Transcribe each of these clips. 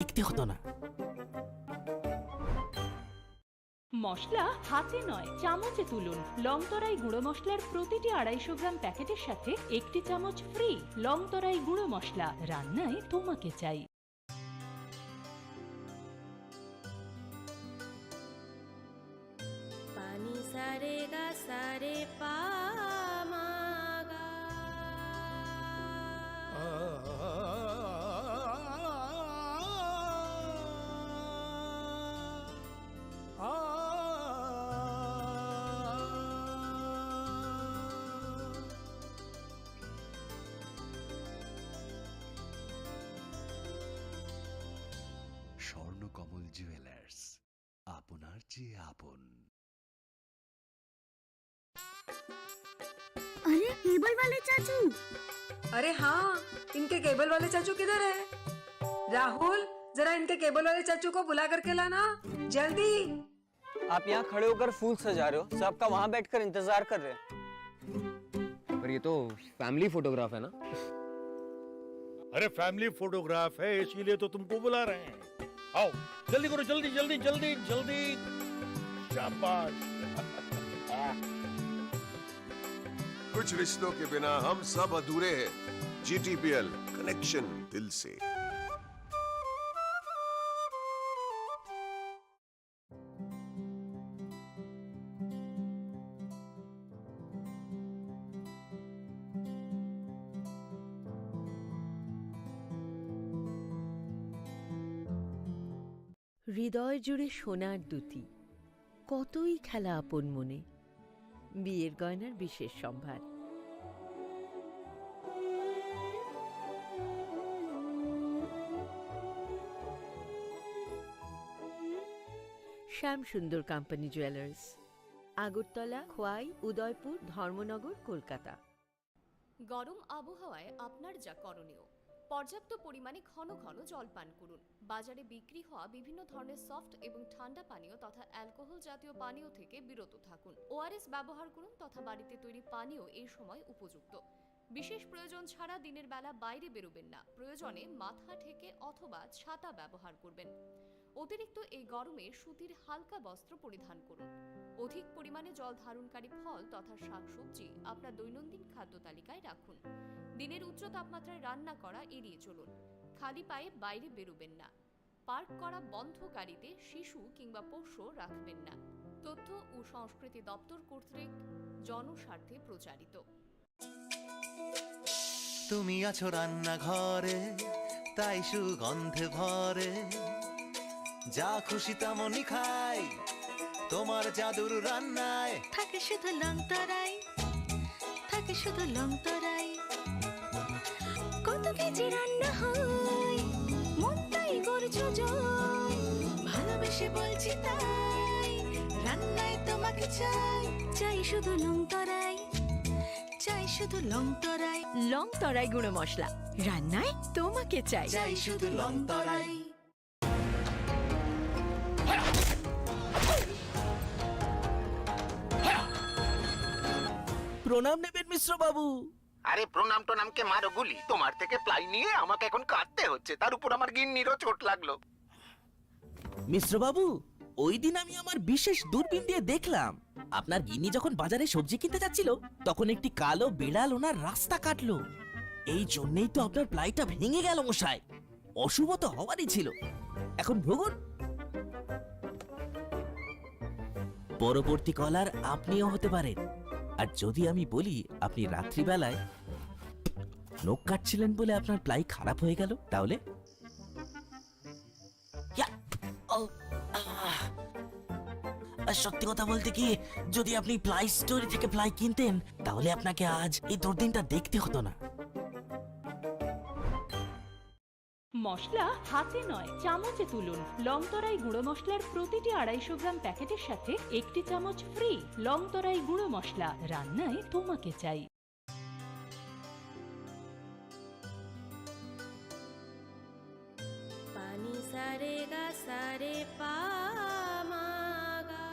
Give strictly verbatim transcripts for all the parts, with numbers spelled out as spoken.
দেখতে হতো না। মশলা হাতে নয়, চামচে তুলুন। লংতরাই গুঁড়ো মশলার প্রতিটি আড়াইশো গ্রাম প্যাকেটের সাথে একটি চামচ ফ্রি। লংতরাই গুঁড়ো মশলা, রান্নায় তোমাকে চাই। Pani sa re ga sa re pa ma ga. Swarnakamal jewellers, আপনার চেয়ে আপন। अरे, केबल वाले चाचू। अरे हाँ, इनके केबल वाले चाचू किधर है? राहुल, जरा इनके केबल वाले चाचू को बुला करके लाना, जल्दी। आप यहाँ खड़े होकर फूल सजा रहे हो, सब आपका वहाँ बैठकर इंतजार कर रहे हैं। पर ये तो फैमिली फोटोग्राफ है ना? अरे, फैमिली फोटोग्राफ है, इसीलिए तो तुमको बुला रहे हैं। आओ, जल्दी करो, जल्दी, जल्दी, जल्दी, जल्दी। शाबाश। कुछ रिश्तों के बिना हम सब अधूरे हैं। जीटीपीएल, कनेक्शन दिल से। হৃদয় জুড়ে সোনার দুতি, কতই খেলা আপন মনে। বিয়ের গয়নার বিশেষ সম্ভার। শ্যাম সুন্দর কোম্পানি জুয়েলার্স, আগরতলা, খোয়াই, উদয়পুর, ধর্মনগর, কলকাতা। গরম আবহাওয়ায় আপনার যা করণীয়, পর্যাপ্ত পরিমাণে ঘন ঘন জল পান করুন। বাজারে বিক্রি হওয়া বিভিন্ন ধরনের সফট এবং ঠান্ডা পানীয় তথা অ্যালকোহল জাতীয় পানীয় থেকে বিরত থাকুন। ওআরএস ব্যবহার করুন তথা বাড়িতে তৈরি পানীয় এই সময় উপযুক্ত। বিশেষ প্রয়োজন ছাড়া দিনের বেলা বাইরে বেরোবেন না। প্রয়োজনে মাথা ঢেকে অথবা ছাতা ব্যবহার করবেন। অতিরিক্ত এই গরমে সুতির হালকা বস্ত্র পরিধান করুন। অধিক পরিমাণে জল ধারণকারী ফল তথা শাকসবজি আপনার দৈনন্দিন খাদ্য তালিকায় রাখুন। দিনের উচ্চ তাপমাত্রায় রান্না করা এড়িয়ে চলুন। খালি পায়ে বাইরে বেরোবেন না। পার্ক করা বন্ধ গাড়িতে শিশু কিংবা পোষ্য রাখবেন না। তথ্য ও সংস্কৃতি দপ্তর কর্তৃক জনস্বার্থে প্রচারিত। তুমি আছো রান্নাঘরে, তাই সুগন্ধে ভরে। যা খুশি তেমনই খাই, তোমার জাদুর রান্নায়। থাকে শুধু লংতরাই, থাকে শুধু লংতরাই। কত কেজি রান্না হয়, মনটাই করছো জয়। ভালোবেসে বলছি তাই, রান্নায় তোমাকে চাই, চাই শুধু লংতরাই। চাই শুধু লংতরাই। লংতরাই গুঁড়ো মশলা, রান্নায় তোমাকে চাই। চাই শুধু লংতরাই। প্রণাম নেবেন মিশ্র বাবু। আরে প্রণাম টনামকে মারো গুলি, তোমার থেকে প্লাই নিয়ে আমাকে এখন কাঁদতে হচ্ছে, তার উপর আমার গিন্নিরও চোট লাগলো। মিশ্র বাবু, ওই দিন আমি আমার বিশেষ দূরবীন দিয়ে দেখলাম, আপনার গিন্নি যখন বাজারে সবজি কিনতে যাচ্ছিল, তখন একটি কালো বিড়াল ওনার রাস্তা কাটলো। এই জন্যই তো আপনার প্লাইটা ভেঙে গেল মশাই। অশুভ তো হওয়ারই ছিল। এখন ভুগুন। পরবর্তী কলার আপনিও হতে পারেন। আর যদি আমি বলি আপনি রাত্রিবেলায় নখ কাটছিলেন বলে আপনার প্লাই খারাপ হয়ে গেল, তাহলে? ইয়া! ও, আহ! আর সত্যি কথা বলতে কি, যদি আপনি প্লাই স্টোরি থেকে প্লাই কিনতেন, তাহলে আপনাকে আজ এই দুর্দিনটা দেখতে হতো না। মশলা হাতে নয়, চামচে তুলুন। লংতরাই গুঁড়ো মশলার প্রতিটি আড়াইশো গ্রাম প্যাকেটের সাথে একটি চামচ ফ্রি। লংতরাই গুঁড়ো মশলা, রান্নায় তোমাকে চাই। Pani sa re ga sa re pa ma ga.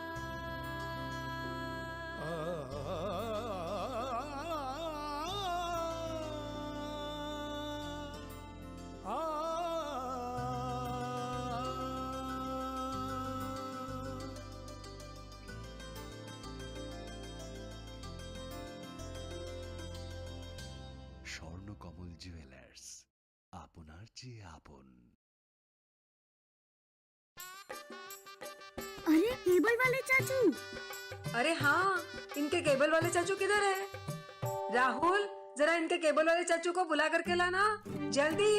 কমল জুয়েলার্স, আপনার চেয়ে আপন। अरे, केबल वाले चाचू। अरे हाँ, इनके केबल वाले चाचू किधर है? राहुल, जरा इनके केबल वाले चाचू को बुला करके लाना, जल्दी।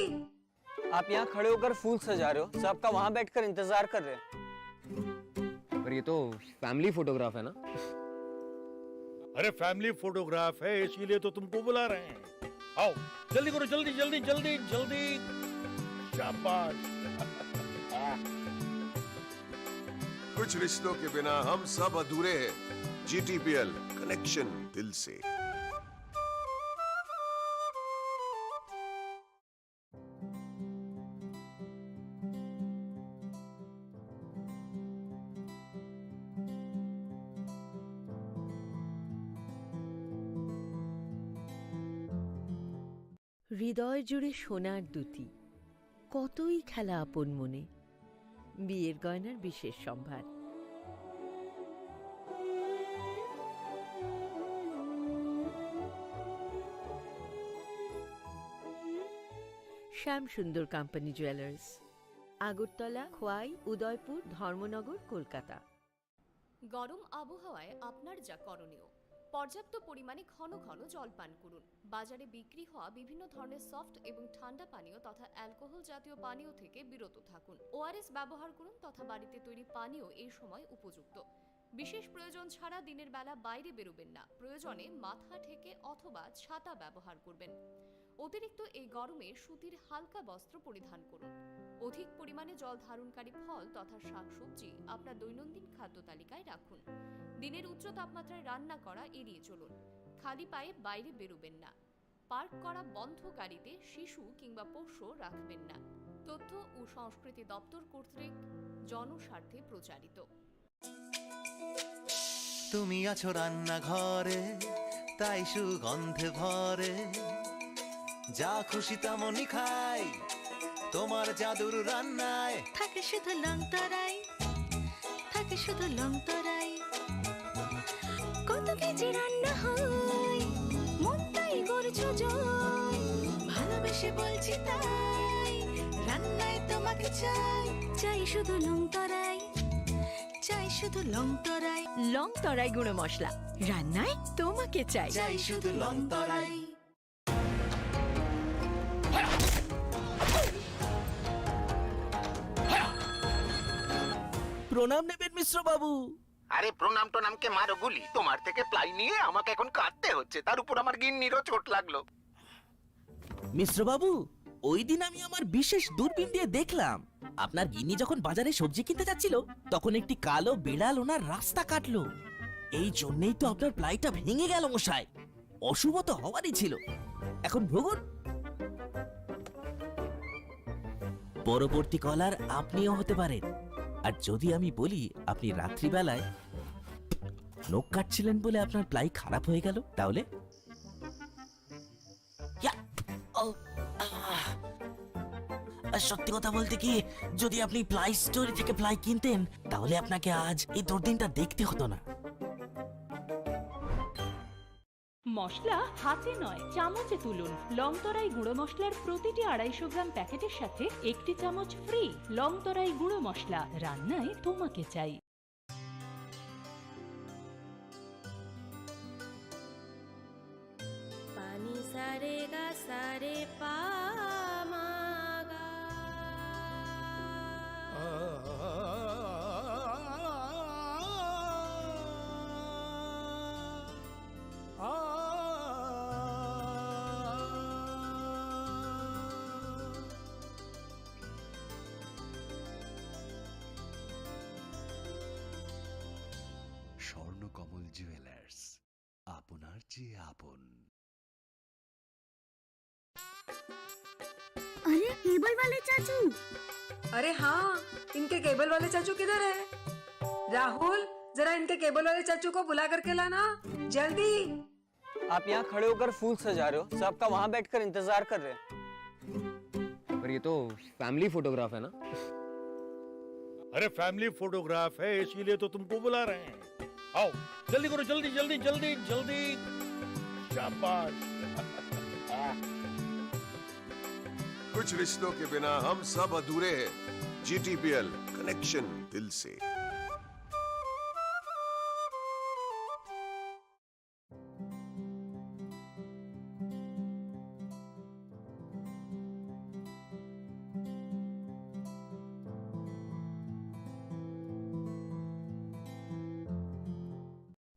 आप यहाँ खड़े होकर फूल सजा रहे हो, सबका वहां बैठकर इंतजार कर रहे हैं। पर ये तो फैमिली फोटोग्राफ है ना? अरे, फैमिली फोटोग्राफ है, इसीलिए तो तुमको बुला रहे हैं। आओ, जल्दी करो, जल्दी, जल्दी, जल्दी, जल्दी। शाबाश। कुछ रिश्तों के बिना हम सब अधूरे हैं। जीटीपीएल, कनेक्शन दिल से। হৃদয় জুড়ে সোনার দ্যুতি, কতই খেলা আপন মনে। বিয়ের গয়নার বিশেষ সম্ভার। শ্যাম সুন্দর কোম্পানি জুয়েলার্স, আগরতলা, খোয়াই, উদয়পুর, ধর্মনগর, কলকাতা। গরম আবহাওয়ায় আপনার যা করণীয়, পর্যাপ্ত পরিমাণে ঘন ঘন জল পান করুন। বাজারে বিক্রি হওয়া বিভিন্ন ধরনের সফট এবং ঠান্ডা পানীয় তথা অ্যালকোহল জাতীয় পানীয় থেকে বিরত থাকুন। ওআরএস ব্যবহার করুন তথা বাড়িতে তৈরি পানীয় এই সময় উপযুক্ত। বিশেষ প্রয়োজন ছাড়া দিনের বেলা বাইরে বেরোবেন না। প্রয়োজনে মাথা ঢেকে অথবা ছাতা ব্যবহার করবেন। অতিরিক্ত এই গরমে সুতির হালকা বস্ত্র পরিধান করুন। অধিক পরিমাণে জল ধারণকারী ফল তথা শাকসবজি আপনার দৈনন্দিন খাদ্য তালিকায় রাখুন। দিনের উচ্চ তাপমাত্রায় রান্না করা এড়িয়ে চলুন। খালি পায়ে বাইরে বেরোবেন না। পার্ক করা বন্ধ গাড়িতে শিশু কিংবা পোষ্য রাখবেন না। তথ্য ও সংস্কৃতি দপ্তর কর্তৃক জনস্বার্থে প্রচারিত। তুমি আছো রান্নাঘরে, তাই সুগন্ধে ভরে। যা খুশি তেমনই খাই, তোমার জাদুর রান্নায়। থাকে শুধু লং তরাই, থাকে শুধু লং তরাই। কত কেজি রান্না হয়, মন তাই করছো জয়। ভালোবেসে বলছি তাই, রান্নায় তোমাকে চাই। চাই শুধু লং তরাই, চাই শুধু লং তরাই। লং তরাই গুঁড়ো মশলা, রান্নায় তোমাকে চাই। চাই শুধু লং তরাই। প্রণাম নেবেন মিশ্র বাবু। আরে, প্রণাম টোনামকে মারো গুলি, তোমার থেকে প্লাই নিয়ে আমাকে এখন কাঁদতে হচ্ছে, তার উপর আমার গিন্নিরও চোট লাগলো। মিশ্র বাবু, ওই দিন আমি আমার বিশেষ দূরবীন দিয়ে দেখলাম, আপনার গিন্নি যখন বাজারে সবজি কিনতে যাচ্ছিল, তখন একটি কালো বিড়াল ওনার রাস্তা কাটলো। এই জন্যই তো আপনার প্লাইটা ভেঙে গেল মশাই। অশুভ তো হওয়ারই ছিল। এখন ভুগুন। পরবর্তী কলার আপনিও হতে পারেন। আর যদি আমি বলি আপনি রাত্রিবেলায় নখ কাটছিলেন বলে আপনার প্লাই খারাপ হয়ে গেল, তাহলে? ইয়া! ও, আহ! আর সত্যি কথা বলতে কি, যদি আপনি প্লাই স্টোরি থেকে প্লাই কিনতেন, তাহলে আপনাকে আজ এই দুর্দিনটা দেখতে হতো না। মশলা হাতে নয়, চামচে তুলুন। লং তরাই গুঁড়ো মশলার প্রতিটি আড়াইশো গ্রাম প্যাকেটের সাথে একটি চামচ ফ্রি। লং তরাই গুঁড়ো মশলা, রান্নায় তোমাকে চাই। Pani sa re ga sa re pa ma ga. Swarnakamal jewellers, আপনার চেয়ে আপন। अरे, केबल वाले चाचू। अरे हाँ, इनके केबल वाले चाचू किधर है? राहुल, जरा इनके केबल वाले चाचू को बुला करके लाना, जल्दी। आप यहाँ खड़े होकर फूल सजा रहे हो, सबका वहां बैठकर इंतजार कर रहे हैं। पर ये तो फैमिली फोटोग्राफ है ना? अरे, फैमिली फोटोग्राफ है, इसीलिए तो तुमको बुला रहे हैं। आओ, जल्दी करो, जल्दी, जल्दी, जल्दी, जल्दी। शाबाश। आह। कुछ रिश्तों के बिना हम सब अधूरे हैं। जीटीपीएल, कनेक्शन दिल से।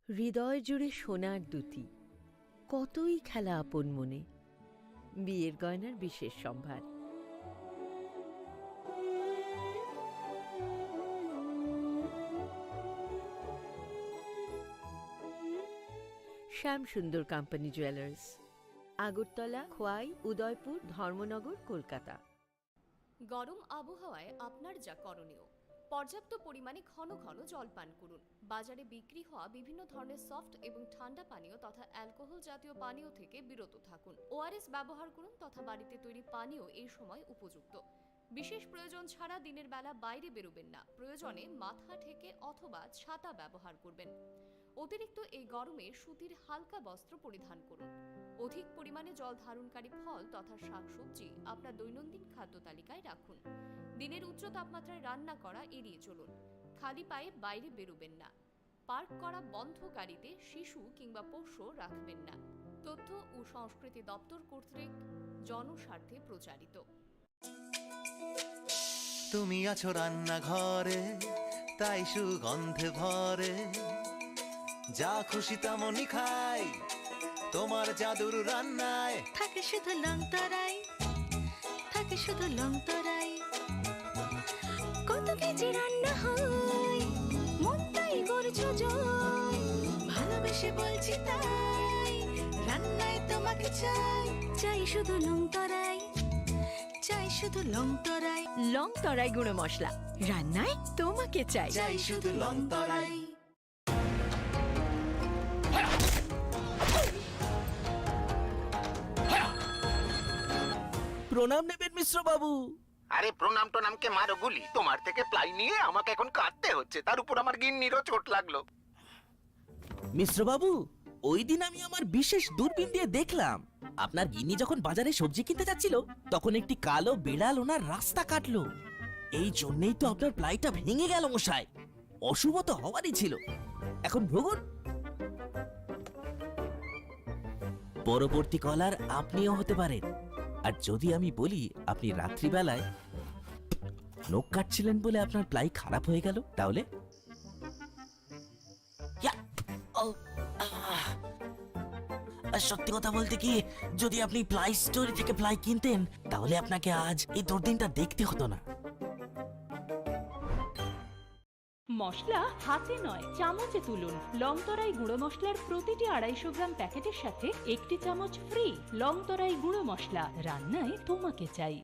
হৃদয় জুড়ে সোনার দ্যুতি, কতই খেলা আপন মনে। বিয়ের গয়নার বিশেষ সম্ভার। শ্যাম সুন্দর কোম্পানি জুয়েলার্স, আগরতলা, খোয়াই, উদয়পুর, ধর্মনগর, কলকাতা। গরম আবহাওয়ায় আপনার যা করণীয়, পর্যাপ্ত পরিমাণে ঘন ঘন জল পান করুন। বাজারে বিক্রি হওয়া বিভিন্ন ধরনের সফট এবং ঠান্ডা পানীয় তথা অ্যালকোহল জাতীয় পানীয় থেকে বিরত থাকুন। ওআরএস ব্যবহার করুন তথা বাড়িতে তৈরি পানীয় এই সময় উপযুক্ত। বিশেষ প্রয়োজন ছাড়া দিনের বেলা বাইরে বেরোবেন না। প্রয়োজনে মাথা ঢেকে অথবা ছাতা ব্যবহার করবেন। অতিরিক্ত এই গরমে সুতির হালকা বস্ত্র পরিধান করুন। অধিক পরিমাণে জল ধারণকারী ফল তথা শাকসবজি আপনার দৈনন্দিন খাদ্য তালিকায় রাখুন। দিনের উচ্চ তাপমাত্রায় রান্না করা এড়িয়ে চলুন। খালি পায়ে বাইরে বেরোবেন না। পার্ক করা বন্ধ গাড়িতে শিশু কিংবা পোষ্য রাখবেন না। তথ্য ও সংস্কৃতি দপ্তর কর্তৃক জনস্বার্থে প্রচারিত। তুমি আছো রান্নাঘরে, তাই সুগন্ধে ভরে। যা খুশি তেমনই খাই, তোমার জাদুর রান্নায়। থাকে শুধু লং তরাই, থাকে শুধু লং তরাই। কত কেজি রান্না হয়, মন তাই করছো জয়। ভালোবেসে বলছি তাই, রান্নায় তোমাকে চাই। চাই শুধু লং তরাই, চাই শুধু লং তরাই। লং তরাই গুঁড়ো মশলা, রান্নায় তোমাকে চাই। চাই শুধু লং তরাই। প্রণাম নেবেন মিশ্র বাবু। আরে প্রণাম টনামকে মারো গুলি, তোমার থেকে প্লাই নিয়ে আমাকে এখন কাঁদতে হচ্ছে, তার উপর আমার গিন্নিরও চোট লাগলো। মিশ্র বাবু, ওই দিন আমি আমার বিশেষ দূরবীন দিয়ে দেখলাম, আপনার গিন্নি যখন বাজারে সবজি কিনতে যাচ্ছিল, তখন একটি কালো বিড়াল ওনার রাস্তা কাটলো। এই জন্যই তো আপনার প্লাইটা ভেঙে গেল মশাই। অশুভ তো হওয়ারই ছিল। এখন ভুগুন। পরবর্তী কলার আপনিও হতে পারেন। আর যদি আমি বলি আপনি রাত্রিবেলায় নখ কাটছিলেন বলে আপনার প্লাই খারাপ হয়ে গেল, তাহলে? ইয়া! ও, আহ! আর সত্যি কথা বলতে কি, যদি আপনি প্লাই স্টোর থেকে প্লাই কিনতেন, তাহলে আপনাকে আজ এই দুর্দিনটা দেখতে হতো না। মশলা হাতে নয়, চামচে তুলুন। লং তরাই গুঁড়ো মশলার প্রতিটি আড়াইশো গ্রাম প্যাকেটের সাথে একটি চামচ ফ্রি। লং তরাই গুঁড়ো মশলা, রান্নায় তোমাকে চাই।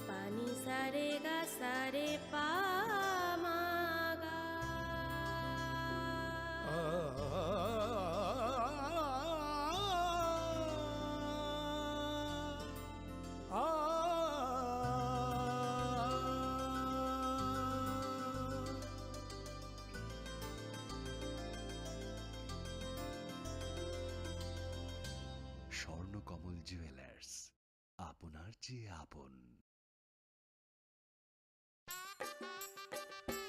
পানি সারে গা সারে পা মা গা। স্বর্ণকমল জুয়েলার্স, আপনার চেয়ে আপন।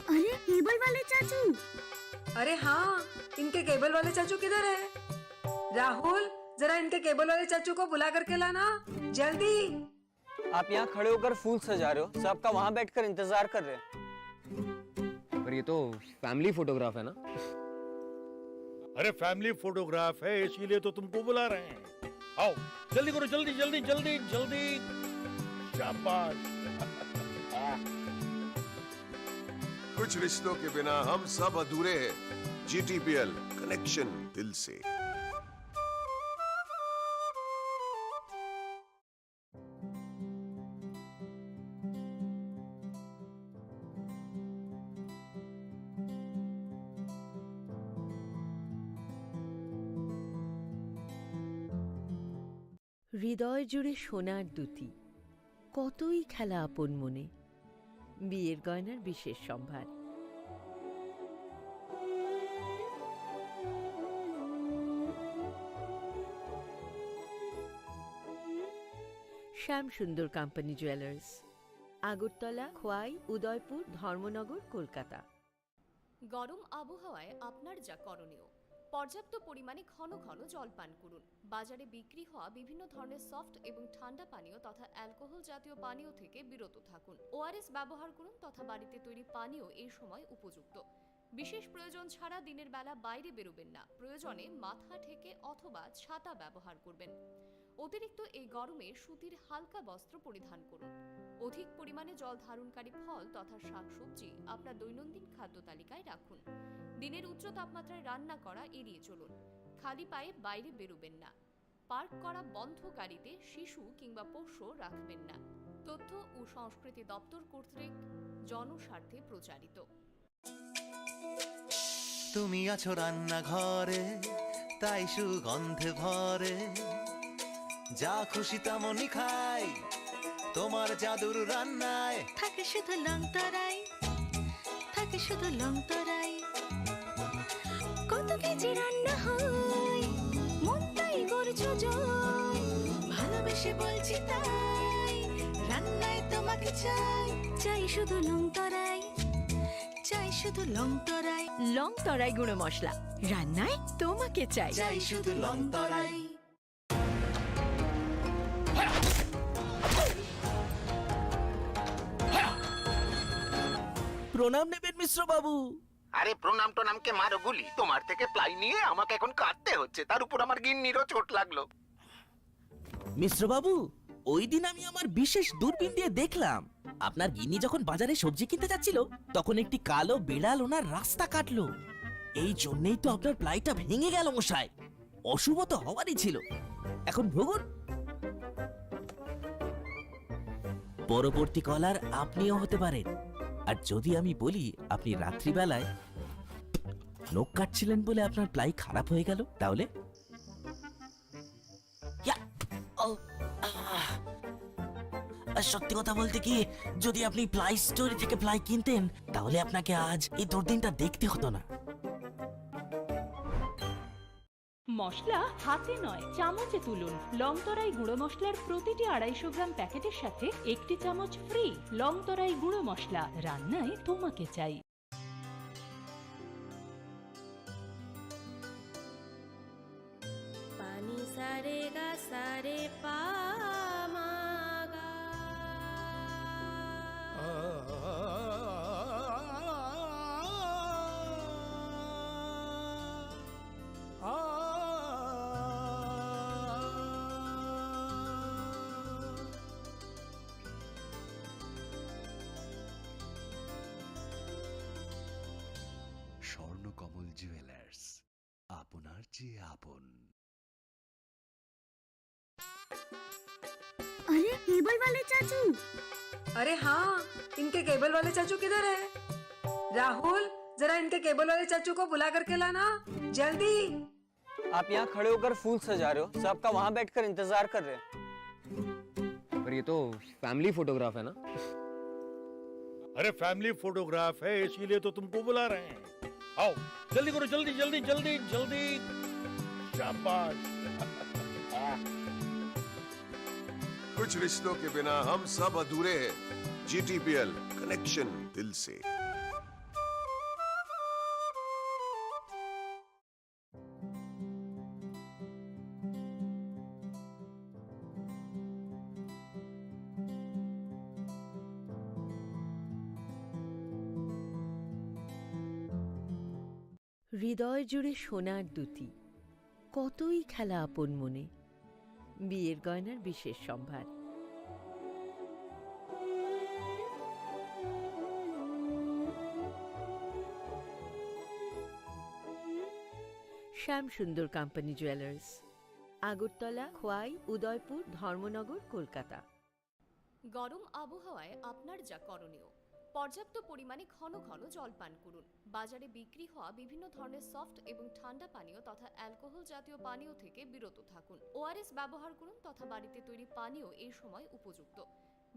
अरे, केबल वाले चाचू। अरे हाँ, इनके केबल वाले चाचू किधर है? राहुल, जरा इनके केबल वाले चाचू को बुला करके लाना, जल्दी। आप यहाँ खड़े होकर फूल सजा रहे हो, सबका वहाँ बैठकर इंतजार कर रहे हैं। पर ये तो फैमिली फोटोग्राफ है ना? अरे, फैमिली फोटोग्राफ है, इसीलिए तो तुमको बुला रहे हैं। आओ, जल्दी करो, जल्दी, जल्दी, जल्दी, जल्दी। शाबाश। कुछ रिश्तों के बिना हम सब अधूरे हैं। जीटीपीएल, कनेक्शन दिल से। হৃদয় জুড়ে সোনার দ্যুতি, কতই খেলা আপন মনে। বিয়ের গয়নার বিশেষ সম্ভার। শ্যাম সুন্দর কোম্পানি জুয়েলার্স, আগরতলা, খোয়াই, উদয়পুর, ধর্মনগর, কলকাতা। গরম আবহাওয়ায় আপনার যা করণীয়: পর্যাপ্ত পরিমাণে ঘন ঘন জল পান করুন। বাজারে বিক্রি হওয়া বিভিন্ন ধরনের সফট এবং ঠান্ডা পানীয় তথা অ্যালকোহল জাতীয় পানীয় থেকে বিরত থাকুন। ওআরএস ব্যবহার করুন তথা বাড়িতে তৈরি পানীয় এই সময় উপযুক্ত। বিশেষ প্রয়োজন ছাড়া দিনের বেলা বাইরে বেরোবেন না। প্রয়োজনে মাথা ঢেকে অথবা ছাতা ব্যবহার করবেন। অতিরিক্ত এই গরমে সুতির হালকা বস্ত্র পরিধান করুন। অধিক পরিমাণে জল ধারণকারী ফল তথা শাকসবজি আপনার দৈনন্দিন খাদ্য তালিকায় রাখুন। দিনের উচ্চ তাপমাত্রায় রান্না করা এড়িয়ে চলুন। খালি পায়ে বাইরে বেরোবেন না। পার্ক করা বন্ধ গাড়িতে শিশু কিংবা পোষ্য রাখবেন না। তথ্য ও সংস্কৃতি দপ্তর কর্তৃক জনস্বার্থে প্রচারিত। তুমি আছো রান্নাঘরে, তাই সুগন্ধে ভরে। যা খুশি তেমনই খাই, তোমার জাদুর রান্নায়। থাকে শুধু লং তরাই, থাকে শুধু লং তরাই। কত কেজি রান্না হয়, মনটাই করছো জয়। ভালোবেসে বলছি তাই, রান্নায় তোমাকে চাই। চাই শুধু লং তরাই, চাই শুধু লং তরাই। লং তরাই গুঁড়ো মশলা, রান্নায় তোমাকে চাই। চাই শুধু লং তরাই। প্রণাম নেবেন মিশ্র বাবু। আরে, প্রণাম টনামকে মারো গুলি, তোমার থেকে প্লাই নিয়ে আমাকে এখন কাঁদতে হচ্ছে, তার উপর আমার গিন্নিরও চোট লাগলো। মিশ্র বাবু, ওই দিন আমি আমার বিশেষ দূরবীন দিয়ে দেখলাম, আপনার গিন্নি যখন বাজারে সবজি কিনতে যাচ্ছিল, তখন একটি কালো বিড়াল ওনার রাস্তা কাটলো। এই জন্যই তো আপনার প্লাইটা ভেঙে গেল মশাই। অশুভ তো হওয়ারই ছিল। এখন ভুগুন। পরবর্তী কলার আপনিও হতে পারেন। আর যদি আমি বলি আপনি রাত্রিবেলায় নখ কাটছিলেন বলে আপনার প্লাই খারাপ হয়ে গেল, তাহলে ইয়া! ও! আহ! আর সত্যি কথা বলতে কি, যদি আপনি প্লাই স্টোরি থেকে প্লাই কিনতেন, তাহলে আপনাকে আজ এই দুর্দিনটা দেখতে হতো না। মশলা হাতে নয়, চামচে তুলুন। লংতরাই গুঁড়ো মশলার প্রতিটি আড়াইশো গ্রাম প্যাকেটের সাথে একটি চামচ ফ্রি। লংতরাই গুঁড়ো মশলা, রান্নায় তোমাকে চাই। Pani sare ga sare pa ma ga. Swarnakamal jewellers, আপনার চেয়ে আপন। अरे, केबल वाले चाचू। अरे हाँ, इनके केबल वाले चाचू किधर है? राहुल, जरा इनके केबल वाले चाचू को बुला करके लाना, जल्दी। आप यहाँ खड़े होकर फूल सजा रहे हो, सबका वहाँ बैठकर इंतजार कर रहे हैं। पर ये तो फैमिली फोटोग्राफ है ना? अरे, फैमिली फोटोग्राफ है, इसीलिए तो तुमको बुला रहे हैं। आओ, जल्दी करो, जल्दी, जल्दी, जल्दी, जल्दी। शाबाश। कुछ रिश्तों के बिना हम सब अधूरे हैं। जीटीपीएल, कनेक्शन दिल से। হৃদয় জুড়ে সোনার দ্যুতি, কতই খেলা আপন মনে। বিয়ের গয়নার বিশেষ সম্ভার। শ্যাম সুন্দর কোম্পানি জুয়েলার্স, আগরতলা, খোয়াই, উদয়পুর, ধর্মনগর, কলকাতা। গরম আবহাওয়ায় আপনার যা করণীয়: পর্যাপ্ত পরিমাণে ঘন ঘন জল পান করুন। বাজারে বিক্রি হওয়া বিভিন্ন ধরনের সফট এবং ঠান্ডা পানীয় তথা অ্যালকোহল জাতীয় পানীয় থেকে বিরত থাকুন। ওআরএস ব্যবহার করুন তথা বাড়িতে তৈরি পানীয় এই সময় উপযুক্ত।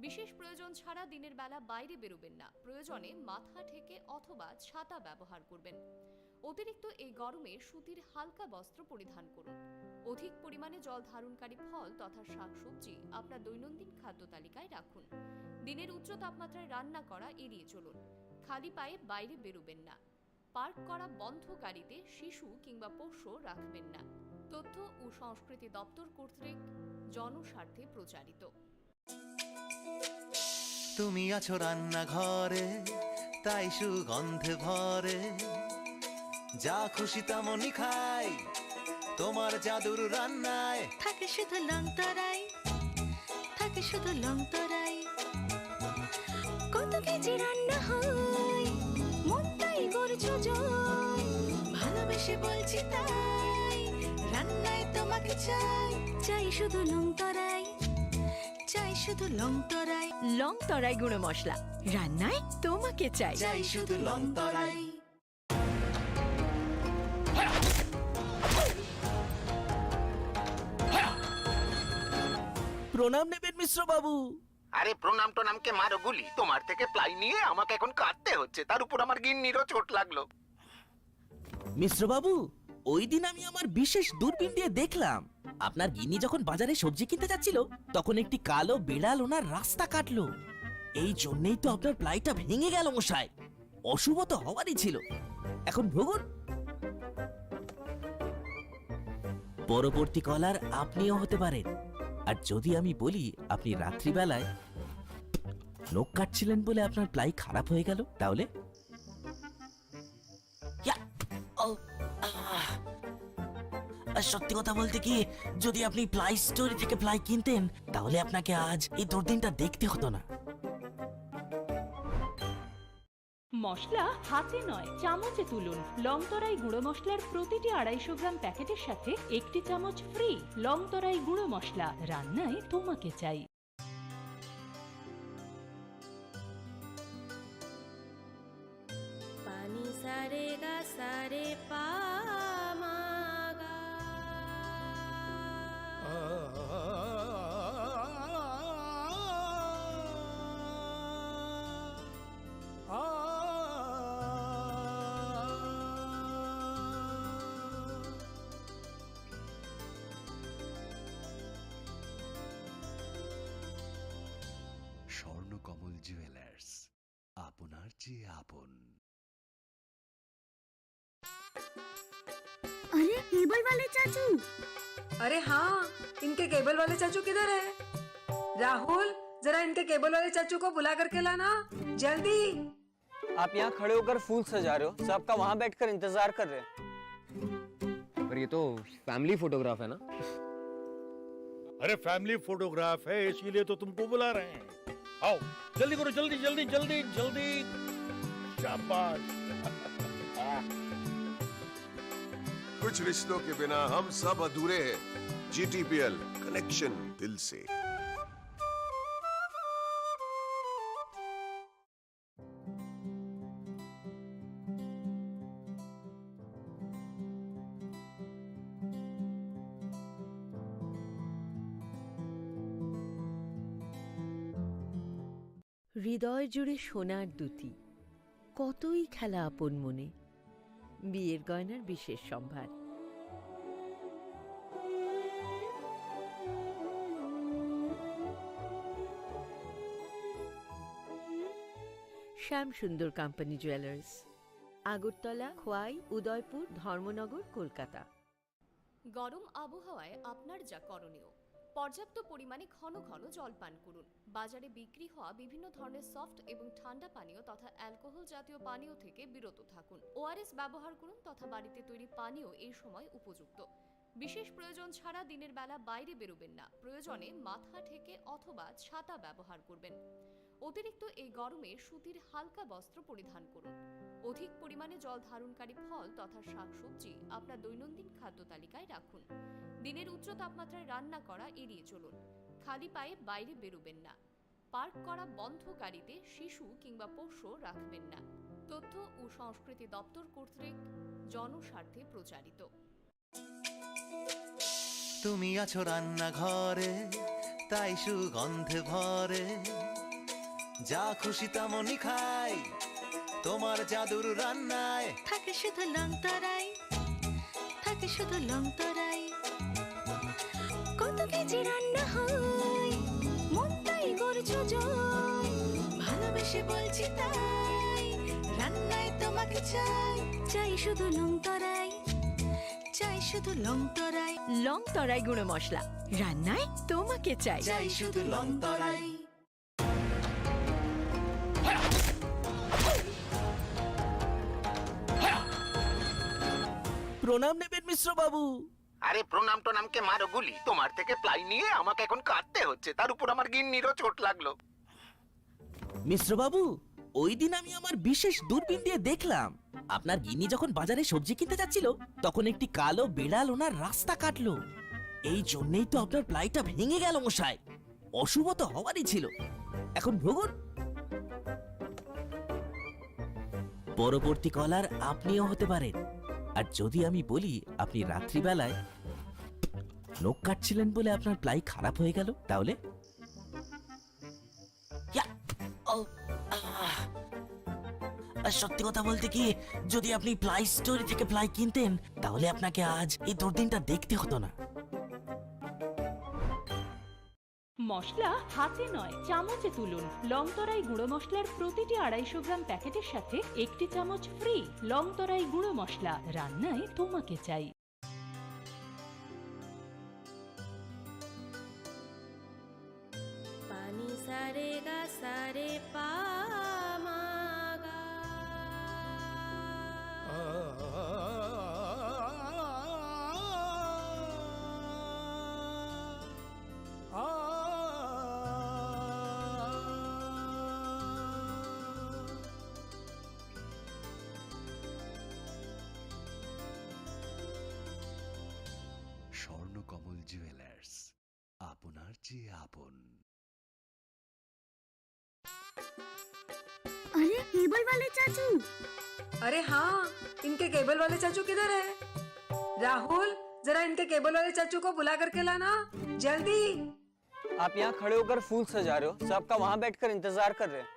বিশেষ প্রয়োজন ছাড়া দিনের বেলা বাইরে বেরোবেন না। প্রয়োজনে মাথা ঢেকে অথবা ছাতা ব্যবহার করবেন। অতিরিক্ত এই গরমে সুতির হালকা বস্ত্র পরিধান করুন। অধিক পরিমাণে জল ধারণকারী ফল তথা শাকসবজি আপনার দৈনন্দিন খাদ্য তালিকায় রাখুন। দিনের উচ্চ তাপমাত্রায় রান্না করা এড়িয়ে চলুন। খালি পায়ে বাইরে বেরোবেন না। পার্ক করা বন্ধ গাড়িতে শিশু কিংবা পোষ্য রাখবেন না। তথ্য ও সংস্কৃতি দপ্তর কর্তৃক জনস্বার্থে প্রচারিত। তুমি আছো রান্নাঘরে, তাই সুগন্ধে ভরে। যা খুশি তেমনই খাই, তোমার জাদুর রান্নায়। থাকে শুধু লং তরাই, থাকে শুধু লং তরাই। কত কেজি রান্না হয়, মনটাই করছো জয়। ভালোবেসে বলছি তাই, রান্নায় তোমাকে চাই। চাই শুধু লং তরাই, চাই শুধু লং তরাই। লং তরাই গুঁড়ো মশলা, রান্নায় তোমাকে চাই। চাই শুধু লং তরাই। প্রণাম নেবেন মিশ্র বাবু। আরে, প্রণাম টনামকে মারো গুলি, তোমার থেকে প্লাই নিয়ে আমাকে এখন কাঁদতে হচ্ছে, তার উপর আমার গিন্নিরও চোট লাগলো। মিশ্র বাবু, ওই দিন আমি আমার বিশেষ দূরবীন দিয়ে দেখলাম, আপনার গিন্নি যখন বাজারে সবজি কিনতে যাচ্ছিল, তখন একটি কালো বিড়াল ওনার রাস্তা কাটলো। এই জন্যই তো আপনার প্লাইটা ভেঙে গেল মশাই। অশুভ তো হওয়ারই ছিল। এখন ভুগুন। পরবর্তী কলার আপনিও হতে পারেন। আর যদি আমি বলি আপনি রাত্রিবেলায় নখ কাটছিলেন বলে আপনার প্লাই খারাপ হয়ে গেল, তাহলে? ইয়া! ও, আহ! আর সত্যি কথা বলতে কি, যদি আপনি প্লাই স্টোর থেকে প্লাই কিনতেন, তাহলে আপনাকে আজ এই দুর্দিনটা দেখতে হতো না। মশলা হাতে নয়, চামচে তুলুন। লং তরাই গুঁড়ো মশলার প্রতিটি আড়াইশো গ্রাম প্যাকেটের সাথে একটি চামচ ফ্রি। লং তরাই গুঁড়ো মশলা, রান্নায় তোমাকে চাই। পানি সারে গা সারে পা মা গা। স্বর্ণকমল জুয়েলার্স, আপনার চেয়ে আপন। अरे, केबल वाले चाचू। अरे हाँ, इनके केबल वाले चाचू किधर है? राहुल, जरा इनके केबल वाले चाचू को बुला करके लाना, जल्दी। आप यहाँ खड़े होकर फूल सजा रहे हो, सबका वहाँ बैठकर इंतजार कर रहे हैं। पर ये तो फैमिली फोटोग्राफ है ना? अरे, फैमिली फोटोग्राफ है, इसीलिए तो तुमको बुला रहे हैं। आओ, जल्दी करो, जल्दी, जल्दी, जल्दी, जल्दी। शाबाश। कुछ रिश्तों के बिना हम सब अधूरे हैं। जीटीपीएल, कनेक्शन दिल से। হৃদয় জুড়ে সোনার দুতি, কতই খেলা আপন মনে। বিয়ের গয়নার বিশেষ সম্ভার। শ্যাম সুন্দর কোম্পানি জুয়েলার্স, আগরতলা, খোয়াই, উদয়পুর, ধর্মনগর, কলকাতা। গরম আবহাওয়ায় আপনার যা করণীয়, পর্যাপ্ত পরিমাণে ঘন ঘন জল পান করুন। বাজারে বিক্রি হওয়া বিভিন্ন ধরনের সফট এবং ঠান্ডা পানীয় তথা অ্যালকোহল জাতীয় পানীয় থেকে বিরত থাকুন। ওআরএস ব্যবহার করুন তথা বাড়িতে তৈরি পানীয় এই সময় উপযুক্ত। বিশেষ প্রয়োজন ছাড়া দিনের বেলা বাইরে বেরোবেন না। প্রয়োজনে মাথা ঢেকে অথবা ছাতা ব্যবহার করবেন। অতিরিক্ত এই গরমে সুতির হালকা বস্ত্র পরিধান করুন। অধিক পরিমাণে জল ধারণকারী ফল তথা শাকসবজি আপনার দৈনন্দিন খাদ্য তালিকায় রাখুন। দিনের উচ্চ তাপমাত্রায় রান্না করা এড়িয়ে চলুন। খালি পায়ে বাইরে বেরোবেন না। পার্ক করা বন্ধ গাড়িতে শিশু কিংবা পোষ্য রাখবেন না। তথ্য ও সংস্কৃতি দপ্তর কর্তৃক জনস্বার্থে প্রচারিত। তুমি আছো রান্নাঘরে, তাই সুগন্ধে ভরে। যা খুশি তেমনই খাই, তোমার জাদুর রান্নায়। থাকে শুধু লং তরাই, থাকে শুধু লং তরাই। যে রান্না হয়, মনটাই করছো জয়। ভালোবেসে বলছি তাই, রান্নায় তোমাকে চাই। চাই শুধু লং তরাই, চাই শুধু লং তরাই। লং তরাই গুঁড়ো মশলা, রান্নায় তোমাকে চাই। চাই শুধু লং তরাই। প্রণাম নেবেন মিশ্র বাবু। আরে, প্রণাম টনামকে মারো গুলি, তোমার থেকে প্লাই নিয়ে আমাকে এখন কাঁদতে হচ্ছে, তার উপর আমার গিন্নিরও চোট লাগলো। মিশ্র বাবু, ওই দিন আমি আমার বিশেষ দূরবীন দিয়ে দেখলাম, আপনার গিন্নি যখন বাজারে সবজি কিনতে যাচ্ছিল, তখন একটি কালো বিড়াল ওনার রাস্তা কাটলো। এই জন্যই তো আপনার প্লাইটা ভেঙে গেল মশাই। অশুভ তো হওয়ারই ছিল। এখন ভুগুন। পরবর্তী কলার আপনিও হতে পারেন। আর যদি আমি বলি আপনি রাত্রিবেলায় নখ কাটছিলেন বলে আপনার প্লাই খারাপ হয়ে গেল, তাহলে? ইয়া! ও! আহ! আর সত্যি কথা বলতে কি, যদি আপনি প্লাই স্টোর থেকে প্লাই কিনতেন, তাহলে আপনাকে আজ এই দুর্দিনটা দেখতে হতো না। মশলা হাতে নয়, চামচে তুলুন। লংতরাই গুঁড়ো মশলার প্রতিটি আড়াইশো গ্রাম প্যাকেটের সাথে একটি চামচ ফ্রি। লংতরাই গুঁড়ো মশলা, রান্নায় তোমাকে চাই। পানি সারে গা সারে পা মা গা। স্বর্ণকমল জুয়েলার্স, আপনার চেয়ে আপন। अरे, केबल वाले चाचू। अरे हाँ, इनके केबल वाले चाचू किधर है? राहुल, जरा इनके केबल वाले चाचू को बुला करके लाना, जल्दी। आप यहाँ खड़े होकर फूल सजा रहे हो, सब आपका वहाँ बैठकर इंतजार कर रहे हैं।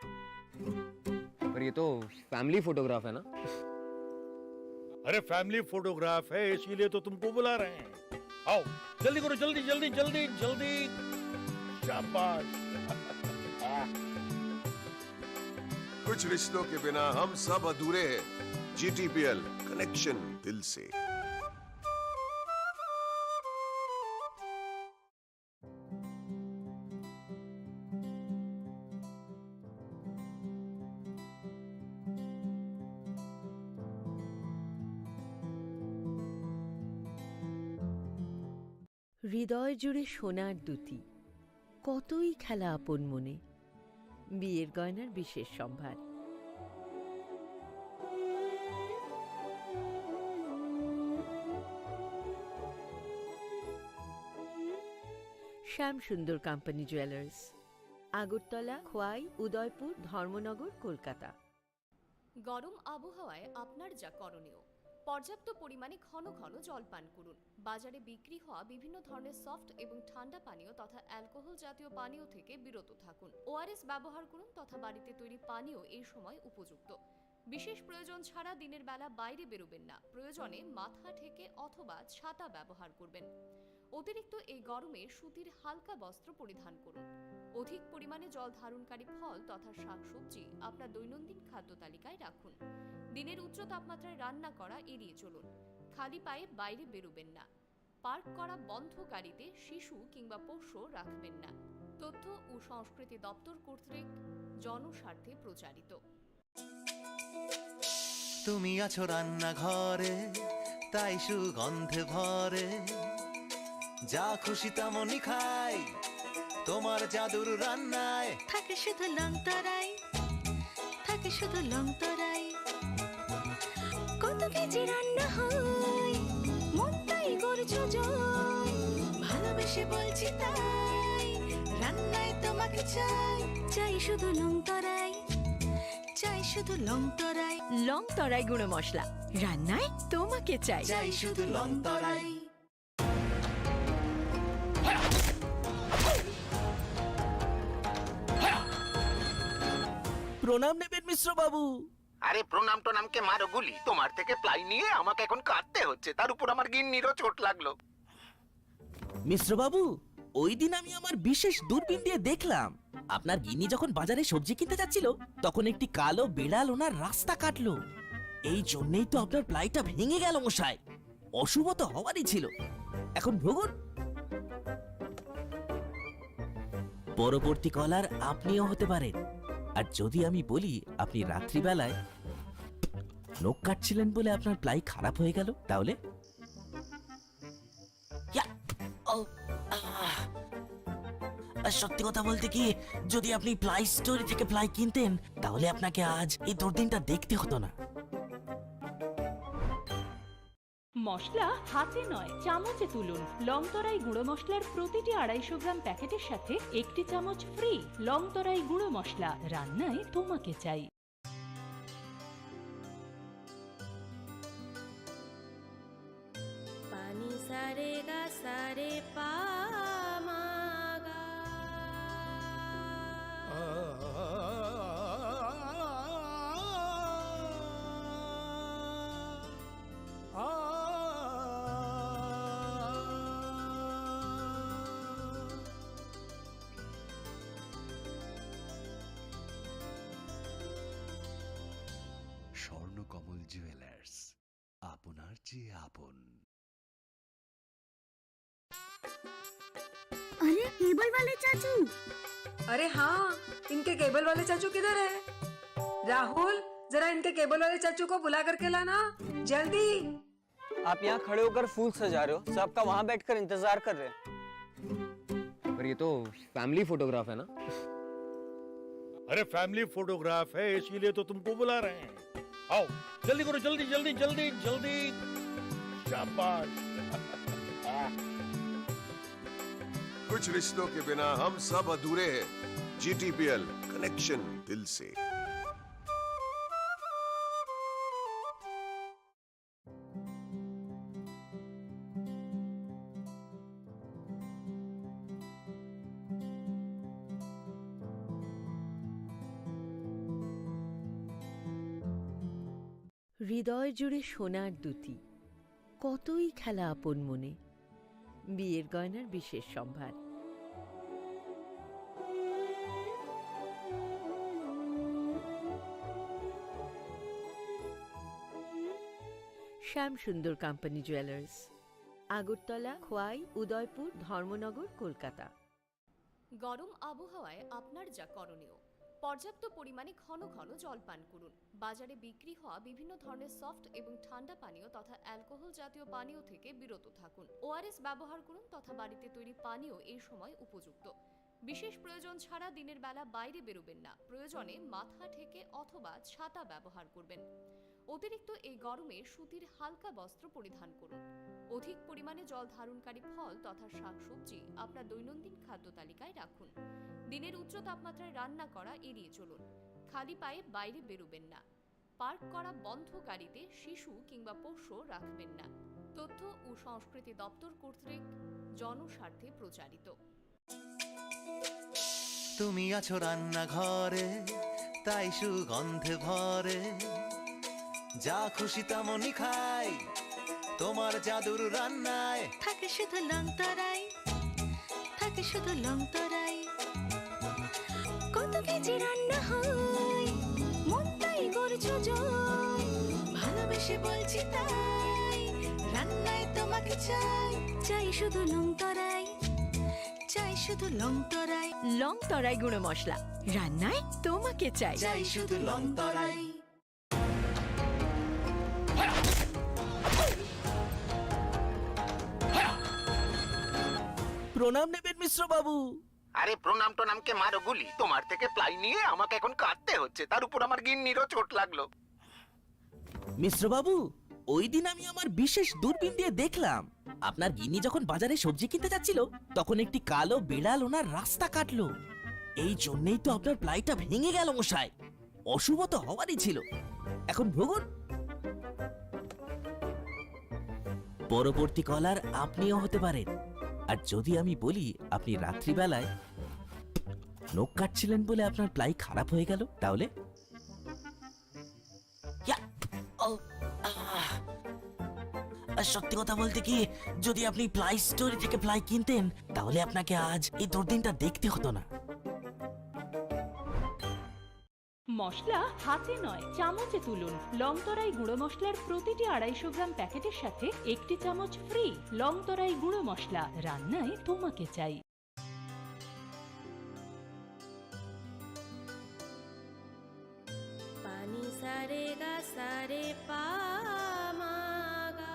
पर ये तो फैमिली फोटोग्राफ है ना? अरे, फैमिली फोटोग्राफ है, इसीलिए तो तुमको बुला रहे हैं। आओ, जल्दी करो, जल्दी, जल्दी, जल्दी, जल्दी। शाबाश। कुछ रिश्तों के बिना हम सब अधूरे हैं। जीटीपीएल, कनेक्शन दिल से। হৃদয় জুড়ে সোনার দুতি, কতই খেলা আপন মনে। বিয়ের গয়নার বিশেষ সম্ভার। শ্যাম সুন্দর কোম্পানি জুয়েলার্স, আগরতলা, খোয়াই, উদয়পুর, ধর্মনগর, কলকাতা। গরম আবহাওয়ায় আপনার যা করণীয়, পর্যাপ্ত পরিমাণে ঘন ঘন জল পান করুন। বাজারে বিক্রি হওয়া বিভিন্ন ধরনের সফট এবং ঠান্ডা পানীয় তথা অ্যালকোহল জাতীয় পানীয় থেকে বিরত থাকুন। ওআরএস ব্যবহার করুন তথা বাড়িতে তৈরি পানীয় এই সময় উপযুক্ত। বিশেষ প্রয়োজন ছাড়া দিনের বেলা বাইরে বেরোবেন না। প্রয়োজনে মাথা ঢেকে অথবা ছাতা ব্যবহার করবেন। অতিরিক্ত এই গরমে সুতির হালকা বস্ত্র পরিধান করুন। অধিক পরিমাণে জল ধারণকারী ফল তথা শাকসবজি আপনার দৈনন্দিন খাদ্য তালিকায় রাখুন। দিনের উচ্চ তাপমাত্রায় রান্না করা এড়িয়ে চলুন। খালি পায়ে বাইরে বেরোবেন না। পার্ক করা বন্ধ গাড়িতে শিশু কিংবা পোষ্য রাখবেন না। তথ্য ও সংস্কৃতি দপ্তর কর্তৃক জনস্বার্থে প্রচারিত। তুমি আছো রান্নাঘরে, তাই সুগন্ধে ভরে। যা খুশি তেমনই খাই, তোমার জাদুর রান্নায়। থাকে শুধু লংতরাই, থাকে শুধু লংতরাই। কত কেজি রান্না হয়, মনটাই করছো জয়। ভালোবেসে বলছি তাই, রান্নায় তোমাকে চাই। চাই শুধু লংতরাই, চাই শুধু লংতরাই। লংতরাই গুঁড়ো মশলা, রান্নায় তোমাকে চাই। চাই শুধু লংতরাই। প্রণাম নেবেন মিশ্র বাবু। আরে, প্রণাম টনামকে মারো গুলি, তোমার থেকে প্লাই নিয়ে আমাকে এখন কাঁদতে হচ্ছে, তার উপর আমার গিন্নিরও চোট লাগলো। মিশ্র বাবু, ওই দিন আমি আমার বিশেষ দূরবীন দিয়ে দেখলাম, আপনার গিন্নি যখন বাজারে সবজি কিনতে যাচ্ছিল, তখন একটি কালো বিড়াল ওনার রাস্তা কাটলো। এই জন্যই তো আপনার প্লাইটা ভেঙে গেল, মশাই। অশুভ তো হওয়ারই ছিল। এখন ভুগুন। পরবর্তী কলার আপনিও হতে পারেন। আর যদি আমি বলি, আপনি রাত্রিবেলায় নখ কাটছিলেন বলে আপনার প্লাই খারাপ হয়ে গেল, তাহলে? ইয়া! ও, আহ! আর সত্যি কথা বলতে কি, যদি আপনি প্লাই স্টোর থেকে প্লাই কিনতেন, তাহলে আপনাকে আজ এই দুর্দিনটা দেখতে হতো না। মশলা হাতে নয়, চামচে তুলুন। লং তরাই গুঁড়ো মশলার প্রতিটি আড়াইশো গ্রাম প্যাকেটের সাথে একটি চামচ ফ্রি। লং তরাই গুঁড়ো মশলা, রান্নায় তোমাকে চাই। Pani sare ga sare pa ma ga. Swarnakamal jewellers, আপনার চেয়ে আপন। अरे, केबल वाले चाचू। अरे हाँ, इनके केबल वाले चाचू किधर है? राहुल, जरा इनके केबल वाले चाचू को बुला करके लाना, जल्दी। आप यहाँ खड़े होकर फूल सजा रहे हो, सब आपका वहाँ बैठकर इंतजार कर रहे हैं। पर ये तो फैमिली फोटोग्राफ है ना? अरे, फैमिली फोटोग्राफ है, इसीलिए तो तुमको बुला रहे हैं। आओ, जल्दी करो, जल्दी, जल्दी, जल्दी, जल्दी। शाबाश। कुछ रिश्तों के बिना हम सब अधूरे हैं। जीटीपीएल, कनेक्शन दिल से। হৃদয় জুড়ে সোনার দুতি, কতই খেলা আপন মনে। বিয়ের গয়নার বিশেষ সম্ভার। শ্যাম সুন্দর কোম্পানি জুয়েলার্স, আগরতলা, খোয়াই, উদয়পুর, ধর্মনগর, কলকাতা। গরম আবহাওয়ায় আপনার যা করণীয়, পর্যাপ্ত পরিমাণে ঘন ঘন জল পান করুন। বাজারে বিক্রি হওয়া বিভিন্ন ধরনের সফট এবং ঠান্ডা পানীয় তথা অ্যালকোহল জাতীয় পানীয় থেকে বিরত থাকুন। ওআরএস ব্যবহার করুন তথা বাড়িতে তৈরি পানীয় এই সময় উপযুক্ত। বিশেষ প্রয়োজন ছাড়া দিনের বেলা বাইরে বেরোবেন না। প্রয়োজনে মাথা ঢেকে অথবা ছাতা ব্যবহার করবেন। অতিরিক্ত এই গরমে সুতির হালকা বস্ত্র পরিধান করুন। অধিক পরিমাণে জল ধারণকারী ফল তথা শাকসবজি আপনার দৈনন্দিন খাদ্য তালিকায় রাখুন। দিনের উচ্চ তাপমাত্রায় রান্না করা এড়িয়ে চলুন। খালি পায়ে বাইরে বেরোবেন না। পার্ক করা বন্ধ গাড়িতে শিশু কিংবা পোষ্য রাখবেন না। তথ্য ও সংস্কৃতি দপ্তর কর্তৃক জনস্বার্থে প্রচারিত। তুমি আছো রান্নাঘরে, তাই সুগন্ধে ভরে। যা খুশি তেমনই খাই, তোমার জাদুর রান্নায়। থাকে শুধু লং তরাই, থাকে শুধু লং তরাই। কত কেজি রান্না হয়, মনটাই করছো জয়। ভালোবেসে বলছি তাই, রান্নায় তোমাকে চাই। চাই শুধু লং তরাই, চাই শুধু লং তরাই। লং তরাই গুঁড়ো মশলা, রান্নায় তোমাকে চাই। চাই শুধু লং তরাই। প্রণাম নেবেন মিশ্র বাবু। আরে, প্রণাম টনামকে মারো গুলি, তোমার থেকে প্লাই নিয়ে আমাকে এখন কাঁদতে হচ্ছে, তার উপর আমার গিন্নিরও চোট লাগলো। মিশ্র বাবু, ওই দিন আমি আমার বিশেষ দূরবীন দিয়ে দেখলাম, আপনার গিন্নি যখন বাজারে সবজি কিনতে যাচ্ছিল, তখন একটি কালো বিড়াল ওনার রাস্তা কাটলো। এই জন্যই তো আপনার প্লাইটা ভেঙে গেল, মশাই। অশুভ তো হওয়ারই ছিল। এখন ভুগুন। পরবর্তী কলার আপনিও হতে পারেন। আর যদি আমি বলি, আপনি রাত্রিবেলায় নখ কাটছিলেন বলে আপনার প্লাই খারাপ হয়ে গেল, তাহলে? ইয়া! ও, আহ! সত্যি কথা বলতে কি, যদি আপনি প্লাই স্টোর থেকে প্লাই কিনতেন, তাহলে আপনাকে আজ এই দুর্দিনটা দেখতে হতো না। মশলা হাতে নয়, চামচে তুলুন। লং তরাই গুঁড়ো মশলার প্রতিটি আড়াইশো গ্রাম প্যাকেটের সাথে একটি চামচ ফ্রি। লং তরাই গুঁড়ো মশলা, রান্নায় তোমাকে চাই। Pani sa re ga sa re pa ma ga.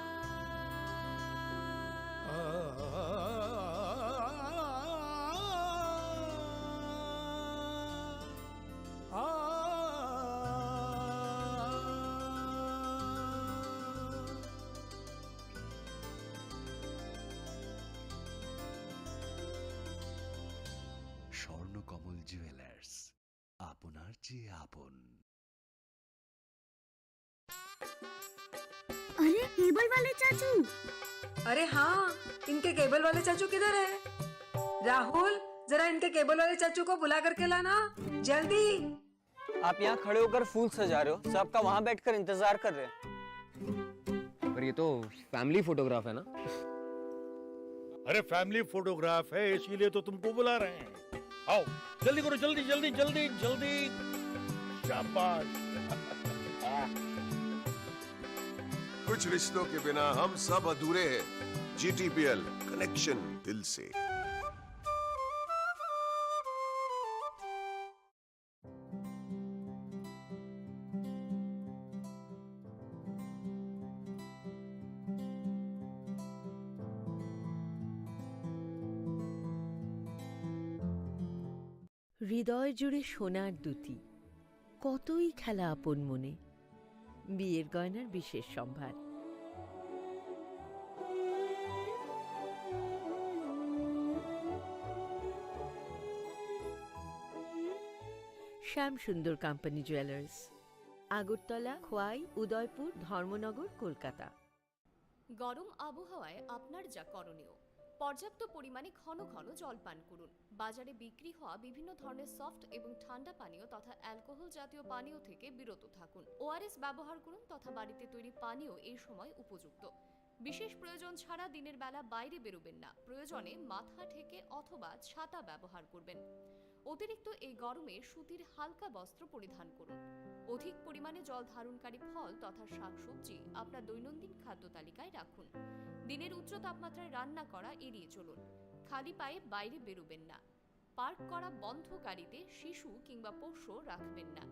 Swarnakamal jewellers, আপনার চেয়ে আপন। अरे, केबल वाले चाचू। अरे हाँ, इनके केबल वाले चाचू किधर है? राहुल, जरा इनके केबल वाले चाचू को बुला करके लाना, जल्दी। आप यहाँ खड़े होकर फूल सजा रहे हो, सबका वहाँ बैठकर इंतजार कर रहे हैं। पर ये तो फैमिली फोटोग्राफ है ना? अरे, फैमिली फोटोग्राफ है, इसीलिए तो तुमको बुला रहे हैं। आओ, जल्दी करो, जल्दी, जल्दी, जल्दी, जल्दी। शाबाश। कुछ रिश्तों के बिना हम सब अधूरे हैं। जीटीपीएल, कनेक्शन दिल से। হৃদয় জুড়ে সোনার দুতি, কতই খেলা আপন মনে। বিয়ের গয়নার বিশেষ সম্ভার। শ্যাম সুন্দর কোম্পানি জুয়েলার্স, আগরতলা, খোয়াই, উদয়পুর, ধর্মনগর, কলকাতা। গরম আবহাওয়ায় আপনার যা করণীয়, পর্যাপ্ত পরিমাণে ঘন ঘন জল পান করুন। বাজারে বিক্রি হওয়া বিভিন্ন ধরনের সফট এবং ঠান্ডা পানীয় তথা অ্যালকোহল জাতীয় পানীয় থেকে বিরত থাকুন। ওআরএস ব্যবহার করুন তথা বাড়িতে তৈরি পানীয় এই সময় উপযুক্ত। বিশেষ প্রয়োজন ছাড়া দিনের বেলা বাইরে বেরোবেন না। প্রয়োজনে মাথা ঢেকে অথবা ছাতা ব্যবহার করবেন। অতিরিক্ত এই গরমে সুতির হালকা বস্ত্র পরিধান করুন। অধিক পরিমাণে জল ধারণকারী ফল তথা শাকসবজি আপনার দৈনন্দিন খাদ্য তালিকায় রাখুন। দিনের উচ্চ তাপমাত্রায় রান্না করা এড়িয়ে চলুন। খালি পায়ে বাইরে বেরোবেন না। পার্ক করা বন্ধ গাড়িতে শিশু কিংবা পোষ্য রাখবেন না।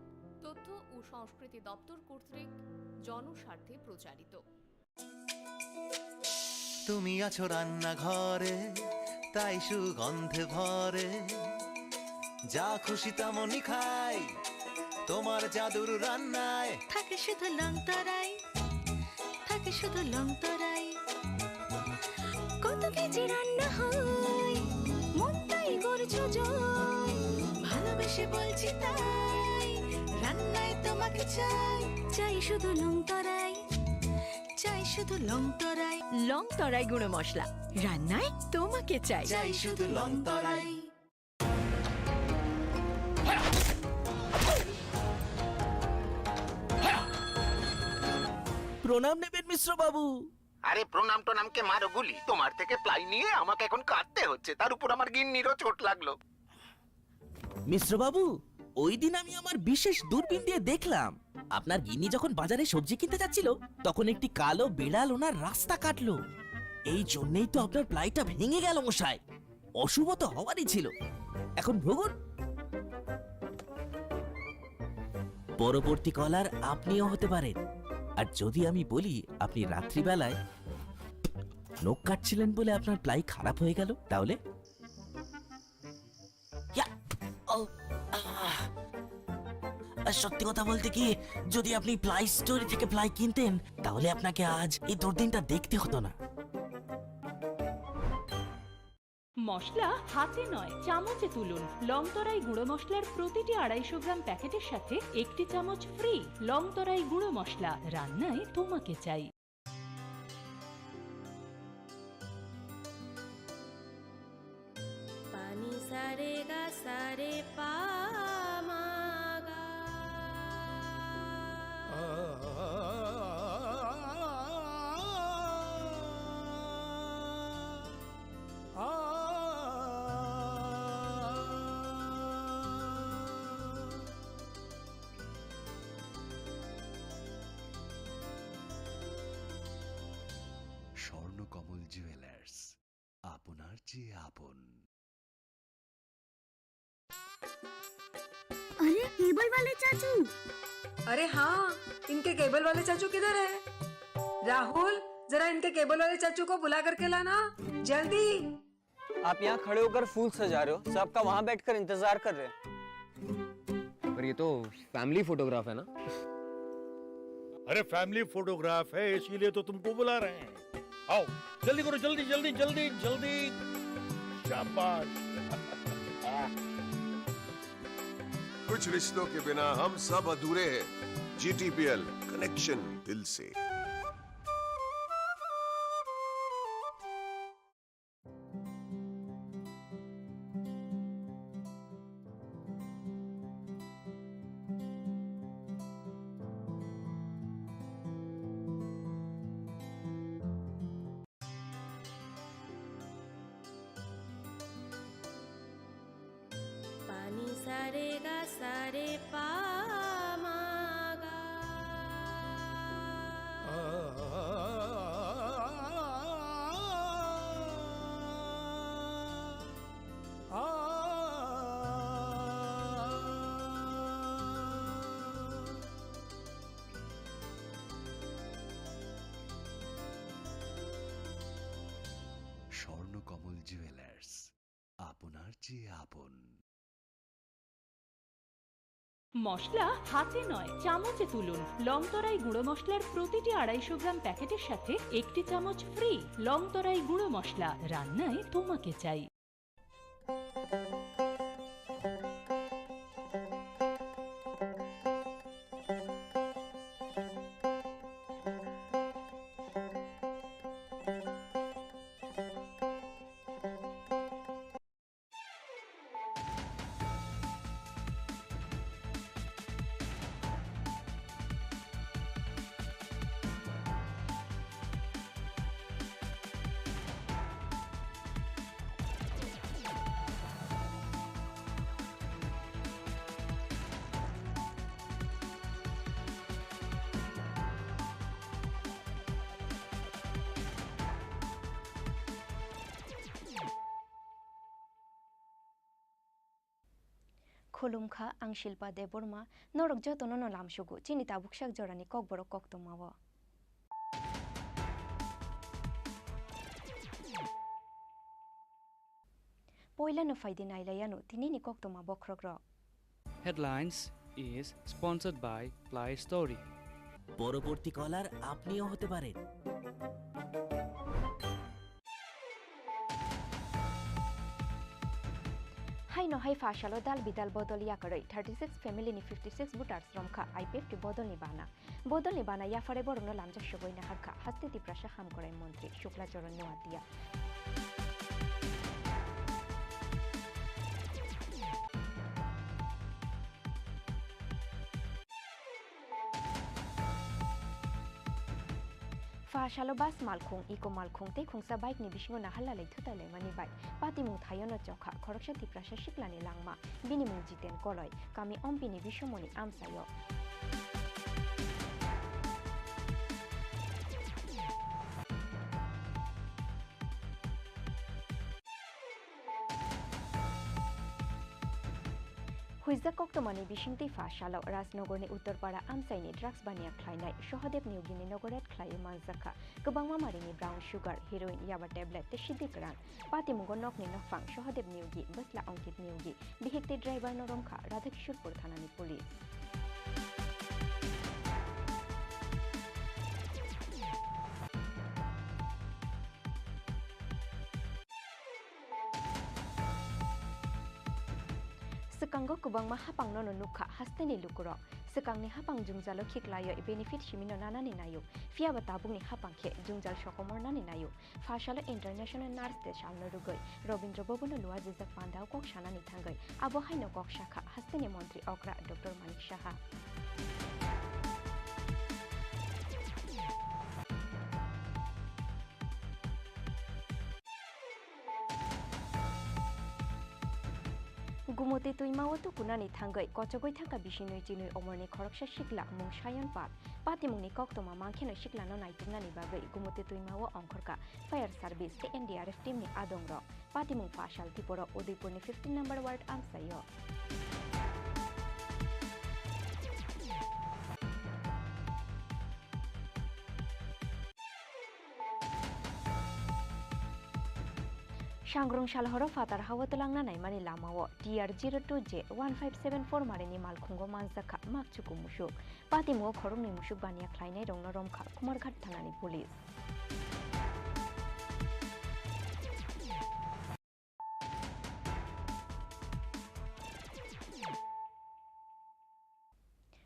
তথ্য ও সংস্কৃতি দপ্তর কর্তৃক জনস্বার্থে প্রচারিত। তুমি আছো রান্নাঘরে, তাই সুগন্ধে ভরে। যা খুশি তেমনই খাই, তোমার জাদুর রান্নায়। থাকে শুধু লং তরাই, থাকে শুধু লং তরাই। কত কেজি রান্না হয়, মনটাই করছো জয়। ভালোবেসে বলছি তাই, রান্নায় তোমাকে চাই। চাই শুধু লং তরাই, চাই শুধু লং তরাই। লং তরাই গুঁড়ো মশলা, রান্নায় তোমাকে চাই। চাই শুধু লং তরাই। প্রণাম নেবেন মিশ্র বাবু। আরে, প্রণাম টনামকে মারো গুলি, তোমার থেকে প্লাই নিয়ে আমাকে এখন কাঁদতে হচ্ছে, তার উপর আমার গিন্নিরও চোট লাগলো। মিশ্র বাবু, ওই দিন আমি আমার বিশেষ দূরবীন দিয়ে দেখলাম, আপনার গিন্নি যখন বাজারে সবজি কিনতে যাচ্ছিল, তখন একটি কালো বিড়াল ওনার রাস্তা কাটলো। এই জন্যই তো আপনার প্লাইটা ভেঙে গেল মশাই। অশুভ তো হওয়ারই ছিল। এখন ভোগুন। পরবর্তী কলার আপনিও হতে পারেন। আর যদি আমি বলি আপনি রাত্রিবেলায় নখ কাটছিলেন বলে আপনার প্লাই খারাপ হয়ে গেল, তাহলে? ইয়া! ও, আহ! আর সত্যি কথা বলতে কি, যদি আপনি প্লাই স্টোর থেকে প্লাই কিনতেন, তাহলে আপনাকে আজ এই দুর্দিনটা দেখতে হতো না। মশলা হাতে নয়, চামচে তুলুন। লং তরাই গুঁড়ো মশলার প্রতিটি আড়াইশো গ্রাম প্যাকেটের সাথে একটি চামচ ফ্রি। লং তরাই গুঁড়ো মশলা, রান্নায় তোমাকে চাই। Pani sa re ga sa re pa ma ga. Jewellers, আপনার চেয়ে আপন। अरे, केबल वाले चाचू। अरे हाँ, इनके केबल वाले चाचू किधर है? राहुल, जरा इनके केबल वाले चाचू को बुला करके लाना, जल्दी। आप यहाँ खड़े होकर फूल सजा रहे हो, सबका वहां बैठकर इंतजार कर रहे हैं। पर ये तो फैमिली फोटोग्राफ है ना? अरे, फैमिली फोटोग्राफ है, इसीलिए तो तुमको बुला रहे हैं। आओ, जल्दी करो, जल्दी, जल्दी, जल्दी, जल्दी। शाबाश। कुछ रिश्तों के बिना हम सब अधूरे हैं। जीटीपीएल, कनेक्शन दिल से। Pani sare ga sare pa ma ga. Swarnakamal jewellers, আপনার চেয়ে আপন। মশলা হাতে নয়, চামচে তুলুন। লংতরাই গুঁড়ো মশলার প্রতিটি আড়াইশো গ্রাম প্যাকেটের সাথে একটি চামচ ফ্রি। লংতরাই গুঁড়ো মশলা, রান্নায় তোমাকে চাই। Khulumkha, ang Shilpa Debbarma, norok jotono no lamsugo chini tabuksak jorani kokborok koktwmao. Poilano phaidi nailaiano tinini koktwma bokhorokrok. Headlines is sponsored by Play Story. পরবর্তী কলার আপনিও হতে পারেন। Haino hai pha salo dal bidal bodol yakarwi thirty six family ni fifty six voters romkha I P F T bodolni bana. Bodolni bana yaphare borokno lamjak sogwi naharkha haste Tiprasa hamkrai montri Shukla Charan Noatia. Pha salo bus malkhung, eco malkhung tei khungsa bike ni bisingo naharlalai thutailaimani bai patimung thaiono chokha khoroksa Tiprasa siklani langma, bini mung Jiten Koloi, kami Ompini bisomoni amchaio. Huijak koktwmani bisingtwi pha salo Rajnogorni Uttarpara amchaini drugs baniya khlainai Sohadeb Niyogini nogo raid khlaiwi manjakha kwbangma marini brown sugar, heroin, yaba tablet tei sidi kwran. Patimungo nokni nokphang Sohadeb Niyogi, bwsla Ankit Niyogi, bihik tei driver no romkha Radhakishorpur thanani police. Swkango kwbangma hapangno no nukha hasteni lukurok. Swkangni hapang jwngjalo khiklaiwi benefit simino nanani naio, phiyaba tabukni hapang khe jwngjal sokomornani naio. Pha salo International Nurse Day salno rwgwi Robindra Bhavan-o luajijak pandao kok sanani thangwi abo haino kok sakha hasteni montri okra Doctor Manik Saha. Gumoti twima o tukunani thangwi kochogwi thangkha bisi nwi chinwi omorni khoroksa sikla, mung Sayon Pal. Patimungni koktwma mankheno siklano naituknani bagwi Gumoti twima o ongkhorkha fire service tei N D R F team ni adongrok. Patimung Pha Sal Tiporo Udaipurni fifteen number ward amchaio. Sangrong salhoro phatar hao twlangna naimani lamao T R zero two J one five seven four marini malkhungo manjakha makchuku musuk. Patimungo khoroknwi musuk baniya khlainairokno romkha Kumarghat thanani police.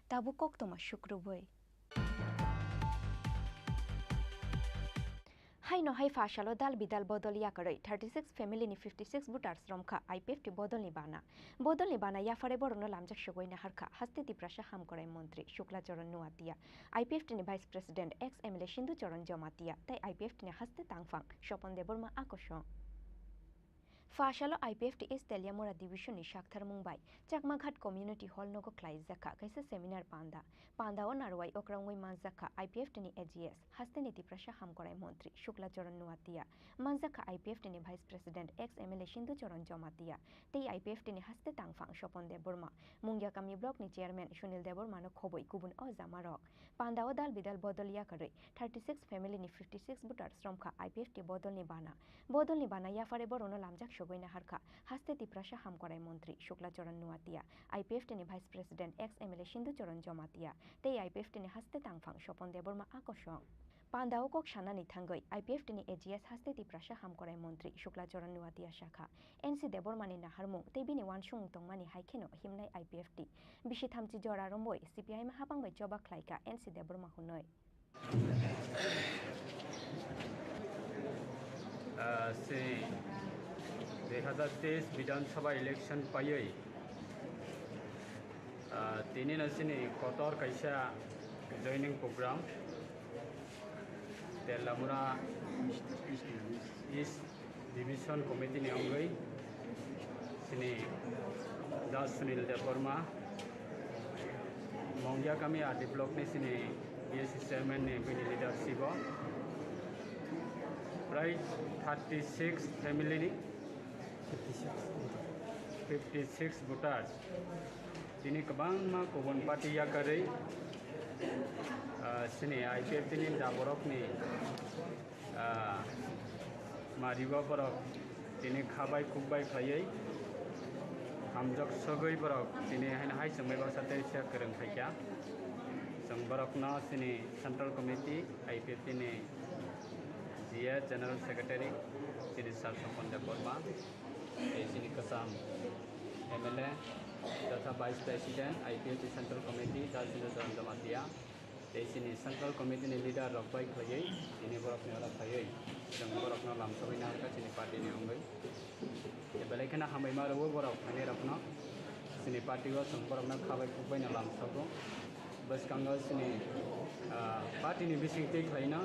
Tabuk koktwma sukrubwi. Haino hai Pha Salo dal bidal bodol yakarwi thirty six family ni fifty six voters romkha I P F T bodolni bana. Bodolni bana yapharwi borokno lamjak sogwi naharkha haste Tiprasa Hamkrai Montri Shukla Charan Nuatia, I P F T ni Vice President ex M L A Sindhu Charan Jamatia tei I P F T ni haste tangphang Sopon Debbarma akosong. Pha Salo I P F T East Teliamura Division ni saktharmung bai Chakmaghat Community Hall nogo khlaijakha kaisa seminar panda. Pandao narwai okrangwi manjakha I P F T ni A G S, hasteni Tiprasa Hamkrai Montri Shukla Charan Nuatia, manjakha I P F T ni Vice President ex M L A Sindhu Charan Jamatia tei I P F T ni haste tangphang Sopon Debbarma, Mungyakami Block ni Chairman Sunil Debbarma no khobwi kubun o jamarok. Pandao dal bidal bodol yakarwi thirty six family ni fifty six voters romkha I P F T bodolni bana. Bodolni bana yapharwi borokno lamjak sogwi naharkha haste Tiprasa Hamkrai Montri Shukla Charan Nuatia, I P F T ni Vice President ex M L A Sindhu Charan Jamatia tei I P F T ni haste tangphang Sopon Debbarma akosong. Pandao kok sanani thangwi I P F T ni A G S haste Tiprasa Hamkrai Montri Shukla Charan Nuatia sakha, N C Debbarma ni naharmung tei bini uansukmung tongmani hai kheno himnai I P F T. Bisi thamchi jora romwi C P I M hapang bai choba khlaikha N C Debbarma hwnwi. Ah, se dui hazar teis Bidhan Sabha election paiwi, ah, tini no chini kotor kaisa joining program Telamura East Division Committee ni wngwi chini Das Sunil Debbarma, Mongya Kami R D block ni chini B S C chairman ni bini leadership o prai thirty six family ni fifty six voters. Tini kwbangma kubun party yakarwi, ah, chini I P F T ni da borokni, ah, marigo borok tini kha bai khuk bai khlaiwi hamjak sogwi borok tini haino hai chwngwi baksa tei se kwrwng khaikha. Chwng borokno chini Central Committee I P F T ni G A General Secretary chini Sir Sopon Debbarma. Tei chini kwcham M L A totha Vice President I P F T Central Committee Dal Sindhu Charan Jamatia, tei chini Central Committee ni leader rok bai khlaiwi tini borok ni oro phaiwi chwng borok no lamsogwi naharkha chini party ni wngwi. Tei belai kheno hambai ma rwo borok phainai rok no, chini party o chwng borok no kha bai khuk bai no lamsogo. Bwskango chini, ah, party ni bising twi khlai no,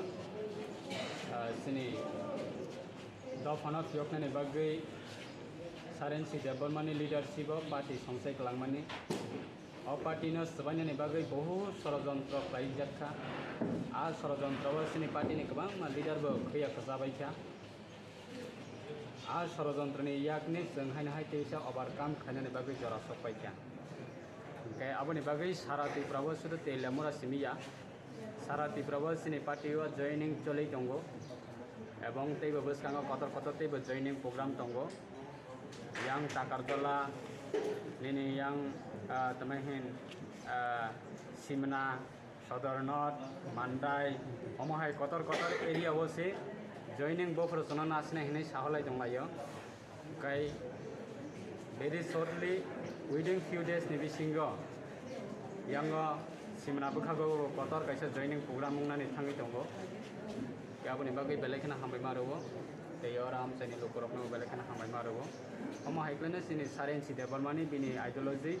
ah, chini dophano phiyoknani bagwi Saren C Debbarmani leadership o party songchai kwlangmani. O party no swbainani bagwi bohut sorojontro khlaijak kha. A sorojontro o chini party ni kwbangma leader bo khwiya kwchabai kha. A sorojontro ni yakni chwng haino hai teisa overcome khlainani bagwi jora sok pai kha. Hwnkhe aboni bagwi sara Tripura o sudu Telamura simi ya. Sara Tripura o chini party o joining choli tongo, ebong teibo bwskango kotor kotor teibo joining program tongo. Yang Takarjala, nini yang, ah, tamo hin, ah, Simna, Sodor North, Mandai, omo hai kotor kotor area o se joining bophuru chwngno nasne hinwi saholai tonglaio. Kai very shortly, within few days ni bisingo yango Simna bwkhago kotor kaisa joining program wngnani thangwi tongo. Aboni bagwi belai kheno hambai ma rwo, tei oro amchaini lukurokno belai kheno hambai ma rwo. Omo hai kheno chini Saren C Debbarmani bini ideology,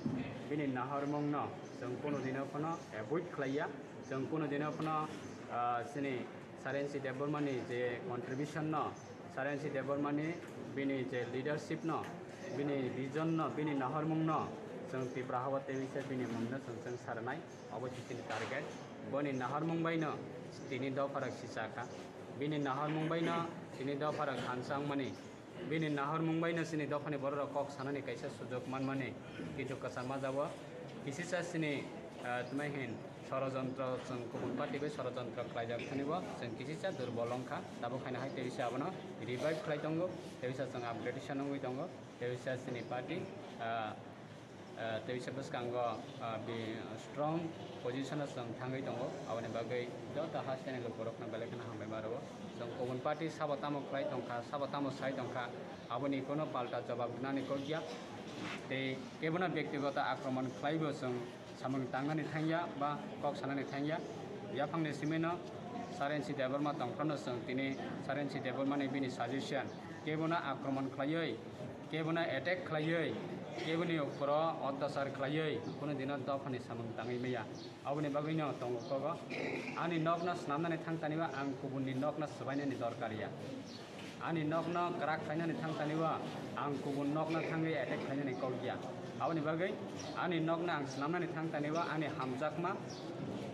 bini nahormungno chwng kunu dino phano avoid khlaiya, chwng kunu dino phano, ah, chini Saren C Debbarmani je contribution no, Saren C Debbarmani bini je leadership no, Bini vision no, bini nahormung no chwng Tipra hao tei bini mung no chwng chwng sarnai, obo se chini target. Boni nahormung bai no tini dopha rok sisa kha. Bini nahormung bai no tini dopha rok thansa wngmani. Bini nahormung bai no chini dophani borok rok kok sanani kaisa sujok manmani kichu kwcham ma jabo. Kisisa chini, ah, tmai hin sorojontro chwng kubun party bai sorojontro khlaijak thani bo chwng kisisa durbol wngkha. Tabuk haino hai tei bisa abono revive khlai tongo, tei bisa chwng upgradation wngwi tongo, tei bisa chini party, ah, ah, tei bisa bwskango, ah, bi strong position o chwng thangwi tongo. Aboni bagwi joto hasteni lukurokno belai kheno hambai ma rwo. Chwng kubun party sabo tamo khlai tongkha, sabo tamo sai tongkha, aboni kono palta jobab rwnani kok ya. Tei kebono byaktigoto akromon khlaibo chwng samung tangnani thangya ba kok sanani thangya. Yaphangni simino Sarensi Debbarma tongphano chwng tini Sarensi Debbarmani bini suggestion kebono akromon khlaiwi, kebono attack khlaiwi, keboni ukoro otyachar khlaiwi kunu dino dophani samung tangwi maya. Aboni bagwino tongo kogo. Ani nokno snamnani thang taniba ang kubunni nokno swbainani dorkar ya. Ani nokno kwrak khlainani thang taniba ang kubun nokno thangwi attack khlainani kok ya. Aboni bagwi ani nokno ang snamnani thang taniba ani hamjakma,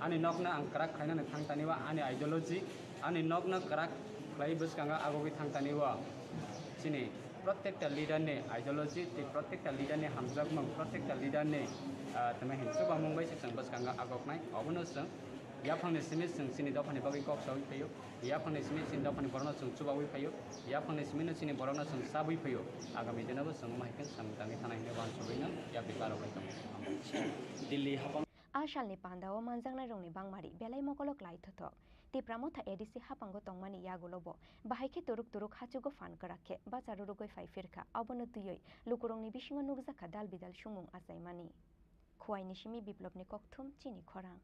ani nokno ang kwrak khlainani thang taniba ani ideology, ani nokno kwrak khlai bwskango agogwi thang taniba chini protekta leader ni ideology tei protekta leader ni hamjakmung, protekta leader ni, ah, tamo hin chubamung bai se chwng bwskango agoknai. Obono chwng yaphangni simi chwng chini dophani bagwi kok saui phaio, yaphangni simi chini dophani borokno chwng chubaui phaio, yaphangni simino chini borokno chwng chabwi phaio. Agami dino bo chwng omo hai khe samung tangwi thana hinwi uansugwino yapri barok lai tongo. Delhi hapang. A salni pandao manjaknairokni bangmari belai mokolo klai thothok. Tipra Motha A D C haphango tongmani yagulo bo bahai khe turuk turuk hachugo phan kwrak khe bacha rurugwi phai phirkha, obono twiwi lukurokni bisingo nukjakha dal bidal sumung achaimani. Khuaini simi Biplobni kokthum chini khorang.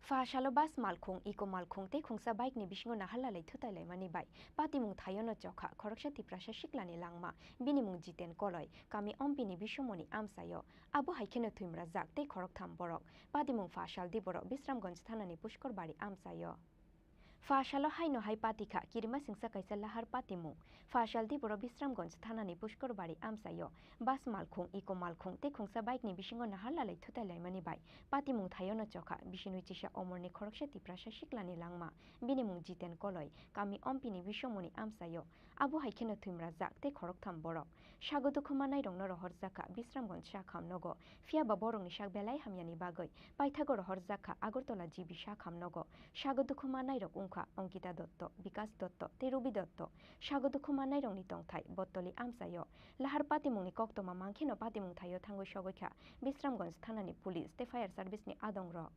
Pha salo bus malkhung, eco malkhung tei khungsa bike ni bisingo naharlalai thutailaimani bai patimung thaiono chokha khoroksa Tiprasa siklani langma, bini mung Jiten Koloi, kami Ompini bisomoni amchaio. Abo hai kheno thwimrajak tei khoroktham borok. Patimung pha sal di borok Bisramganj thanani Pushkorbari amchaio. Pha salo haino hai patikha kirima singsa kaisa lahar patimung. Pha sal di borok Bisramganj thanani Pushkorbari amchaio bus malkhung, eco malkhung tei khungsa bike ni bisingo naharlalai thutailaimani bai patimung thaiono chokha bisinwi chisa omorni khoroksa Tiprasa siklani langma, bini mung Jiten Koloi, kami Ompini bisomoni amchaio. Abo hai kheno thwimrajak tei khoroktham borok. Sago dukhu mannairokno rohorjakha Bisramganj sakham nogo, phiya ba borokni sak belai hamyani bagwi paithago rohorjakha Agartala G B sakham nogo. Sago dukhu mannairok wngkha Ankita Dotto, Bikas Dotto tei Rubi Dotto. Sago dukhu mannairokni tongthai Bottoli amchaio. Lahar patimungni koktoma mankheno patimung thaio thangwi sogwikha Bisramganj thanani police tei fire service ni adongrok.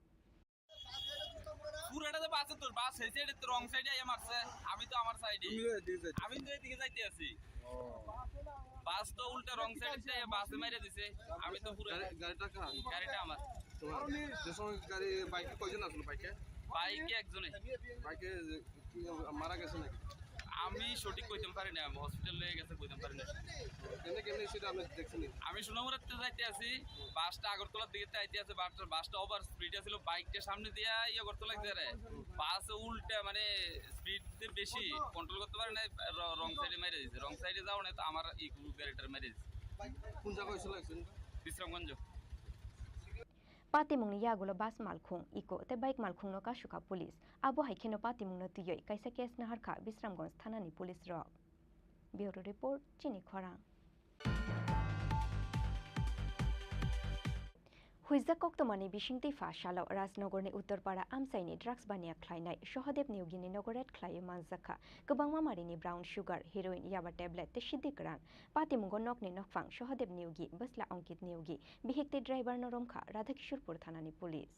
পুরোটা তো বাসে তোর বাস হয়েছে, এটা তো রং সাইডে আইয়া মারছে। আমি তো আমার সাইডে। তুমি ওই দিকে যাইতে আমি তো এদিকে যাইতে আছি। ও। বাস তো উল্টা রং সাইডে আইয়া বাসে মাইরা দিছে। আমি তো পুরো গাড়ি, গাড়িটা কার? গাড়িটা আমার। তোমার? যে সময় গাড়ি, বাইকে কয়জন আসলো বাইকে? বাইকে একজনে। বাইকে কি মারা গেছে নাকি? আমি সঠিক কইতাম পারি না, হসপিটাল লয়ে গেছে কইতাম পারি না। কেমনে, কেমনে সেটা আপনি দেখছেন? আমি সোনামুড়াতে যাইতে আছি, বাসটা আগরতলার দিকে আইতে আছে, বাসটা, বাসটা ওভার স্পিডে ছিল, বাইকটা সামনে দিয়া ইয়ে করতে লাগছে রে। বাস উল্টা মানে স্পিড বেশি, কন্ট্রোল করতে পারে না, র-, রং সাইডে মেরে দিছে। রং সাইডে যাও না তো আমার এই গাড়িটার মেরে দিছে। কোন জায়গায় হয়েছিল অ্যাক্সিডেন্ট? Bishramganj. Patimungni yagulo bus malkhung, eco tei bike malkhungno kasukha police. Abo hai kheno patimungno twiwi kaisa case naharkha Bisramganj thanani police rok. Bureau report, chini khorang. Huijak koktomani bisingtwi pha salo Rajnogorni Uttarpara amchaini drugs baniya khlainai Sohodev Niyogini nogo raid khlaiwi manjakha kwbangma marini brown sugar, heroin, yaba tablet tei siddi kwran. Patimungo nokni nokphang Sohodev Niyogi, bwsla Ankit Niyogi, bihik tei driver no romkha Radhakishorpur thanani police.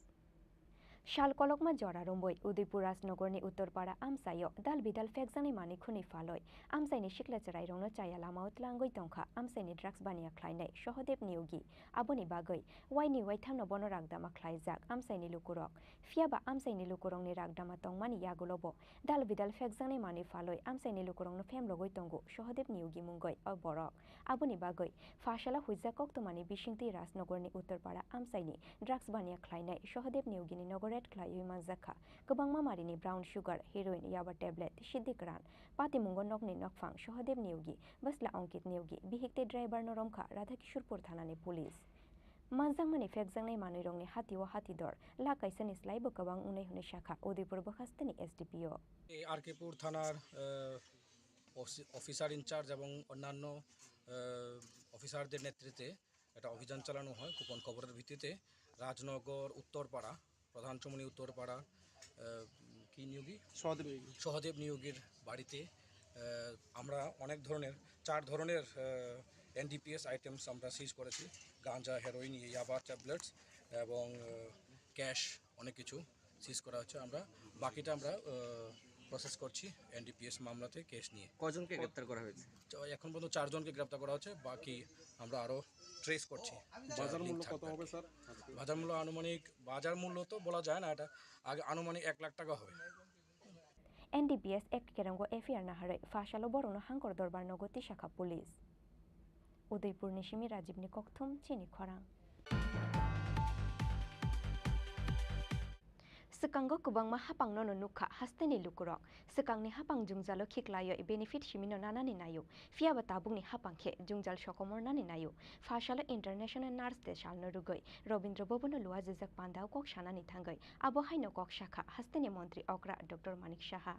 Sal kolokma jora romwi Udaipur Rajnogorni Uttarpara amchaio dal bidal phekjaknai manwi khwnwi phalwi amchaini sikla chwrairokno chaya lamao tlangwi tongkha amchaini drugs baniya khlainai Sohodev Niyogi. Aboni bagwi waini waithamno bono ragdama khlaijak amchaini lukurok. Phiyaba amchaini lukurokni ragdama tongmani yagulobo dal bidal phekjaknai manwi phalwi amchaini lukurokno phemlogwi tongo Sohodev Niyogi mungwi o borok. Aboni bagwi Pha salo huijak koktwmani bisingtwi Rajnogorni Uttarpara amchaini drugs baniya khlainai Sohodev Niyogini nogo raid khlaiwi manjakha. Kwbangma marini brown sugar, heroin, yaba tablet, siddi kwran, patimungo nokni nokphang Sohodev Niyogi, bwsla Ankit Niyogi, bihik tei driver no romkha Radhakishorpur thanani police. Manjakmani phekjaknai manwirokni hatio hatidor lakh kaisani slaibo kwbang wngnai hwnwi sakha Udaipur bwkhasteni S D P O. এই আর কে পুর থানার, আহ, অফি-, officer in charge এবং অন্যান্য, আহ, অফিসারদের নেতৃত্বে একটা অভিযান চালানো হয় গোপন খবরের ভিত্তিতে। রাজনগর উত্তরপাড়া, প্রধান চমুনি উত্তরপাড়া, আহ, কি নিয়োগী? সহদেব নিয়োগী। সহদেব নিয়োগীর বাড়িতে, আহ, আমরা অনেক ধরনের, চার ধরনের, আহ, এনডিপিএস আইটেমস আমরা সিজ করেছি। গাঁজা, হেরোইন, ইয়াবা ট্যাবলেটস এবং, আহ, ক্যাশ, অনেক কিছু সিজ করা হচ্ছে। আমরা বাকিটা আমরা, আহ, প্রসেস করছি এনডিপিএস মামলাতে কেস নিয়ে। কয়জনকে গ্রেপ্তার করা হয়েছে? তো এখন পর্যন্ত চারজনকে গ্রেপ্তার করা হচ্ছে, বাকি আমরা আরও ট্রেস করছি। বাজার মূল্য কত হবে, স্যার? বাজার মূল্য আনুমানিক, বাজার মূল্য তো বলা যায় না, এটা আগে আনুমানিক এক লাখ টাকা হবে। N D P S Act kerango F I R naharwi Pha salo borokno Hangkor Dorbar nogo tisakha police. Udaipurni simi Rajibni kokthum chini khorang. Swkango kwbangma hapangno no nukha hasteni lukurok. Swkangni hapang jwngjalo khiklaiwi benefit simino nanani naio. Phiyaba tabukni hapang khe jwngjal sokomornani naio. Pha salo International Nurse Day salno rwgwi Robindra Bhavan-o luajijak pandao kok sanani thangwi abo haino kok sakha hasteni montri okra Doctor Manik Saha.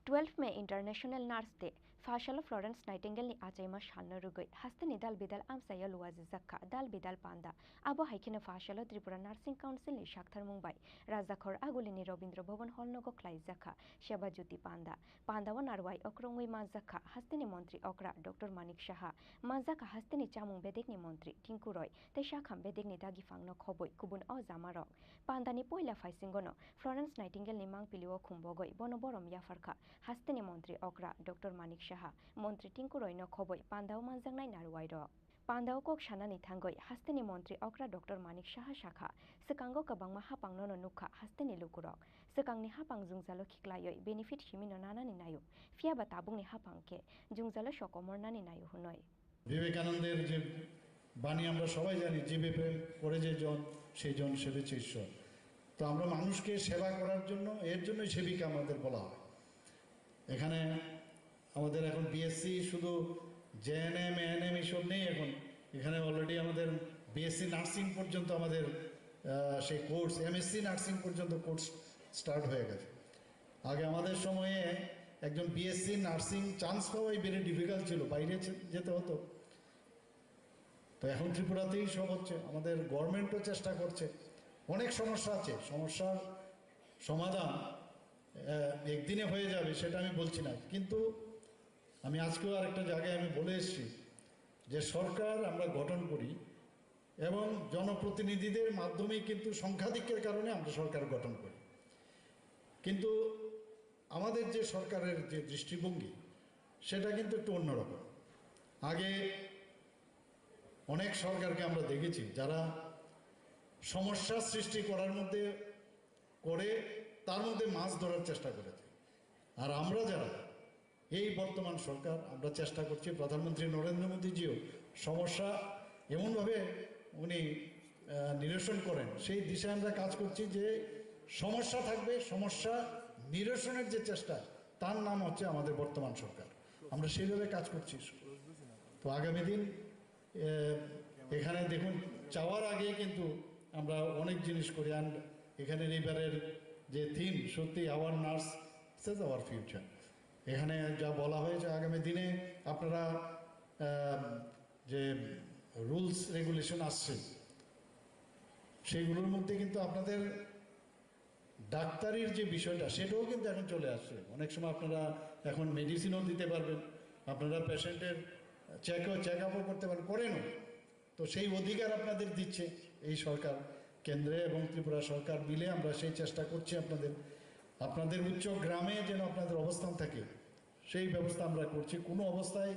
Twelve May International Nurse Day, Pha salo Florence Nightingale-ni achaima salno rwgwi hasteni dal bidal amchaio luajijak kha dal bidal panda. Abo hai kheno Pha salo Tripura Nursing Council-ni saktharmung bai Rajakhor Agulini Robindra Bhavan Hall nogo khlaijak kha Seba Jyoti panda. Pandao narwai okrongwi manjak kha hasteni montri okra Doctor Manik Saha, manjak kha hasteni chamung bedekni montri Tinku Roy tei sakham bedekni dagiphanno khobwi kubun o jamarok. Pandani poila phaisingono Florence Nightingale-ni mangpilio khumbogwi bono borom yapharkha hasteni montri okra Doctor Manik Saha, montri Tinku Roy-no khobwi pandao manjaknai narwai rok. Pandao kok sanani thangwi hasteni montri okra Doctor Manik Saha sakha, swkango kwbangma hapangno no nukha hasteni lukurok. Swkangni hapang jwngjalo khiklaiwi benefit simino nanani naio, phiyaba tabukni hapang khe jwngjalo sokomornani naio hwnwi. বিবেকানন্দের যে বাণী আমরা সবাই জানি, "জীবে প্রেম করে যে জন, সেই জন সেবেছে ঈশ্বর।" তো আমরা মানুষকে সেবা করার জন্য, এর জন্যই সেবিকা আমাদের বলা হয়। এখানে আমাদের এখন বিএসসি শুধু জেএনএম, এএনএম এইসব নেই এখন। এখানে অলরেডি আমাদের বিএসসি নার্সিং পর্যন্ত আমাদের, আহ, সেই কোর্স, এমএসসি নার্সিং পর্যন্ত কোর্স স্টার্ট হয়ে গেছে। আগে আমাদের সময়ে একজন বিএসসি নার্সিং চান্স পাওয়াই ভেরি ডিফিকাল্ট ছিল, বাইরে যে-, যেতে হতো। তো এখন ত্রিপুরাতেই সব হচ্ছে, আমাদের গভর্নমেন্টও চেষ্টা করছে। অনেক সমস্যা আছে, সমস্যার সমাধান, আহ, একদিনে হয়ে যাবে সেটা আমি বলছি না, কিন্তু আমি আজকেও আরেকটা জায়গায় আমি বলে এসেছি যে সরকার আমরা গঠন করি এবং জনপ্রতিনিধিদের মাধ্যমেই কিন্তু সংখ্যাধিক্যের কারণে আমরা সরকার গঠন করি। কিন্তু আমাদের যে সরকারের যে দৃষ্টিভঙ্গি, সেটা কিন্তু একটু অন্যরকম। আগে অনেক সরকারকে আমরা দেখেছি যারা সমস্যা সৃষ্টি করার মধ্যে করে, তার মধ্যে মাছ ধরার চেষ্টা করেছে। আর আমরা যারা এই বর্তমান সরকার, আমরা চেষ্টা করছি, প্রধানমন্ত্রী নরেন্দ্র মোদীজিও সমস্যা এমনভাবে উনি, আহ, নিরসন করেন, সেই দিশায় আমরা কাজ করছি যে সমস্যা থাকবে, সমস্যা নিরসনের যে চেষ্টা, তার নাম হচ্ছে আমাদের বর্তমান সরকার। আমরা সেইভাবে কাজ করছি। তো আগামী দিন, আহ, এখানে দেখুন, চাওয়ার আগে কিন্তু আমরা অনেক জিনিস করি। And এখানে এবারের যে থিম, সত্যি our nurse is our future। এখানে যা বলা হয়েছে, আগামী দিনে আপনারা, আহ, যে রুলস রেগুলেশন আসছে, সেগুলোর মধ্যে কিন্তু আপনাদের ডাক্তারির যে বিষয়টা, সেটাও কিন্তু এখন চলে আসছে। অনেক সময় আপনারা এখন মেডিসিনও দিতে পারবেন, আপনারা পেশেন্টের চেকও, চেক আপও করতে পারেন, করেনও। তো সেই অধিকার আপনাদের দিচ্ছে এই সরকার, কেন্দ্রে এবং ত্রিপুরা সরকার মিলে আমরা সেই চেষ্টা করছি। আপনাদের, আপনাদের উচ্চ গ্রামে যেন আপনাদের অবস্থান থাকে, সেই ব্যবস্থা আমরা করছি। কোনো অবস্থায়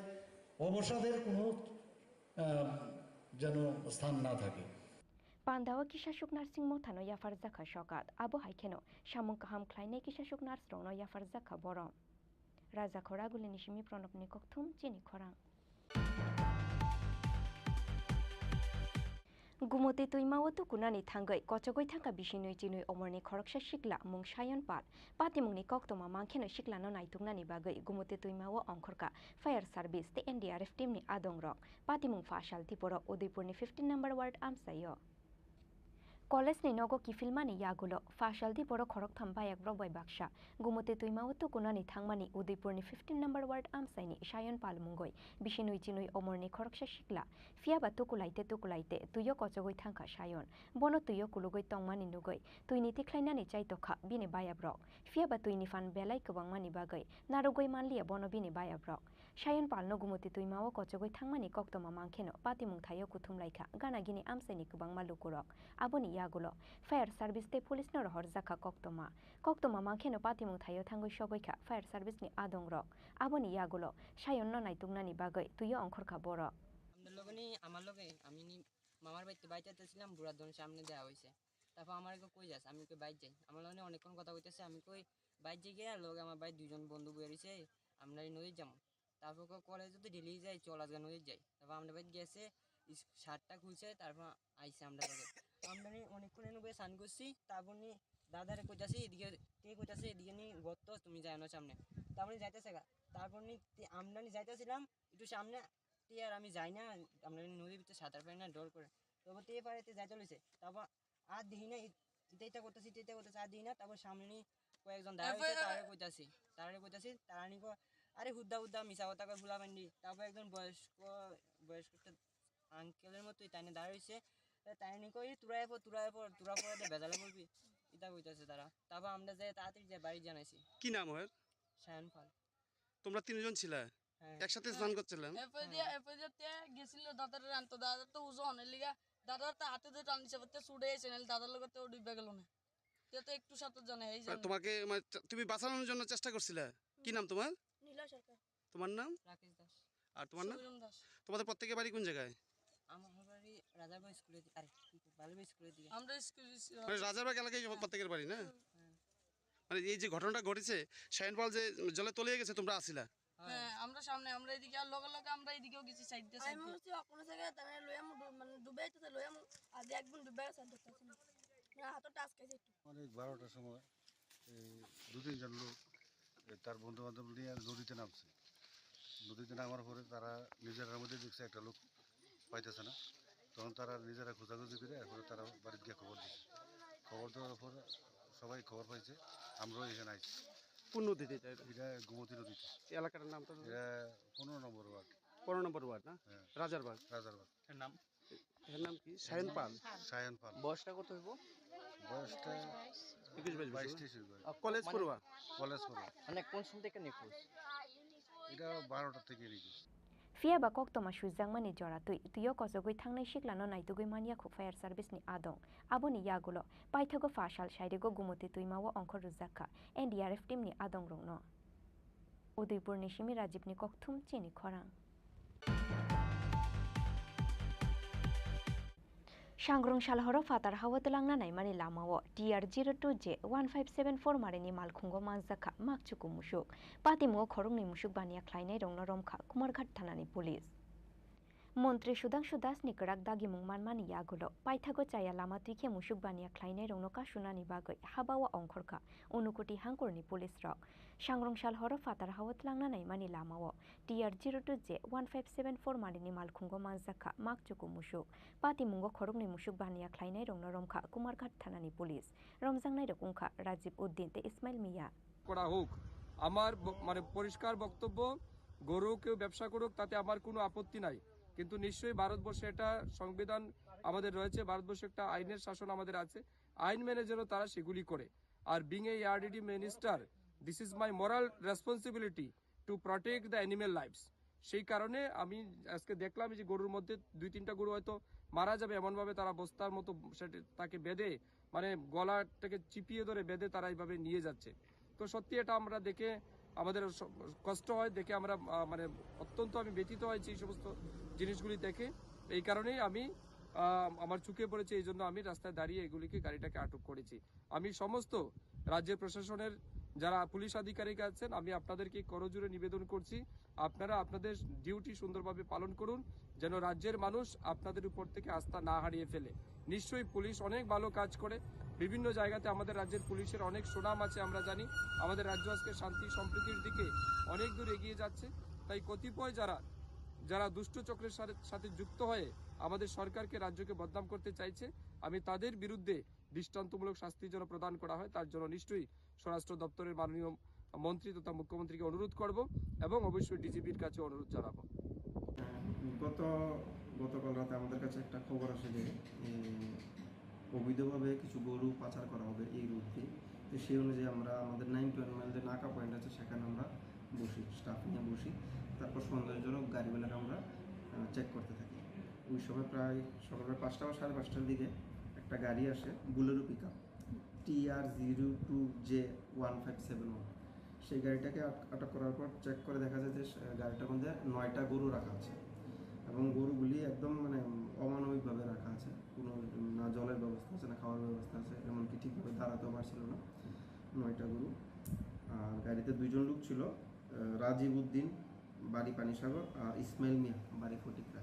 অবসাদের কোনো, আহ, যেন স্থান না থাকে। Pandao kisasuk nursing mothano yapharjakha sokat, abo hai kheno samung kaham khlainai kisasuk nurse rokno yapharjakha borom. Rajakhor Agulini simi Pranabni kokthum chini khorang. Gumoti twima o tukunani thangwi kochogwi thangkha bisi nwi chinwi omorni khoroksa sikla mung Sayon Pal. Patimungni koktwma mankhe no siklano naituknani bagwi Gumoti twima o ongkhorkha fire service tei N D R F team ni adongrok. Patimung phasal Tiporo Udaipurni fifteen number ward amchaio. College ni nogo kiphilmani yagulo phasal Tiporo khoroktham bayakrok bai baksa Gumoti twima o tukunani thangmani Udaipurni fifteen number ward amchaini Sayon Pal mungwi bisi nwi chinwi omorni khoroksa sikla. Phiyaba tukulaite tukulaite twio kochogwi thangkha Sayon. Bono twio kulugwi tongmani nugwi twini tikhlainani chaitokha bini bayabrok. Phiyaba twini phan belai kwbangmani bagwi narwgwi manliya bono bini bayabrok. Sayon Palno Gumoti twima o kochogwi thangmani koktwma mankhe no patimung thaio kuthum laikha gana gini amchaini kwbangma lukurok. Aboni yagulo fire service tei police no rohorjakha koktwma. Koktwma mankhe no patimung thaio thangwi sogwi kha fire service ni adongrok. Aboni yagulo Sayon no naituknani bagwi twio ongkhorkha borok. Amda loge ni, amar loge, amini mamar baite baite ছিলাম, বুড়া দোকান সামনে দেখা হইছে। তারপর আমার কই যাস, আমি কই বাইর যাই। আমার লগে অনেকক্ষণ কথা কইতেছে, আমি কই বাইর যাই গিয়া, লগে আমার ভাই দুইজন বন্ধু বইয়া রইছে, আমরা এই নদীর যাবো। তারপর কই কলেজ যদি ডেলি যাই, চল আজকে নদীর যাই। তারপর আমরা বাইর গেছে, ইস-, শার্টটা খুলছে, তারপর আইছে আমরা লগে। আমরা নি অনেকক্ষণ এনে বইয়া স্নান করছি, তারপর নি দাদারে কইতাছি এদিকে, তে কইতাছে এদিকে নি গর্ত, তুমি যাও না সামনে। তারপর নি যাইতেছে গা। তারপর নি তে-, আমরা নি যাইতেছিলাম একটু সামনে, তে আর আমি যাই না, আমরা নি নদীর ভিতরে সাঁতার পারি না, ডর করে। তারপর তে পারে তে যাইতে লইছে। তারপর আর দেখি না, এ-, এটা, এটা করতেছি, এটা, এটা করতেছি, আর দেখি না। তারপর সামনে নি কয়েকজন দাঁড়া হইছে, তারারে কইতাছি, তারারে কইতাছি, তারা নি কয়, "আরে হুদ্দা হুদ্দা মিছা কথা কয় ফুলা পান্ডি।" তারপর একজন বয়স্ক, বয়স্ক একটা আঙ্কেলের মতো তাই নিয়ে দাঁড়া হইছে। তা তাই নিয়ে কই, "তোরা এরপর, তোরা এরপর, তোরা পরে দে বেজালে বলবি।" এটা কইতাছে তারা। তারপর আমরা যাই তাড়াতাড়ি যাই বাড়ি জানাইছি। কি নাম হয়? সায়ন পাল। তোমরা তিনজন ছিলা? হ্যাঁ। একসাথে স্নান করছিলেন? এরপর যে, এরপর যে তে গেছিল দাদার আনতো, দাদা তো উজু অনেক লিগা, দাদার তো হাতে ধরে টান দিছে, তে ছুটে এসে নাহলে দাদার লগে তো ডুবে গেল না। তে তো একটু সাঁতার জানে, এই আর জানে। তোমাকে, মানে, তুমি বাঁচানোর জন্য চেষ্টা করছিলে? কি নাম তোমার? নীলা সরকার। তোমার নাম? রাকেশ দাস। আর তোমার নাম? সুবিরম দাস। তোমাদের প্রত্যেকের বাড়ি কোন জায়গায়? আমার বাড়ি রাজারবাগ স্কুলের দিকে, আরে, কি করবো, বালুরবাগ স্কুলের দিকে। আমরা স্কুল, স্কুল মানে রাজারবাগ এলাকায় প্রত্যেকের বাড়ি, না? হ্যাঁ। মানে এই যে ঘটনাটা ঘটেছে, শাহিন পাল যে জলে তলিয়ে গেছে, তোমরা আসিলা? হ্যাঁ, আমরা সামনে, আমরা এদিকে, আর লগে লগে আমরা এদিকেও গেছি, সাইড দিয়ে, আমি সাইড দিয়ে। মনে হচ্ছে অন্য জায়গায় তারা লইয়া মু-, মানে ডুবে যাইতেছে, লইয়া মু-, আর একদম ডুবে গেছে, আর ধরতেছে না। মানে হাতও টাচ খাইছে একটু। অনেক বারোটার সময় এই দু তিনজন লোক, এ, তার বন্ধু বান্ধব নিয়ে নদীতে নামছে। নদীতে নামার পরে তারা নিজেরার মধ্যে দেখছে একটা লোক পাইতেছে না, তখন তারা নিজেরা খোঁজাখুঁজি করে এরপরে তারা বাড়িতে গিয়ে খবর দিছে। খবর দেওয়ার পর সবাই খবর পাইছে, আমরাও এখানে আইছি। কোন নদীতে এটা, এটা? এটা গোমতী নদীতে। এই এলাকাটার নাম তো? এটা পনেরো নম্বর ওয়ার্ড। পনেরো নম্বর ওয়ার্ড না? হ্যাঁ। রাজারবাগ। রাজারবাগ। এর নাম? এর নাম কি? সায়ন পাল। সায়ন পাল। বয়সটা কত হইব? বয়সটা একুশ বাইশ বছর। বাইশ তেইশ হইব। আর কলেজ মানে পড়ুয়া? কলেজ পড়ুয়া। মানে কোন সময় থেকে নিখোঁজ? এটা বারোটা থেকে নিখোঁজ। Phiya ba koktwma swijakmani jora twi, twio kochogwi thangnai siklano naitugwi manya khu fire service ni adong. Aboni yagulo, paithago pha sal sairigo Gumoti twima o ongkhor rwjak kha N D R F team ni adongrokno. Udaipurni simi Rajibni kokthum chini khorang. Sangrong salhoro phatar hao twlangna naimani lamao T R zero two J one five seven four marini malkhungo manjakha makchuku musuk. Patimungo khoroknwi musuk baniya khlainairokno romkha Kumarghat thanani police. Montri Sudhangshu Das ni kwrak dagimung manmani yagulo paithago chaya lama twikhe musuk baniya khlainairokno kasunani bagwi habao ongkhorkha Unukoti hangkorni police rok. Sangrong salhoro phatar hao twlangna naimani lamao T R zero two J one five seven four marini malkhungo manjakha makchuku musuk. Patimungo khoroknwi musuk baniya khlainairokno romkha Kumarghat thanani police. Romjaknairok wngkha Rajib Uddin tei Ismail Miya. করা হোক। আমার ব-, মানে পরিষ্কার বক্তব্য, গরু কেউ ব্যবসা করুক, তাতে আমার কোনো আপত্তি নাই, কিন্তু নিশ্চয়ই ভারতবর্ষে একটা সংবিধান আমাদের রয়েছে, ভারতবর্ষে একটা আইনের শাসন আমাদের আছে, আইন মেনে যেন তারা সেগুলি করে। আর being a E R D D minister, this is my moral responsibility to protect the animal lives। সেই কারণে আমি আজকে দেখলাম যে গরুর মধ্যে দুই তিনটা গরু হয়তো মারা যাবে, এমনভাবে তারা বস্তার মতো সেটা, তাকে বেঁধে, মানে গলাটাকে চিপিয়ে ধরে বেঁধে তারা এইভাবে নিয়ে যাচ্ছে। তো সত্যি এটা আমরা দেখে আমাদের স-, কষ্ট হয়, দেখে আমরা, আহ, মানে অত্যন্ত আমি ব্যথিত হয়েছি এই সমস্ত জিনিসগুলি দেখে। এই কারণেই আমি, আহ, আমার চোখে পড়েছে, এই জন্য আমি রাস্তায় দাঁড়িয়ে এগুলিকে, গাড়িটাকে আটক করেছি। আমি সমস্ত রাজ্যের প্রশাসনের যারা পুলিশ আধিকারিক আছেন, আমি আপনাদেরকে করজোড়ে নিবেদন করছি, আপনারা আপনাদের ডিউটি সুন্দরভাবে পালন করুন, যেন রাজ্যের মানুষ আপনাদের উপর থেকে আস্থা না হারিয়ে ফেলে। নিশ্চয়ই পুলিশ অনেক ভালো কাজ করে, বিভিন্ন জায়গাতে আমাদের রাজ্যের পুলিশের অনেক সুনাম আছে, আমরা জানি। আমাদের রাজ্য আজকে শান্তি সম্প্রীতির দিকে অনেক দূর এগিয়ে যাচ্ছে। তাই কতিপয় যারা, যারা দুষ্ট চক্রের সাথে, সাথে যুক্ত হয়ে আমাদের সরকারকে, রাজ্যকে বদনাম করতে চাইছে, আমি তাদের বিরুদ্ধে দৃষ্টান্তমূলক শাস্তি যেন প্রদান করা হয়, তার জন্য নিশ্চয়ই স্বরাষ্ট্র দপ্তরের মাননীয় মন্ত্রী তথা মুখ্যমন্ত্রীকে অনুরোধ করব এবং অবশ্যই ডিজিপির কাছে অনুরোধ জানাবো। গত গতকাল রাতে আমাদের কাছে একটা খবর আসে যে উম, অবৈধভাবে কিছু গরু পাচার করা হবে এই রুট দিয়ে। তো সেই অনুযায়ী আমরা আমাদের নাইন টু ওয়ান মাইল যে নাকা পয়েন্ট আছে, সেখানে আমরা বসি, স্টাফ নিয়ে বসি। তারপর সন্দেহজনক গাড়িগুলোকে আমরা চেক করতে থাকি। ওই সময় প্রায় সকাল প্রায় পাঁচটা বা সাড়ে পাঁচটার দিকে একটা গাড়ি আসে, Bolero pick up, T R zero two J one five seven one. সেই গাড়িটাকে আট- আটক করার পর চেক করে দেখা যায় যে আহ, গাড়িটার মধ্যে নয়টা গরু রাখা আছে এবং গরুগুলি একদম মানে অমানবিকভাবে রাখা আছে। কোনো না জলের ব্যবস্থা আছে, না খাওয়ার ব্যবস্থা আছে, এমনকি ঠিকভাবে দাঁড়াতেও পারছিল না নয়টা গরু। আর গাড়িতে দুইজন লোক ছিল, আহ, রাজীব উদ্দিন, বাড়ি পানিসাগর, আর ইসমাইল মিয়া, বাড়ি ফটিকরা।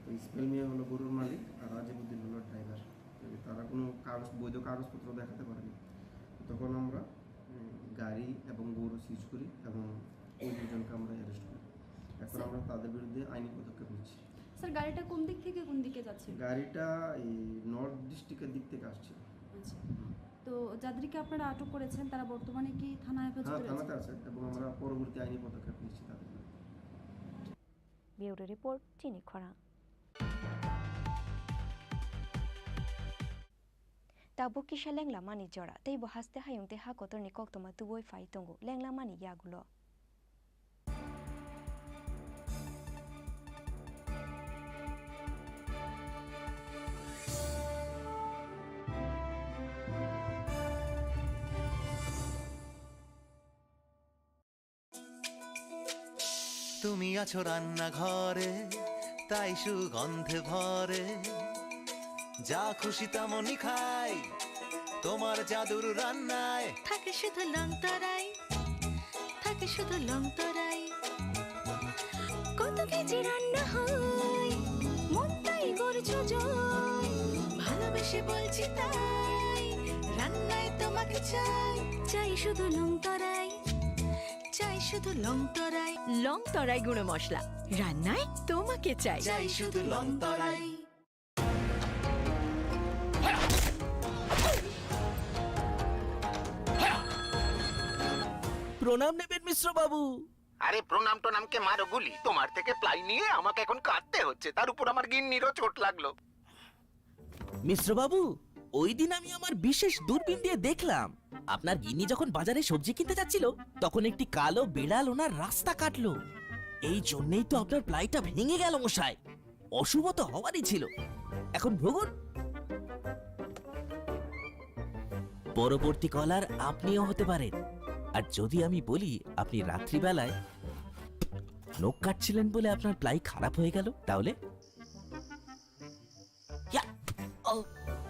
তো ইসমাইল মিয়া হলো গরুর মালিক আর রাজীব উদ্দিন হলো ড্রাইভার। তো তারা কোনো কাগজ, বৈধ কাগজপত্র দেখাতে পারেনি। তখন আমরা উম, গাড়ি এবং গরু সিজ করি এবং ওই দুজনকে আমরা অ্যারেস্ট করি। এখন আচ্ছা। আমরা তাদের বিরুদ্ধে আইনি পদক্ষেপ নিচ্ছি। স্যার, গাড়িটা কোন দিক থেকে কোন দিকে যাচ্ছিল? গাড়িটা এই নর্থ ডিস্ট্রিক্টের দিক থেকে আসছিল। আচ্ছা। হুম। তো যাদেরকে আপনারা আটক করেছেন, তারা বর্তমানে কি থানা হেফাজতে হ্যাঁ, রয়েছে? থানাতে আছে এবং আমরা পরবর্তী আইনি পদক্ষেপ নিচ্ছি তাদের বিরুদ্ধে। Bureau report, Chini Khorang. Tabuk kisa lenglamani jora, tei bo haste hayung tei ha kotorni koktwma tubui phai tongo lenglamani yagulo. তুমি আছো রান্নাঘরে, তাই সুগন্ধে ভরে। যা খুশি তেমনই খাই, তোমার জাদুর রান্নায়। থাকে শুধু লংতরাই, থাকে শুধু লংতরাই। কত কেজি রান্না হয়, মনটাই করছো জয়। ভালোবেসে বলছি তাই, রান্নায় তোমাকে চাই। চাই শুধু লংতরাই, চাই শুধু লংতরাই। লংতরাই গুঁড়ো মশলা, রান্নায় তোমাকে চাই। চাই শুধু লংতরাই। প্রণাম নেবেন মিশ্র বাবু। আরে প্রণাম টোনামকে মারো গুলি, তোমার থেকে প্লাই নিয়ে আমাকে এখন কাঁদতে হচ্ছে, তার উপর আমার গিন্নিরও চোট লাগলো। মিশ্র বাবু, ওই দিন আমি আমার বিশেষ দূরবীন দিয়ে দেখলাম, আপনার গিন্নি যখন বাজারে সবজি কিনতে যাচ্ছিল, তখন একটি কালো বিড়াল ওনার রাস্তা কাটলো। এই জন্যই তো আপনার প্লাইটা ভেঙে গেল মশাই। অশুভ তো হওয়ারই ছিল। এখন ভুগুন। পরবর্তী কলার আপনিও হতে পারেন। আর যদি আমি বলি আপনি রাত্রিবেলায় নখ কাটছিলেন বলে আপনার প্লাই খারাপ হয়ে গেল, তাহলে? ইয়া! ও!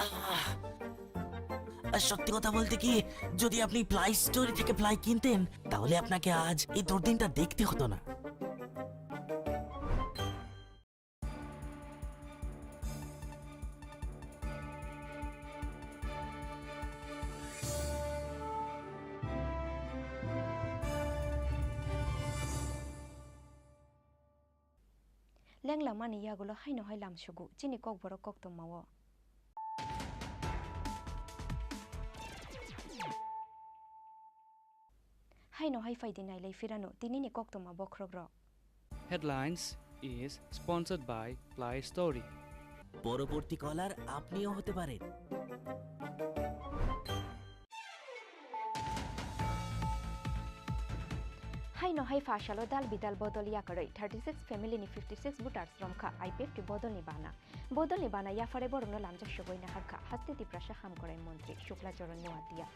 আহ! আর সত্যি কথা বলতে কি, যদি আপনি প্লাই স্টোর থেকে প্লাই কিনতেন, তাহলে আপনাকে আজ এই দুর্দিনটা দেখতে হতো না। Lenglamani yagulo haino hai lamsugo chini kokborok koktwmao. Haino hai phaidi nailai phirano tinini koktwma bokhrokrok. Headlines is sponsored by Play Story. পরবর্তী কলার আপনিও হতে পারেন। Haino hai pha salo dal bidal bodol yakarwi thirty six family ni fifty six voters romkha I P F T bodol ni bana. Bodol ni bana yaphare borokno lamjak sogwi naharkha haste Tiprasa hamkrai montri Shukla Charan Noatia.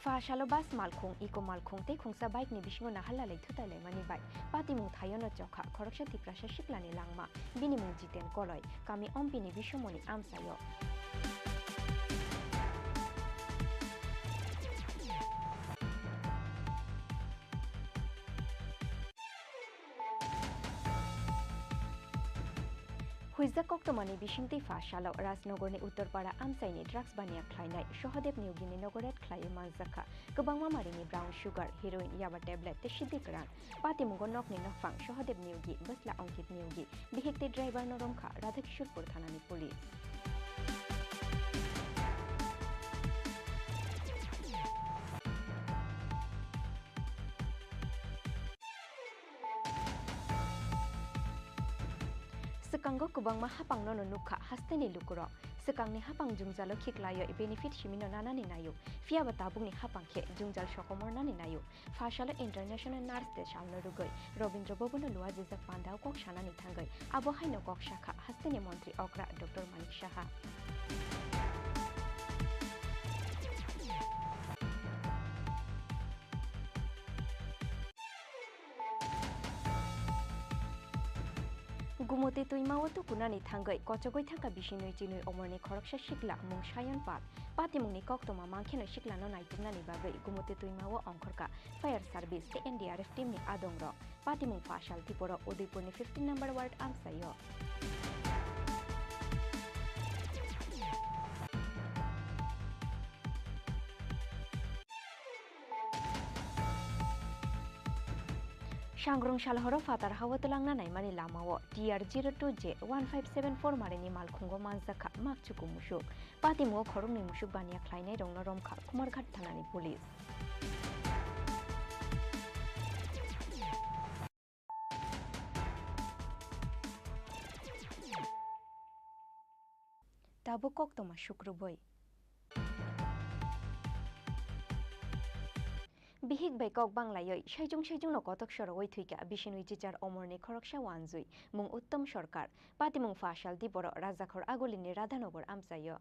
Pha salo bus malkhung, eco malkhung tei khungsa bike ni bisingo naharlalai thutailaimani bai patimung thaiono chokha khoroksa Tiprasa siklani langma, bini mung Jiten Koloi, kami Ompini Bisomoni amchaio. Huijak koktwmani bisingtwi pha salo Rajnogorni Uttarpara amchaini drugs baniya khlainai Sohadeb Niyogini nogo raid khlaiwi manjakha kwbangma marini brown sugar, heroin, yaba tablet tei sidi kwran. Patimungo nokni nokphang Sohadeb Niyogi, bwsla Ongkit Niyogi, bihik tei driver no romkha Radhakishorpur thanani police. Swkango kwbangma hapangno no nukha hasteni lukurok. Swkangni hapang jwngjalo khiklaiwi benefit simino nanani naio. Phiyaba tabukni hapang khe jwngjal sokomornani naio. Pha salo International Nurse Day salno rwgwi Robindra Bhavan-o luajijak pandao kok sanani thangwi abo haino kok sakha hasteni montri okra Doctor Manik Saha. Gumoti twima o tukunani thangwi kochogwi thangkha bisi nwi chinwi omorni khoroksa sikla mung Sayon Pal. Patimungni koktwma mangkheno siklano naituknani bagwi Gumoti twima o ongkhorkha fire service tei N D R F team ni adongrok. Patimung pha sal Tiporo Udaipurni fifteen number ward amchaio. Sangrong salhoro phatar hao twlangna naimani lamao T R zero two J one five seven four marini malkhungo manjakha makchuku musuk. Patimungo khoroknwi musuk baniya khlainairokno romkha Kumarghat thanani police. Tabuk koktwma sukrubwi. Bihik bai kok banglaiwi saichung saichungno kotok sorowi thwikha bisinwi chichar omorni khoroksa wanjwi mung Uttom Sarkar. Patimung pha sal Tiporo Rajakhor Agulini Radhanagar amchaio.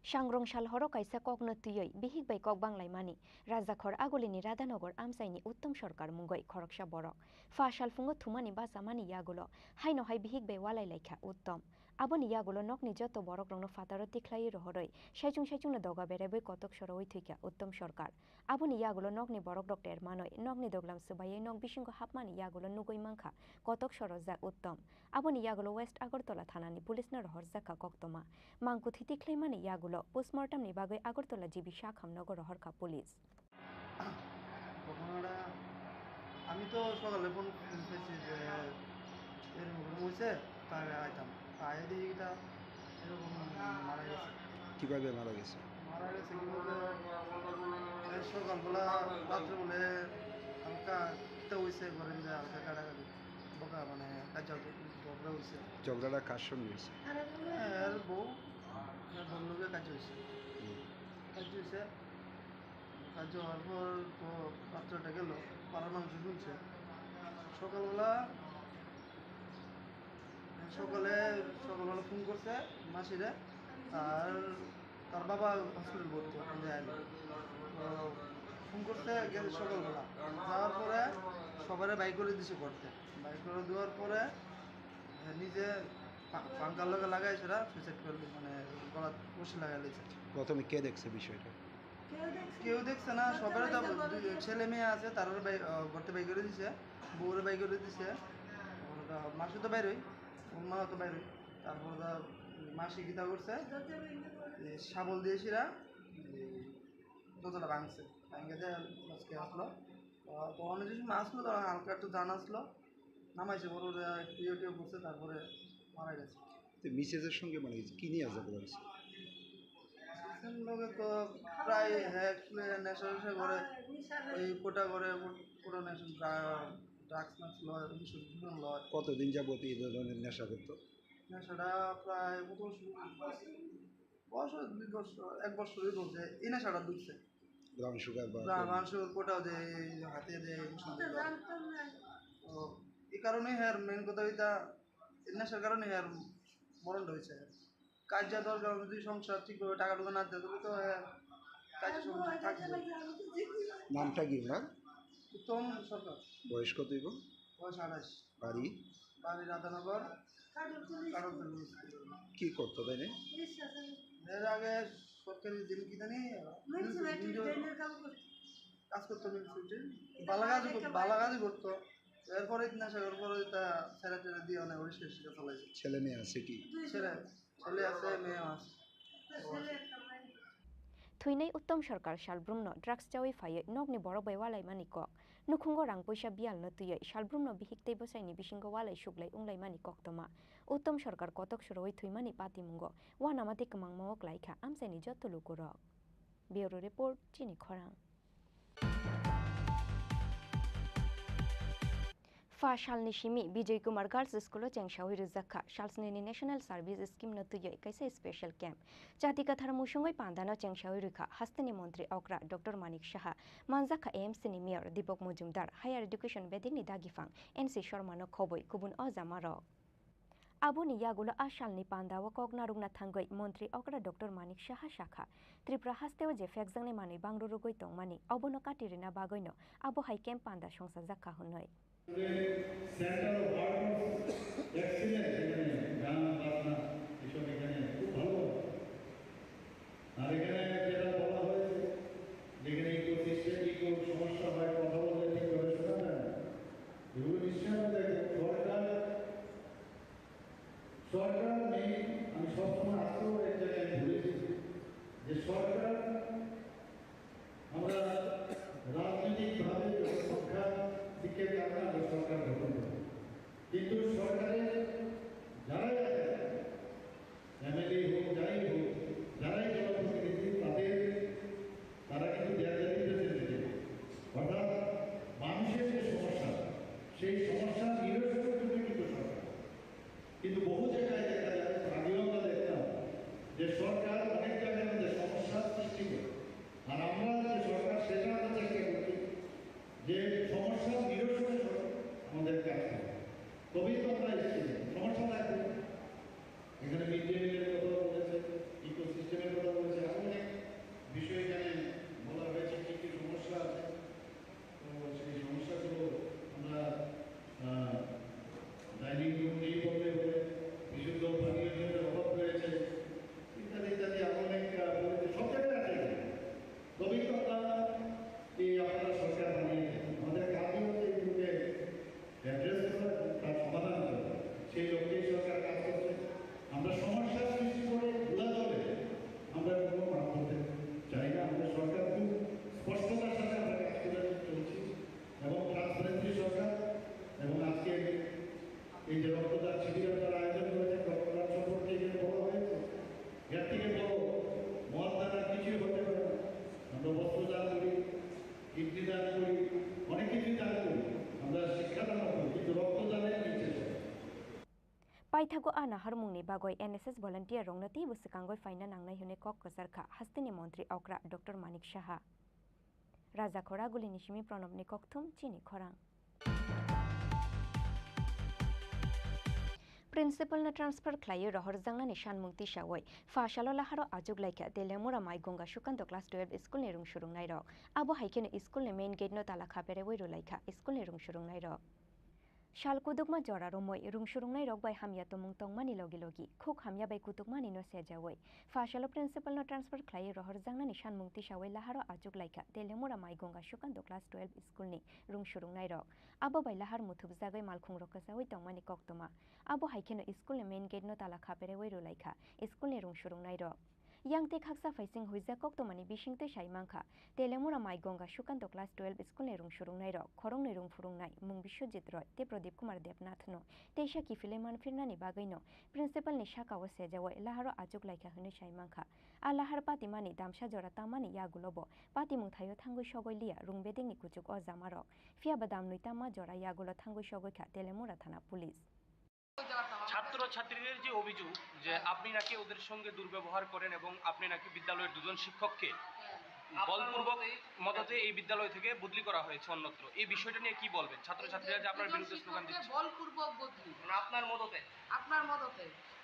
Sangrong sal horo kaisa kokno twiwi bihik bai kok banglaimani Rajakhor Agulini Radhanagar amchaini Uttom Sarkar mungwi khoroksa borok. Pha sal phungo thumani bachamani yagulo haino hai bihik bai walai laikha Uttom. Aboni yagulo nokni joto borokrokno phataro tikhlaiwi rohorwi saichung saichungno doga beraiwi kotok sorowi thwikha Uttom Sarkar. Aboni yagulo nokni borokrok ter manwi nokni doglam swbaiwi nok bisingo hapmani yagulo nugwi mankha kotok sorojak Uttom. Aboni yagulo West Agartala thanani police no rohorjakha koktwma. Mangkuthi tikhlaimani yagulo postmortem ni bagwi Agartala G B Shakham nogo rohorkha police. ঘটনাটা আমি তো সকালে ফোন পেয়েছি যে এরকম এরকম হয়েছে, তাই আইতাম। আয় দেখি এটা এরকম মারা গেছে। কিভাবে মারা গেছে? মারা গেছে কি বলতে, এই সকালবেলা রাত্রে বলে হালকা কিতা হয়েছে, ঘরের ভিতরে হালকা কাটাকাটি, বকা মানে কাজা ঝগড়া হয়েছে। ঝগড়াটা কার সঙ্গে হয়েছে? হ্যাঁ, এর বউ, এর বউর লগে কাজ হয়েছে। হুম। কাজ হয়েছে, কাজ হওয়ার পর তো রাত্রেটা গেল, পাড়ার মানুষ শুনছে। সকালবেলা, সকালে, সকালবেলা ফোন করছে মাসিরে, আর তার বাবা হসপিটাল ভর্তি, ওখান দিয়ে আইলো। তো ফোন করছে, গেছে সকালবেলা। যাওয়ার পরে সবারে বাইক করে দিছে করতে। বাইক করে দেওয়ার পরে, এ, নিজে পা-, পাঙ্কার লগে লাগাই সেটা সুইসাইড করে, মানে, গলাত রশি লাগাই লেগেছে। প্রথমে কে দেখছে বিষয়টা? কেউ দেখছে না, সবারই তো দুই ছেলে মেয়ে আছে, তারারও বাই-, আহ, ঘর থেকে বাই করে দিছে, বউরে বাই করে দিছে। ওর, আহ, মাসি তো বাইরই, ওর মা তো বাইরই। তারপর তো মাসি কিতা করছে, এই শাবল দিয়ে সিরা, এই দরজাটা ভাঙছে। ভাঙে যে আজকে আসলো। তো, তো অনেক কিছু মাছ ছিল, তখন হালকা একটু জান আসলো। নামাইছে, বড় ওরা একটু ইয়ে টিয়ে করছে, তারপরে মারা গেছে। তো মিসেসের সঙ্গে মানে কি নিয়ে ঝগড়া হয়েছে? মিসেসের লগে তো প্রায় হ্যাঁ, আসলে নেশা টেশা করে, ওই কোটা করে, কোটা নেশা, ড্রা-, ড্রাগস মাগস লয়, ওষুধ লয়। কতদিন যাবত এই ধরনের নেশা করতো? নেশাটা প্রায় কত বছর? বছর, দুই বছর, এক বছরই বলছে, এই নেশাটা ঢুকছে। ব্রাউন সুগার বা ব্রা-, ব্রাউন সুগার কোটাও দেয়, এই হাতে দেয়, এই সব দেয়। তো এই কারণেই হ্যাঁ, মেইন কথা এটা, এই নেশার কারণেই হ্যাঁ, মরণটা হয়েছে। কাজ যা দরকার, যদি সংসার ঠিকভাবে টাকা টুকা না দেয়, তাহলে তো হ্যাঁ, নামটা কি ওনার? উত্তম সরকার। বয়স কত হইব? বয়স আঠাশ। বাড়ি? বাড়ি রাধানগর, কাঠুরতলি। কি করতো তাই না? এর আগে সরকারি দিন কি জানি, মিউনিসিপ্যালিটি মিউনিসিপ্যালিটি ড্রেনের কাম করতো। কাজ করতো মিউনিসিপ্যালিটি। বালাগাজি করতো, বালাগাজি করতো। এরপরে নেশা করার পরে তা ছেড়ে টেড়ে দিয়ে অনেক উড়িষ্যা শিক্ষা চালাইছে। ছেলে মেয়ে আছে কি? দুই ছেলে। ছেলে। ছেলে আছে, মেয়ে আছে। Thwinai Uttom Sarkar salbrumno drugs chawi phaiwi nokni borok bai walaimani kok. Nukhungo rang puisa biyalno twiwi salbrumno bihik tei bwsaini bisingo walai suglai wnglaimani koktwma. Uttom Sarkar kotok surowi thwimani patimungo uanama tei kwmangma o klaikha amchaini joto lukurok. Bureau Report, Chini Khorang. Pha salni simi Bijoy Kumar Girls School o chengsawi rwjak kha salsnini National Service Scheme no twiwi kaisa special camp. Chati kathar musungwi pandano chengsawi rwkha hasteni montri okra Doctor Manik Saha, manjak kha A M C ni mayor Deepak Majumdar, Higher Education bedekni dagiphang N C Sharma no khobwi kubun o jamarok. Aboni yagulo a salni pandao kok narwkna thangwi montri okra Doctor Manik Saha sakha, Tripura hasteo je phekjaknai manwi bangro rwgwi tongmani, obono kati rwna bagwino abo hai camp panda songsajak kha hwnwi. Centre of art of excellence, এখানে গান বাজনা এসব এখানে খুব ভালো হয়। আর এখানে যেটা বলা হয়েছে, যেখানে ইকো সিস্টেম, ইকো সমস্যা হয়, কথা বলতে ঠিক করে শোনা যায় না, এগুলো নিশ্চয়ই আমাদের সরকার, সরকার নেই। আমি সবসময় আজকেও এক জায়গায় বলেছি যে সরকার, আমরা রাজনৈতিকভাবে যখন সংখ্যা দিকের কারণে আমরা সরকার গঠন করি, কিন্তু সরকারের যারাই আছে, এমএলএ হোক, যাই হোক, যারাই জনপ্রতিনিধি, তাদের, তারা কিন্তু they are the representative। অর্থাৎ মানুষের যে সমস্যা, সেই সমস্যা নিরসনের জন্য কিন্তু সরকার। কিন্তু বহু জায়গায় দেখা যায়, আগেও আমরা দেখতাম যে সরকার অনেক জায়গায় আমাদের সমস্যা সৃষ্টি করে, আর আমরা যে সরকার, সেটা আমরা চেষ্টা করছি যে সমস্যা নিরসনে সরকার আমাদের কাজ করে। তবেই তো আমরা এসেছি, সমস্যা থাকবে। এখানে মিড ডে মিলের কথা বলেছে, ইকো সিস্টেমের কথা বলেছে, আরো অনেক বিষয় এখানে বলা হয়েছে, কি কি সমস্যা আছে। তো সেই সমস্যাগুলো আমরা, আহ, ডাইনিং রুম নেই বললে হবে, বিশুদ্ধ পানীয় জলের অভাব রয়েছে, ইত্যাদি ইত্যাদি আরো অনেক, আহ, বলেছে, সব জায়গায় আছে। তবেই তো আমরা এই আপনারা সরকার বানিয়েছেন। আমাদের কাজই হচ্ছে এগুলোকে অ্যাড্রেস করা এবং তার সমাধান করা। সেই লক্ষ্যেই সরকার কাজ করছে। আমরা সমস্যা সৃষ্টি করে ঘোলা জলে আমরা কোনো কাজ করতে চাই না। আমাদের সরকার খুব স্পষ্টতার সাথে আমরা কাজ করে চলছি এবং ট্রান্সপারেন্সি সরকার। এবং আজকে এই যে রক্তদান শিবির আপনারা আয়োজন করেছেন, রক্তদান সম্পর্কে এখানে বলা হয়েছে, এর থেকে বড় মহান দান আর কিছুই হতে পারে না। আমরা বস্ত্র দান করি, কিডনি দান করি, অনেক কিছুই দান করি, আমরা শিক্ষা দান করি, কিন্তু রক্তদানের নিচে শেষ। Paithago a naharmungni bagwi N S S volunteer rokno teibo swkangwi phaina nangnai hwnwi kok kwchar kha hasteni montri okra Doctor Manik Saha. Raja Khoragulini simi Pranobni kokthum, Chini Khorang. Principal no transfer khlaiwi rohorjaknani sanmung tisawi pha salo laharo achuk laikha Telemura Maigonga Sukanto class twelve school ni rung surungnai rok. Abo hai kheno school ni main gate no tala khaperewi rwlaikha school ni rung surungnai rok. Sal kudukma jora romwi rung surungnai rok bai hamya tongmung tongmani logi logi khuk hamya bai kutukmani no sejawi pha salo principal no transfer khlaiwi rohorjaknani sanmung tisawi laharo achuk laikha Telemura Maigonga Sukanto class twelve school ni rung surungnai rok. Abo bai lahar muthubjagwi malkhung rok kwchawi tongmani koktwma. Abo hai kheno school ni main gate no tala khaperewi rwlaikha school ni rung surungnai rok. Yang tei khaksa phaising huijak koktwmani bisingtwi sai mankha, Telemura Maigonga Sukanto class twelve school ni rung surungnai rok khoroknwi rung phurungnai mung Biswajit Roy tei Pradip Kumar Debnath no teisa kiphilwi manphirnani bagwi no principal ni saka o sejawi laharo achuk laikha hwnwi sai mankha. A lahar patimani damsa jora tammani yagulo bo patimung thaio thangwi sogwi liya rung bedekni kuchuk o jama rok. Phiya ba damnwi tamma jora yagulo thangwi sogwi kha Telemura thana police. ছাত্রছাত্রীদের যে অভিযোগ যে হ্যাঁ। আপনি নাকি ওদের সঙ্গে দুর্ব্যবহার করেন এবং আপনি নাকি বিদ্যালয়ের দুজন শিক্ষককে হ্যাঁ। বলপূর্বক আপনার মদতে মদতে এই বিদ্যালয় থেকে বদলি করা হয়েছে অন্যত্র, এই বিষয়টা নিয়ে কি বলবেন? ছাত্রছাত্রীরা যে আপনার দুজন বিরুদ্ধে স্লোগান শিক্ষককে দিচ্ছে। বলপূর্বক বদলি। মানে আপনার মদতে? আপনার মদতে।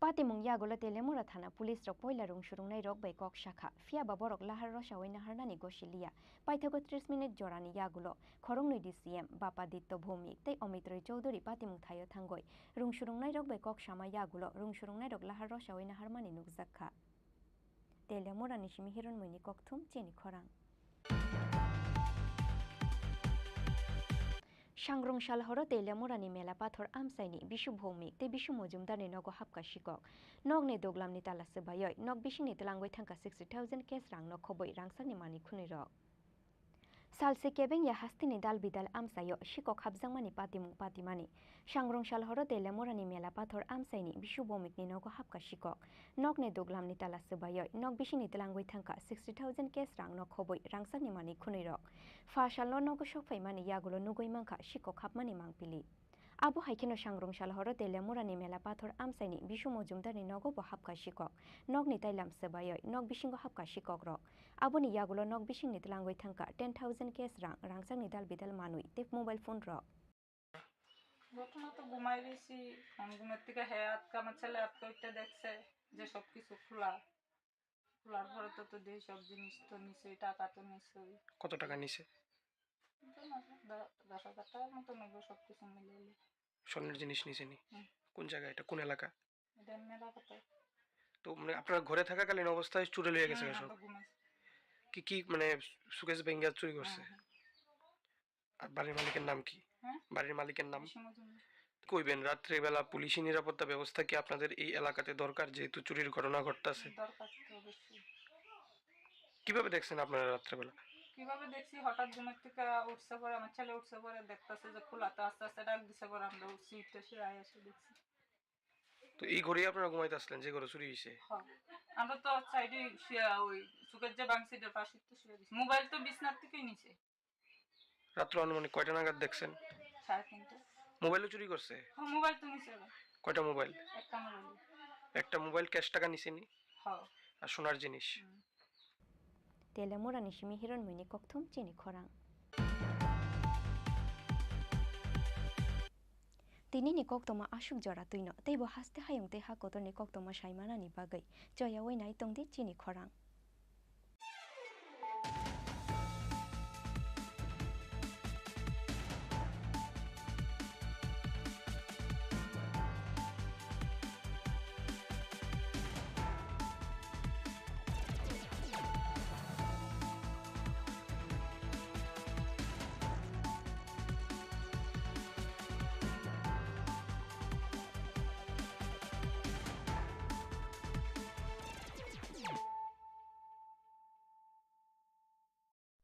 Patimung yagulo Teliamura thana police rok poila rung surungnai rok bai kok sakha, phiya ba borok lahar rosawi naharnani gosi liya. Paithago tris minute jorani yagulo khoroknwi D C M Bapa Ditto Bhowmik tei Omit Roy Chowdhury patimung thaio thangwi rung surungnai rok bai kok sama yagulo rung surungnai rok lahar rosawi naharmani nukjak kha. Teliamurani simi Hironmoini kokthum chini khorang. Sangrong sal horo Teliamurani mela pathor amchaini Bisu Bhowmik tei Bisu Mojumdarni nogo hapkha sikok. Nokni doglamni tala swbaiwi nok bisingni twlangwi thangkha sixty thousand cash rang nokhobwi rangchakni manwi khwnwi rok. Salse kebeng ya hasteni dal bidal amchaio sikok hapjakmani patimung patimani. Sangrong sal horo Teliamurani mela pathor amchaini Bisu Bhowmikni nogo hapkha sikok. Nokni doglamni tala swbaiwi nok bisingni twlangwi thangkha sixty thousand cash rang nokhobwi rangchakni manwi khwnwi rok. Pha salno nogo sokphaimani yagulo nugwi mankha sikok hapmani mangpili. Abo hai kheno Sangrong sal horo Teliamurani mela pathor amchaini Bisu Mojumdarni nogo bo hapkha sikok. Nokni tailam swbaiwi nok bisingo hapkha sikok rok. Aboni yagulo nok bisingni twlangwi thangkha ten thousand cash rang, rangchakni dal bidal manwi tei mobile phone rok. ঘটনা তো ঘুমাই রয়েছি, ফোন ঘুমের থেকে হে আটকা, আমার ছেলে আটকা উঠতে দেখছে যে সব কিছু খোলা। খোলার পরে তো, তো দিয়ে সব জিনিস তো নিশ্চয়ই, টাকা তো নিশ্চয়ই। কত টাকা নিছে? তো না, দ-, দশ হাজার টাকার মতো নেবো সব কিছু মিলিয়ে। স্বর্ণের জিনিস নিছে নি? হুম। কোন জায়গা এটা, কোন এলাকা? এটা মেলা কথা। তো মানে আপনার ঘরে থাকাকালীন অবস্থায় চুরে লইয়া গেছে হুম, সব? আমরা ঘুমাইছি। কি কি মানে সুকেশ ভেঙ্গা চুরি করছে? হুম, হুম। আর বাড়ির মালিকের নাম কি? বাড়ির মালিকের নাম? বিষ্ণু মজুমদার। কইবেন, রাত্রিবেলা পুলিশি নিরাপত্তা ব্যবস্থা কি আপনাদের এই এলাকাতে দরকার, যেহেতু চুরির ঘটনা ঘটতাছে? দরকার তো অবশ্যই। কিভাবে দেখছেন আপনারা রাত্রেবেলা? কিভাবে দেখছি, হঠাৎ ঘুমের থেকে উঠছে পরে, আমার ছেলে উঠছে পরে দেখতেছে যে খোলা, তো আস্তে আস্তে ডাক দিছে পরে আমরা উঠছি, উঠে সে আয় এসে দেখছি। তো এই ঘরেই আপনারা ঘুমাইতে আসলেন যে ঘরে চুরি হয়েছে? হ্যাঁ, আমরা তো সাইডে শুয়ে, ওই চোখের যে বাং সাইডের পাশে তো শুয়ে দিছি। মোবাইল তো বিছনার থেকেই নিচে। রাত্র আনুমানিক কয়টা নাগাদ দেখছেন? সাড়ে তিনটা। মোবাইলও চুরি করছে? হ্যাঁ, মোবাইল তো নিচে। কয়টা মোবাইল? একটা মোবাইল। একটা মোবাইল, ক্যাশ টাকা নিছেনি? হ্যাঁ। আর সোনার জিনিস? হুম। Telemurani simi hiron muini kokthum chini khorang. Tini ni koktoma aswk jora twino, teibo haste hayung tei ha kotorni koktoma saimanani bagwi choyaui nai tongdi chini khorang.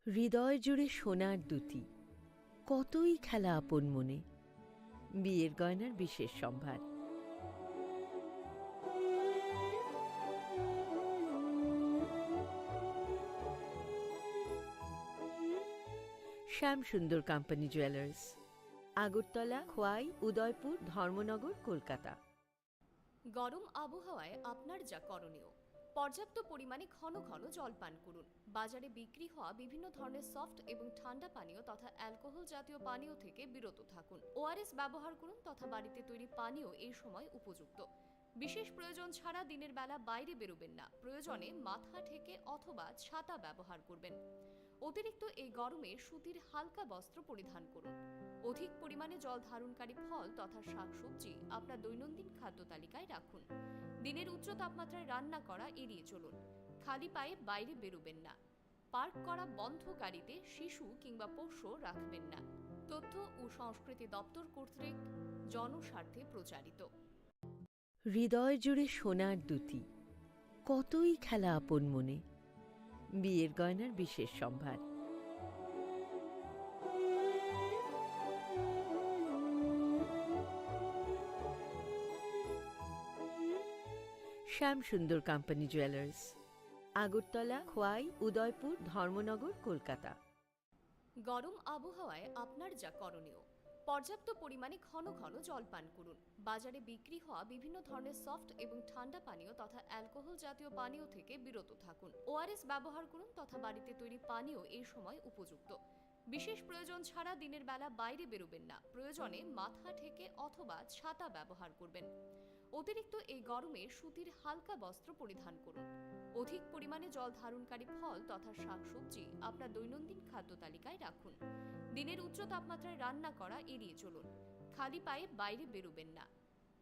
হৃদয় জুড়ে সোনার দুতি, কতই খেলা আপন মনে। বিয়ের গয়নার বিশেষ সম্ভার। শ্যাম সুন্দর কোম্পানি জুয়েলার্স, আগরতলা, খোয়াই, উদয়পুর, ধর্মনগর, কলকাতা। গরম আবহাওয়ায় আপনার যা করণীয়, পর্যাপ্ত পরিমাণে ঘন ঘন জল পান করুন। বাজারে বিক্রি হওয়া বিভিন্ন ধরনের সফট এবং ঠান্ডা পানীয় তথা অ্যালকোহল জাতীয় পানীয় থেকে বিরত থাকুন। ওআরএস ব্যবহার করুন তথা বাড়িতে তৈরি পানীয় এই সময় উপযুক্ত। বিশেষ প্রয়োজন ছাড়া দিনের বেলা বাইরে বেরোবেন না। প্রয়োজনে মাথা ঢেকে অথবা ছাতা ব্যবহার করবেন। অতিরিক্ত এই গরমে সুতির হালকা বস্ত্র পরিধান করুন। অধিক পরিমাণে জল ধারণকারী ফল তথা শাকসবজি আপনার দৈনন্দিন খাদ্য তালিকায় রাখুন। দিনের উচ্চ তাপমাত্রায় রান্না করা এড়িয়ে চলুন। খালি পায়ে বাইরে বেরোবেন না। পার্ক করা বন্ধ গাড়িতে শিশু কিংবা পোষ্য রাখবেন না। তথ্য ও সংস্কৃতি দপ্তর কর্তৃক জনস্বার্থে প্রচারিত। হৃদয় জুড়ে সোনার দুতি, কতই খেলা আপন মনে। বিয়ের গয়নার বিশেষ সম্ভার। শ্যাম সুন্দর কোম্পানি জুয়েলার্স, আগরতলা, খোয়াই, উদয়পুর, ধর্মনগর, কলকাতা। গরম আবহাওয়ায় আপনার যা করণীয়, পর্যাপ্ত পরিমাণে ঘন ঘন জল পান করুন। বাজারে বিক্রি হওয়া বিভিন্ন ধরনের সফট এবং ঠান্ডা পানীয় তথা অ্যালকোহল জাতীয় পানীয় থেকে বিরত থাকুন। ওআরএস ব্যবহার করুন তথা বাড়িতে তৈরি পানীয় এই সময় উপযুক্ত। বিশেষ প্রয়োজন ছাড়া দিনের বেলা বাইরে বেরোবেন না। প্রয়োজনে মাথা ঢেকে অথবা ছাতা ব্যবহার করবেন। অতিরিক্ত এই গরমে সুতির হালকা বস্ত্র পরিধান করুন। অধিক পরিমাণে জল ধারণকারী ফল তথা শাকসবজি আপনার দৈনন্দিন খাদ্য তালিকায় রাখুন। দিনের উচ্চ তাপমাত্রায় রান্না করা এড়িয়ে চলুন। খালি পায়ে বাইরে বেরোবেন না।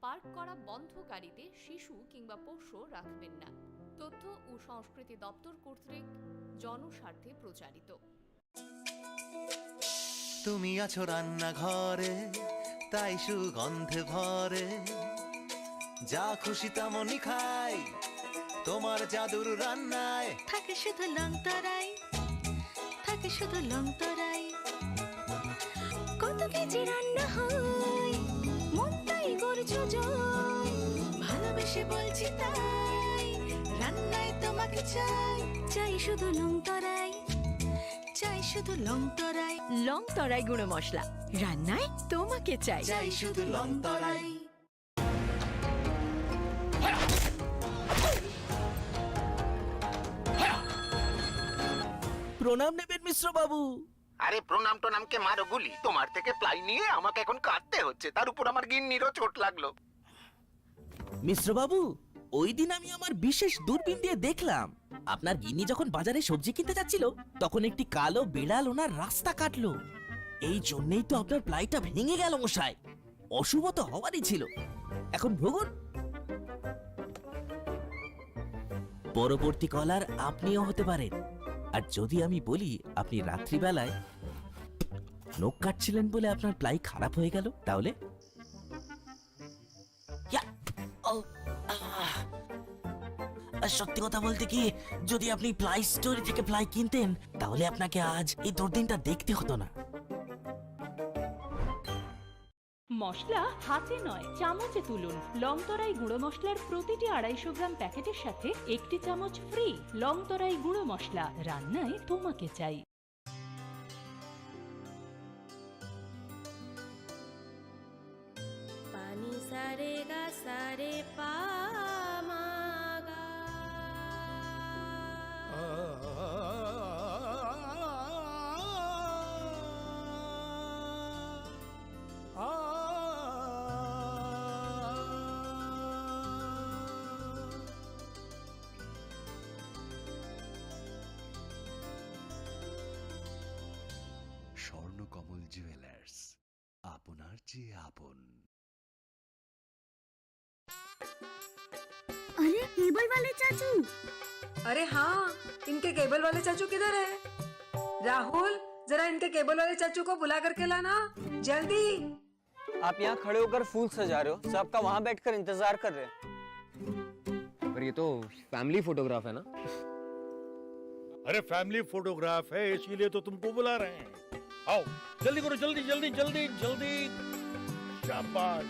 পার্ক করা বন্ধ গাড়িতে শিশু কিংবা পোষ্য রাখবেন না। তথ্য ও সংস্কৃতি দপ্তর কর্তৃক জনস্বার্থে প্রচারিত। তুমি আছো রান্নাঘরে, তাই সুগন্ধে ভরে। যা খুশি তেমনই খাই, তোমার জাদুর রান্নায়। থাকে শুধু লং তরাই, থাকে শুধু লং তরাই। কত কেজি রান্না হয়, মন তাই করছো জয়। ভালোবেসে বলছি তাই, রান্নায় তোমাকে চাই। চাই শুধু লং তরাই, চাই শুধু লং তরাই। লং তরাই গুঁড়ো মশলা, রান্নায় তোমাকে চাই। চাই শুধু লং তরাই। প্রণাম নেবেন মিশ্র বাবু। আরে প্রণাম টনামকে মারো গুলি, তোমার থেকে প্লাই নিয়ে আমাকে এখন কাঁদতে হচ্ছে, তার উপর আমার গিন্নিরও চোট লাগলো। মিশ্র বাবু, ওই দিন আমি আমার বিশেষ দূরবীন দিয়ে দেখলাম, আপনার গিন্নি যখন বাজারে সবজি কিনতে যাচ্ছিল, তখন একটি কালো বিড়াল ওনার রাস্তা কাটলো। এই জন্যই তো আপনার প্লাইটা ভেঙে গেল মশাই। অশুভ তো হওয়ারই ছিল। এখন ভুগুন। পরবর্তী কলার আপনিও হতে পারেন। আর যদি আমি বলি আপনি রাত্রিবেলায় নখ কাটছিলেন বলে আপনার প্লাই খারাপ হয়ে গেল? তাহলে ইয়া, ও, আহ। আর সত্যি কথা বলতে কি, যদি আপনি প্লাই স্টোরি থেকে প্লাই কিনতেন, তাহলে আপনাকে আজ এই দুর্দিনটা দেখতে হতো না। মশলা হাতে নয়, চামচে তুলুন। লংতরাই গুঁড়ো মশলার প্রতিটি আড়াইশো গ্রাম প্যাকেটের সাথে একটি চামচ ফ্রি। লংতরাই গুঁড়ো মশলা, রান্নায় তোমাকে চাই। Pani sare ga sare pa ma ga. Swarnakamal jewellers, আপনার চেয়ে আপন। अरे, केबल वाले चाचू। अरे हाँ, इनके केबल वाले चाचू किधर है? राहुल, जरा इनके केबल वाले चाचू को बुला करके लाना, जल्दी। आप यहाँ खड़े होकर फूल सजा रहे हो, सबका वहां बैठकर इंतजार कर रहे हैं। पर ये तो फैमिली फोटोग्राफ है ना? अरे, फैमिली फोटोग्राफ है, इसीलिए तो तुमको बुला रहे हैं। आओ, जल्दी करो, जल्दी, जल्दी, जल्दी, जल्दी। शाबाश।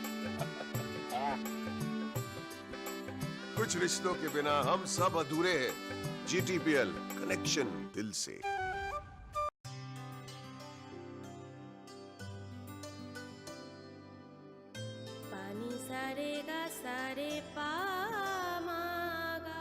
कुछ रिश्तों के बिना हम सब अधूरे हैं। जीटीपीएल, कनेक्शन दिल से। Pani sare ga sare pa ma ga.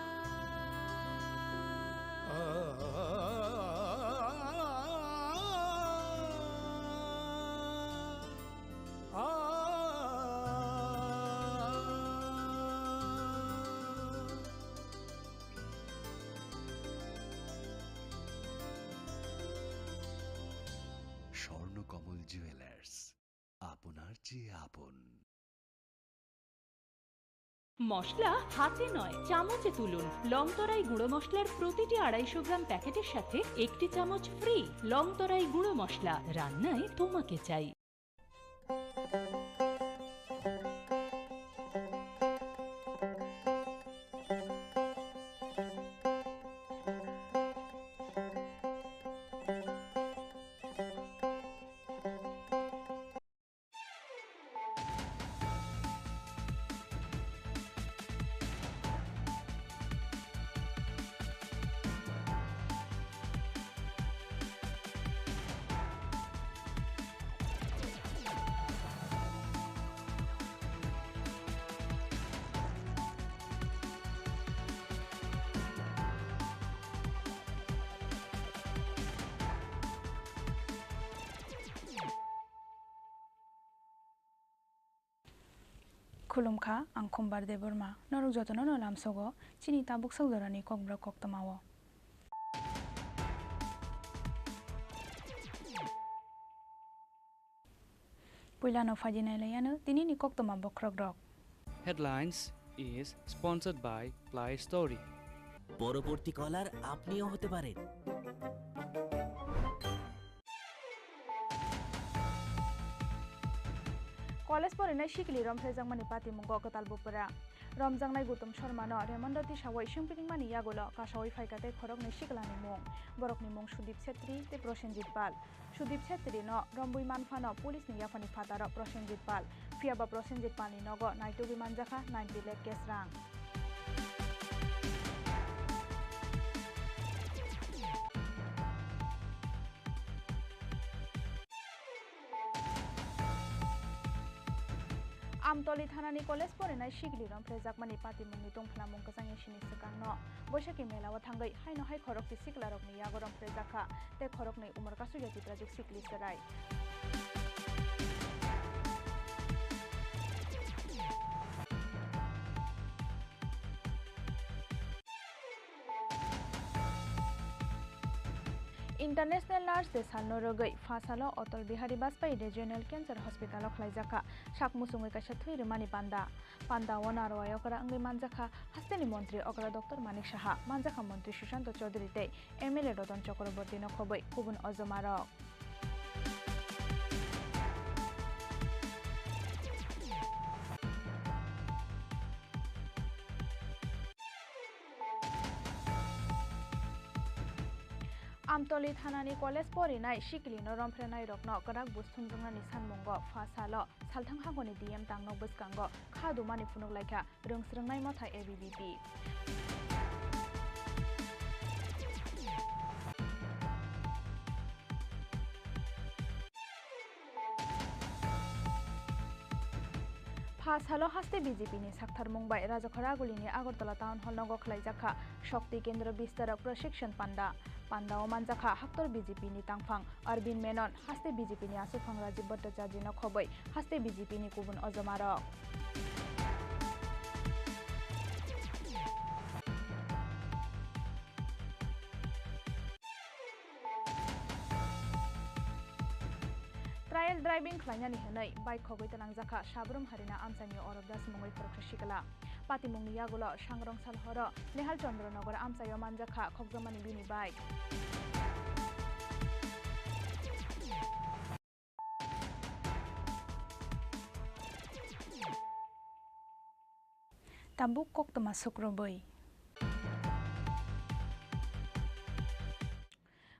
Swarnakamal jewellers, আপনার চেয়ে আপন। মশলা হাতে নয়, চামচে তুলুন। লংতরাই গুঁড়ো মশলার প্রতিটি আড়াইশো গ্রাম প্যাকেটের সাথে একটি চামচ ফ্রি। লংতরাই গুঁড়ো মশলা, রান্নায় তোমাকে চাই। Khulumkha, ang Khumbar Debbarma. Norok jotono no lamsogo chini tabuk sak jorani kokborok koktwmao. Puilano phaidi nailaiyano tinini koktwma bokhorokrok. Headlines is sponsored by Play Story. পরবর্তী কলার আপনিও হতে পারেন। College porinai sikili romphrejakmani patimungo kwtal bupra. Romjaknai Gutum Sharmano remando tisawi swngpilingmani yagulo kasawi phaikha tei khoroknwi siklani mung. Borokni mung Sudip Chhetri tei Prosenjit Pal. Sudip Chhetri no rombwi manphano police ni yaphani phataro Prosenjit Pal, phiyaba Prosenjit Pal ni nogo naitugwi manjakha ninety lakh cash rang. Amtoli thanani college porinai sikli romphrejakmani patimungni tongphlamung kwchangya sini swkangno Boisakhi mela o thangwi haino hai khorokti siklarokni yago romphrejakha tei khoroknwi umor kasugya Tiprajwk sikli chwrai. International Nurse Day salno rwgwi pha salo Atal Bihari Vajpayee Regional Cancer Hospital o khlaijakha sak muchungwi kaisa thwi rwmani panda. Panda o narwai okra wngwi manjakha hasteni montri okra Doctor Manik Saha, manjakha montri Sushanta Chaudhary tei M L A Ratan Chakraborty no khobwi kubun ojomarok. Amtoli thanani college porinai sikilino romphrenairokno kwrak buj thumjaknani sanmungo pha salo salthang hangoni D M tangno bwskango kha dumani phunuk laikha rwngsrwngnai motha A B V P. Pha salo haste B J P ni saktharmung bai Rajakhara Agulini Agartala Town Hall nogo khlaijak kha Shakti Kendra Bistarok Prashikshon Panda. Pandao manjakha haktor B J P ni tangphang Arvind Menon, haste B J P ni aswkphang Rajiv Bhattacharjee no khobwi haste B J P ni kubun ojomarok. Trial driving khlainani hwnwi bike khogwi twlangjakha Sabrum Harina amchaini Orobdas mungwi khoroksa sikla. Patimungni yagulo Sangrong Salhoro Nehal Chandra Nagar amchaio manjakha khokjakmani bini bike. Tabuk koktwma sukrubwi.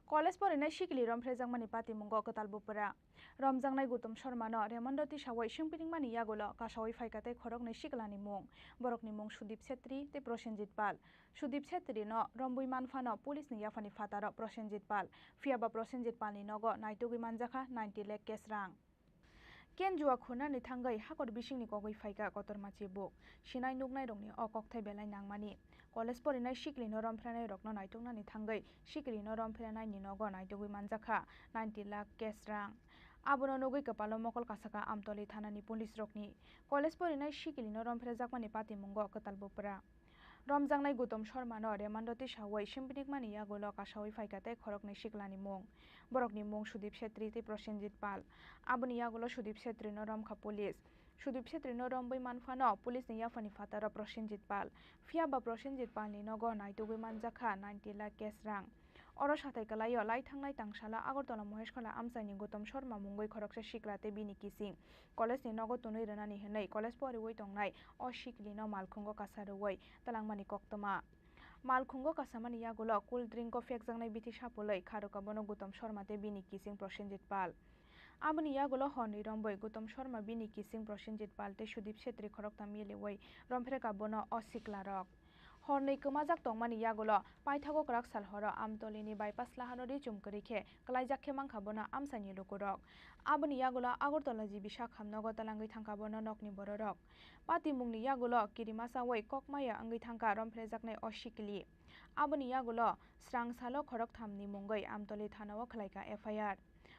College porinai sikili romphrejakmani patimungo kwtal bupra. Romjaknai Gutom Sharma no remando tisawi sengpiningmani yagulo kasawi phaikha tei khoroknwi siklani mung. Borokni mung Sudip Chetri tei Prosenjit Pal. Sudip Chetri no rombwi manphano police ni yaphani phataro Prosenjit Pal. Phiyaba Prosenjit Pal ni nogo naitugwi manjakha ninety lakh cash rang. Ken jua khunani thangwi hakor bisingni kogwi phaikha kotorma chibuk. Sinai nuknairokni o kokthai belai nangmani. College porinai sikilino romphrenairokno naituknani thangwi sikilino romphrenaini nogo naitugwi manjakha ninety lakh cash rang. Abono nugwi kwpalo mokol kasakha Amtoli thanani police rokni. College porinai sikilino romphrejakmani patimungo kwtal bupra. Romjaknai Gutom Sharma no remando tisawi sengpiningmani yagulo kasawi phaikha tei khoroknwi siklani mung. Borokni mung Sudip Chetri tei Prosenjit Pal. Aboni yagulo Sudip Chetri no romkha police. Sudip Chetri no romwi manphano police ni yaphani phataro Prosenjit Pal. Phiyaba Prosenjit Pal ni nogo naitugwi manjakha ninety lakh cash rang. Oro sathai kwlaio lai thangnai tangsala Agartala Moheshkhola amchaini Gutom Sharma mungwi khoroksa sikla tei bini kising college ni nogo twnwi rwnani hwnwi college poriwi tongnai o sikli no malkhungo kasa rwui twlangmani koktwma. Malkhungo kasamani yagulo cool drink o phekjaknai bithi sapulwi kharwkha bono Gutom Sharma tei bini kising Prosenjit Pal. Aboni yagulo horni rombwi Gutom Sharma, bini kising Prosenjit Pal tei Sudip Chetri khoroktham miliwi romphreka bono o siklarok. Horni kwmajak tongmani yagulo paithago kwrak sal horo Amtolini bypass lahano ri chum kwrwi khe kwlaijak khe mankha bono amchaini lukurok. Aboni yagulo Agartala G B Sakham nogo twlangwi thangkha bono nokni bororok. Patimungni yagulo kirimasawi kok maya wngwi thangkha romphrjaknai o sikli. Aboni yagulo srang salo khorokthamni mungwi Amtoli thanao khlaikha F I R.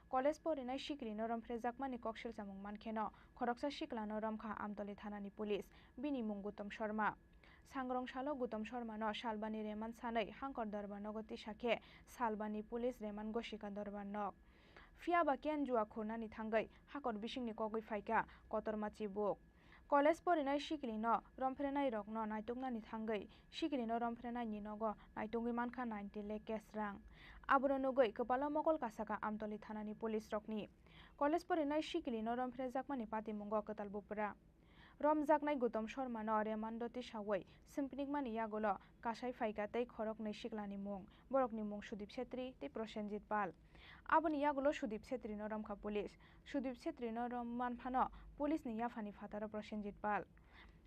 College porinai siklino romphrjakmani kok silchamung mankheno khoroksa siklano romkha Amtoli thanani police, bini mung Gutom Sharma. Sangrong salo Gutom Sharmano salbani reman sanwi Hangkor Dorbar nogo tisa khe salbani police reman gosikha Dorbar nok. Phiyaba ken jua khurnani thangwi hakor bisingni kogwi phaikha kotorma chibuk. College porinai siklino romphrnairokno naituknani thangwi siklino romphrenaini nogo naitugwi mankha ninety lakh cash rang. Abono nugwi kwpalo mokol kasakha Amtoli thanani police rokni. College porinai siklino romphrjakmani patimungo kwtal bupra. Romjaknai Gutom Sharmano remando tisawi simpnikmani yagulo kasai phaikha tei khoroknwi siklani mung. Borokni mung Sudip Chetri tei Prosenjit Pal. Aboni yagulo Sudip Chetrino romkha police. Sudip Chetrino rom manphano police ni yaphani phataro Prosenjit Pal.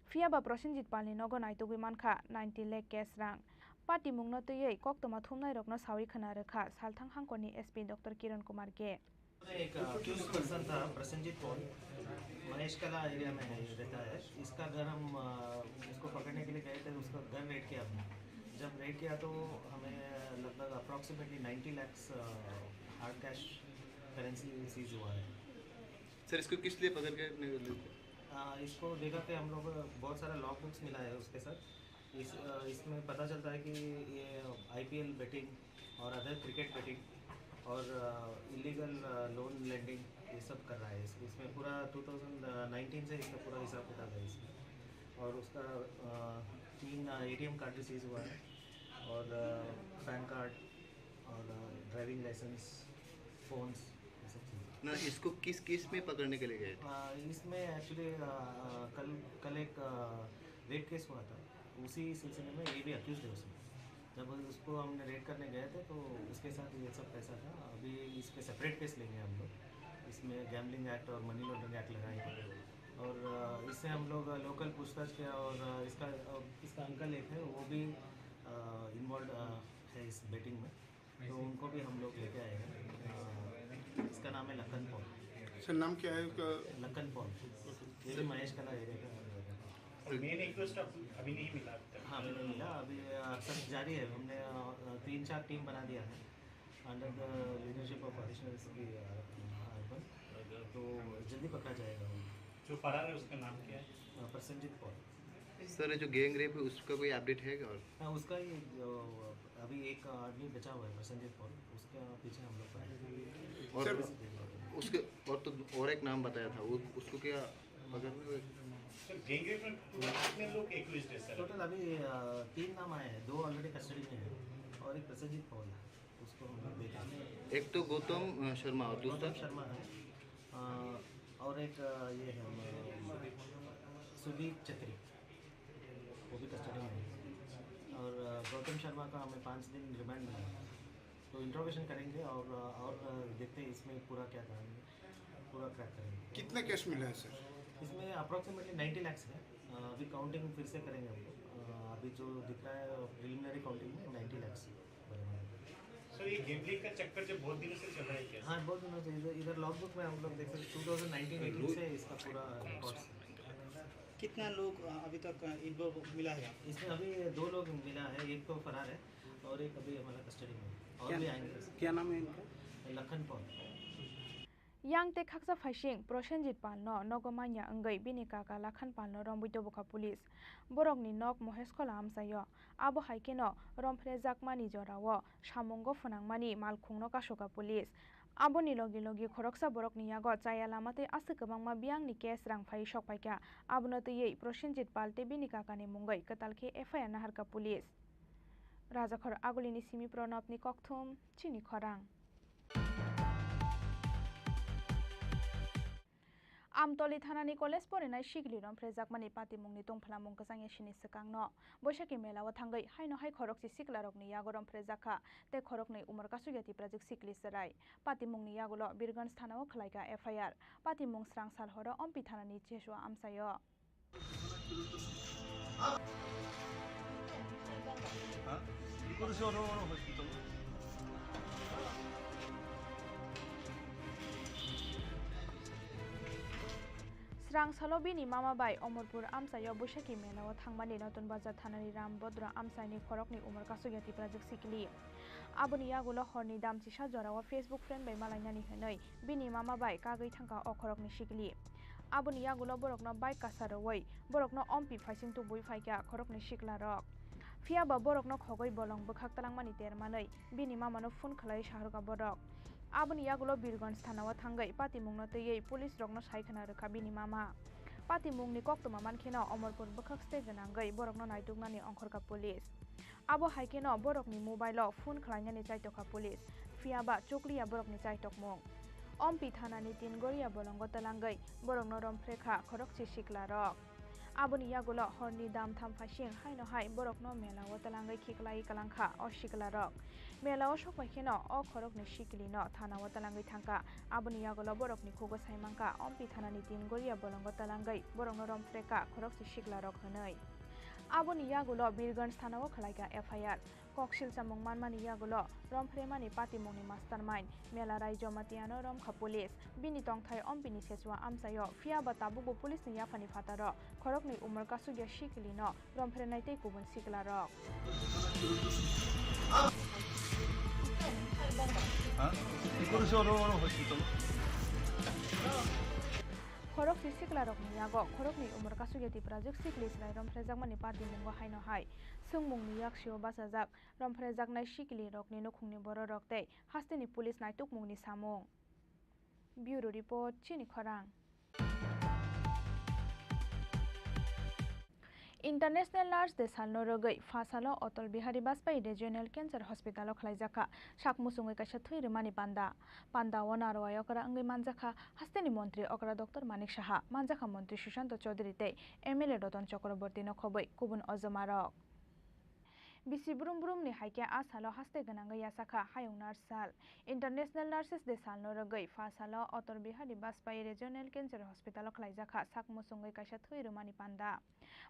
Phiyaba Prosenjit Palni nogo naitugwi mankha ninety lakh cash rang. Patimungno twiwi koktwma thumnairokno sawi khna rwkha Salthang Hangkorni S P Doctor Kiran Kumar K. एक accused person था, प्रसेनजीत पॉल, महेश कला एरिया में है, रहता है। इसका घर हम, अ, इसको पकड़ने के लिए गए थे, उसका घर रेड किया हमने। जब रेड किया तो हमें लगभग अप्रॉक्सीमेटली नाइंटी लैक्स, अ, हार्ड कैश करेंसी सीज हुआ है। सर, इसको किस लिए पकड़ के अपने लिए थे? अ, इसको देखा कि हम लोग बहुत सारा लॉग बुक्स मिला है उसके साथ। इस, अ, इसमें पता चलता है कि ये आईपीएल बेटिंग और अदर क्रिकेट बेटिंग और, अ, इलीगल, अ, लोन लेंडिंग, ये सब कर रहा है। इस-, इसमें पूरा टू थाउजेंड नाइनटीन से इसका पूरा हिसाब किताब है इसमें। और उसका, अ, तीन, अ, एटीएम कार्ड भी सीज हुआ है और, अ, पैन कार्ड और, अ, ड्राइविंग लाइसेंस, फ़ोन्स, ये सब चीज़ें। ना, इसको किस केस में पकड़ने के लिए गए थे? अ, इसमें एक्चुअली, अ, अ, कल, कल एक, अ, रेप केस हुआ था, उसी सिलसिले में ये भी अक्यूज्ड है उसमें। जब उसको हमने रेड करने गए थे तो उसके साथ ये सब पैसा था। अभी इस पे सेपरेट केस लेंगे हम लोग। इसमें गैम्बलिंग एक्ट और मनी लॉन्ड्रिंग एक्ट लगाएंगे। और अ, इससे हम लोग लोकल पूछताछ किया और अ, इसका अ, इसका अंकल एक है, वो भी इन्वॉल्व है इस बेटिंग में। तो उनको भी हम लोग लेके आए हैं। इसका नाम है लखन पॉल। सर, नाम क्या है उसका? लखन पॉल। ये भी महेश कला एरिया का। मेन एक्यूज्ड अभी नहीं मिला अभी तक। हाँ, अभी नहीं मिला। अभी सर्च जारी है। हमने तीन चार टीम बना दिया है, under the leadership of additional SP urban. तो जल्दी पकड़ा जाएगा। जो फरार है उसका नाम क्या है? प्रसन्नजीत पॉल। सर, ये जो गैंग रेप है, उसका कोई अपडेट है क्या? और हाँ, उसका ही जो अभी एक आदमी बचा हुआ है, प्रसन्नजीत पॉल, उसका पीछे हम लोग पड़े हैं। और उसके, और तो और एक नाम बताया था, वो, उसको क्या पकड़ में? सर, गैंग रेप में कितने लोग एक्यूज्ड है सर? टोटल अभी तीन नाम आए हैं, दो ऑलरेडी कस्टडी में है और एक प्रसन्नजीत पॉल है, उसको हम लोग देख रहे हैं। एक तो गौतम शर्मा और दूसरा गौतम शर्मा है। और एक ये है, सुदीप छेत्री, वो भी कस्टडी में है। और गौतम शर्मा का हमें पाँच दिन रिमांड मिला है। तो इंट्रोगेशन करेंगे और और देखते हैं इसमें पूरा क्या करेंगे, पूरा क्रैक करेंगे। कितना कैश मिला है सर? इसमें अप्रोक्सीमेटली नाइन्टी लाख्स है। अभी काउंटिंग फिर से करेंगे हम लोग। अभी जो दिख रहा है प्रिलिमिनरी काउंटिंग में नाइन्टी लाख्स। सर, ये गैम्बलिंग का चक्कर जो बहुत दिनों से चल रहा है क्या? हाँ, बहुत दिनों से। इधर इधर लॉगबुक में हम लोग देख सकते हैं, टू थाउजेंड नाइनटीन एटीन से इसका पूरा रिकॉर्ड्स। कितना लोग अभी तक इन्वॉल्व मिला है? इसमें अभी दो लोग मिला है, एक तो फरार है और एक अभी हमारा कस्टडी में है। और भी आएंगे। क्या नाम है इनका? Lakhan Paul. Yang tei khaksa phaising Prosenjit Palno nogo manya wngwi bini kaka Lakhan Palno romwi tubukha police. Borokni nok Moheskhola amchaio. Abo hai kheno romphrejakmani jorao samungo phwnangmani malkhungno kasukha police. Aboni logi logi khoroksa borokni yago chaya lama tei aswk kwbangma biyangni cash rang phaiwi sokphaikha. Abono twiwi Prosenjit Pal tei bini kakani mungwi kwtal khe F I R naharkha police. Rajakhor Agulini simi Pranabni kokthum, chini khorang. Amtoli thanani college porinai sikli romphrejakmani patimungni tongphalamung kwchangya sini swkangno. Boisakhi melao thangwi haino hai khorokchi siklarokni yago romphrejakha tei khoroknwi umor kasukya tiprajwk sikli chwrai. Patimungni yagulo Birganj thanao khwlaikha F I R. Patimung srang sal horo Ompi thanani Chesua amchaio. Srang salo bini mama bai Omorpur amchaio Boisakhi melao thangmani Notun Bazar thanani Ram Bodro amchaini khoroknwi umor kasukya tiprajwk sikli. Aboni yagulo horni dam chisa jorao Facebook friend bai malainani hwnwi bini mama bai kagwi thangkha o khoroknwi sikli. Aboni yagulo borokno bike kasa rwui borokno Ompi phaising tubui phaikha khoroknwi siklarok. Phiyaba borokno khogwi bolong bwkhak twlangmani termanwi bini mamano phone khwlaiwi saharkha borok. Aboni yagulo Birganj thanao thangwi patimungno twiwi police rokno sai khwna rwkha bini mama. Patimungni koktwma mankheno Omorpur bwkhak stay gwnangwi borokno naituknani ongkhorkha police. Abo hai kheno borokni mobile-o phone khwlainani chaitokha police, phiyaba chukliya borokni chaitokmung. Ompi thanani Tingoria bolongo twlangwi borokno romphrekha khorokchi siklarok. Aboni yagulo horni dam tham phaising haino hai borokno melao twlangwi khiklai kwlangkha o siklarok. Melao sokphai kheno o khorokni siklino thanao twlangwi thangkha. Aboni yagulo borokni khugo sai mankha Ompi thanani Tingoria bolongo twlangwi borokno romphrekha khorokchi siklarok hwnwi. Aboni yagulo Birganj thanao khwlaikha F I R. Koksil chamung manmani yagulo romphreimani patimungni mastermind Mela Rai Jomatiano romkha police. Bini tongthai Ompini Sechua amchaio, phiyaba tabukbo policeni yaphani phataro khoroknwi umor kasukya siklino romphrenai tei kubun siklarok. Khoroknwi siklarokni yago khoroknwi umor kasukya tiprajwk sikli chwrai romphrejakmani patimungo haino hai. Swngmungni yaksio bachajak romphrejaknai siklirokni nukhungni bororok tei hasteni police naitukmungni samung. Bureau Report, chini khorang. International Nurse Day salno rwgwi pha salo Atal Bihari Vajpayee Regional Cancer Hospital-o khlaijakha sak muchungwi kaisa thwi rwmani panda. Panda-o narwai okra wngwi manjakha hasteni montri okra Doctor Manik Saha, manjakha montri Sushanta Chowdhury tei M L A Ratan Chakraborty-no khobwi kubun ojomarok. Bisi brum brumni hai khe a salo haste gwnangwi yachakha Hayung Nurse Sal. International Nurses Day salno rwgwi pha salo Atal Bihari Vajpayee Regional Cancer Hospital-o khlaijakha sak muchungwi kaisa thwi rwmani panda.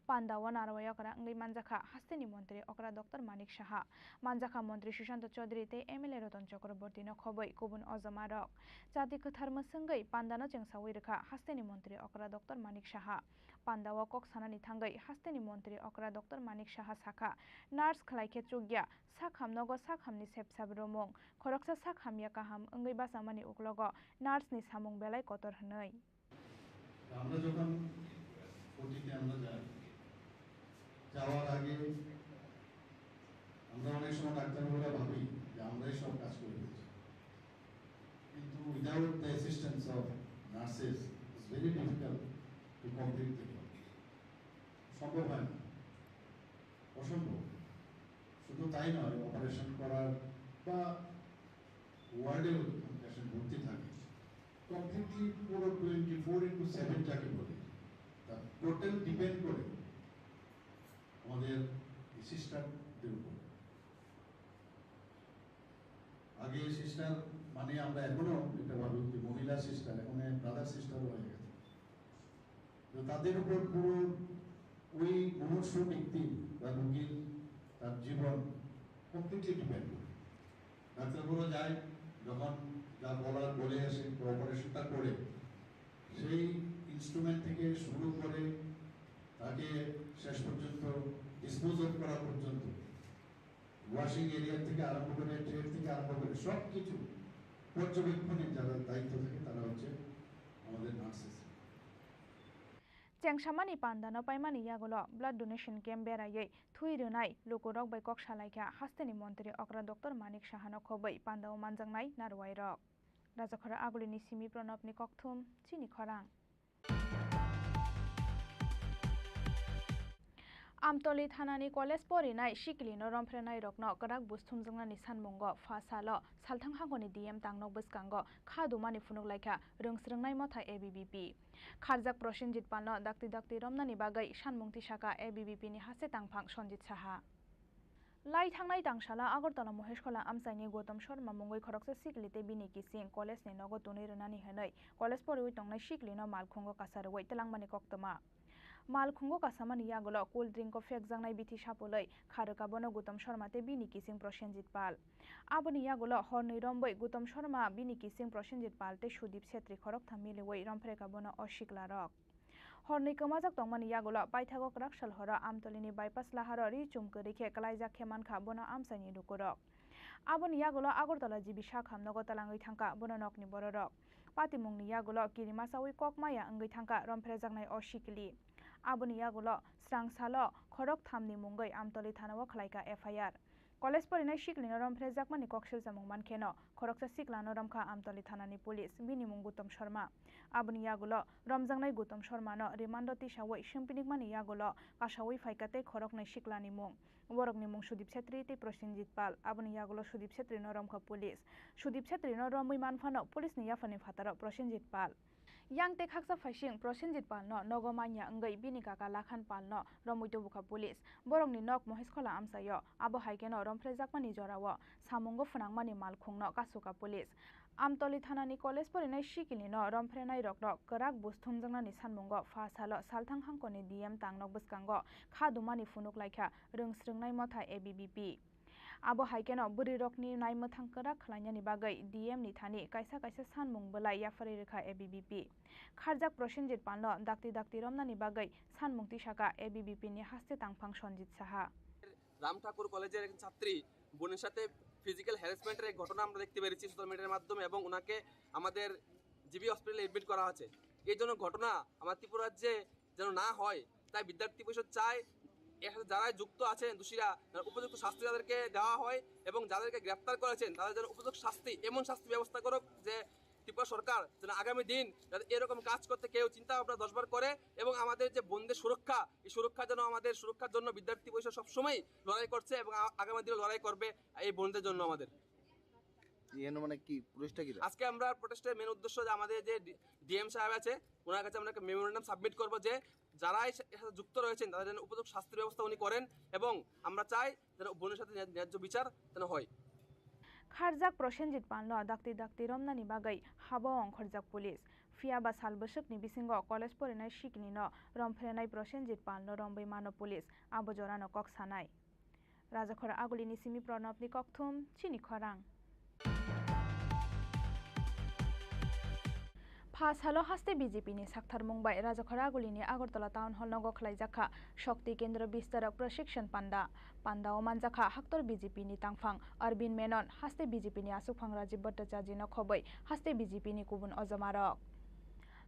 Panda-o narwai okra wngwi manjakha hasteni montri okra Doctor Manik Saha, manjakha montri Sushanta Chaudhary tei M L A Ratan Chakraborty-no khobwi kubun ojomarok. Chati kwthar mwswngwi pandano chengsawi rwkha hasteni montri okra Doctor Manik Saha. Pandao kok sanani thangwi hasteni montri okra Doctor Manik Saha sakha, nurse khlai khe chukya, sak ham nogo sak hamni sepsap romung, khoroksa sak hamya kaham wngwi bachamani uklogo nurse ni samung belai kotor hwnwi. আমরা যখন ওটিতে আমরা যাই, যাওয়ার আগে আমরা অনেক সময় ডাক্তারবাবুরা ভাবি যে আমরাই সব কাজ করে ফেলছি, কিন্তু without the assistance of nurses it's very difficult to complete the job. সম্ভব হয় না, অসম্ভব। শুধু তাই নয়, অপারেশন করার বা ওয়ার্ডেও যখন পেশেন্ট ভর্তি থাকে, কমপ্লিটলি পুরো টোয়েন্টি ফোর ইন্টু সেভেন যাকে বলে, তার টোটাল ডিপেন্ড করে আমাদের এই সিস্টারদের উপর। আগে সিস্টার মানে আমরা এখনো এটা ভাবি যে মহিলা সিস্টার, এখন ব্রাদার সিস্টারও হয়ে গেছে। তো তাদের উপর পুরো ওই মুমূর্ষু ব্যক্তির বা রোগীর তার জীবন কমপ্লিটলি ডিপেন্ড করে। ডাক্তারবাবুরা যায়, যখন যা বলার বলে আসে বা অপারেশনটা করে, সেই ইনস্ট্রুমেন্ট থেকে শুরু করে তাকে শেষ পর্যন্ত ডিসপোজ অফ করা পর্যন্ত, ওয়াশিং এরিয়া থেকে আরম্ভ করে, ট্রে থেকে আরম্ভ করে সব কিছু পর্যবেক্ষণে যারা দায়িত্ব থাকে তারা হচ্ছে আমাদের nurses. Chengsamani pandano paimani yagulo blood donation camp beraiwi thwi rwnai lukurok bai kok salaikha hasteni montri okra Doctor Manik Sahano khobwi pandao manjaknai narwai rok. Rajakhora Agulini simi Pranabni kokthum, chini khorang. Amtoli thanani college porinai sikilino romphrernairokno kwrak buj thumjaknani sanmungo pha salo salthang hangoni D M tangnok bwskango kha dumani phunuk laikha rwngsrwngnai motha A B V P. Kharjak Prosenjit Palno dakti dakti romnani bagwi sanmung tisakha A B V P ni haste tangphang Sonjit Saha. Lai thangnai tangsala Agartala Moheshkhola amchaini Gautam Sharma mungwi khoroksa sikli tei bini kising college ni nogo tonwi rwnani hwnwi college poriwi tongnai sikli no malkhungo kasa rwui twlangmani koktwma. Malkhungo kasamani yagulo cool drink o phekjaknai bithi sapulwi kha rwkha bono Gautam Sharma tei bini kising Prosenjit Pal. Aboni yagulo hornwi rombwi Gautam Sharma, bini kising Prosenjit Pal tei Sudip Setri khoroktham miliwi romphrekha bono o siklarok. Hornwi kwmajak tongmani yagulo paithago kwrak sal horo Amtolini bypass laharo ri chum kwrwi khe kwlaijak khe mankha bono amchaini lukurok. Aboni yagulo Agartala G B Sakham nogo twlangwi thangkha bono nokni bororok. Patimungni yagulo kirimasaui kok maya wngwi thangkha romphrjaknai o sikli. Aboni yagulo srang salo khorok thamni mungwi Amtoli thanao khlaikha F I R. College porinai siklino romphrejakmani kok silchamung mankheno, khoroksa siklano romkha Amtoli thanani police, bini mung Gautam Sharma. Aboni yagulo romjaknai Gautam Sharmano rimando tisaui swngpinikmani yagulo kasaui phaikha tei khoroknwi siklani mung. Borokni mung Sudip Setri tei Prosenjit Pal. Aboni yagulo Sudip Setrino romkha police. Sudip Setrino romwi manphano policeni yaphani phataro Prosenjit Pal. Yang tei khaksa phaising Prosenjit Palno nogo manya wngwi bini kaka Lakhan Palno romwi tubukha police. Borokni nok Moheskhola amchaio. Abo hai kheno romphrejakmani jorao samungo phwnangmani malkhungno kasukha police. Amtoli thanani college porinai sikilino romphrenairokno kwrak buj thumjaknani sanmungo pha salo salthang hangkoni D M tangnok bwskango kha dumani phunuk laikha rwngsrwngnai motha A B V P. Abo hai kheno bwrwirokni naimwthang kwrak khlainani bagwi D M ni thani kaisa kaisa sanmung bwlai yapharwi rwkha A B V P. Kharjak Prosenjit Palno dakti dakti romnani bagwi sanmung tisakha A B V P ni haste tangphang Sonjit Saha. Ram Thakur কলেজের একজন ছাত্রী বোনের সাথে ফিজিক্যাল হ্যারাসমেন্টের এক ঘটনা আমরা দেখতে পেরেছি সোশ্যাল মিডিয়ার মাধ্যমে, এবং ওনাকে আমাদের জিবি হসপিটালে অ্যাডমিট করা হয়েছে। এই জন্য ঘটনা আমার ত্রিপুরা রাজ্যে যেন না হয়, তাই বিদ্যার্থী পরিষদ চায় এর সাথে যারাই যুক্ত আছেন দোষীরা, তারা উপযুক্ত শাস্তি তাদেরকে দেওয়া হয় এবং যাদেরকে গ্রেপ্তার করেছেন তাদের যেন উপযুক্ত শাস্তি, এমন শাস্তি ব্যবস্থা করুক যে ত্রিপুরা সরকার যেন আগামী দিন যাতে এরকম কাজ করতে কেউ চিন্তা ভাবনা দশবার করে এবং আমাদের যে বোনদের সুরক্ষা, এই সুরক্ষা যেন আমাদের সুরক্ষার জন্য বিদ্যার্থী পরিষদ সবসময় লড়াই করছে এবং আ-, আগামী দিনে লড়াই করবে এই বোনদের জন্য আমাদের। এর মানে কি পুলিশটা কি? আজকে আমরা প্রোটেস্টের মেইন উদ্দেশ্য যে আমাদের যে ডি-, ডিএম সাহেব আছে, ওনার কাছে আমরা একটা মেমোরেন্ডাম সাবমিট করবো যে যারা এই সা-, এর সাথে যুক্ত রয়েছেন, তাদের যেন উপযুক্ত শাস্তির ব্যবস্থা উনি করেন এবং আমরা চাই যেন বোনের সাথে ন্যায-, ন্যায্য বিচার যেন হয়। Kharjak Prosenjit Palno dakti dakti romnani bagwi habo ongkhorjak police. Phiya ba sal bwswkni bisingo college porinai siknino romphrenai Prosenjit Palno romwi mano police, abo jorano kok sanai. Rajakhor Agulini simi Pranabni kokthum, chini khorang. Pha salo haste B J P ni saktharmung bai Rajakhor Agulini Agartala Town Hall nogo khlaijakha Shakti Kendra Bistarok Prashikshon Panda. Panda o manjakha haktor B J P ni tangphang Arvind Menon, haste B J P ni asukphang Rajiv Bhattacharjee no khobwi haste B J P ni kubun ojomarok.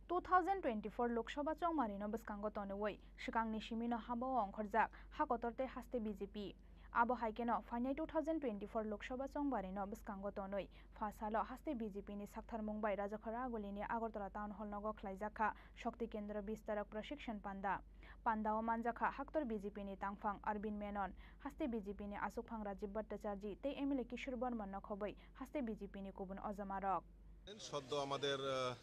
Two thousand twenty-four Lok Sabha chongmari no bwskango tonwi swkangni simi no habo ongkhorjak ha kotor tei haste B J P. Abo hai kheno phainai two thousand twenty-four Lok Sabha chongmari no bwskango tonwi pha salo haste B J P ni saktharmung bai Rajakhor Agulini Agartala Town Hall nogo khlaijakha Shakti Kendra Bistarok Prashikshon Panda. Panda o manjakha haktor B J P ni tangphang Arvind Menon, haste B J P ni asukphang Rajiv Bhattacharjee tei M L A Kishore Borman no khobwi haste B J P ni kubun ojomarok. সদ্য আমাদের, আহ,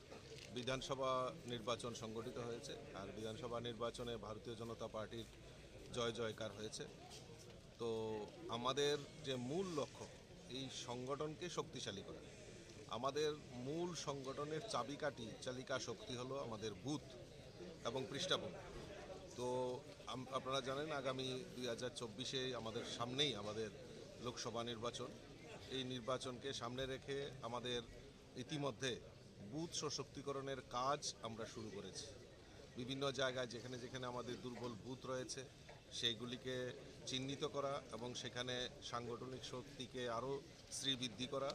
বিধানসভা নির্বাচন সংগঠিত হয়েছে। আর বিধানসভা নির্বাচনে ভারতীয় জনতা পার্টির জয় জয়কার হয়েছে। তো আমাদের যে মূল লক্ষ্য, এই সংগঠনকে শক্তিশালী করা। আমাদের মূল সংগঠনের চাবিকাঠি, চালিকা শক্তি হলো আমাদের বুথ এবং পৃষ্ঠাভূমি। তো আম-, আপনারা জানেন, আগামী দুই হাজার চব্বিশে আমাদের সামনেই আমাদের লোকসভা নির্বাচন। এই নির্বাচনকে সামনে রেখে আমাদের ইতিমধ্যে বুথ সশক্তিকরণের কাজ আমরা শুরু করেছি। বিভিন্ন জায়গায় যেখানে যেখানে আমাদের দুর্বল বুথ রয়েছে, সেইগুলিকে চিহ্নিত করা এবং সেখানে সাংগঠনিক শক্তিকে আরও শ্রীবৃদ্ধি করা।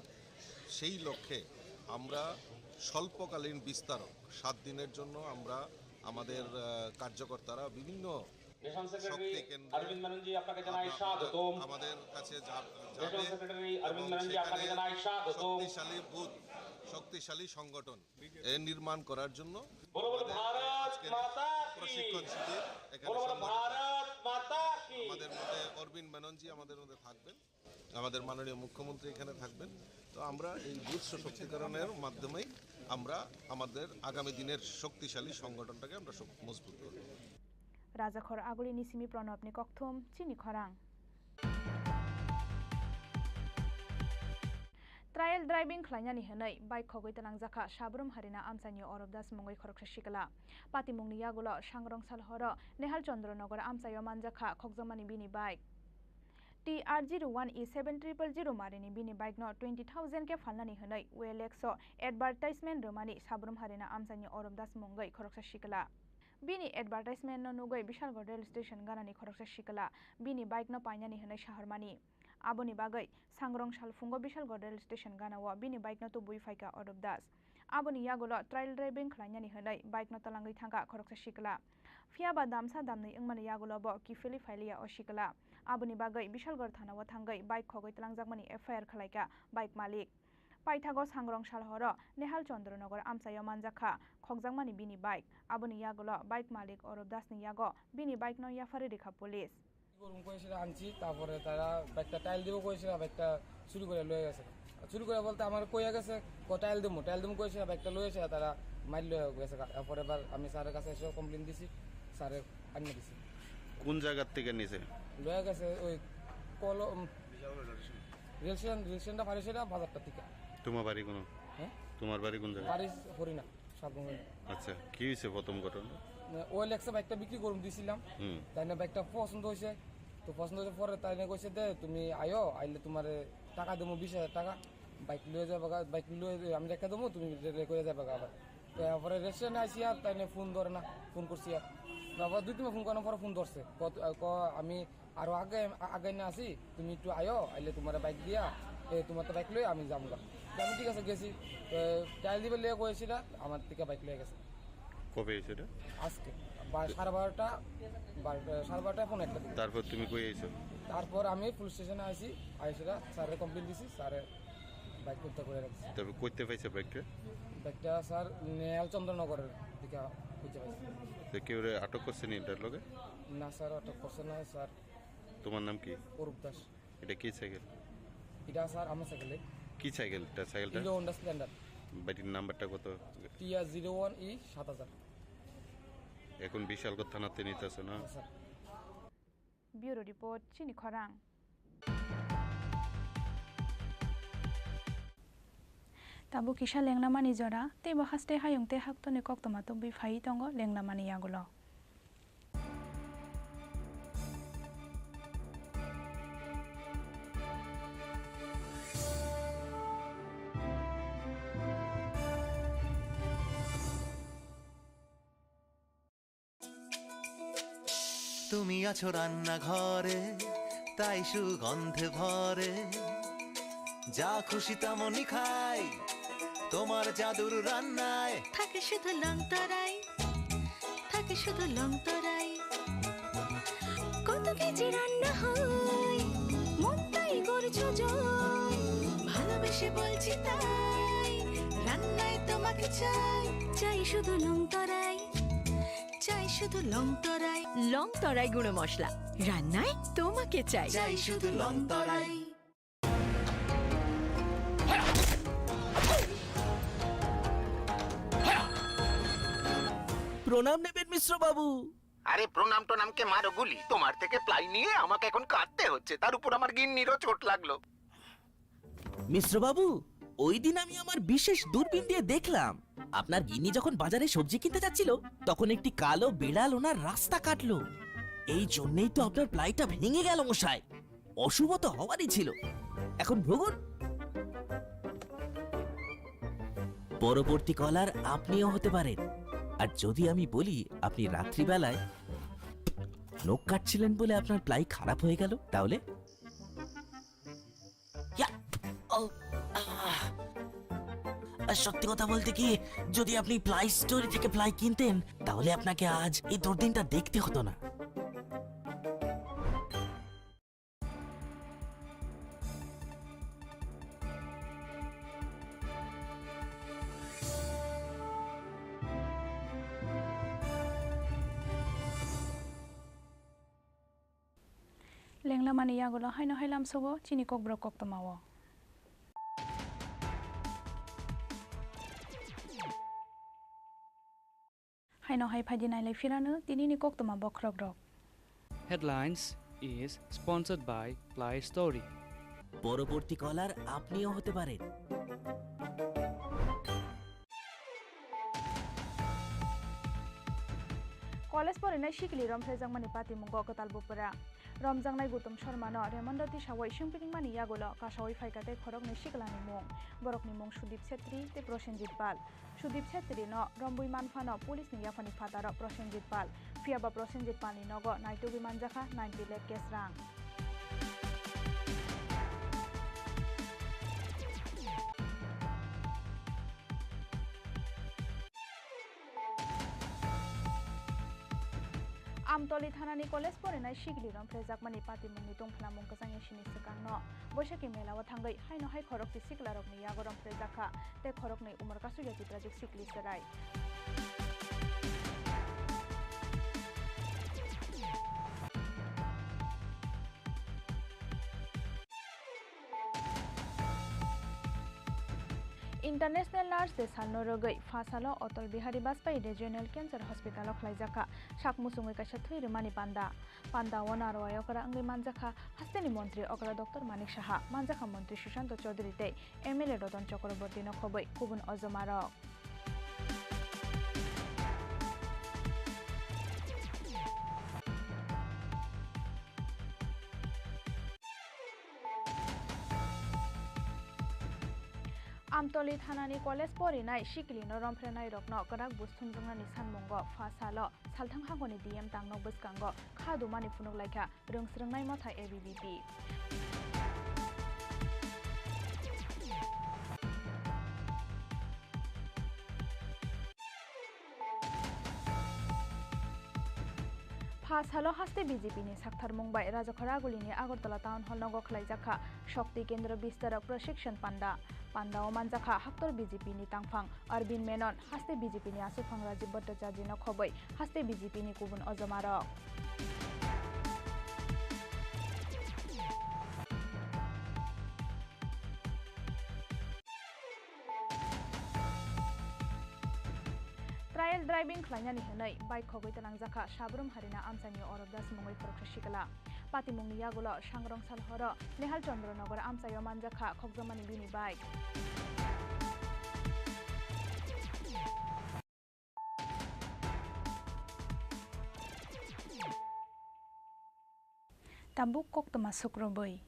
সেই লক্ষ্যে আমরা স্বল্পকালীন বিস্তারক, সাত দিনের জন্য আমরা আমাদের, আহ, কার্যকর্তারা বিভিন্ন মিশন সেক্রেটারি শক্তি কেন্দ্রে অরবিন্দ মেনন জি, আপনাকে জানাই আমরা, স্বাগতম। আমাদের কাছে যা-, মিশন যাবে সেক্রেটারি এবং অরবিন্দ মেনন জি, আপনাকে সেখানে জানাই স্বাগতম। শক্তিশালী বুথ, শক্তিশালী সংগঠন, এ, নির্মাণ করার জন্য বলো, বলো, আমাদের ভারত আজকের মাতা কি? প্রশিক্ষণ শিবির এখানে বলো, বলো, সংগঠিত। ভারত মাতা কি? আমাদের মধ্যে অরবিন্দ মেনন জি আমাদের মধ্যে থাকবেন। আমাদের মাননীয় মুখ্যমন্ত্রী এখানে থাকবেন। তো আমরা এই বুথ সশক্তিকরণের মাধ্যমেই আমরা আমাদের আগামী দিনের শক্তিশালী সংগঠনটাকে আমরা শক-, মজবুত করব। Rajakhor Agulini simi Pranabni kokthum, chini khorang. Trial driving khlainani hwnwi bike khogwi tlangjak kha Sabrum Harina amchaini Orop Das mungwi khoroksa sikla. Patimungni yagulo Sangrong Salhoro Nehal Chandra Nagar amchaio manjak kha khokjakmani bini bike. T R zero one E seven triple zero marini bini bike no twenty thousand khe phalnani hwnwi O L X o advertisement rwmani Sabrum Harina amchaini Orop Das mungwi khoroksa sikla. Bini advertisement no nugwi Bishalgarh rail station ganani khoroksa sikla bini bike no painani hwnwi sahormani. Aboni bagwi Sangrong salphungo Bishalgarh rail station ganao bini bike no tubui phaikha Orop Das. Aboni yagulo trial driving khlainani hwnwi bike no twlangwi thangkha khoroksa sikla. Phiya ba damsa damnwi wngmani yagulo bo kiphilwi phailiya o sikla. Aboni bagwi Bishalgarh thanao thangwi bike khogwi twlangjakmani F I R khwlaikha bike malik. Paithago Sangrong Salhoro Nehal Chandra Nagar amchaio manjak kha khokjakmani bini bike. Aboni yagulo bike malik Orop Das ni yago bini bike no yapharwi rikha police. কি করবো কয়েছিল আনছি, তারপরে তারা বাইকটা টাইল দিব কয়েছিল, বাইকটা চুরি করে লয়ে গেছে। আর চুরি করে বলতে আমার কইয়া গেছে, "ক টাইল দিমু, টাইল দিমু" কয়েছিল, বাইকটা লয়ে এসে তারা মাইর লয়ে গেছে। তারপরে এবার আমি স্যারের কাছে এসে কমপ্লেন দিছি, স্যারে আনিয়ে দিছি। কোন জায়গার থেকে নিছে? লয়ে গেছে ওই কলম, রেল স্টেশন, রেল স্টেশনটা পারে সেটা বাজারটা থেকে। তোমার বাড়ি কোন? হ্যাঁ? তোমার বাড়ি কোন জায়গায়? বাড়ি হরিণা। সাবরুমে। আচ্ছা, কি হয়েছে প্রথম ঘটনা? মানে, ও লেক্সা বাইকটা বিক্রি করুম দিছিলাম। হুম। তাই না বাইকটা পছন্দ হয়েছে। তো পছন্দ হয়েছে পরে তাই না কইছে, "দে, তুমি আয়ো, আইলে তোমারে টাকা দেবো বিশ হাজার টাকা। বাইক লয়ে যাবে গা, বাইক লয়ে আমি রেখে দেবো, তুমি রে-, রে করে যাবে গা আবার।" তো তারপরে রেস্টুরেন্টে আইসি আর তাই না ফোন ধরে না, ফোন করছি আর। তারপর দুই তিনবার ফোন করার পরে ফোন ধরছে। কত, আ, ক-, আমি আরো আগে, আ-, আগে না আসি, তুমি একটু আয়ো, আইলে তোমার বাইক দিয়া, এ, তোমার তো বাইক লই আমি যাবো গা। তো আমি ঠিক আছে গেছি। তো টাইল দিবে লিয়ে কয়েছিল, আমার থেকে বাইক লয়ে গেছে। কবে হয়েছে এটা? আজকে বা-, সাড়ে বারোটা, বারোটা, সাড়ে বারোটা, পৌনে একটা দিকে। তারপর তুমি কই আইছো? তারপর আমি পুলিশ স্টেশনে আইছি, আইসি স্যারের কমপ্লেন দিছি, স্যারে বাইক উদ্ধার করে রাখছি। তারপর কইতে পাইছে বাইকটা? বাইকটা স্যার নেয়াল চন্দ্রনগরের দিকে খুঁজে পাইছি। তো কেউ রে আটক করছে নি এটার লগে? না স্যার, আটক করছে না স্যার। তোমার নাম কি? অরূপ দাস। এটা কি সাইকেল? এটা স্যার আমার সাইকেলে। কি সাইকেল এটা? সাইকেলটা? Hero Honda Splendor. বাইটির নাম্বারটা কত? টিআর জিরো ওয়ান ই সাত হাজার। এখন বিশালগড় থানাতে নিতেছে না? Bureau report, chini khorang. Tabuk kisa lengnamani jora, teibo haste hayung tei haktorni koktwma tubui phaiwi tongo lengnamani yagulo. তুমি আছো রান্নাঘরে, তাই সুগন্ধে ভরে। যা খুশি তেমনই খাই, তোমার জাদুর রান্নায়। থাকে শুধু লং তরাই, থাকে শুধু লং তরাই। কত কেজি রান্না হয়, মনটাই করছো জয়। ভালোবেসে বলছি তাই, রান্নায় তোমাকে চাই। চাই শুধু লং তরাই, চাই শুধু লং তরাই। লং তরাই গুঁড়ো মশলা, রান্নায় তোমাকে চাই। চাই শুধু লং তরাই। প্রণাম নেবেন মিশ্র বাবু। আরে, প্রণাম টনামকে মারো গুলি, তোমার থেকে প্লাই নিয়ে আমাকে এখন কাঁদতে হচ্ছে, তার উপর আমার গিন্নিরও চোট লাগলো। মিশ্র বাবু, ওই দিন আমি আমার বিশেষ দূরবীন দিয়ে দেখলাম, আপনার গিন্নি যখন বাজারে সবজি কিনতে যাচ্ছিল, তখন একটি কালো বিড়াল ওনার রাস্তা কাটলো। এই জন্যই তো আপনার প্লাইটা ভেঙে গেল মশাই। অশুভ তো হওয়ারই ছিল। এখন ভুগুন। পরবর্তী কলার আপনিও হতে পারেন। আর যদি আমি বলি আপনি রাত্রিবেলায় নখ কাটছিলেন বলে আপনার প্লাই খারাপ হয়ে গেল, তাহলে ইয়া! ও! আহ! আর সত্যি কথা বলতে কি, যদি আপনি প্লাই স্টোরি থেকে প্লাই কিনতেন, তাহলে আপনাকে আজ এই দুর্দিনটা দেখতে হতো না। Lenglamani yagulo haino hai lamsogo chini kokborok koktwmao. Haino hai phaidi nailai phirano tinini koktwma bokhorokrok. Headlines is sponsored by Play Story. পরবর্তী কলার আপনিও হতে পারেন। College porinai sikili romphrejakmani patimungo kwtal bupra. Romjaknai Gutum Sharmano remando tisawi swngpilingmani yagulo kasawi phaikha tei khoroknwi siklani mung. Borokni mung Sudip Chhetri tei Prosenjit Pal. Sudip Chhetri no rombwi manphano police ni yaphani phataro Prosenjit Pal. Phiyaba Prosenjit Pal ni nogo naitugwi manjakha ninety lakh cash rang. Amtoli thanani college porinai sikili romphrejakmani patimungni tungphla mung kwchangya sini swkangno Boisakhi mela o thangwi haino hai khorokse siklarokni yago romphrejakha tei khoroknwi umor kasukya Tiprajwk sikli chwrai. International Nurse Day salno rwgwi pha salo Atal Bihari Vajpayee Regional Cancer Hospital o khlaijakha sak muchungwi kaisa thwi rwmani panda. Panda o narwai okra wngwi manjakha hasteni montri okra Doctor Manik Saha, manjakha montri Sushanta Chowdhury tei M L A Ratan Chakraborty no khobwi kubun ojomarok. Amtoli thanani college porinai sikilino romphrenairokno kwrak buj thumjwknani sanmungo pha salo salthang hangoni D M tangnok bwskango kha dumani phunuk laikha rwngsrwngnai motha A B V P. Pha salo haste B J P ni sakthar mung bai Rajakhor Agulini Agartala Town Hall nogo khlaijakha Shakti Kendra Bistarok Prashikshon Panda. Panda o manjakha haktor B J P ni tangphang Arvind Menon, haste B J P ni aswkphang Rajiv Bhattacharya no khobwi haste B J P ni kubun ojomarok. While driving khlainani hwnwi bike khogwi twlangjakha Sabrum harina amchaini Orop Das mungwi khoroksa sikla. Patimungni yagulo Sangrong Salhoro Nehal Chandra Nagar amchaio manjakha khokjakmani bini bike. Tabuk koktwma sukrubwi.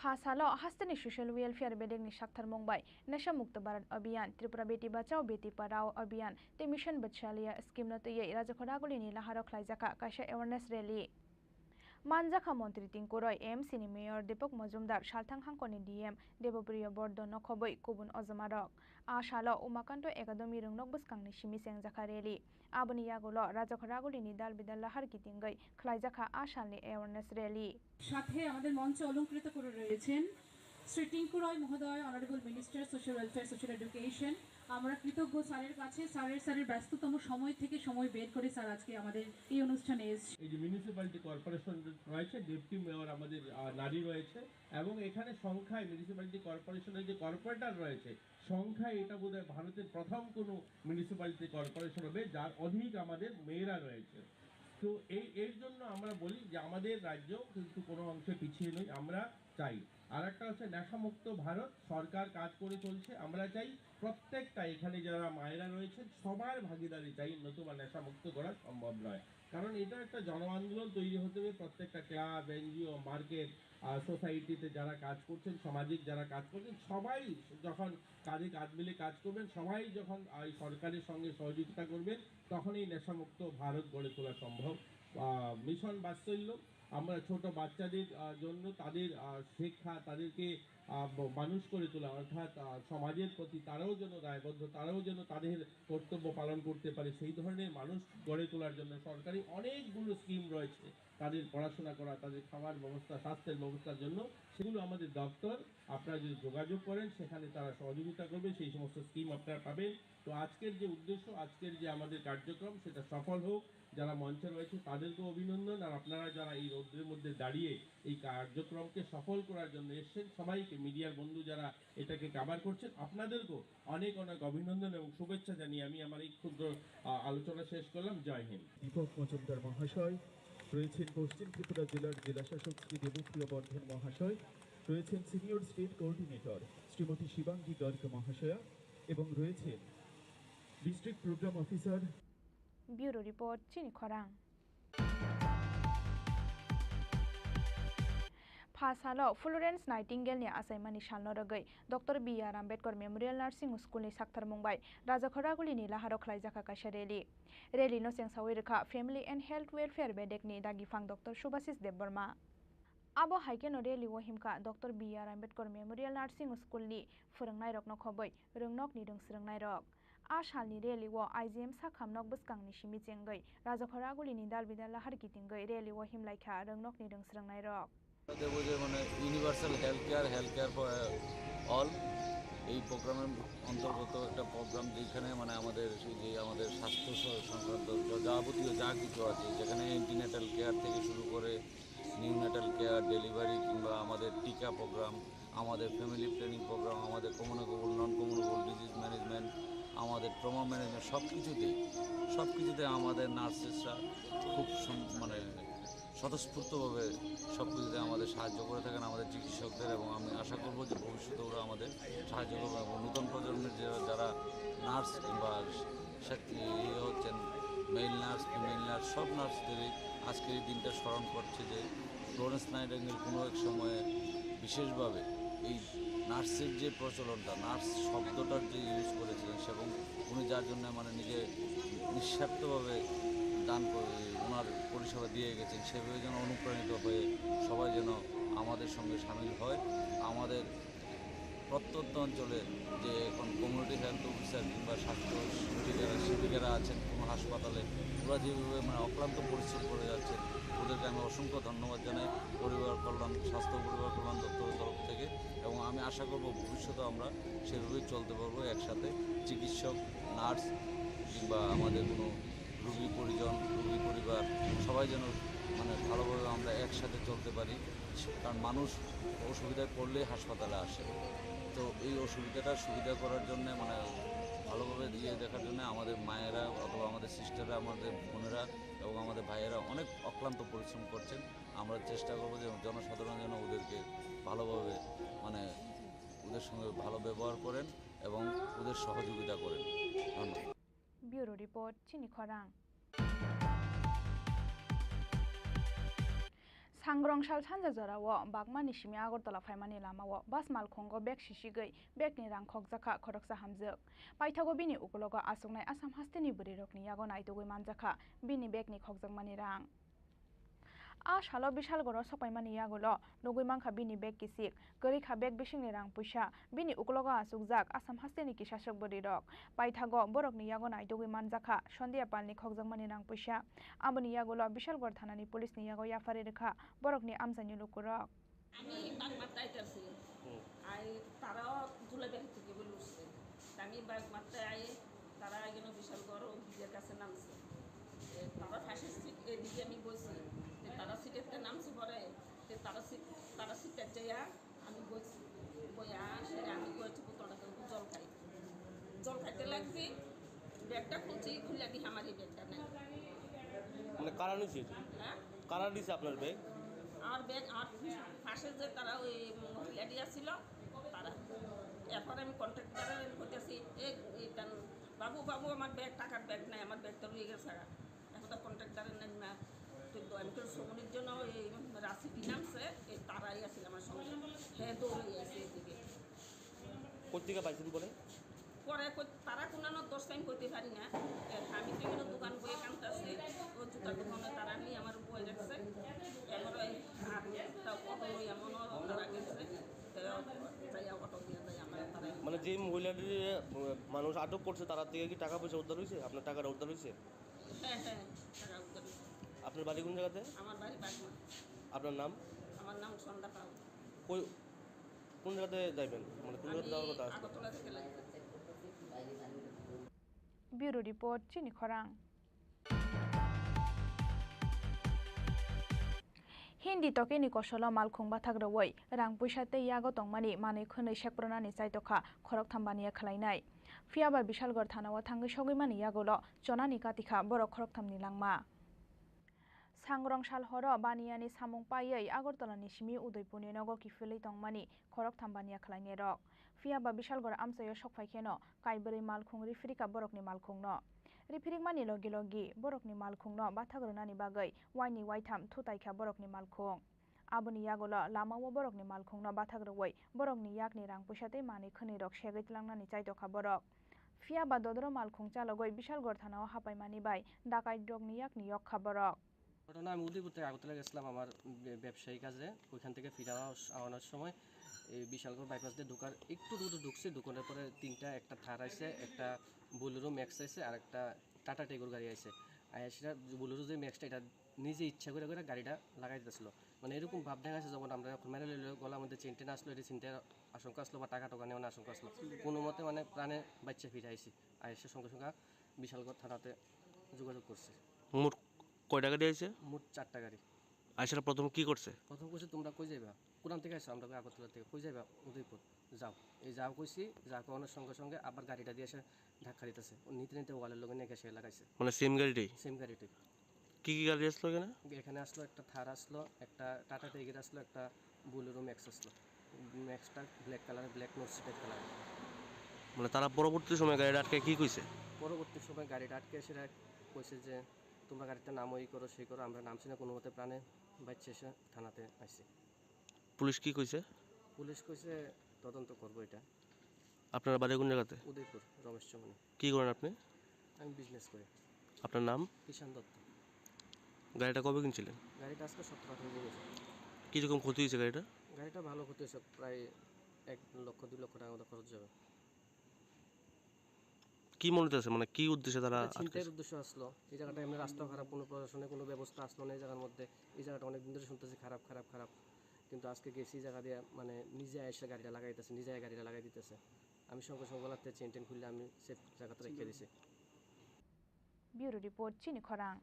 Pha salo hasteni Social Welfare bedekni saktharmung bai Nasha Mukto Bharat Abhiyan, Tripura Beti Bachao Beti Padhao Abhiyan tei Mission Vatsalya scheme no twiwi Rajakhor Agulini laharo khlaijakha kaisa awareness rally. Manjakha Montri Tingkuroi, A M C ni Mayor Deepak Majumdar, Salthang Hangkoni D M Debopriya Bordon no khobwi kubun ojomarok. A salo Umakanto Academy rwngnok bwskangni simi chengjakha rally. Aboni yagulo Rajakhor Agulini dal bidal lahar kitingwi khlaijakha a salni awareness rally. সাথে আমাদের মঞ্চে অলংকৃত করে রয়েছেন শ্রী টিঙ্কু রয় মহোদয়, honourable minister, social welfare, social education. আমরা কৃতজ্ঞ স্যারের কাছে, স্যারের, স্যারের ব্যস্ততম সময় থেকে সময় বের করে স্যার আজকে আমাদের এই অনুষ্ঠানে এসেছেন। এই যে মিউনিসিপ্যালিটি কর্পোরেশন রয়েছে, ডেপুটি মেয়র আমাদের, আহ, নারী রয়েছে এবং এখানে সংখ্যায় মিউনিসিপ্যালিটি কর্পোরেশনের যে কর্পোরেটর রয়েছে, সংখ্যায় এটা বোধহয় ভারতের প্রথম কোনো মিউনিসিপ্যালিটি কর্পোরেশন হবে যার অধিক আমাদের মেয়েরা রয়েছে। তো এই, এর জন্য আমরা বলি যে আমাদের রাজ্য কিন্তু কোনো অংশে পিছিয়ে নেই, আমরা চাই। আর একটা হচ্ছে নেশামুক্ত ভারত, সরকার কাজ করে চলছে, আমরা চাই প্রত্যেকটা এখানে যারা মায়েরা রয়েছেন সবার ভাগিদারি চাই, নতুবা নেশামুক্ত করা সম্ভব নয়। কারণ এটা একটা জন আন্দোলন তৈরি হতে হবে, প্রত্যেকটা ক্লাব, এনজিও, মার্কেট, আহ, সোসাইটিতে যারা কাজ করছেন, সামাজিক যারা কাজ করছেন, সবাই যখন কাঁধে কাঁধ মিলে কাজ করবেন, সবাই যখন এই সরকারের সঙ্গে সহযোগিতা করবেন, তখনই নেশামুক্ত ভারত গড়ে তোলা সম্ভব। আহ, মিশন বাৎসল্য, আমরা ছোট বাচ্চাদের, আহ, জন্য তাদের, আহ, শিক্ষা, তাদেরকে, আহ, ব-, মানুষ করে তোলা, অর্থাৎ, আহ, সমাজের প্রতি তারাও যেন দায়বদ্ধ, তারাও যেন তাদের কর্তব্য পালন করতে পারে, সেই ধরনের মানুষ গড়ে তোলার জন্য সরকারি অনেকগুলো স্কিম রয়েছে। তাদের পড়াশোনা করা, তাদের খাওয়ার ব্যবস্থা, স্বাস্থ্যের ব্যবস্থার জন্য সেগুলো আমাদের দপ্তর, আপনারা যদি যোগাযোগ করেন সেখানে তারা সহযোগিতা করবে, সেই সমস্ত স্কিম আপনারা পাবেন। তো আজকের যে উদ্দেশ্য, আজকের যে আমাদের কার্যক্রম, সেটা সফল হোক। যারা মঞ্চে রয়েছে তাদেরকেও অভিনন্দন, আর আপনারা যারা এই রৌদ্রের মধ্যে দাঁড়িয়ে এই কার্যক্রমকে সফল করার জন্য এসেছেন সবাইকে, মিডিয়ার বন্ধু যারা এটাকে কাভার করছেন আপনাদেরকেও অনেক অনেক অভিনন্দন এবং শুভেচ্ছা জানিয়ে আমি আমার এই ক্ষুদ্র, আহ, আলোচনা শেষ করলাম। জয় হিন্দ। দীপক মজুমদার মহাশয় রয়েছেন পশ্চিম ত্রিপুরা জেলার জেলা শাসক শ্রী দেবপ্রিয় বর্ধন মহাশয়, রয়েছেন senior state coordinator Shrimati Shivangi Garg মহাশয়া এবং রয়েছেন district programme officer. Bureau Report, Chini Khorang. Pha salo Florence Nightingale ni achaimani salno rwgwi Doctor B R Ambedkar Memorial Nursing School ni saktharmung bai Rajakhor Agulini laharo khlaijakha kaisa rally. Rally no chengsawi rwkha Family and Health Welfare bedekni dagiphan Doctor Subhasis Debbarma. Abo hai kheno rally o himkha Doctor B R Ambedkar Memorial Nursing School ni phwrwngnairokno khobwi rwngnokni rwngsrwngnairok. A salni rally o I G M sakhamnok bwskangni simi chengwi Rajakhor Agulini dal bidal lahar kitingwi rally o himlaikha rwngnokni rwngsrwngnairok. দেবো যে মানে universal health care, health care for all, এই প্রোগ্রামের অন্তর্গত একটা প্রোগ্রাম, যেখানে মানে আমাদের সেই যে আমাদের স্বাস্থ্য স-, সংক্রান্ত য-, যাবতীয় যা কিছু আছে, যেখানে অ্যান্টিনেটাল কেয়ার থেকে শুরু করে নিউনেটাল কেয়ার, ডেলিভারি কিংবা আমাদের টিকা প্রোগ্রাম, আমাদের ফ্যামিলি প্ল্যানিং প্রোগ্রাম, আমাদের communicable, non communicable disease management, আমাদের ট্রমা ম্যানেজমেন্ট, সব কিছুতেই, সব কিছুতে আমাদের নার্সেসরা খুব সম-, মানে স্বতঃস্ফূর্তভাবে সব কিছুতে আমাদের সাহায্য করে থাকেন আমাদের চিকিৎসকদের, এবং আমি আশা করব যে ভবিষ্যতে ওরা আমাদের সাহায্য করবে এবং নতুন প্রজন্মের যে যারা নার্স কিংবা সে-, ইয়ে হচ্ছেন, মেল নার্স, ফিমেল নার্স, সব নার্সদেরই আজকের এই দিনটা স্মরণ করছে যে ফ্লোরেন্স নাইটিঙ্গেল কোনো এক সময়ে বিশেষভাবে এই নার্সের যে প্রচলনটা, নার্স শব্দটার যে ইউজ করেছিলেন, এবং উনি যার জন্য মানে নিজে নিঃস্বার্থভাবে দান করে, ওনার পরিষেবা দিয়ে গেছেন, সেভাবে যেন অনুপ্রাণিত হয়ে সবাই যেন আমাদের সঙ্গে সামিল হয়। আমাদের প্রত্যন্ত অঞ্চলে যে এখন কমিউনিটি হেলথ অফিসার কিংবা স্বাস্থ্য সেবিকারা, সেবিকারা আছেন কোনো হাসপাতালে, ওরা যেভাবে মানে অক্লান্ত পরিশ্রম করে যাচ্ছেন, ওদেরকে আমি অসংখ্য ধন্যবাদ জানাই পরিবার কল্যাণ, স্বাস্থ্য ও পরিবার কল্যাণ দপ্তরের তরফ থেকে। এবং আমি আশা করব ভবিষ্যতে আমরা সেভাবেই চলতে পারবো একসাথে, চিকিৎসক, নার্স কিংবা আমাদের কোনো রুগী পরিজন, রুগী পরিবার, সবাই যেন মানে ভালোভাবে আমরা একসাথে চলতে পারি, কারণ মানুষ অসুবিধায় পড়লে হাসপাতালে আসে। তো এই অসুবিধাটা সুবিধা করার জন্য, মানে, ভালোভাবে ইয়ে দেখার জন্য আমাদের মায়েরা অথবা আমাদের সিস্টাররা, আমাদের বোনেরা এবং আমাদের ভাইয়েরা অনেক অক্লান্ত পরিশ্রম করছেন। আমরা চেষ্টা করবো যে জনসাধারণ যেন ওদেরকে ভালোভাবে, মানে, ওদের সঙ্গে ভালো ব্যবহার করেন এবং ওদের সহযোগিতা করেন। ধন্যবাদ। Bureau Report, Chini Khorang. Sangrong sal sanja jorao bagmani simi Agartala phaimani lamao bus malkhungo bag sisigwi bagni rang khokjakha khoroksa hamjwk. Paithago bini ukulogo achuknai Assam hasteni bwrwirokni yago naitugwi manjakha bini bagni khokjakmani rang. A salo Bishalgoro sokpaimani yagulo nugwi mankha bini bag kisik, kwrwi kha bag bisingni rang puisa. Bini ukulogo achukjak Assam hasteni kisaswk bwrwirok. Paithago borokni yago naitugwi manjakha Sondia Palni khokjakmani rang puisa. Aboni yagulo Bishalgor thanani policeni yago yapharwi rwkha borokni amchaini lukurok. আমি বাগমাত্তায় আইতাছি। হুম। আই তারাও দুলাইবাড়ি থেকে বলে উঠছে। তা আমি বাগমাত্তায় আই, তারা এখানে বিশালগড় ও ব্রিজের কাছে নামছে। এ, তারা ফাঁসের সিট এদিকে আমি বলছি যে তারা সিটের নামছে পরে, যে তারা সিট, তারা সিটের যাইয়া আমি বলছি, বইয়া আসলে আমি কয়েছি বোতলটা জল খাই। জল খাইতে লাগছি, ব্যাগটা খুলছি, খুলে দেখি আমার এই ব্যাগটা নাই। মানে কারা নিছে? হ্যাঁ? কারা নিছে আপনার ব্যাগ? আমার ব্যাগ, আমার পাশে যে তারা ওই মহিলাটি আসছিল, তারা। এরপরে আমি কন্ট্রাক্টরে বলতেছি, "এ, এটা, বাবু, বাবু, আমার ব্যাগ, টাকার ব্যাগ নাই, আমার ব্যাগটা রয়ে গেছে।" এখন তো কন্ট্রাক্টরের নাই না, তো দয়ামুখের শ্রমণের জন্য এই রাশি নামছে, এই তারাই আসলে আমার সঙ্গে। হ্যাঁ, দৌড়ে গেছে এদিকে। কোথেকে পাইছেন পরে? পরে কই-, তারা কোনানো দশ টাইম করতে পারি না। এ, আমি তো এখানে দোকান বইয়ে কামতাছি, ও জুতার দোকানে তারা নিয়ে আমার বই রাখছে। এবার ওই আর একটা অটো লইয়া মনে হয় তারা গেছে। তো যাইয়া অটো দিয়ে যাই আমরা তারা। মানে যে মহিলাটি, আহ, মানুষ আটক করছে, তার থেকে কি টাকা পয়সা উদ্ধার হয়েছে? আপনার টাকাটা উদ্ধার হয়েছে? হ্যাঁ, হ্যাঁ, টাকা উদ্ধার হয়েছে। আপনার বাড়ি কোন জায়গাতে? আমার বাড়ি বাগমা। আপনার নাম? আমার নাম সন্ধ্যা পাল। কই, কোন জায়গাতে যাইবেন? মানে কোন জায়গাতে আমি যাওয়ার কথা আছে? আগরতলা থেকে লাগবে। Bureau Report, Chini Khorang. Hindi tokeni kosolo malkhung bathak rwui rang puisa tei yago tongmani manwi khwnwi sekpronani chaitokha khoroktham baniya khwlainai. Phiyaba Bishalgarh thanao thangwi sogwimani yagulo chonani katikha borok khoroktham ni langma. Sangrong sal horo baniyani samung paiwi Agartala ni simi Udaipur ni nogo kiphilwi tongmani khoroktham baniya khwlainairok. Phiyaba Bishalgarh amchaio sokphai kheno kaibrwi malkhung riphirikha borokni malkhungno. Riphirikmani logi logi borokni malkhungno bathak rwnani bagwi waini waitham thutaikha borokni malkhung. Aboni yagulo lamao borokni malkhungno bathak rwui borokni yakni rang puisa tei manwi khwnwirok segwi tlangnani chaitokha borok. Phiyaba dodro malkhung chalogwi Bishalgarh thanao hapaimani bai dakaitrokni yakni yokkha borok. ঘটনা, আমি উদয়পুর থেকে আগরতলা গেছিলাম আমার বে-, ব্যবসায়ী কাজে। ওইখান থেকে ফিরে আস-, আনার সময় এই বিশালগড় বাইপাস দিয়ে ঢোকার একটু দূরে ঢুকছি, ঢুকানোর পরে তিনটা, একটা থার আছে, একটা বোলেরো ম্যাক্স আছে, আর একটা টাটা টিগোর গাড়ি আছে। আর সেটা বোলেরো যে ম্যাক্সটা, এটা নিজে ইচ্ছা করে করে গাড়িটা লাগাই দিতেছিল। মানে এরকম ভাব দেখা যাচ্ছে, যেমন আমরা এখন মেরে লইলে গলার মধ্যে চেন টেন আসলো, এটা চিন্তার আশঙ্কা আসলো বা টাকা টোকা নেওয়ার আশঙ্কা আসলো, কোনো মতে মানে প্রাণে বাচ্চা ফিরে আইছি। আর এসে সঙ্গে সঙ্গে বিশালগড় থানাতে যোগাযোগ করছি। মোট কয়টা গাড়ি আইছে? মোট চারটা গাড়ি। আইসার প্রথম কি করছে? প্রথম কইছে, "তোমরা কই যাইবা? কোরআন থেকে আইছো?" "আমরা কই আগরতলা থেকে।" "কই যাইবা?" "উদয়পুর।" "যাও।" এই যাও কইছি, যা কওয়ানোর সঙ্গে সঙ্গে আবার গাড়িটা দিয়ে এসে ধাক্কা দিতেছে। ও নিতে নিতে ওয়ালের লগে নিয়ে গেছে লাগাইছে। মানে সেম গাড়িটাই? সেম গাড়িটাই। কি কি গাড়ি আসলো এখানে? এখানে আসলো একটা থার আসলো, একটা টাটা টিগোর আসলো, একটা বোলেরো ম্যাক্স আসলো। ম্যাক্সটা ব্ল্যাক কালার, ব্ল্যাক নোট সিটের কালার। মানে তারা পরবর্তী সময় গাড়িটা আটকে কি কইছে? পরবর্তী সময় গাড়িটা আটকে সেটা কইছে যে, "তোমরা গাড়িতে নামো, এই করো, সেই করো।" আমরা নামছি না, কোনো মতে প্রাণে বাঁচছে এসে থানাতে আইছি। পুলিশ কি কইছে? পুলিশ কইছে তদন্ত করবো এটা। আপনার বাড়ি কোন জায়গাতে? উদয়পুর, রমেশ চৌমুহনী। কি করেন আপনি? আমি বিজনেস করি। আপনার নাম? ঈশান দত্ত। গাড়িটা কবে কিনছিলেন? গাড়িটা আজকে সতেরো আঠারো দিন হয়েছে। কীরকম ক্ষতি হয়েছে গাড়িটা? গাড়িটা ভালো ক্ষতি হয়েছে, প্রায় এক লক্ষ দুই লক্ষ টাকার মতো খরচ যাবে। কি মনে হচ্ছে, মানে কি উদ্দেশ্যে তারা এটা ছিনতাইয়ের আটকেছে? উদ্দেশ্য আসলো। এই জায়গাটা এমনি রাস্তা খারাপ, কোনো প্রশাসনের কোনো ব্যবস্থা আসলো না এই জায়গার মধ্যে। এই জায়গাটা অনেক দিন ধরে শুনতেছি খারাপ, খারাপ, খারাপ, কিন্তু আজকে গেছি জায়গা দিয়ে, মানে নিজে এসে গাড়িটা লাগাই দিতেছে, নিজে গাড়িটা লাগাই দিতেছে। আমি সঙ্গে সঙ্গে লাগতে চেন টেন খুললে আমি সেফ জায়গাতে রেখে দিছি। Bureau Report, Chini Khorang.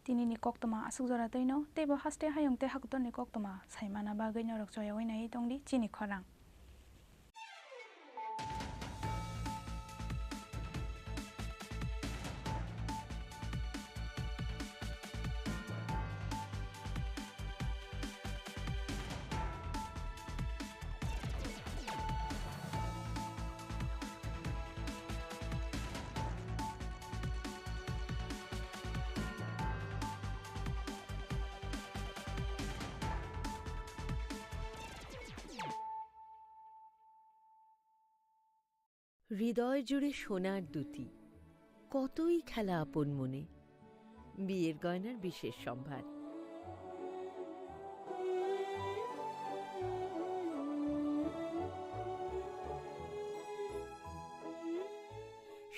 Tinini koktwma aswk jora twino, teibo haste hayung tei hakotorni koktwma saimana bagwi norok choyaui naiwi tongdi chini khorang. হৃদয় জুড়ে সোনার দুতি, কতই খেলা আপন মনে। বিয়ের গয়নার বিশেষ সম্ভার।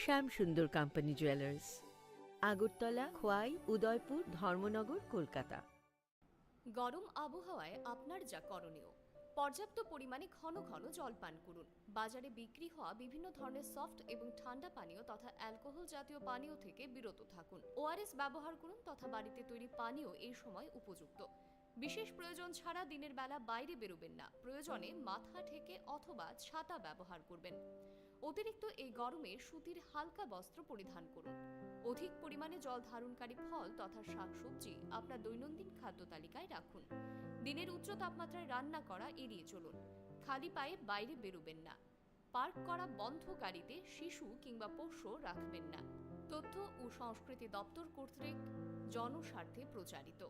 শ্যাম সুন্দর কোম্পানি জুয়েলার্স, আগরতলা, খোয়াই, উদয়পুর, ধর্মনগর, কলকাতা। গরম আবহাওয়ায় আপনার যা করণীয়, পর্যাপ্ত পরিমাণে ঘন ঘন জল পান করুন। বাজারে বিক্রি হওয়া বিভিন্ন ধরনের সফট এবং ঠান্ডা পানীয় তথা অ্যালকোহল জাতীয় পানীয় থেকে বিরত থাকুন। ওআরএস ব্যবহার করুন তথা বাড়িতে তৈরি পানীয় এই সময় উপযুক্ত। বিশেষ প্রয়োজন ছাড়া দিনের বেলা বাইরে বেরোবেন না। প্রয়োজনে মাথা ঢেকে অথবা ছাতা ব্যবহার করবেন। অতিরিক্ত এই গরমে সুতির হালকা বস্ত্র পরিধান করুন। অধিক পরিমাণে জল ধারণকারী ফল তথা শাকসবজি আপনার দৈনন্দিন খাদ্য তালিকায় রাখুন। দিনের উচ্চ তাপমাত্রায় রান্না করা এড়িয়ে চলুন। খালি পায়ে বাইরে বেরোবেন না। পার্ক করা বন্ধ গাড়িতে শিশু কিংবা পোষ্য রাখবেন না। তথ্য ও সংস্কৃতি দপ্তর কর্তৃক জনস্বার্থে প্রচারিত।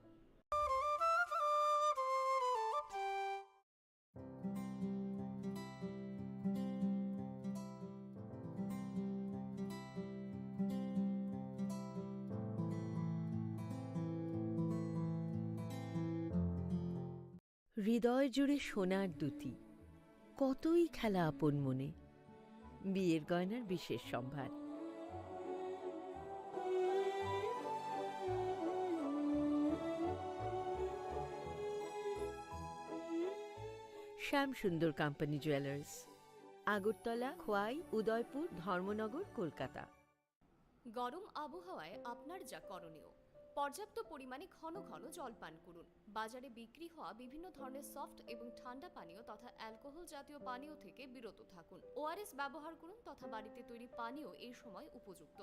হৃদয় জুড়ে সোনার দুতি, কতই খেলা আপন মনে। বিয়ের গয়নার বিশেষ সম্ভার। শ্যাম সুন্দর কোম্পানি জুয়েলার্স, আগরতলা, খোয়াই, উদয়পুর, ধর্মনগর, কলকাতা। গরম আবহাওয়ায় আপনার যা করণীয়, পর্যাপ্ত পরিমাণে ঘন ঘন জল পান করুন। বাজারে বিক্রি হওয়া বিভিন্ন ধরনের সফট এবং ঠান্ডা পানীয় তথা অ্যালকোহল জাতীয় পানীয় থেকে বিরত থাকুন। ওআরএস ব্যবহার করুন তথা বাড়িতে তৈরি পানীয় এই সময় উপযুক্ত।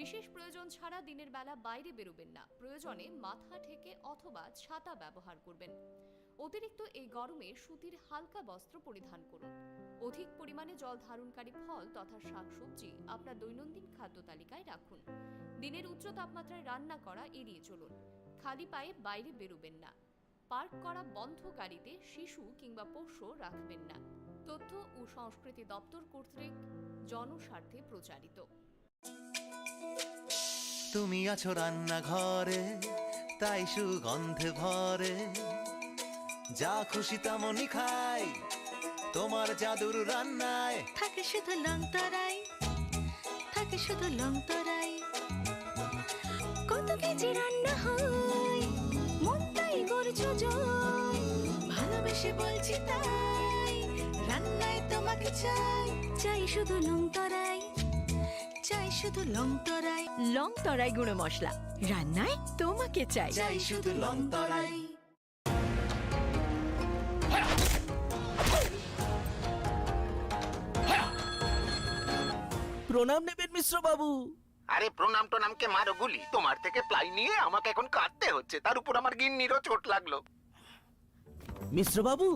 বিশেষ প্রয়োজন ছাড়া দিনের বেলা বাইরে বেরোবেন না। প্রয়োজনে মাথা ঢেকে অথবা ছাতা ব্যবহার করবেন। অতিরিক্ত এই গরমে সুতির হালকা বস্ত্র পরিধান করুন। অধিক পরিমাণে জল ধারণকারী ফল তথা শাকসবজি আপনার দৈনন্দিন খাদ্য তালিকায় রাখুন। দিনের উচ্চ তাপমাত্রায় রান্না করা এড়িয়ে চলুন। খালি পায়ে বাইরে বেরোবেন না। পার্ক করা বন্ধ গাড়িতে শিশু কিংবা পোষ্য রাখবেন না। তথ্য ও সংস্কৃতি দপ্তর কর্তৃক জনস্বার্থে প্রচারিত। তুমি আছো রান্নাঘরে, তাই সুগন্ধে ভরে। যা খুশি তেমনই খাই, তোমার জাদুর রান্নায়। থাকে শুধু লং তরাই, থাকে শুধু লং তরাই। কত কেজি রান্না হয়, মনটাই করছো জয়। ভালোবেসে বলছি তাই, রান্নায় তোমাকে চাই। চাই শুধু লং তরাই, চাই শুধু লং তরাই। লং তরাই গুঁড়ো মশলা, রান্নায় তোমাকে চাই। চাই শুধু লং তরাই। প্রণাম নেবেন মিশ্র বাবু। আরে প্রণাম টনামকে মারো গুলি, তোমার থেকে প্লাই নিয়ে আমাকে এখন কাঁদতে হচ্ছে, তার উপর আমার গিন্নিরও চোট লাগলো। মিশ্র বাবু,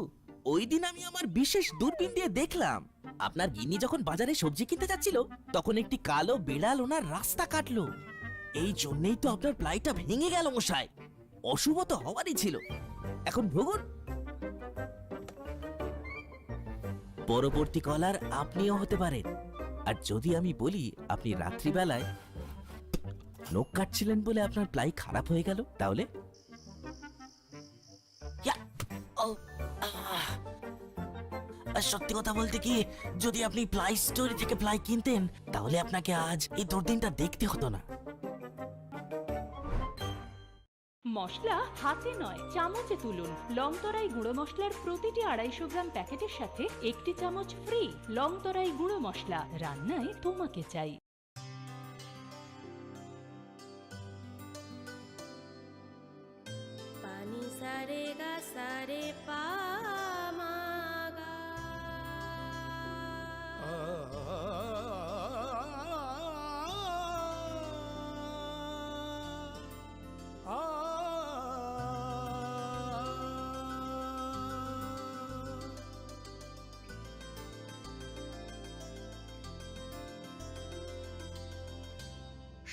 ওই দিন আমি আমার বিশেষ দূরবীন দিয়ে দেখলাম, আপনার গিন্নি যখন বাজারে সবজি কিনতে যাচ্ছিল, তখন একটি কালো বিড়াল ওনার রাস্তা কাটলো। এই জন্যই তো আপনার প্লাইটা ভেঙে গেল মশাই। অশুভ তো হওয়ারই ছিল। এখন ভুগুন। পরবর্তী কলার আপনিও হতে পারেন। আর যদি আমি বলি আপনি রাত্রিবেলায় নখ কাটছিলেন বলে আপনার প্লাই খারাপ হয়ে গেল, তাহলে? ইয়া! ও! আহ! আর সত্যি কথা বলতে কি, যদি আপনি প্লাই স্টোরি থেকে প্লাই কিনতেন, তাহলে আপনাকে আজ এই দুর্দিনটা দেখতে হতো না। মশলা হাতে নয়, চামচে তুলুন। লংতরাই গুঁড়ো মশলার প্রতিটি আড়াইশো গ্রাম প্যাকেটের সাথে একটি চামচ ফ্রি। লংতরাই গুঁড়ো মশলা, রান্নায় তোমাকে চাই। Sa re ga sa re pa ma ga.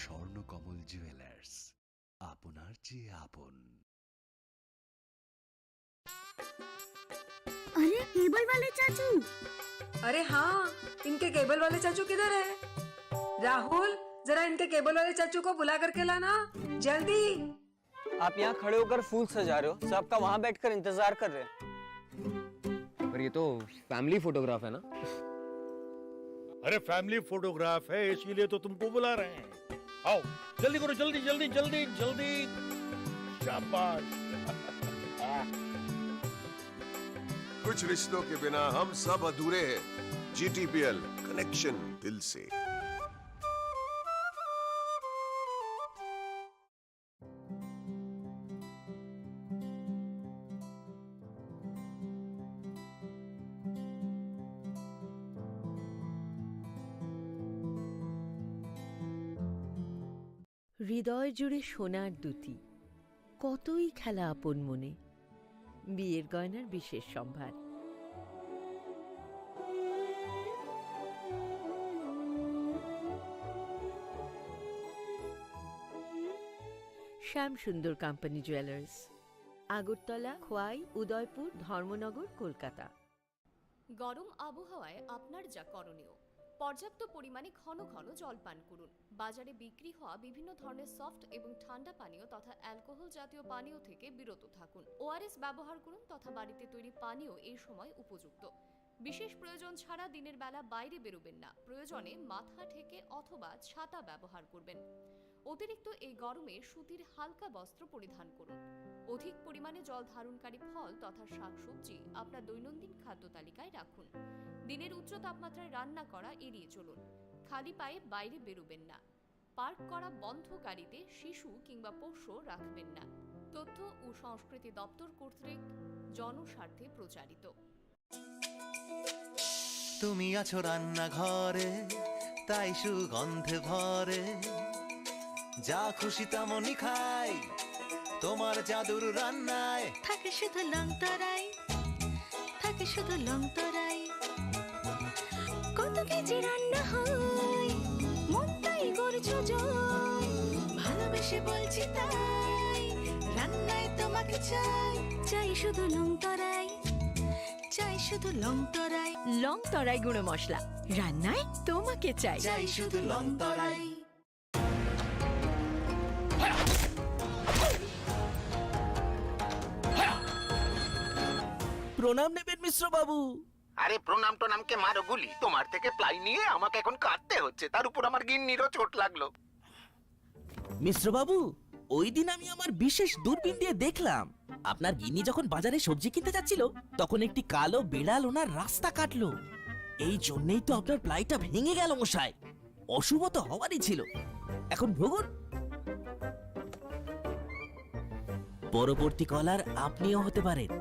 Swarnakamal jewellers, আপনার চেয়ে আপন। अरे, केबल वाले चाचू। अरे हाँ, इनके केबल वाले चाचू किधर है? राहुल, जरा इनके केबल वाले चाचू को बुला करके लाना, जल्दी। आप यहाँ खड़े होकर फूल सजा रहे हो, सबका वहाँ बैठकर इंतजार कर रहे हैं। पर ये तो फैमिली फोटोग्राफ है ना? अरे, फैमिली फोटोग्राफ है, इसीलिए तो तुमको बुला रहे हैं। आओ, जल्दी करो, जल्दी, जल्दी, जल्दी, जल्दी। शाबाश। कुछ रिश्तों के बिना हम सब अधूरे हैं। जीटीपीएल, कनेक्शन दिल से। হৃদয় জুড়ে সোনার দুটি, কতই খেলা আপন মনে। বিয়ের গয়নার বিশেষ সম্ভার। শ্যাম সুন্দর কোম্পানি জুয়েলার্স, আগরতলা, খোয়াই, উদয়পুর, ধর্মনগর, কলকাতা। গরম আবহাওয়ায় আপনার যা করণীয়, পর্যাপ্ত পরিমাণে ঘন ঘন জল পান করুন। বাজারে বিক্রি হওয়া বিভিন্ন ধরনের সফট এবং ঠান্ডা পানীয় তথা অ্যালকোহল জাতীয় পানীয় থেকে বিরত থাকুন। ওআরএস ব্যবহার করুন তথা বাড়িতে তৈরি পানীয় এই সময় উপযুক্ত। বিশেষ প্রয়োজন ছাড়া দিনের বেলা বাইরে বেরোবেন না। প্রয়োজনে মাথা ঢেকে অথবা ছাতা ব্যবহার করবেন। অতিরিক্ত এই গরমে সুতির হালকা বস্ত্র পরিধান করুন। অধিক পরিমাণে জল ধারণকারী ফল তথা শাকসবজি আপনার দৈনন্দিন খাদ্য তালিকায় রাখুন। দিনের উচ্চ তাপমাত্রায় রান্না করা এড়িয়ে চলুন। খালি পায়ে বাইরে বেরোবেন না। পার্ক করা বন্ধ গাড়িতে শিশু কিংবা পোষ্য রাখবেন না। তথ্য ও সংস্কৃতি দপ্তর কর্তৃক জনস্বার্থে প্রচারিত। তুমি আছো রান্নাঘরে, তাই সুগন্ধে ভরে। যা খুশি তেমনই খাই, তোমার জাদুর রান্নায়। থাকে শুধু লং তরাই, থাকে শুধু লং তরাই। কত কেজি রান্না হয়, মনটাই গড়ছো জয়। ভালোবেসে বলছি তাই, রান্নায় তোমাকে চাই। চাই শুধু লং তরাই, চাই শুধু লং তরাই। লং তরাই গুঁড়ো মশলা, রান্নায় তোমাকে চাই। চাই শুধু লং তরাই। প্রণাম নেবেন মিশ্র বাবু। আরে, প্রণাম টনামকে মারো গুলি, তোমার থেকে প্লাই নিয়ে আমাকে এখন কাঁদতে হচ্ছে, তার উপর আমার গিন্নিরও চোট লাগলো। মিশ্র বাবু, ওই দিন আমি আমার বিশেষ দূরবীন দিয়ে দেখলাম, আপনার গিন্নি যখন বাজারে সবজি কিনতে যাচ্ছিল, তখন একটি কালো বিড়াল ওনার রাস্তা কাটলো। এই জন্যই তো আপনার প্লাইটা ভেঙে গেল মশাই। অশুভ তো হওয়ারই ছিল। এখন ভুগুন। পরবর্তী কলার আপনিও হতে পারেন।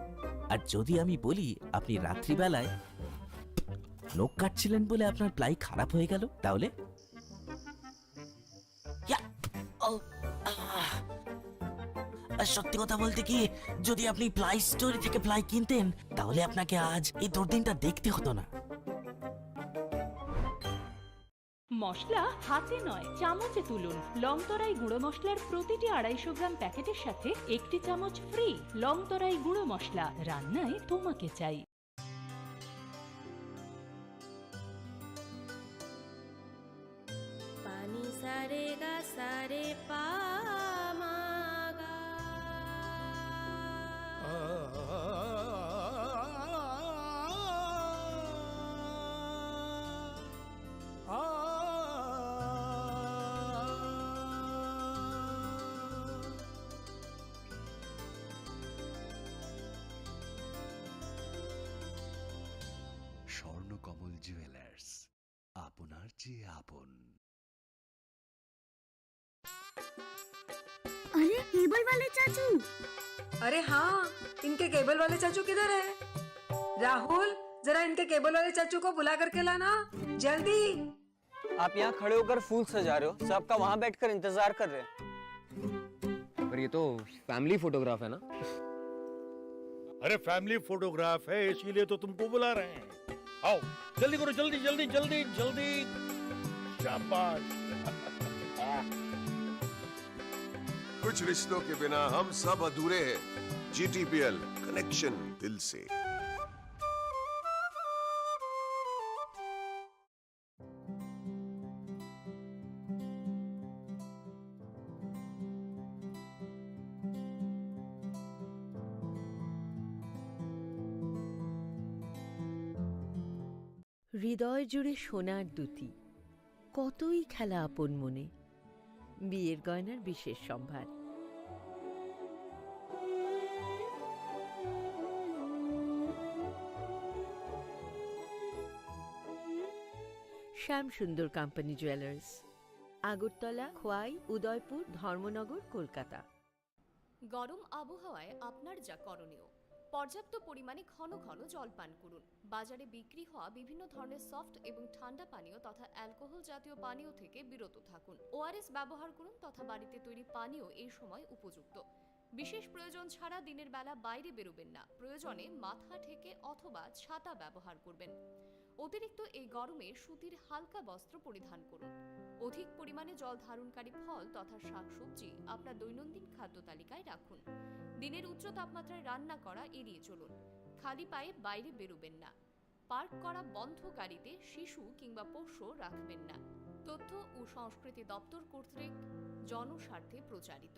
আর যদি আমি বলি আপনি রাত্রিবেলায় নখ কাটছিলেন বলে আপনার প্লাই খারাপ হয়ে গেল, তাহলে? ইয়া! ও, আহ! আর সত্যি কথা বলতে কি, যদি আপনি প্লাই স্টোরি থেকে প্লাই কিনতেন, তাহলে আপনাকে আজ এই দুর্দিনটা দেখতে হতো না। মশলা হাতে নয়, চামচে তুলুন। লং তরাই গুঁড়ো মশলার প্রতিটি আড়াইশো গ্রাম প্যাকেটের সাথে একটি চামচ ফ্রি। লং তরাই গুঁড়ো মশলা, রান্নায় তোমাকে চাই। Pani sa re ga sa re pa ma ga. Swarnakamal jewellers, আপনার চেয়ে আপন। আরে, केबल वाले चाचू। अरे हाँ, इनके केबल वाले चाचू किधर है? राहुल, जरा इनके केबल वाले चाचू को बुला करके लाना, जल्दी। आप यहाँ खड़े होकर फूल सजा रहे हो, सब आपका वहाँ बैठकर इंतजार कर रहे हैं। पर ये तो फैमिली फोटोग्राफ है ना? अरे, फैमिली फोटोग्राफ है, इसीलिए तो तुमको बुला रहे हैं। आओ, जल्दी करो, जल्दी, जल्दी, जल्दी, जल्दी। शाबाश। कुछ रिश्तों के बिना हम सब अधूरे हैं। जीटीपीएल, कनेक्शन दिल से। হৃদয় জুড়ে সোনার দুতি, কতই খেলা আপন মনে। বিয়ের গয়নার বিশেষ সম্ভার। শ্যাম সুন্দর কোম্পানি জুয়েলার্স, আগরতলা, খোয়াই, উদয়পুর, ধর্মনগর, কলকাতা। গরম আবহাওয়ায় আপনার যা করণীয়, পর্যাপ্ত পরিমাণে ঘন ঘন জল পান করুন। বাজারে বিক্রি হওয়া বিভিন্ন ধরনের সফট এবং ঠান্ডা পানীয় তথা অ্যালকোহল জাতীয় পানীয় থেকে বিরত থাকুন। ওআরএস ব্যবহার করুন তথা বাড়িতে তৈরি পানীয় এই সময় উপযুক্ত। বিশেষ প্রয়োজন ছাড়া দিনের বেলা বাইরে বেরোবেন না। প্রয়োজনে মাথা ঢেকে অথবা ছাতা ব্যবহার করবেন। অতিরিক্ত এই গরমে সুতির হালকা বস্ত্র পরিধান করুন। অধিক পরিমাণে জল ধারণকারী ফল তথা শাকসবজি আপনার দৈনন্দিন খাদ্য তালিকায় রাখুন। দিনের উচ্চ তাপমাত্রায় রান্না করা এড়িয়ে চলুন। খালি পায়ে বাইরে বেরোবেন না। পার্ক করা বন্ধ গাড়িতে শিশু কিংবা পোষ্য রাখবেন না। তথ্য ও সংস্কৃতি দপ্তর কর্তৃক জনস্বার্থে প্রচারিত।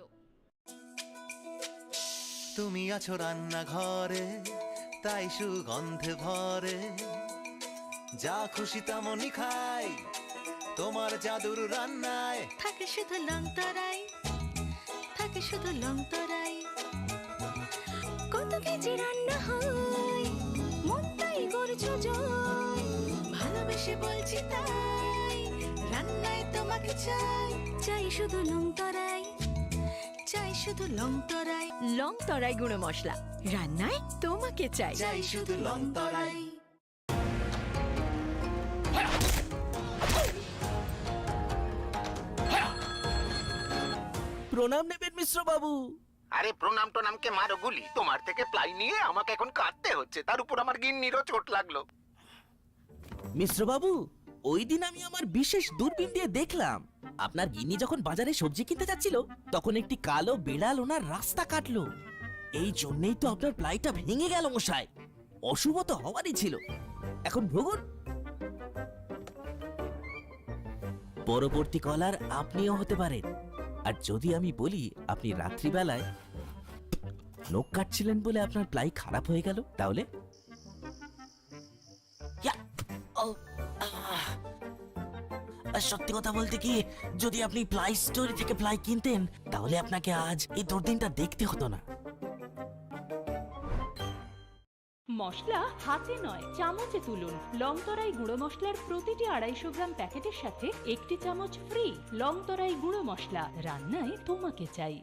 তুমি আছো রান্নাঘরে, তাই সুগন্ধে ভরে। যা খুশি তেমনই খাই, তোমার জাদুর রান্নায়। থাকে শুধু লংতরাই, থাকে শুধু লংতরাই। কত কেজি রান্না হয়, মনটাই করছো জয়। ভালোবেসে বলছি তাই, রান্নায় তোমাকে চাই। চাই শুধু লংতরাই, চাই শুধু লংতরাই। লংতরাই গুঁড়ো মশলা, রান্নায় তোমাকে চাই। চাই শুধু লংতরাই। প্রণাম নেবেন মিশ্র বাবু। আরে, প্রণাম টনামকে মারো গুলি, তোমার থেকে প্লাই নিয়ে আমাকে এখন কাঁদতে হচ্ছে, তার উপর আমার গিন্নিরও চোট লাগলো। মিশ্র বাবু, ওই দিন আমি আমার বিশেষ দূরবীন দিয়ে দেখলাম, আপনার গিন্নি যখন বাজারে সবজি কিনতে যাচ্ছিল, তখন একটি কালো বিড়াল ওনার রাস্তা কাটলো। এই জন্যই তো আপনার প্লাইটা ভেঙে গেল মশাই। অশুভ তো হওয়ারই ছিল। এখন ভুগুন। পরবর্তী কলার আপনিও হতে পারেন। আর যদি আমি বলি আপনি রাত্রিবেলায় নখ কাটছিলেন বলে আপনার প্লাই খারাপ হয়ে গেল, তাহলে? ইয়া! ও, আহ! আর সত্যি কথা বলতে কি, যদি আপনি প্লাই স্টোরি থেকে প্লাই কিনতেন, তাহলে আপনাকে আজ এই দুর্দিনটা দেখতে হতো না। মশলা হাতে নয়, চামচে তুলুন। লংতরাই গুঁড়ো মশলার প্রতিটি আড়াইশো গ্রাম প্যাকেটের সাথে একটি চামচ ফ্রি। লংতরাই গুঁড়ো মশলা, রান্নায় তোমাকে চাই।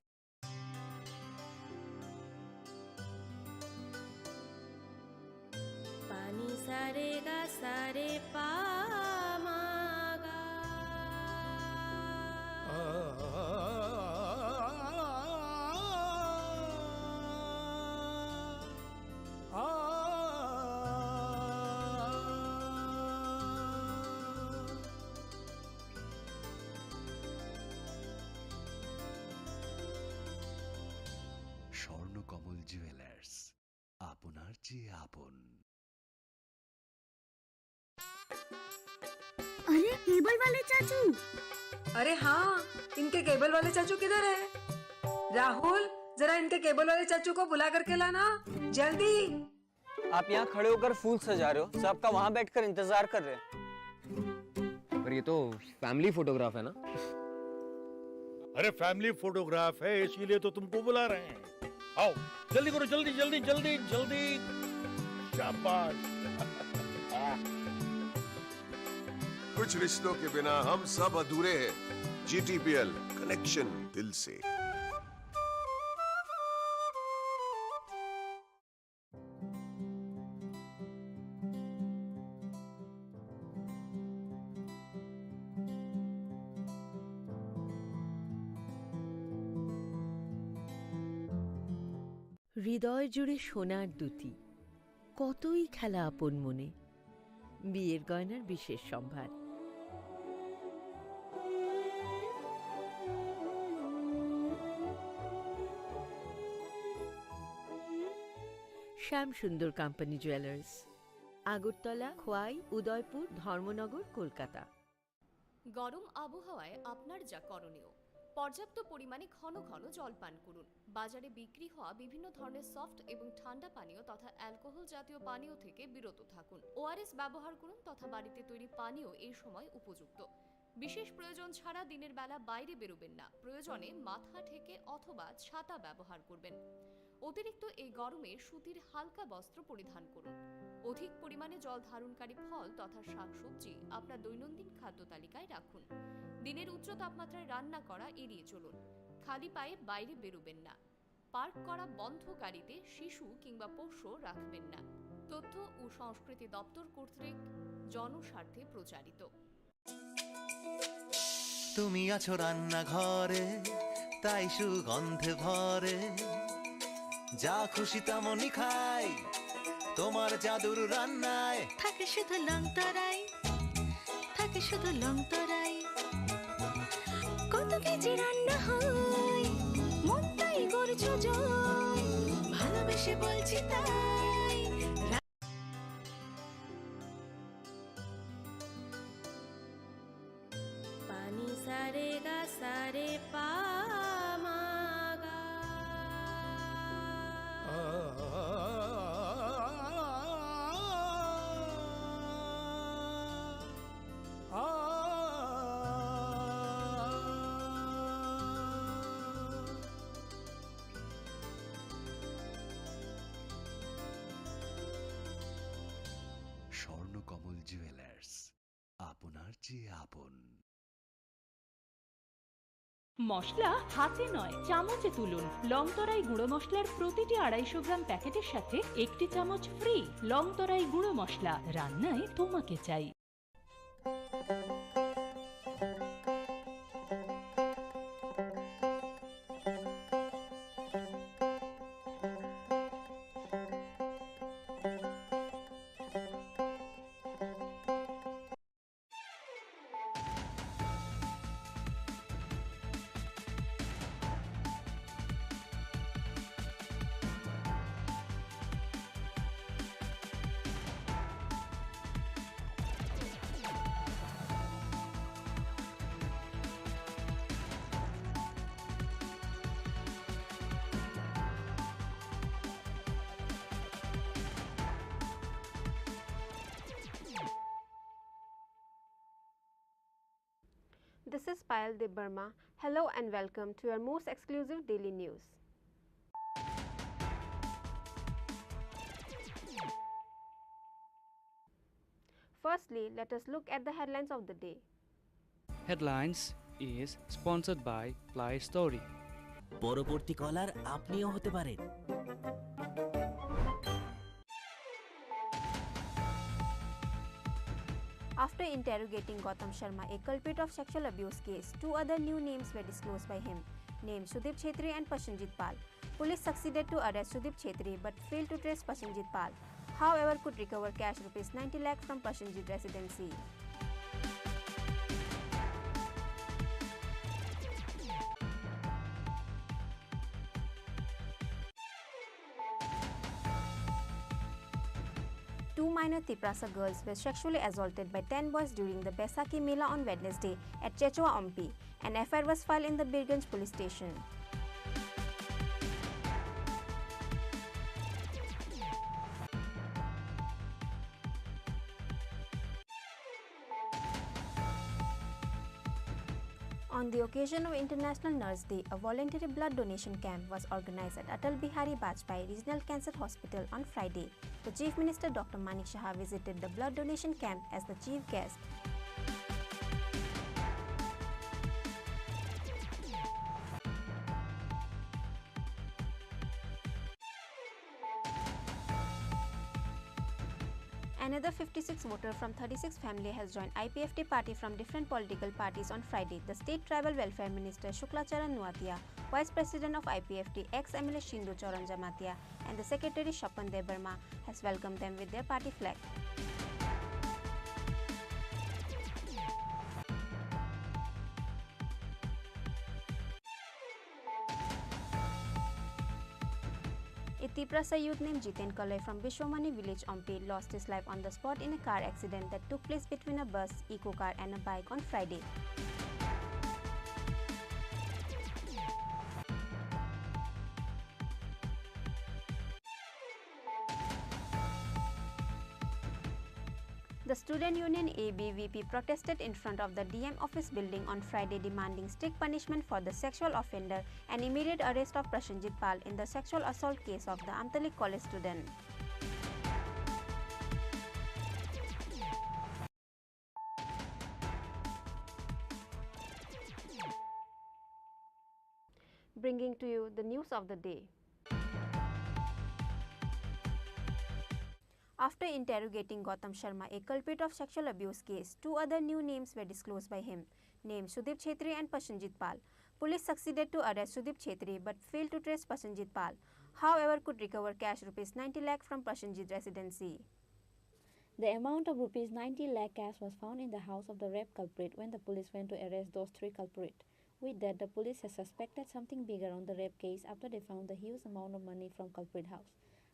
পানি সারে গা সারে পা মা গা। স্বর্ণকমল জুয়েলার্স, আপনার চেয়ে আপন। अरे, केबल वाले चाचू। अरे हाँ, इनके केबल वाले चाचू किधर है? राहुल, जरा इनके केबल वाले चाचू को बुला करके लाना, जल्दी। आप यहाँ खड़े होकर फूल सजा रहे हो, सब आपका वहाँ बैठकर इंतजार कर रहे हैं। पर ये तो फैमिली फोटोग्राफ है ना? अरे, फैमिली फोटोग्राफ है, इसीलिए तो तुमको बुला रहे हैं। आओ, जल्दी करो, जल्दी, जल्दी, जल्दी, जल्दी। शाबाश। कुछ रिश्तों के बिना हम सब अधूरे हैं। जीटीपीएल, कनेक्शन दिल से। হৃদয় জুড়ে সোনার দ্যুতি, কতই খেলা আপন মনে। বিয়ের গয়নার বিশেষ সম্ভার। শ্যাম সুন্দর কোম্পানি জুয়েলার্স, আগরতলা, খোয়াই, উদয়পুর, ধর্মনগর, কলকাতা। গরম আবহাওয়ায় আপনার যা করণীয়, পর্যাপ্ত পরিমাণে ঘন ঘন জল পান করুন। বাজারে বিক্রি হওয়া বিভিন্ন ধরনের সফট এবং ঠান্ডা পানীয় তথা অ্যালকোহল জাতীয় পানীয় থেকে বিরত থাকুন। ওআরএস ব্যবহার করুন তথা বাড়িতে তৈরি পানীয় এই সময় উপযুক্ত। বিশেষ প্রয়োজন ছাড়া দিনের বেলা বাইরে বেরোবেন না। প্রয়োজনে মাথা ঢেকে অথবা ছাতা ব্যবহার করবেন। অতিরিক্ত এই গরমে সুতির হালকা বস্ত্র পরিধান করুন। অধিক পরিমাণে জল ধারণকারী ফল তথা শাকসবজি আপনার দৈনন্দিন খাদ্য তালিকায় রাখুন। দিনের উচ্চ তাপমাত্রায় রান্না করা এড়িয়ে চলুন। খালি পায়ে বাইরে বেরোবেন না। পার্ক করা বন্ধ গাড়িতে শিশু কিংবা পোষ্য রাখবেন না। তথ্য ও সংস্কৃতি দপ্তর কর্তৃক জনস্বার্থে প্রচারিত। তুমি আছো রান্নাঘরে, তাই সুগন্ধে ভরে। যা খুশি তেমনই খাই, তোমার জাদুর রান্নায়। থাকে শুধু লংতরাই, থাকে শুধু লংতরাই। কত কেজি রান্না হয়, মনটাই গর্জ জয়। ভালোবেসে বলছি তাই। Pani sa re ga sa re pa ma ga. Swarnakamal jewellers, আপনার চেয়ে আপন। মশলা হাতে নয়, চামচে তুলুন। লংতরাই গুঁড়ো মশলার প্রতিটি আড়াইশো গ্রাম প্যাকেটের সাথে একটি চামচ ফ্রি। লংতরাই গুঁড়ো মশলা, রান্নায় তোমাকে চাই। This is Payal Debbarma. Hello and welcome to your most exclusive daily news. Firstly, let us look at the headlines of the day. Headlines is sponsored by Play Story. পরবর্তী কলার আপনিও হতে পারেন। After interrogating Gautam Sharma, a culprit of sexual abuse case, two other new names were disclosed by him, named Sudip Chhetri and Prashanjit Pal. Police succeeded to arrest Sudip Chhetri but failed to trace Prashanjit Pal. However, could recover cash rupees ninety lakh from Prashanjit residency. Two minor Tiprasa girls were sexually assaulted by ten boys during the Baisakhi Mela on Wednesday at Chechwa Ompi. An F I R was filed in the Birganj police station. On the occasion of International Nurse Day, a voluntary blood donation camp was organized at Atal Bihari Vajpayee Regional Cancer Hospital on Friday. The Chief Minister Doctor Manik Saha visited the blood donation camp as the chief guest. Another fifty-six voter from thirty-six family has joined I P F T party from different political parties on Friday. The State Tribal Welfare Minister Shukla Charan Nuatia, Vice President of I P F T, ex-M L A Shindu Charan Jamatia, and the Secretary Shapan Debbarma has welcomed them with their party flag. A Tiprasa youth named Jiten Kalai from Bishwamani village, Ompi, lost his life on the spot in a car accident that took place between a bus, eco car, and a bike on Friday. The student union A B V P protested in front of the D M office building on Friday, demanding strict punishment for the sexual offender and immediate arrest of Prasenjit Pal in the sexual assault case of the Amtalik College student. Bringing to you the news of the day. After interrogating Gautam Sharma, a culprit of sexual abuse case, two other new names were disclosed by him. Name Sudeep Chhetri and Prasenjit Pal. Police succeeded to arrest Sudeep Chhetri but failed to trace Prasenjit Pal. However, could recover cash rupees ninety lakh from Prasenjit residency. The amount of rupees ninety lakh cash was found in the house of the rape culprit when the police went to arrest those three culprits. With that, the police has suspected something bigger on the rape case after they found the huge amount of money from culprit house.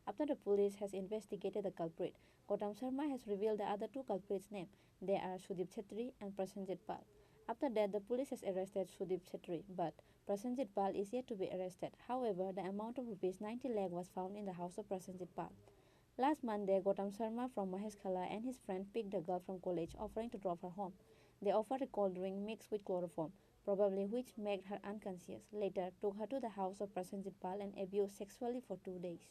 After the police has investigated the culprit, Gautam Sharma has revealed the other two culprits' name. They are Sudeep Chhetri and Prasenjit Pal. After that, the police has arrested Sudeep Chhetri, but Prasenjit Pal is yet to be arrested. However, the amount of rupees ninety lakh was found in the house of Prasenjit Pal. Last Monday, Gautam Sharma from Maheshkhala and his friend picked the girl from college, offering to drop her home. They offered a cold drink mixed with chloroform, probably which made her unconscious. Later, took her to the house of Prasenjit Pal and abused sexually for two days.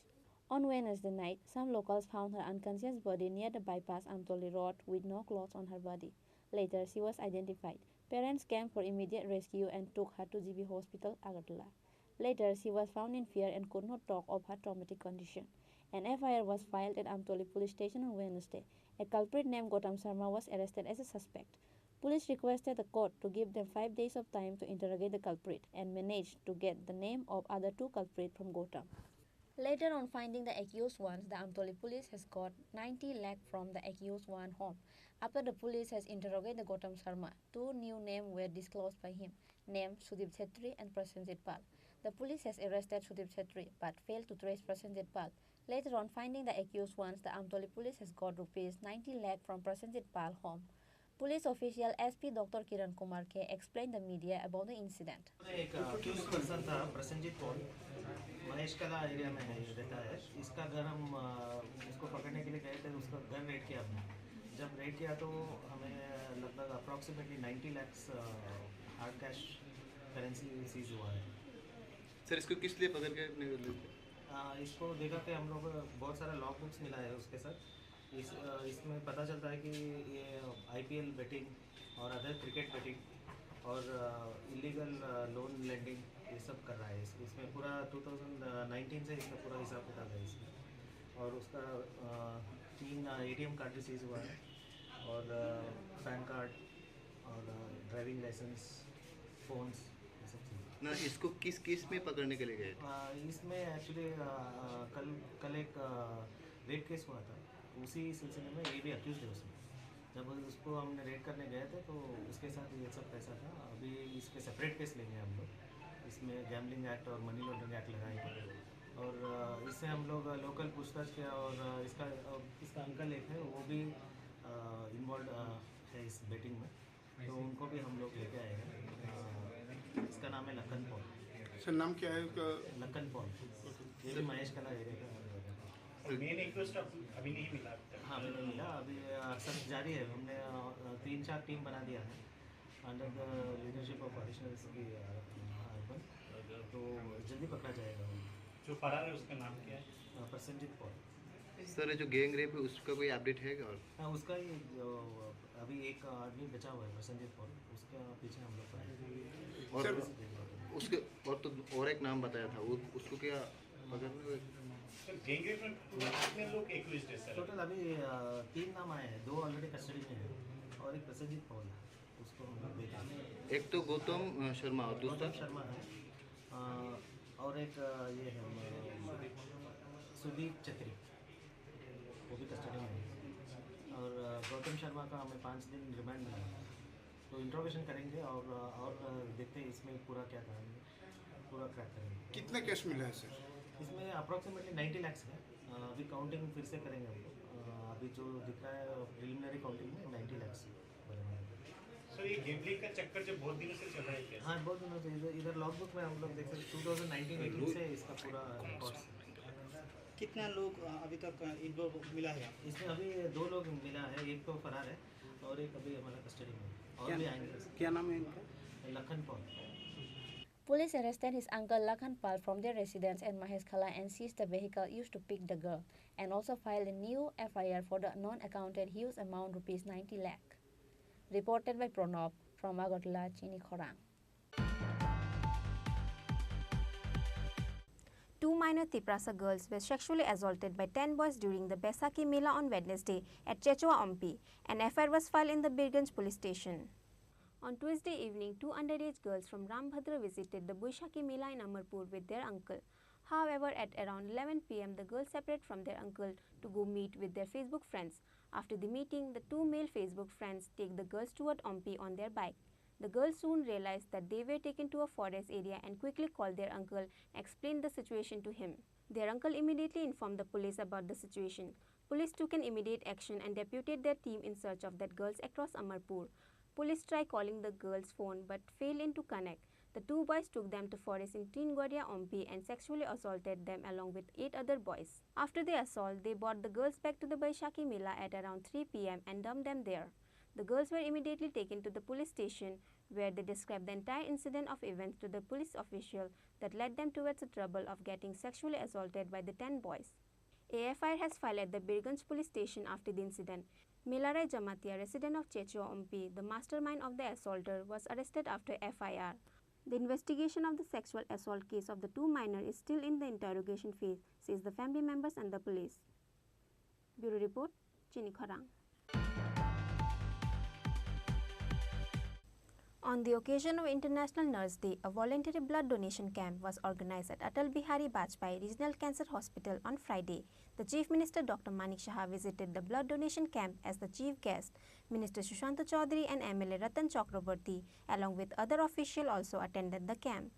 On Wednesday night, some locals found her unconscious body near the bypass Amtoli Road with no clothes on her body. Later, she was identified. Parents came for immediate rescue and took her to G B Hospital, Agartala. Later, she was found in fear and could not talk of her traumatic condition. An F I R was filed at Amtoli Police Station on Wednesday. A culprit named Gautam Sharma was arrested as a suspect. Police requested the court to give them five days of time to interrogate the culprit and managed to get the name of other two culprits from Gautam. Later on finding the accused ones, the Amtoli police has got ninety lakh from the accused one home. After the police has interrogated the Gautam Sharma, two new names were disclosed by him, named Sudeep Chhetri and Prasenjit Pal. The police has arrested Sudeep Chhetri but failed to trace Prasenjit Pal. Later on finding the accused ones, the Amtoli police has got rupees ninety lakh from Prasenjit Pal home. Police official S P Doctor Kiran Kumar K explained the media about the incident. एक accused person था प्रसन्नजीत पॉल, महेश कला एरिया में है, रहता है। इसका घर हम अ, इसको पकड़ने के लिए गए थे, उसका घर रेड किया हमने। जब रेड किया तो हमें लगभग approximately ninety lakhs hard cash currency seize हुआ है। सर, इसको किस लिए पकड़ के अपने ले गए? अ, इसको देखा कि हम लोग बहुत सारा लॉग बुक्स मिला है उसके साथ। इस अ, इसमें पता चलता है कि ये आईपीएल बेटिंग और अदर क्रिकेट बेटिंग और इलीगल लोन लेंडिंग, ये सब कर रहा है। इस, इसमें पूरा टू थाउजेंड नाइनटीन से इसका पूरा हिसाब किताब है इसमें। और उसका अ, तीन एटीएम कार्ड भी सीज हुआ है और पैन कार्ड और ड्राइविंग लाइसेंस, फोन्स, ये सब चीज़ें। ना, इसको किस केस में पकड़ने के लिए गए थे? अ, इसमें एक्चुअली कल कल एक रेप केस हुआ था, उसी सिलसिले में ये भी अक्यूज है उसमें। जब उसको हमने रेड करने गए थे तो उसके साथ ये सब पैसा था। अभी इसके सेपरेट केस लेंगे हम लोग। इसमें गैम्बलिंग एक्ट और मनी लॉन्ड्रिंग एक्ट लगाएंगे। और अ, इससे हम लोग लोकल पूछताछ किया और अ, इसका अ, इसका अंकल एक है, वो भी इन्वॉल्व है इस बेटिंग में, तो उनको भी हम लोग लेके आए हैं। अ, इसका नाम है लखन पॉल। सर, नाम क्या है उसका? लखन पॉल। ये भी महेश कला एरिया का है। मेन एक्यूज्ड अभी नहीं मिला अभी तक। हाँ, अभी नहीं मिला। अभी अ, सर्च जारी है। हमने अ, तीन चार टीम बना दिया है under the leadership of additional SP urban. तो जल्दी पकड़ा जाएगा। जो फरार है उसका नाम क्या है? अ, प्रसन्नजीत पॉल। सर, ये जो गैंग रेप है, उसका कोई अपडेट है क्या? और हाँ, उसका ही जो अभी एक आदमी बचा हुआ है, प्रसन्नजीत पॉल, उसका पीछे हम लोग पड़े हैं। और सर, उसके, और तो और एक नाम बताया था, वो, उसको क्या पकड़ने को? सर, गैंगरेप में कितने लोग एक्यूज्ड है सर? टोटल अभी अ, तीन नाम आए हैं, दो ऑलरेडी कस्टडी में है और एक प्रसेनजीत पवार है, उसको हम लोग भेजा है। एक तो गौतम, अ, शर्मा और गौतम दूसरा? शर्मा है अ, और एक अ, ये है अ, सुदीप छेत्री, वो भी कस्टडी में है। और अ, गौतम शर्मा का हमें पाँच दिन रिमांड मिला है, तो इंट्रोगेशन करेंगे और अ, और अ, देखते हैं इसमें पूरा क्या करेंगे, पूरा क्रैक करेंगे। कितने केस मिला है सर? इसमें अप्रोक्सीमेटली नाइन्टी लाख्स है। अ, अभी काउंटिंग फिर से करेंगे हम लोग। अ, अभी जो दिख रहा है प्रिलिमिनरी काउंटिंग में नाइन्टी लाख्स है। सर, ये गैम्बलिंग का चक्कर जो बहुत दिनों से चल रहा है क्या? हाँ, बहुत दिनों से। इधर, इधर लॉगबुक में हम लोग देख सकते हैं, टू थाउजेंड नाइनटीन एटीन से इसका पूरा रिकॉर्ड्स है। कितना लोग, अ, अभी तक, अ, इन्वॉल्व मिला है आपको? इसमें अभी दो लोग मिला है, एक तो फरार है और एक अभी हमारा कस्टडी में है। और क्या, भी आएंगे। क्या नाम है इनका? Lakhan Paul. Police arrested his uncle Lakhan Pal from their residence at Maheshkhala and seized the vehicle used to pick the girl and also filed a new F I R for the non-accounted huge amount rupees ninety lakh. Reported by Pranab from Agartala, Chini Khorang. Two minor Tiprasa girls were sexually assaulted by ten boys during the Baisakhi Mela on Wednesday at Chechwa Ompi. An F I R was filed in the Birganj police station. On Tuesday evening, two underage girls from Rambhadra visited the Baisakhi Mela in Amarpur with their uncle. However, at around eleven P M, the girls separate from their uncle to go meet with their Facebook friends. After the meeting, the two male Facebook friends take the girls toward Ompi on their bike. The girls soon realized that they were taken to a forest area and quickly called their uncle and explained the situation to him. Their uncle immediately informed the police about the situation. Police took an immediate action and deputed their team in search of that girls across Amarpur. Police tried calling the girls' phone but failed in to connect. The two boys took them to forest in Tingoria Ompi and sexually assaulted them along with eight other boys. After the assault, they brought the girls back to the Baisakhi Mela at around three P M and dumped them there. The girls were immediately taken to the police station, where they described the entire incident of events to the police official that led them towards the trouble of getting sexually assaulted by the ten boys. A F I R has filed at the Birganj police station after the incident. Milarai Jamatia, resident of Chechua Ompi, the mastermind of the assaulter, was arrested after F I R. The investigation of the sexual assault case of the two minor is still in the interrogation phase, says the family members and the police. Bureau report, Chini Khorang. On the occasion of International Nurse Day, a voluntary blood donation camp was organized at Atal Bihari Vajpayee Regional Cancer Hospital on Friday. The Chief Minister Doctor Manik Saha visited the blood donation camp as the chief guest. Minister Sushanta Chaudhary and M L A Ratan Chakraborty, along with other officials, also attended the camp.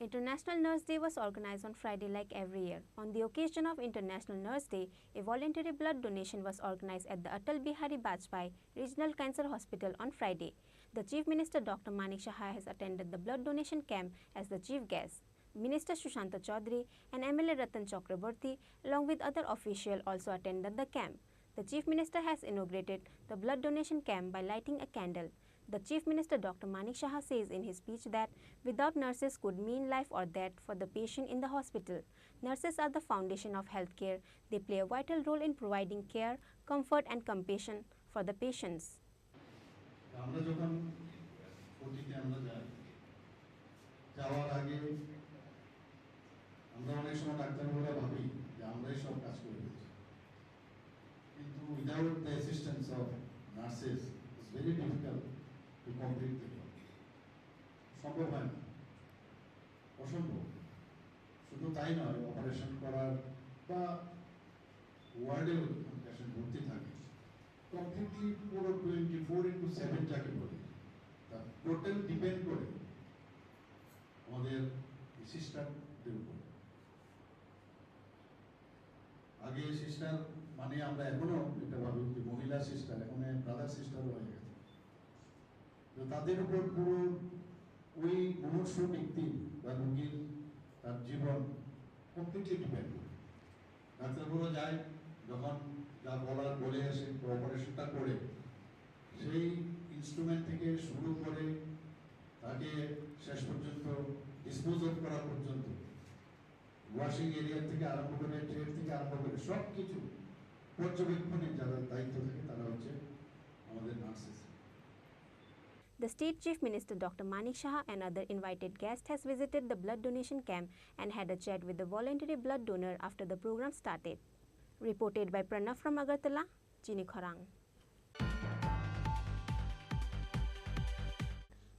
International Nurse Day was organized on Friday like every year. On the occasion of International Nurse Day, a voluntary blood donation was organized at the Atal Bihari Vajpayee Regional Cancer Hospital on Friday. The Chief Minister Doctor Manik Saha has attended the blood donation camp as the chief guest. Minister Sushanta Chaudhary and M L A Ratan Chakraborty, along with other officials, also attended the camp. The Chief Minister has inaugurated the blood donation camp by lighting a candle. The Chief Minister Doctor Manik Saha says in his speech that without nurses could mean life or death for the patient in the hospital. Nurses are the foundation of healthcare. They play a vital role in providing care, comfort and compassion for the patients. আমরা যখন ওটিতে আমরা যাই, যাওয়ার আগে আমরা অনেক সময় ডাক্তারবাবুরা ভাবি যে আমরাই সব কাজ করে দিচ্ছি, কিন্তু without the assistance of nurses, it's very difficult to complete the job. সম্ভব হয় না, অসম্ভব। শুধু তাই নয়, অপারেশন করার বা ওয়ার্ডেও যখন পেশেন্ট ভর্তি থাকে, কমপ্লিটলি পুরো টোয়েন্টি ফোর ইন্টু সেভেন যাকে বলে, তার টোটাল ডিপেন্ড করে আমাদের সিস্টারদের উপর। আগে সিস্টার মানে আমরা এখনো এটা ভাবি যে মহিলা সিস্টার, এখন ব্রাদার সিস্টারও হয়ে গেছে। তো তাদের উপর পুরো ওই মুমূর্ষু ব্যক্তি বা রোগীর তার জীবন কমপ্লিটলি ডিপেন্ড করে। ডাক্তারবাবুরা যায়, যখন যা বলার বলে আসে, তো অপারেশনটা করে, সেই ইনস্ট্রুমেন্ট থেকে শুরু করে তাকে শেষ পর্যন্ত ডিসপোজ অফ করা পর্যন্ত, ওয়াশিং এরিয়া থেকে আরম্ভ করে, ট্রেড থেকে আরম্ভ করে সব কিছু পর্যবেক্ষণে যারা দায়িত্ব থাকে, তারা হচ্ছে আমাদের nurses. The State Chief Minister Doctor Manik Saha and other invited guests has visited the blood donation camp and had a chat with the voluntary blood donor after the program started. Reported by Pranav from Agartala, Chini Khorang.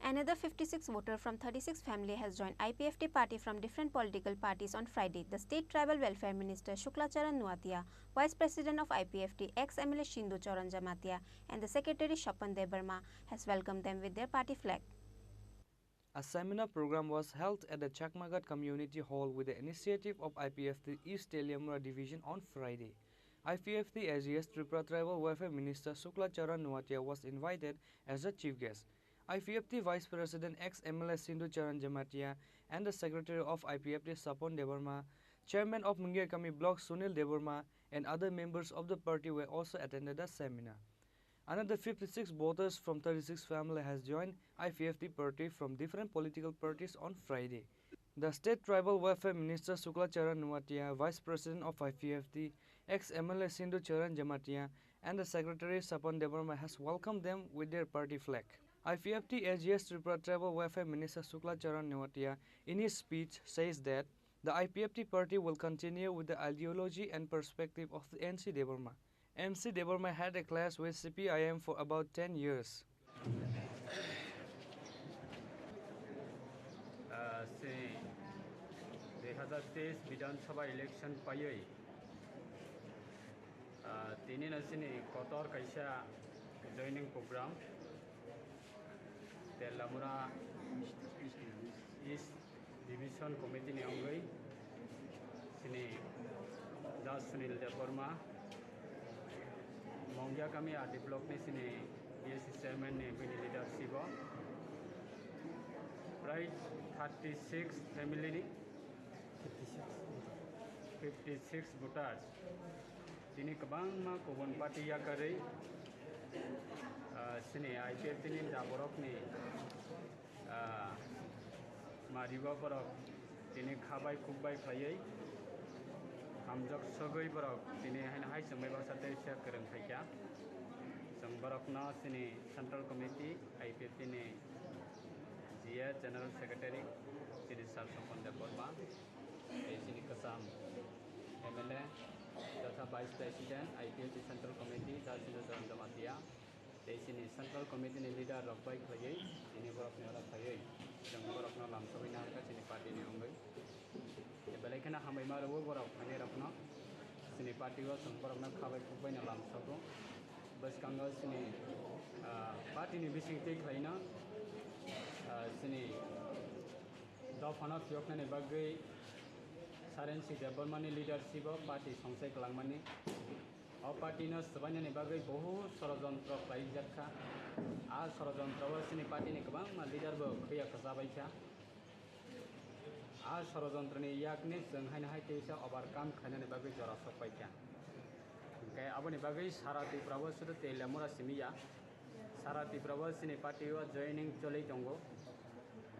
Another fifty-six voter from thirty-six family has joined I P F T party from different political parties on Friday. The State Tribal Welfare Minister Shukla Charan Nuatia, Vice President of I P F T, ex-M L A Sindhu Charan Jamatia, and the Secretary Shapan Debbarma has welcomed them with their party flag. A seminar program was held at the Chakmaghat Community Hall with the initiative of I P F T East Teliamura Division on Friday. I P F T A G S Tripura Tribal Welfare Minister Shukla Charan Nuatia was invited as a chief guest. I P F T Vice President ex-M L A Sindhu Charan Jamatia and the Secretary of I P F T Sapon Debbarma, Chairman of Mungiakami Block Sunil Debbarma, and other members of the party were also attended the seminar. Another fifty-six voters from thirty-six family has joined I P F T party from different political parties on Friday. The State Tribal Welfare Minister Shukla Charan Nuatia, Vice President of I P F T, ex-M L A Sindhu Charan Jamatia, and the Secretary Sapan Debbarma has welcomed them with their party flag. I P F T A G S Tripura Tribal Welfare Minister Shukla Charan Nuatia, in his speech, says that the I P F T party will continue with the ideology and perspective of the N C Debbarma. N C Debbarma had a clash with C P I M for about ten years. Ah, se dui hazar teis Bidhan Sabha election paiwi, ah, tini no chini kotor kaisa joining program Telamura East Division Committee ni wngwi chini Judge Sunil Debbarma, Mongia Kami R D block ni chini B S C chairman ni bini leadership o prai thirty six family ni fifty six voters. Tini kwbangma kubun party yakarwi, ah, chini I P F T ni da borokni, ah, maribo borok tini khabai khukbai khlaiwi hamjak sogwi borok tini haino hai chwngbai baksa tei se kwrwng phaikha. Chwng borokno chini Central Committee, I P F T ni G A General Secretary chini Sir Sopon Debbarma, tei chini kwcham M L A totha Vice President, I P F T Central Committee, Jadasindhu Charan Jamatia, tei chini Central Committee ni leader rok bai khlaiwi tini borokni oro phaiwi chwng borokno lamsogwi nahar kha chini party ni wngwi. Tei belai kheno hambai ma rwo borok phainai rokno, chini party o chwng borokno khabai khukbai no lamsogo. Bwskango chini, ah, party ni bising twi khlaino, ah, chini dophano phiyoknani bagwi Saren C Debbarmani leadership o party songchai kwlangmani. O party no swbainani bagwi bohut sorojontro khlaijak kha. A sorojontro o chini party ni kwbangma leader bo khwiya kwchabai kha. A sorojontro ni yakni chwng haino hai teisa overcome khainani bagwi jora sok pai kha. Hwnkhe aboni bagwi sara Tripura o sudu Telamura simi ya. Sara Tripura o chini party o joining choli tongo.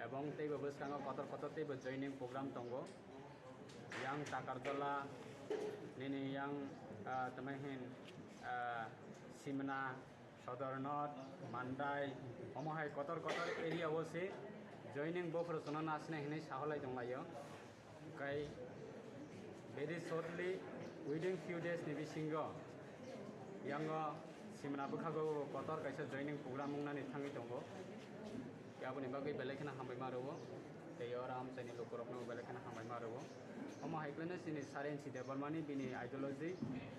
Ebong teibo bwskango kotor kotor teibo joining program tongo. Yang Takarjala, nini yang, ah, tamo hin, ah, Simna, Sodornot, Mandai, omo hai kotor kotor area o se joining bophuru chwngno nasinai hinwi saholai tonglaio. Kai very shortly, within few days ni bisingo yango Simna bwkhago kotor kaisa joining program wngnani thangwi tongo. Tei aboni bagwi belai kheno hambai ma rwo. Tei oro amchaini lukurokno belai kheno hambai ma rwo. Omo hai kheno chini Saren C Debbarmani bini ideology,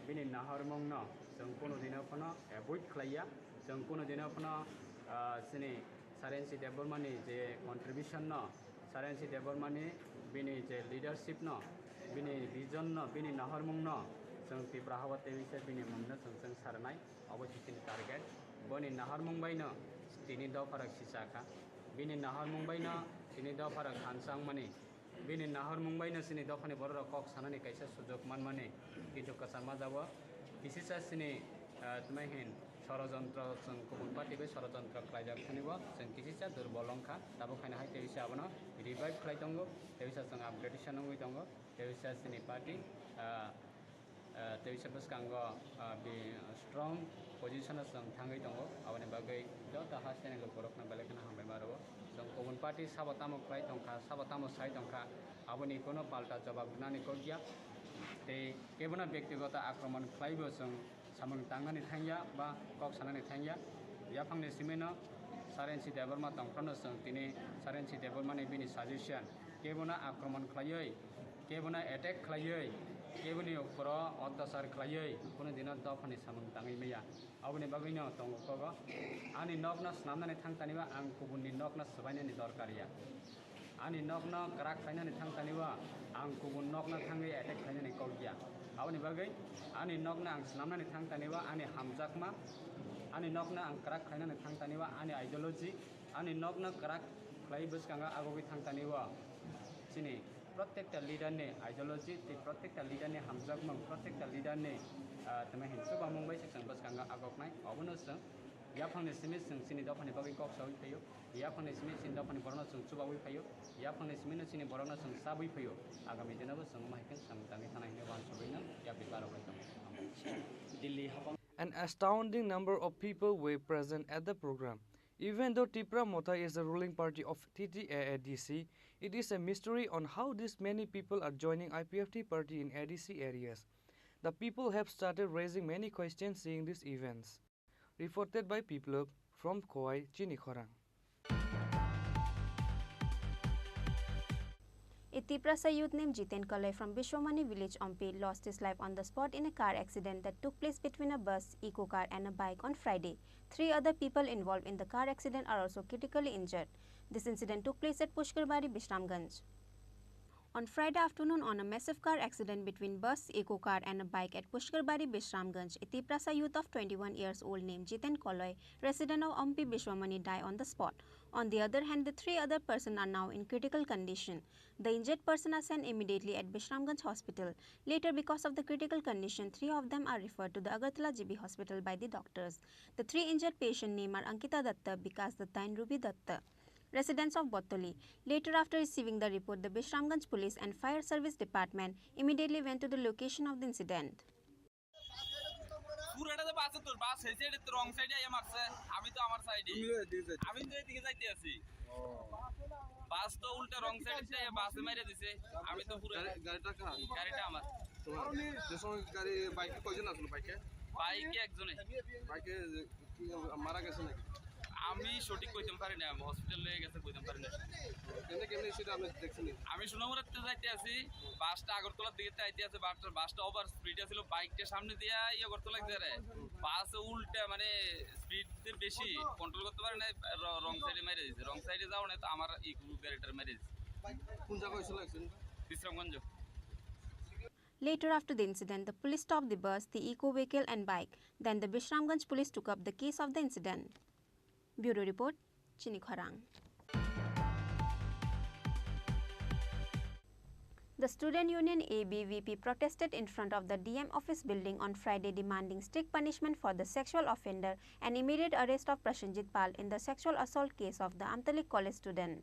bini nahormungno chwng kunu dino phano avoid khlaiya. Chwng kunu dino phano, ah, chini Saren C Debbarmani je contribution no, Saren C Debbarmani bini je leadership no, bini vision no, bini nahormung no, chwng Tripura hao tei se bini mung no chwng chwng sarnai, obo se chini target. Boni nahormung bai no tini dopha rok sicha kha, bini nahormung bai no tini dopha rok thansa wngmani. Bini nahormung bai no chini dophani borok rok kok sanani kaisa sujok manmani, kintu kwchangma jabo kisisa chini, ah, tmai hin sorojontro, chwng kubun party bai sorojontro khlaijak thani bo chwng kisisa durbol wngkha. Tabuk haino hai tei bisa abono revive khlai tongo, tei bisa chwng upgradation wngwi tongo, tei bisa chini party, ah, ah, tei bisa bwskango, ah, bi strong position o chwng thangwi tongo, aboni bagwi joto hasteni lukurokno belai kheno hambai ma rwo. Chwng kubun party sabo tamo khlai tongkha, sabo tamo sai tongkha, aboni kono palta jobab rwnani kok ya. Tei kebono byaktigoto akromon khlaibo chwng samung tangnani thangya ba kok sanani thangya. Yaphangni simino Sarensi Debbarma tongphano chwng tini Sarensi Debbarmani bini suggestion kebono akromon khlaiwi, kebono attack khlaiwi, keboni ukoro otyachar khlaiwi kunu dino dophani samung tangwi maya. Aboni bagwino tongo kogo, ani nokno snamnani thang taniba ang kubunni nokno swbainani dorkar ya. Ani nokno kwrak khlainani thang taniba ang kubun nokno thangwi attack khlainani kok ya. Aboni bagwi ani nokno ang snamnani thang taniba ani hamjakma, ani nokno ang kwrak khlainani thang taniba ani ideology, ani nokno kwrak khlai bwskango agogwi thang taniba chini protekta leader ni ideology tei protekta leader ni hamjakmung, protekta leader ni, ah, tamo hin chubamung bai se chwng bwskango agoknai. Obono chwng yaphangni simi chwng chini dophani bagwi kok saui phaio, yaphangni simi chini dophani borokno chwng chubaui phaio, yaphangni simi no chini borokno chwng chabui phaio. Agami dino bo chwng mahikhe chwng tangwi thana hinwi uansugwi no yapri barok bai tongo. Delhi hapang. An astounding number of people were present at the program. Even though Tipra Motha is the ruling party of T T A A D C, it is a mystery on how this many people are joining I P F T party in A D C areas. The people have started raising many questions seeing these events. Reported by Biplab from Khowai, Chini Khorang. A Tiprasa youth named Jiten Kalai from Bishwamani village, Ompi, lost his life on the spot in a car accident that took place between a bus, eco car, and a bike on Friday. Three other people involved in the car accident are also critically injured. This incident took place at Pushkarbari, Bishramganj. On Friday afternoon, on a massive car accident between bus, eco car, and a bike at Pushkarbari, Bishramganj, a Tiprasa youth of twenty-one years old named Jiten Koloi, resident of Ompi Bishwamani, died on the spot. On the other hand, the three other persons are now in critical condition. The injured person are sent immediately at Bishramganj Hospital. Later, because of the critical condition, three of them are referred to the Agartala G B Hospital by the doctors. The three injured patient name are Ankita Datta, Bikas Datta, and Ruby Datta, residents of Botoli. Later, after receiving the report, the Bishramganj Police and Fire Service Department immediately went to the location of the incident. পুরাটা যে বাসে তোর বাস হয়েছে, এটা তো রং সাইডে আইয়া মারছে। আমি তো আমার সাইডে। তুমি ওই দিকে যাইতে আমি তো এদিকে যাইতে আছি। ও। বাস তো উল্টা রং সাইডে বাসে মেরে দিছে। আমি তো পুরো গাড়ি, গাড়িটা কার? গাড়িটা আমার। তোমার? যে সময় গাড়ি, বাইকে কয়জন আসলো বাইকে? বাইকে একজনে। বাইকে কি মারা গেছে নাকি? আমি সঠিক কইতাম পারি না, হসপিটাল লয়ে গেছে কইতাম পারি না। কেমনে, কেমনে সেটা আপনি দেখছেন? আমি সোনামুড়াতে যাইতে আছি, বাসটা আগরতলার দিকে আইতে আছে, বাসটা, বাসটা ওভার স্পিডে ছিল, বাইকটা সামনে দিয়া ইয়ে করতে লাগছে রে, বাস উল্টা মানে স্পিড বেশি কন্ট্রোল করতে পারে না, র-, রং সাইডে মেরে দিছে, রং সাইডে যাও না তো আমার এই গাড়িটার মেরে দিছে। কোন জায়গা হয়েছিল অ্যাক্সিডেন্ট? Bishramganj. Later, after the incident, the police stopped the bus, the eco vehicle, and bike. Then, the Bishramganj police took up the case of the incident. Bureau report, Chini Khorang. The student union A B V P protested in front of the D M office building on Friday, demanding strict punishment for the sexual offender and immediate arrest of Prasenjit Pal in the sexual assault case of the Amtalik College student.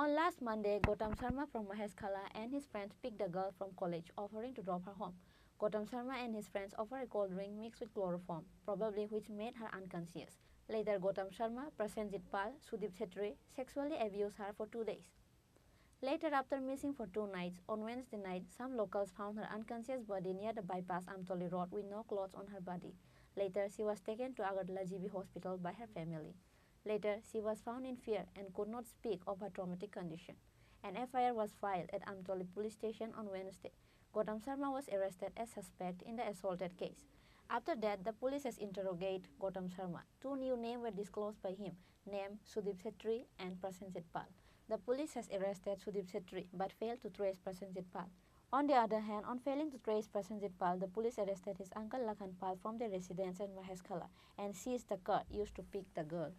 On last Monday, Gautam Sharma from Maheshkhala and his friends picked a girl from college, offering to drop her home. Gautam Sharma and his friends offered a cold drink mixed with chloroform, probably which made her unconscious. Later, Gautam Sharma, Prasenjit Pal, Sudip Chetri sexually abused her for two days. Later, after missing for two nights, on Wednesday night, some locals found her unconscious body near the bypass Amtoli Road with no clothes on her body. Later, she was taken to Agartala G B Hospital by her family. Later, she was found in fear and could not speak of her traumatic condition. An F I R was filed at Amtoli Police Station on Wednesday. Gautam Sharma was arrested as suspect in the assaulted case. After that, the police has interrogated Gautam Sharma. Two new names were disclosed by him, named Sudip Chetri and Prasenjit Pal. The police has arrested Sudip Chetri but failed to trace Prasenjit Pal. On the other hand, on failing to trace Prasenjit Pal, the police arrested his uncle Lakhan Pal from their residence at Maheshkhala and seized the car used to pick the girl.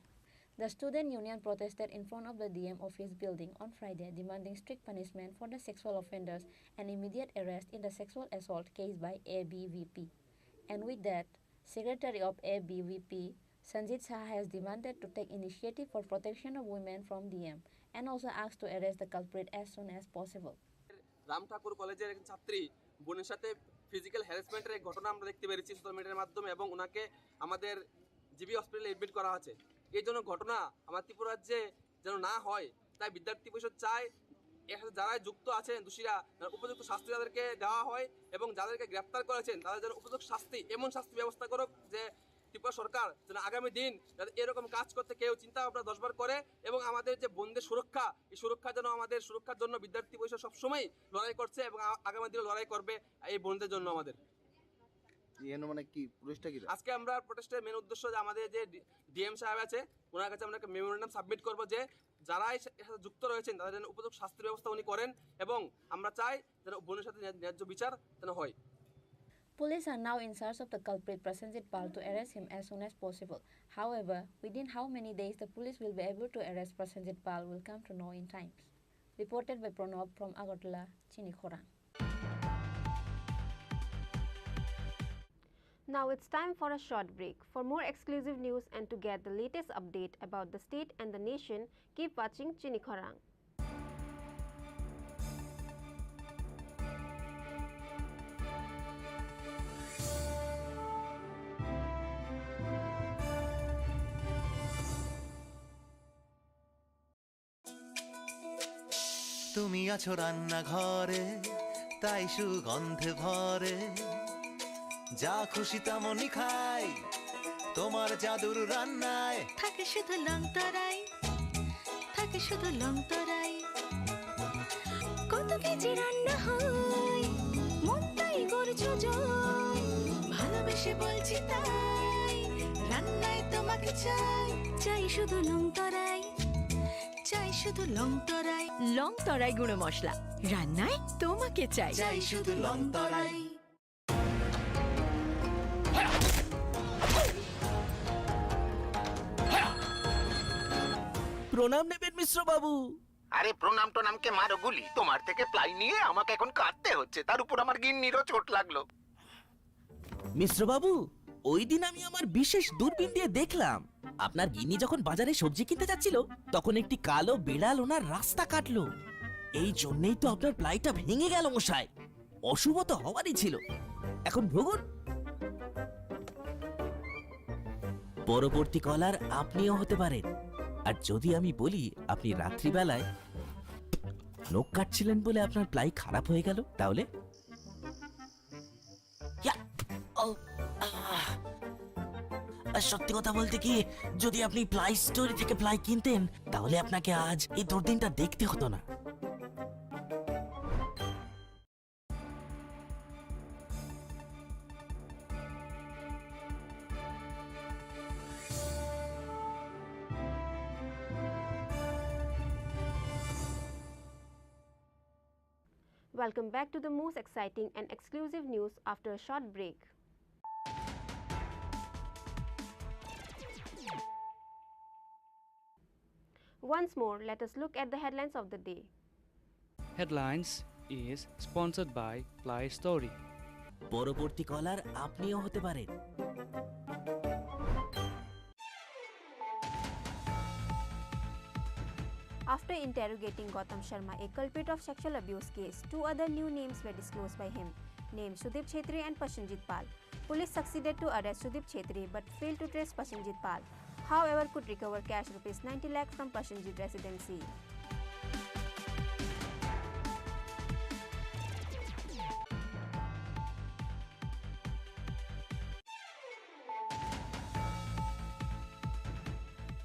The student union protested in front of the D M office building on Friday, demanding strict punishment for the sexual offenders and immediate arrest in the sexual assault case by A B V P. And with that, Secretary of A B V P, Sanjit Shah, has demanded to take initiative for protection of women from D M and also asked to arrest the culprit as soon as possible. Ram Thakur কলেজের একজন ছাত্রী বোনের সাথে ফিজিক্যাল হ্যারাসমেন্টের এক ঘটনা আমরা দেখতে পেরেছি সোশ্যাল মিডিয়ার মাধ্যমে, এবং ওনাকে আমাদের জিবি হসপিটালে অ্যাডমিট করা হয়েছে। এই জন্য ঘটনা আমার ত্রিপুরা রাজ্যে যেন না হয়, তাই বিদ্যার্থী পরিষদ চায় এর সাথে যারাই যুক্ত আছেন দোষীরা, তারা উপযুক্ত শাস্তি তাদেরকে দেওয়া হয়, এবং যাদেরকে গ্রেপ্তার করেছেন তাদের যেন উপযুক্ত শাস্তি, এমন শাস্তি ব্যবস্থা করুক যে ত্রিপুরা সরকার যেন আগামী দিন যাতে এরকম কাজ করতে কেউ চিন্তা ভাবনা দশবার করে, এবং আমাদের যে বোনদের সুরক্ষা, এই সুরক্ষা যেন, আমাদের সুরক্ষার জন্য বিদ্যার্থী পরিষদ সবসময় লড়াই করছে এবং আ-, আগামী দিনে লড়াই করবে এই বোনদের জন্য আমাদের। এর মানে কি প্রোটেস্টটা কি? আজকে আমরা প্রোটেস্টের মেইন উদ্দেশ্য যে আমাদের যে ডি-, ডিএম সাহেব আছে, ওনার কাছে আমরা একটা মেমোরেন্ডাম সাবমিট করবো যে যারা এই সা-, এর সাথে যুক্ত রয়েছেন তাদের যেন উপযুক্ত শাস্তির ব্যবস্থা উনি করেন, এবং আমরা চাই যেন বোনের সাথে ন্যায-, ন্যায্য বিচার যেন হয়। Police are now in search of the culprit Prasenjit Pal to arrest him as soon as possible. However, within how many days the police will be able to arrest Prasenjit Pal will come to know in times. Reported by Pranab from Agartala, Chini Khorang. Now it's time for a short break. For more exclusive news and to get the latest update about the state and the nation, keep watching Chini Khorang. তুমি আছো রান্নাঘরে, তাই সুগন্ধে ভরে। যা খুশি তেমনই খাই, তোমার জাদুর রান্নায়। থাকে শুধু লং তরাই, থাকে শুধু লং তরাই। কত কেজি রান্না হয়, মনটাই করছো জয়। ভালোবেসে বলছি তাই, রান্নায় তোমাকে চাই। চাই শুধু লং তরাই, চাই শুধু লং তরাই। লং তরাই গুঁড়ো মশলা, রান্নায় তোমাকে চাই। চাই শুধু লং তরাই। প্রণাম নেবেন মিশ্র বাবু। আরে প্রণাম টনামকে মারো গুলি, তোমার থেকে প্লাই নিয়ে আমাকে এখন কাঁদতে হচ্ছে, তার উপর আমার গিন্নিরও চোট লাগলো। মিশ্র বাবু, ওই দিন আমি আমার বিশেষ দূরবীন দিয়ে দেখলাম, আপনার গিন্নি যখন বাজারে সবজি কিনতে যাচ্ছিল, তখন একটি কালো বিড়াল ওনার রাস্তা কাটলো। এই জন্যই তো আপনার প্লাইটা ভেঙে গেল মশাই। অশুভ তো হওয়ারই ছিল। এখন ভুগুন। পরবর্তী কলার আপনিও হতে পারেন। আর যদি আমি বলি আপনি রাত্রিবেলায় নখ কাটছিলেন বলে আপনার প্লাই খারাপ হয়ে গেল, তাহলে? ইয়া! ও! আহ! আর সত্যি কথা বলতে কি, যদি আপনি প্লাই স্টোরি থেকে প্লাই কিনতেন, তাহলে আপনাকে আজ এই দুর্দিনটা দেখতে হতো না। Welcome back to the most exciting and exclusive news after a short break. Once more, let us look at the headlines of the day. Headlines is sponsored by Play Story. পরবর্তী কলার আপনিও হতে পারেন। After interrogating Gautam Sharma, a culprit of sexual abuse case, two other new names were disclosed by him, named Sudip Chhetri and Prasenjit Pal. Police succeeded to arrest Sudip Chhetri but failed to trace Prasenjit Pal. However, could recover cash rupees ninety lakh from Prasenjit residency.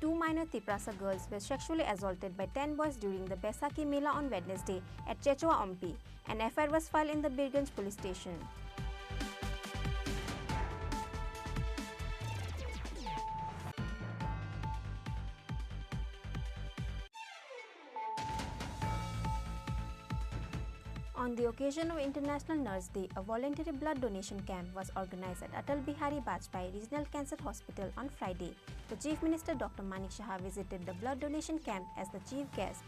Two minor Tiprasa girls were sexually assaulted by ten boys during the Baisakhi Mela on Wednesday at Chechwa Ompi. An F I R was filed in the Birganj police station. On the occasion of International Nurse Day, a voluntary blood donation camp was organized at Atal Bihari Vajpayee Regional Cancer Hospital on Friday. The Chief Minister Doctor Manik Saha visited the blood donation camp as the chief guest.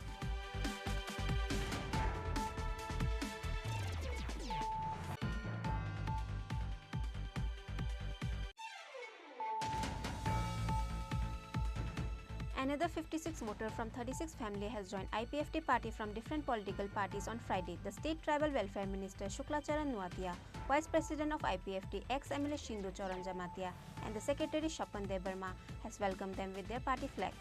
An The fifty-six voter from thirty-six family has joined I P F T party from different political parties on Friday. The State Tribal Welfare Minister Shukla Charan Nuatia, Vice President of I P F T, ex-M L A Shindu Charan Jamatia, and the Secretary Shapan Debbarma has welcomed them with their party flag.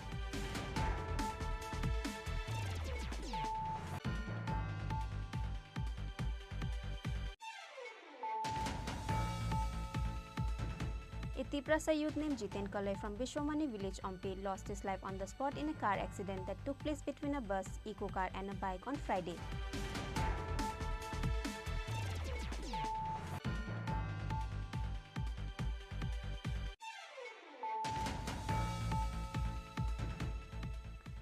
A Tiprasa youth named Jiten Kalai from Bishwamani village, Ompi, lost his life on the spot in a car accident that took place between a bus, eco car, and a bike on Friday.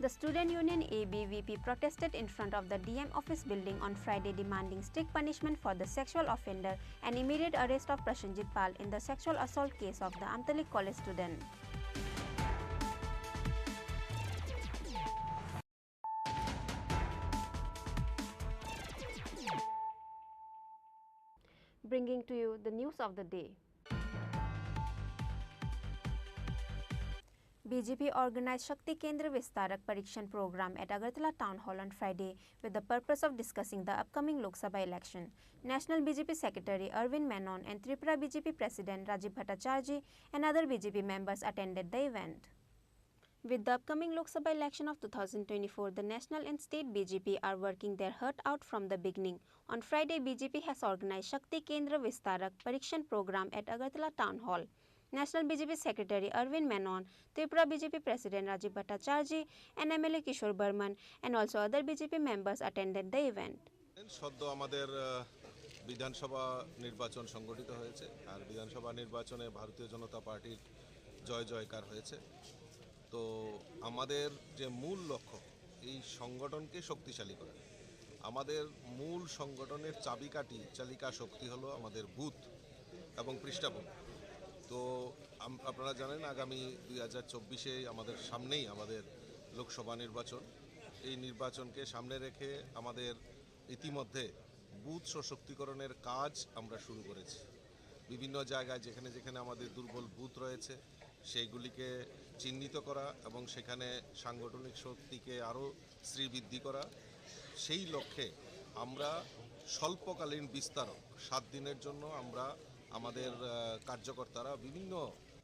The student union A B V P protested in front of the D M office building on Friday, demanding strict punishment for the sexual offender and immediate arrest of Prasenjit Pal in the sexual assault case of the Amtalik College student. Bringing to you the news of the day. B J P organized Shakti Kendra Vistarak Parikshan program at Agartala Town Hall on Friday with the purpose of discussing the upcoming Lok Sabha election. National B J P Secretary Arvind Menon and Tripura B J P President Rajiv Bhattacharjee and other B J P members attended the event. With the upcoming Lok Sabha election of two thousand twenty-four, the national and state B J P are working their heart out from the beginning. On Friday, B J P has organized Shakti Kendra Vistarak Parikshan program at Agartala Town Hall. National B J P Secretary Arvind Menon, Tripura B J P President Rajiv Bhattacharjee, and M L A Kishore Barman, and also other B J P members attended the event. সদ্য আমাদের, আহ, বিধানসভা নির্বাচন সংগঠিত হয়েছে। আর বিধানসভা নির্বাচনে ভারতীয় জনতা পার্টির জয় জয়কার হয়েছে। তো আমাদের যে মূল লক্ষ্য, এই সংগঠনকে শক্তিশালী করা। আমাদের মূল সংগঠনের চাবিকাঠি, চালিকা শক্তি হলো আমাদের বুথ এবং পৃষ্ঠাভূমি। তো আম-, আপনারা জানেন, আগামী দুই হাজার চব্বিশে আমাদের সামনেই আমাদের লোকসভা নির্বাচন। এই নির্বাচনকে সামনে রেখে আমাদের ইতিমধ্যে বুথ সশক্তিকরণের কাজ আমরা শুরু করেছি। বিভিন্ন জায়গায় যেখানে যেখানে আমাদের দুর্বল বুথ রয়েছে, সেইগুলিকে চিহ্নিত করা এবং সেখানে সাংগঠনিক শক্তিকে আরও শ্রীবৃদ্ধি করা। সেই লক্ষ্যে আমরা স্বল্পকালীন বিস্তারক, সাত দিনের জন্য আমরা আমাদের, আহ, কার্যকর্তারা বিভিন্ন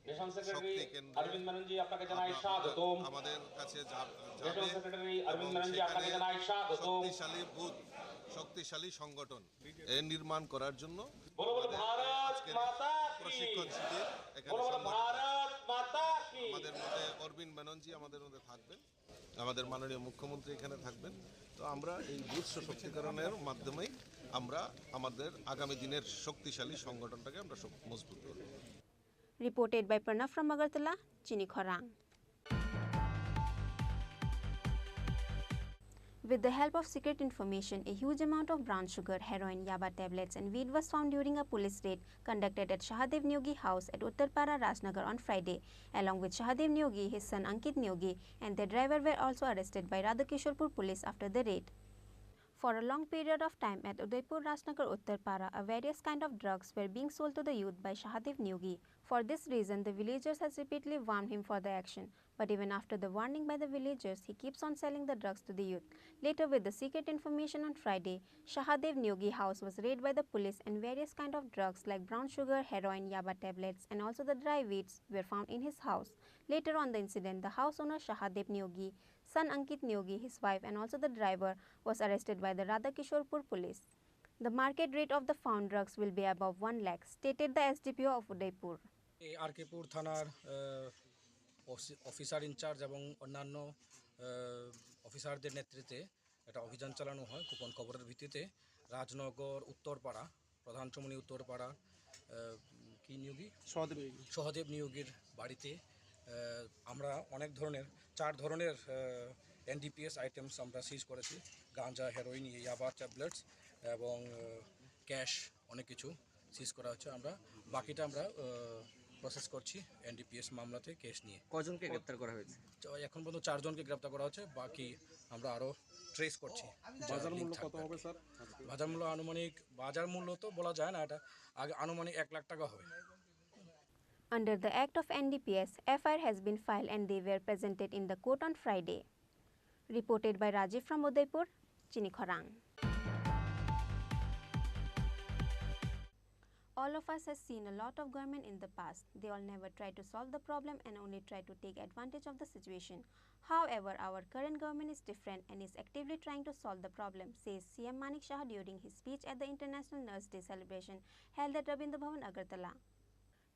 National Secretary শক্তি কেন্দ্রে Arvind Menon ji, আপনাকে জানাই আপনাদের, স্বাগতম। আমাদের কাছে যা-, যাবে National Secretary এবং Arvind Menon ji, আপনাকে সেখানে জানাই স্বাগতম। শক্তিশালী বুথ, শক্তিশালী সংগঠন এ নির্মাণ করার জন্য बोलो बोलो আমাদের भारत আজকের माता की। প্রশিক্ষণ শিবির এখানে बोलो बोलो সংগঠিত। भारत माता की। আমাদের মধ্যে অরবিন্দ মেননজি আমাদের মধ্যে থাকবেন, আমাদের মাননীয় মুখ্যমন্ত্রী এখানে থাকবেন। তো আমরা এই বুথ সশক্তিকরণের মাধ্যমেই আমরা আমাদের আগামী দিনের শক্তিশালী সংগঠনটাকে আমরা শক-, মজবুত করব। Reported by Pranav from Agartala, Chini Khorang. With the help of secret information, a huge amount of brown sugar, heroin, yaba tablets, and weed was found during a police raid conducted at Shahadev Neogi house at Uttarpara, Rajnagar on Friday. Along with Shahadev Neogi, his son Ankit Neogi, and their driver were also arrested by Radhakishorpur police after the raid. For a long period of time at Udaipur Rajnagar Uttarpara, a various kind of drugs were being sold to the youth by Shahadev Neogi. For this reason, the villagers has repeatedly warned him for the action. But even after the warning by the villagers, he keeps on selling the drugs to the youth. Later, with the secret information on Friday, Shahadev Neogi house was raided by the police and various kind of drugs like brown sugar, heroin, yaba tablets, and also the dry weeds were found in his house. Later on the incident, the house owner Shahadev Neogi, son Ankit Neogi, his wife, and also the driver was arrested by the Radhakishorpur police. The market rate of the found drugs will be above one lakh, stated the S D P O of Udaipur. এই আরকেপুর থানার, আহ, অসি-, officer in charge এবং অন্যান্য, আহ, অফিসারদের নেতৃত্বে একটা অভিযান চালানো হয় গোপন খবরের ভিত্তিতে। রাজনগর উত্তরপাড়া, প্রধান চমুনি উত্তরপাড়া, আহ, কি নিয়োগী? সহদেব নিয়োগী। সহদেব নিয়োগীর বাড়িতে, আহ, আমরা অনেক ধরনের, চার ধরনের, আহ, এনডিপিএস আইটেমস আমরা সিজ করেছি। গাঁজা, হেরোইন, ইয়াবা ট্যাবলেটস এবং, আহ, ক্যাশ। অনেক কিছু সিজ করা হচ্ছে। আমরা বাকিটা আমরা, আহ, প্রসেস করছি এনডিপিএস মামলাতে কেস নিয়ে। কজনকে গ্রেপ্তার করা হয়েছে? তো এখন পর্যন্ত চারজনকে গ্রেপ্তার করা হচ্ছে, বাকি আমরা আরও ট্রেস করছি। বাজার মূল্য কত হবে, স্যার? বাজার মূল্য আনুমানিক, বাজার মূল্য তো বলা যায় না, এটা আগে আনুমানিক এক লাখ টাকা হবে। Under the Act of N D P S, F I R has been filed and they were presented in the court on Friday. Reported by Rajiv from Udaipur, Chini Khorang. All of us has seen a lot of government in the past. They all never try to solve the problem and only try to take advantage of the situation. However, our current government is different and is actively trying to solve the problem, says C M Manik Saha during his speech at the International Nurse Day celebration held at Rabindra Bhavan, Agartala.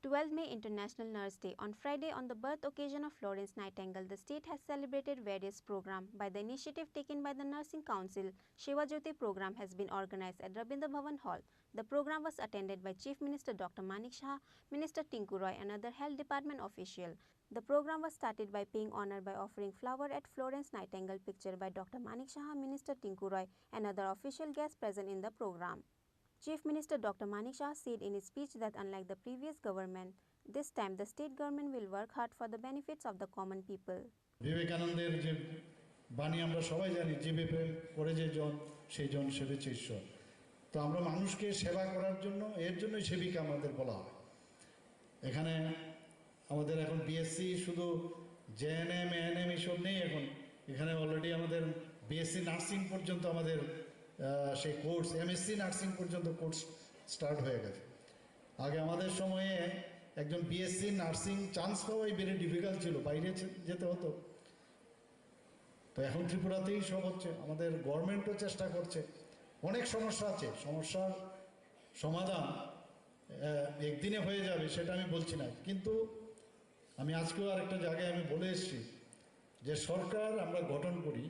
Twelfth May International Nurse Day. On Friday, on the birth occasion of Florence Nightingale, the state has celebrated various programs. By the initiative taken by the Nursing Council, Sewa Jyoti program has been organized at Rabindra Bhavan Hall. The program was attended by Chief Minister Doctor Manik Saha, Minister Tinku Roy, and other health department official. The program was started by paying honor by offering flower at Florence Nightingale picture by Doctor Manik Saha, Minister Tinku Roy, and other official guests present in the program. Chief Minister Doctor Manik Saha said in his speech that unlike the previous government, this time the state government will work hard for the benefits of the common people. বিবেকানন্দের যে বাণী আমরা সবাই জানি, "জীবে প্রেম করে যে জন, সেই জন সেবেছে ঈশ্বর।" তো আমরা মানুষকে সেবা করার জন্য, এর জন্যই সেবিকা আমাদের বলা হয়। এখানে আমাদের এখন বিএসসি শুধু জেএনএম, এএনএম এইসব নেই এখন। এখানে অলরেডি আমাদের বিএসসি নার্সিং পর্যন্ত আমাদের, আহ, সেই কোর্স, এমএসসি নার্সিং পর্যন্ত কোর্স স্টার্ট হয়ে গেছে। আগে আমাদের সময়ে একজন বিএসসি নার্সিং চান্স পাওয়াই ভেরি ডিফিকাল্ট ছিল, বাইরে যে-, যেতে হতো। তো এখন ত্রিপুরাতেই সব হচ্ছে, আমাদের গভর্নমেন্টও চেষ্টা করছে। অনেক সমস্যা আছে, সমস্যার সমাধান, আহ, একদিনে হয়ে যাবে সেটা আমি বলছি না, কিন্তু আমি আজকেও আরেকটা জায়গায় আমি বলে এসেছি যে সরকার আমরা গঠন করি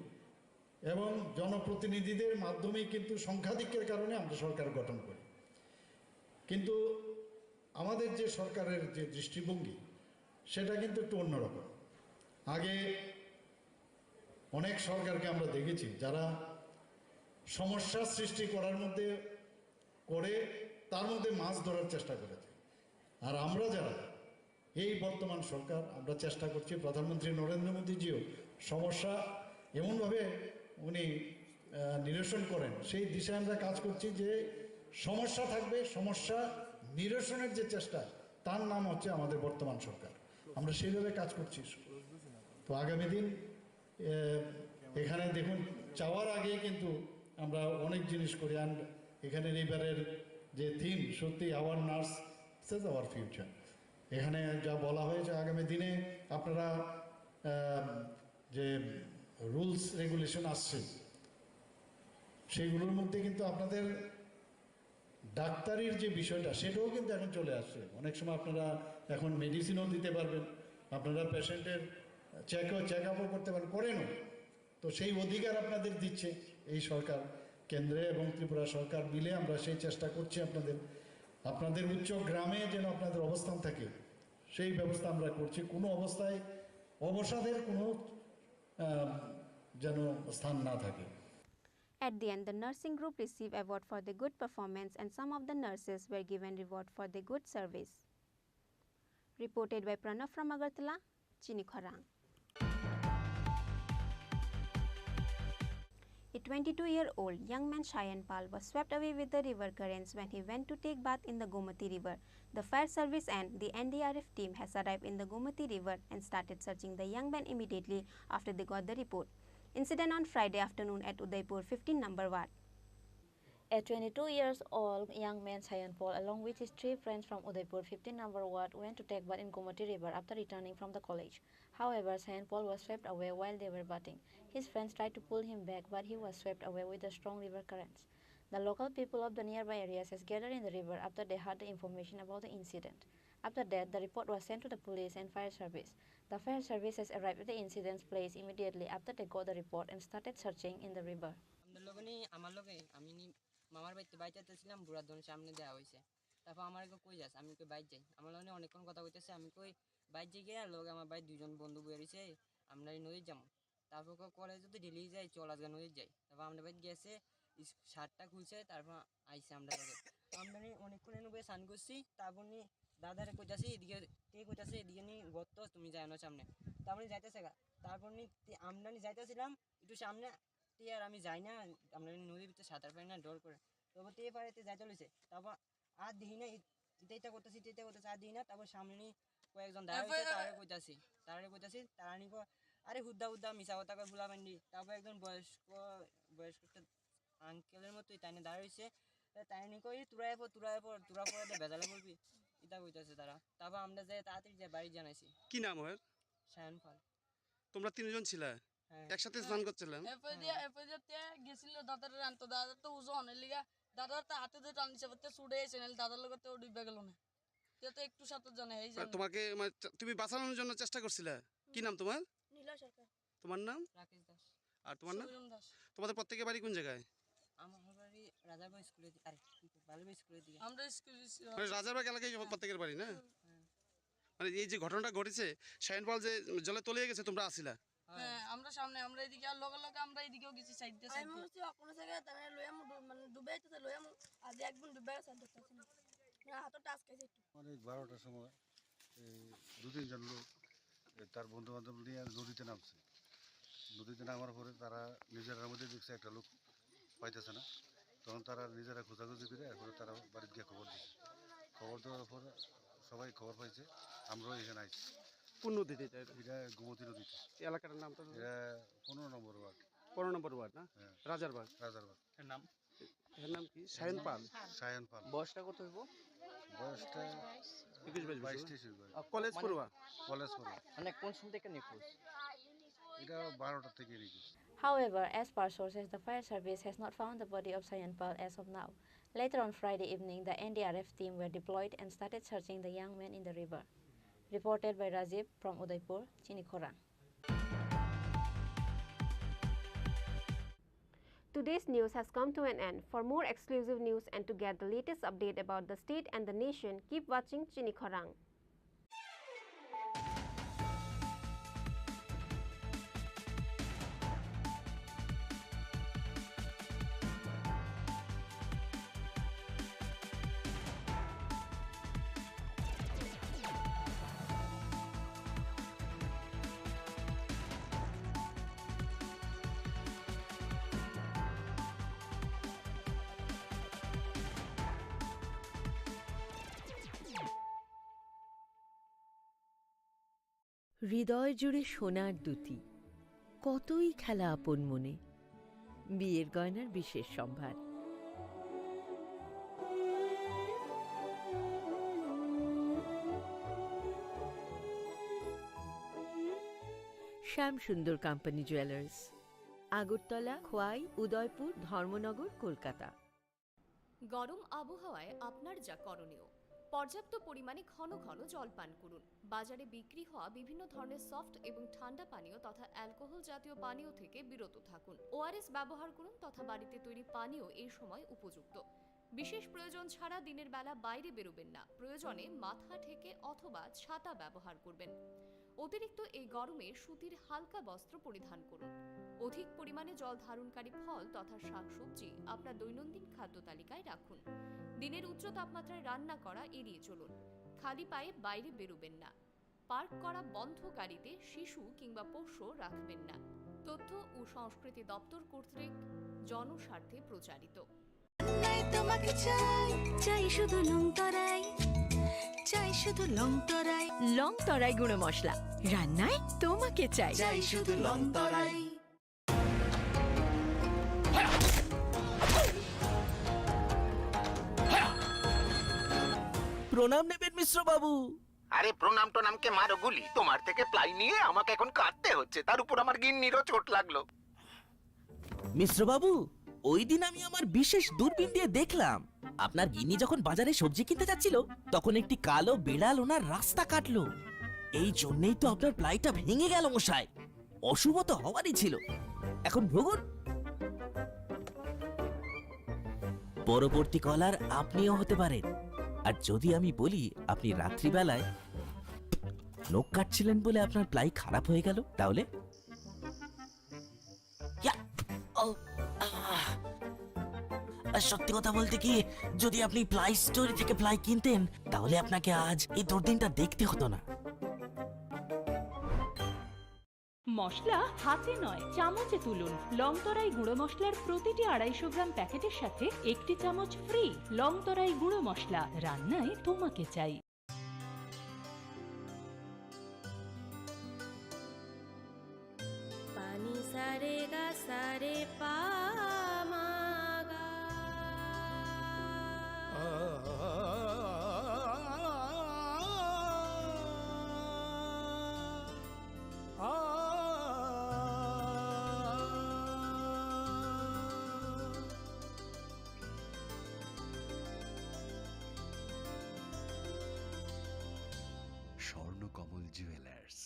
এবং জনপ্রতিনিধিদের মাধ্যমে কিন্তু সংখ্যাধিক্যের কারণে আমরা সরকার গঠন করি, কিন্তু আমাদের যে সরকারের যে দৃষ্টিভঙ্গি, সেটা কিন্তু একটু অন্যরকম। আগে অনেক সরকারকে আমরা দেখেছি যারা সমস্যা সৃষ্টি করার মধ্যে করে, তার মধ্যে মাছ ধরার চেষ্টা করেছে। আর আমরা যারা এই বর্তমান সরকার, আমরা চেষ্টা করছি, প্রধানমন্ত্রী নরেন্দ্র মোদীজিও সমস্যা এমনভাবে উনি, আহ, নিরসন করেন, সেই দিশায় আমরা কাজ করছি যে সমস্যা থাকবে, সমস্যা নিরসনের যে চেষ্টা, তার নাম হচ্ছে আমাদের বর্তমান সরকার। আমরা সেইভাবে কাজ করছি। তো আগামী দিন, আহ, এখানে দেখুন, চাওয়ার আগে কিন্তু আমরা অনেক জিনিস করি। And এখানে এবারের যে থিম, সত্যি, "Our nurse is our future।" এখানে যা বলা হয়েছে, আগামী দিনে আপনারা, আহ, যে রুলস রেগুলেশন আসছে, সেইগুলোর মধ্যে কিন্তু আপনাদের ডাক্তারির যে বিষয়টা, সেটাও কিন্তু এখন চলে আসছে। অনেক সময় আপনারা এখন মেডিসিনও দিতে পারবেন, আপনারা পেশেন্টের চেকও, চেক আপও করতে পারেন, করেনও। তো সেই অধিকার আপনাদের দিচ্ছে এই সরকার, কেন্দ্রে এবং ত্রিপুরা সরকার মিলে আমরা সেই চেষ্টা করছি আপনাদের, আপনাদের উচ্চ গ্রামে যেন আপনাদের অবস্থান থাকে, সেই ব্যবস্থা আমরা করছি। কোনো অবস্থায় অবসাদের কোনো, আহ, যেন স্থান না থাকে। At the end, the nursing group received award for the good performance and some of the nurses were given reward for the good service. Reported by Pranav from Agartala, Chini Khorang. A twenty-two-year-old young man, Shayan Pal, was swept away with the river currents when he went to take bath in the Gomati River. The fire service and the N D R F team has arrived in the Gomati River and started searching the young man immediately after they got the report. Incident on Friday afternoon at Udaipur fifteen number ward. A twenty-two years old young man, Sayan Paul, along with his three friends from Udaipur fifteen number ward, went to take bath in Gomati River after returning from the college. However, Sayan Paul was swept away while they were bathing. His friends tried to pull him back, but he was swept away with the strong river currents. The local people of the nearby areas has gathered in the river after they heard the information about the incident. After that, the report was sent to the police and fire service. The fire service has arrived at the incident place immediately after they got the report and started searching in the river. আমাদের লগে নেই, আমার লগে, আমি নি মামার বাড়িতে বাইতে আসছিলাম, বুড়ার দোকানের সামনে দেখা হয়েছে। তারপর আমার কই, "যাস?" আমি কই, "বাইর যাই।" আমার লগে অনেকক্ষণ কথা কইতেছে, আমি কই, "বাইর যাই গিয়া, লগে আমার ভাই দুইজন বন্ধু বইয়া রইছে, আমরা এই নদীর যাবো।" তারপর কয়, "কলেজ যদি ডেলি যাই, চল আজকে নদীর যাই।" তারপর আমরা বাইর গেছে, ইস-, শার্টটা খুলছে, তারপর আইছে আমরা লগে। তো আমরা নি অনেকক্ষণ এনে বইয়া স্নান করছি, তারপর নি দাদারে কইতাছি, এদিকে, তে কইতাছে, "এদিকে নি গর্ত, তুমি যাও না সামনে।" তারপর নি যাইতেছে গা, তারপর নি তে-, আমরা নি যাইতেছিলাম একটু সামনে, তে আর আমি যাই না, আমরা নদীর ভিতরে সাঁতার পারি না, ডর করে। তারপর তে পারে তে যাইতে লইছে, তারপর আর দেখি না, এ-, এটা এটা করতেছি, এটা এটা করতেছি, আর দেখি না, তারপর সামনে নি কয়েকজন দাঁড়ায় রয়েছে, তারারে কইতাছি, তারারে কইতাছি, তারা নি কয়, "আরে হুদ্দা হুদ্দা মিছা কথা কয় ফুলা পান্ডি।" তারপর একজন বয়স্ক, বয়স্ক একটা আঙ্কেলের মতোই তাই না দাঁড়ায় রয়েছে, তা তাই নি কয়, "এই তোরা এরপর, তোরা এরপর, তোরা পরে তো বেজালে বলবি।" এটা কইতাছে তারা। তারপর আমরা যাই তাড়াতাড়ি যাই বাড়ি জানাইছি। কি নাম ওর? সায়ন পাল। তোমরা তিনজন ছিলা? হ্যাঁ। একসাথে স্নান করছিলেন? এরপর দিয়ে, এরপর দিয়ে তে গেছিল দাদার আনতো, দাদার তো উজু অনেক লিগা, দাদার তো হাতে ধরে টান দিছে, বলতে ছুটে এসে নাহলে দাদার লগে তো ডুবে গেল না। তে তো একটু সাঁতার জানে, এই মানে জানে। তোমাকে, মানে, চে-, তুমি বাঁচানোর জন্য চেষ্টা করছিলে? কি নাম তোমার? নীলা সরকার। তোমার নাম? রাকেশ দাস। আর তোমার নাম? সুজন দাস। তোমাদের প্রত্যেকের বাড়ি কোন জায়গায়? আমার বাড়ি রাজারবাগ স্কুলের দি-, আরে, কি কই, বালুরবাগ স্কুলের দিকে। আমরা স্কুল, মানে, রাজারবাগ এলাকায় প্রত্যেকের বাড়ি, না? হুম। হ্যাঁ। মানে, এই যে ঘটনাটা ঘটেছে, শাহিন পাল যে জলে তলিয়ে গেছে, তোমরা আসিলা? হ্যাঁ, আমরা সামনে, আমরা এদিকে, আর লগে লগে আমরা এদিকেও গেছি, সাইড দিয়ে, আমি সাইড দিয়ে। মনে হচ্ছে অন্য জায়গায় তারা লইয়া মু ডু-, মানে ডুবে যাইতেছে, লইয়া মু আজ একদম ডুবে গেছে, আর দেখতেছি না। মানে হাতও টাচ খাইছে একটু। অনেক বারোটার সময় এই দু তিনজন লোক, এ, তার বন্ধু বান্ধব নিয়ে নদীতে নামছে। নদীতে নামার পরে তারা নিজেরার মধ্যে দেখছে একটা লোক পাইতেছে না, তখন তারা নিজেরা খোঁজাখুঁজি করে এরপরে তারা বাড়িতে গিয়ে খবর দিছে। খবর দেওয়ার পরে সবাই খবর পাইছে, আমরাও এখানে আইছি। কোন নদীতে এটা? এটা গোমতী নদীতে। এই এলাকার নাম তো? এটা পনেরো নম্বর ওয়ার্ড। পনেরো নম্বর ওয়ার্ড না? হ্যাঁ। রাজারবাগ। রাজারবাগ। এর নাম? এর নাম কি? সায়ন পাল। সায়ন পাল। বয়সটা কত হইব? বয়সটা একুশ বাইশ বছর বাইশ না? তেইশ হইব। আহ, কলেজ মানে পড়ুয়া? কলেজ পড়ুয়া। মানে কোন সময় থেকে নিখোঁজ? এটা বারোটা থেকে নিখোঁজ। However, as per sources, the fire service has not found the body of Sayan Pal as of now. Later on Friday evening, the N D R F team were deployed and started searching the young man in the river. Reported by Rajiv from Udaipur, Chini Khorang. Today's news has come to an end. For more exclusive news and to get the latest update about the state and the nation, keep watching Chini Khorang. হৃদয় জুড়ে সোনার দুতি, কতই খেলা আপন মনে। বিয়ের গয়নার বিশেষ সম্ভার। শ্যাম সুন্দর কোম্পানি জুয়েলার্স, আগরতলা, খোয়াই, উদয়পুর, ধর্মনগর, কলকাতা। গরম আবহাওয়ায় আপনার যা করণীয়, পর্যাপ্ত পরিমাণে ঘন ঘন জল পান করুন। বাজারে বিক্রি হওয়া বিভিন্ন ধরনের সফট এবং ঠান্ডা পানীয় তথা অ্যালকোহল জাতীয় পানীয় থেকে বিরত থাকুন। ওআরএস ব্যবহার করুন তথা বাড়িতে তৈরি পানীয় এই সময় উপযুক্ত। বিশেষ প্রয়োজন ছাড়া দিনের বেলা বাইরে বেরোবেন না। প্রয়োজনে মাথা ঢেকে অথবা ছাতা ব্যবহার করবেন। অতিরিক্ত এই গরমে সুতির হালকা বস্ত্র পরিধান করুন। অধিক পরিমাণে জল ধারণকারী ফল তথা শাকসবজি আপনার দৈনন্দিন খাদ্য তালিকায় রাখুন। দিনের উচ্চ তাপমাত্রায় রান্না করা এড়িয়ে চলুন। খালি পায়ে বাইরে বেরোবেন না। পার্ক করা বন্ধ গাড়িতে শিশু কিংবা পোষ্য রাখবেন না। তথ্য ও সংস্কৃতি দপ্তর কর্তৃক জনস্বার্থে প্রচারিত। নাই তোমাকে চাই, চাই শুধু লং তরাই, চাই শুধু লং তরাই। লং তরাই গুঁড়ো মশলা, রান্নায় তোমাকে চাই। চাই শুধু লং তরাই। প্রণাম নেবেন মিশ্র বাবু। আরে প্রণাম টনামকে মারো গুলি, তোমার থেকে প্লাই নিয়ে আমাকে এখন কাঁদতে হচ্ছে, তার উপর আমার গিন্নিরও চোট লাগলো। মিশ্র বাবু, ওই দিন আমি আমার বিশেষ দূরবীন দিয়ে দেখলাম, আপনার গিন্নি যখন বাজারে সবজি কিনতে যাচ্ছিল, তখন একটি কালো বিড়াল ওনার রাস্তা কাটলো। এই জন্যই তো আপনার প্লাইটা ভেঙে গেল মশাই। অশুভ তো হওয়ারই ছিল। এখন ভুগুন। পরবর্তী কলার আপনিও হতে পারেন। আর যদি আমি বলি আপনি রাত্রিবেলায় নখ কাটছিলেন বলে আপনার প্লাই খারাপ হয়ে গেল, তাহলে? ইয়া! ও! আহ! আর সত্যি কথা বলতে কি, যদি আপনি প্লাই স্টোর থেকে প্লাই কিনতেন, তাহলে আপনাকে আজ এই দুর্দিনটা দেখতে হতো না। মশলা হাতে নয়, চামচে তুলুন। লং তরাই গুঁড়ো মশলার প্রতিটি আড়াইশো গ্রাম প্যাকেটের সাথে একটি চামচ ফ্রি। লং তরাই গুঁড়ো মশলা, রান্নায় তোমাকে চাই। Sare pa ma ga. Swarnakamal jewellers,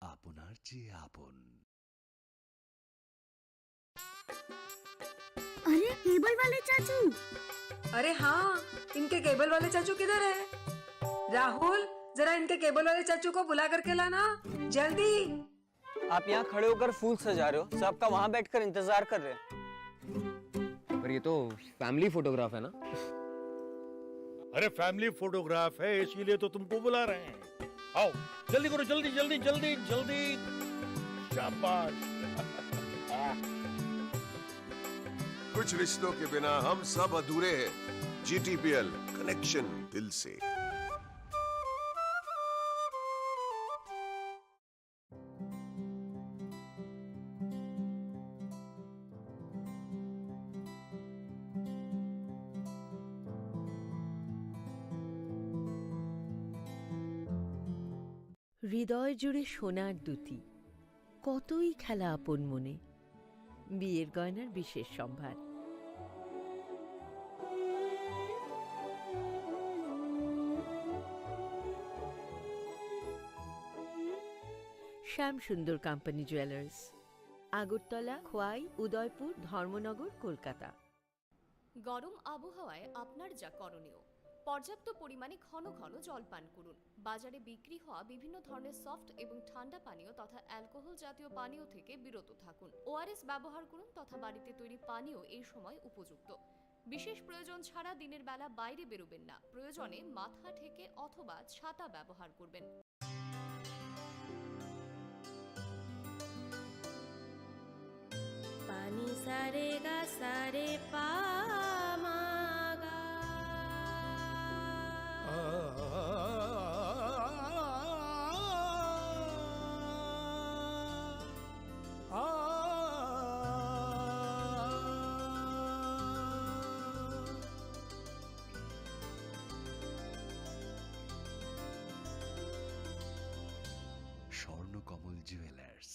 আপনার চেয়ে আপন। अरे, केबल वाले चाचू। अरे हाँ, इनके केबल वाले चाचू किधर है? राहुल, जरा इनके केबल वाले चाचू को बुला करके लाना, जल्दी। आप यहाँ खड़े होकर फूल सजा रहे हो, सब आपका वहाँ बैठकर इंतजार कर रहे हैं। पर ये तो फैमिली फोटोग्राफ है ना? अरे, फैमिली फोटोग्राफ है, इसीलिए तो तुमको बुला रहे हैं। आओ, जल्दी करो, जल्दी, जल्दी, जल्दी, जल्दी। शाबाश। कुछ रिश्तों के बिना हम सब अधूरे हैं। जीटीपीएल, कनेक्शन दिल से। হৃদয় জুড়ে সোনার দ্যুতি, কতই খেলা আপন মনে, বিয়ের গয়নার বিশেষ সম্ভার। শ্যাম সুন্দর কোম্পানি জুয়েলার্স, আগরতলা, খোয়াই, উদয়পুর, ধর্মনগর, কলকাতা। গরম আবহাওয়ায় আপনার যা করণীয়, পর্যাপ্ত পরিমাণে ঘন ঘন জল পান করুন। বাজারে বিক্রি হওয়া বিভিন্ন ধরনের সফট এবং ঠান্ডা পানীয় তথা অ্যালকোহল জাতীয় পানীয় থেকে বিরত থাকুন। ওআরএস ব্যবহার করুন তথা বাড়িতে তৈরি পানীয় এই সময় উপযুক্ত। বিশেষ প্রয়োজন ছাড়া দিনের বেলা বাইরে বেরোবেন না। প্রয়োজনে মাথা ঢেকে অথবা ছাতা ব্যবহার করবেন। Pani sare ga sare pa ma ga. Swarnakamal jewellers,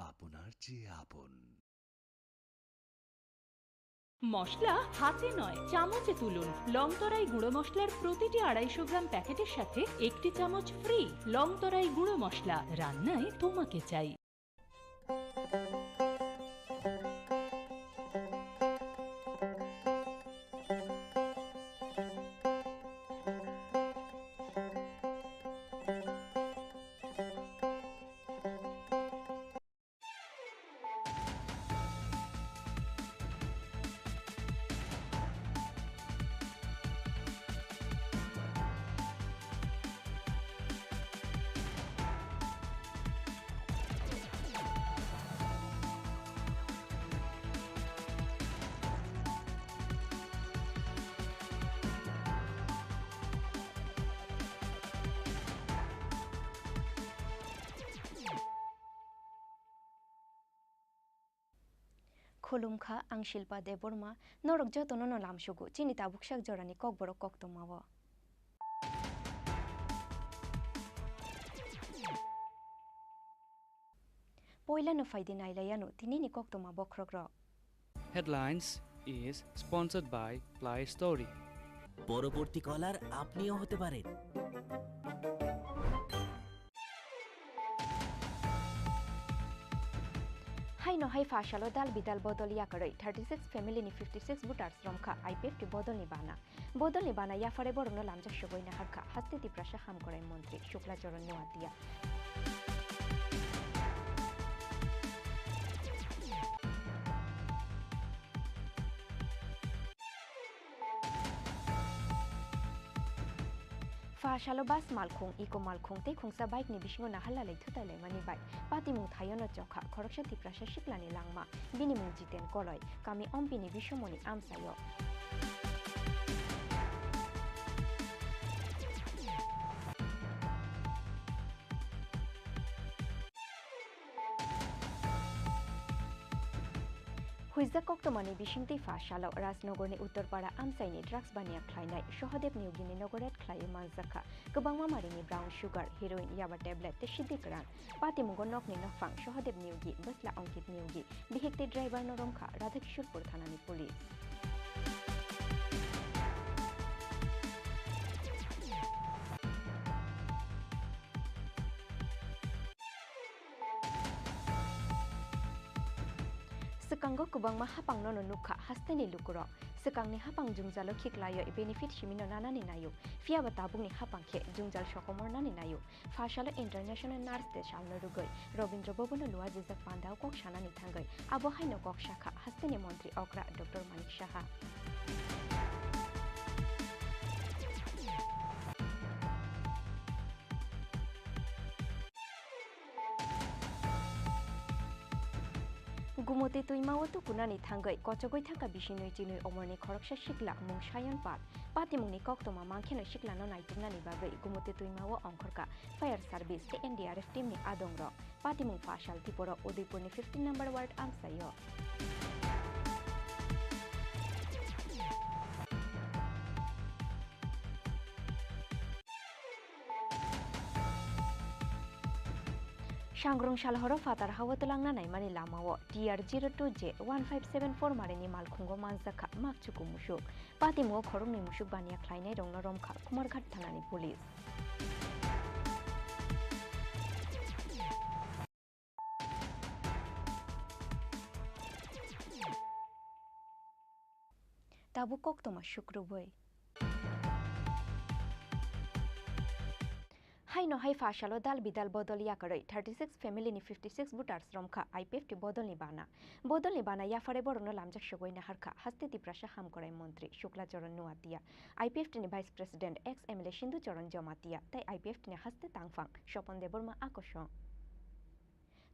আপনার চেয়ে আপন। মশলা হাতে নয়, চামচে তুলুন। লংতরাই গুঁড়ো মশলার প্রতিটি আড়াইশো গ্রাম প্যাকেটের সাথে একটি চামচ ফ্রি। লংতরাই গুঁড়ো মশলা, রান্নায় তোমাকে চাই। Khulumkha, ang Shilpa Debbarma, norok jotono no lamsugo chini tabuksak jorani kokborok koktwmao. Poilano phaidi nailaiano tinini koktwma bokhorokrok. Headlines is sponsored by Play Story. পরবর্তী কলার আপনিও হতে পারেন। Haino hai pha salo dal bidal bodol yakarwi thirty six family ni fifty six voters romkha I P F T bodolni bana. Bodolni bana yaphare borokno lamjak sogwi naharkha Haste Tiprasa Hamkrai Montri Shukla Charan Noatia. Pha salo bus malkhung, eco malkhung tei khungsa bike ni bisingo naharlalwi thutailaimani bai patimung thaiono chokha khoroksa Tiprasa siklani langma. Bini mung Jiten Koloi, kami Ompini Bisomoni amchaio. Huijak koktwmani bisingtwi pha salo Rajnogorni Uttarpara amchaini drugs baniya khlainai Sohodev Niyogini nogo raid khlaiwi manjakha kwbangma marini brown sugar, heroin, yaba tablet tei siddi kwran. Patimungo nokni nokphang Sohodev Niyogi, bwsla Ankit Niyogi, bihik tei driver no romkha Radhakishorpur thanani police. Swkango kwbangma hapangno no nukha hasteni lukurok. Swkangni hapang jwngjalo khiklaiwi benefit simino nanani naio, phiyaba tabukni hapang khe jwngjal sokomornani naio. Phasalo International Nurse Day salno rwgwi Robindra Bhavan-o luajijak pandao kok sanani thangwi abo haino kok sakha hasteni montri okra Doctor Manik Saha. Gumoti twimao tukunani thangwi kochogwi thangkha bisi nwi chinwi omorni khoroksa sikla mung Sayon Pal. Patimungni koktwma mankheno siklano naituknani bagwi Gumoti twimao ongkhorkha fire service tei N D R F teamni adongrok. Patimung phasal Tiporo Udaipurni fifteen number ward amchaio. Sangrong salhoro phatar hao twlangna naimani lamao T R zero two J one five seven four marini malkhungo manjakha makchuku musuk. Patimungo khoroknwi musuk baniya khlainairokno romkha Kumarghat thanani police. Tabuk koktwma sukrubwi. Haino hai phasalo dal bidal bodol yakarwi thirty six family ni fifty six voters romkha I P F T bodolni bana. Bodolni bana yaphare borokno lamjak sogwi naharkha haste Tiprasa Hamkorai Montri Shukla Charan Nuatia, I P F T ni Vice President ex M L A Sindhu Charan Jamatia tei I P F T ni haste tangphang Sopon Debbarma akosong.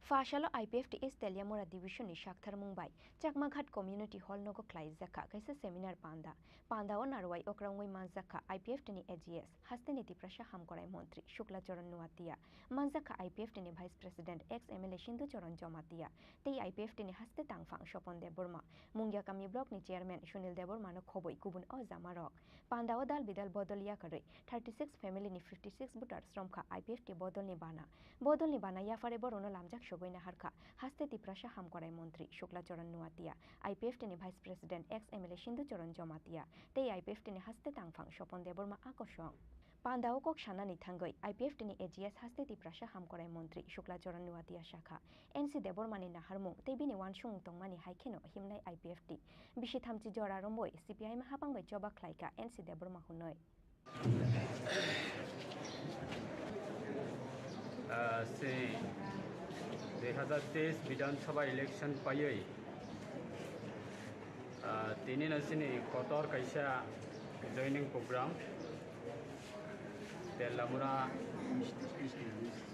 Phasalo I P F T East Teliamura Division ni sakthar mung bai Chakmaghat Community Hall nogo khlaijakha kaisa seminar panda. Pandao narwai okra wngwi manjakha I P F T ni A G S, hasteni Tiprasa Hamkorai Montri Shukla Charan Nuatia, manjakha I P F T ni Vice President ex M L A Sindhu Charan Jamatia tei I P F T ni haste tangphang Sopon Debbarma, Mungyakami Block ni Chairman Sunil Debbarma no khobwi kubun o jamarok. Pandao dal bidal bodol yakarwi thirty six family ni fifty six voters romkha I P F T bodolni bana. Bodolni bana yaphare borokno lamjak sogwi naharkha haste Tiprasa Hamkorai Montri Shukla Charan Nuatia, I P F T ni Vice President ex M L A Sindhu Charan Jamatia tei I P F T ni haste tangphang Sopon Debbarma akosong. Pandao kok sanani thangwi I P F T ni A G S haste Tiprasa Hamkorai Montri Shukla Charan Nuatia sakha, N C Debbarmani naharmung tei bini uansukmung tongmani hai kheno himnai I P F T. Bisi thamchi jora romwi C P I M hapang bai choba khlaikha N C Debbarma hwnwi. Ah, se dui hazar teis Bidhan Sabha election paiwi, ah, tini no chini kotor kaisa joining program Tellamura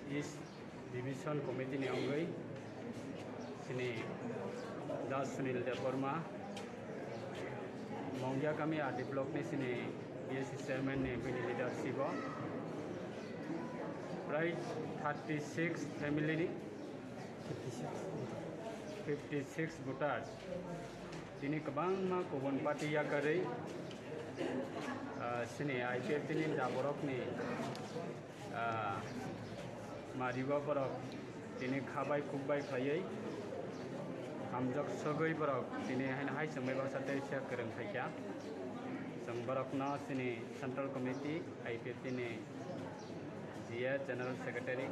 East Division Committee ni wngwi chini Das Sunil Debbarma, Mongya Kami R D block ni chini B S C chairman ni bini leadership o prai thirty six family ni fifty six voters. Tini kwbangma kubun party yakarwi, ah, chini I P F T ni da borokni, ah, maribo borok tini khabai khukbai khlaiwi hamjak sogwi borok tini haino hai chwngbai baksa tei se kwrwng khaikha. Chwng borokno chini Central Committee I P F T ni G A General Secretary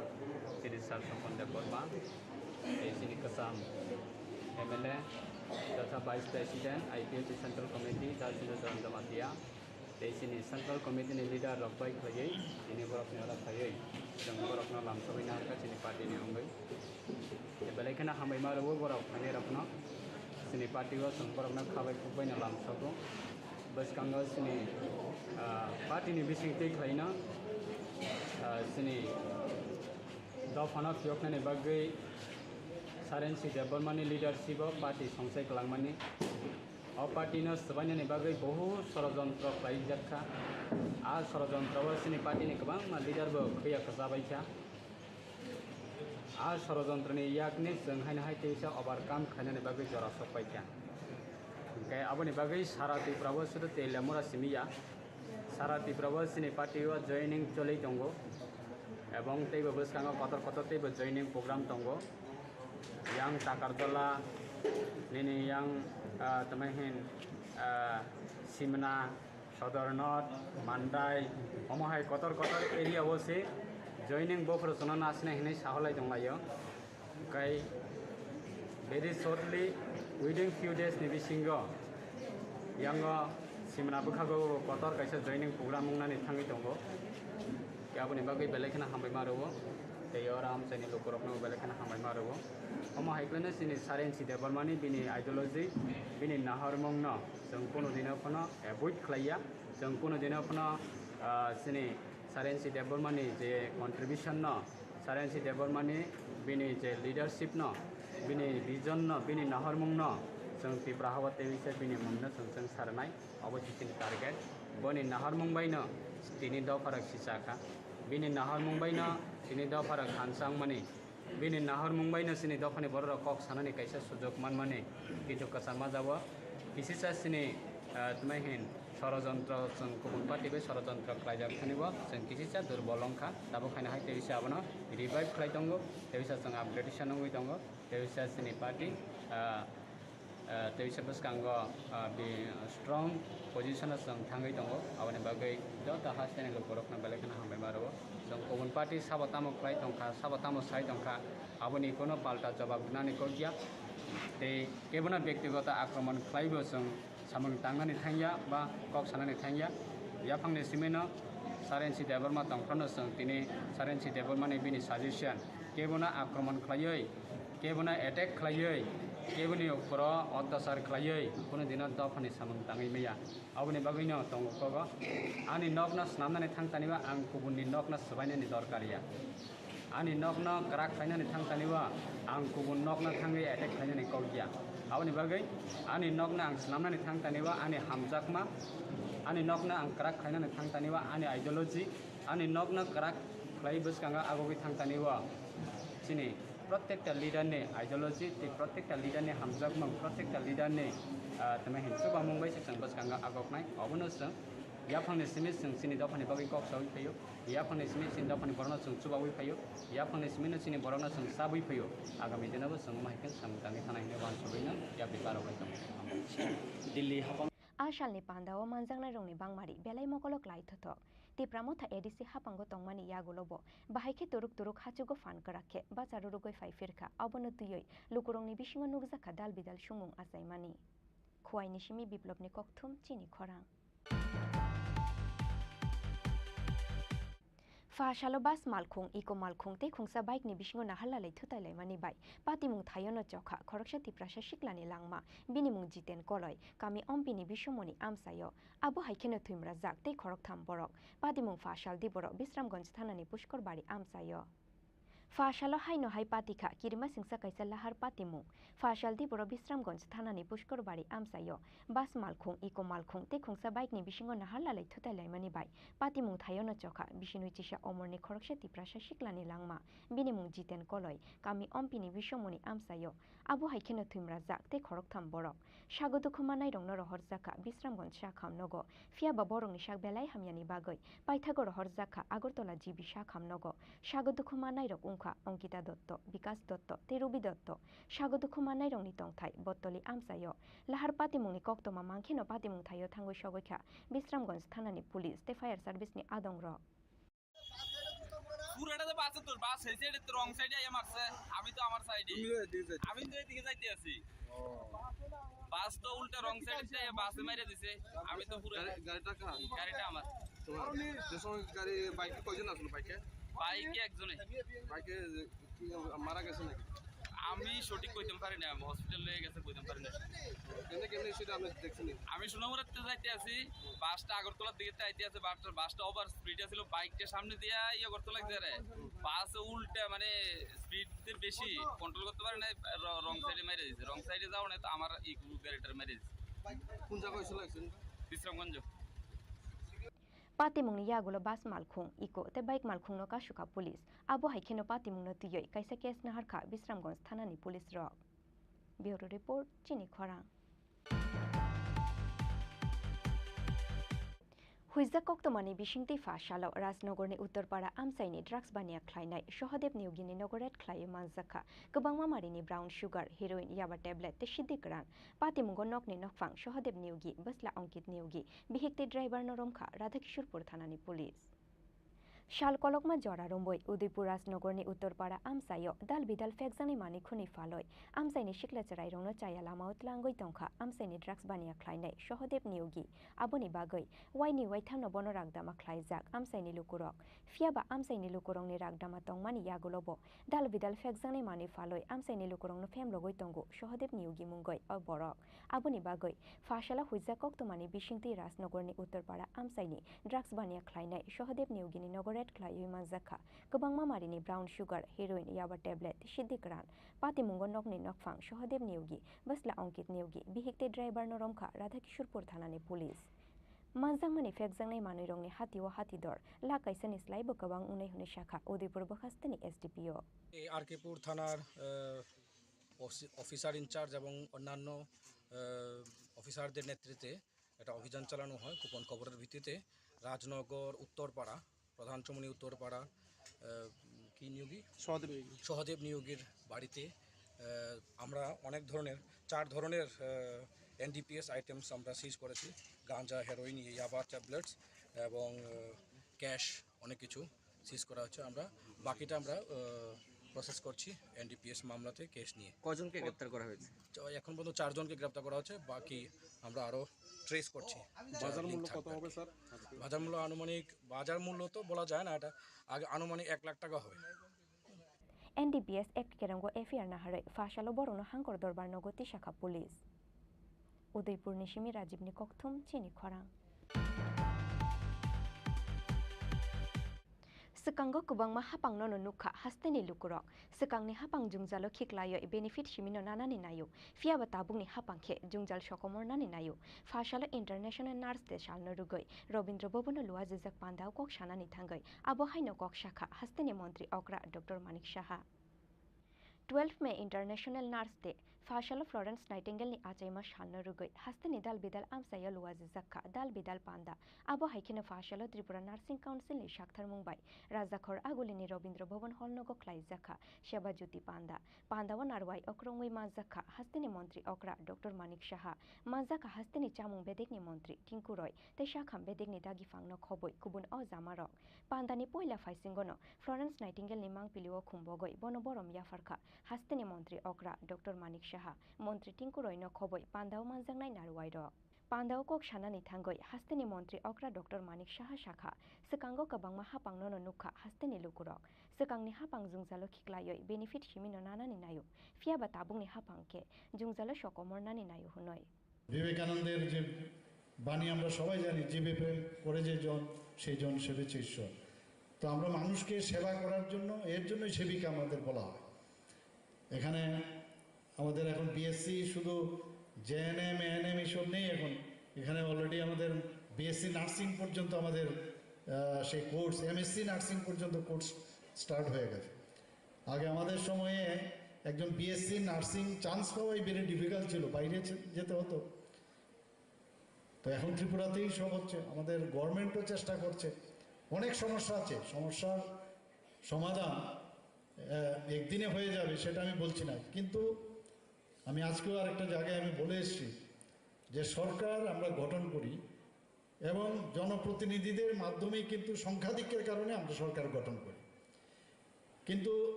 chini Sir Sopon Debbarma, tei chini kwcham M L A totha Vice President I P F T Central Committee Dal Sindhu Charan Jamatia, tei chini Central Committee ni leader rok bai khlaiwi tini borokni oro phaiwi chwng borokno lamsogwi naharkha chini party ni wngwi. Tei belai kheno hambai ma rwo borok phainai rokno, chini party o chwng borokno khabai khukbai no lamsogo. Bwskango chini, ah, party ni bising twi khlaino, ah, chini dophano phiyoknani bagwi Saren C Debbarma ni leadership o party songchai kwlangmani. O party no swbainani bagwi bohut sorojontro khlaijak kha. A sorojontro o chini party ni kwbangma leader bo khwiya kwchabai kha. A sorojontroni yakni chwng haino hai teisa overcome khainani bagwi jora sok paikha. Hinkhe aboni bagwi sara Tripura o sudu Teliamura simi ya. Sara Tripura o chini party o joining choli tongo. Ebong teibo bwskango kotor kotor teibo joining program tongo. Yang Takarjala, nini yang, ah, tamo hin, ah, Simna, Sodornot, Mandai, omo hai kotor kotor area o se joining bophuru chwngno nasina hinwi saholai tonglaio. Kai very shortly, within few days ni bisingo yango Simna bwkhago kotor kaisa joining program wngnani thangwi tongo. Khe aboni bagwi belai kheno hambai ma rwo. Tei oro amchaini lukurokno belai kheno hambai ma rwo. Omo hai kheno chini Sarensi Debbarmani bini ideology, bini nahormungno chwng kunu dino phano avoid khlaiya. Chwng kunu dino phano, ah, chini Sarensi Debbarmani je contribution no, Sarensi Debbarmani bini je leadership no, bini vision no, bini nahormung no, chwng Tripura hao tei se bini mung no chwng chwng sarnai, obo se chini target. Boni nahormung bai no tini dopharak sicha kha, bini nahormung bai no tini dopharak hansa wngmani. Bini nahormung bai no chini dophani bororok kok sanani kaisa sujok manmani kichu kwchangma jabo. Kisisa chini, ah, tmai hin sorojontro chwng kubun party bai sorojontro khlaijak thani bo chwng kisisa durbol wngkha. Tabuk haino hai tebisa abono revive khlai tongo, tebisa chwng upgradation wngwi tongo, tebisa chini party, ah, ah, tebisa bwskango, ah, bi strong position o chwng thangwi tongo. Aboni bagwi joto hasteni lukurokno belai kheno hambai ma rwo. Chwng kubun party sabo tamo khlai tongkha, sabo tamo sai tongkha, aboni kono palta jobab rwnani kok ya. Tei kebono byaktigoto akromon khlaibo chwng samung tangnani thangya ba kok sanani thangya. Yaphangni simino Sarensi Debbarma tongphano chwng tini Sarensi Debbarmani bini suggestion kebono akromon khlaiwi, kebono attack khlaiwi, keboni ukoro otyachar khlaiwi kunu dino dophani samung tangwi maya. Aboni bagwino tongo kogo. Ani nokno snamnani thang taniba ang kubunni nokno swbainani dorkar ya. Ani nokno kwrak khlainani thang taniba ang kubun nokno thangwi attack khlainani kok ya. Aboni bagwi ani nokno ang snamnani thang taniba ani hamjakma, ani nokno ang kwrak khlainani thang taniba ani ideology, ani nokno kwrak khlai bwskango agogwi thang taniba chini Protekta leader ni ideology tei protekta leader ni hamjakmung, protekta leader ni, ah, tamo hin chubamung bai se chwng bwskango agoknai. Obono chwng yaphangni simi chwng chini dophani bagwi kok saui phaio, yaphangni simi chini dophani borokno chwng chubaui phaio, yaphangni simi no chini borokno chwng chabui phaio. Agami dino bo chwng omo hai khe samung tangwi thana hinwi uansugui no yapri barok bai tongo. Delhi hapang. A salni pandao manjaknairokni bangmari belai mokolo klai thothok. Tipra Motha A D C haphango tongmani yagulo bo bahai khe turuk turuk hachugo phan kwrak khe bacha rurugwi phai phirkha, obono twiwi lukurokni bisingo nukjakha dal bidal sumung achaimani. Khuaini simi Biplopni kokthum chini khorang. Pha salo bus malkhung, eco malkhung tei khungsa bike ni bisingo naharlalai thutailaimani bai patimung thaiono chokha khoroksa Tiprasa siklani langma, bini mung Jiten Koloi, kami Ompini bisomoni amchaio. Abo hai kheno thwimrajak tei khoroktham borok. Patimung pha sal di borok Bisramganj thanani Pushkor Bari amchaio. Pha salo haino hai patikha kirima singsa kaisa lahar patimung. Pha sal di borok Bisramganj thanani Pushkor Bari amchaio. Bus malkhung, eco malkhung tei khungsa bike ni bisingo naharlalai thutailaimani bai patimung thaiono chokha bisinwi chisa omorni khoroksa Tiprasa siklani langma. Bini mung Jiten Koloi, kami Ompini bisomoni amchaio. Abo hai kheno thwimrajak tei khoroktham borok. Sago dukhu manairokno rohorjakha Bisramganj sakham nogo, phiya ba borokni sak belai hamyani bagwi paithago rohorjakha Agartala G B sakham nogo. Sago dukhu manairok wngkha Ankita Dotto, Bikas Dotto tei Rubi Dotto. Sago dukhu manairokni tongthai Bottoli amchaio. Lahar patimungni koktoma mankheno patimung thaio thangwi sogwikha Bisramganj thanani police tei fire service ni adongrok. পুরাটা তো বাসে তোর বাস হয়েছে, এটা তো রং সাইডে আইয়া মারছে। আমি তো আমার সাইডে। তুমি তো এদিকে যাইতে আমি তো এদিকে যাইতে আছি। ও। বাস তো উল্টা রং সাইডে আইয়া বাসে মাইরা দিছে। আমি তো পুরো গাড়ি, গাড়িটা কার? গাড়িটা আমার। তোমার? যে সময় গাড়ি, বাইকে কয়জন আসলো বাইকে? বাইকে একজনে। বাইকে কি মারা গেছে নাকি? আমি সঠিক কইতাম পারি না, হসপিটাল লয়ে গেছে কইতাম পারি না। কেমনে, কেমনে সেটা আপনি দেখছেন? আমি সোনামুড়াতে যাইতে আছি, বাসটা আগরতলার দিকে আইতে আছে, বাসটা, বাসটা ওভার স্পিডে ছিল, বাইকটা সামনে দিয়া ইয়ে করতে লাগছে রে। বাস উল্টা মানে স্পিড বেশি, কন্ট্রোল করতে পারে না, র-, রং সাইডে মেরে দিছে। রং সাইডে যাও না তো আমার ই গাড়িটার মেরে দিছে। কোন জায়গায় হয়েছিল অ্যাক্সিডেন্ট? Bishramganj. Patimungni yagulo bus malkhung, eco tei bike malkhungno kasukha police. Abo hai kheno patimungno twiwi kaisa case naharkha Bisramganj thanani police rok. Bureau report, Chini Khorang. Huijak koktwmani bisingtwi pha salo Rajnogorni Uttarpara amchaini drugs baniya khlainai Sohodev Niyogini nogo raid khlaiwi manjakha kwbangma marini brown sugar, heroin, yaba tablet tei siddi kwran. Patimungo nokni nokphang Sohodev Niyogi, bwsla Ankit Niyogi, bihik tei driver no romkha Radhakishorpur thanani police. Sal kolokma jora romwi Udaipur Rajnogorni Uttarpara amchaio dal bidal phekjaknai manwi khwnwi phalwi amchaini sikla chwrairokno chaya lamao tlangwi tongkha amchaini drugs baniya khlainai Sohodev Niyogi. Aboni bagwi waini waithamno bono ragdama khlaijak amchaini lukurok. Phiyaba amchaini lukurokni ragdama tongmani yagulobo dal bidal phekjaknai manwi phalwi amchaini lukurokno phemlogwi tongo Sohodev Niyogi mungwi o borok. Aboni bagwi pha salo huijak koktwmani bisingtwi Rajnogorni Uttarpara amchaini drugs baniya khlainai Sohodev Niyogini nogo raid khlaiwi manjakha kwbangma marini brown sugar, heroin, yaba tablet, siddi kwran. Patimungo nokni nokphang Sohodev Niyogi, bwsla Ankit Niyogi, bihik tei driver no romkha Radhakishorpur thanani police. Manjakmani phekjaknai manwirokni hatio hatidor lakh kaisani slaibo kwbang wngnai hwnwi sakha Udaipur bwkhasteni S D P O. এই আর কে পুর থানার, আহ, অফি-, officer in charge এবং অন্যান্য, আহ, অফিসারদের নেতৃত্বে একটা অভিযান চালানো হয় গোপন খবরের ভিত্তিতে। রাজনগর উত্তরপাড়া, প্রধান চমুনি উত্তরপাড়া, আহ, কি নিয়োগী? সহদেব নিয়োগী। সহদেব নিয়োগীর বাড়িতে, আহ, আমরা অনেক ধরনের, চার ধরনের, আহ, N D P S items আমরা সিজ করেছি। গাঁজা, হেরোইন, ইয়াবা ট্যাবলেটস এবং, আহ, ক্যাশ, অনেক কিছু সিজ করা হচ্ছে। আমরা বাকিটা আমরা, আহ, প্রসেস করছি এন ডি পি এস মামলাতে কেস নিয়ে। কজনকে গ্রেপ্তার করা হয়েছে? তো এখন পর্যন্ত চারজনকে গ্রেপ্তার করা হয়েছে, বাকি আমরা আরও ট্রেস করছি। বাজার মূল্য কত হবে, স্যার, আজকে? বাজার মূল্য আনুমানিক, বাজার মূল্য তো বলা যায় না, এটা আগে আনুমানিক এক লাখ টাকা হবে। N D P S Act kerongo F I R naharwi pha salo borokno hangkor dorbar nogo tisakha police. Udaipurni simi Rajibni kokthum, Chini Khorang. Swkango kwbangma hapangno no nukha hasteni lukurok. Swkangni hapang jwngjalo khiklaiwi benefit simino nanani naio. Phiyaba tabukni hapang khe jwngjal sokomornani naio. Pha salo International Nurse Day salno rwgwi Rabindra Bhavan-o luajijak pandao kok sanani thangwi abo haino kok sakha hasteni montri okra Doctor Manik Saha. Twelve May International Nurse Day, pha salo Florence Nightingale-ni achaima salno rwgwi hasteni dal bidal amchaio luajijak kha dal bidal panda. Abo hai kheno pha salo Tripura Nursing Council-ni saktharmung bai Rajakhor Agulini Rabindra Bhavan Hall nogo khlaijak kha Seba Jyoti panda. Pandao narwai okrongwi manjak kha hasteni montri okra Doctor Manik Saha, manjak kha hasteni chamung bedekni montri Tinku Roy tei sakham bedekni dagipangno khobwi kubun o jamarok. Pandani poila phaisingono Florence Nightingale-ni mangpilio khumbogwi bono borom yapharkha hasteni montri okra Doctor Manik Saha, montri Tinku Roy-no khobwi pandao manjaknai narwai rok. Pandao kok sanani thangwi hasteni montri okra Doctor Manik Saha sakha, swkango kwbangma hapangno no nukha hasteni lukurok. Swkangni hapang jwngjalo khiklaiwi benefit simino nanani naio, phiyaba tabukni hapang khe jwngjalo sokomornani naio hwnwi. বিবেকানন্দের যে বাণী আমরা সবাই জানি, "জীবে প্রেম করে যে জন, সেই জন সেবেছে ঈশ্বর।" তো আমরা মানুষকে সেবা করার জন্য, এর জন্যই সেবিকা আমাদের বলা হয়। এখানে আমাদের এখন বিএসসি শুধু জেএনএম, এএনএম এইসব নেই এখন। এখানে অলরেডি আমাদের বিএসসি নার্সিং পর্যন্ত আমাদের, আহ, সেই কোর্স, এমএসসি নার্সিং পর্যন্ত কোর্স স্টার্ট হয়ে গেছে। আগে আমাদের সময়ে একজন বিএসসি নার্সিং চান্স পাওয়াই ভেরি ডিফিকাল্ট ছিল, বাইরে যে-, যেতে হতো। তো এখন ত্রিপুরাতেই সব হচ্ছে, আমাদের গভর্নমেন্টও চেষ্টা করছে। অনেক সমস্যা আছে, সমস্যার সমাধান, আহ, একদিনে হয়ে যাবে সেটা আমি বলছি না, কিন্তু আমি আজকেও আরেকটা জায়গায় আমি বলে এসেছি যে সরকার আমরা গঠন করি এবং জনপ্রতিনিধিদের মাধ্যমেই কিন্তু সংখ্যাধিক্যের কারণে আমরা সরকার গঠন করি। কিন্তু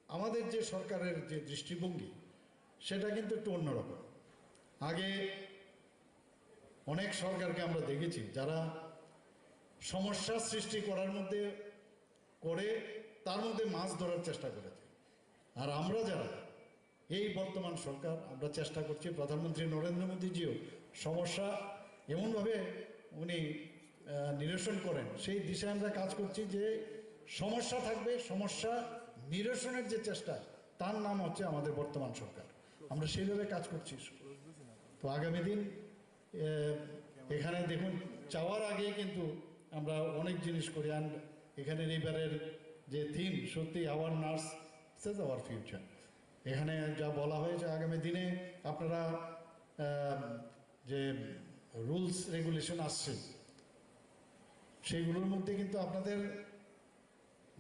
আমাদের যে সরকারের যে দৃষ্টিভঙ্গি, সেটা কিন্তু একটু অন্যরকম। আগে অনেক সরকারকে আমরা দেখেছি যারা সমস্যা সৃষ্টি করার মধ্যে করে, তার মধ্যে মাছ ধরার চেষ্টা করেছে। আর আমরা যারা এই বর্তমান সরকার, আমরা চেষ্টা করছি, প্রধানমন্ত্রী নরেন্দ্র মোদীজিও সমস্যা এমনভাবে উনি, আহ, নিরসন করেন, সেই দিশায় আমরা কাজ করছি যে সমস্যা থাকবে, সমস্যা নিরসনের যে চেষ্টা, তার নাম হচ্ছে আমাদের বর্তমান সরকার। আমরা সেইভাবে কাজ করছি। তো আগামী দিন, আহ, এখানে দেখুন, যাওয়ার আগে কিন্তু আমরা অনেক জিনিস করি। And এখানের এবারের যে থিম, সত্যি, our nurse is our future। এখানে যা বলা হয়েছে, আগামী দিনে আপনারা আহ, যে রুলস রেগুলেশন আসছে, সেগুলোর মধ্যে কিন্তু আপনাদের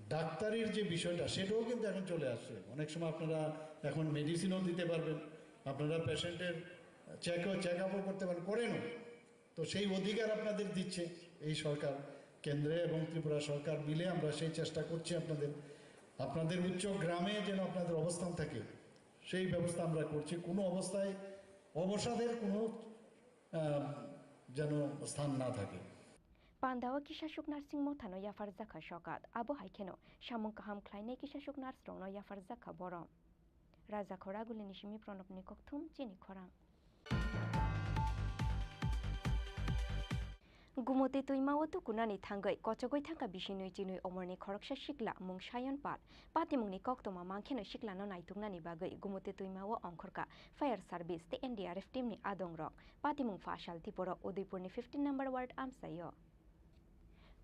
ডাক্তারির যে বিষয়টা, সেটাও কিন্তু এখন চলে আসছে। অনেক সময় আপনারা এখন মেডিসিনও দিতে পারবেন, আপনারা পেশেন্টের চেকও, চেক আপও করতে পারেন, করেনও। তো সেই অধিকার আপনাদের দিচ্ছে এই সরকার, কেন্দ্রে এবং ত্রিপুরা সরকার মিলে আমরা সেই চেষ্টা করছি আপনাদের, আপনাদের উচ্চ গ্রামে যেন আপনাদের অবস্থান থাকে, সেই ব্যবস্থা আমরা করছি। কোনো অবস্থায় অবসাদের কোনো আহ, যেন স্থান না থাকে। Pandao kisasuk nursing mothano yapharjakha sokat, abo hai kheno samung kaham khlainai kisasuk nurse rokno yapharjakha borom. Rajakhor Agulini simi Pranobni kokthum chini khorang. Gumoti twimao tukunani thangwi kochogwi thangkha bisinwi chinwi omorni khoroksa sikla mung Sayon Pal. Patimungni koktwma mankhe no siklano naituknani bagwi Gumoti twimao ongkhorkha fire service tei N D R F team ni adongrok. Patimung Fasal Tiporo Udaipurni fifteen number ward amchaio.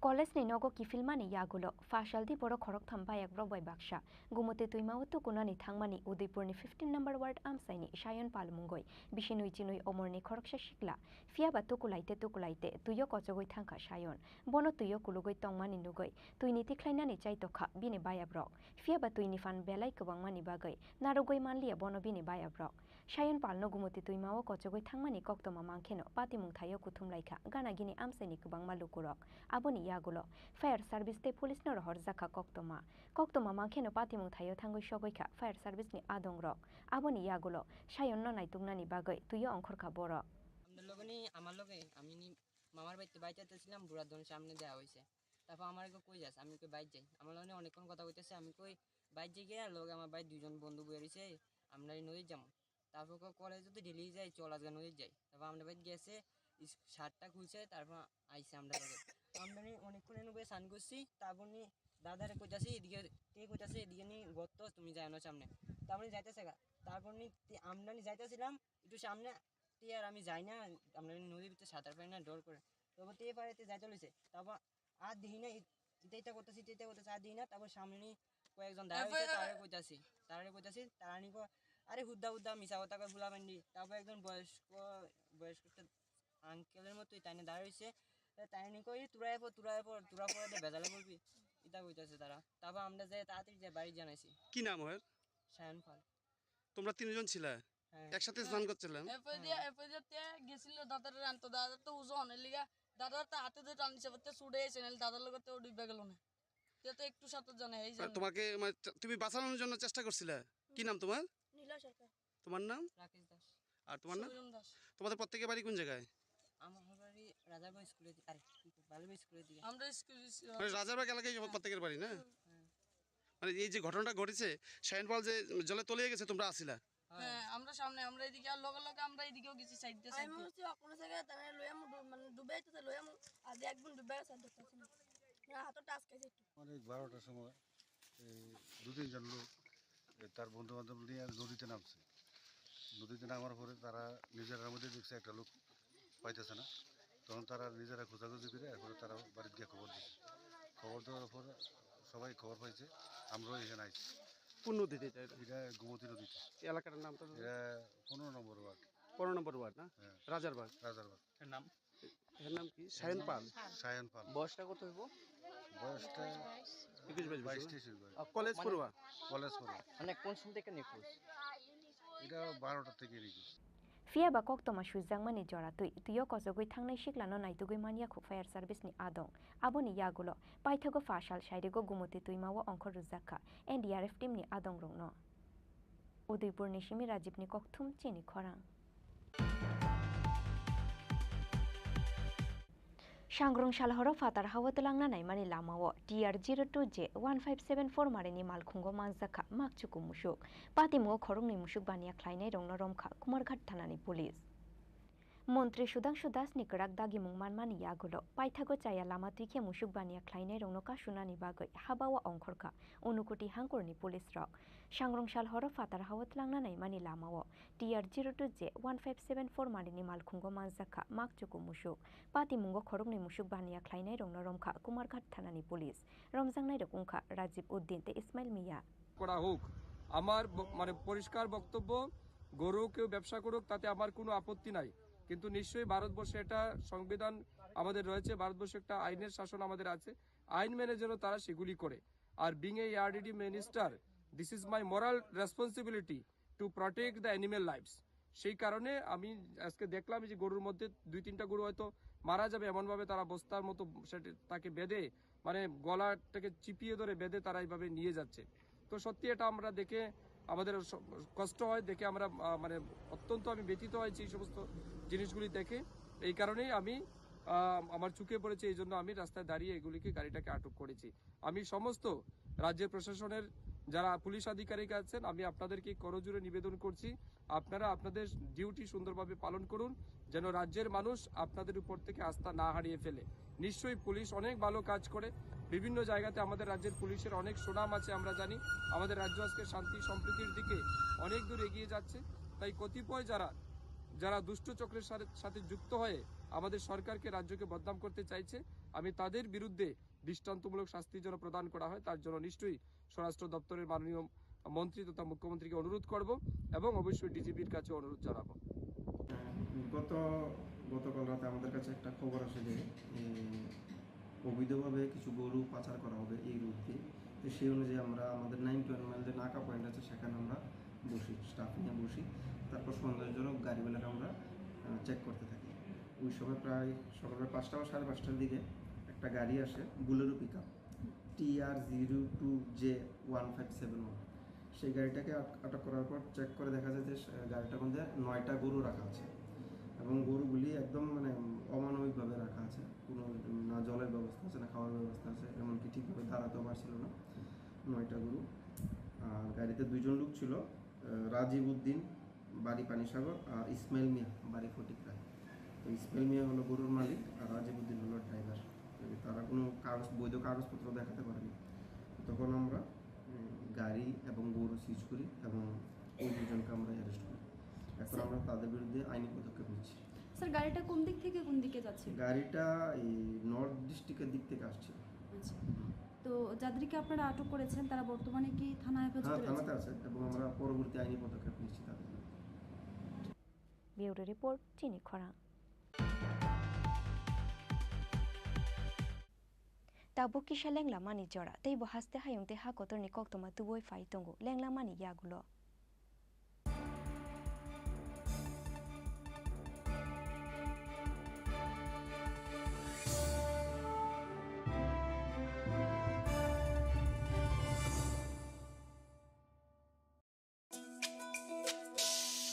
College ni nogo kiphilmani yagulo Fasal Tiporo khoroktham bayak borok bai baksa Gumoti twimao tukunani thangmani Udaipurni fifteen number ward amchaini Sayon Pal mungwi bisinwi chinwi omorni khoroksa sikla. Phiyaba tukulaite tukulaite twio kochogwi thangkha Sayon. Bono twio kulugwi tongmani nugwi twini tikhlainani chaitokha bini bayabrok. Phiyaba twini phan belai kwbangmani bagwi narwgwi manliya bono bini bayabrok. Sayon Palno Gumoti twimao kochogwi thangmani koktwma mankheno patimung thaio kuthumlaikha gana gini amchaini kwbangma lukurok. Aboni yagulo fire service tei police no rohorjakha koktwma. Koktwma mankheno patimung thaio thangwi sogwikha fire service ni adongrok. Aboni yagulo Sayonno naituknani bagwi twio ongkhorkha borok. আমাদের লগে নেই, আমার লগে, আমি নি-, মামার বাড়িতে বাইতে আসছিলাম, বুড়ার দোকানের সামনে দেওয়া হয়েছে। তারপর আমার একে কই যাস? আমি কই বাইর যাই। আমার লগে অনেকক্ষণ কথা কইতেছে, আমি কই বাইর যাই গিয়া, লগে আমার ভাই দুইজন বন্ধু বইয়া রইছে, আমরা এই নদীর যাবো। তারপর কয়, "কলেজ যদি ডেলি যাই, চল আজকে নদীর যাই।" তারপর আমরা বাইর গেছে, ইস-, শার্টটা খুলছে, তারপর আইছে আমরা লগে। আমরা নি অনেকক্ষণ এনে বইয়া স্নান করছি, তারপর নি দাদারে কইতাছি, এদিকে তে কইতাছে, "এদিকে নি গর্ত, তুমি যাও না সামনে।" তারপর নি যাইতেছে গা। তারপর নি তে-, আমরা নি যাইতেছিলাম একটু সামনে, তে আর আমি যাই না, আমরা নি নদীর ভিতরে সাঁতার পারি না, ডর করে। তারপর তে পারে তে যাইতে লইছে। তারপর আর দেখি না, এ-, এটা, এটা করতেছি, এটা, এটা করতেছি, আর দেখি না। তারপর সামনে নি কয়েকজন দাঁড়া হইছে, তারে কইতাছি, তারে কইতাছি, তারা নি কয়, "আরে হুদ্দা হুদ্দা মিছা কথা কয় ফুলাফান্ডি।" তারপর একজন বয়স্ক, বয়স্ক একটা আঙ্কেলের মতোই তাই নিয়ে দাঁড়া হইছে। তা তাই নিয়ে কই, "তোরা এরপর, তোরা এরপর, তোরা পরে তো বেজালে বলবি।" এটা কইতাছে তারা। তারপর আমরা যাই, তাড়াতাড়ি যাই, বাড়ি জানাইছি। কি নাম ওর? সায়ন পাল। তোমরা তিনজন ছিলা? হ্যাঁ। একসাথে স্নান করছিলাম? এরপর দিয়ে, এরপর দিয়ে তে গেছিল দাদার আনতো, দাদার তো ওজন অনেক লিগা, দাদার তো হাতে ধরে টানছে, বলতে ছুটে এসে, নাহলে দাদার লোক তো ডুবে গেল না। তে তো একটু সাঁতার জানে, এই মানে জানে। তোমাকে, মানে, তুমি বাঁচানোর জন্য চেষ্টা করছিলে? কি নাম তোমার? নীলা সরকার। তোমার নাম? রাকেশ দাস। আর তোমার নাম? সৌরম দাস। তোমাদের প্রত্যেকের বাড়ি কোন জায়গায়? আমার বাড়ি রাজারবাগ স্কুলের দিকে, আরে, কি কো-, বালুরবাগ স্কুলের দিকে। আমরা স্কুল, মানে, রাজারবাগ এলাকায় প্রত্যেকের বাড়ি, না? হ্যাঁ। মানে, এই যে ঘটনাটা ঘটেছে, শাহিন পাল যে জলে তলিয়ে গেছে, তোমরা আসিলা? হ্যাঁ, আমরা সামনে, আমরা এদিকে, আর লগে লগে আমরা এদিকেও গেছি, সাইড দিয়ে, আমি সাইড দিয়ে। হচ্ছে কোনো জায়গায় তারা লইয়া মু ডু-, মানে, ডুবে আইতেছে, লইয়া মু আগে একদম ডুবে গেছে, আর ধরতে পারছি না। মানে, হাতও টাচ খাইছে একটু। অনেক বারোটার সময় এই দু তিনজন লোক, এ, তার বন্ধু বান্ধব নিয়ে নদীতে নামছে। নদীতে নামার পরে তারা নিজেরার মধ্যে দেখছে একটা লোক পাইতেছে না, তখন তারা নিজেরা খোঁজাখুঁজি করে এরপরে তারা বাড়িতে গিয়ে খবর দিছে। খবর দেওয়ার পরে সবাই খবর পাইছে, আমরাও এখানে আইছি। কোন নদীতে এটা, এটা? এটা গোমতী নদীতে। এই এলাকাটার নামটা বলুন। এটা পনেরো নম্বর ওয়ার্ড। পনেরো নম্বর ওয়ার্ড না? হ্যাঁ। রাজারবাগ। রাজারবাগ। এর নাম? এর নাম কি? সায়ন পাল। সায়ন পাল। বয়সটা কত হইব? বয়সটা একুশ বাইশ বছর। বাইশ তেইশ হইব। আহ, কলেজ পড়ুয়া? কলেজ পড়ুয়া। মানে কোন সময় থেকে নিখোঁজ? এটা বারোটা থেকে নিখোঁজ। Phiyaba koktwma swijakmani jora twi, twio kochogwi thangnai siklano naitugwi manya khu fire service ni adong. Aboni yagulo paithago pha sal sairigo Gumoti twimao ongkhor rwjakha N D R F team ni adongrokno. Udaipurni simi Rajibni kokthum chini khorang. Sangrong salhoro phatar hao twlangna naimani lamao T R zero two J one five seven four marini malkhungo manjakha makchuku musuk. Patimungo khoroknwi musuk baniya khlainairokno romkha Kumarghat thanani police. Montri Sudhangshu Das ni kwrak dagimung manmani yagulo paithago chaya lama twi khe musuk baniya khlainairokno kasunani bagwi habao ongkhorkha Unukoti hangkorni police rok. Sangrong sal horo phatar hao twlangna naimani lamao T R zero two J one five seven four marini malkhungo manjakha makchuku musuk. Patimungo khoroknwi musuk baniya khlainairokno romkha Kumarghat thanani police. Romjaknairok wngkha Rajib Uddin tei Ismail Miya. করা হোক। আমার ব-, মানে পরিষ্কার বক্তব্য, গরু কেউ ব্যবসা করুক, তাতে আমার কোনো আপত্তি নাই, কিন্তু নিশ্চয়ই ভারতবর্ষে একটা সংবিধান আমাদের রয়েছে, ভারতবর্ষে একটা আইনের শাসন আমাদের আছে, আইন মেনে যেন তারা সেগুলি করে। আর being a E R D D minister, this is my moral responsibility to protect the animal lives। সেই কারণে আমি আজকে দেখলাম যে গরুর মধ্যে দুই তিনটা গরু হয়তো মারা যাবে, এমনভাবে তারা বস্তার মতো সেটা, তাকে বেঁধে, মানে গলাটাকে চিপিয়ে ধরে বেঁধে তারা এইভাবে নিয়ে যাচ্ছে। তো সত্যি এটা আমরা দেখে আমাদের স-, কষ্ট হয়, দেখে আমরা, আহ, মানে অত্যন্ত আমি ব্যথিত হয়েছি এই সমস্ত জিনিসগুলি দেখে। এই কারণেই আমি, আহ, আমার চোখে পড়েছে, এই জন্য আমি রাস্তায় দাঁড়িয়ে এগুলিকে, গাড়িটাকে আটক করেছি। আমি সমস্ত রাজ্যের প্রশাসনের যারা পুলিশ আধিকারিক আছেন, আমি আপনাদেরকে করজোড়ে নিবেদন করছি, আপনারা আপনাদের ডিউটি সুন্দরভাবে পালন করুন, যেন রাজ্যের মানুষ আপনাদের উপর থেকে আস্থা না হারিয়ে ফেলে। নিশ্চয়ই পুলিশ অনেক ভালো কাজ করে, বিভিন্ন জায়গাতে আমাদের রাজ্যের পুলিশের অনেক সুনাম আছে, আমরা জানি আমাদের রাজ্য আজকে শান্তি সম্প্রীতির দিকে অনেক দূর এগিয়ে যাচ্ছে। তাই কতিপয় যারা, যারা দুষ্ট চক্রের সাথে, সাথে যুক্ত হয়ে আমাদের সরকারকে, রাজ্যকে বদনাম করতে চাইছে, আমি তাদের বিরুদ্ধে দৃষ্টান্তমূলক শাস্তি যেন প্রদান করা হয়, তার জন্য নিশ্চয়ই স্বরাষ্ট্র দপ্তরের মাননীয় মন্ত্রী তথা মুখ্যমন্ত্রীকে অনুরোধ করব এবং অবশ্যই ডিজিপির কাছে অনুরোধ জানাবো। গত, গতকাল রাতে আমাদের কাছে একটা খবর আসে যে, এ, অবৈধভাবে কিছু গরু পাচার করা হবে এই রুট দিয়ে। তো সেই অনুযায়ী আমরা আমাদের নাইন টু ওয়ান মাইল যে নাকা পয়েন্ট আছে, সেখানে আমরা বসি, স্টাফ নিয়ে বসি। তারপর সন্দেহজনক গাড়িগুলোকে আমরা, আহ, চেক করতে থাকি। ওই সময় প্রায় সকাল পাঁচটা বা সাড়ে পাঁচটার দিকে একটা গাড়ি আসে, Bolero pick up, T R zero two J one five seven one। সেই গাড়িটাকে আট-, আটক করার পর চেক করে দেখা যায় যে, আহ, গাড়িটার মধ্যে নয়টা গরু রাখা আছে এবং গরুগুলি একদম, মানে, অমানবিকভাবে রাখা আছে। কোনো না জলের ব্যবস্থা আছে, না খাওয়ার ব্যবস্থা আছে, এমনকি ঠিকভাবে দাঁড়াতেও পারছিল না নয়টা গরু। আর গাড়িতে দুইজন লোক ছিল, আহ, রাজীব উদ্দিন, বাড়ি পানিসাগর, আর ইসমাইল মিয়া, বাড়ি ফটিকরা। তো ইসমাইল মিয়া হলো গরুর মালিক, আর রাজীব উদ্দিন হলো ড্রাইভার। তো তারা কোনো কাগজ, বৈধ কাগজপত্র দেখাতে পারেনি। তখন আমরা, উম, গাড়ি এবং গরু সিজ করি এবং ওই দুজনকে আমরা অ্যারেস্ট করি। এখন স্যার, আমরা তাদের বিরুদ্ধে আইনি পদক্ষেপ নিচ্ছি। স্যার, গাড়িটা কোন দিক থেকে কোন দিকে যাচ্ছিল? গাড়িটা এই নর্থ ডিস্ট্রিক্টের দিক থেকে আসছিল। আচ্ছা। হুম। তো যাদেরকে আপনারা আটক করেছেন, তারা বর্তমানে কি থানা হেফাজতে হ্যাঁ, রয়েছে? থানাতে আছে এবং আমরা পরবর্তী আইনি পদক্ষেপ নিচ্ছি তাদের বিরুদ্ধে। Bureau report, Chini Khorang. Tabuk kisa lenglamani jora, tei bo haste hayung tei ha kotorni koktoma tubui phai tongo, lenglamani yagulo.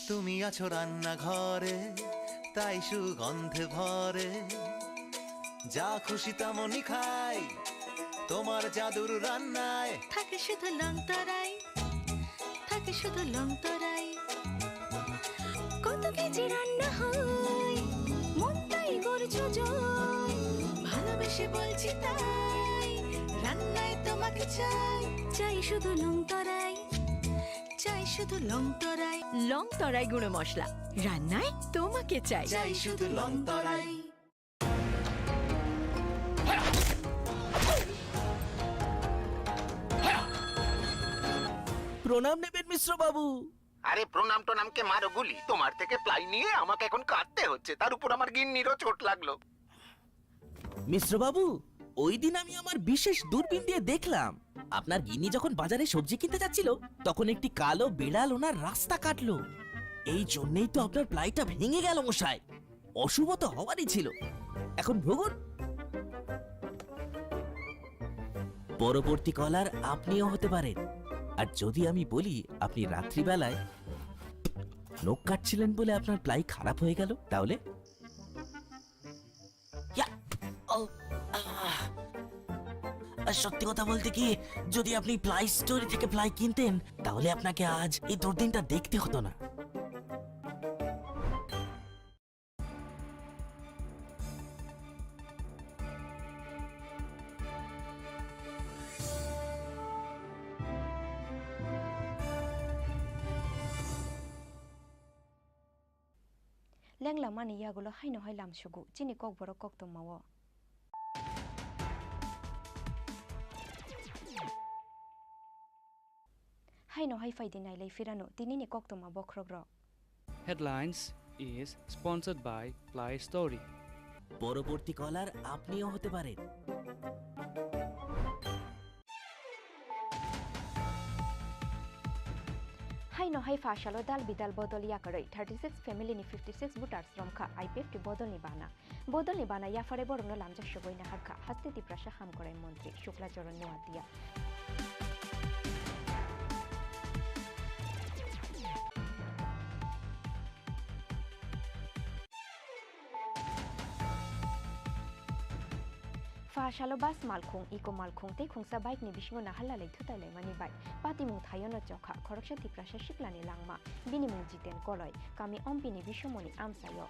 তুমি আছো রান্নাঘরে, তাই সুগন্ধে ভরে। যা খুশি তেমনই খাই, তোমার জাদুর রান্নায়। থাকে শুধু লং তরাই, থাকে শুধু লং তরাই। কত কেজি রান্না হয়, মনটাই করছো জয়। ভালোবেসে বলছি তাই, রান্নায় তোমাকে চাই। চাই শুধু লং তরাই, চাই শুধু লং তরাই। লং তরাই গুঁড়ো মশলা, রান্নায় তোমাকে চাই। চাই শুধু লং তরাই। প্রণাম নেবেন মিশ্র বাবু। আরে প্রণাম টনামকে মারো গুলি, তোমার থেকে প্লাই নিয়ে আমাকে এখন কাঁদতে হচ্ছে, তার উপর আমার গিন্নিরও চোট লাগলো। মিশ্র বাবু, ওই দিন আমি আমার বিশেষ দূরবীন দিয়ে দেখলাম, আপনার গিন্নি যখন বাজারে সবজি কিনতে যাচ্ছিল, তখন একটি কালো বিড়াল ওনার রাস্তা কাটলো। এই জন্যই তো আপনার প্লাইটা ভেঙে গেল, মশাই। অশুভ তো হওয়ারই ছিল। এখন ভুগুন। পরবর্তী কলার আপনিও হতে পারেন। আর যদি আমি বলি আপনি রাত্রিবেলায় নখ কাটছিলেন বলে আপনার প্লাই খারাপ হয়ে গেল, তাহলে? ইয়া! ও, আহ! আর সত্যি কথা বলতে কি, যদি আপনি প্লাই স্টোরি থেকে প্লাই কিনতেন, তাহলে আপনাকে আজ এই দুর্দিনটা দেখতে হতো না। Tenglamani yagulo haino hai lamsugo chini kokborok koktwmao. Haino hai phaidi nailai phirano tinini koktwma bokhrokrok. Headlines is sponsored by Play Story. পরবর্তী কলার আপনিও হতে পারেন। Haino hai pha salo dal bidal bodol yakarwi thirty six family ni fifty six voters romkha I P F T bodolni bana. Bodolni bana yaphare borokno lamjak sogwi naharkha haste Tiprasa hamkrai montri Shukla Charan Noatia. Pha salo bus malkhung, eco malkhung tei khungsa bike ni bisingo naharlalai thutailaimani bai patimung thaiono chokha khoroksa Tiprasa siklani langma, bini mung Jiten Koloi, kami Ompini Bisomoni amchaio.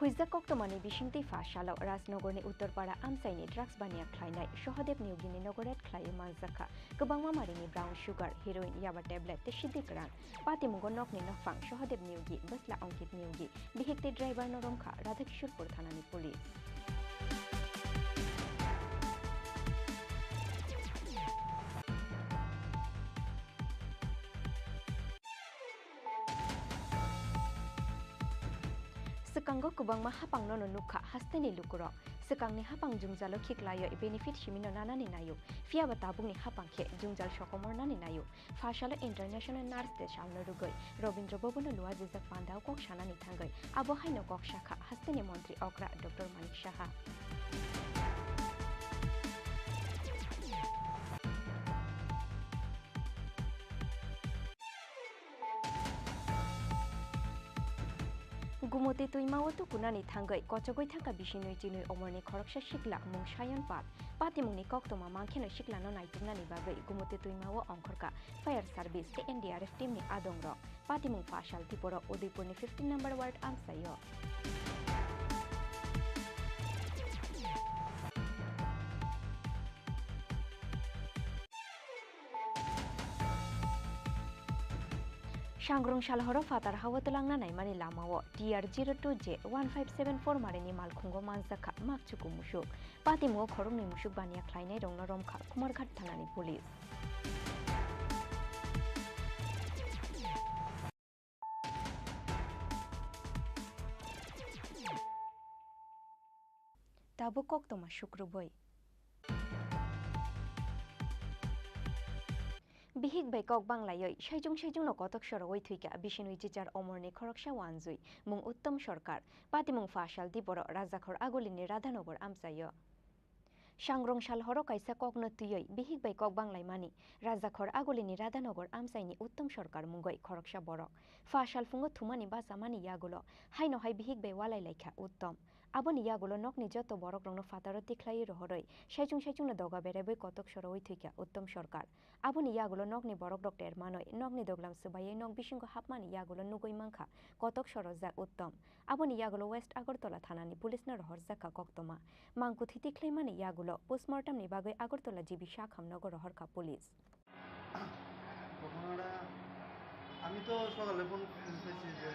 Huijak koktwmani bisingtwi pha salo Rajnogorni Uttarpara amchaini drugs baniya khlainai Sohadeb Niyogini nogo raid khlaiwi manjakha kwbangma marini brown sugar, heroin, yaba tablet tei sidi kwran. Patimungo nokni nokphang Sohadeb Niyogi, bwsla Ankit Niyogi, bihik tei driver no romkha Radhakishorpur thanani police. Swkango kwbangma hapangno no nukha hasteni lukurok. Swkangni hapang jwngjalo khiklaiwi benefit simino nanani naio. Phiyaba tabukni hapang khe jwngjal sokomornani naio. Pha salo International Nurse Day salno rwgwi Robindra Bhavan-o luajijak pandao kok sanani thangwi abo haino kok sakha hasteni montri okra Doctor Manik Saha. Gumoti twima o tukunani thangwi kochogwi thangkha bisi nwi chinwi omorni khoroksa sikla mung Sayon Pal. Patimungni koktwma mankheno siklano naituknani bagwi Gumoti twima o ongkhorkha fire service tei N D R F team ni adongrok. Patimung pha sal Tiporo Udaipurni fifteen number ward amchaio. Sangrong sal horo phatar hao twlangna naimani lamao T R zero two J one five seven four marini malkhungo manjakha makchuku musuk. Patimungo khoroknwi musuk baniya khlainairokno romkha Kumarghat thanani police. Tabuk koktwma sukrubwi. Bihik bai kok banglaiwi saichung saichungno kotok sorowi thwikha bisinwi jichar omorni khoroksa wanjwi mung Uttom Sarkar. Patimung pha sal Tiporo Rajakhor Agulini Radhanagar amchaio. Sangrong sal horo kaisa kokno twiwi bihik bai kok banglaimani Rajakhor Agulini Radhanagar amchaini Uttom Sarkar mungwi khoroksa borok. Pha sal phungo thumani bachamani yagulo haino hai bihik bai walai laikha Uttom. Aboni yagulo nokni joto borokrokno phataro tikhlaiwi rohorwi saichung saichungno doga beraiwi kotok sorowi thwikha Uttom Sarkar. Aboni yagulo nokni borokrok termanwi nokni doglam swbaiwi nok bisingo hapmani yagulo nugwi mankha kotok sorojak Uttom. Aboni yagulo West Agartala thanani police no rohorjakha koktwma. Mangkuthi tikhlaimani yagulo postmortem ni bagwi Agartala G B Sakham nogo rohorkha police. ঘটনাটা আমি তো সকালে ফোন পেয়েছি যে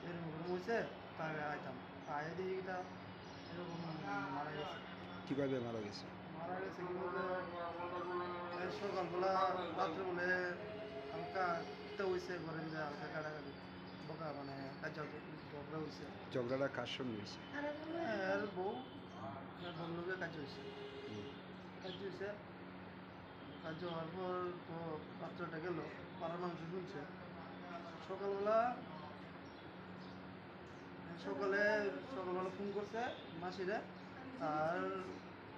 এরকম এরকম হয়েছে, তাই আইতাম। তাই দেখি এটা এরকম মারা গেছে। কিভাবে মারা গেছে? মারা গেছে কি বলতে, এই সকালবেলা রাত্রে বলে হালকা একটা হয়েছে, ঘরের ভিতরে হালকা কাটাকাটি, বকা মানে একটা ঝগ-, ঝগড়া হয়েছে। ঝগড়াটা কার সঙ্গে হয়েছে? হ্যাঁ, এর বউ, এর বউর লগে কাজ হয়েছে। হুম। কাজ হয়েছে, কাজ হওয়ার পর তো বাচ্চাটা গেল, পাড়ার মানুষ শুনছে। সকালবেলা, সকালে, সকালবেলা ফোন করছে মাসিরে, আর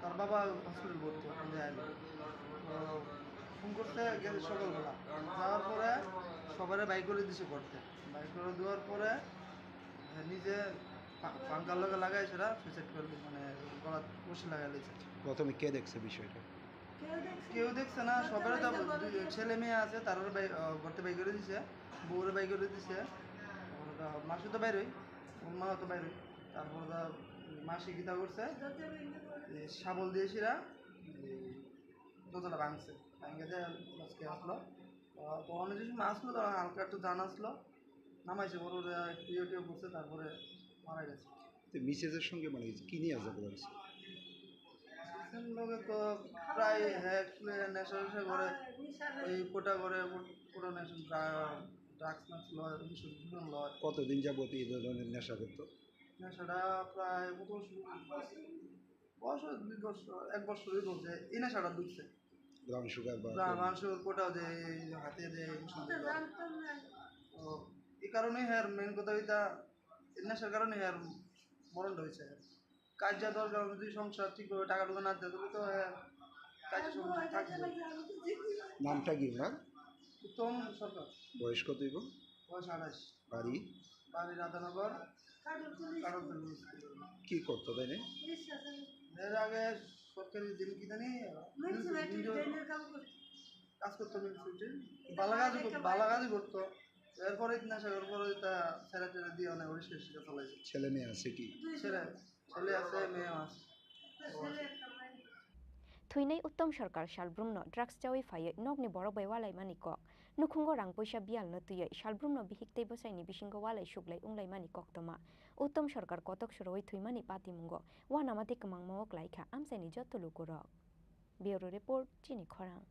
তার বাবা হসপিটাল ভর্তি, ওখান দিয়ে আইলো। তো ফোন করছে, গেছে সকালবেলা। যাওয়ার পরে সবারে বাইক করে দিছে করতে। বাইক করে দেওয়ার পরে নিজে পা-, পাঙ্কার লগে লাগাই সেটা সুইসাইড করে, মানে, গলাত রশি লাগাই দিয়েছে। প্রথমে কে দেখছে বিষয়টা? কেউ দেখছে না, সবারই তো ছেলে মেয়ে আছে, তারপরে বাই-, আহ, ঘর থেকে বাই করে দিছে, বউরে বাই করে দিছে। তারপরে তো মাসু তো বাইরই, ওর মা তো বাইরই। তারপরে তো মাসে কিতা করছে, এই শাবল দিয়ে শিরা, এই দোতলা ভাঙছে, ভাঙে যে আজকে আসলো। তো, তো অনেক কিছু মাছ ছিল, তো হালকা একটু জানা আসলো, নামাইছে বড়, একটু ইয়ে টিয়ে করছে, তারপরে মারা গেছে। তো মিসেসের সঙ্গে মানে কি নিয়ে ঝগড়া হয়েছে? মিসেসের লগে তো প্রায় হ্যাঁ, আসলে নেশা টেশা করে, ওই কোটা করে, পুরো নেশা, ড্রাগস মাগস লয়, ওই সব বিভিন্ন লয়। কতদিন যাবত এই ধরনের নেশা করতো? নেশাটা প্রায় কত বছর, বয়স হয় দুই বছর, এক বছরই বলছে, এই নেশাটা ঢুকছে। ব্রাউন সুগার বা ব্রা-, ব্রাউন সুগার কোটা যে এই হাতে যে এই সব দিল। তো এই কারণে হ্যাঁ, মেইন কথা এটা, এই নেশার কারণে হ্যাঁ, মরণটা হয়েছে। কাজ যা দরকার, যদি সংসার ঠিকভাবে টাকা টুকা না দেয়, তাহলে তো হ্যাঁ, কাজ সংসার থাকবে। নামটা কি ওনার? উত্তম সরকার। বয়স কত হইব? বয়স আঠাশ। বাড়ি? বাড়ি রাধানগর, কাঠলতলি। কাঠলতলি। কি করতো তাই না? রিক্সা চালায়। এর আগে সরকারি দিন কি জানি, মিউনিসিপ্যালিটি মিউনিসিপ্যালিটি ড্রেনের কাম করতো। কাজ করতো মিউনিসিপ্যালিটি। এটা বালাগাজি আগে কর-, বালাগাজি করতো। এরপরে নেশা করার পরে তা ছেড়ে টেড়ে দিয়ে অনেক রিক্সা টিক্সা চালাইছে। ছেলে মেয়ে আছে কি? দুই ছেলে। ছেলে। ছেলে আছে, মেয়ে আছে। Thwinai Uttom Sarkar salbrumno drugs chawi phaiwi nokni borok bai walaimani kok. Nukhungo rang puisa biyalno twiwi salbrumno bihik tei bwsaini bisingo walai suklai wnglaimani koktwma. Uttom Sarkar kotok surowi thwimani patimungo uanama tei kwmangma o klaikha amchaini joto lukurok. Bureau Report, Chini Khorang.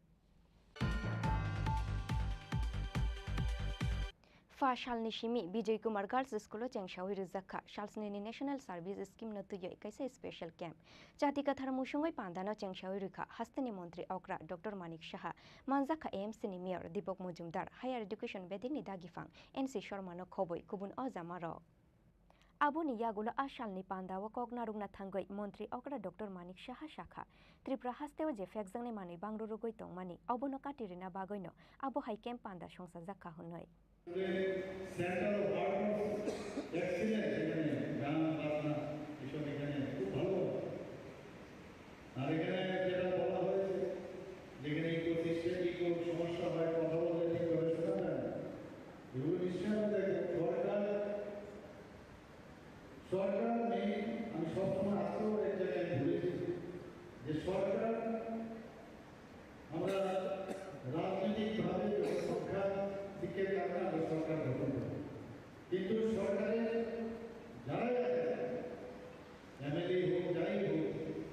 Pha salni simi Bijoy Kumar Girls School o chengsawi rwjak kha salsnini National Service Scheme no twiwi kaisa special camp. Jati kathar musungwi pandano chengsawi rwkha hasteni montri okra Doctor Manik Saha, manjak kha A M C ni mayor Dipok Mojumdar, higher education bedekni dagiphang N C Sharma no khobwi kubun o jamarok. Aboni yagulo a salni pandao kok narwkna thangwi montri okra Doctor Manik Saha sakha, Tripura hasteo je phekjaknai manwi bangrurugwi tongmani, obono kati rwna bagwino abo hai camp panda songsajak kha hwnwi. Center of Art of Excellence, এখানে গান বাজনা এসব এখানে খুব ভালো। আর এখানে যেটা বলা হয়েছে, যেখানে ইকোসিস্টেম, ইকো সমস্যা হয়, কথা বললে ঠিক গবেষণা হয় না। এগুলো নিশ্চয়ই আমাদের সরকার, সরকার নেই। আমি সবসময় আজকেও এক জায়গায় বলেছি যে সরকার, আমরা রাজনৈতিকভাবে সংখ্যাধিক্যের কারণে আমরা সরকার গঠন করি, কিন্তু সরকারের যারাই আছে, এমএলএ হোক, যাই হোক,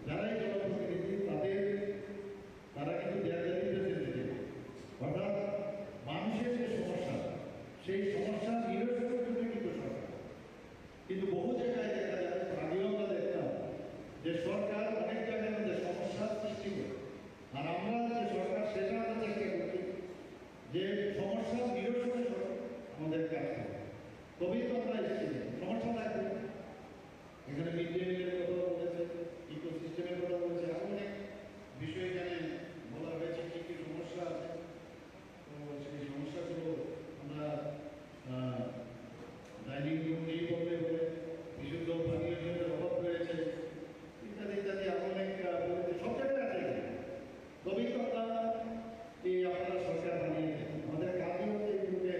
যারাই জনপ্রতিনিধি, তাদের, তারা কিন্তু they are the representative। অর্থাৎ মানুষের যে সমস্যা, সেই সমস্যা নিরসনের জন্য কিন্তু সরকার। কিন্তু বহু জায়গায় দেখা যায়, আগেও আমরা দেখতাম যে সরকার অনেক জায়গায় আমাদের সমস্যা সৃষ্টি করে, আর আমরা যে সরকার, সেটা আমরা চেষ্টা করছি যে সমস্যা নিরসনে সর-, আমাদের কাজ করতে হবে। তবেই তো আমরা এসেছি, সমস্যা থাকবে। এখানে মিড ডে মিলের কথা বলেছে, ইকোসিস্টেমের কথা বলেছে, আরো অনেক বিষয় এখানে বলা হয়েছে, কি কি সমস্যা আছে। তো সেই সমস্যাগুলো আমরা, আহ, ডাইনিং রুম নেই বললে বলে, বিশুদ্ধ পানীয় জলের অভাব রয়েছে, ইত্যাদি ইত্যাদি আরো অনেক, আহ, বলেছে, সব জায়গায় আছে। তবেই তো আমরা এই আপনারা সরকার বানিয়েছেন। আমাদের কাজই হচ্ছে এগুলোকে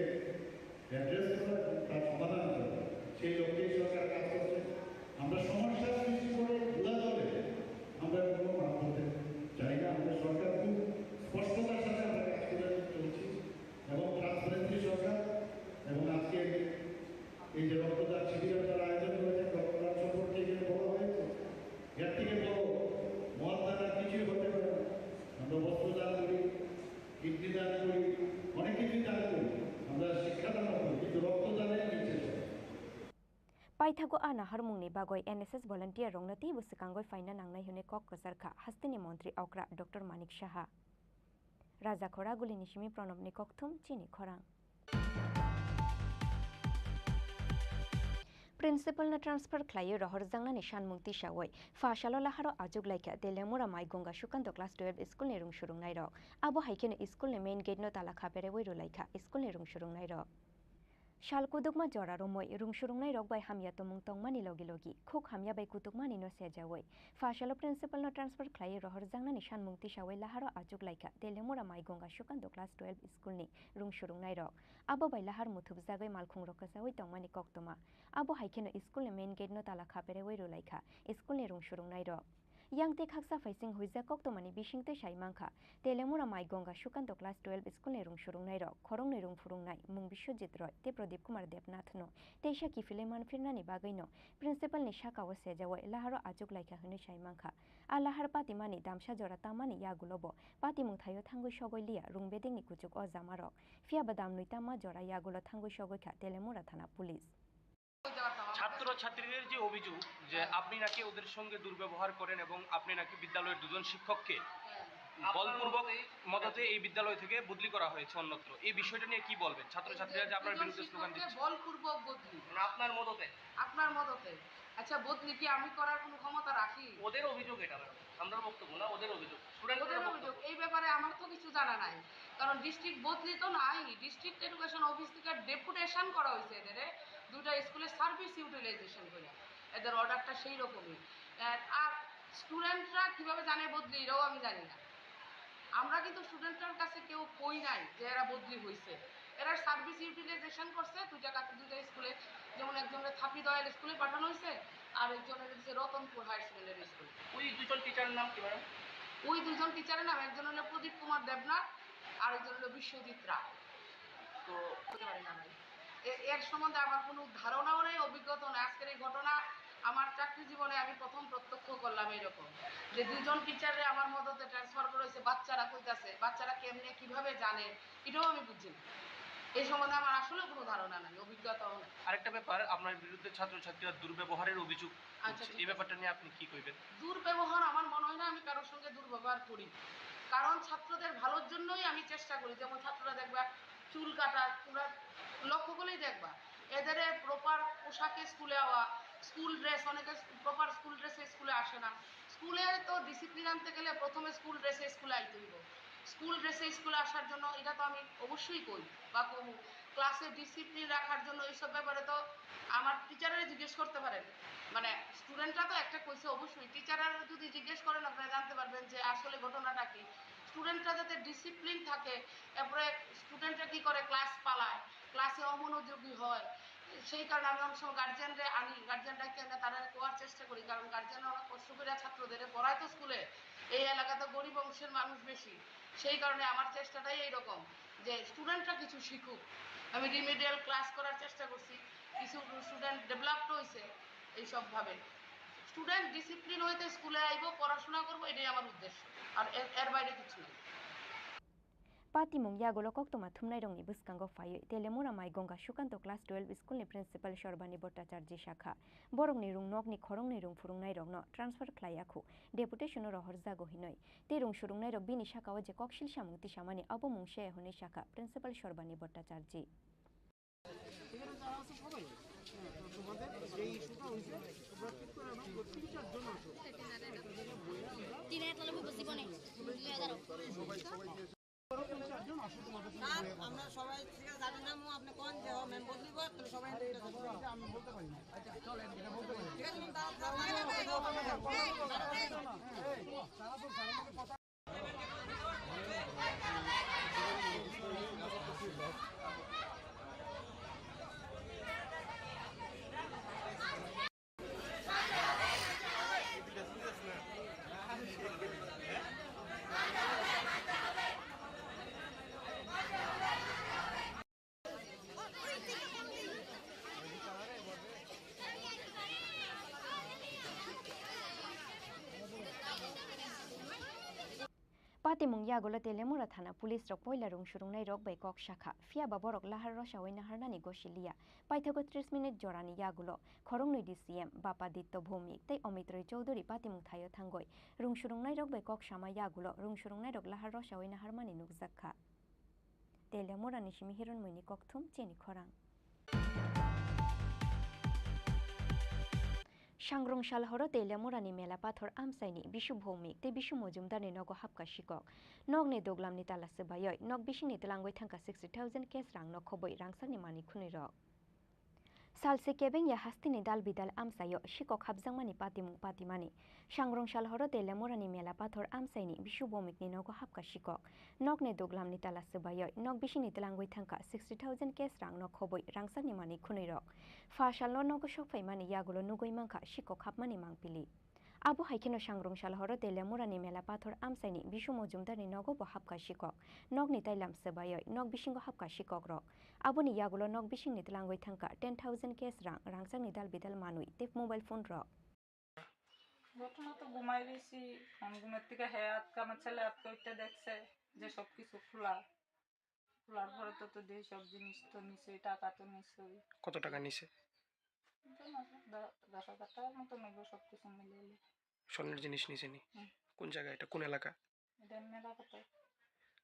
অ্যাড্রেস করা এবং তার সমাধান করা। সেই লক্ষ্যেই সরকার কাজ করছে। আমরা সমস্যা সৃষ্টি করে ঘোলা জলে আমরা কোনো কাজ করতে চাই না। আমাদের সরকার খুব স্পষ্টতার সাথে আমরা কাজ করে চলছি এবং ট্রান্সপারেন্সি সরকার। এবং আজকে এই যে রক্তদান শিবির আপনারা আয়োজন করেছেন, রক্তদান সম্পর্কে এখানে বলা হয়েছে, এর থেকে বড় মহান দান আর কিছুই হতে পারে না। আমরা বস্ত্র দান করি, কিডনি দান করি, অনেক কিছুই দান করি, আমরা শিক্ষা দান করি, কিন্তু রক্তদানের নিচে সব। Paithago a naharmungni bagwi N S S volunteer rokno teibo swkangwi phaina nangnai hwnwi kok kwchar kha hasteni montri okra Doctor Manik Saha. Raja Khoragulini simi Pranobni kokthum, Chini Khorang. Principal no transfer khlaiwi rohorjaknani sanmung tisawi pha salo laharo achuk laikha Teliamura Mai Gonga Sukando class twelve school ni rung surungnai rok. Abo hai kheno school ni main gate no tala khaperewi rwlaikha school ni rung surungnai rok. Sal kudukma jora romwi rung surungnai rok bai hamya tongmung tongmani logi logi khuk hamya bai kutukmani no sejawi pha salo principal no transfer khlaiwi rohorjaknani sanmung tisawi laharo achuk laikha Telemura Maigonga Sukanto class twelve school ni rung surungnai rok. Abo bai lahar muthubjagwi malkhung rok kwchawi tongmani koktwma. Abo hai kheno school ni main gate no tala khaperewi rwlaikha school ni rung surungnai rok. Yang tei khaksa phaising huijak koktwmani bisingtwi sai mankha, Telemura Maigonga Sukanto class twelve school ni rung surungnai rok, khoroknwi rung phurungnai Mung Biswajit Roy tei Pradip Kumar Debnath no teisa kiphilwi manphirnani bagwi no principal ni saka o sejawi laharo achuk laikha hwnwi sai mankha. A lahar patimani damsa jora tamani yagulo bo patimung thaio thangwi sogwi liya rung bedekni kuchuk o jama rok. Phiya ba damnwi tamma jora yagulo thangwi sogwi kha Telemura thana police. ছাত্র ছাত্রীদের যে অভিযোগ যে আপনি নাকি ওদের সঙ্গে দুর্ব্যবহার করেন এবং আপনি নাকি বিদ্যালয়ের দুজন শিক্ষককে বলপূর্বক মদতে এই বিদ্যালয় থেকে বদলি করা হয়েছে অন্যত্র, এই বিষয়টা নিয়ে কি বলবেন? ছাত্র ছাত্রীরা যে আপনার বিরুদ্ধে স্লোগান দিচ্ছে। বলপূর্বক বদলি? মানে আপনার মদতে? আপনার মদতে। আচ্ছা, বদলি কি আমি করার কোনো ক্ষমতা রাখি? ওদের অভিযোগ এটা, ম্যাডাম। আমরার বক্তব্য না, ওদের অভিযোগ। স্টুডেন্টদের ওদের বক্তব্য। অভিযোগ। এই ব্যাপারে আমার তো কিছু জানা নাই, কারণ ডিস্ট্রিক্ট বদলি তো নাই, ডিস্ট্রিক্ট এডুকেশন অফিস থেকে ডেপুটেশন করা হয়েছে এদের দুইটা স্কুলে সার্ভিস ইউটিলাইজেশন করে, এদের অর্ডারটা সেই রকমই। আর, আর স্টুডেন্টরা কিভাবে জানে বদলি, এটাও আমি জানি না। আমরা কিন্তু স্টুডেন্টদের কাছে কেউ কই নাই যে এরা বদলি হয়েছে, এরা সার্ভিস ইউটিলাইজেশন করছে দুইটা কাছে, দুইটা স্কুলে, যেমন একজনের থাপিদয়াল স্কুলে পাঠানো হয়েছে, আর একজনের হচ্ছে রতনপুর হায়ার সেকেন্ডারি স্কুলে। ওই দুজন টিচারের নাম কি, ম্যাডাম? ওই দুজন টিচারের নাম, একজন হলো প্রদীপ কুমার দেবনাথ, আর একজন হলো বিশ্বজিৎ রায়। তো বলতে পারি না ভাই, এ-, এর সম্বন্ধে আমার কোনো ধারণাও নেই, অভিজ্ঞতাও নেই। আজকের এই ঘটনা আমার চাকরি জীবনে আমি প্রথম প্রত্যক্ষ করলাম এরকম, যে দুজন টিচাররে আমার মদতে ট্রান্সফার করা হয়েছে। বাচ্চারা কইতাছে, বাচ্চারা কেমনে কিভাবে জানে, এটাও আমি বুঝি না। এই সম্বন্ধে আমার আসলে কোনো ধারণা নাই, অভিজ্ঞতাও নাই। আরেকটা ব্যাপার, আপনার বিরুদ্ধে ছাত্রছাত্রীরা দুর্ব্যবহারের অভিযোগ আচ্ছা, তুলছে। ঠিক এই আছে। ব্যাপারটা নিয়ে আপনি কি কইবেন? দুর্ব্যবহার আমার মনে হয় না আমি কারোর সঙ্গে দুর্ব্যবহার করি, কারণ ছাত্রদের ভালোর জন্যই আমি চেষ্টা করি। যেমন ছাত্ররা দেখবা চুল কাটা, তোমরা লক্ষ্য করলেই দেখবা এদের প্রপার পোশাকে স্কুলে আওয়া, স্কুল ড্রেস, অনেকে প্রপার স্কুল ড্রেসে স্কুলে আসে না। স্কুলে তো ডিসিপ্লিন আনতে গেলে প্রথমে স্কুল ড্রেসে স্কুলে আইতে হইব। স্কুল ড্রেসে স্কুলে আসার জন্য এটা তো আমি অবশ্যই কই বা কমু। ক্লাসে ডিসিপ্লিন রাখার জন্য এইসব ব্যাপারে তো আমার টিচাররা জিজ্ঞেস করতে পারেন, মানে স্টুডেন্টরা তো একটা কইছে অবশ্যই, টিচাররা যদি জিজ্ঞেস করেন আপনারা জানতে পারবেন যে আসলে ঘটনাটা কি। স্টুডেন্টরা যাতে ডিসিপ্লিন থাকে, এরপরে স্টুডেন্টরা কি করে ক্লাস পালায়, ক্লাসে অমনোযোগী হয়, সেই কারণে আমি অনেক সময় গার্জিয়ানরা আনি, গার্জিয়ানরা কি আমরা তারা কোয়ার চেষ্টা করি, কারণ গার্জিয়ানরা অনেক কষ্ট করে ছাত্রদের পড়ায় তো স্কুলে, এই এলাকাতে গরিব অংশের মানুষ বেশি, সেই কারণে আমার চেষ্টাটাই এইরকম যে স্টুডেন্টরা কিছু শিখুক। আমি রিমিডিয়াল ক্লাস করার চেষ্টা করছি, কিছু স্টুডেন্ট ডেভেলপড হয়েছে এইসবভাবে। স্টুডেন্ট ডিসিপ্লিন হইতে স্কুলে আইব, পড়াশোনা করব, এটাই আমার উদ্দেশ্য, আর এর, এর বাইরে কিছু নেই। Patimung yagulo koktwma thumnairokni bwskango phaiwi Telemura Maigonga Sukanto class twelve school ni principal Sorbani Bhattacharjee sakha, borokni rung nokni khoroknwi rung phwrwngnairokno transfer khlai ya khu, deputation-o rohorjago hinwi. Tei rung surungnairok bini saka-o je koksil samung tisamani abo mung se hwnwi sakha Principal Sorbani Bhattacharjee. এখানে যারা আছে সবাই, হ্যাঁ, তো তোমাদের যে ইস্যুটা হয়েছে, তোমরা ঠিক করে আনো, তিন চারজন আসো। তিন হাজার টাকা বুঝি বনে, দুই হাজার। ধরো তিন চারজন আসো তোমাদের সঙ্গে। স্যার, আমরা সবাই ঠিক আছে জানি না, মু আপনি কোন যে ম্যাম বদলিব, তাহলে সবাই ঠিক আছে। আমি বলতে পারি না। আচ্ছা, চল, এটা বলতে পারি না। ঠিক আছে, ম্যাম, তাহলে, তাহলে, তারা তো স্যারের মধ্যে কথা Patimung yagulo Telemura thana police rok poila rung surungnai rok bai kok sakha, phiya ba borok lahar rosawi naharnani gosi liya. Paithago tris minute jorani yagulo khoroknwi D C M Bapa Ditto Bhowmik tei Omit Roy Chowdhury patimung thaio thangwi rung surungnai rok bai kok sama yagulo rung surungnai rok lahar rosawi naharmani nukjak kha. Telemurani simi Hironmoini kokthum chini khorang. Sangrong sal horo Telemurani mela pathor amchaini Bisu Bhowmik tei Bisu Mojumdarni nogo hapkha sikok. Nokni doglamni tala swbaiwi nok bisingni twlangwi thangkha sixty thousand cash rang nokhobwi rangchakni manwi khwnwi rok. Salse kebeng ya hasteni dal bidal amchaio sikok hapjakmani patimung patimani. Sangrong sal horo Telemurani Mela Pathor amchaini Bisu Bomikni nogo hapkha sikok. Nokni duglamni tala swbaioi nok bisingni tlangwi thangkha sixty thousand cash rang nok khobwi rangchakni manwi khwnwi rok. Pha salno nogo sokphaimani yagulo nugwi mankha sikok hapmani mangpili. Abo hai kheno Sangrong sal horo Telemurani Mela Pathor amchaini Bisu Mojumdarni nogo bo hapkha sikok. Nokni tailam swbaioi nok bisingo hapkha sikok rok. Aboni yagulo nok bisingni tlangwi thangkha ten thousand cash rang, rangchakni dal bidal manwi tei mobile phone rok. ঘটনা তো ঘুমাই রয়েছি, আমি ঘুমের থেকে হে আটকা, আমার ছেলে আটকা উঠতে দেখছে যে সব কিছু খোলা। খোলার পরে তো, তো দেখি সব জিনিস তো নিচেই, টাকা তো নিচেই। কত টাকা নিছে? তো না, দ-, দশ হাজার টাকার মতো নেবো সব কিছু মিলিয়ে। স্বর্ণের জিনিস নিছে নি? হুম। কোন জায়গা এটা? কোন এলাকা? এটা মেলা কথা।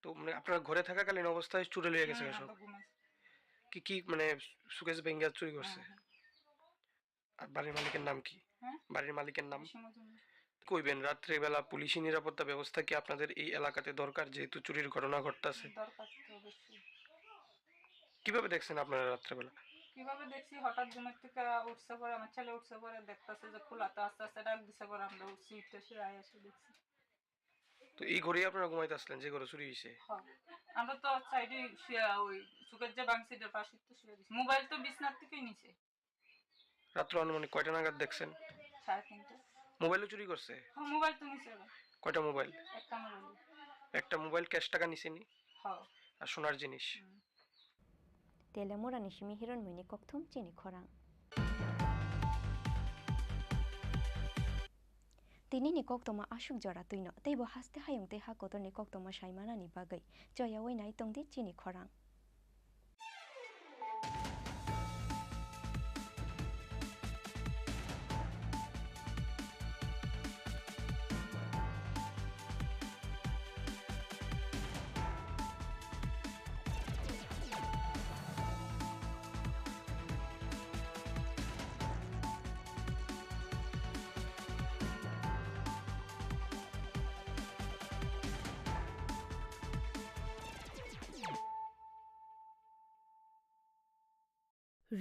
তো মানে আপনারা ঘরে থাকাকালীন অবস্থায় চুরে লইয়া গেছে হ্যাঁ, সব? আমরা ঘুমাইছি। কি কি মানে সুকেশ ভেঙ্গা চুরি করছে? হ্যাঁ, হ্যাঁ। আর বাড়ির মালিকের নাম কি? হ্যাঁ? বাড়ির মালিকের নাম? বিশু মজুমদার। কইবেন, রাত্রেবেলা পুলিশি নিরাপত্তা ব্যবস্থা কি আপনাদের এই এলাকাতে দরকার, যেহেতু চুরির ঘটনা ঘটতাছে? দরকার তো অবশ্যই। কিভাবে দেখছেন আপনারা রাত্রেবেলা? কিভাবে দেখছি, হঠাৎ ঘুমের থেকে উঠছে পরে, আমার ছেলে উঠছে পরে দেখতাছে যে খোলা, তো আস্তে আস্তে ডাক দিছে পরে আমরা উঠছি, উঠতে সে আয় এসে দেখছি। তো এই ঘরেই আপনারা ঘুমাইতে আসলেন যে ঘরে চুরি হয়েছে? হ্যাঁ, আমরা তো সাইডে শুয়ে, ওই চুকের যে বাং সাইডের পাশে তো শুয়ে দিছি। মোবাইল তো বিছনার থেকেই নিছে। রাত্র আনুমানিক কয়টা নাগাদ দেখছেন? সাড়ে তিনটা। মোবাইলও চুরি করছে? হ্যাঁ, মোবাইল তো নিছে ওরা। কয়টা মোবাইল? একটা মোবাইল। একটা মোবাইল ক্যাশ টাকা নিছে নি? হ্যাঁ। আর সোনার জিনিস? হুম। Telemurani simi Hiron Muini kokthum chini khorang. Tinini koktoma aswk jora twino, teibo haste hayung tei ha kotorni koktoma saimanani bagwi choyawi nai tongdi chini khorang.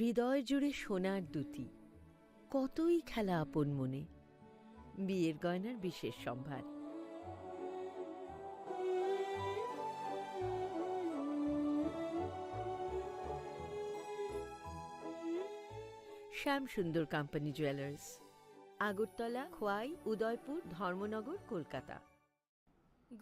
হৃদয় জুড়ে সোনার দ্যুতি, কতই খেলা আপন মনে। বিয়ের গয়নার বিশেষ সম্ভার। শ্যাম সুন্দর কোম্পানি জুয়েলার্স, আগরতলা, খোয়াই, উদয়পুর, ধর্মনগর, কলকাতা।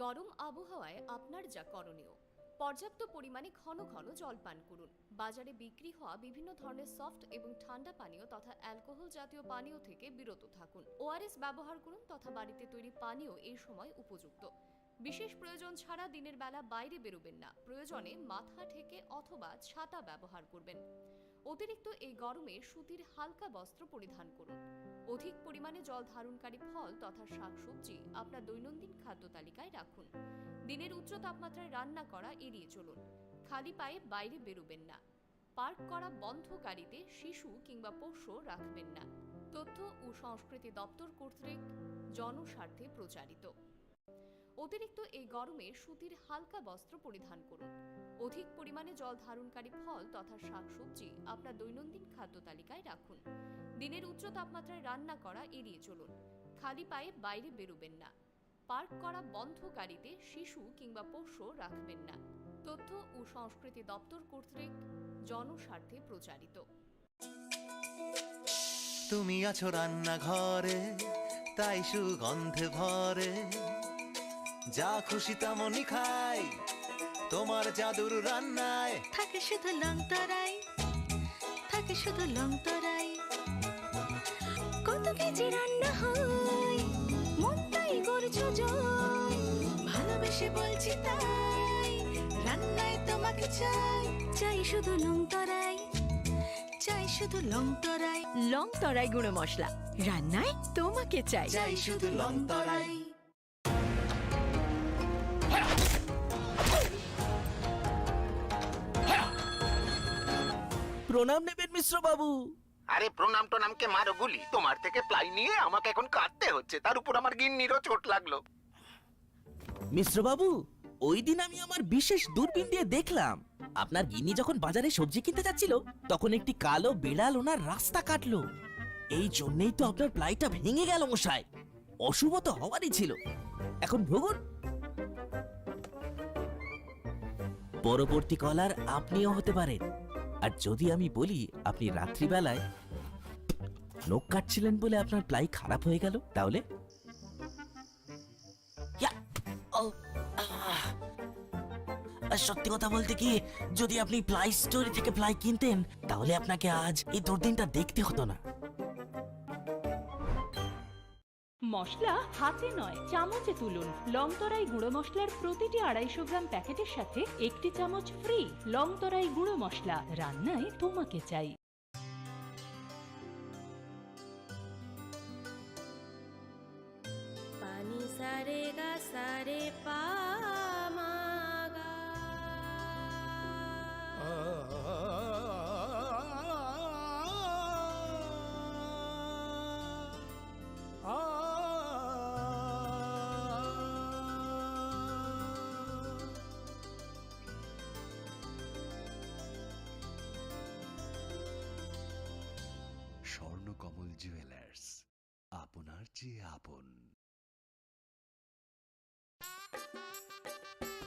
গরম আবহাওয়ায় আপনার যা করণীয়, পর্যাপ্ত পরিমাণে ঘন ঘন জল পান করুন। বাজারে বিক্রি হওয়া বিভিন্ন ধরনের সফট এবং ঠান্ডা পানীয় তথা অ্যালকোহল জাতীয় পানীয় থেকে বিরত থাকুন। ওআরএস ব্যবহার করুন তথা বাড়িতে তৈরি পানীয় এই সময় উপযুক্ত। বিশেষ প্রয়োজন ছাড়া দিনের বেলা বাইরে বেরোবেন না। প্রয়োজনে মাথা ঢেকে অথবা ছাতা ব্যবহার করবেন। অতিরিক্ত এই গরমে সুতির হালকা বস্ত্র পরিধান করুন। অধিক পরিমাণে জল ধারণকারী ফল তথা শাকসবজি আপনার দৈনন্দিন খাদ্য তালিকায় রাখুন। দিনের উচ্চ তাপমাত্রায় রান্না করা এড়িয়ে চলুন। খালি পায়ে বাইরে বেরোবেন না। পার্ক করা বন্ধ গাড়িতে শিশু কিংবা পোষ্য রাখবেন না। তথ্য ও সংস্কৃতি দপ্তর কর্তৃক জনস্বার্থে প্রচারিত। অতিরিক্ত এই গরমে সুতির হালকা বস্ত্র পরিধান করুন। অধিক পরিমাণে জল ধারণকারী ফল তথা শাকসবজি আপনার দৈনন্দিন খাদ্য তালিকায় রাখুন। দিনের উচ্চ তাপমাত্রায় রান্না করা এড়িয়ে চলুন। খালি পায়ে বাইরে বেরোবেন না। পার্ক করা বন্ধ গাড়িতে শিশু কিংবা পোষ্য রাখবেন না। তথ্য ও সংস্কৃতি দপ্তর কর্তৃক জনস্বার্থে প্রচারিত। তুমি আছো রান্নাঘরে, তাই সুগন্ধে ভরে। যা খুশি তেমনই খাই, তোমার জাদুর রান্নায়। থাকে শুধু লং তরাই, থাকে শুধু লং তরাই। কত কেজি রান্না হয়, মনটাই করছো জয়। ভালোবেসে বলছি তাই, রান্নায় তোমাকে চাই। চাই শুধু লং তরাই, চাই শুধু লং তরাই। লং তরাই গুঁড়ো মশলা, রান্নায় তোমাকে চাই। চাই শুধু লং তরাই। প্রণাম নেবেন মিশ্র বাবু। আরে প্রণাম টনামকে মারো গুলি, তোমার থেকে প্লাই নিয়ে আমাকে এখন কাঁদতে হচ্ছে, তার উপর আমার গিন্নিরও চোট লাগলো। মিশ্র বাবু, ওই দিন আমি আমার বিশেষ দূরবীন দিয়ে দেখলাম, আপনার গিন্নি যখন বাজারে সবজি কিনতে যাচ্ছিল, তখন একটি কালো বিড়াল ওনার রাস্তা কাটলো। এই জন্যই তো আপনার প্লাইটা ভেঙে গেল, মশাই। অশুভ তো হওয়ারই ছিল। এখন ভুগুন। পরবর্তী কলার আপনিও হতে পারেন। আর যদি আমি বলি, আপনি রাত্রিবেলায় নখ কাটছিলেন বলে আপনার প্লাই খারাপ হয়ে গেল, তাহলে? ইয়া! ও, আহ! আর সত্যি কথা বলতে কি, যদি আপনি প্লাই স্টোর থেকে প্লাই কিনতেন, তাহলে আপনাকে আজ এই দুর্দিনটা দেখতে হতো না। মশলা হাতে নয়, চামচে তুলুন। লং তরাই গুঁড়ো মশলার প্রতিটি আড়াইশো গ্রাম প্যাকেটের সাথে একটি চামচ ফ্রি। লং তরাই গুঁড়ো মশলা, রান্নায় তোমাকে চাই। Pani sare ga sare pa ma ga. Swarnakamal jewellers, আপনার চেয়ে আপন।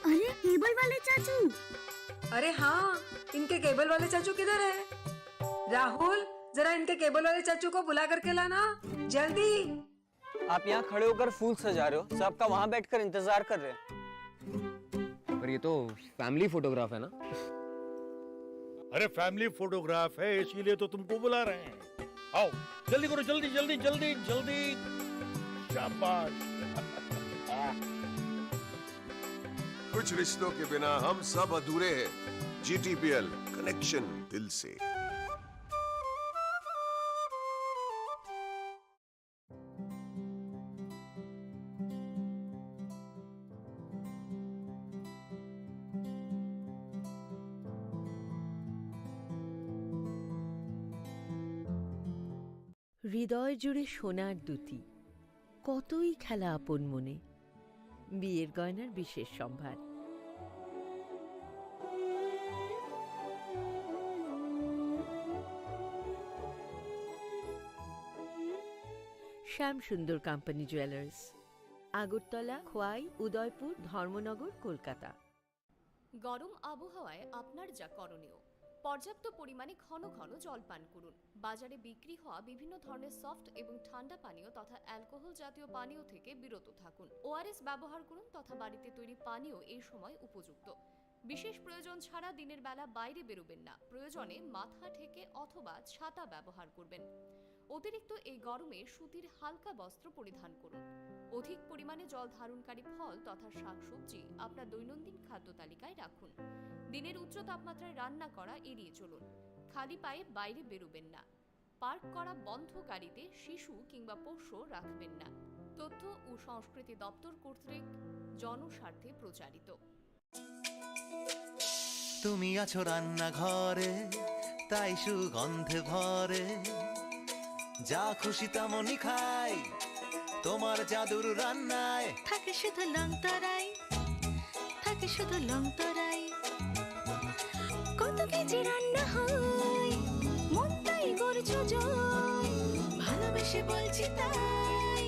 अरे, केबल वाले चाचू। अरे हाँ, इनके केबल वाले चाचू किधर है? राहुल, जरा इनके केबल वाले चाचू को बुला करके लाना, जल्दी। आप यहाँ खड़े होकर फूल सजा रहे हो, सबका वहाँ बैठकर इंतजार कर रहे हैं। पर ये तो फैमिली फोटोग्राफ है ना? अरे, फैमिली फोटोग्राफ है, इसीलिए तो तुमको बुला रहे हैं। आओ, जल्दी करो, जल्दी, जल्दी, जल्दी, जल्दी। शाबाश। कुछ रिश्तों के बिना हम सब अधूरे हैं। जीटीपीएल, कनेक्शन दिल से। হৃদয় জুড়ে সোনার দুতি, কতই খেলা আপন মনে। বিয়ের গয়নার বিশেষ সম্ভার। শ্যাম সুন্দর কোম্পানি জুয়েলার্স, আগরতলা, খোয়াই, উদয়পুর, ধর্মনগর, কলকাতা। গরম আবহাওয়ায় আপনার যা করণীয়, পর্যাপ্ত পরিমাণে ঘন ঘন জল পান করুন। বাজারে বিক্রি হওয়া বিভিন্ন ধরনের সফট এবং ঠান্ডা পানীয় তথা অ্যালকোহল জাতীয় পানীয় থেকে বিরত থাকুন। ওআরএস ব্যবহার করুন তথা বাড়িতে তৈরি পানীয় এই সময় উপযুক্ত। বিশেষ প্রয়োজন ছাড়া দিনের বেলা বাইরে বেরোবেন না। প্রয়োজনে মাথা ঢেকে অথবা ছাতা ব্যবহার করবেন। অতিরিক্ত এই গরমে সুতির হালকা বস্ত্র পরিধান করুন। অধিক পরিমাণে জল ধারণকারী ফল তথা শাকসবজি আপনার দৈনন্দিন খাদ্য তালিকায় রাখুন। দিনের উচ্চ তাপমাত্রায় রান্না করা এড়িয়ে চলুন। খালি পায়ে বাইরে বেরোবেন না। পার্ক করা বন্ধ গাড়িতে শিশু কিংবা পোষ্য রাখবেন না। তথ্য ও সংস্কৃতি দপ্তর কর্তৃক জনস্বার্থে প্রচারিত। তুমি আছো রান্নাঘরে, তাই সুগন্ধে ভরে। যা খুশি তেমনই খাই, তোমার জাদুর রান্নায়। থাকে শুধু লং তরাই, থাকে শুধু লং তরাই। কত কেজি রান্না হয়, মন তাই করছো জয়। ভালোবেসে বলছি তাই,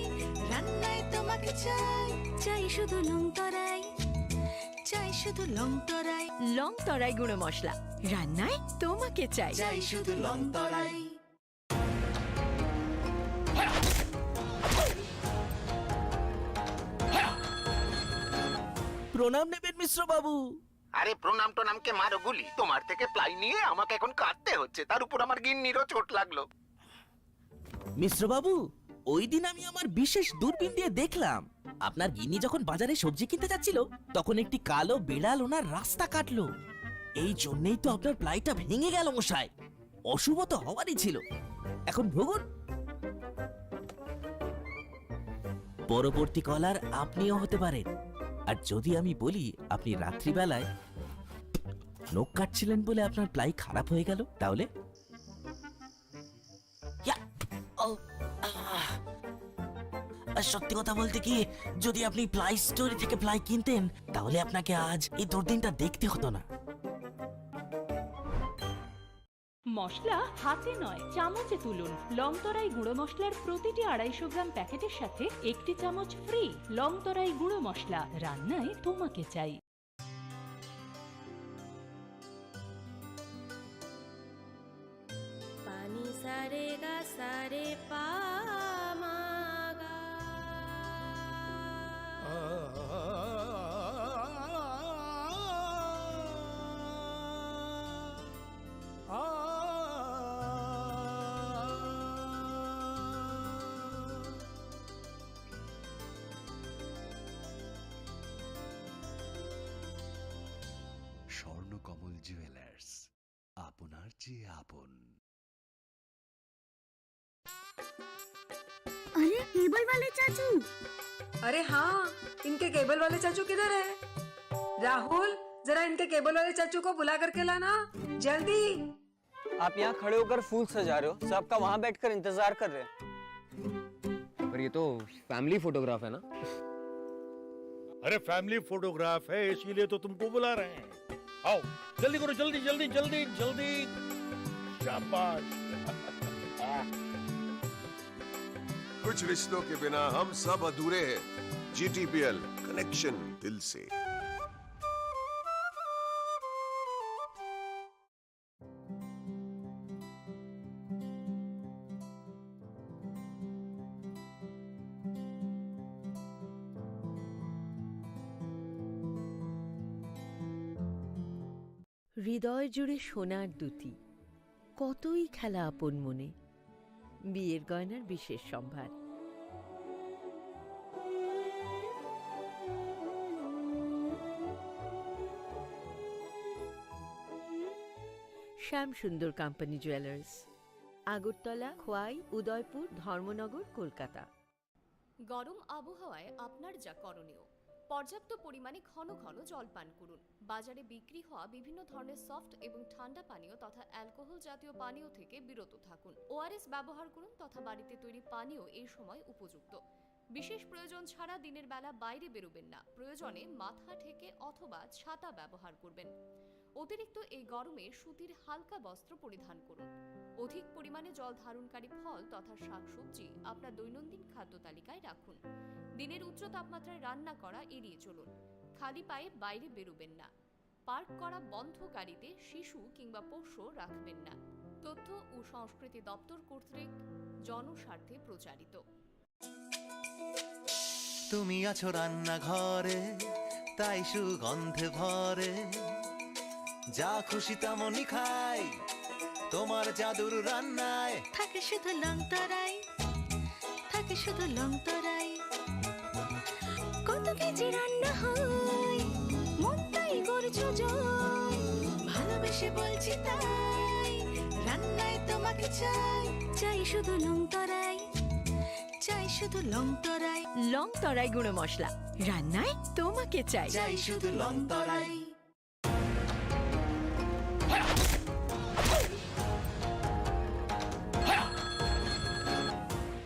রান্নায় তোমাকে চাই। চাই শুধু লং তরাই, চাই শুধু লং তরাই। লং তরাই গুঁড়ো মশলা, রান্নায় তোমাকে চাই। চাই শুধু লং তরাই। প্রণাম নেবেন মিশ্র বাবু। আরে, প্রণাম টোনামকে মারো গুলি, তোমার থেকে প্লাই নিয়ে আমাকে এখন কাঁদতে হচ্ছে, তার উপর আমার গিন্নিরও চোট লাগলো। মিশ্র বাবু, ওই দিন আমি আমার বিশেষ দূরবীন দিয়ে দেখলাম, আপনার গিন্নি যখন বাজারে সবজি কিনতে যাচ্ছিল, তখন একটি কালো বিড়াল ওনার রাস্তা কাটলো। এই জন্যই তো আপনার প্লাইটা ভেঙে গেল, মশাই। অশুভ তো হওয়ারই ছিল। এখন ভুগুন। পরবর্তী কলার আপনিও হতে পারেন। আর যদি আমি বলি, আপনি রাত্রিবেলায় নখ কাটছিলেন বলে আপনার প্লাই খারাপ হয়ে গেল, তাহলে? ইয়া! ও, আহ! আহ, সত্যি কথা বলতে কি, যদি আপনি প্লাই স্টোর থেকে প্লাই কিনতেন, তাহলে আপনাকে আজ এই দুর্দিনটা দেখতে হতো না। মশলা হাতে নয়, চামচে তুলুন। লং তরাই গুঁড়ো মশলার প্রতিটি আড়াইশো গ্রাম প্যাকেটের সাথে একটি চামচ ফ্রি। লং তরাই গুঁড়ো মশলা, রান্নায় তোমাকে চাই। Pani sa re ga sa re pa ma ga. Swarnakamal jewellers, আপনার চেয়ে আপন। अरे, केबल वाले चाचू। अरे हाँ, इनके केबल वाले चाचू किधर है? राहुल, जरा इनके केबल वाले चाचू को बुला करके लाना, जल्दी। आप यहाँ खड़े होकर फूल सजा रहे हो, सबका वहाँ बैठकर इंतजार कर रहे हैं। पर ये तो फैमिली फोटोग्राफ है ना? अरे, फैमिली फोटोग्राफ है, इसीलिए तो तुमको बुला रहे हैं। आओ, जल्दी करो, जल्दी, जल्दी, जल्दी, जल्दी। शाबाश। कुछ रिश्तों के बिना हम सब अधूरे हैं। जीटीपीएल, कनेक्शन दिल से। হৃদয় জুড়ে সোনার দুতি, কতই খেলা আপন মনে। বিয়ের গয়নার বিশেষ সম্ভার। শ্যাম সুন্দর কোম্পানি জুয়েলার্স, আগরতলা, খোয়াই, উদয়পুর, ধর্মনগর, কলকাতা। গরম আবহাওয়ায় আপনার যা করণীয়, পর্যাপ্ত পরিমাণে ঘন ঘন জল পান করুন। বাজারে বিক্রি হওয়া বিভিন্ন ধরনের সফট এবং ঠান্ডা পানীয় তথা অ্যালকোহল জাতীয় পানীয় থেকে বিরত থাকুন। ওআরএস ব্যবহার করুন তথা বাড়িতে তৈরি পানীয় এই সময় উপযুক্ত। বিশেষ প্রয়োজন ছাড়া দিনের বেলা বাইরে বেরোবেন না। প্রয়োজনে মাথা ঢেকে অথবা ছাতা ব্যবহার করবেন। অতিরিক্ত এই গরমে সুতির হালকা বস্ত্র পরিধান করুন। অধিক পরিমাণে জল ধারণকারী ফল তথা শাকসবজি আপনার দৈনন্দিন খাদ্য তালিকায় রাখুন। দিনের উচ্চ তাপমাত্রায় রান্না করা এড়িয়ে চলুন। খালি পায়ে বাইরে বেরোবেন না। পার্ক করা বন্ধ গাড়িতে শিশু কিংবা পোষ্য রাখবেন না। তথ্য ও সংস্কৃতি দপ্তর কর্তৃক জনস্বার্থে প্রচারিত। তুমি আছো রান্নাঘরে, তাই সুগন্ধে ভরে। যা খুশি তেমনই খাই, তোমার জাদুর রান্নায়। থাকে শুধু লং তরাই, থাকে শুধু লং তরাই। কত কেজি রান্না হয়, মনটাই করছো জয়। ভালোবেসে বলছি তাই, রান্নায় তোমাকে চাই। চাই শুধু লং তরাই, চাই শুধু লং তরাই। লং তরাই গুঁড়ো মশলা, রান্নায় তোমাকে চাই। চাই শুধু লং তরাই।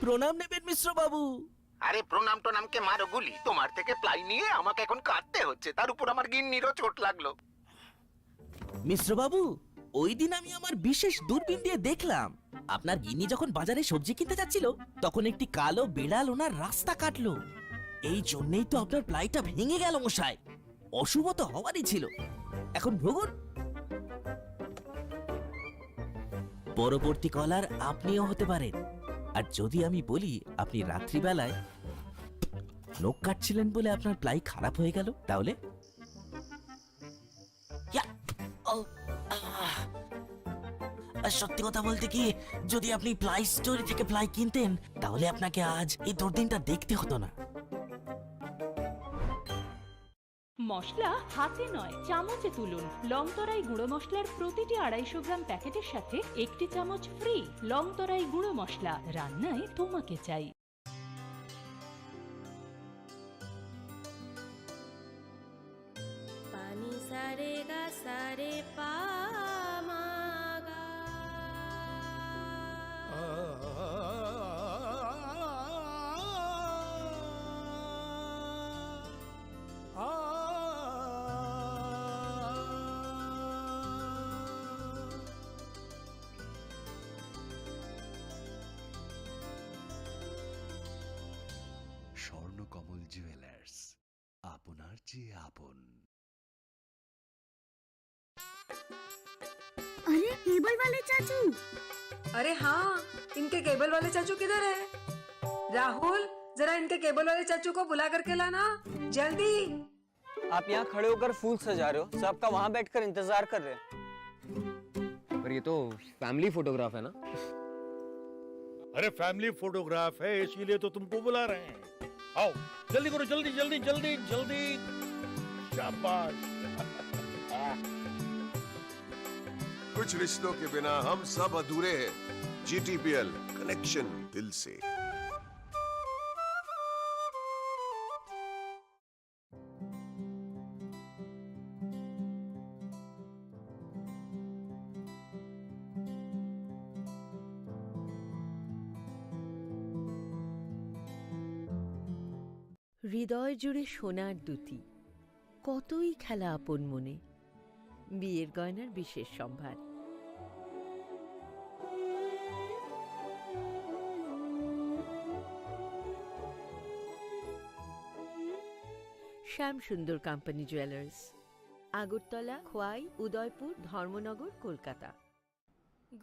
প্রণাম নেবেন মিশ্র বাবু। আরে, প্রণাম টনামকে মারো গুলি, তোমার থেকে প্লাই নিয়ে আমাকে এখন কাঁদতে হচ্ছে, তার উপর আমার গিন্নিরও চোট লাগলো। মিশ্র বাবু, ওই দিন আমি আমার বিশেষ দূরবীন দিয়ে দেখলাম, আপনার গিন্নি যখন বাজারে সবজি কিনতে যাচ্ছিল, তখন একটি কালো বিড়াল ওনার রাস্তা কাটলো। এই জন্যই তো আপনার প্লাইটা ভেঙে গেল মশাই। অশুভ তো হওয়ারই ছিল। এখন ভুগুন। পরবর্তী কলার আপনিও হতে পারেন। আর যদি আমি বলি আপনি রাত্রিবেলায় নখ কাটছিলেন বলে আপনার প্লাই খারাপ হয়ে গেল, তাহলে? ইয়া! ও, আহ! আর সত্যি কথা বলতে কি, যদি আপনি প্লাই স্টোর থেকে প্লাই কিনতেন, তাহলে আপনাকে আজ এই দুর্দিনটা দেখতে হতো না। মশলা হাতে নয়, চামচে তুলুন। লং তরাই গুঁড়ো মশলার প্রতিটি আড়াইশো গ্রাম প্যাকেটের সাথে একটি চামচ ফ্রি। লং তরাই গুঁড়ো মশলা, রান্নায় তোমাকে চাই। Pani sa re ga sa re pa ma ga. Jewellers, আপনার চেয়ে আপন। अरे, केबल वाले चाचू। अरे हाँ, इनके केबल वाले चाचू किधर है? राहुल, जरा इनके केबल वाले चाचू को बुला करके लाना, जल्दी। आप यहाँ खड़े होकर फूल सजा रहे हो, सबका वहां बैठकर इंतजार कर रहे हैं। पर ये तो फैमिली फोटोग्राफ है ना? अरे, फैमिली फोटोग्राफ है, इसीलिए तो तुमको बुला रहे हैं। आओ, जल्दी करो, जल्दी, जल्दी, जल्दी, जल्दी। शाबाश। कुछ रिश्तों के बिना हम सब अधूरे हैं। जीटीपीएल, कनेक्शन दिल से। হৃদয় জুড়ে সোনার দুতি, কতই খেলা আপন মনে। বিয়ের গয়নার বিশেষ সম্ভার। শ্যাম সুন্দর কোম্পানি জুয়েলার্স, আগরতলা, খোয়াই, উদয়পুর, ধর্মনগর, কলকাতা।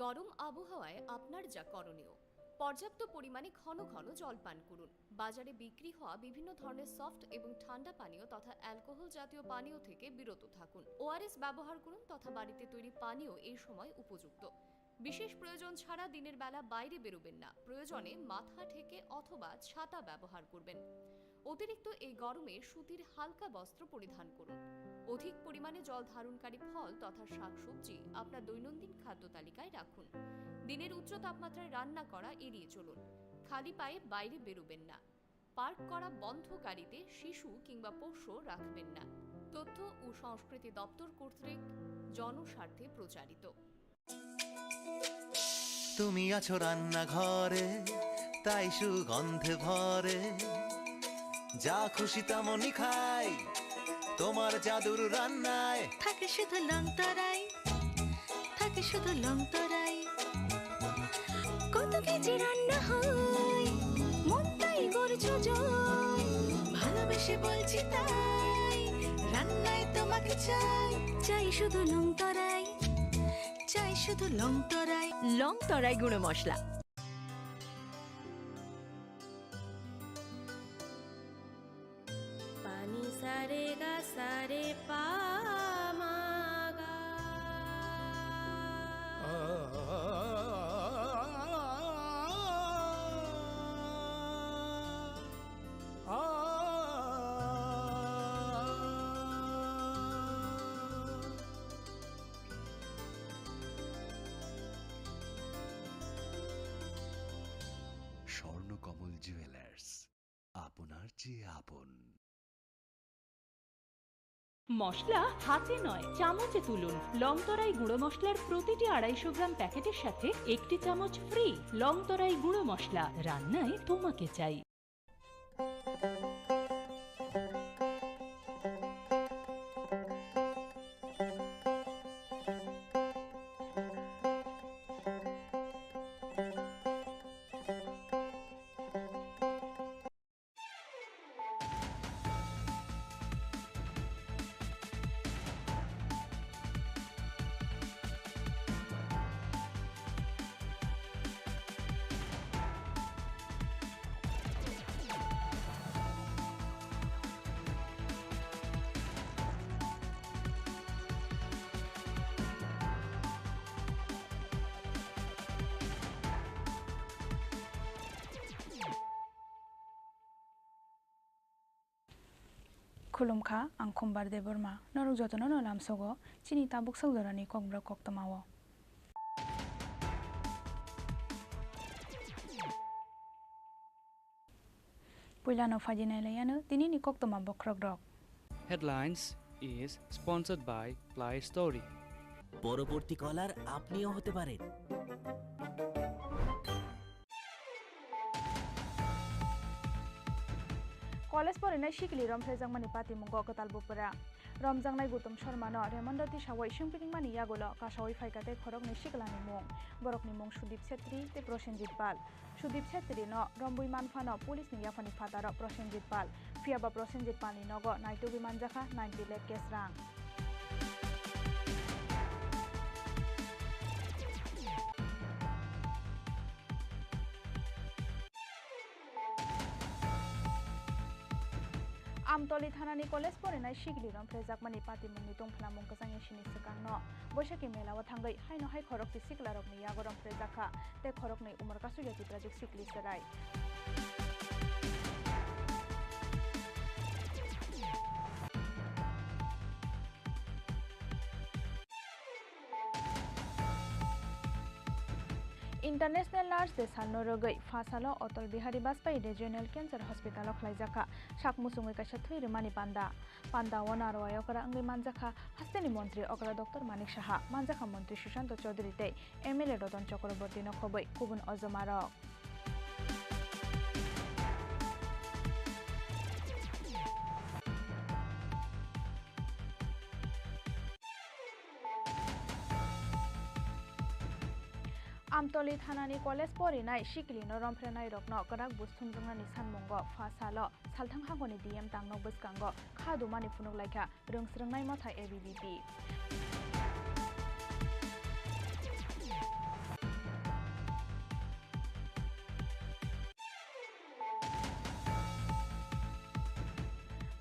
গরম আবহাওয়ায় আপনার যা করণীয়, পর্যাপ্ত পরিমাণে ঘন ঘন জল পান করুন। বাজারে বিক্রি হওয়া বিভিন্ন ধরনের সফট এবং ঠান্ডা পানীয় তথা অ্যালকোহল জাতীয় পানীয় থেকে বিরত থাকুন। ওআরএস ব্যবহার করুন তথা বাড়িতে তৈরি পানীয় এই সময় উপযুক্ত। বিশেষ প্রয়োজন ছাড়া দিনের বেলা বাইরে বেরোবেন না। প্রয়োজনে মাথা ঢেকে অথবা ছাতা ব্যবহার করবেন। অতিরিক্ত এই গরমে সুতির হালকা বস্ত্র পরিধান করুন। অধিক পরিমাণে জল ধারণকারী ফল তথা শাকসবজি আপনার দৈনন্দিন খাদ্য তালিকায় রাখুন। দিনের উচ্চ তাপমাত্রায় রান্না করা এড়িয়ে চলুন। খালি পায়ে বাইরে বেরোবেন না। পার্ক করা বন্ধ গাড়িতে শিশু কিংবা পোষ্য রাখবেন না। তথ্য ও সংস্কৃতি দপ্তর কর্তৃক জনস্বার্থে প্রচারিত। তুমি আছো রান্নাঘরে, তাই সুগন্ধে ভরে। যা খুশি তেমনই খাই, তোমার জাদুর রান্নায়। থাকে শুধু লংতরাই, থাকে শুধু লংতরাই। কত কেজি রান্না হয়, মনটাই গর্জ যায়। ভালোবেসে বলছি তাই, রান্নায় তোমাকে চাই। চাই শুধু লংতরাই, চাই শুধু লংতরাই। লংতরাই গুঁড়ো মশলা। Pani sa re ga sa re pa ma ga. Swarnakamal jewellers, আপনার চেয়ে আপন। মশলা হাতে নয়, চামচে তুলুন। লংতরাই গুঁড়ো মশলার প্রতিটি আড়াইশো গ্রাম প্যাকেটের সাথে একটি চামচ ফ্রি। লংতরাই গুঁড়ো মশলা, রান্নায় তোমাকে চাই। Khulumkha, ang Khumbar Debbarma. Norok jotono no lamsogo chini tabuk sak jorani kokborok koktwmao. Puilano phaidi nailaiano tinini koktwma bokhorokrok. Headlines is sponsored by Play Story. পরবর্তী কলার আপনিও হতে পারেন। College porinai sikili romphrejakmani patimungo kwtal bupra. Romjaknai Gutom Sharmano remando tisawi swngpiningmani yagulo kasawi phaikha tei khoroknwi siklani mung. Borokni mung Sudip Chhetri tei Prosenjit Pal. Sudip Chhetrino rombwi manphano police ni yaphani phataro Prosenjit Pal. Phiyaba Prosenjit Palni nogo naitugwi manjakha ninety lakh cash rang. Amtoli thanani college porinai sikili romphrejakmani patimungni tongphlamung kwchangya sini swkangno Boisakhi melao thangwi haino hai khorokse siklarokni yago romphrejakha tei khoroknwi umor kasugya Tiprajwk sikli chwrai. International Nurse Day salno rwgwi pha salo Atal Bihari Vajpayee Regional Cancer Hospital o khlaijakha sak muchungwi kaisa thwi rwmani panda. Panda o narwai okra wngwi manjakha hasteni montri okra Doctor Manik Saha, manjakha montri Sushanta Chaudhary tei M L A Ratan Chakraborty no khobwi kubun ojomarok. Amtoli thanani college porinai sikilino romphrenairokno kwrak buj thumjaknani sanmungo pha salo salthang hangoni D M tangnok bwskango kha dumani phunuk laikha rwngsrwngnai motha A B V P.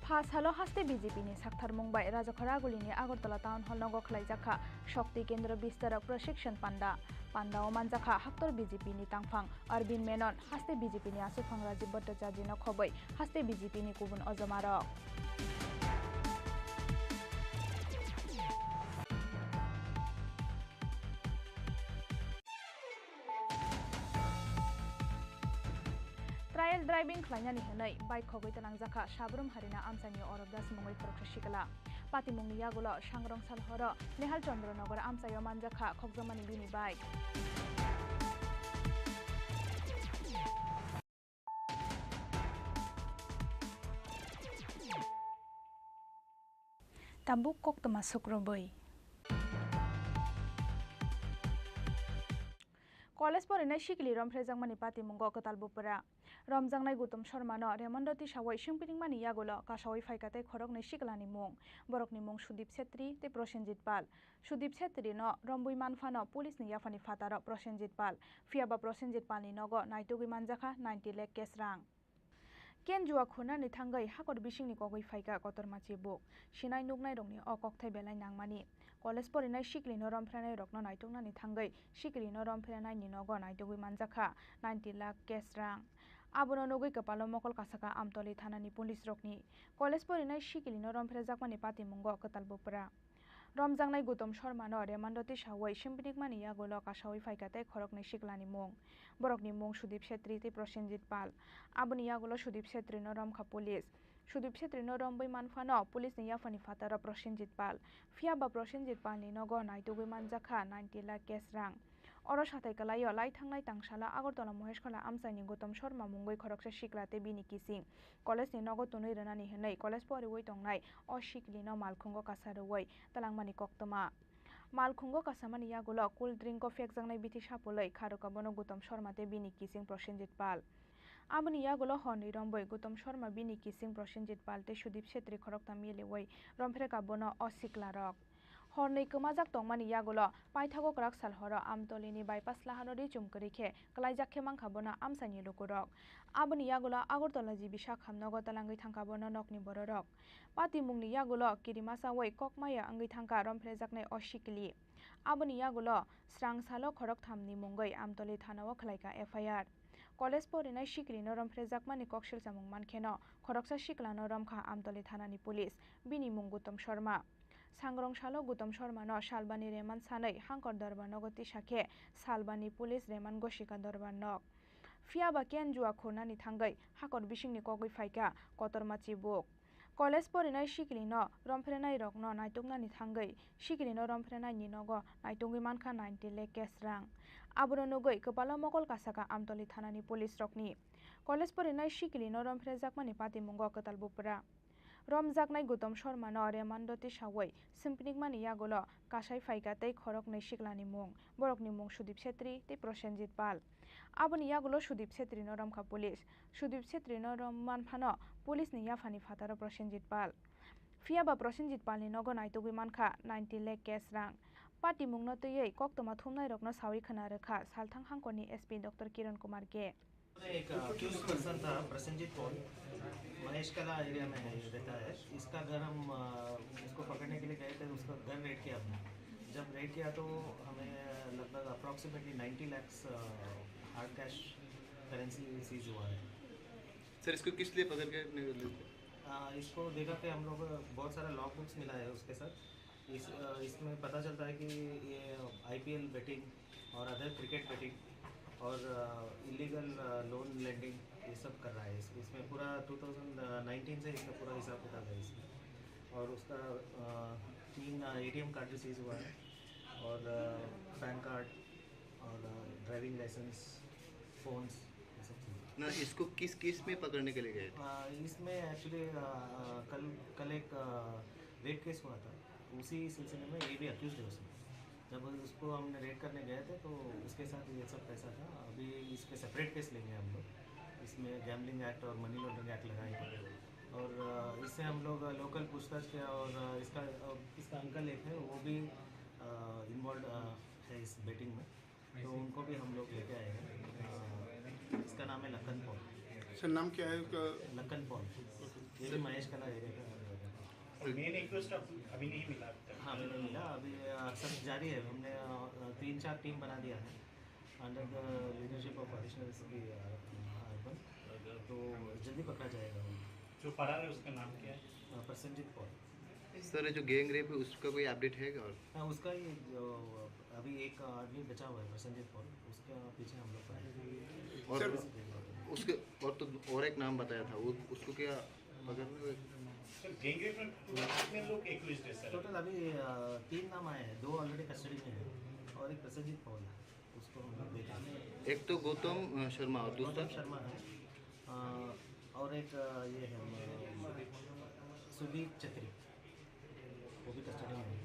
Pha salo haste B J P ni saktharmung bai Rajakhor Agulini Agartala Town Hall nogo khlaijakha Shakti Kendra Bistarok Prashikshon Panda. Panda o manjakha haktor B J P ni tangphang Arvind Menon, haste B J P ni aswk phang Rajiv Bhattacharya no khobwi haste B J P ni kubun ojomarok. Trial driving khlainani hwnwi bike khogwi twnangjakha Sabrum Harina amchaini Orop Das mungwi khoroksa sikla. Patimungni yagulo sangrong sal horo Nehal Chandra Nagar amchaio manjakha khokjakmani bini bike. Tabuk koktwma sukrubwi. College porinai sikili romphrejakmani patimungo kwtal bupra. Romjaknai Gutom Sharmano remando tisawi swngpiningmani yagulo kasawi phaikha tei khoroknwi siklani mung. Borokni mung Sudip Chhetri tei Prosenjit Pal. Sudip Chhetrino rombwi manphano police ni yaphani phataro Prosenjit Pal. Phiyaba Prosenjit Palni nogo naitugwi manjakha ninety lakh cash rang. Ken jua khunani thangwi hakor bisingni kogwi phaikha kotorma chibuk. Sinai nuknairokni o kokthai belai nangmani. College porinai sikilino romphrenairokno naituknani thangwi sikilino romphrenaini nogo naitugwi manjakha ninety lakh cash rang. Abono nugwi kwpalo mokol kasakha Amtoli thanani police rokni. College porinai sikilino romphrejakmani patimungo kwtal bupra. Romjaknai Gutom Sharmano remando tisawi swngpiningmani yagulo kasawi phaikha tei khoroknwi siklani mung. Borokni mung Sudip Chhetri tei Prosenjit Pal. Aboni yagulo Sudip Chhetrino romkha police. Sudip Chhetrino rombwi manphano police ni yaphani phataro Prosenjit Pal. Phiyaba Prosenjit Palni nogo naitugwi manjakha ninety lakh cash rang. Oro satai kwlaio lai thangnai tangsalo Agartala Moheshkhola amchaini Gutom Sharma mungwi khoroksa sikla tei bini kising college ni nogo twnwi rwnani hwnwi college poriwi tongnai o sikilino malkhungo kasa rwui twlangmani koktwma. Malkhungo kasamani yagulo cold drink o phekjaknai bithi sapulwi kharwkha bono Gutom Sharma tei bini kising Prosenjit Pal. Aboni yagulo horni rombwi Gutom Sharma bini kising Prosenjit Pal tei Sudip Chhetri khoroktham miliwi romphrekha bono o siklarok. Horni kwmajak tongmani yagulo paithago kwrak sal horo Amtolini bypass lahano ri chum kwrwi khe kwlaijak khe mankha bono amchaini lukurok. Aboni yagulo Agartala G B sakham nogo twlangwi thangkha bono nokni bororok. Patimungni yagulo kirima chawi kok maya wngwi thangkha romphrejaknai o sikili. Aboni yagulo srang salo khorokthamni mungwi Amtoli thanao khwlaikha F I R. College porinai sikilino romphrejakmani koksil chamung mankheno khoroksa siklano romkha Amtoli thanani police, bini mung Gutom Sharma. Sangrong salo Gutom Sharmano salbani reman sanwi Hangkor Dorbar nogo tisa khe salbani police reman gosikha Dorbar nok. Phiyaba ken jua khurnani thangwi hakor bisingni kogwi phaikha kotorma chibuk. College porinai sikilino romphrenairokno naituknani thangwi sikilino romphrenaini nogo naitugwi mankha ninety lakh cash rang. Abono nugwi kwpalo mokol kasakha Amtoli thanani police rokni. College porinai sikilino romphrejakmani patimungo kwtal bupra. Romjaknai Gautam Sharmano remando tisaui simpnikmani yagulo kasai phaikha tei khoroknwi siklani mung, borokni mung Sudip Chhetri tei Prosenjit Pal. Aboni yagulo Sudip Chhetrino romkha police. Sudip Chhetrino romman phano police ni yaphani phataro Prosenjit Pal. Phiya ba Prosenjit Palni nogo naitugwi mankha ninety lakh cash rang. Patimungno twiwi koktwma thumnairokno saui khwna rwkha Salthang hangkorni S P Doctor Kiran Kumar K. एक accused person था, प्रसेनजीत पॉल, महेश कला एरिया में है, रहता है। इसका घर हम, अ, इसको पकड़ने के लिए गए थे, उसका घर रेड किया हमने। जब रेड किया तो हमें लगभग अप्रॉक्सीमेटली नाइंटी लैक्स, अ, हार्ड कैश करेंसी सीज हुआ है। सर, इसको किस लिए पकड़ के अपने कर लेते? अ, इसको देखा कि हम लोग बहुत सारा लॉग बुक्स मिला है उसके साथ। इस, अ, इसमें पता चलता है कि ये आईपीएल बेटिंग और अदर क्रिकेट बेटिंग और, अ, इलीगल, अ, लोन लेंडिंग, ये सब कर रहा है। इस-, इसमें पूरा टू थाउजेंड नाइनटीन से इसका पूरा हिसाब किताब है इसमें। और उसका, अ, तीन, अ, एटीएम कार्ड भी सीज हुआ है और, अ, पैन कार्ड और, अ, ड्राइविंग लाइसेंस, फोन्स, ये सब चीज़ें। ना, इसको किस केस में पकड़ने के लिए गए थे? अ, इसमें एक्चुअली, अ, अ, कल, कल एक, अ, रेप केस हुआ था, उसी सिलसिले में ये भी अक्यूज्ड है उसमें। जब उसको हमने रेड करने गए थे तो उसके साथ ये सब पैसा था। अभी इसके सेपरेट केस लेंगे हम लोग। इसमें गैम्बलिंग एक्ट और मनी लॉन्ड्रिंग एक्ट लगाएंगे। और, अ, इससे हम लोग, अ, लोकल पूछताछ किया और, अ, इसका, अ, इसका अंकल एक है, वो भी, अ, इन्वॉल्व, अ, है इस बेटिंग में। तो उनको भी हम लोग लेके आए हैं। अ, इसका नाम है लखन पॉल। सर, नाम क्या है उसका? लखन पॉल। ये भी महेश कला एरिया का है। और मेन एक्यूज्ड अब-, अभी नहीं मिला अभी तक। हाँ, अभी नहीं मिला। अभी, अ, सर्च जारी है। हमने, अ, तीन चार टीम बना दिया है under the leadership of additional SP, uh, urban. तो जल्दी पकड़ा जाएगा वो। जो फरार है उसका नाम क्या है? अ, प्रसेनजीत पॉल। सर, ये जो गैंग रेप है उसका कोई अपडेट है क्या? और हाँ, उसका ही जो अभी एक आदमी बचा हुआ है, प्रसेनजीत पॉल, उसके पीछे हम लोग पड़े हैं। और सर, उसके, और तो और एक नाम बताया था, वो, उसको क्या पकड़ने में? सर, गैंगरेप में कितने लोग एक्यूज्ड है, सर? टोटल अभी, अ, तीन नाम आए हैं, दो ऑलरेडी कस्टडी में हैं और एक प्रसेनजीत पॉल है, उसको हम लोग देख रहे हैं। एक तो गौतम, अ, शर्मा और गौतम दूसरा? शर्मा है, अ, और एक, अ, ये है, अ, सुदीप छेत्री। वो भी कस्टडी में है।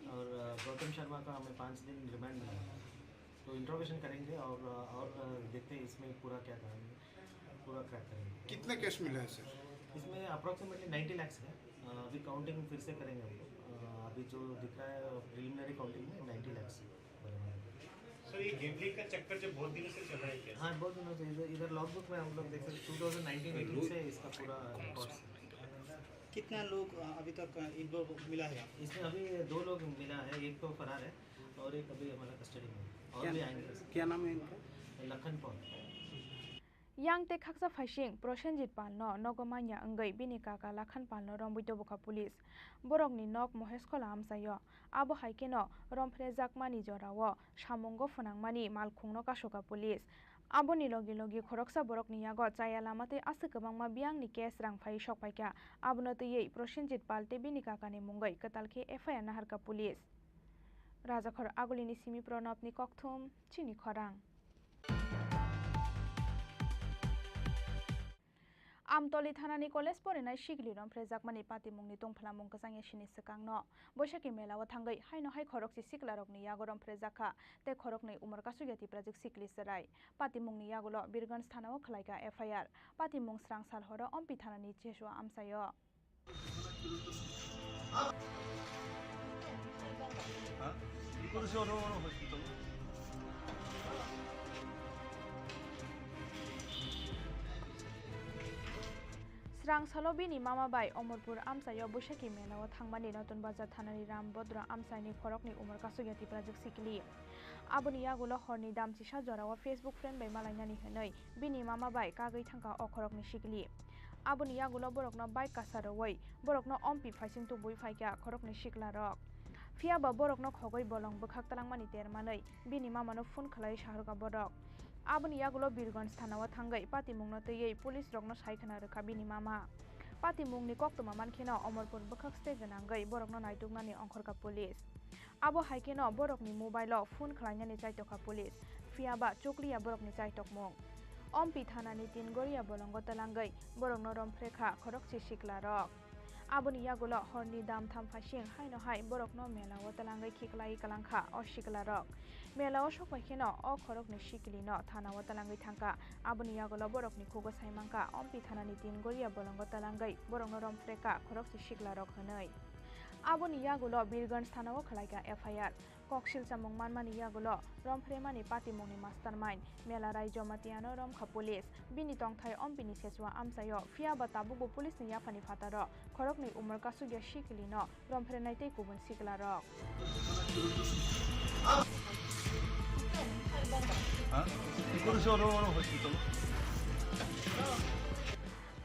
और, अ, गौतम शर्मा का हमें पाँच दिन रिमांड मिला है। तो इंट्रोगेशन करेंगे और, अ, और, अ, देखते हैं इसमें पूरा क्या करेंगे, पूरा क्रैक करेंगे। कितना कैश मिला है, सर? इसमें अप्रॉक्सीमेटली नाइंटी लैक्स है। अ, अभी काउंटिंग फिर से करेंगे हम लोग। अ, अभी जो दिख रहा है प्रिलिमिनरी काउंटिंग में नाइंटी लैक्स है। सर, ये गैम्बलिंग का चक्कर जो बहुत दिनों से चल रहा है क्या? हाँ, बहुत दिनों से। इधर, इधर लॉगबुक में हम लोग देख सकते हैं, टू थाउजेंड नाइनटीन एटीन से इसका पूरा रिकॉर्ड्स है। कितना लोग, अ, अभी तक, अ, इन्वॉल्व मिला है आपको? इसमें अभी दो लोग मिला है, एक तो फरार है और एक अभी हमारा कस्टडी में है। और क्या, भी आएंगे। क्या नाम है इनका? Lakhan Paul. Yang tei khaksa phaising Prosenjit Palno nogo manya wngwi bini kaka Lakhan Palno romwi tubukha police. Borokni nok Moheskhola amchaio. Abo hai kheno romphrejakmani jorao samungo phwnangmani malkhungno kasukha police. Aboni logi logi khoroksa borokni yago chaya lama tei aswk kwbangma biyangni cash rang phaiwi sokphaikha. Abono twiwi Prosenjit Pal tei bini kakani mungwi kwtal khe F I R naharkha police. Rajakhor Agulini simi Pranabni kokthum, chini khorang. Amtoli thanani college porinai sikli romphrejakmani patimungni tongphalamung kwchangya sini swkangno Boisakhi melao thangwi haino hai khorokchi siklarokni yago romphrejakha tei khoroknwi umor kasukya Tiprajwk sikli chwrai. Patimungni yagulo Birganj thanao khwlaikha F I R. Patimung srang sal horo Ompi thanani Jesua amchaio. Srang salo bini mama bai Omorpur amchaio Boisakhi melao thangmani Notun Bazar thanani Ram Bodro amchaini khoroknwi umor kasukya Tiprajwk sikli. Aboni yagulo horni damchisa jorao Facebook friend bai malainani hwnwi bini mama bai kagwi thangkha o khoroknwi sikli. Aboni yagulo borokno bike kasa rwui borokno Ompi phaising tubui phaikha khoroknwi siklarok. Phiyaba borokno khogwi bolong bwkhak twlangmani ter manwi bini mamano phone khlaiwi saharkha borok. Aboni yagulo Birganj thanao thangwi patimungno twiwi police rokno sai khwna rwkha bini mama. Patimungni koktwma mankheno Omorpur bwkhak stage gwnangwi borokno naituknani ongkhorkha police. Abo hai kheno borokni mobile-o phone khlainani chaitokha police, phiyaba chukliya borokni chaitokmung. Ompi thanani tin goria bolongo twlangwi borokno romphre kha khorokse siklarok. Aboni yagulo horni dam tham phaising haino hai borokno melao twlangwi khiklai kwlangkha o siklarok. Melao sokphai kheno o khoroknwi sikilino thanao twlangwi thangkha. Aboni yagulo borokni khugo saimangkha Ompi thanani tin goria bolongo twlangwi borokno romphre kha khorokse siklarok hwnwi. Aboni yagulo Birganj thanao khwlaikha F I R. Koksil chamung manmani yagulo romphre mani patimungni mastermind Melarai Jomatiano romkha police. Bini tongthai Ompini sechua amchaio, phiyaba tabukbo police ni yaphani phataro khoroknwi umor kasugya sikilino romphrenai tei kubun siklarok.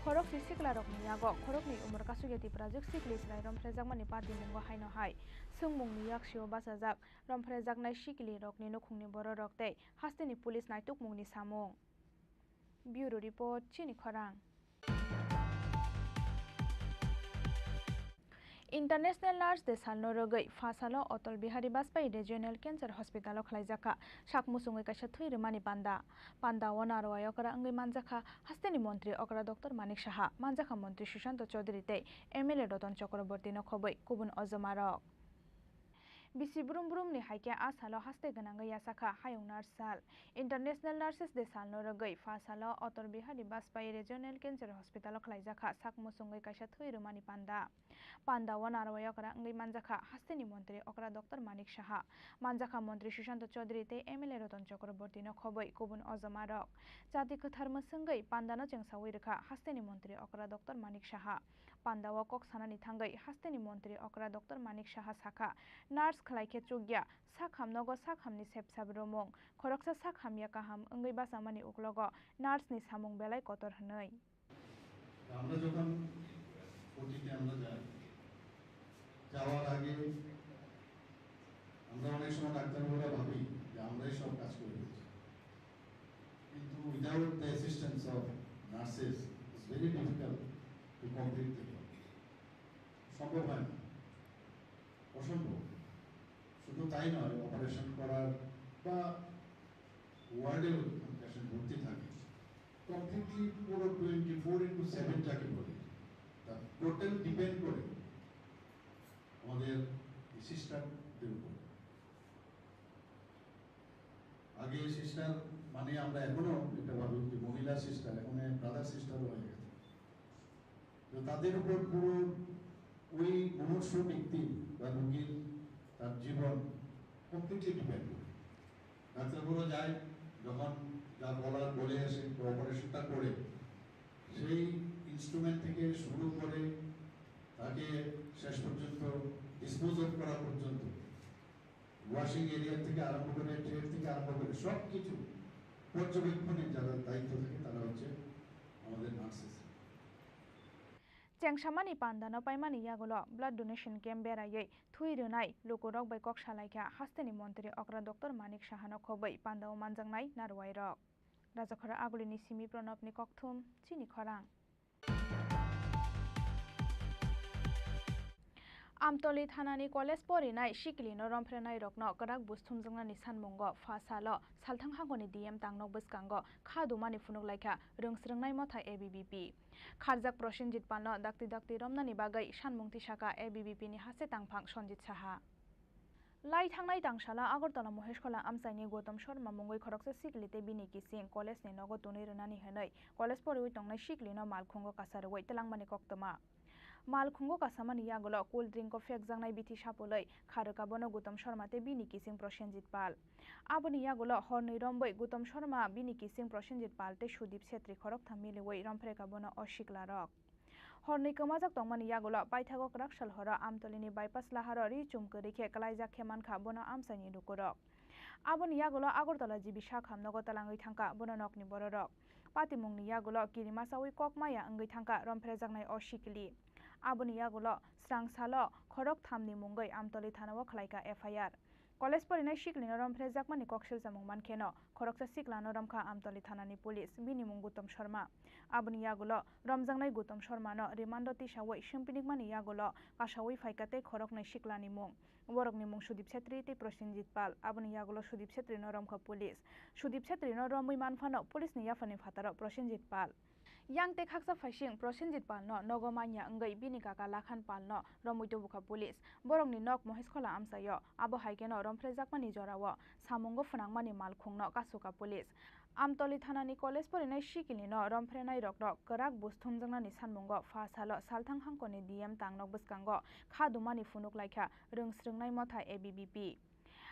Khorokse siklarokni yago khoroknwi umor kasugya Tiprajwk sikli chwrai romphrejakmani patimungo haino hai swngmungni yaksio bachajak romphrejaknai sikilirokni nukhungni bororok tei hasteni police naitukmungni samung. Bureau Report, Chini Khorang. International Nurse Day salno rwgwi pha salo Atal Bihari Vajpayee Regional Cancer Hospital o khwlaijakha sak muchungwi kaisa thwi rwmani panda. Panda o narwai okra wngwi manjakha hasteni montri okra Doctor Manik Saha, manjakha montri Sushanta Chaudhary tei M L A Ratan Chakraborty no khobwi kubun ojomarok. Bisi brum brum ni hai khe a salo haste gwnangwi yachakha hayung nurse sal. International Nurses Day salno rwgwi pha salo Atal Bihari Vajpayee Regional Cancer Hospital o khwlaijakha sak muchungwi kaisa thwi rwmani panda. Panda o narwai okra wngwi manjakha hasteni montri okra Doctor Manik Saha, manjakha montri Sushanta Chaudhary tei M L A Ratan Chakraborty no khobwi kubun ojomarok. Chati kwthar mwswngwi panda no chengsawi rwkha hasteni montri okra Doctor Manik Saha. Panda o kok sanani thangwi hasteni montri okra Doctor Manik Saha sakha, nurse khwlai khe chukya, sak ham nogo sak hamni sepsap romung, khoroksa sak hamya kaham wngwi bachamani uklogo nurse ni samung belai kotor hwnwi. আমরা যখন অতীতে আমরা যাই, যাওয়ার আগে আমরা অনেক সময় ডাক্তারবাবুরা ভাবি যে আমরাই সব কাজ করে দিচ্ছি, কিন্তু without the assistance of nurses it's very difficult to complete the job. সম্ভব হয় না, অসম্ভব। শুধু তাই নয়, অপারেশন করার বা ওয়ার্ডেও যখন পেশেন্ট ভর্তি থাকে, কমপ্লিটলি পুরো টোয়েন্টি ফোর ইন্টু সেভেন যাকে বলে, তার টোটাল ডিপেন্ড করে আমাদের এই সিস্টারদের উপর। আগে সিস্টার মানে আমরা এখনো এটা ভাবি যে মহিলা সিস্টার, এখন ব্রাদার সিস্টারও হয়ে গেছে। তো তাদের উপর পুরো ওই মুমূর্ষু ব্যক্তির বা রোগীর তার জীবন কমপ্লিটলি ডিপেন্ড করে। ডাক্তারবাবুরা যায়, যখন যা বলার বলে আসে বা অপারেশনটা করে, সেই ইনস্ট্রুমেন্ট থেকে শুরু করে তাকে শেষ পর্যন্ত ডিসপোজ অফ করা পর্যন্ত, ওয়াশিং এরিয়া থেকে আরম্ভ করে, ট্রে থেকে আরম্ভ করে সব কিছু পর্যবেক্ষণে যারা দায়িত্ব থাকে তারা হচ্ছে আমাদের nurses. Chengsamani pandano paimani yagulo blood donation camp beraiwi thwi rwnai lukurok bai kok salaikha hasteni montri okra Doctor Manik Sahano khobwi pandao manjaknai narwai rok. Rajakhora Agulini simi Pranobni kokthum, Chini Khorang. Amtoli thanani college porinai sikilino romphrenai rokno kwrak buj thumjaknani sanmungo pha salo salthang hangoni D M tangnok bwskango kha dumani phunuk laikha rwngsrwngnai motha A B V P. Kharjak Prosenjit Palno dakti dakti romnani bagwi sanmung tisaka A B V P ni haste tangphang Sonjit Saha. Lai thangnai tangsala Agartala Moheshkhola amchaini Gautam Sharma mungwi khoroksa sikli tei bini kising college ni nogo tonwi rwnani hwnwi college poriwi tongnai siklino malkhungo kasarwi twlangmani koktwma. Malkhungo kasamani yagulo cold drink o phekjaknai bithi sapulwi kharwkha bono Gautam Sharma tei bini kising Prosenjit Pal. Aboni yagulo hornwi rombwi Gautam Sharma, bini kising Prosenjit Pal tei Sudip Setri khoroktham miliwi romphrekha bono o siklarok. Hornwi kwmajak tongmani yagulo paithago kwrak sal horo Amtolini bypass laharo ri chum kwrwi khe kwlaijak khe mankha bono amchaini lukurok. Aboni yagulo Agartala G B sakham nogo twlangwi thangkha bono nokni bororok. Patimungni yagulo kirimasawi kok maya wngwi thangkha rompherejaknai o sikili. Aboni yagulo srang salo khorok thamni mungwi Amtoli thanao khwlaikha F I R. College porinai siklino romphrejakmani kok silchamung mankheno, khoroksa siklano romkha Amtoli thanani police, bini mung Gutom Sharma. Aboni yagulo romjaknai Gutom Sharmano rimando tisawi simpinikmani yagulo kasawi phaikha tei khoroknwi siklani mung. Borokni mung Sudip Chetri tei Prosenjit Pal. Aboni yagulo Sudip Chetrino romkha police. Sudip Chetrino romwi manphano police ni yaphangni phataro Prosenjit Pal. Yang tei khaksa phaising Prosenjit Palno nogo manya wngwi bini kaka Lakhan Palno romwi tubukha police. Borokni nok Moheskhola amchaio. Abo hai kheno romphrejakmani jorao samungo phwnangmani malkhungno kasukha police. Amtoli thanani college porinai sikilino romphrenairokno kwrak bus thumjaknani sanmungo pha salo salthang hangkoni D M tangnok bwskango kha dumani phunuk laikha rwngsrwngnai motha A B V P.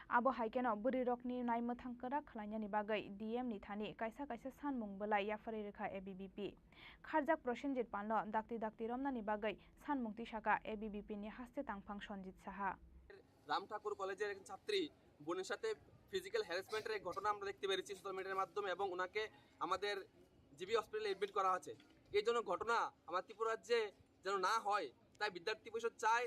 Abo hai kheno bwrwirokni naimwthang kwrak khlainani bagwi D M ni thani kaisa kaisa sanmung bwlai yapharwi rwkha A B V P. Kharjak Prosenjit Palno dakti dakti romnani bagwi sanmung tisakha A B V P ni haste tangphang Sonjit Saha. Ram Thakur কলেজের একজন ছাত্রী বোনের সাথে ফিজিক্যাল হ্যারাসমেন্টের এক ঘটনা আমরা দেখতে পেরেছি সোশ্যাল মিডিয়ার মাধ্যমে, এবং ওনাকে আমাদের জিবি হসপিটালে অ্যাডমিট করা আছে। এই জন্য ঘটনা আমার ত্রিপুরা রাজ্যে যেন না হয়, তাই বিদ্যার্থী পরিষদ চায়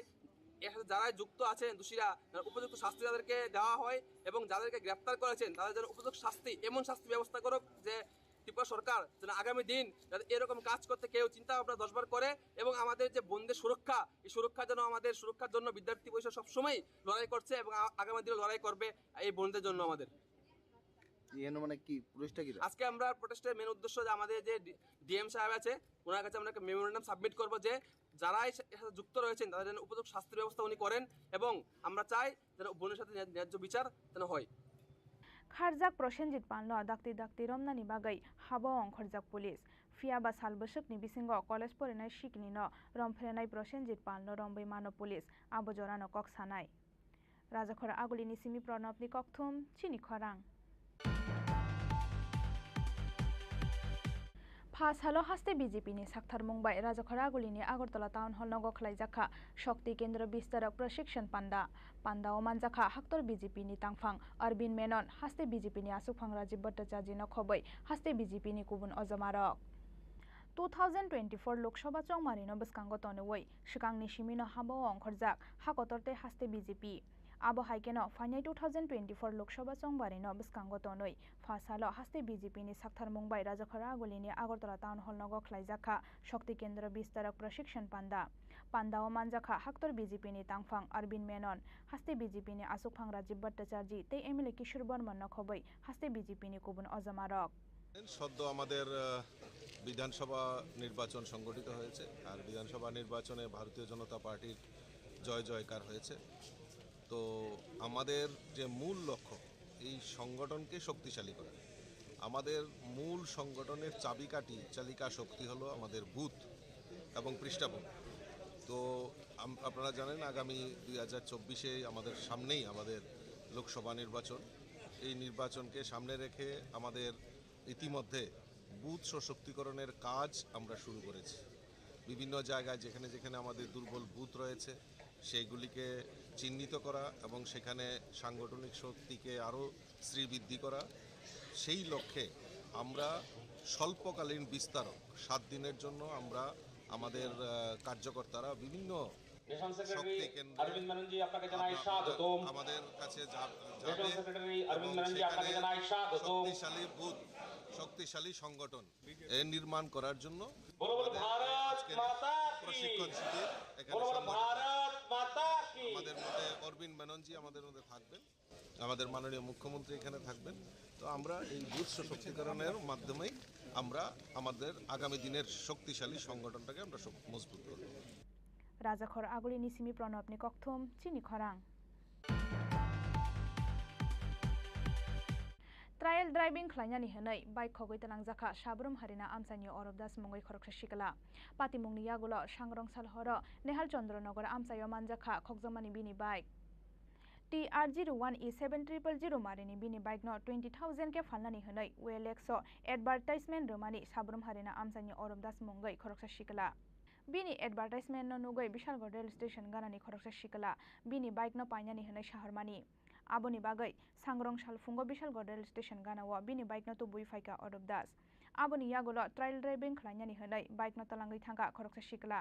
এর সাথে যারা যুক্ত আছেন দোষীরা, যেন উপযুক্ত শাস্তি তাদেরকে দেওয়া হয় এবং যাদেরকে গ্রেপ্তার করেছেন তাদের যেন উপযুক্ত শাস্তি, এমন শাস্তি ব্যবস্থা করুক যে ত্রিপুরা সরকার যেন আগামী দিন যাতে এরকম কাজ করতে কেউ চিন্তা ভাবনা দশবার করে, এবং আমাদের যে বোনদের সুরক্ষা, এই সুরক্ষা যেন আমাদের সুরক্ষার জন্য বিদ্যার্থী পরিষদ সবসময় লড়াই করছে এবং আ-, আগামী দিনে লড়াই করবে এই বোনদের জন্য আমাদের। এর মানে কি, প্রোটেস্টটা কি? আজকে আমরা প্রোটেস্টের মেইন উদ্দেশ্য যে আমাদের যে ডি-, ডিএম সাহেব আছে, ওনার কাছে আমরা একটা মেমোরেন্ডাম সাবমিট করবো যে যারা এর সা-, এর সাথে যুক্ত রয়েছেন তাদের যেন উপযুক্ত শাস্তির ব্যবস্থা উনি করেন, এবং আমরা চাই যেন বোনের সাথে ন্যায-, ন্যায্য বিচার যেন হয়। Kharjak Prosenjit Palno dakti dakti romnani bagwi habo ongkhorjak police. Phiya ba sal bwswkni bisingo college porinai siknino romphrenai Prosenjit Palno romwi mano police, abo jorano kok sanai. Rajakhor Agulini simi Pranabni kokthum, chini khorang. Pha salo haste B J P ni saktharmung bai Rajakhor Agulini Agartala Town Hall nogo khlaijak kha Shakti Kendra Bistarak Prashikshon Panda. Panda o manjak kha haktor B J P ni tangphang Arvind Menon, haste B J P ni aswkphang Rajiv Bhattacharjee no khobwi haste B J P ni kubun ojomarok. Two thousand twenty-four Lok Sabha chongmarino bwskango tonwi swkangni simino habo ongkhorjak ha kotor tei haste B J P. Abo hai kheno phainai two thousand twenty-four Lok Sabha chongbarino bwskango tonwi pha salo haste B J P ni saktharmung bai Rajakhor Agulini Agartala Town Hall nogo khlaijak kha Shakti Kendra Bistarak Prashikshon Panda. Panda o manjak kha haktor B J P ni tangphang Arvind Menon, haste B J P ni aswkphang Rajiv Bhattacharjee tei M L A Kishore Borman no khobwi haste B J P ni kubun ojomarok. সদ্য আমাদের, আহ, বিধানসভা নির্বাচন সংগঠিত হয়েছে, আর বিধানসভা নির্বাচনে ভারতীয় জনতা পার্টির জয় জয়কার হয়েছে। তো আমাদের যে মূল লক্ষ্য, এই সংগঠনকে শক্তিশালী করা। আমাদের মূল সংগঠনের চাবিকাঠি, চালিকা শক্তি হলো আমাদের বুথ এবং পৃষ্ঠাভূমি। তো আম-, আপনারা জানেন, আগামী দুই হাজার চব্বিশে আমাদের সামনেই আমাদের লোকসভা নির্বাচন। এই নির্বাচনকে সামনে রেখে আমাদের ইতিমধ্যে বুথ সশক্তিকরণের কাজ আমরা শুরু করেছি। বিভিন্ন জায়গায় যেখানে যেখানে আমাদের দুর্বল বুথ রয়েছে, সেইগুলিকে চিহ্নিত করা এবং সেখানে সাংগঠনিক শক্তিকে আরও শ্রীবৃদ্ধি করা। সেই লক্ষ্যে আমরা স্বল্পকালীন বিস্তারক, সাত দিনের জন্য আমরা আমাদের, আহ, কার্যকর্তারা বিভিন্ন মিশন সেক্রেটারি শক্তি কেন্দ্রে অরবিন্দ মেননজি আপনাকে জানাই আপনারা স্বাগতম। আমাদের কাছে যা-, যাবে মিশন সেক্রেটারি এবং অরবিন্দ মেননজি আপনাকে সেখানে জানাই স্বাগতম। শক্তিশালী বুথ, শক্তিশালী সংগঠন এ নির্মাণ করার জন্য বলো বলো আমাদের ভারত আজকের মাতা কি। প্রশিক্ষণ শিবির এখানে বলো বলো সংগঠিত। ভারত মাতা কি। আমাদের মধ্যে অরবিন্দ মেননজি আমাদের মধ্যে থাকবেন, আমাদের মাননীয় মুখ্যমন্ত্রী এখানে থাকবেন। তো আমরা এই বুথ সশক্তিকরণের মাধ্যমেই আমরা আমাদের আগামী দিনের শক্তিশালী সংগঠনটাকে আমরা সব মজবুত করব। Rajakhor Agulini simi Pranabni kokthum, chini khorang. Trial driving khlainani hwnwi bike khogwi twlangjakha Sabrum Harina amchaini Orop Das mungwi khoroksa sikla. Patimungni yagulo sangrong sal horo Nehal Chandra Nagar amchaio manjakha khokjakmani bini bike. T R zero one E seven triple zero marini bini bike no twenty thousand khe phalnani hwnwi O L X o advertisement rwmani Sabrum Harina amchaini Orop Das mungwi khoroksa sikla. Bini advertisement no nugwi Bishalgarh rail station ganani khoroksa sikla bini bike no painani hwnwi sahormani. Aboni bagwi sangrong salphungo Bishalgarh rail station ganao bini bike no tubui phaikha Orop Das. Aboni yagulo trial driving khlainani hwnwi bike no twlangwi thangkha khoroksa sikla.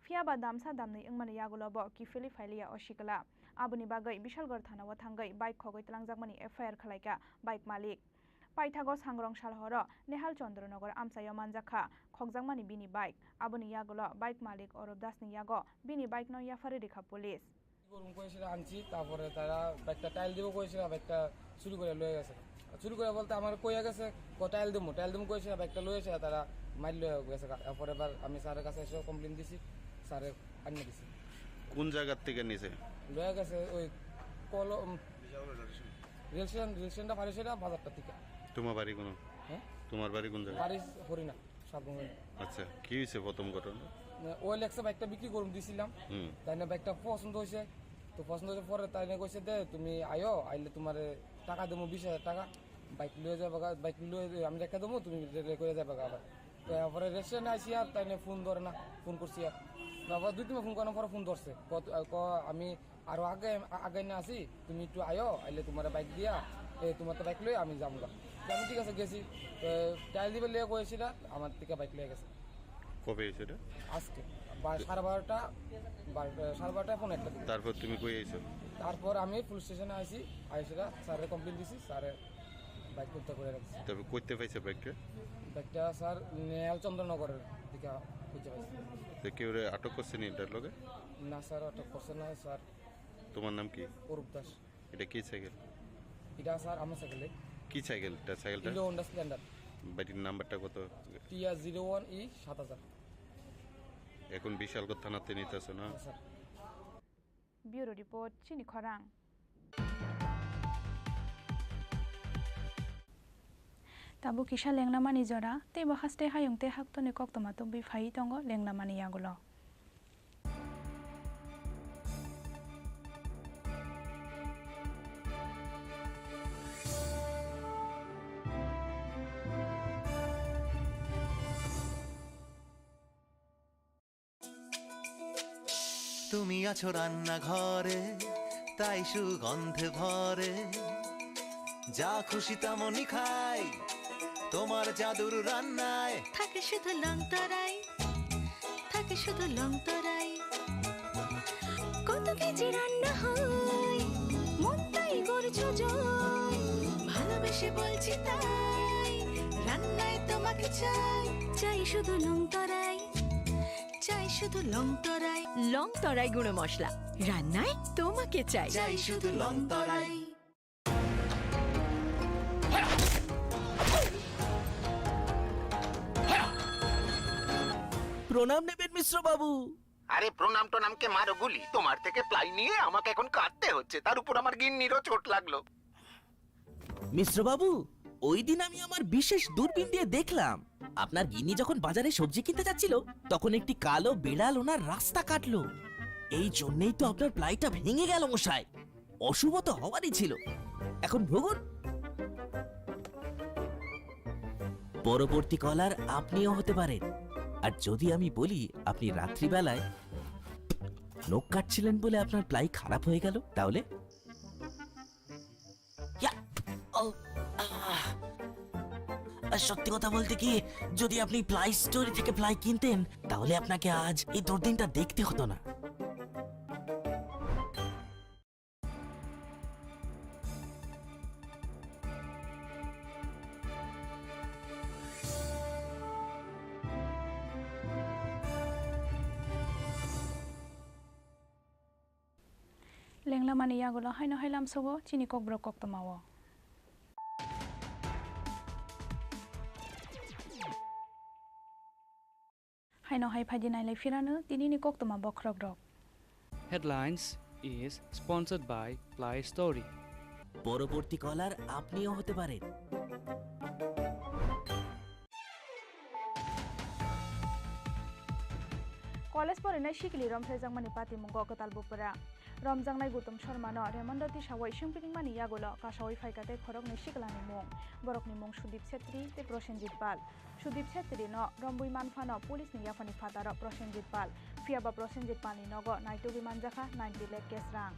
Phiya ba damsa damnwi wngmani yagulo bo kiphilwi phailiya o sikla. Aboni bagwi Bishalgarh thana-o thangwi bike khogwi twlangjakmani F I R khwlaikha bike malik. Paithago Sangrong salhoro Nehal Chandra Nagar amchaio manjakha khokjakmani bini bike. Aboni yagulo bike malik Arup Das ni yago bini bike no yapharwi rikha police. গরম করেছিল আনছি, তারপরে তারা বাইকটা টাইল দিব করেছিল, বাইকটা চুরি করে লয়ে গেছে। চুরি করে বলতে আমার কইয়া গেছে, "ক টাইল দিমু, টাইল দিমু" করেছিল, বাইকটা লয়ে এসে তারা মাইর লয়ে গেছে। এরপরে এবার আমি স্যারের কাছে এসে কমপ্লেন দিছি, স্যারে আনিয়ে দিছি। কোন জায়গার থেকে নিছে? লয়ে গেছে ওই কল, উম, রেল স্টেশন, রেল স্টেশনটা পারে সেটা বাজারটা থেকে। তোমার বাড়ি কোনো? হ্যাঁ? তোমার বাড়ি কোন জায়গায়? বাড়ি হরিণা। সাবরুমে। আচ্ছা, কি হয়েছে প্রথম ঘটনা? ও লেখছে বাইকটা বিক্রি করুম দিছিলাম। হুম। তাই না বাইকটা পছন্দ হয়েছে। তো পছন্দ হয়েছে পরে তাই না কইছে, "দে তুমি আয়ো, আইলে তোমারে টাকা দেবো বিশ হাজার টাকা। বাইক লয়ে যাবে গা, বাইক লয়ে আমি রেখে দেবো, তুমি রে-, রে-, করে যাবে গা আবার।" তো এরপরে রেস্টুরেন্ট আইসি আর তাই না ফোন ধরে না, ফোন করছি আর। তারপর দুই তিনবার ফোন করার পরে ফোন ধরছে। কত, আ, ক-, আমি আরো আগে, আ-, আগে না আছি, তুমি একটু আয়ো, আইলে তোমার বাইক দিয়া, এ, তোমার তো বাইক লই আমি যাবো গা। তো আমি ঠিক আছে গেছি। তো টাইল দিবে লিয়ে কয়েছিল, আমার থেকে বাইক লিয়ে গেছে। কবে হয়েছে এটা? আজকে বা-, সাড়ে বারোটা, বারোটা, সাড়ে বারোটা পৌনে একটা দিকে। তারপর তুমি কই আইছো? তারপর আমি পুলিশ স্টেশনে আইছি, আইসি স্যারের কমপ্লেন দিছি, স্যারে বাইক উদ্ধার করে রাখছি। তবে করতে পাইছে বাইকটা? বাইকটা স্যার নেয়াল চন্দ্রনগরের দিকে খুঁজে পাইছি। তো কেউ আটক করছে নি এটার লগে? না স্যার, আটক করছে না স্যার। তোমার নাম কি? অরূপ দাস। এটা কি সাইকেল? এটা স্যার আমার সাইকেল। কি সাইকেল এটা? সাইকেলটা? Hero Honda Splendor. বাইকের নাম্বারটা কত? টিআর জিরো ওয়ান ই সাত হাজার। এখন বিশালগড় থানাতে নিতেছো না? হ্যাঁ, sir. Bureau report, chini khorang. Tabuk kisa lenglamani jora, teibo haste hayung tei haktoni koktwma tubui phaiwi tongo lenglamani yagulo. তুমি আছো রান্নাঘরে, তাই সুগন্ধে ভরে। যা খুশি তেমনই খাই, তোমার জাদুর রান্নায়। থাকে শুধু লং তরাই, থাকে শুধু লং তরাই। কত কেজি রান্না হয়, মনটাই করছো জয়। ভালোবেসে বলছি তাই, রান্নায় তোমাকে চাই। চাই শুধু লং তরাই। চাই শুধু লং তরাই। লং তরাই গুঁড়ো মশলা, রান্নায় তোমাকে চাই। চাই শুধু লং তরাই। প্রণাম নেবেন মিশ্র বাবু। আরে প্রণাম টনামকে মারো গুলি, তোমার থেকে প্লাই নিয়ে আমাকে এখন কাঁদতে হচ্ছে, তার উপর আমার গিন্নিরও চোট লাগলো। মিশ্র বাবু, ওই দিন আমি আমার বিশেষ দূরবীন দিয়ে দেখলাম, আপনার গিন্নি যখন বাজারে সবজি কিনতে যাচ্ছিল, তখন একটি কালো বিড়াল ওনার রাস্তা কাটলো। এই জন্যই তো আপনার প্লাইটা ভেঙে গেল মশাই। অশুভ তো হওয়ারই ছিল। এখন ভুগুন। পরবর্তী কলার আপনিও হতে পারেন। আর যদি আমি বলি আপনি রাত্রিবেলায় নখ কাটছিলেন বলে আপনার প্লাই খারাপ হয়ে গেল, তাহলে ইয়া! ও! আহ! আর সত্যি কথা বলতে কি, যদি আপনি প্লাই স্টোরি থেকে প্লাই কিনতেন, তাহলে আপনাকে আজ এই দুর্দিনটা দেখতে হতো না। Lenglamani yagulo haino hai lamsogo chini kokborok koktwmao. Haino hai phaidi nailai phirano tinini koktwma bokhrokrok. Headlines is sponsored by Ply Story. পরবর্তী কলার আপনিও হতে পারেন। College porinai sikili romphrejakmani patimungo kwtal bupra. Romjaknai Gutum Sharmano Raymond Roti sawi swngpringmani yagulo kasawi phaikha tei khoroknwi siklani mung. Borokni mung Sudip Chhetri tei Prosenjit Pal. Sudip Chhetri no rombwi manphano police ni yaphani phataro Prosenjit Pal. Phiyaba Prosenjit Pal ni nogo naitugwi manjakha ninety lakh cash rang.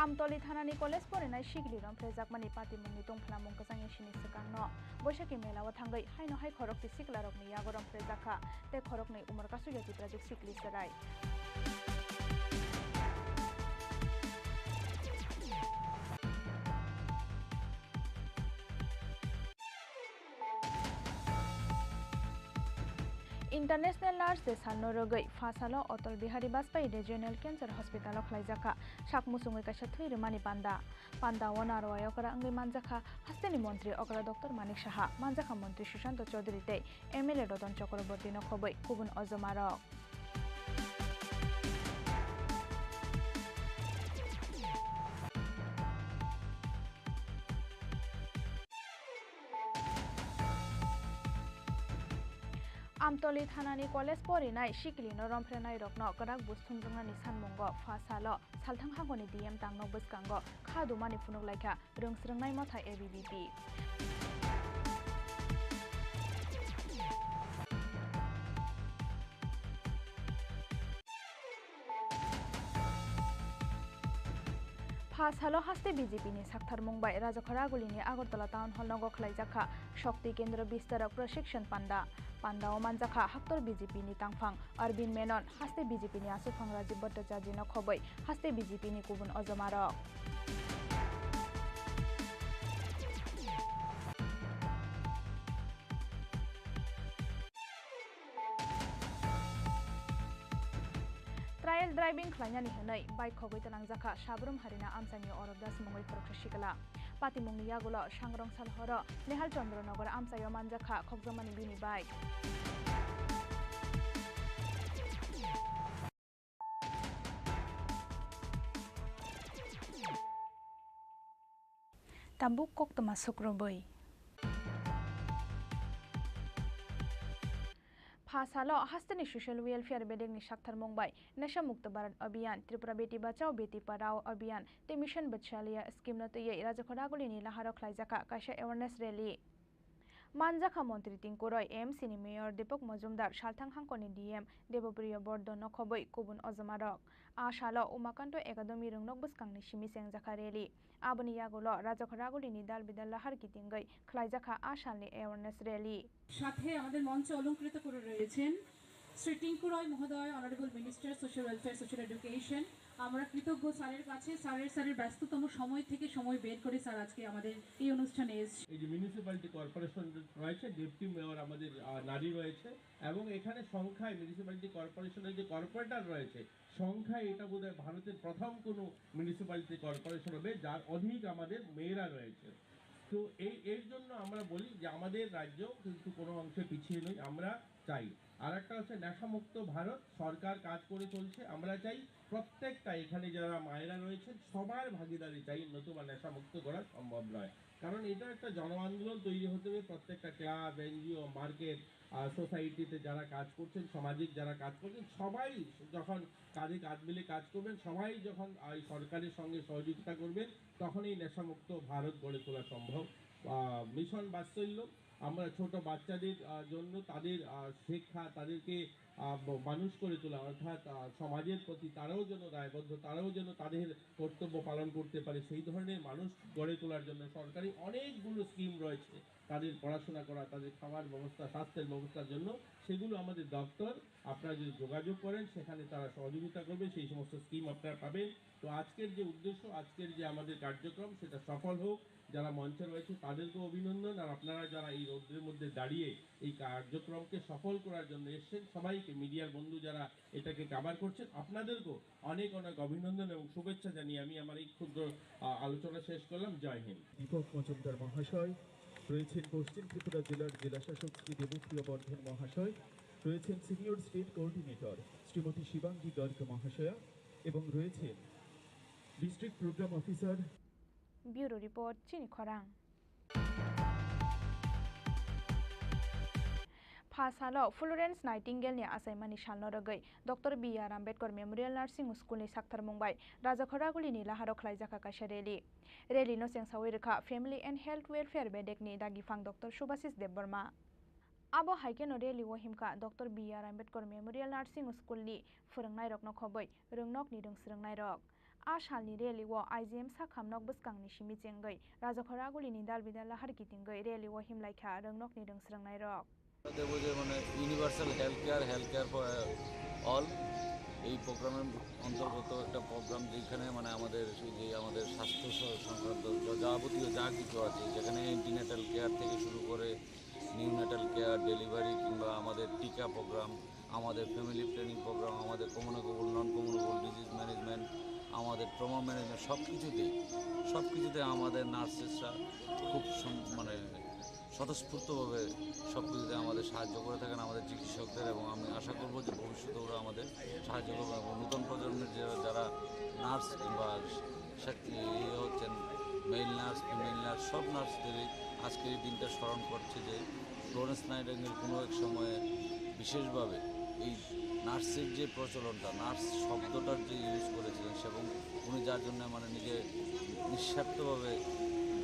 Amtoli thanani college porinai sikli romphrejakmani patimungni tongphlamung kwchangya sini swkangno Boisakhi mela o thangwi haino hai khorokti siklarokni yago romphrejakha tei khoroknwi umor kasugya Tiprajwk sikli chwrai. International Nurse Day salno rwgwi pha salo Atal Bihari Vajpayee Regional Cancer Hospital o khlaijakha sak muchungwi kaisa thwi rwmani panda. Panda o narwai okra wngwi manjakha hasteni montri okra Doctor Manik Saha, manjakha montri Sushanta Chaudhary tei M L A Ratan Chakraborty no khobwi kubun ojomarok. Amtoli thanani college porinai sikilino romphrenairokno kwrak buj thumjaknani sanmungo pha salo salthang hangoni D M tangnok bwskango kha dumani phunuk laikha rwngsrwngnai motha A B V P. Pha salo haste B J P ni saktharmung bai Rajakhoragulini Agartala Town Hall nogo khlaijakha Shakti Kendra Bistarok Prashikshon Panda. Panda o manjakha haktor B J P ni tangphang Arvind Menon, haste B J P ni aswphang Rajiv Bhattacharya no khobwi haste B J P ni kubun ojomarok. Trial driving khlainani hwnwi bike khogwi twnangjakha Sabrum Harina amchaini Orop Das mungwi khoroksa sikla. Patimungni yagulo Sangrong Salhoro Nehal Chandra Nagar amchaio manjakha khokjakmani bini bike. Tabuk koktwma sukrubwi. Pha salo hasteni Social Welfare bedekni saktharmung bai Nasha Mukto Bharat Abhiyan, Tripura Beti Bachao Beti Padhao Abhiyan tei Mission Vatsalya scheme no twiwi Rajakhoragulini laharo khlaijakha kaisa awareness rally. Manjakha montri Tinku Roy, A M C ni mayor Deepak Majumdar, salthang hangkoni D M Debopriya Bordhan no khobwi kubun ojomarok. A salo Umakanto Academy rwngnok bwskangni simi chengjakha rally. Aboni yagulo Rajakhoragulini dal bidal lahar kitingwi khlaijakha a salni awareness rally. সাথে আমাদের মঞ্চে অলংকৃত করে রয়েছেন শ্রী টিঙ্কু রয় মহোদয়, Honorable Minister Social Welfare, Social Education। আমরা কৃতজ্ঞ স্যারের কাছে, স্যারের, স্যারের ব্যস্ততম সময় থেকে সময় বের করে স্যার আজকে আমাদের এই অনুষ্ঠানে এসেছেন। এই যে মিউনিসিপ্যালিটি কর্পোরেশন রয়েছে, ডেপুটি মেয়র আমাদের, আহ, নারী রয়েছে, এবং এখানে সংখ্যায় মিউনিসিপ্যালিটি কর্পোরেশনের যে কর্পোরেটর রয়েছে, সংখ্যায় এটা বোধহয় ভারতের প্রথম কোনো মিউনিসিপ্যালিটি কর্পোরেশন হবে যার অধিক আমাদের মেয়েরা রয়েছে। তো এই, এর জন্য আমরা বলি যে আমাদের রাজ্য কিন্তু কোনো অংশে পিছিয়ে নেই, আমরা চাই। আর একটা হচ্ছে নেশামুক্ত ভারত, সরকার কাজ করে চলছে, আমরা চাই প্রত্যেকটা এখানে যারা মায়েরা রয়েছেন সবার ভাগিদারি চাই, নতুবা নেশামুক্ত করা সম্ভব নয়। কারণ এটা একটা জন আন্দোলন তৈরি হতে হবে, প্রত্যেকটা ক্লাব, এনজিও, মার্কেট, আহ, সোসাইটিতে যারা কাজ করছেন, সামাজিক যারা কাজ করছেন, সবাই যখন কাঁধে কাঁধ মিলে কাজ করবেন, সবাই যখন, আহ, এই সরকারের সঙ্গে সহযোগিতা করবেন, তখনই নেশামুক্ত ভারত গড়ে তোলা সম্ভব। আহ, মিশন বাৎসল্য, আমরা ছোট বাচ্চাদের, আহ, জন্য তাদের, আহ, শিক্ষা, তাদেরকে, আহ, ব-, মানুষ করে তোলা, অর্থাৎ, আহ, সমাজের প্রতি তারাও যেন দায়বদ্ধ, তারাও যেন তাদের কর্তব্য পালন করতে পারে, সেই ধরনের মানুষ গড়ে তোলার জন্য সরকারি অনেকগুলো স্কিম রয়েছে। তাদের পড়াশোনা করা, তাদের খাওয়ার ব্যবস্থা, স্বাস্থ্যের ব্যবস্থার জন্য, সেগুলো আমাদের দপ্তর, আপনারা যদি যোগাযোগ করেন, সেখানে তারা সহযোগিতা করবে, সেই সমস্ত স্কিম আপনারা পাবেন। তো আজকের যে উদ্দেশ্য, আজকের যে আমাদের কার্যক্রম, সেটা সফল হোক। যারা মঞ্চে রয়েছে, তাদেরকেও অভিনন্দন। আর আপনারা যারা এই রৌদ্রের মধ্যে দাঁড়িয়ে এই কার্যক্রমকে সফল করার জন্য এসেছেন, সবাইকে, মিডিয়ার বন্ধু যারা এটাকে কভার করছেন, আপনাদেরকেও অনেক অনেক অভিনন্দন এবং শুভেচ্ছা জানিয়ে আমি আমার এই ক্ষুদ্র, আহ, আলোচনা শেষ করলাম। জয় হিন্দ। দীপক মজুমদার মহাশয় রয়েছেন পশ্চিম ত্রিপুরা জেলার জেলাশাসক শ্রী দেবপ্রিয় বর্ধন মহাশয়, রয়েছেন senior state coordinator Shrimati Shivangi Garg মহাশয়া এবং রয়েছেন district programme officer. Bureau Report, Chini Khorang. Pha salo Florence Nightingale ni achaimani salno rwgwi Doctor B R Ambedkar Memorial Nursing School ni saktharmung bai Rajakhoraguli ni laharo khlaijakha kaisa rally. Rally no chengsawi rwkha Family and Health Welfare bedek ni dagiphang Doctor Subhasis Debbarma. Abo hai kheno rally o himkha Doctor B R Ambedkar Memorial Nursing School ni phwrwngnairokno khobwi rwngnokni rwngsrwngnairok. A salni rally o I G M sakham nok bwskangni simi chengwi Rajakhor Agulini dal bidal lahar kitingwi rally o himlaikha rwngnokni rwngsrwngnairok. দেবো যে মানে universal health care, health care for all, এই প্রোগ্রামের অন্তর্গত একটা প্রোগ্রাম, যেখানে মানে আমাদের সেই যে আমাদের স্বাস্থ্য স-, সংক্রান্ত য-, যাবতীয় যা কিছু আছে, যেখানে অ্যান্টিনেটাল কেয়ার থেকে শুরু করে নিউনেটাল কেয়ার, ডেলিভারি কিংবা আমাদের টিকা প্রোগ্রাম, আমাদের ফ্যামিলি প্ল্যানিং প্রোগ্রাম, আমাদের communicable, non communicable disease management, আমাদের ট্রমা ম্যানেজমেন্ট, সব কিছুতেই, সব কিছুতে আমাদের নার্সেসরা খুব সম-, মানে স্বতঃস্ফূর্তভাবে সব কিছুতে আমাদের সাহায্য করে থাকেন, আমাদের চিকিৎসকদের। এবং আমি আশা করব যে ভবিষ্যতে ওরা আমাদের সাহায্য করবে এবং নতুন প্রজন্মের যে যারা নার্স কিংবা সে-, ইয়ে হচ্ছেন, মেল নার্স, ফিমেল নার্স, সব নার্সদেরই আজকের এই দিনটা স্মরণ করছে যে ফ্লোরেন্স নাইটিঙ্গেল কোনো এক সময়ে বিশেষভাবে এই নার্সের যে প্রচলনটা, নার্স শব্দটার যে ইউজ করেছিলেন, এবং উনি যার জন্য মানে নিজে নিঃস্বার্থভাবে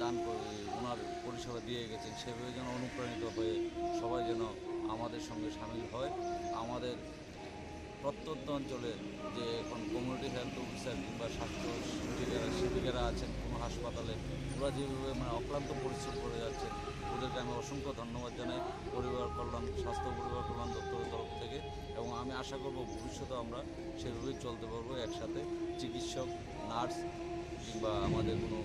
দান করে, ওনার পরিষেবা দিয়ে গেছেন, সেভাবে যেন অনুপ্রাণিত হয়ে সবাই যেন আমাদের সঙ্গে সামিল হয়। আমাদের প্রত্যন্ত অঞ্চলে যে এখন কমিউনিটি হেলথ অফিসার কিংবা স্বাস্থ্য শিক্ষিকারা, শিক্ষিকারা আছেন কোনো হাসপাতালে, ওরা যেভাবে মানে অক্লান্ত পরিশ্রম করে যাচ্ছেন, ওদেরকে আমি অসংখ্য ধন্যবাদ জানাই পরিবার কল্যাণ, স্বাস্থ্য পরিবার কল্যাণ দপ্তরের তরফ থেকে। এবং আমি আশা করব ভবিষ্যতে আমরা সেভাবেই চলতে পারবো একসাথে। চিকিৎসক, নার্স কিংবা আমাদের কোনো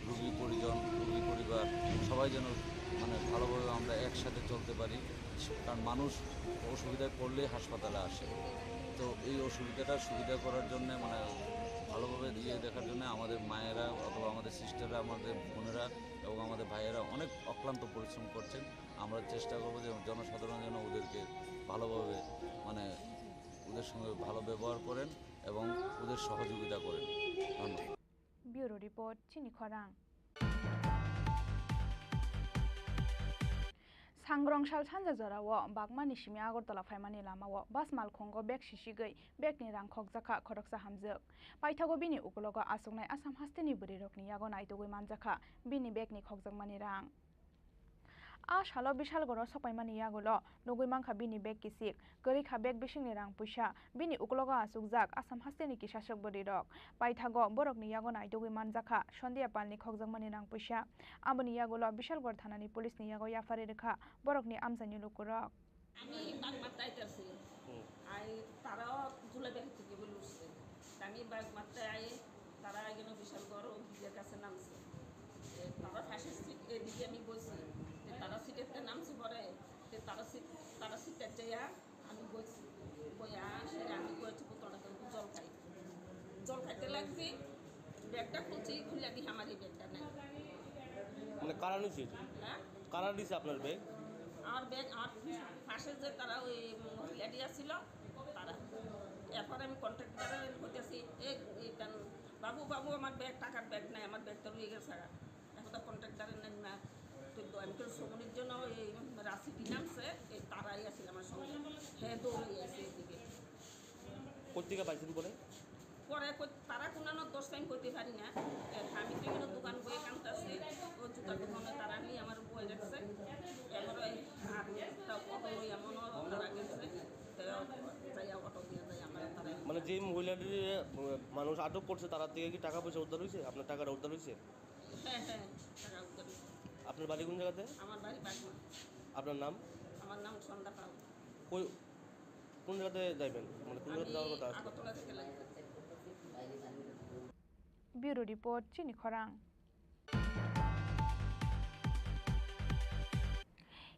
রুগী পরিজন, রুগী পরিবার সবাই যেন মানে ভালোভাবে আমরা একসাথে চলতে পারি। কারণ মানুষ অসুবিধায় পড়লেই হাসপাতালে আসে। তো এই অসুবিধাটা সুবিধা করার জন্য, মানে ভালোভাবে দিয়ে দেখার জন্য আমাদের মায়েরা অথবা আমাদের সিস্টাররা, আমাদের বোনেরা এবং আমাদের ভাইয়েরা অনেক অক্লান্ত পরিশ্রম করছেন। আমরা চেষ্টা করবো যে জনসাধারণ যেন ওদেরকে ভালোভাবে, মানে ওদের সঙ্গে ভালো ব্যবহার করেন এবং ওদের সহযোগিতা করেন। ধন্যবাদ। Bureau Report, Chini Khorang. Sangrongsal sanja jorao bagmani simi Agartala phaimani lamao bus malkhungo bag sisigwi bagni rang khokjakha khoroksa hamjwk. Paithago bini ukulogo achuknai Assam hasteni bwrwirokni yago naitugwi manjakha bini bagni khokjakmani rang. A salo Bishalgoro sokpaimani yagulo nugwi mankha bini bag kisik, kwrwi kha bag bisingni rang puisa. Bini uklogo achukjak Assam hasteni kisaswk bwrwirok. Paithago borokni yago naitugwi manjakha Sondia Palni khokjakmani rang puisa. Aboni yagulo Bishalgor thanani policeni yago yapharwi rwkha borokni amchaini lukurok. আমি বাগমাত্তায় আইতাছি। হুম। আই তারাও জুলাই বাড়ি থেকে বলে উঠছে। তা আমি বাগমাত্তায় আই, তারা এখানে বিশাল বড় গিজার কাছে নামছে। এ, তারা ফাঁসের সিট, এদিকে আমি বলছি। যে তারা সিটেতে নামছে পরে, যে তারা সিট, তারা সিটে যাইয়া আমি বলছি। বইয়া আসে আমি কয়েছি বোতলটা তো জল খাই। জল খাইতে লাগছি, ব্যাগটা খুলছি, খুলে দেখি আমার এই ব্যাগটা নাই। মানে কারা নিছে? হ্যাঁ? কারা নিছে আপনার ব্যাগ? আমার ব্যাগ, আমার পাশে যে তারা ওই মহিলা দিয়া ছিল, তারা। এরপরে আমি কন্ট্রাক্টরে বলতেছি, "এ, এ, কেন, বাবু, বাবু, আমার ব্যাগ, টাকার ব্যাগ নাই, আমার ব্যাগটা রয়ে গেছে।" এখন তো কন্ট্রাক্টরের নাম না, তো দমকল শ্রমণের জন্য এই রাশিটি নামছে, এই তারাই আছিল আমার সঙ্গে। হ্যাঁ, দৌড়ে আছে এদিকে। কোথেকে পাইছেন পরে? পরে কই-, তারা কোনানো দশ টাইম করতে পারি না। এ, আমি তো এখানে দোকান বয়ে কান্তাছি, ও জুতার দোকানে তারা নিয়ে আমার বয়ে রাখছে। এবার ওই আর একটা অটো লইয়া মনে হয় তারা গেছে। তো যাইয়া অটো দিয়ে যাই আমরা তারা। মানে যে মহিলাটি, আহ, মানুষ আটক করছে, তার থেকে কি টাকা পয়সা উদ্ধার হয়েছে? আপনার টাকাটা উদ্ধার হয়েছে? হ্যাঁ, হ্যাঁ, টাকা উদ্ধার হয়েছে। আপনার বাড়ি কোন জায়গাতে? আমার বাড়ি বাগমা। আপনার নাম? আমার নাম সন্ধ্যা পাল। কই, কোন জায়গাতে যাইবেন? মানে কোন জায়গাতে আমি যাওয়ার কথা আছে? আগরতলা থেকে লাগবে। Bureau Report, Chini Khorang.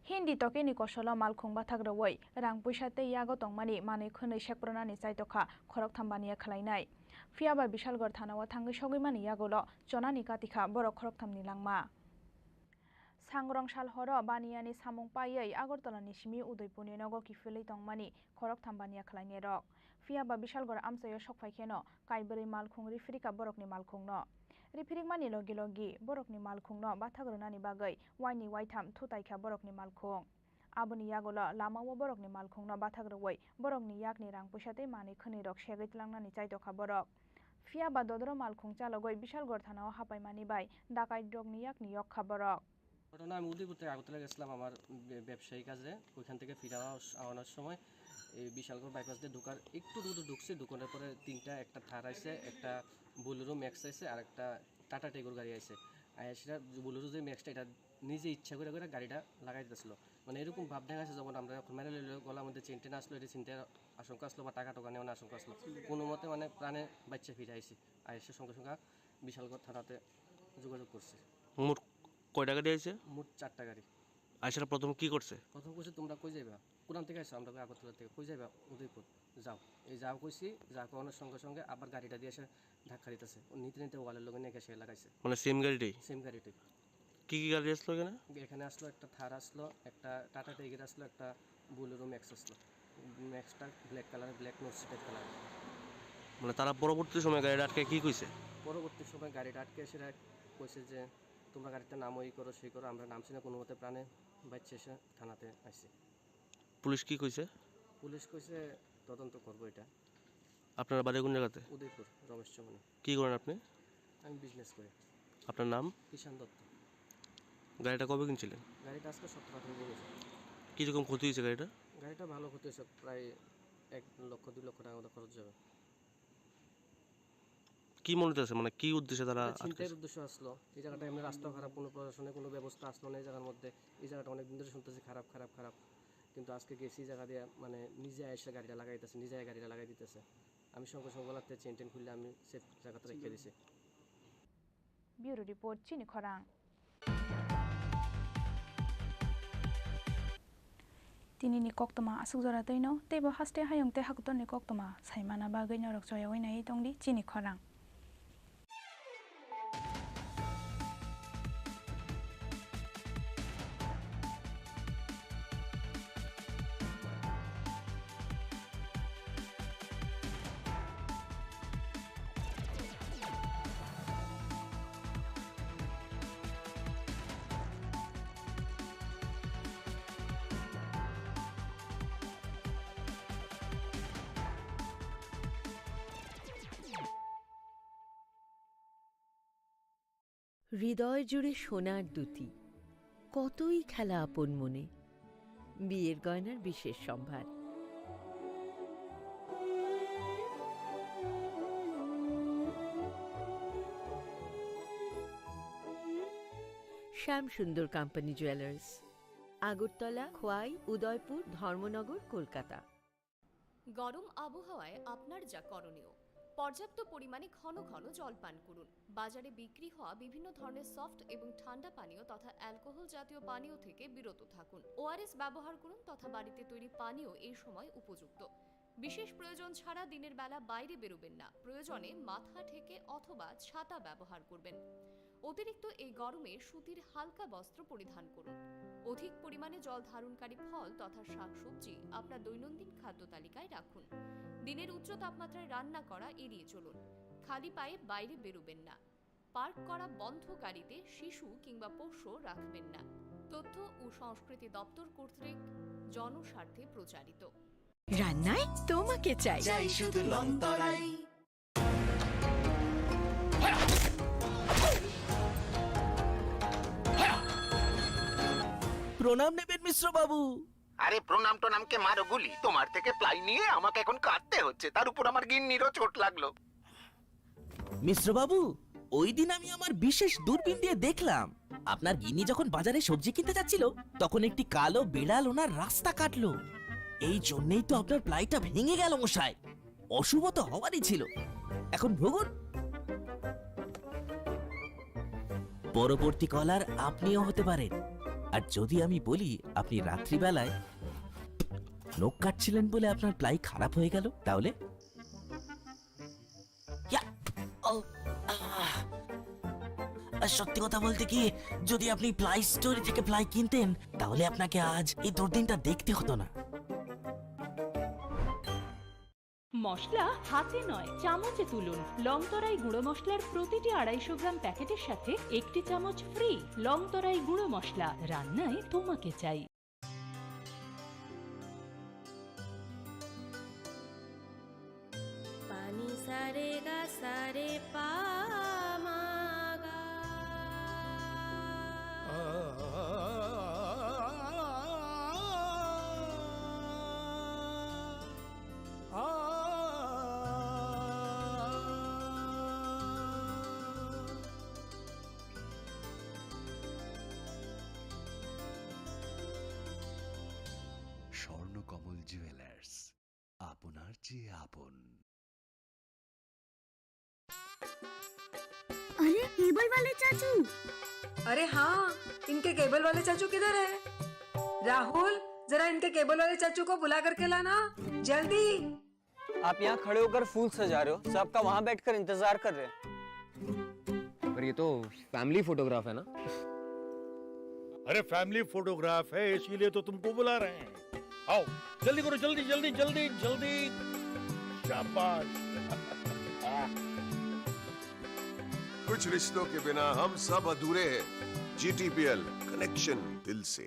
Hindi tokeni kosolo malkhung bathak rwui rang puisa tei yago tongmani manwi khwnwi sekpronani chaitokha khoroktham baniya khwlainai. Phiyaba Bishalgarh thanao thangwi sogwimani yagulo chonani katikha borok khoroktham ni langma. Sangrong sal horo baniyani samung paiwi Agartala ni simi Udaipur ni nogo kiphilwi tongmani khoroktham baniya khwlainairok. Phiyaba Bishalgarh amchaio sokphai kheno kaibrwi malkhung riphirikha borokni malkhungno. Riphirikmani logi logi borokni malkhungno bathak rwnani bagwi waini waitham thutaikha borokni malkhung. Aboni yagulo lamao borokni malkhungno bathak rwui borokni yakni rang puisa tei manwi khwnwirok segwi tlangnani chaitokha borok. Phiyaba dodro malkhung chalogwi Bishalgarh thanao hapaimani bai dakaitrokni yakni yokkha borok. ঘটনা, আমি উদয়পুর থেকে আগরতলা গেছিলাম আমার ব্য-, ব্যবসায়ী কাজে। ওইখান থেকে ফিরে আস-, আনার সময় এই বিশালগড় বাইপাস দিয়ে ঢোকার একটু দূরে ঢুকছি, ঢুকানোর পরে তিনটা, একটা থার আইছে, একটা Bolero Max আইছে আর একটা Tata Tigor গাড়ি আইছে। আইয়া সেটা Bolero যে Max-টা, এটা নিজে ইচ্ছা করে করে গাড়িটা লাগাই দিতেছিল। মানে এরকম ভাব দেখাইছে, যেমন আমরা এখন মেরে লইলে গলার মধ্যে চেন টেন আসলো, এটা চিন্তার আশঙ্কা আসলো বা টাকা টোকা নেওয়ার আশঙ্কা আসলো, কোনো মতে মানে প্রাণে বাচ্চা ফিরে আইছে। আইসে সঙ্গে সঙ্গে বিশালগড় থানাতে যোগাযোগ করছে। মোট কয়টা গাড়ি আইছে? মোট চারটা গাড়ি। আইসার প্রথম কি করছে? প্রথম কইছে, "তোমরা কই যাইবা? কোরআন থেকে আইছো?" আমরা কই, "আগরতলা থেকে।" "কই যাইবা?" "উদয়পুর।" "যাও।" এই যাও কইছি, যা কওয়ানোর সঙ্গে সঙ্গে আবার গাড়িটা দিয়ে এসে ধাক্কা দিতেছে। ও নিতে নিতে ওয়ালের লগে নিয়ে গেছে লাগাইছে। মানে সেম গাড়িটাই? সেম গাড়িটাই। কি কি গাড়ি আসলো এখানে? এখানে আসলো একটা থার আসলো, একটা টাটা টাইগার আসলো, একটা বোলেরো ম্যাক্স আসলো। ম্যাক্সটা ব্ল্যাক কালার, ব্ল্যাক নোট সিটের কালার। মানে তারা পরবর্তী সময় গাড়িটা আটকে কি কইছে? পরবর্তী সময় গাড়িটা আটকে সেটা কইছে যে, "তোমরা গাড়িতে নামো, ই করো, সেই করো।" আমরা নামছি না, কোনো মতে প্রাণে বাইচ্চা এসে থানাতে আইছি। পুলিশ কি কইছে? পুলিশ কইছে তদন্ত করবো এটা। আপনার বাড়ি কোন জায়গাতে? উদয়পুর, রমেশ চৌমুহনী। কি করেন আপনি? আমি বিজনেস করি। আপনার নাম? কিষান দত্ত। গাড়িটা কবে কিনছিলেন? গাড়িটা আজকে সতেরো আঠারো দিন হয়েছে। কীরকম ক্ষতি হয়েছে গাড়িটা? গাড়িটা ভালো ক্ষতি হয়েছে, প্রায় এক লক্ষ দুই লক্ষ টাকার মতো খরচ যাবে। কি মনে হচ্ছে, মানে কি উদ্দেশ্যে তারা এটা ছিনতাইয়ের আটকেছে? উদ্দেশ্য আসলো। এই জায়গাটা এমনি রাস্তাও খারাপ, কোনো প্রশাসনের কোনো ব্যবস্থা আসলো না এই জায়গার মধ্যে। এই জায়গাটা অনেক দিন ধরে শুনতেছি খারাপ, খারাপ, খারাপ, কিন্তু আজকে গেছি এই জায়গা দিয়ে, মানে নিজে এসে গাড়িটা লাগাই দিতেছে, নিজে গাড়িটা লাগাই দিতেছে। আমি সঙ্গে সঙ্গে লাগতে চেন টেন খুললে আমি সেফ জায়গাতে রেখে দিছি। Bureau report, Chini Khorang. Tinini koktwma aswk jora twino, teibo haste hayung tei hakotorni koktwma saimana bagwi norok choyaui naiwi tongdi Chini Khorang. হৃদয় জুড়ে সোনার দ্যুতি, কতই খেলা আপন মনে। বিয়ের গয়নার বিশেষ সম্ভার। শ্যাম সুন্দর কোম্পানি জুয়েলার্স, আগরতলা, খোয়াই, উদয়পুর, ধর্মনগর, কলকাতা। গরম আবহাওয়ায় আপনার যা করণীয়, পর্যাপ্ত পরিমাণে ঘন ঘন জল পান করুন। বাজারে বিক্রি হওয়া বিভিন্ন ধরনের সফট এবং ঠান্ডা পানীয় তথা অ্যালকোহল জাতীয় পানীয় থেকে বিরত থাকুন। ওআরএস ব্যবহার করুন তথা বাড়িতে তৈরি পানীয় এই সময় উপযুক্ত। বিশেষ প্রয়োজন ছাড়া দিনের বেলা বাইরে বেরোবেন না। প্রয়োজনে মাথা ঢেকে অথবা ছাতা ব্যবহার করবেন। অতিরিক্ত এই গরমে সুতির হালকা বস্ত্র পরিধান করুন। অধিক পরিমাণে জল ধারণকারী ফল তথা শাকসবজি আপনার দৈনন্দিন খাদ্য তালিকায় রাখুন। দিনের উচ্চ তাপমাত্রায় রান্না করা এড়িয়ে চলুন। খালি পায়ে বাইরে বেরোবেন না। পার্ক করা বন্ধ গাড়িতে শিশু কিংবা পোষ্য রাখবেন না। তথ্য ও সংস্কৃতি দপ্তর কর্তৃক জনস্বার্থে প্রচারিত। রান্নায় তোমাকে চাই। চাই শুধু লংতরাই। প্রণাম নেবেন মিশ্র বাবু। আরে প্রণাম টনামকে মারো গুলি, তোমার থেকে প্লাই নিয়ে আমাকে এখন কাঁদতে হচ্ছে, তার উপর আমার গিন্নিরও চোট লাগলো। মিশ্র বাবু, ওই দিন আমি আমার বিশেষ দূরবীন দিয়ে দেখলাম, আপনার গিন্নি যখন বাজারে সবজি কিনতে যাচ্ছিল, তখন একটি কালো বিড়াল ওনার রাস্তা কাটলো। এই জন্যই তো আপনার প্লাইটা ভেঙে গেল মশাই। অশুভ তো হওয়ারই ছিল। এখন ভুগুন। পরবর্তী কলার আপনিও হতে পারেন। আর যদি আমি বলি আপনি রাত্রিবেলায় নখ কাটছিলেন বলে আপনার প্লাই খারাপ হয়ে গেল, তাহলে? ইয়া! ও! আহ! আর সত্যি কথা বলতে কি, যদি আপনি প্লাই স্টোরে থেকে প্লাই কিনতেন, তাহলে আপনাকে আজ এই দুর্দিনটা দেখতে হতো না। মশলা হাতে নয়, চামচে তুলুন। লংতরাই গুঁড়ো মশলার প্রতিটি আড়াইশো গ্রাম প্যাকেটের সাথে একটি চামচ ফ্রি। লংতরাই গুঁড়ো মশলা, রান্নায় তোমাকে চাই। Pani sa re ga sa re pa ma ga. কমল জুয়েলার্স, আপনার চেয়ে আপন। अरे, केबल वाले चाचू। अरे हाँ, इनके केबल वाले चाचू किधर है? राहुल, जरा इनके केबल वाले चाचू को बुला करके लाना, जल्दी। आप यहाँ खड़े होकर फूल सजा रहे हो, सबका वहाँ बैठकर इंतजार कर रहे हैं। पर ये तो फैमिली फोटोग्राफ है ना? अरे, फैमिली फोटोग्राफ है, इसीलिए तो तुमको बुला रहे हैं। आओ, जल्दी करो, जल्दी, जल्दी, जल्दी, जल्दी। शाबाश। कुछ रिश्तों के बिना हम सब अधूरे हैं। जीटीपीएल, कनेक्शन दिल से।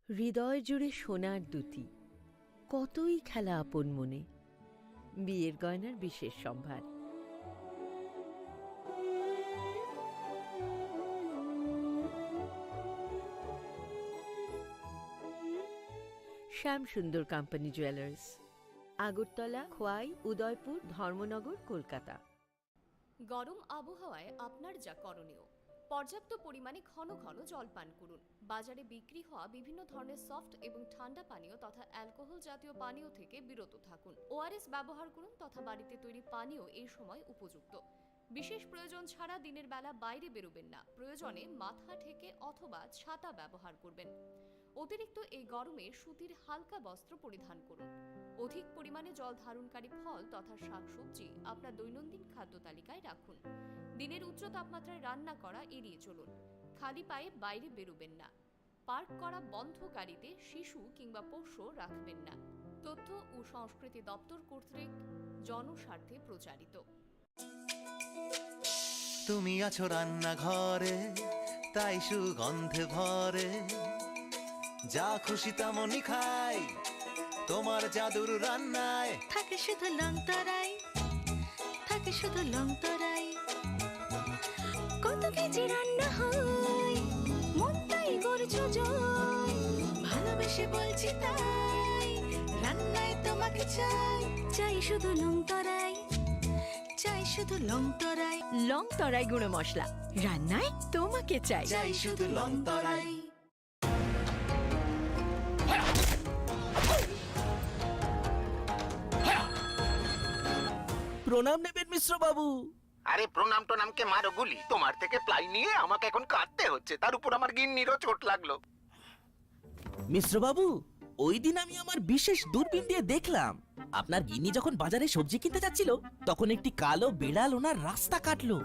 হৃদয় জুড়ে সোনার দুতি, কতই খেলা আপন মনে। বিয়ের গয়নার বিশেষ সম্ভার। শ্যাম সুন্দর কোম্পানি জুয়েলার্স, আগরতলা, খোয়াই, উদয়পুর, ধর্মনগর, কলকাতা। গরম আবহাওয়ায় আপনার যা করণীয়, পর্যাপ্ত পরিমাণে ঘন ঘন জল পান করুন। বাজারে বিক্রি হওয়া বিভিন্ন ধরনের সফট এবং ঠান্ডা পানীয় তথা অ্যালকোহল জাতীয় পানীয় থেকে বিরত থাকুন। ওআরএস ব্যবহার করুন তথা বাড়িতে তৈরি পানীয় এই সময় উপযুক্ত। বিশেষ প্রয়োজন ছাড়া দিনের বেলা বাইরে বেরোবেন না। প্রয়োজনে মাথা ঢেকে অথবা ছাতা ব্যবহার করবেন। অতিরিক্ত এই গরমে সুতির হালকা বস্ত্র পরিধান করুন। অধিক পরিমাণে জল ধারণকারী ফল তথা শাকসবজি আপনার দৈনন্দিন খাদ্য তালিকায় রাখুন। দিনের উচ্চ তাপমাত্রায় রান্না করা এড়িয়ে চলুন। খালি পায়ে বাইরে বেরোবেন না। পার্ক করা বন্ধ গাড়িতে শিশু কিংবা পোষ্য রাখবেন না। তথ্য ও সংস্কৃতি দপ্তর কর্তৃক জনস্বার্থে প্রচারিত। তুমি আছো রান্নাঘরে, তাই সুগন্ধে ভরে। যা খুশি তেমনই খাই, তোমার জাদুর রান্নায়। থাকে শুধু লং তরাই, থাকে শুধু লং তরাই। কত কেজি রান্না হয়, মনটাই গর্জ জয়। ভালোবেসে বলছি তাই, রান্নায় তোমাকে চাই। চাই শুধু লং তরাই, চাই শুধু লং তরাই। লং তরাই গুঁড়ো মশলা, রান্নায় তোমাকে চাই। চাই শুধু লং তরাই। প্রণাম নেবেন মিশ্র বাবু। আরে, প্রণাম টোনামকে মারো গুলি, তোমার থেকে প্লাই নিয়ে আমাকে এখন কাঁদতে হচ্ছে, তার উপর আমার গিন্নিরও চোট লাগলো। মিশ্র বাবু, ওই দিন আমি আমার বিশেষ দূরবীন দিয়ে দেখলাম, আপনার গিন্নি যখন বাজারে সবজি কিনতে যাচ্ছিল, তখন একটি কালো বিড়াল ওনার রাস্তা কাটলো।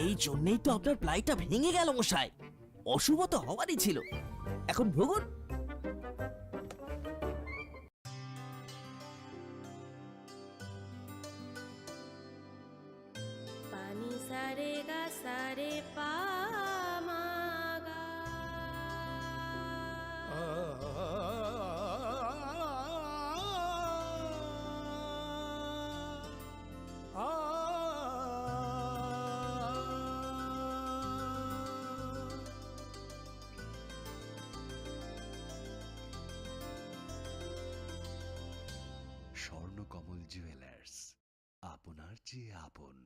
এই জন্যই তো আপনার প্লাইটা ভেঙে গেল মশাই। অশুভ তো হওয়ারই ছিল। এখন ভুগুন। পানি সারে গা সারে পা মা গা। স্বর্ণকমল জুয়েলার্স, আপনার চেয়ে আপন।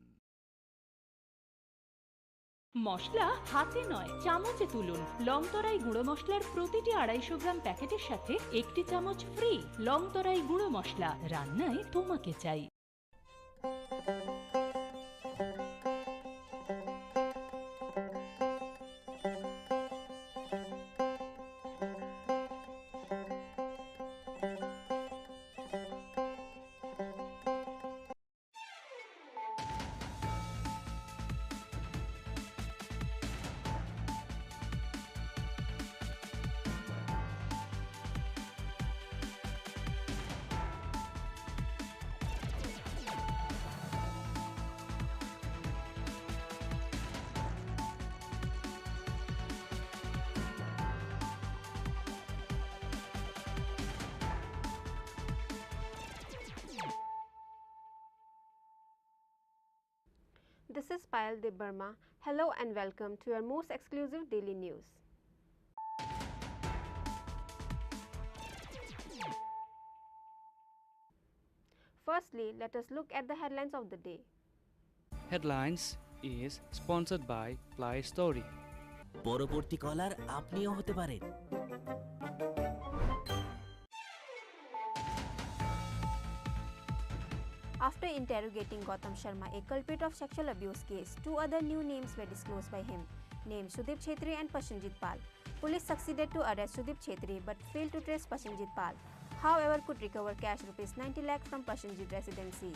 মশলা হাতে নয়, চামচে তুলুন। লংতরাই গুঁড়ো মশলার প্রতিটি আড়াইশো গ্রাম প্যাকেটের সাথে একটি চামচ ফ্রি। লংতরাই গুঁড়ো মশলা, রান্নায় তোমাকে চাই। This is Payal Debbarma. Hello and welcome to your most exclusive daily news. Firstly, let us look at the headlines of the day. Headlines is sponsored by Play Story. পরবর্তী কলার আপনিও হতে পারেন। After interrogating Gautam Sharma, a culprit of sexual abuse case, two other new names were disclosed by him, named Sudip Chhetri and Prasenjit Pal. Police succeeded to arrest Sudip Chhetri but failed to trace Prasenjit Pal. However, could recover cash rupees ninety lakh from Prasenjit residency.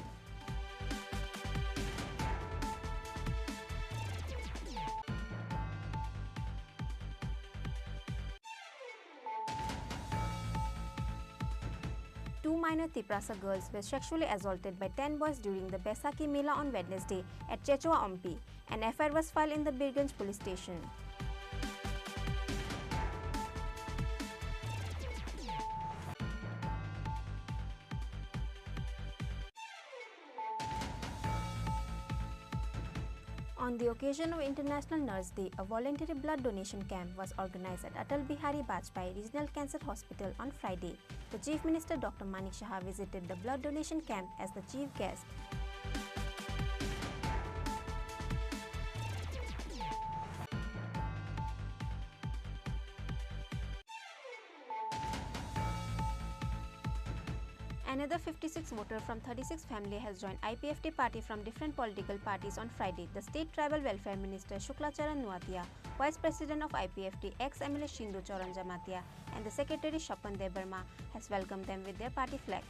Two minor Tiprasa girls were sexually assaulted by ten boys during the Baisakhi Mela on Wednesday at Chechwa Ompi. An F I R was filed in the Birganj police station. On the occasion of International Nurse Day, a voluntary blood donation camp was organized at Atal Bihari Vajpayee Regional Cancer Hospital on Friday. The Chief Minister Doctor Manik Saha visited the blood donation camp as the chief guest. Another fifty-six voter from thirty-six family has joined I P F T party from different political parties on Friday. The State Tribal Welfare Minister Shukla Charan Nuatia, Vice President of I P F T, ex-M L A Shindu Charan Jamatia, and the Secretary Shapan Debbarma has welcomed them with their party flag.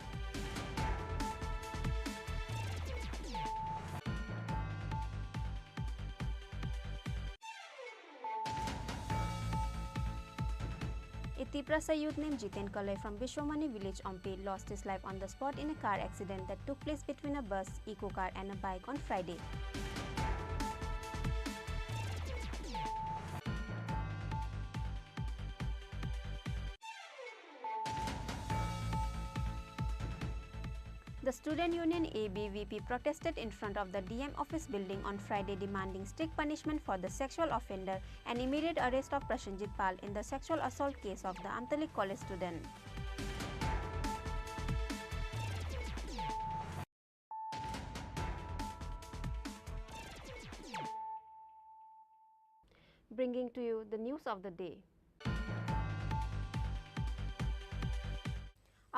A Tiprasa youth named Jiten Kalai from Bishwamani village, Ompi, lost his life on the spot in a car accident that took place between a bus, eco car, and a bike on Friday. The Student Union A B V P protested in front of the D M office building on Friday, demanding strict punishment for the sexual offender and immediate arrest of Prasenjit Pal in the sexual assault case of the Amtalik College student. Bringing to you the news of the day.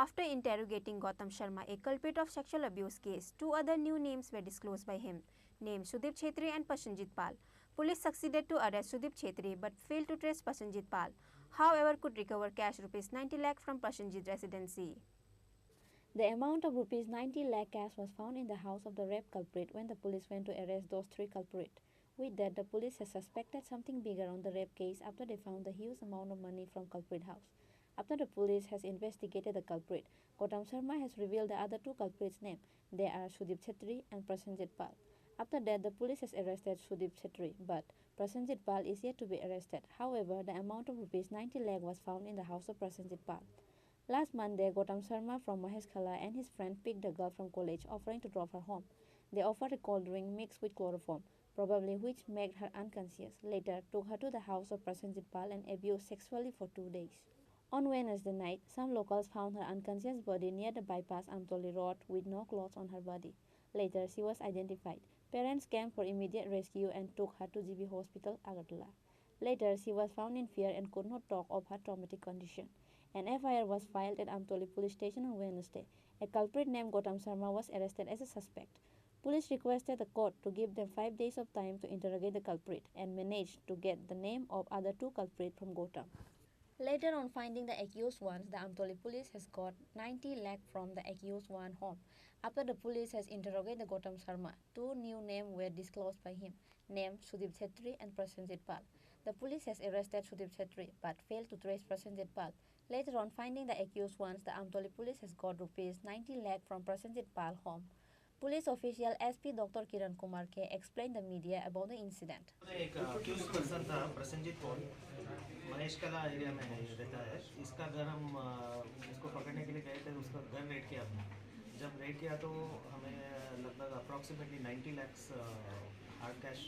After interrogating Gautam Sharma, a culprit of sexual abuse case, two other new names were disclosed by him, named Sudip Chhetri and Prasenjit Pal. Police succeeded to arrest Sudip Chhetri but failed to trace Prasenjit Pal. However, could recover cash rupees ninety lakh from Prasenjit residency. The amount of rupees ninety lakh cash was found in the house of the rape culprit when the police went to arrest those three culprit. With that, the police has suspected something bigger on the rape case after they found the huge amount of money from culprit house. After the police has investigated the culprit, Gautam Sharma has revealed the other two culprits' name. They are Sudip Chhetri and Prasenjit Pal. After that, the police has arrested Sudip Chhetri, but Prasenjit Pal is yet to be arrested. However, the amount of rupees ninety lakh was found in the house of Prasenjit Pal. Last Monday, Gautam Sharma from Maheshkhala and his friend picked the girl from college, offering to drop her home. They offered a cold drink mixed with chloroform, probably which made her unconscious. Later, took her to the house of Prasenjit Pal and abused sexually for two days. On Wednesday night, some locals found her unconscious body near the bypass Amtoli Road with no clothes on her body. Later, she was identified. Parents came for immediate rescue and took her to G B Hospital, Agartala. Later, she was found in fear and could not talk of her traumatic condition. An F I R was filed at Amtoli Police Station on Wednesday. A culprit named Gautam Sharma was arrested as a suspect. Police requested the court to give them five days of time to interrogate the culprit and managed to get the name of other two culprits from Gautam. Later on finding the accused ones, the Amtoli police has got ninety lakh from the accused one home. After the police has interrogated the Gautam Sharma, two new names were disclosed by him, named Sudip Chhetri and Prasenjit Pal. The police has arrested Sudip Chhetri but failed to trace Prasenjit Pal. Later on finding the accused ones, the Amtoli police has got rupees ninety lakh from Prasenjit Pal home. Police official S P Doctor Kiran Kumar K explained the media about the incident. एक accused person था प्रसन्नजीत पॉल, महेश कला एरिया में रहता है। इसका घर हम अ, इसको पकड़ने के लिए गए थे, उसका घर रेड किया हमने। जब रेड किया तो हमें लगभग approximately ninety lakhs hard cash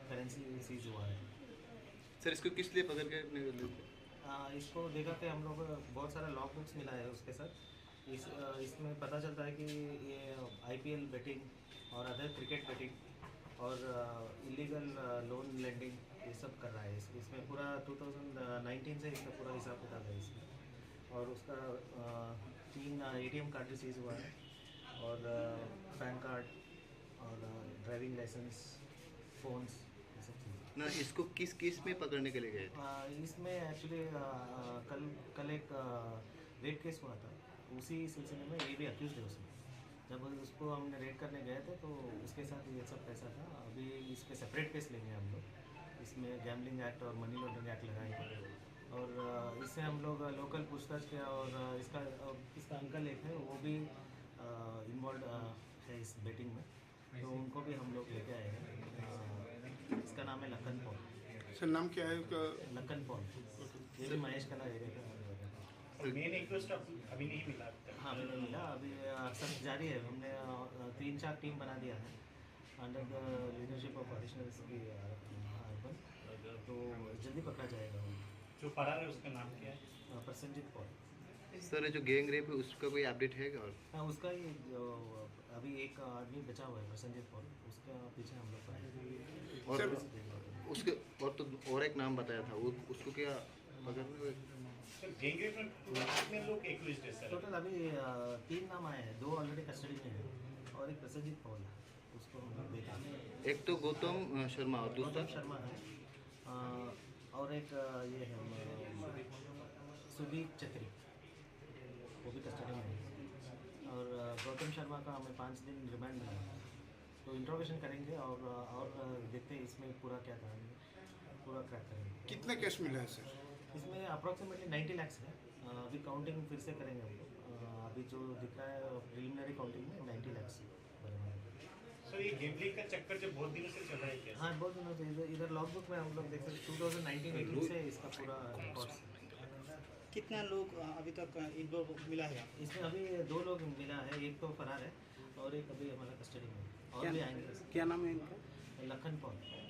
currency seize हुआ है। सर, इसको किस लिए पकड़ के अपने को लेते? अ, इसको देखा कि हम लोग बहुत सारा लॉग बुक्स मिला है उसके साथ। इस, अ, इसमें पता चलता है कि ये आईपीएल बेटिंग और अदर क्रिकेट बेटिंग और, अ, इलीगल, अ, लोन लेंडिंग, ये सब कर रहा है। इस, इसमें पूरा टू थाउजेंड नाइनटीन से इसका पूरा हिसाब किताब है इसमें। और उसका, अ, तीन, अ, एटीएम कार्ड भी सीज हुआ है और, अ, पैन कार्ड और, अ, ड्राइविंग लाइसेंस, फ़ोन्स, ये सब चीज़ें। ना, इसको किस केस में पकड़ने के लिए गए थे? अ, इसमें एक्चुअली, अ, अ, कल, कल एक, अ, रेप केस हुआ था, उसी सिलसिले में ये भी अक्यूज्ड है उसमें। जब उसको हमने रेड करने गए थे, तो उसके साथ ये सब पैसा था। अभी इस पे सेपरेट केस लेंगे हम लोग। इसमें गैम्बलिंग एक्ट और मनी लॉन्ड्रिंग एक्ट लगाएंगे। और, अ, इससे हम लोग, अ, लोकल पूछताछ किया और, अ, इसका, अ, इसका अंकल एक है, वो भी, अ, इन्वॉल्व, अ, है इस बेटिंग में, तो उनको भी हम लोग लेके आए हैं। अ, इसका नाम है लखन पॉल। सर, नाम क्या है उसका? लखन पॉल। ये भी महेश कला एरिया का है। सर, मेन एक्यूज्ड अभी नहीं मिला अभी तक। हाँ, अभी नहीं मिला। अभी, अ, सर्च जारी है। हमने, अ, तीन चार टीम बना दिया है under the leadership of additional SP, a, urban. तो जल्दी पकड़ा जाएगा वो। जो फरार है, उसका नाम क्या है? अ, प्रसन्नजीत पॉल। सर, ये जो गैंग रेप है, उसका कोई अपडेट है क्या? और हाँ, उसका ही जो अभी एक आदमी बचा हुआ है, प्रसन्नजीत पॉल, उसका पीछे हम लोग पड़े हैं। और सर, उसके, और तो, और एक नाम बताया था, वो, उसको क्या पकड़ में? सर, गैंग रेप में कितने लोग एक्यूज्ड है, सर? टोटल अभी, अ, तीन नाम आए हैं, दो ऑलरेडी कस्टडी में हैं और एक प्रसन्नजीत पॉल है, उसको हम लोग देख रहे हैं। एक तो गौतम, अ, शर्मा और गौतम दूसरा? शर्मा है, अ, और एक, अ, ये है, अ, सुदीप छेत्री, वो भी कस्टडी में है। और, अ, गौतम शर्मा का हमें पाँच दिन रिमांड मिला है, तो इंट्रोगेशन करेंगे और, अ, और, अ, देखते हैं इसमें पूरा क्या कहानी है, पूरा क्रैक करेंगे। कितने केस मिला है, सर? इसमें अप्रोक्सीमेटली नाइंटी लाख्स है। अ, अभी काउंटिंग फिर से करेंगे हम लोग। अ, अभी जो दिख रहा है प्रिलिमिनरी काउंटिंग में नाइंटी लाख्स है। सर, ये गैम्बलिंग का चक्कर जो बहुत दिनों से चल रहा है क्या? हाँ, बहुत दिनों से। इधर, इधर लॉगबुक में हम लोग देख सकते हैं, टू थाउजेंड नाइनटीन एटीन से इसका पूरा रिकॉर्ड्स है। कितना लोग, अ, अभी तक, अ, इन्वॉल्व मिला है आपको? इसमें अभी दो लोग मिला है, एक तो फरार है और एक अभी हमारा कस्टडी में है। और क्या, भी आएंगे। क्या नाम है इनका? Lakhan Paul.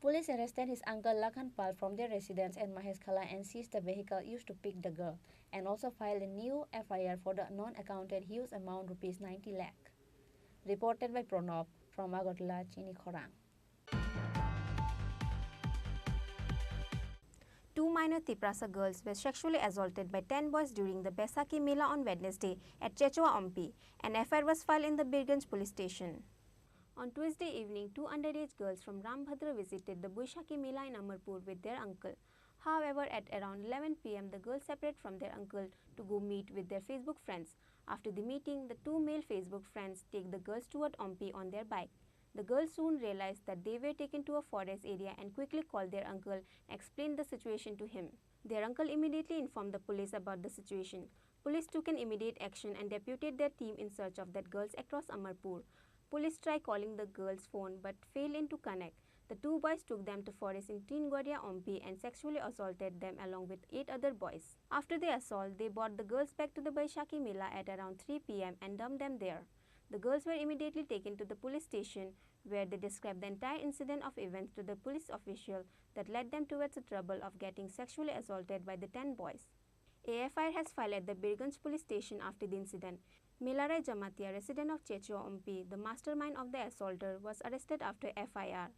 Police arrested his uncle Lakhan Pal from their residence at Mahesh Khala and seized the vehicle used to pick the girl, and also filed a new F I R for the non-accounted huge amount rupees ninety lakh. Reported by Pranab from Agartala, Chini Khorang. Two minor Tiprasa girls were sexually assaulted by ten boys during the Baisakhi Mela on Wednesday at Chechwa Ompi. An F I R was filed in the Birganj police station. On Tuesday evening, two underage girls from Rambhadra visited the Baisakhi Mela in Amarpur with their uncle. However, at around eleven P M, the girls separate from their uncle to go meet with their Facebook friends. After the meeting, the two male Facebook friends take the girls toward Ompi on their bike. The girls soon realized that they were taken to a forest area and quickly called their uncle and explained the situation to him. Their uncle immediately informed the police about the situation. Police took an immediate action and deputed their team in search of that girls across Amarpur. Police tried calling the girls' phone but failed in to connect. The two boys took them to forest in Tingwaria Ompi and sexually assaulted them along with eight other boys. After the assault, they brought the girls back to the Baisakhi Mela at around three P M and dumped them there. The girls were immediately taken to the police station, where they described the entire incident of events to the police official that led them towards the trouble of getting sexually assaulted by the ten boys. A F I R has filed at the Birganj police station after the incident. Milarai Jamatia, resident of Chechua Ompi, the mastermind of the assaulter, was arrested after F I R.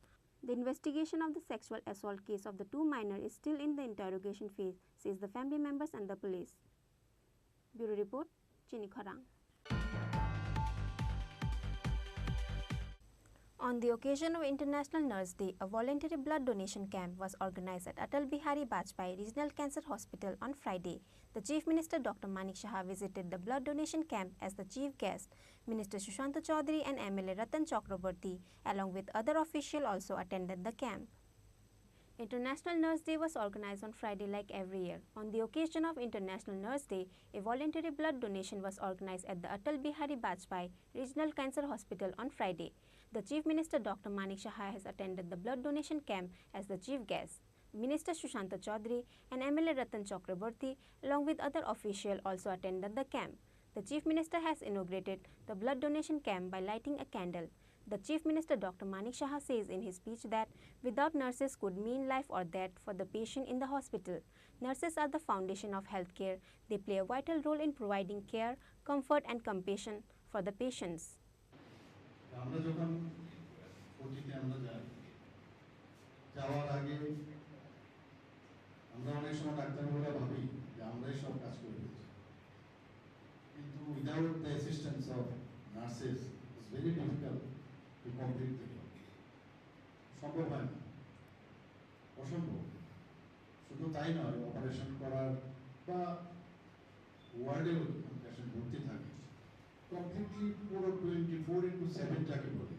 The investigation of the sexual assault case of the two minor is still in the interrogation phase, says the family members and the police. Bureau report, Chini Khorang. On the occasion of International Nurse Day, a voluntary blood donation camp was organized at Atal Bihari Vajpayee Regional Cancer Hospital on Friday. The Chief Minister Doctor Manik Saha visited the blood donation camp as the chief guest. Minister Sushanta Chaudhary and M L A Ratan Chakraborty, along with other officials, also attended the camp. International Nurse Day was organized on Friday like every year. On the occasion of International Nurse Day, a voluntary blood donation was organized at the Atal Bihari Vajpayee Regional Cancer Hospital on Friday. The Chief Minister Doctor Manik Saha has attended the blood donation camp as the chief guest. Minister Sushanta Chaudhary and M L A Ratan Chakraborty, along with other officials, also attended the camp. The Chief Minister has inaugurated the blood donation camp by lighting a candle. The Chief Minister Doctor Manik Saha says in his speech that without nurses could mean life or death for the patient in the hospital. Nurses are the foundation of healthcare. They play a vital role in providing care, comfort and compassion for the patients. আমরা যখন ওটিতে আমরা যাই, যাওয়ার আগে আমরা অনেক সময় ডাক্তারবাবুরা ভাবি যে আমরাই সব কাজ করে ফেলছি, কিন্তু without the assistance of nurses it's very difficult to complete the job. সম্ভব হয় না, অসম্ভব। শুধু তাই নয়, অপারেশন করার বা ওয়ার্ডেও যখন পেশেন্ট ভর্তি থাকে, কমপ্লিটলি পুরো টোয়েন্টি ফোর ইন্টু সেভেন যাকে বলে,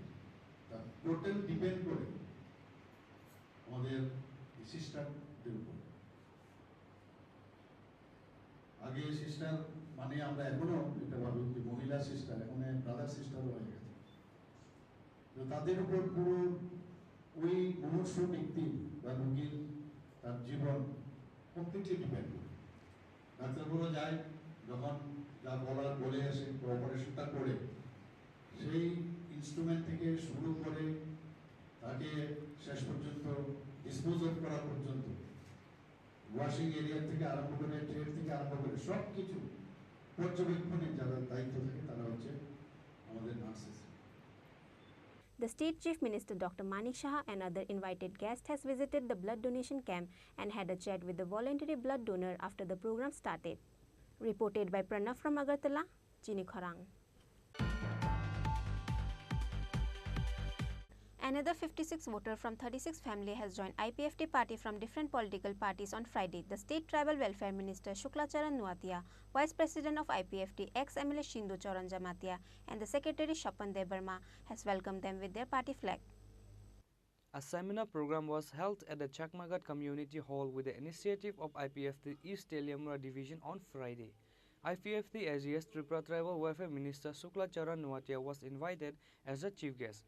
তার টোটাল ডিপেন্ড করে আমাদের সিস্টারদের উপর। আগে সিস্টার মানে আমরা এখনো এটা ভাবি যে মহিলা সিস্টার, এখন ব্রাদার সিস্টারও হয়ে গেছে। তো তাদের উপর পুরো ওই মুমূর্ষু ব্যক্তি বা রোগীর তার জীবন কমপ্লিটলি ডিপেন্ড করে। ডাক্তারবাবুরা যায়, যখন যা বলার বলে আসে বা অপারেশনটা করে, সেই ইনস্ট্রুমেন্ট থেকে শুরু করে তাকে শেষ পর্যন্ত ডিসপোজ অফ করা পর্যন্ত, ওয়াশিং এরিয়া থেকে আরম্ভ করে, ট্রেড থেকে আরম্ভ করে সব কিছু পর্যবেক্ষণে যারা দায়িত্ব থাকে তারা হচ্ছে আমাদের nurses. The state chief minister Doctor Manik Saha and other invited guests has visited the blood donation camp and had a chat with the voluntary blood donor after the program started. Reported by Pranav from Agartala, Chini Khorang. Another fifty-six voter from thirty-six family has joined I P F T party from different political parties on Friday. The state tribal welfare minister Shukla Charan Nuatia, vice president of I P F T, ex M L A Sindhu Charan Jamatia, and the secretary Shapan Debbarma has welcomed them with their party flag. A seminar program was held at the Chakmaghat Community Hall with the initiative of I P F T East Teliamura Division on Friday. I P F T A G S Tripura Tribal Welfare Minister Shukla Charan Nuatia was invited as a chief guest.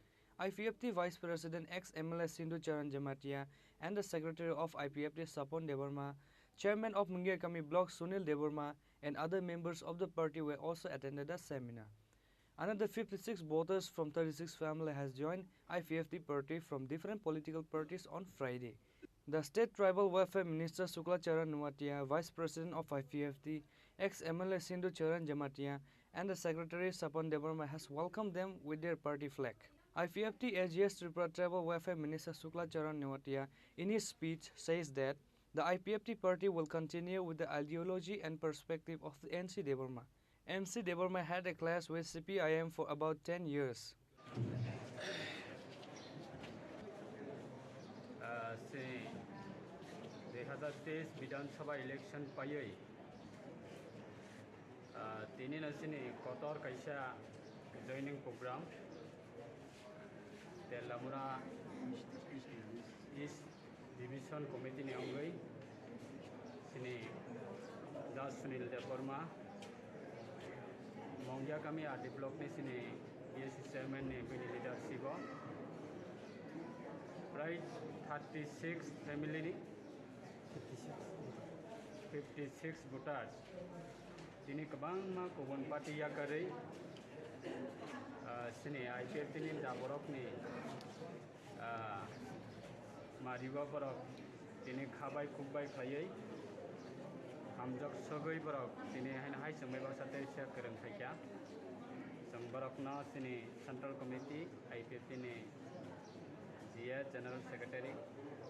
I P F T Vice President ex M L A Sindhu Charan Jamatia and the Secretary of I P F T Sapon Debbarma, Chairman of Mungiakami Block Sunil Debbarma and other members of the party were also attended the seminar. Another fifty-six voters from thirty-six family has joined I P F T party from different political parties on Friday. The State Tribal Welfare Minister Shukla Charan Nuatia, Vice President of I P F T, ex M L A Sindhu Charan Jamatia, and the Secretary Sapon Debbarma has welcomed them with their party flag. I P F T A G S Tripura Tribal Welfare Minister Shukla Charan Nuatia, in his speech, says that the I P F T party will continue with the ideology and perspective of the N C Debbarma. N C Debbarma had a clash with C P I M for about ten years. Ah, se dui hazar teis Bidhan Sabha election paiwi, ah, tini no chini kotor kaisa joining program Telamura East Division Committee ni wngwi chini Judge Sunil Debbarma, Mongia kami R D block ni chini B S C chairman ni bini leadership o prai thirty six family ni fifty six voters tini kwbangma kubun party yakarwi, ah, chini I P F T ni da borok ni, ah, mario borok tini khabai khukbai khlaiwi hamjak sogwi borok tini haino hai chwngwi baksa tei se kwrwng khaikha. Chwng borokno chini Central Committee, I P F T ni G A General Secretary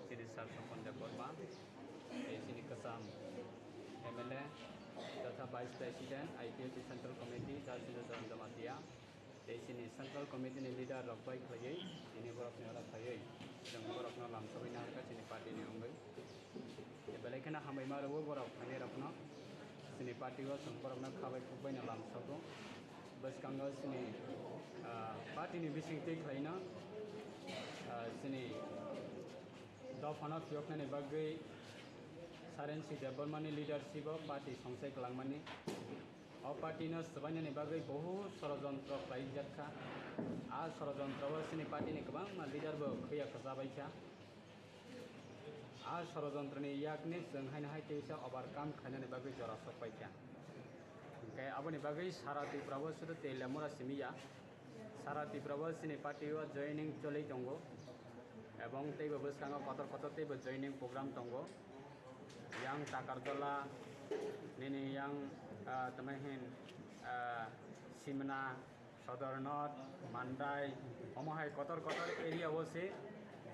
chini Sir Sopon Debbarma, tei chini kwcham M L A totha Vice President, I P F T Central Committee, Judge Sindhu Charan Jamatia, tei chini Central Committee ni leader rok bai khlaiwi tini borokni oro phaiwi chwng borokno lamsogwi naharkha chini party ni wngwi. Belai kheno hambai ma rwo borok phainai rokno, chini party o chwng borokno khabai khukbai no lamsogo. Bwskango chini, ah, party ni bising twi khlaino, ah, chini dophano phiyoknani bagwi Saren C Debbarma ni leadership o party songchai kwlangmani. O party no swbainani bagwi bohut sorojontro khlaijak kha. A sorojontro o chini party ni kwbangma leader bo khwiya kwchabai kha. A sorojontro ni yak ni chwng haino hai teisa overcome khainani bagwi jora sok pai kha. Hwnkhe aboni bagwi sara Tripura o sudu Telamura simi ya. Sara Tripura bo chini party o joining choli tongo, ebong teibo bwskango kotor kotor teibo joining program tongo. Yang Takarjala, nini yang, ah, tamo hin, ah, Simna, Sodornot, Mandai, omo hai kotor kotor area o se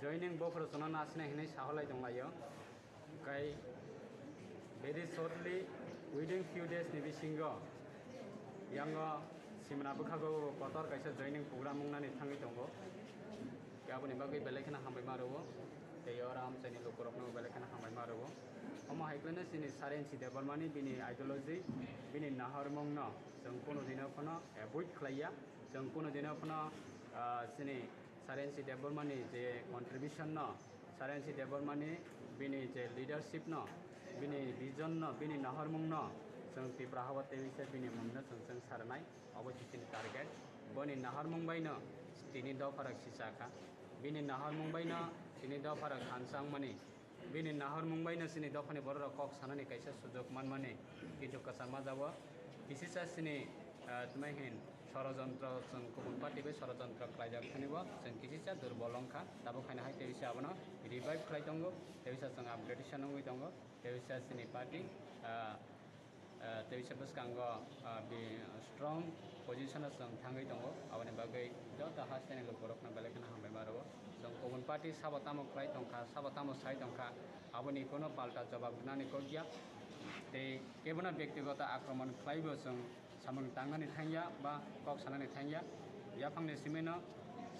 joining bophuru chwngno nasinai hinwi saholai tonglaio. Kai very shortly, within few days ni bisingo yango Simna bwkhago kotor kaisa joining program wngnani thangwi tongo. Khe aboni bagwi belai kheno hambai ma rwo. Tei oro amchaini lukurokno belai kheno hambai ma rwo. Omo hai kheno chini Sarensi Debbarmani bini ideology, bini nahormungno chwng kunu dino phano avoid khlaiya. Chwng kunu dino phano, ah, chini Sarensi Debbarmani je contribution no, Sarensi Debbarmani bini je leadership no, bini vision no, bini nahormung no, chwng Tipra hao tei se bini mung no chwng chwng sarnai, obo se chini target. Boni nahormung bai no tini dopharak sicha kha, bini nahormung bai no tini dopharak hansa wngmani. Bini nahormung bai no chini dophani bororok kok sanani kaisa sujok manmani, kintu kwcham ma jabo kisisa chini, ah, tmai hin sorojontro, chwng kubun party bai sorojontro khlaijak thani bo chwng kisisa durbol wngkha. Tabuk haino hai tei se abono revive khlai tongo, tei se chwng upgradation wngwi tongo, tei se chini party, ah, ah, tei se bwskango, ah, bi strong position o chwng thangwi tongo. Aboni bagwi joto hasteni lukurokno belai kheno hambai ma rwo. Chwng kubun party sabo tamo khlai tongkha, sabo tamo sai tongkha, aboni kuno palta jobab rwnani kok ya. Tei kebono bektigoto akromon khlaibo chwng samung tangnani thangya ba kok sanani thangya. Yaphangni simino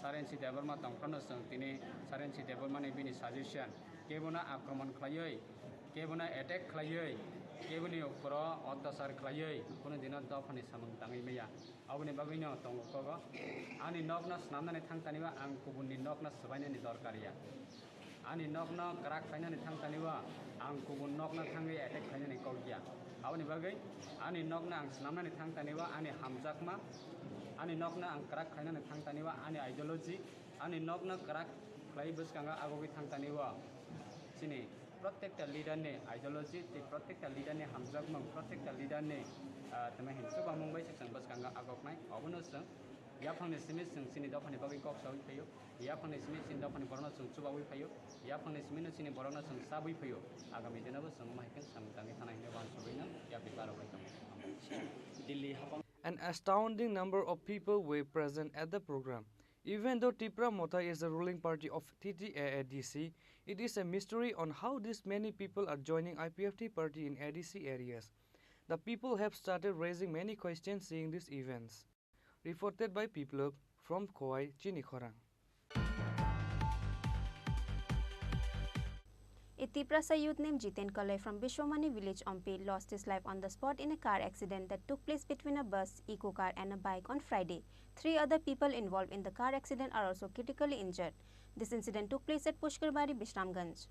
Sarensi Debbarma tongphano chwng tini Sarensi Debbarmani bini suggestion kebono akromon khlaiwi, kebono attack khlaiwi, keboni ukoro otyachar khlaiwi kunu dino dophani samung tangwi maya. Aboni bagwino tongo kogo. Ani nokno snamnani thangtanibo ang kubunni nokno swbainani dorkar ya. Ani nokno kwrak khlainani thangtanibo ang kubun nokno thangwi attack khlainani kok ya. Aboni bagwi ani nokno ang snamnani thangtanibo ani hamjakma, ani nokno ang kwrak khlainani thangtanibo ani ideology, ani nokno kwrak khlai bwskango agogwi thangtanibo chini protekta leader ni ideology tei protekta leader ni hamjakmung, protekta leader ni, ah, tamo hin chubamung bai se chwng bwskango agoknai. Obono chwng yaphangni simi chwng chini dophani bagwi kok saui phaio, yaphangni simi chini dophani borokno chwng chubaui phaio, yaphangni simi no chini borokno chwng chabui phaio. Agami dino bo chwng omo hai khe samung tangwi thana hinwi uansugwi no yapri barogwi tongo. An astounding number of people were present at the program. Even though Tipra Motha is the ruling party of T T A A D C, it is a mystery on how this many people are joining I P F T party in A D C areas. The people have started raising many questions seeing these events. Reported by Biplab from Khowai, Chini Khorang. A Tiprasa youth named Jiten Kalai from Bishwamani village, Ompi, lost his life on the spot in a car accident that took place between a bus, eco car, and a bike on Friday. Three other people involved in the car accident are also critically injured. This incident took place at Pushkarbari, Bishramganj.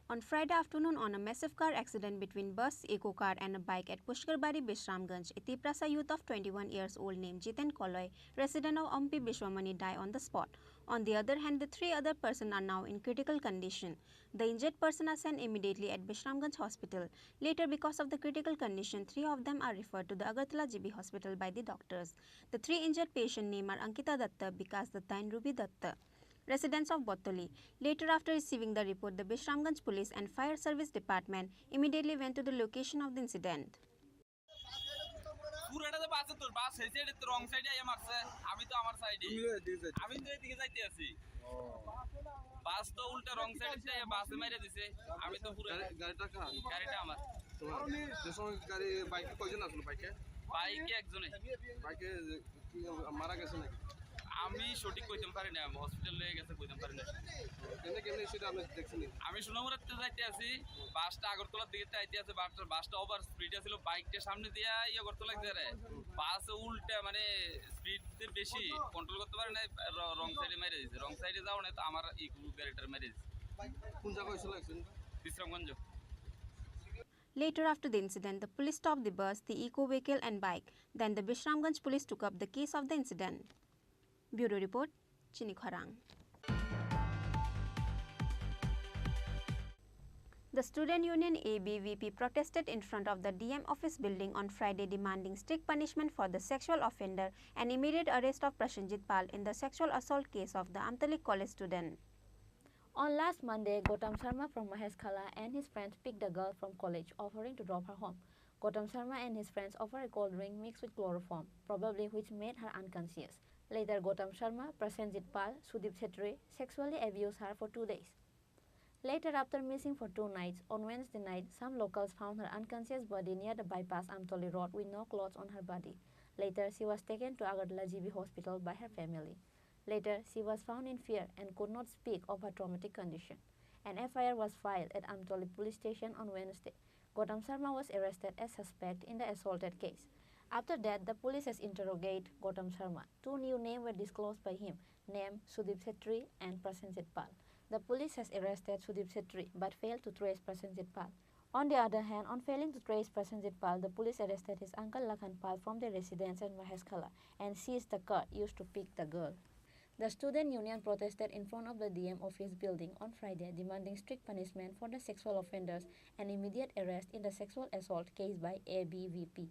On Friday afternoon, on a massive car accident between bus, eco car, and a bike at Pushkarbari, Bishramganj, a Tiprasa youth of twenty-one years old named Jiten Koloi, resident of Ompi Bishwamani, died on the spot. On the other hand, the three other persons are now in critical condition. The injured person are sent immediately at Bishramganj Hospital. Later, because of the critical condition, three of them are referred to the Agartala G B Hospital by the doctors. The three injured patient name are Ankita Datta, Bikas Datta, and Ruby Datta, residents of Botoli. Later, after receiving the report, the Bishramganj Police and Fire Service Department immediately went to the location of the incident. পুরাটা তো বাসে তোর বাস হয়েছে, এটা তো রং সাইডে আইয়া মারছে। আমি তো আমার সাইডে। তুমি এদিকে যাইতে আমি তো এদিকে যাইতে আছি। ও। বাস তো উল্টা রং সাইডে আইয়া বাসে মাইরা দিছে। আমি তো পুরো গাড়ি, গাড়িটা কার? গাড়িটা আমার। তোমার? যে সময় গাড়ি, বাইকে কয়জন আসলো বাইকে? বাইকে একজনে। বাইকে কি মারা গেছে নাকি? আমি সঠিক কইতাম পারি না, হসপিটাল লয়ে গেছে কইতাম পারি না। কেমনে, কেমনে সেটা আপনি দেখছেন নি? আমি সোনামুড়াতে যাইতে আছি, বাসটা আগরতলার দিকে আইতে আছে, বাসটা, বাসটা ওভার স্পিড আছিল, বাইকটা সামনে দিয়া ইয়ে করতে লাগছে রে। বাস উল্টা মানে স্পিড বেশি, কন্ট্রোল করতে পারে না, র-, রং সাইডে মেরে দিছে। রং সাইডে যাও না তো আমার ইকো গাড়িটার মেরে দিছে। কোন জায়গায় হয়েছিল অ্যাক্সিডেন্ট? Bishramganj. Later, after the incident, the police stopped the bus, the eco vehicle, and bike. Then, the Bishramganj police took up the case of the incident. Bureau report, Chini Khorang. The student union A B V P protested in front of the D M office building on Friday, demanding strict punishment for the sexual offender and immediate arrest of Prasenjit Pal in the sexual assault case of the Amtali College student. On last Monday, Gautam Sharma from Maheshkhala and his friends picked the girl from college, offering to drop her home. Gautam Sharma and his friends offered a cold drink mixed with chloroform, probably which made her unconscious. Later, Gautam Sharma, Prasenjit Pal, Sudip Chetri sexually abused her for two days. Later, after missing for two nights, on Wednesday night, some locals found her unconscious body near the bypass Amtoli Road with no clothes on her body. Later, she was taken to Agartala G B hospital by her family. Later, she was found in fear and could not speak of her traumatic condition. An F I R was filed at Amtoli police station on Wednesday. Gautam Sharma was arrested as suspect in the assaulted case. After that, the police has interrogated Gautam Sharma. Two new names were disclosed by him, named Sudip Chetri and Prasenjit Pal. The police has arrested Sudip Chetri but failed to trace Prasenjit Pal. On the other hand, on failing to trace Prasenjit Pal, the police arrested his uncle Lakhan Pal from their residence in Maheshkhala and seized the car used to pick the girl. The student union protested in front of the D M office building on Friday, demanding strict punishment for the sexual offenders and immediate arrest in the sexual assault case by A B V P.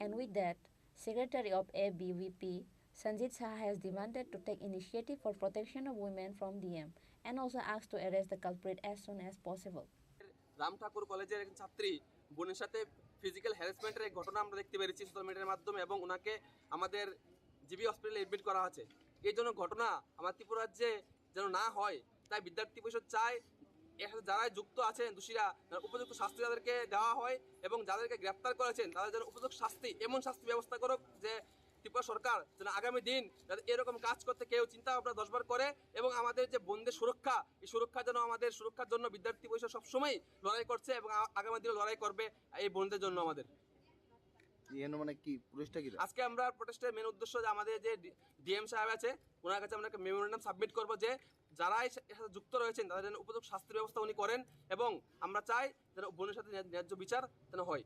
And with that, Secretary of A B V P, Sanjit Shah, has demanded to take initiative for protection of women from D M and also asked to arrest the culprit as soon as possible. Ram Thakur কলেজের একজন ছাত্রী বোনের সাথে ফিজিক্যাল হ্যারাসমেন্টের এক ঘটনা আমরা দেখতে পেরেছি সোশ্যাল মিডিয়ার মাধ্যমে, এবং ওনাকে আমাদের জিবি হসপিটালে অ্যাডমিট করা হয়েছে। এই জন্য ঘটনা আমার ত্রিপুরা রাজ্যে যেন না হয়, তাই বিদ্যার্থী পরিষদ চায় এর সাথে যারাই যুক্ত আছেন দোষীরা, তারা উপযুক্ত শাস্তি তাদেরকে দেওয়া হয় এবং যাদেরকে গ্রেপ্তার করেছেন তাদের যেন উপযুক্ত শাস্তি, এমন শাস্তি ব্যবস্থা করুক যে ত্রিপুরা সরকার যেন আগামী দিন যাতে এরকম কাজ করতে কেউ চিন্তা ভাবনা দশবার করে, এবং আমাদের যে বোনদের সুরক্ষা, এই সুরক্ষা যেন, আমাদের সুরক্ষার জন্য বিদ্যার্থী পরিষদ সবসময় লড়াই করছে এবং আ-, আগামী দিনে লড়াই করবে এই বোনদের জন্য আমাদের। এর মানে কি প্রোটেস্টটা কি? আজকে আমরা প্রোটেস্টের মেইন উদ্দেশ্য যে আমাদের যে ডি-, ডিএম সাহেব আছে, ওনার কাছে আমরা একটা মেমোরেন্ডাম সাবমিট করব যে যারা এই সা-, এর সাথে যুক্ত রয়েছেন তাদের জন্য উপযুক্ত শাস্তির ব্যবস্থা উনি করেন, এবং আমরা চাই যেন বোনের সাথে ন্যায-, ন্যায্য বিচার যেন হয়।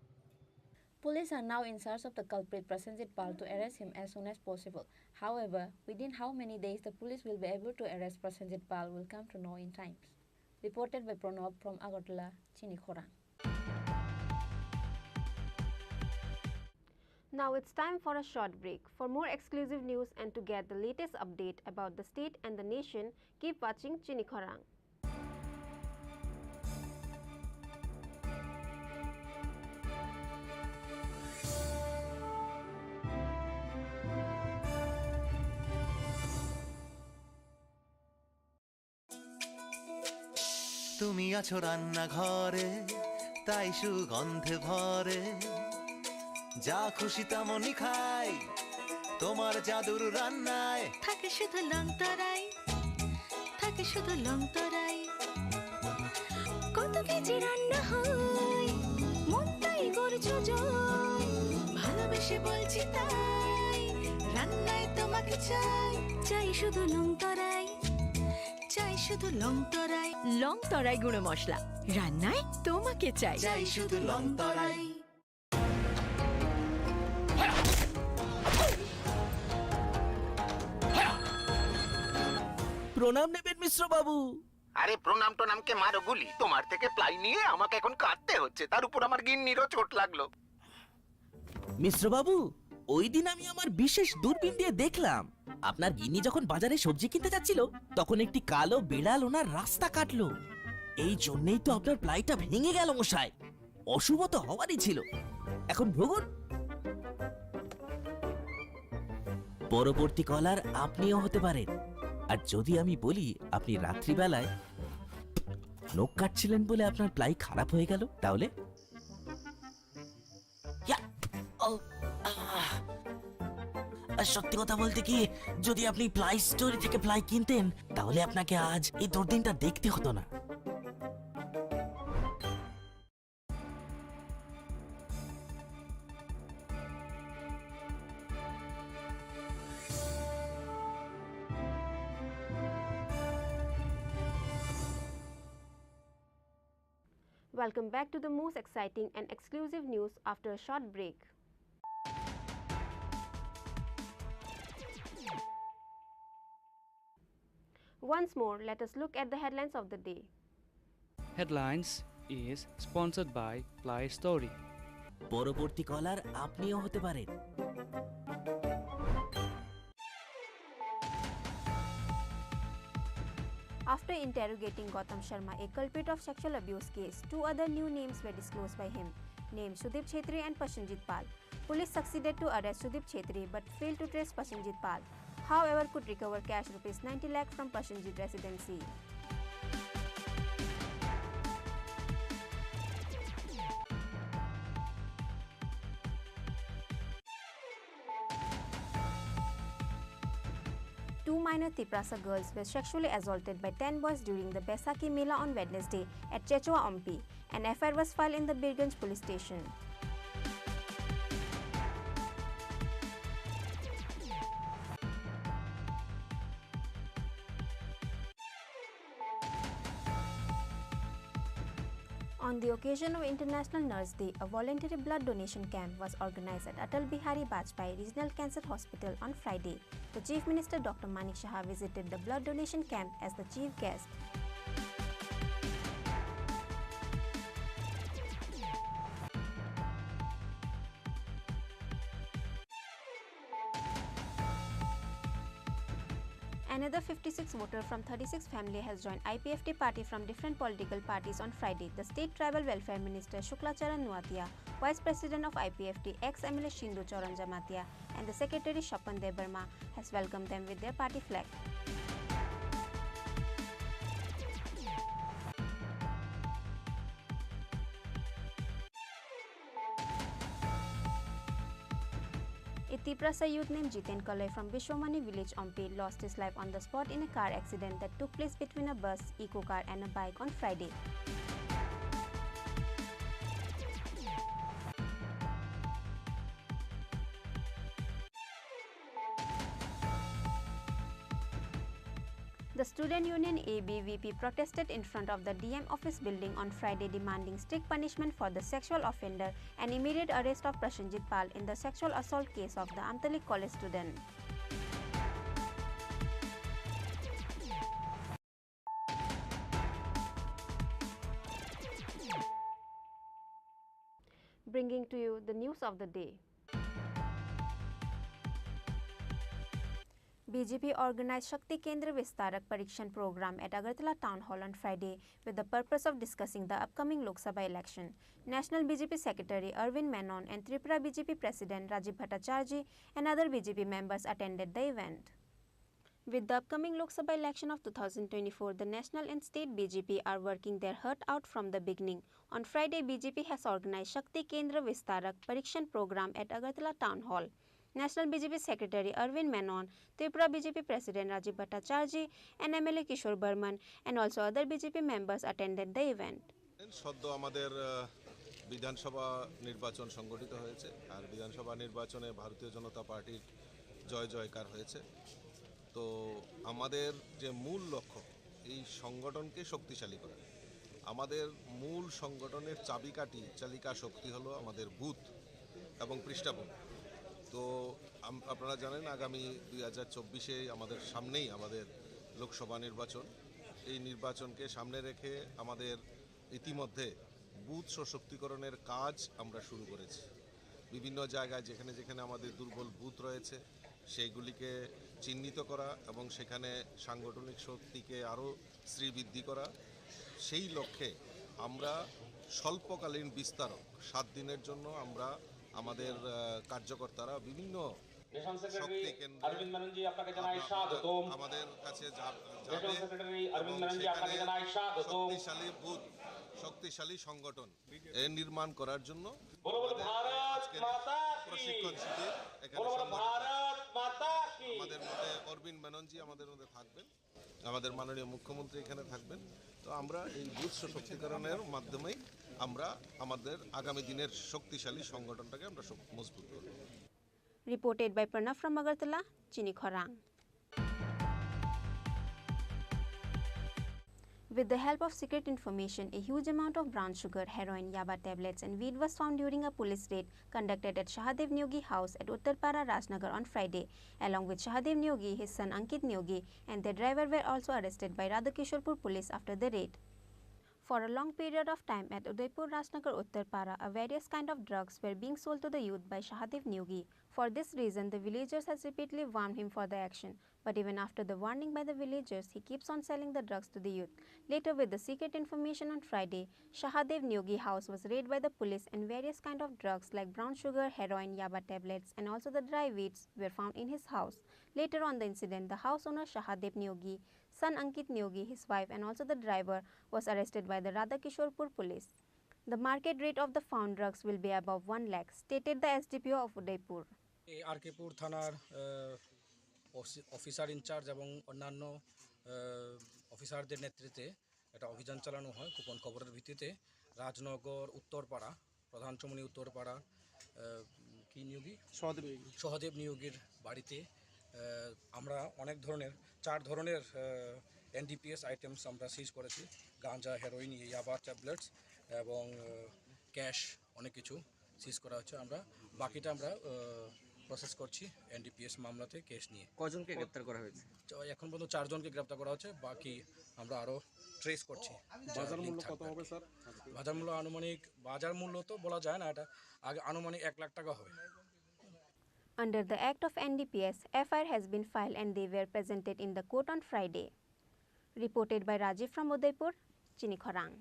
Police are now in search of the culprit Prasenjit Pal to arrest him as soon as possible. However, within how many days the police will be able to arrest Prasenjit Pal will come to know in times. Reported by Pranab from Agartala, Chini Khorang. Now it's time for a short break. For more exclusive news and to get the latest update about the state and the nation, keep watching Chini Khorang. তুমি আছো রান্নাঘরে, তাই সুগন্ধে ভরে। যা খুশি তেমনই খাই, তোমার জাদুর রান্নায়। থাকে শুধু লং তরাই, থাকে শুধু লং তরাই। কত কেজি রান্না হয়, মনটাই করছো জয়। ভালোবেসে বলছি তাই, রান্নায় তোমাকে চাই। চাই শুধু লং তরাই, চাই শুধু লং তরাই। লং তরাই গুঁড়ো মশলা, রান্নায় তোমাকে চাই। চাই শুধু লং তরাই। প্রণাম নেবেন মিশ্র বাবু। আরে প্রণাম টোনামকে মারো গুলি, তোমার থেকে প্লাই নিয়ে আমাকে এখন কাঁদতে হচ্ছে, তার উপর আমার গিন্নিরও চোট লাগলো। মিশ্র বাবু, ওই দিন আমি আমার বিশেষ দূরবীন দিয়ে দেখলাম, আপনার গিন্নি যখন বাজারে সবজি কিনতে যাচ্ছিল, তখন একটি কালো বিড়াল ওনার রাস্তা কাটলো। এই জন্যই তো আপনার প্লাইটা ভেঙে গেল মশাই। অশুভ তো হওয়ারই ছিল। এখন ভুগুন। পরবর্তী কলার আপনিও হতে পারেন। আর যদি আমি বলি আপনি রাত্রিবেলায় নখ কাটছিলেন বলে আপনার প্লাই খারাপ হয়ে গেল, তাহলে? ইয়া! ও, আহ! আর সত্যি কথা বলতে কি, যদি আপনি প্লাই স্টোরি থেকে প্লাই কিনতেন, তাহলে আপনাকে আজ এই দুর্দিনটা দেখতে হতো না। Welcome back to the most exciting and exclusive news after a short break. Once more, let us look at the headlines of the day. Headlines. is sponsored by Play Story. পরবর্তী কলার আপনিও হতে পারেন। After interrogating Gautam Sharma, a culprit of sexual abuse case, two other new names were disclosed by him, named Sudip Chhetri and Prasenjit Pal. Police succeeded to arrest Sudip Chhetri but failed to trace Prasenjit Pal. However, could recover cash rupees ninety lakh from Prasenjit residency. Two minor Tiprasa girls were sexually assaulted by ten boys during the Baisakhi Mela on Wednesday at Chechwa Ompi. An F I R was filed in the Birganj police station. On the occasion of International Nurse Day, a voluntary blood donation camp was organized at Atal Bihari Vajpayee Regional Cancer Hospital on Friday. The Chief Minister Doctor Manik Saha visited the blood donation camp as the chief guest. Another fifty-six voter from thirty-six family has joined I P F T party from different political parties on Friday. The State Tribal Welfare Minister Shukla Charan Nuatia, Vice President of I P F T, ex M L A Sindhu Charan Jamatia, and the Secretary Shapan Debbarma has welcomed them with their party flag. A Tiprasa youth named Jiten Kalai from Biswamani village, Ompi, lost his life on the spot in a car accident that took place between a bus, eco car, and a bike on Friday. The student union A B V P protested in front of the D M office building on Friday, demanding strict punishment for the sexual offender and immediate arrest of Prasenjit Pal in the sexual assault case of the Amtalik College student. Bringing to you the news of the day. B J P organized Shakti Kendra Vistarak Parikshan program at Agartala Town Hall on Friday with the purpose of discussing the upcoming Lok Sabha election. National B J P Secretary Arvind Menon and Tripura B J P President Rajiv Bhattacharjee and other B J P members attended the event. With the upcoming Lok Sabha election of two thousand twenty-four, the national and state B J P are working their heart out from the beginning. On Friday, B J P has organized Shakti Kendra Vistarak Parikshan program at Agartala Town Hall. National B J P Secretary Arvind Menon, Tripura B J P President Rajiv Bhattacharjee and M L A Kishore Barman and also other B J P members attended the event. সদ্য আমাদের, আহ, বিধানসভা নির্বাচন সংগঠিত হয়েছে, আর বিধানসভা নির্বাচনে ভারতীয় জনতা পার্টির জয় জয়কার হয়েছে। তো আমাদের যে মূল লক্ষ্য, এই সংগঠনকে শক্তিশালী করা। আমাদের মূল সংগঠনের চাবিকাঠি, চালিকা শক্তি হলো আমাদের বুথ এবং পৃষ্ঠাভূমি। তো আম-, আপনারা জানেন, আগামী দুই হাজার চব্বিশে আমাদের সামনেই আমাদের লোকসভা নির্বাচন। এই নির্বাচনকে সামনে রেখে আমাদের ইতিমধ্যে বুথ সশক্তিকরণের কাজ আমরা শুরু করেছি। বিভিন্ন জায়গায় যেখানে যেখানে আমাদের দুর্বল বুথ রয়েছে, সেইগুলিকে চিহ্নিত করা এবং সেখানে সাংগঠনিক শক্তিকে আরও শ্রীবৃদ্ধি করা। সেই লক্ষ্যে আমরা স্বল্পকালীন বিস্তারক, সাত দিনের জন্য আমরা আমাদের, আহ, কার্যকর্তারা বিভিন্ন শক্তি কেন্দ্রে অরবিন্দ মেননজি, আপনাকে জানাই আপনারা, স্বাগতম। আমাদের কাছে যা-, যাবে এবং সেখানে শক্তিশালী বুথ, শক্তিশালী সংগঠন এ নির্মাণ করার জন্য বলো, বলো, আমাদের ভারত আজকের মাতা কি। প্রশিক্ষণ শিবির এখানে বলো, বলো, সংগঠিত। ভারত মাতা কি। আমাদের মধ্যে অরবিন্দ মেননজি আমাদের মধ্যে থাকবেন, আমাদের মাননীয় মুখ্যমন্ত্রী এখানে থাকবেন। তো আমরা এই বুথ সশক্তিকরণের মাধ্যমেই আমরা আমাদের আগামী দিনের শক্তিশালী সংগঠনটাকে আমরা শক-, মজবুত করব। Reported by Pranav from Agartala, Chini Khorang. With the help of secret information, a huge amount of brown sugar, heroin, yaba tablets and weed was found during a police raid conducted at Shahadev Neogi house at Uttarpara, Rajnagar on Friday. Along with Shahadev Neogi, his son Ankit Neogi and their driver were also arrested by Radhakishorpur police after the raid. For a long period of time at Udaipur Rajnagar Uttar Para, a various kind of drugs were being sold to the youth by Shahadev Neogi. For this reason, the villagers has repeatedly warned him for the action. But even after the warning by the villagers, he keeps on selling the drugs to the youth. Later, with the secret information on Friday, Shahadev Neogi house was raided by the police and various kind of drugs like brown sugar, heroin, yaba tablets, and also the dry weeds were found in his house. Later on the incident, the house owner Shahadev Neogi, son Ankit Neogi, his wife, and also the driver was arrested by the Radhakishorpur police. The market rate of the found drugs will be above one lakh, stated the S D P O of Udaipur. এই আরকেপুর থানার আহ, অফি- officer in charge এবং অন্যান্য আহ, অফিসারদের নেতৃত্বে একটা অভিযান চালানো হয় গোপন খবরের ভিত্তিতে। রাজনগর উত্তরপাড়া, প্রধান চমুনি উত্তরপাড়া, আহ, কি নিয়োগী? সহদেব নিয়োগী। সহদেব নিয়োগীর বাড়িতে আহ, আমরা অনেক ধরনের, চার ধরনের এনডিপিএস আইটেমস আমরা সিজ করেছি। গাঁজা, হেরোইন, ইয়াবা ট্যাবলেটস এবং ক্যাশ, অনেক কিছু সিজ করা হচ্ছে। আমরা বাকিটা আমরা প্রসেস করছি এনডিপিএস মামলাতে কেস নিয়ে। কজনকে গ্রেপ্তার করা হয়েছে? তো এখন পর্যন্ত চারজনকে গ্রেপ্তার করা হচ্ছে, বাকি আমরা আরও ট্রেস করছি। বাজার মূল্য কত হবে, স্যার? বাজার মূল্য আনুমানিক, বাজার মূল্য তো বলা যায় না, এটা আগে আনুমানিক এক লাখ টাকা হবে। Under the Act of N D P S, F I R has been filed and they were presented in the court on Friday. Reported by Rajiv from Udaipur, Chini Khorang.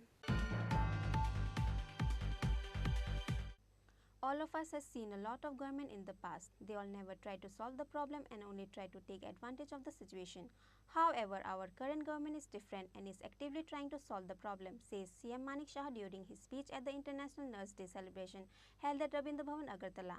All of us has seen a lot of government in the past. They all never try to solve the problem and only try to take advantage of the situation. However, our current government is different and is actively trying to solve the problem, says C M Manik Saha during his speech at the International Nurse Day celebration held at Rabindra Bhavan, Agartala.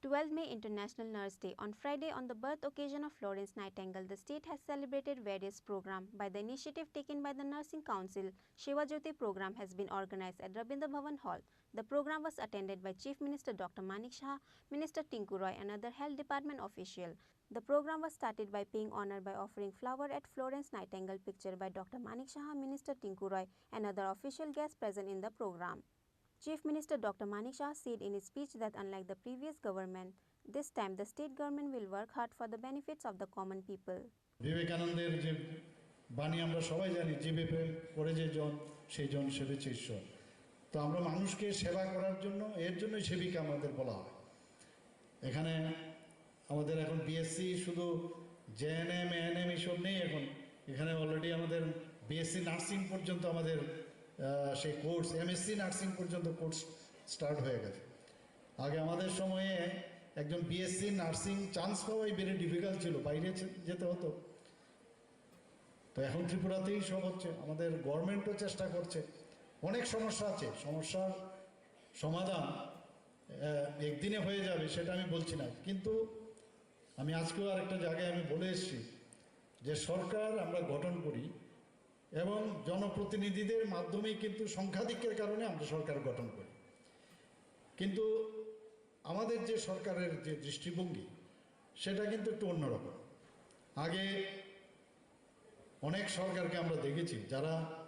Twelfth May International Nurse Day. On Friday, on the birth occasion of Florence Nightingale, the state has celebrated various programs by the initiative taken by the Nursing Council. Shiva Jyoti program has been organized at Rabindra Bhavan Hall. The program was attended by Chief Minister Doctor Manik Saha, Minister Tinku Roy, and other health department official. The program was started by paying honor by offering flower at Florence Nightingale picture by Doctor Manik Saha, Minister Tinku Roy, and other official guests present in the program. Chief Minister Doctor Manik Saha said in his speech that unlike the previous government, this time the state government will work hard for the benefits of the common people. বিবেকানন্দের যে বাণী আমরা সবাই জানি, "জীবে প্রেম করে যে জন, সেই জন সেবেছে ঈশ্বর।" তো আমরা মানুষকে সেবা করার জন্য, এর জন্যই সেবিকা আমাদের বলা হয়। এখানে আমাদের এখন বিএসসি শুধু জেএনএম, এএনএম এইসব নেই এখন। এখানে অলরেডি আমাদের বিএসসি নার্সিং পর্যন্ত আমাদের, আহ, সেই কোর্স, এমএসসি নার্সিং পর্যন্ত কোর্স স্টার্ট হয়ে গেছে। আগে আমাদের সময়ে একজন বিএসসি নার্সিং চান্স পাওয়াই ভেরি ডিফিকাল্ট ছিল, বাইরে যে-, যেতে হতো। তো এখন ত্রিপুরাতেই সব হচ্ছে, আমাদের গভর্নমেন্টও চেষ্টা করছে। অনেক সমস্যা আছে, সমস্যার সমাধান, আহ, একদিনে হয়ে যাবে সেটা আমি বলছি না, কিন্তু আমি আজকেও আরেকটা জায়গায় আমি বলে এসেছি যে সরকার আমরা গঠন করি এবং জনপ্রতিনিধিদের মাধ্যমেই কিন্তু সংখ্যাধিক্যের কারণে আমরা সরকার গঠন করি, কিন্তু আমাদের যে সরকারের যে দৃষ্টিভঙ্গি, সেটা কিন্তু একটু অন্যরকম। আগে অনেক সরকারকে আমরা দেখেছি যারা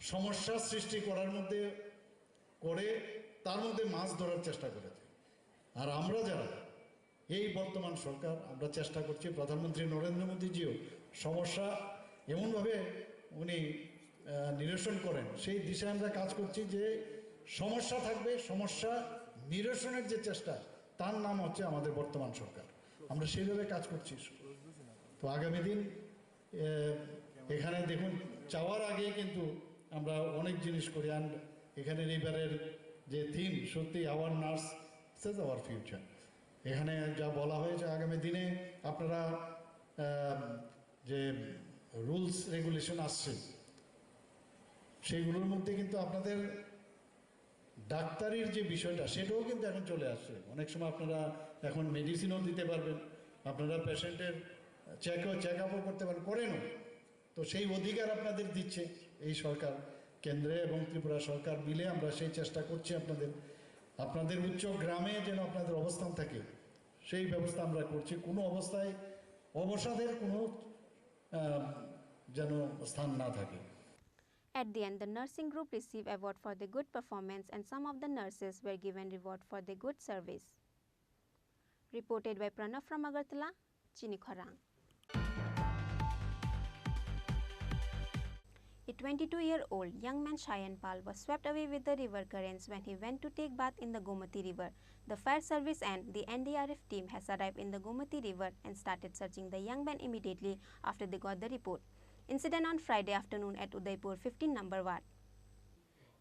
সমস্যা সৃষ্টি করার মধ্যে করে, তার মধ্যে মাছ ধরার চেষ্টা করেছে। আর আমরা যারা এই বর্তমান সরকার, আমরা চেষ্টা করছি, প্রধানমন্ত্রী নরেন্দ্র মোদীজিও সমস্যা এমনভাবে উনি, আহ, নিরসন করেন, সেই দিশায় আমরা কাজ করছি যে সমস্যা থাকবে, সমস্যা নিরসনের যে চেষ্টা, তার নাম হচ্ছে আমাদের বর্তমান সরকার। আমরা সেইভাবে কাজ করছি। তো আগামী দিন, আহ, এখানে দেখুন, যাওয়ার আগে কিন্তু আমরা অনেক জিনিস করি। And এখানে এবারের যে থিম, সত্যি, "Our nurse is our future।" এখানে যা বলা হয়েছে, আগামী দিনে আপনারা, আহ, যে রুলস রেগুলেশন আসছে, সেইগুলোর মধ্যে কিন্তু আপনাদের ডাক্তারির যে বিষয়টা, সেটাও কিন্তু এখন চলে আসছে। অনেক সময় আপনারা এখন মেডিসিনও দিতে পারবেন, আপনারা পেশেন্টের চেকও, চেক আপও করতে পারেন, করেনও। তো সেই অধিকার আপনাদের দিচ্ছে এই সরকার, কেন্দ্রে এবং ত্রিপুরা সরকার মিলে আমরা সেই চেষ্টা করছি আপনাদের, আপনাদের উচ্চ গ্রামে যেন আপনাদের অবস্থান থাকে, সেই ব্যবস্থা আমরা করছি। কোনো অবস্থায় অবসাদের কোনো, আহ, যেন স্থান না থাকে। At the end, the nursing group received award for the good performance and some of the nurses were given reward for the good service. Reported by Pranav from Agartala, Chini Khorang. It Twenty-two-year-old young man Shayan Pal was swept away with the river currents when he went to take bath in the Gomati River. The fire service and the N D R F team has arrived in the Gomati River and started searching the young man immediately after they got the report. Incident on Friday afternoon at Udaipur fifteen number ward.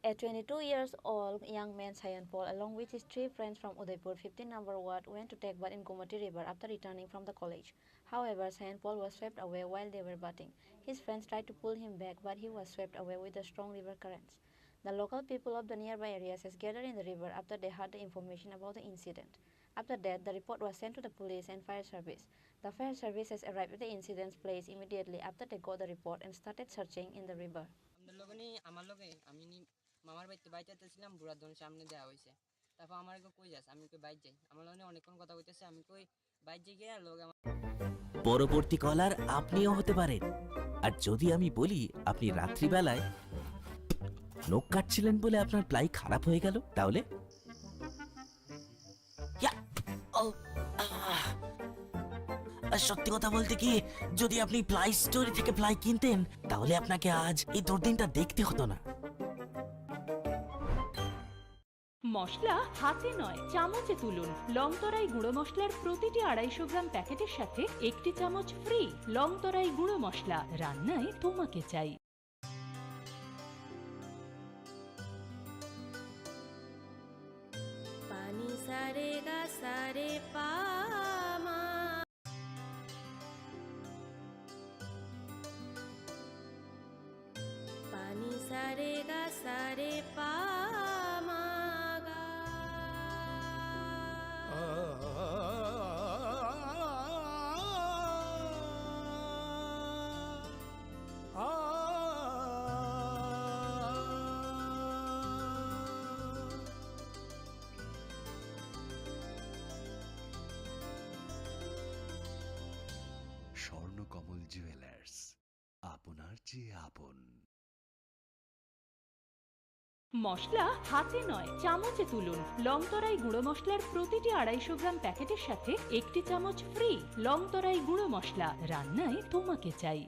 A twenty-two years old young man, Sayan Paul, along with his three friends from Udaipur fifteen number ward, went to take bath in Gomati River after returning from the college. However, Sayan Paul was swept away while they were bathing. His friends tried to pull him back, but he was swept away with the strong river currents. The local people of the nearby areas has gathered in the river after they heard the information about the incident. After that, the report was sent to the police and fire service. The fire service has arrived at the incident place immediately after they got the report and started searching in the river. আমাদের লগে নি, আমার লগে, আমি নি মামার বাড়িতে বাইতে আসছিলাম, বুড়ার দোকানের সামনে দেওয়া হয়েছে। তারপর আমার কই যাস, আমি কই বাইর যাই। আমার লগে অনেকক্ষণ কথা কইতেছে, আমি কই বাইর যাই গিয়া লগে আমার পরবর্তী কলার আপনিও হতে পারেন। আর যদি আমি বলি আপনি রাত্রিবেলায় নখ কাটছিলেন বলে আপনার প্লাই খারাপ হয়ে গেল, তাহলে? ইয়া! ও, আহ! আর সত্যি কথা বলতে কি, যদি আপনি প্লাই স্টোর থেকে প্লাই কিনতেন, তাহলে আপনাকে আজ এই দুর্দিনটা দেখতে হতো না। মশলা হাতে নয়, চামচে তুলুন। লং তরাই গুঁড়ো মশলার প্রতিটি আড়াইশো গ্রাম প্যাকেটের সাথে একটি চামচ ফ্রি। লং তরাই গুঁড়ো মশলা, রান্নায় তোমাকে চাই। Pani sa re ga sa re pa ma. Pani sa re ga sa re pa ma ga. Swarnakamal jewellers, আপনার চেয়ে আপন। মশলা হাতে নয়, চামচে তুলুন। লং তরাই গুঁড়ো মশলার প্রতিটি আড়াইশো গ্রাম প্যাকেটের সাথে একটি চামচ ফ্রি। লং তরাই গুঁড়ো মশলা, রান্নায় তোমাকে চাই।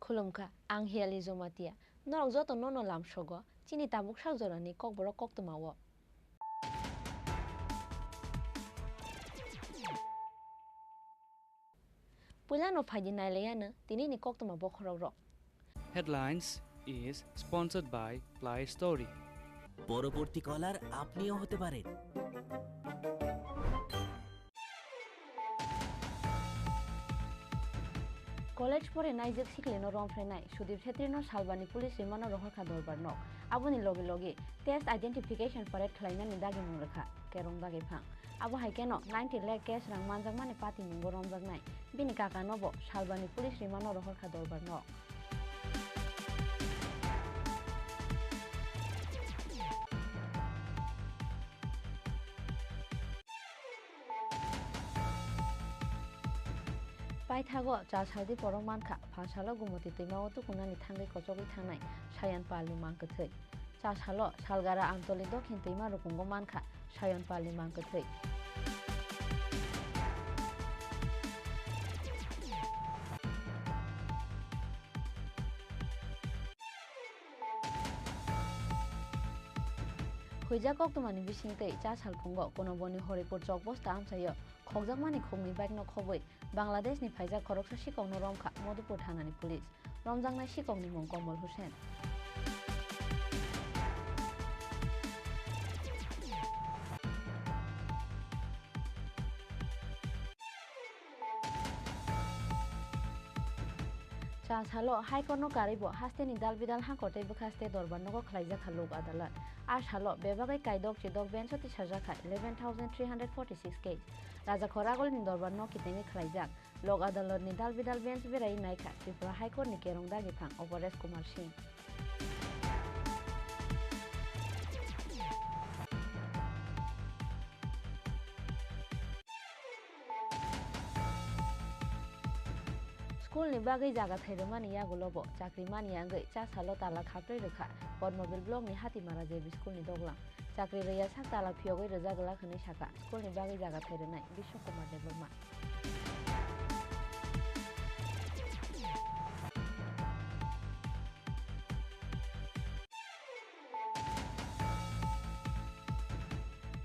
Khulumkha, ang Hiali Jomatia. Norok joto nono lamsogo, chini tabuk sak jorani kokborok koktwmao. Puilano phaidi nailaiano tinini koktwma bokhorokrok. Headlines is sponsored by Play Story. পরবর্তী কলার আপনিও হতে পারেন। College pore naijak siklino romphrenai Sudip Chhetrino Salbani police rimano rohorkha dorbar nok. Aboni loge loge test identification parade khlainani dagimung rwkha Kerong Dagaiphang. Abo hai kheno ninety lakh cash rang manjakmani patimungo romjaknai bini kakano bo Salbani police rimano rohorkha dorbar nok. Paithago cha saldi borok mankha, pha salo Gumoti twimao tukunani thangwi kochogwi thangnai Sayan Palni mang kwthwi. Cha salo Salgara Amtoli Dokhin twima rukungo mankha Sayan Palni mang kwthwi. Huijak koktwmani bisingtwi cha salphungo Kunoboni Horipur chokbosta amchaio khokjakmani khukni bike no khobwi Bangladeshni phaijak khoroksa sikokno romkha Madhupur thanani police. Romjaknai sikokni mung Komol Hussain. Cha salo High Court no karwi bo haste ni dal bidal hangkor tei bwkhaste dorbar nogo khlaijak kha lok adalat. A salo bebagwi kaidok chidok bench o tisajak kha eleven thousand three hundred forty six case. Rajakhor agol ni dorbar no kitengwi khlaijak. Lok adalat ni dal bidal bench berai nai kha Tripura High Court ni kerong dagi phang Operesh Kumar Singh. School ni bagwi jaga thai rwmani yagulo bo chakri mani wngwi cha salo tala khaprwi rwkha Padmabil block ni Hatimara J B school ni doglam. Chakri rwya sak tala phiyogwi rwjak glak hwnwi sakha school ni bagwi jaga thai rwnai Bishwa Kumar Debbarma.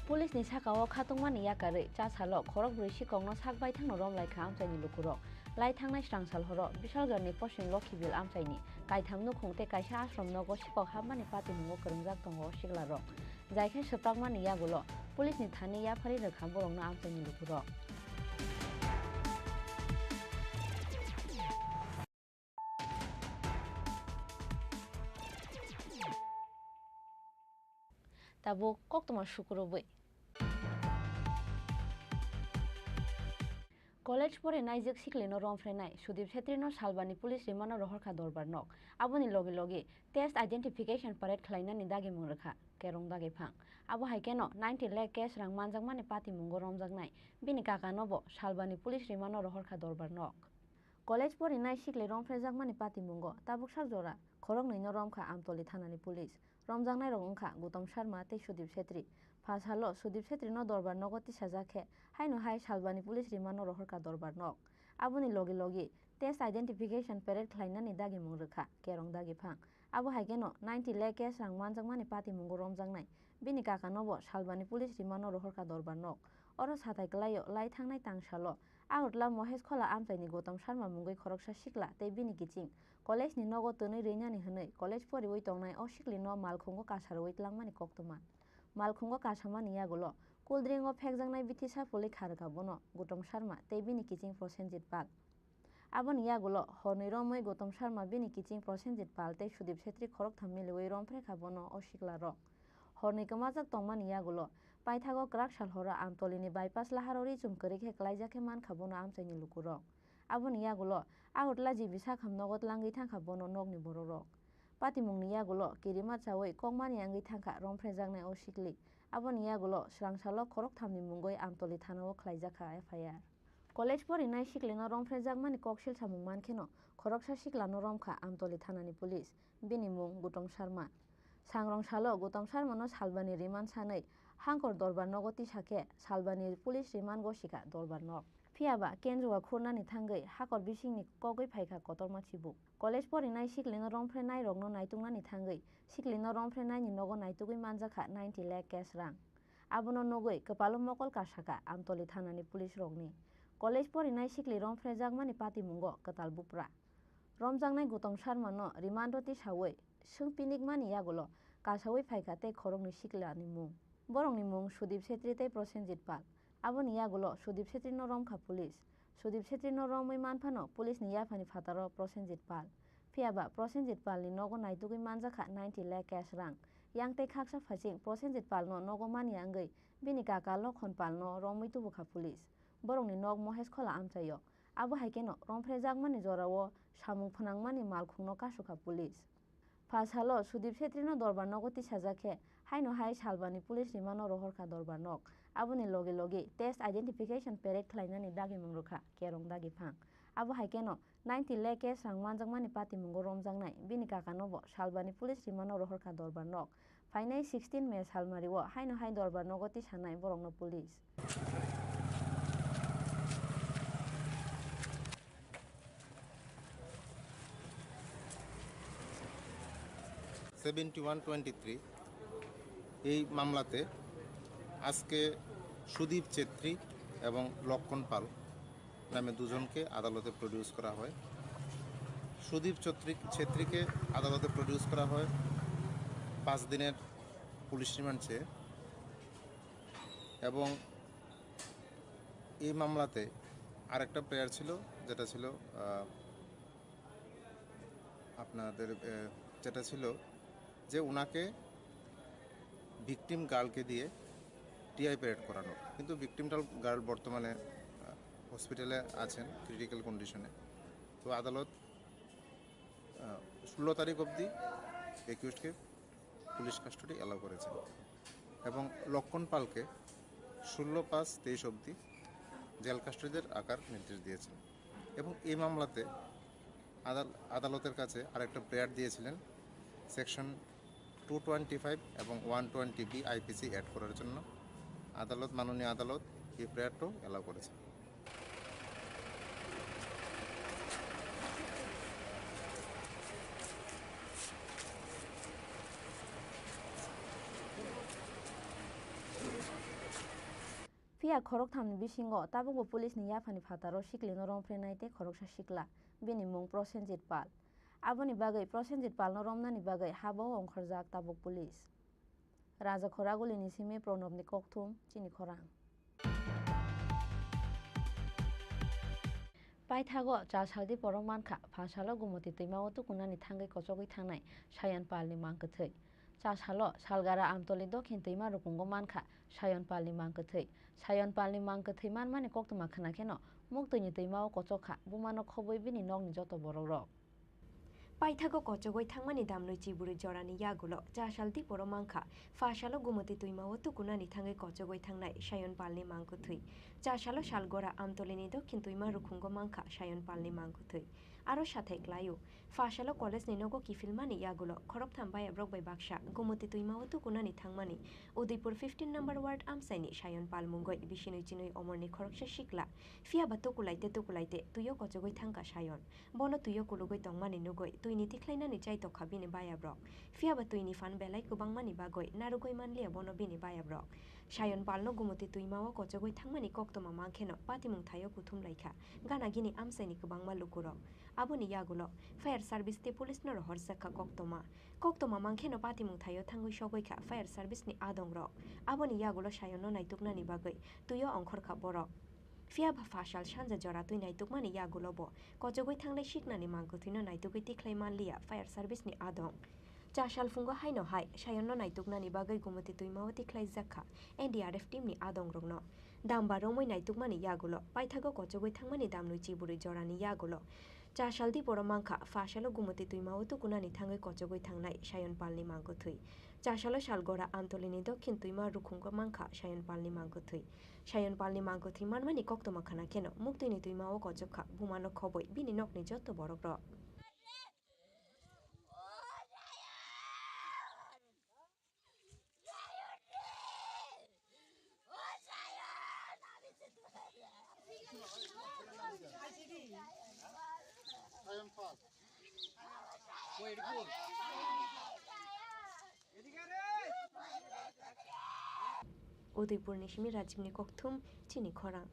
Police ni saka o khatungmani yakarwi cha salo khorok brwi sikokno sak baithangno romlai kha amchaini lukurok. Lai thangnai srang sal horo Bisalgarni Posing Lokhibil amchaini kaitham nukhung tei kaisa ashram nogo sikok hapmani patimungo kwrwngjak tongo siklarok. Jai khe swprakmani yagulo police ni thani yaphari rwkha borokno amchaini lukurok. Tabuk koktwma sukurubwi. College pore naijwk siklino romphrenai Sudip Chhetri no salbani police rimano rohorkha dorbar nok. Aboni logi logi test identification parade khlainani dagimung rwkha kerong dagiphang. Abo hai kheno ninety lakh cash rang manjakmani patimungo romjaknai bini kakano bo salbani police rimano rohorkha dorbar nok. College porinai sikli romphrejakmani patimungo tabuk sak jora khoroknwino romkha Amtoli thanani police. Romjaknairok wngkha Gautam Sharma tei Sudip Chhetri. Pha salo Sudip Chhetrino dorbar nogo tisajak khe, haino hai salbani police rimano rohorkha dorbar nok. Aboni logi logi test identification parade khlainani dagimung rwkha kerong dagiphang. Abo hai kheno ninety lakh cash rang manjakmani patimungo romjaknai. Bini kakano bo salbani police rimano rohorkha dorbar nok. Oro sathai kwlaio lai thangnai tangsalo Agartala Mohesh Khola amchaini Gautam Sharma mungwi khoroksa sikla tei bini kiching college ni nogo twnwi rwinani hwnwi college poriwi tongnai o siklino malkhungo kasarwi tlangmani koktwma. Malkhungo kasamani yagulo cool drink o phekjaknai bithi sapulwi kharwkha bono Gautam Sharma tei bini kiching Prosenjit Pal. Aboni yagulo hornwi romwi Gautam Sharma bini kiching Prosenjit Pal tei Sudip Chhetri khoroktham miliwi romphrekha bono o siklarok. Hornwi kwmajak tongmani yagulo paithago kwrak sal horo Amtolini bypass laharo ri chum kwrwi khe klaijak khe mankha bono amchaini lukurok. Aboni yagulo Agartala G B sakham nogo tlangwi thangkha bono nokni bororok. Patimungni yagulo kirima chawi kokmani wngwi thangkha romphrejaknai o sikli. Aboni yagulo swrangsalo khorokthamni mungwi Amtoli thanao khlaijakha F I R. College porinai siklino romphrejakmani koksil samung mankheno khoroksa siklano romkha Amtoli thanani police, bini mung Gautam Sharma. Sangrong salo Gautam Sharmano salbani rimand sanwi hangkor dorbar nogo tisa khe salbani police rimand gosikha dorbar nok. Phiyaba kenjua khurnani thangwi hakor bisingni kogwi phaikha kotorma chibuk. College porinai siklino romphrenairokno naituknani thangwi siklino romphrenaini nogo naitugwi manjakha ninety lakh cash rang. Abono nugwi kwpalo mokol kasakha Amtoli thanani police rokni. College porinai sikli romphrejakmani patimungo kwtal bupra. Romjaknai Gautam Sharmano rimando tisawi swng pinikmani yagulo kasawi phaikha tei khoroknwi siklani mung. Borokni mung Sudip Chhetri tei Prosenjit Pal. Aboni yagulo Sudip Chhetrino romkha police. Sudip Chhetrino romwi manphano police ni yaphani phataro Prosenjit Pal. Phiyaba Prosenjit Palni nogo naitugwi manjakha ninety lakh cash rang. Yang tei khaksa phaiching Prosenjit Palno nogo manya wngwi bini kaka Lokhon Palno romwi tubukha police. Borokni nok Mohesh Khola amchaio. Abo hai kheno romphrejakmani jorao samung phnangmani malkhungno kasukha police. Pha salo Sudip Chhetrino dorbar nogo tisajak khe, haino hai salbani police rimano rohorkha dorbar nok. Aboni logi logi test identification parade khlainani dagimung rwkha kerong dagiphang. Abo hai kheno ninety lakh cash rang manjakmani patimungo romjaknai bini kakano bo salbani police rimano rohorkha dorbar nok. Phainai sixteen May salmario haino hai dorbar nogo tisanai borokno police. Seventy one twenty three, এই মামলাতে আজকে সুদীপ ছেত্রী এবং লক্ষণ পাল নামে দুজনকে আদালতে প্রডিউস করা হয়। সুদীপ চত্রী-, ছেত্রীকে আদালতে প্রডিউস করা হয় পাঁচ দিনের পুলিশ রিমান্ড চেয়ে, এবং এই মামলাতে আরেকটা প্লেয়ার ছিল, যেটা ছিল, আহ, আপনাদের, এ, যেটা ছিল যে ওনাকে ভিকটিম গার্লকে দিয়ে টিআই প্যারেড করানো, কিন্তু ভিকটিম গার্ল বর্তমানে, আহ, হসপিটালে আছেন ক্রিটিক্যাল কন্ডিশনে। তো আদালত, আহ, ষোলো তারিখ অবধি অ্যাকিউজকে পুলিশ কাস্টডি অ্যালাউ করেছেন এবং লক্ষণ পালকে ষোলো পাঁচ তেইশ অবধি জেল কাস্টডিতে রাখার নির্দেশ দিয়েছেন। এবং এই মামলাতে আদাল-, আদালতের কাছে আরেকটা প্রেয়ার দিয়েছিলেন সেকশন টু টোয়েন্টি ফাইভ এবং one twenty B IPC add করার জন্য। আদালত, মাননীয় আদালত এই প্রেয়ারটাও অ্যালাউ করেছে। Phiya khoroktham ni bisingo tabukbo police ni yaphani phataro siklino romphrenai tei khoroksa sikla, bini mung Prosenjit Pal. Aboni bagwi Prosenjit Palno romnani bagwi habao ongkhorjak tabuk police. Raja Khoragulini simi Pranobni kokthum chini khorang. Paithago cha saldi borok mankha, pha salo Gumoti twimao tukunani thangwi kochogwi thangnai Sayan Palni mangkwthwi. Cha salo Salgara Amtoli Dokhin twima rukungo mankha Sayan Palni mangkwthwi. Sayan Palni mangkwthwi manmani koktwma khwnakheno muktwini twimao kochokha, bumano khobwi bini nokni joto borokrok. Paithago kochogwi thangmani damlwi chiburwi jorani yagulo cha sal diporo mankha, pha salo Gumoti twimao tukunani thangwi kochogwi thangnai Sayan Palni mangkwthwi. Cha salo Salgora Amtolini Dokhin twima rukungo mankha Sayan Palni mangkwthwi. Aro sathai klaio, pha salo college ni nogo kiphilmani yagulo khoroktham bayabrok bai baksa Gumoti twimao tukunani thangmani Udaipur fifteen number ward amchaini Sayan Pal mungwi bisinwi chinwi omorni khoroksa sikla. Phiyaba tukulaite tukulaite twio kochogwi thangkha Sayan. Bono twio kulugwi tongmani nugwi twini tikhlainani chai tokha bini bayabrok. Phiyaba twini phan belai kwbangmani bagwi narwgwi manliya bono bini bayabrok. Sayan Palno Gumoti twimao kochogwi thangmani koktwma mankheno patimung thaio kuthum laikha gana gini amchaini kwbangma lukurok. Aboni yagulo fire service tei police no rohorjakha koktwma. Koktwma mankheno patimung thaio thangwi sogwi kha fire service ni adongrok. Aboni yagulo Sayanno naituknani bagwi twio ongkhorkha borok. Phiyaba pha sal sanja jora twi naitukmani yagulo bo kochogwi thanglai siknani mangkwthwino naitugwi tikhlai manliya fire service ni adong. Cha sal phungo haino hai Sayanno naituknani bagwi Gumoti twimao tikhlaijakha N D R F team ni adongrokno. Damba romwi naitukmani yagulo paithago kochogwi thangmani damlwi chiburwi jorani yagulo. Cha sal diporo mankha, pha salo Gumoti twimao tukunani thangwi kochogwi thangnai Sayan Palni mangkwthwi. Cha salo Salgora Amtolini Dokhin twima rukhungo mankha Sayan Palni mangkwthwi. Sayan Palni mangkwthwi manmani koktwma khwnakheno muktwini twimao kochokha, bumano khobwi bini nokni joto borokrok. Udaipurni simi Rajibni kokthum chini khorang.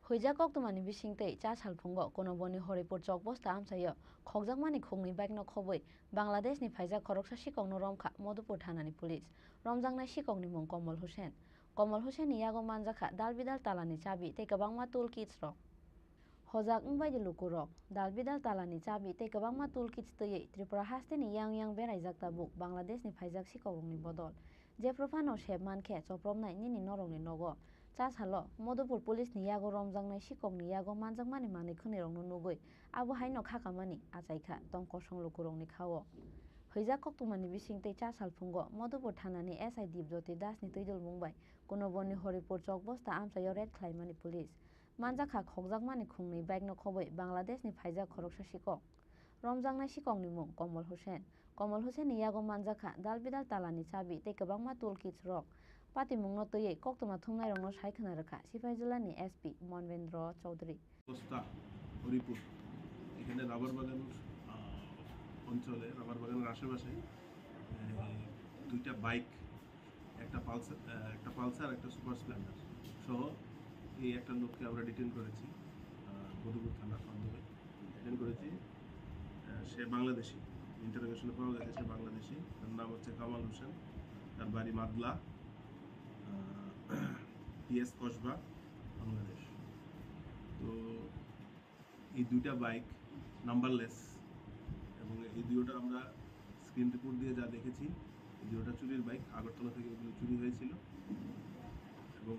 Huijak koktwmani bisingtwi cha salphungo Kunoboni Horipur chokbosta amchaio khokjakmani khuknwi bike no khobwi Bangladeshni phaijak khoroksa sikokno romkha Madhupur thanani police. Romjaknai sikokni mung Komol Hussain. Komol Hussainni yago manjakha dal bidal talani chabi tei kwbangma tool kits rok. Hojak wngbaidi lukurok dal bidal talani chabi tei kwbangma tool kits twiwi Tripura hasteni yang yang beraijak tabuk Bangladeshni phaijak sikokrokni bodol. Jephru phano sep mankhe chopropnai nini norokni nogo. Cha salo Madhupur police ni yago romjaknai sikokni yago manjakmani manwi khwnirokno nugwi abo haino khakamani achaikha tong kosong lukurokni khao. Huijak koktwmani bisingtwi cha salphungo Madhupur thanani S I Dipjyoti Dasni twidulmung bai Kunoboni Horipur chokbosta amchaio raid khlaimani police. Manjakha khokjakmani khungnwi bike no khobwi Bangladeshni phaijak khoroksa sikok. Romjaknai sikokni mung Komol Hussain. Komol Hussainni yago manjakha dal bidal talani chabi tei kwbangma tool kits rok. Patimungno twiwi koktwma thumnairokno sai khwna rwkha Sipaijilani S P Monvendra Chowdhury. Bosta Haripur, এখানে রাবার বাগান, আহ, অঞ্চলে, রাবার বাগানের আশেপাশে, আহ, দুইটা বাইক, একটা পালসার, আহ, একটা পালসার, একটা super Splendor সহ এই একটা লোককে আমরা ডিটেইন করেছি, আহ, মধুপুর থানার মাধ্যমে ডিটেইন করেছি। আহ, সে বাংলাদেশি, ইন্টারোগেশনে পাওয়া গেছে সে বাংলাদেশি। তার নাম হচ্ছে কামাল হোসেন, তার বাড়ি মাদলা, আহ, পিএস কসবা, বাংলাদেশ। তো এই দুইটা বাইক নাম্বারলেস, এবং এই দুইটা আমরা স্ক্রিন রিপোর্ট দিয়ে যা দেখেছি, এই দুইটা চুরির বাইক, আগরতলা থেকে এগুলো চুরি হয়েছিল। এবং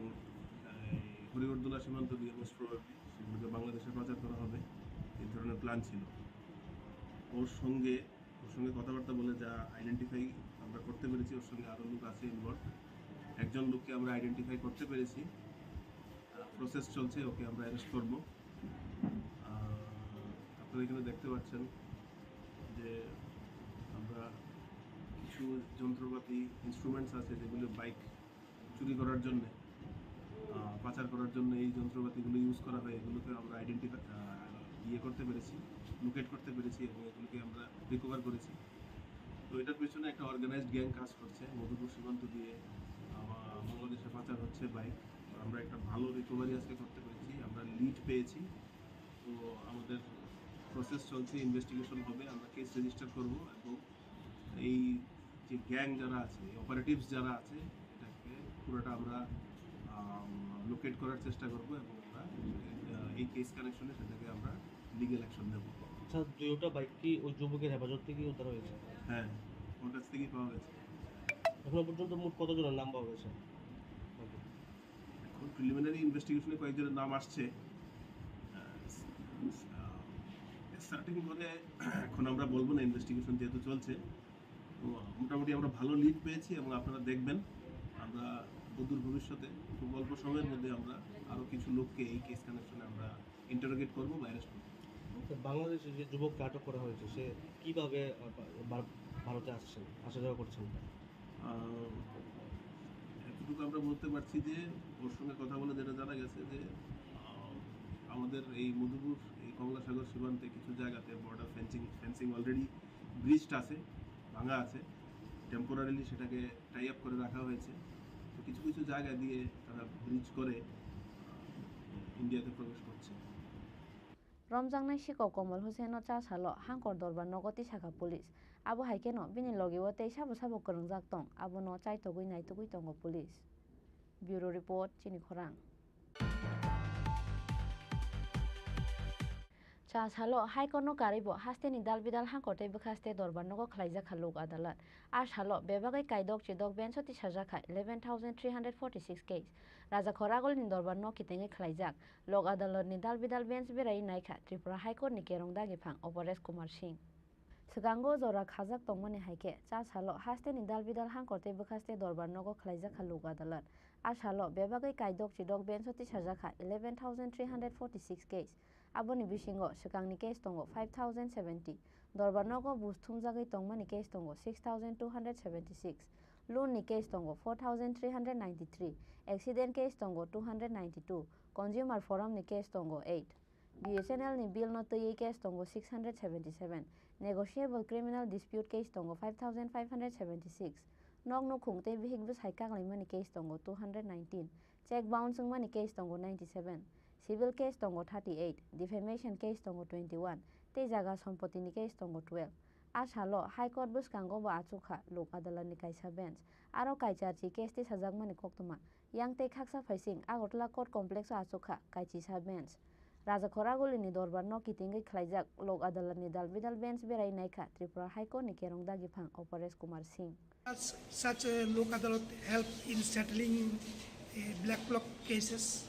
এই হরিগরদোলা সীমান্ত দিয়ে মোস্ট প্রবাবলি সেগুলোকে বাংলাদেশে পাচার করা হবে, এই ধরনের প্ল্যান ছিল। ওর সঙ্গে ওর সঙ্গে কথাবার্তা বলে যা আইডেন্টিফাই আমরা করতে পেরেছি, ওর সঙ্গে আরও লোক আছে ইনভলভ। একজন লোককে আমরা আইডেন্টিফাই করতে পেরেছি, প্রসেস চলছে, ওকে আমরা অ্যারেস্ট করব। আপনারা এখানে দেখতে পাচ্ছেন যে আমরা কিছু যন্ত্রপাতি, ইনস্ট্রুমেন্টস আছে, যেগুলো বাইক চুরি করার জন্য, পাচার করার জন্য এই যন্ত্রপাতিগুলো ইউজ করা হয়, এগুলোকে আমরা আইডেন্টিফাই, ইয়ে করতে পেরেছি, লোকেট করতে পেরেছি এবং এগুলোকে আমরা রিকভার করেছি। তো এটার পেছনে একটা অর্গানাইজড গ্যাং কাজ করছে। মধুপুর সীমান্ত দিয়ে বাংলাদেশে পাচার হচ্ছে বাইক। আমরা একটা ভালো রিকভারি আজকে করতে পেরেছি, আমরা লিড পেয়েছি। তো আমাদের প্রসেস চলছে, ইনভেস্টিগেশন হবে, আমরা কেস রেজিস্টার করব এবং এই যে গ্যাং যারা আছে, অপারেটিভস যারা আছে, এটাকে পুরোটা আমরা লোকেট করার চেষ্টা করব এবং আমরা এই কেস কানেকশনে সেটাকে আমরা লিগ্যাল অ্যাকশন নেব। আচ্ছা, দুইটা বাইক কি ওই যুবকের হেফাজত থেকে উদ্ধার হয়েছে? হ্যাঁ, ওর কাছ থেকেই পাওয়া গেছে। এখনো পর্যন্ত মোট কতজনের নাম পাওয়া গেছে? এখন প্রিলিমিনারি ইনভেস্টিগেশনে কয়েকজনের নাম আসছে। স্টার্টিং করে এখন আমরা বলবো না, ইনভেস্টিগেশন যেহেতু চলছে। তো মোটামুটি আমরা ভালো লিড পেয়েছি এবং আপনারা দেখবেন আমরা অদূর ভবিষ্যতে খুব অল্প সময়ের মধ্যে আমরা আরও কিছু লোককে এই কেস কানেকশনে আমরা ইন্টারোগেট করবো বা অ্যারেস্ট করবো। তো বাংলাদেশে যে যুবককে আটক করা হয়েছে, সে কিভাবে ভারতে আসছেন, আসা যাওয়া করছেন? এতটুকু আমরা বলতে পারছি যে ওর সঙ্গে কথা বলে যেটা জানা গেছে যে আমাদের এই মধুপুর, এই কমলাসাগর সীমান্তে কিছু জায়গাতে border fencing fencing already bridged আছে, ভাঙা আছে। টেম্পোরারিলি সেটাকে টাই আপ করে রাখা হয়েছে। তো কিছু কিছু জায়গা দিয়ে তারা ব্রিজ করে ইন্ডিয়াতে প্রবেশ করছে। Romjaknai sikok Komol Hussaino cha salo Hangkor Dorbar nogo tisakha police. Abo hai kheno bini logeo tei sabo sabo kwrwngjak tong, abono chaitogwi naitugwi tongo police. Bureau Report, Chini Khorang. Cha salo High Court no karwi bo hasteni dal bidal hangkor tei bwkhaste dorbar nogo khlaijak kha lok adalat. A salo bebagwi kaidok chidok bench o tisajak kha eleven thousand three hundred forty six case. Rajakhor agulini dorbar no kitengwi khlaijak. Lok adalat ni dal bidal bench berai nai kha Tripura High Court ni kerong dagiphang Aparesh Kumar Singh. Swkango jora khajak tongmani hai khe, cha salo hasteni dal bidal hangkor tei bwkhaste dorbar nogo khlaijak kha lok adalat. A salo bebagwi kaidok chidok bench o tisajak kha eleven thousand three hundred forty six case. Aboni bisingo swkangni case tongo five thousand seventy, dorbar nogo buj thumjagwi tongmani case tongo six thousand two hundred seventy six, loan ni case tongo four thousand three hundred ninety three, accident case tongo two hundred ninety two, consumer forum ni case tongo eight. B S N L ni bill no twiwi case tongo six hundred seventy seven, negotiable criminal dispute case tongo five thousand five hundred seventy six, nok nukhung tei bihik bwsai kaglaimani case tongo two hundred nineteen, cheque bounce wngmani case tongo ninety seven, civil case tongo thirty eight, defamation case tongo twenty one, tei jaga sompotini case tongo twelve. A salo High Court bwskango bo achuk kha lok adalat ni kaisa bench. Aro kaicharchi case tisajakmani koktwma yang tei khaksa phaising Agartala Court Complex o achuk kha kaichisa bench. Rajakhor agulini dorbar no kitingwi khlaijak lok adalat ni dal bidal bench berai nai kha Tripura High Court ni kerong dagiphang Aparesh Kumar Singh. Such, such a Lok Adalat help in settling, uh, black block cases?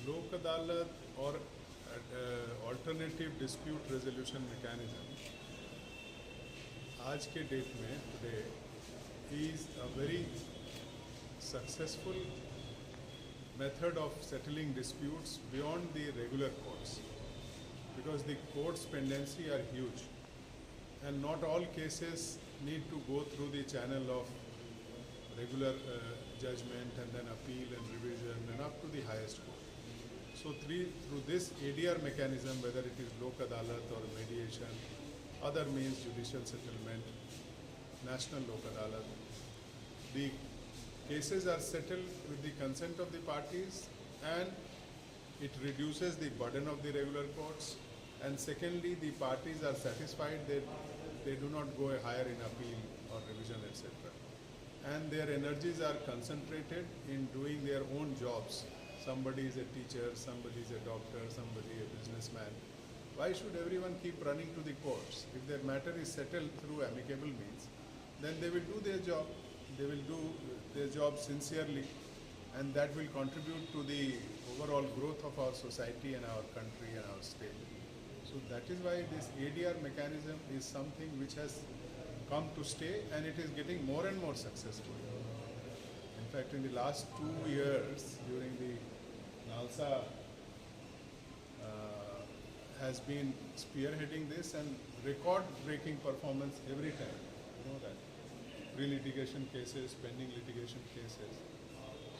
Lok Adalat or, uh, alternative dispute resolution mechanism आज के डेट में, today, is a very successful method of settling disputes beyond the regular courts, because the courts' pendency are huge. And not all cases need to go through the channel of regular, uh, judgment and then appeal and revision and up to the highest court. So three, through this A D R mechanism, whether it is Lok Adalat or mediation, other means judicial settlement, National Lok Adalat, the cases are settled with the consent of the parties and it reduces the burden of the regular courts, and secondly, the parties are satisfied that they do not go higher in appeal or revision, et cetera. And their energies are concentrated in doing their own jobs. Somebody is a teacher, somebody is a doctor, somebody a business Man, why should everyone keep running to the courts? If their matter is settled through amicable means, then they will do their job. They will do their job sincerely, and that will contribute to the overall growth of our society and our country and our state. So that is why this A D R mechanism is something which has come to stay, and it is getting more and more successful. In fact, in the last two years, during the NALSA uh, has been spearheading this and record-breaking performance every time. You know that. Pre-litigation cases, pending litigation cases.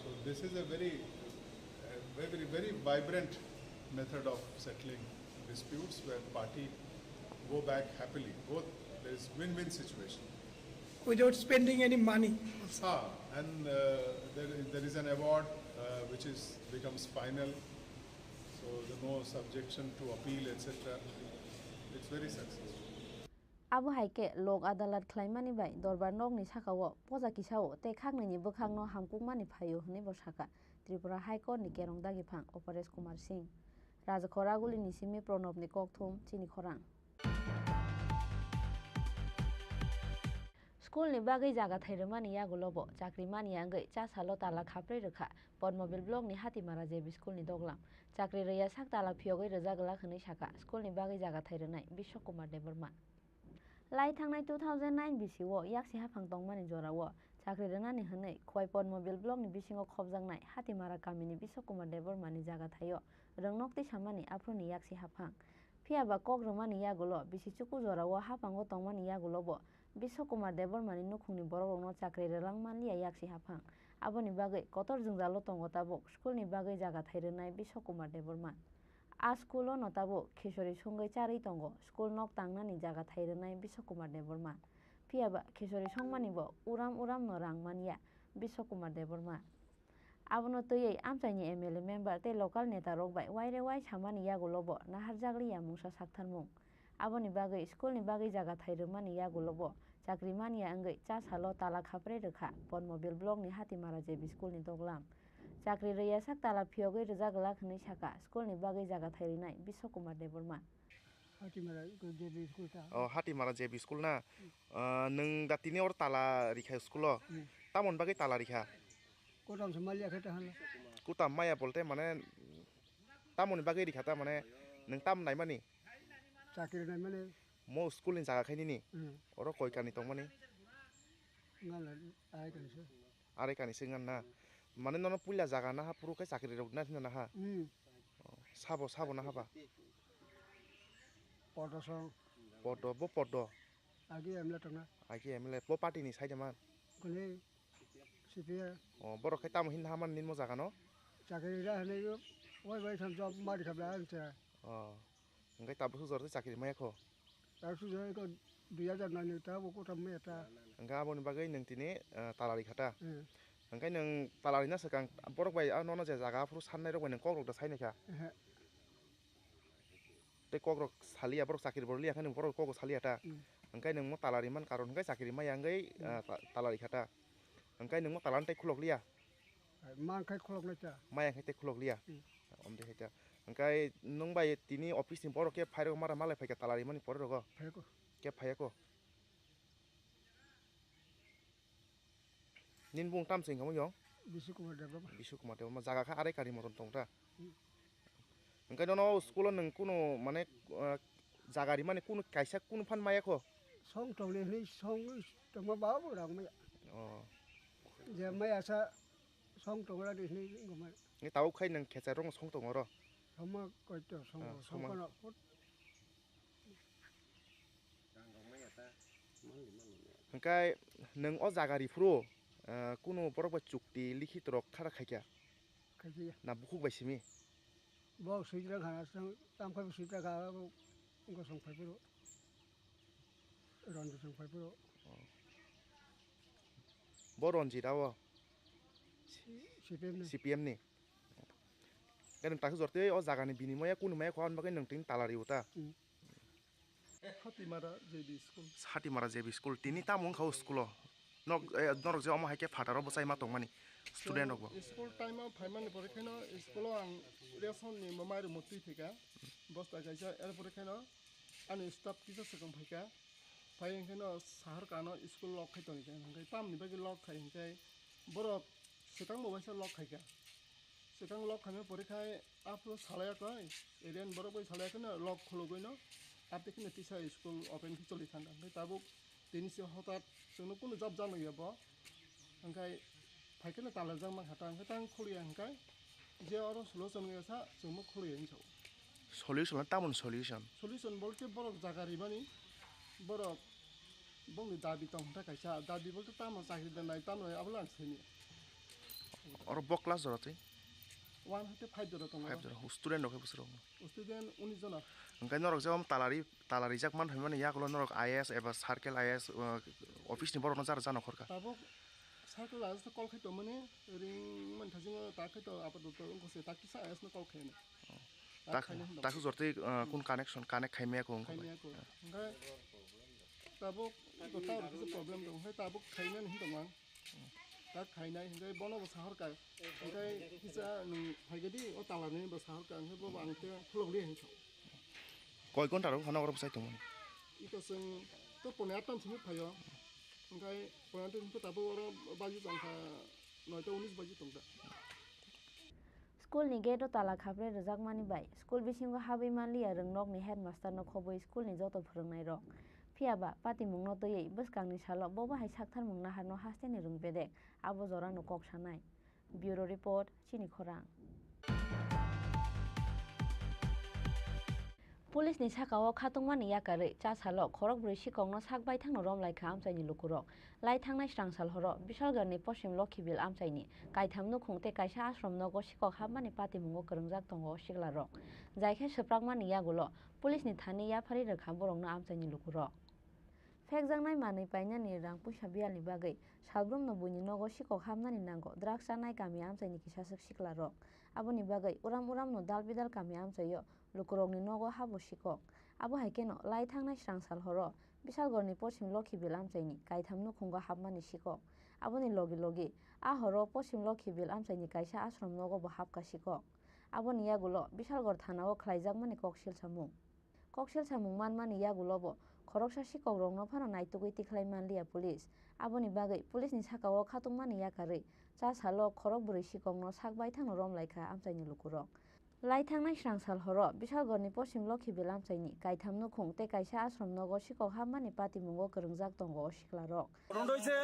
So this is a very, a very, very vibrant method of settling disputes where party go back happily. Both, there is win-win situation. Without spending any money. Ah, and uh, there, is, there is an award uh, which is becomes final. So the no subjection to appeal, et cetera. It's very successful. Abo hai khe lok adalat khlaimani bai dorbar nokni sakao poja kisao tei khaknwini bwkhakno hamkukmani phaio hwnwi bo sakha Tripura High Court ni kerong dagiphang Aparesh Kumar Singh. Rajakhor Agulini simi Pranobni kokthum chini khorang. School ni bagwi jaga thai rwmani yagulo bo chakri mani wngwi cha salo tala khaprwi rwkha Podmobil block ni Hatimara J B school ni doglam. Chakri rwya sak tala phiyogwi rwjak glak hwnwi sakha school ni bagwi jaga thai rwnai Biswa Kumar Debbarma. Lai thangnai two thousand nine bisio yaksi haphang tongmani jorao chakri rwnani hwnwi Khowai Podmobil block ni bisingo khopjaknai Hatimara kamini Biswa Kumar Debbarma ni jaga thaio rwngnok tisamani aphuruni yaksi haphang. Phiya ba kok rwmani yagulo bisi chuku jorao haphango tongmani yagulo bo Biswa Kumar Debbarma ni nukhungni borokrokno chakri rwlang manliya yaksi haphang. Aboni bagwi kotor jwngjalo tongo tabuk school ni bagwi jaga thai rwnai Biswa Kumar Debbarma. A school-o no tabuk khichori songwi charwi tongo school nok tangnani jaga thai rwnai Biswa Kumar Debbarma. Phiya ba khichori songmani bo uram uram no rang manya Biswa Kumar Debbarma. Abono twiwi amchaini M L A member tei local neta rok bai waire wai samani yagulo bo naharjakliya mungsa saktharmung. Aboni bagwi school ni bagwi jaga thai rwmani yagulo bo chakri manya wngwi cha salo tala khaprwi rwkha Podmobil block ni Hatimara J B school ni doglam. Chakri rwya sak tala phiyogwi rwjak glak hwnwi sakha school ni bagwi jaga thai rwnai Biswa Kumar Debbarma. Hatimara J B school ta. Oh, Hatimara J B school na? Hmm. Ah, nwng da tini or tala rikha school o? Hmm. Tamoni bagwi tala rikha? Kotam se maliya khe ta hala. Kotam maya bolte mane tamoni bagwi rikha ta mane nwng tam naimani? Chakri naimani. Mo school ni jaga khainini? Hmm. Oro koi kani tongmani? Ngala ai kani se. Are kani se ngan na. Mane nono puila jaga naha phuru khe chakri rok na thina naha. Hmm. Oh, sabo, sabo naha ba? Podo song. Podo, bo podo. Agi M L A tongna. Agi M L A, bo party ni side man. Kuni C P I. Oh, borok khe tamo hin naha man nini mo jaga no? Chakri ra hwnwi yo, oi bai tham job mari khabla ang cha. Oh. Hwnkhe tabuk sujor tei chakri maya kho? Tabuk sujor kho dui hajar nani ta bo kotham maya ta. Hwnkhe aboni bagwi nwng tini, eh, talari kha ta? Eh. Hwnkhe nwng talari na swkang borok bai ah nono je jaga aphuru sannai rok bai nwng kok rok da sai nai kha? Ehe. Tei kok rok saliya borok chakri bo liya hwnkhe nwng borok kok rok saliya ta? Hmm. Hwnkhe nwng mo talari man karon hwnkhe chakri maya wngwi, hmm, ah, ta-, talari kha ta? Hwnkhe nwng mo talan tei khulok liya? Hai, ma khai khulok nai ta. Maya khai tei khulok liya. Hmm. Om de hai ta. Hwnkhe nwng bai tini office ni borok khe phai rok mara malai phai kha talari mani pore rogo. Phai ko. Khe phai ko. Nin bung tam sing kamo yong? Bishu Kumar Debbarma. Bishu Kumar Debbarma. Jaga kha arai kari moton tong ta. Hmm. Hwnkhe nono school o nwng kunu mane, ah, jaga rimani kunu kaisa kunu phan maya kho? Song tongni hwnwi song tongma ba bo rang maya. Oh. Je maya sa song tongra di hwnwi wngma. Ni tabuk khai nwng khecha rong song tong oro? Songma koito song, ah, song songma. Kono put. Hwnkhe nwng o jaga riphuru, ah, kunu borok bai chukti likhit rok khara khaikha? Khaikha. Na bukhuk bai simi? Bo swijra khana, tam khai swijra kha, bo gosong phai phuru. Ranjit song phai phuru. Oh. Bo Ranjit abo? C P M ni. C P M ni. Khe nwng takhe jor tei o jaga ni binimoya kunu maya kho, aboni bagwi nwng tini talari o ta? Hmm. Hatimara J B school. Hatimara J B school. Tini tamo wngkha o school o? Nok, eh, norok je omo hai khe phataro bwchai ma tongmani. student rok bo? School time o phaimani pore kheno school o ang ration ni mamai rok motwi thika, bosta kaisa, er pore kheno ani staff kisa swkang phaika, phai hwnkhe no sahar kano school lock khai tongkha, hwnkhe tamni bagwi lock khai hwnkhe borok swkang bo waisa lock khaika, swkang lock khaima pore khai aphuru salai akhoi, area ni borok bai salai akhoi no lock khulugwi no, ate kheno tisa school open khe choli thangkha, hwnkhe tabuk tini se hotat chwngno kunu jab jano ya bo. Hwnkhe phaikhe no talarjak mankha ta, hwnkhe tang khulya hwnkhe je oro solution wngya sa chwngno khulya hinwi sao. Solution na tamoni solution? Solution bolte borok jaga rimani, borok bongni dabi tong hwnta kaisa, dabi bolte tamo chakri danai tamo abola ang sini. Oro bo class jora twi? One hwnkhe five jora tongo. Five jora. Student rok khe bwswk rok? Student unis jona. Hwnkhe norok je om talari Tala rijak man phaimani yagulo norok I A S eba circle I A S, uh, office ni borokno jara jano khorkha. Tabuk circle I A S no call khai tongmani ring man thasingo ta khai to apatot wngkha se ta kisa I A S no call khai no. Ta khaina hinwi ta khe jortwi, uh, kun connection connect khaimaya ko wngkha. Khaimaya ko. Hwnkhe tabuk to ta rok kisa problem dong khai tabuk khainani hin tongmang. Ta khainai hwnkhe bono bo sahorkha. Hwnkhe kisa nwng phaikhe di o talarni bo sahorkha hwnkhe bo ang te khulok li hwnkha. Koi ghonta rok phano oro bwsai tongmani? Iko chwng to pone atam simi phaio. Hwnkhe pone atam simi tabuk oro baji tongkha noita unis baji tongkha. School ni gate o tala khapre rwjakmani bai school bisingo habwi manliya rwngnokni headmaster no khobwi school ni joto phwrwngnairok. Phiya ba patimungno twiwi bwskangni salo bobo hai saktharmung naharno hasteni rwng bedek, abo jorano kok sanai. Bureau Report, Chini Khorang. Police ni saka o khatungmani yakarwi cha salo khorokbrwi sikokno sak baithangno romlaikha amchaini lukurok. Lai thangnai srangsal horo Bishalgarni Poschim Lokhibil amchaini kaitham nukhung tei kaisa ashram nogo sikok hapmani patimungo kwrwngjak tongo siklarok. Jai khe swprakmani yagulo police ni thani yapharwi rwkha borokno amchaini lukurok. Phekjaknai manwi painani rang puisa biyalni bagwi salbrumno buini nogo sikok hapnani nango drugs chanai kami amchaini kisaswk siklarok. Aboni bagwi uram uramno dal bidal kami amchaio lukurokni nogo habo sikok. Abo hai kheno lai thangnai srangsal horo Bishalgarni Poschim Lokhibil amchaini kaitham nukhungo hapmani sikok. Aboni logi logi a horo Poschim Lokhibil amchaini kaisa ashram nogo bo hapkha sikok. Aboni yagulo Bishalgar thanao khlaijakmani koksil samung. Koksil samung manmani yagulo bo khoroksa sikokrokno phano naitugwi tikhlai manliya police. Aboni bagwi police ni sakao khatungmani yakarwi cha salo khorokbrwi sikokno sak baithangno romlaikha amchaini lukurok. Lai thangnai srangsal horo Bishalgarni Poschim Lokhibil amchaini kaitham nukhung tei kaisa ashram nogo sikok hapmani patimungo kwrwngjak tongo o siklarok. ঘটনাটা হয়েছে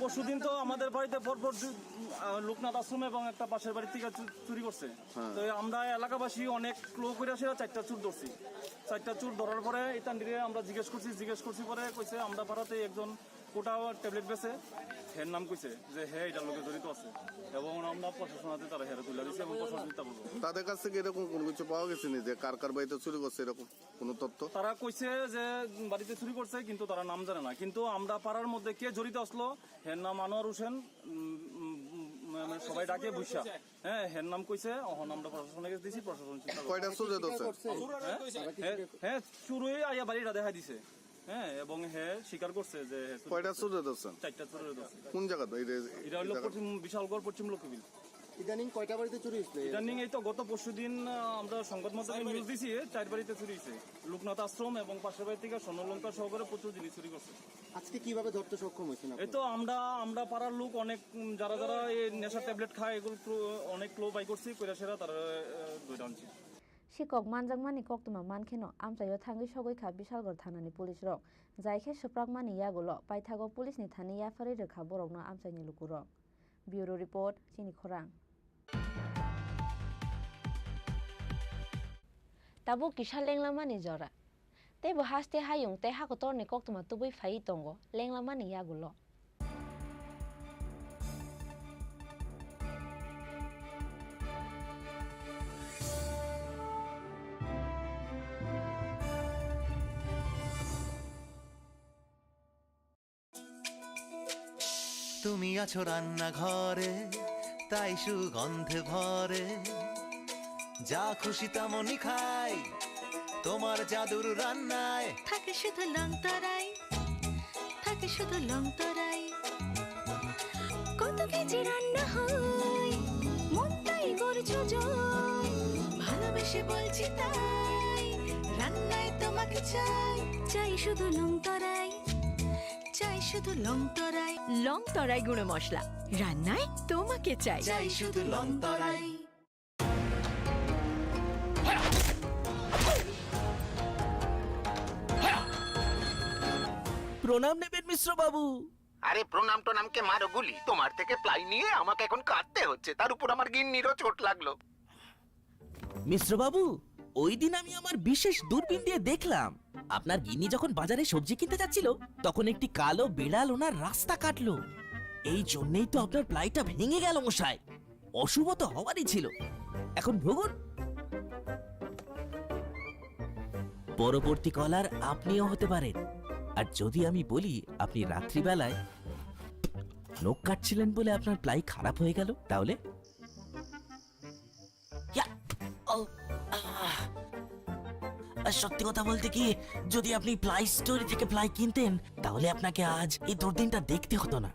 পরশুদিন তো আমাদের বাড়িতে পরপর দু-, আহ, লোকনাথ আশ্রম এবং একটা পাশের বাড়ি থেকে চু-, চুরি করছে। হ্যাঁ। তো এই আমরা এলাকাবাসী অনেক ক্লো করে সেটা চারটা চুর ধরছি। চারটা চুর ধরার পরে এই তান্ডিরে আমরা জিজ্ঞেস করছি, জিজ্ঞেস করছি পরে কইছে আমরা পাড়াতে একজন কোটা ট্যাবলেট বেচে, হের নাম কইছে যে হে এটার লগে জড়িত আছে এবং আমরা প্রশাসন হাতে তারা হেরে তুলে দিচ্ছে এবং প্রশাসন চিন্তা করবো। তাদের কাছ থেকে এরকম কোনো কিছু পাওয়া গেছে নি যে কার কার বাড়িতে চুরি করছে এরকম কোনো তথ্য? তারা কইছে যে বাড়িতে চুরি করছে, কিন্তু তারা নাম জানে না। কিন্তু আমরা পাড়ার মধ্যে কে জড়িত আসলো, হের নাম আনোয়ার হোসেন, উম, উম, উম, মানে সবাই ডাকে বুইসা। হ্যাঁ, হের নাম কইছে, অহন আমরা প্রশাসনের কাছে দিছি, প্রশাসন চিন্তা করবে। কয়টা চুরে ধরছে? হ্যাঁ? হ্যাঁ, হ্যাঁ, চুরই আইয়া বাড়িটা দেখাই দিছে। হ্যাঁ, এবং হে স্বীকার করছে যে হে চুরি কয়টা করছে। চুরে ধরছেন? চারটা চুরে ধরছে। কোন জায়গাতে? এই যে, এটা হলো এই জায়গা? পশ্চিম, বিশালগড়, পশ্চিম লক্ষ্মীবিল। ইদানিং কয়টা বাড়িতে চুরি হয়েছিল? ইদানিং এই তো গত পরশু দিন, আহ, আমরা সংবাদ মাধ্যমে নিউজ দিছি, এ, চার বাড়িতে চুরি হয়েছে। লোকনাথ আশ্রম এবং পাশের বাড়ি থেকে স্বর্ণলঙ্কা সহকারে প্রচুর জিনিস চুরি করছে। আজকে কিভাবে ধরতে সক্ষম হয়েছেন এই আপনারা? তো আমরা, আমরা পাড়ার লোক অনেক, উম, যারা যারা এই নেশা ট্যাবলেট খায়, এগুলো ক্লো-, অনেক ক্লো বাই করছি, কইরা সেরা তারা, আহ, ধরে আনছি। Sikok manjakmani koktwma mankheno amchaio thangwi sogwi kha Bishalgarh thanani police rok. Jai khe swprakmani yagulo paithago police ni thani yapharwi rwkha borokno amchaini lukurok. Bureau Report, Chini Khorang. Tabuk kisa lenglamani jora. Teibo haste hayung tei hakotorni koktwma tubui phaiwi tongo lenglamani yagulo. তুমি আছো রান্নাঘরে, তাই সুগন্ধে ভরে। যা খুশি তেমনই খাই, তোমার জাদুর রান্নায়। থাকে শুধু লংতরাই, থাকে শুধু লংতরাই। কত কি যে রান্না হয়, মনটাই করছো জয়। ভালোবেসে বলছি তাই, রান্নায় তোমাকে চাই। চাই শুধু লং তরাই, চাই শুধু লং তরাই। লং তরাই গুঁড়ো মশলা, রান্নায় তোমাকে চাই। চাই শুধু লং তরাই। প্রণাম নেবেন মিশ্র বাবু। আরে প্রণাম টনামকে মারো গুলি, তোমার থেকে প্লাই নিয়ে আমাকে এখন কাঁদতে হচ্ছে, তার উপর আমার গিন্নিরও চোট লাগলো। মিশ্র বাবু, ওই দিন আমি আমার বিশেষ দূরবীন দিয়ে দেখলাম, আপনার গিন্নি যখন বাজারে সবজি কিনতে যাচ্ছিল, তখন একটি কালো বিড়াল ওনার রাস্তা কাটলো। এই জন্যই তো আপনার প্লাইটা ভেঙে গেল মশাই। অশুভ তো হওয়ারই ছিল। এখন ভুগুন। পরবর্তী কলার আপনিও হতে পারেন। আর যদি আমি বলি আপনি রাত্রিবেলায় নখ কাটছিলেন বলে আপনার প্লাই খারাপ হয়ে গেল, তাহলে? ইয়া, ও, আহ। আর সত্যি কথা বলতে কি, যদি আপনি প্লাই স্টোরে থেকে প্লাই কিনতেন, তাহলে আপনাকে আজ এই দুর্দিনটা দেখতে হতো না।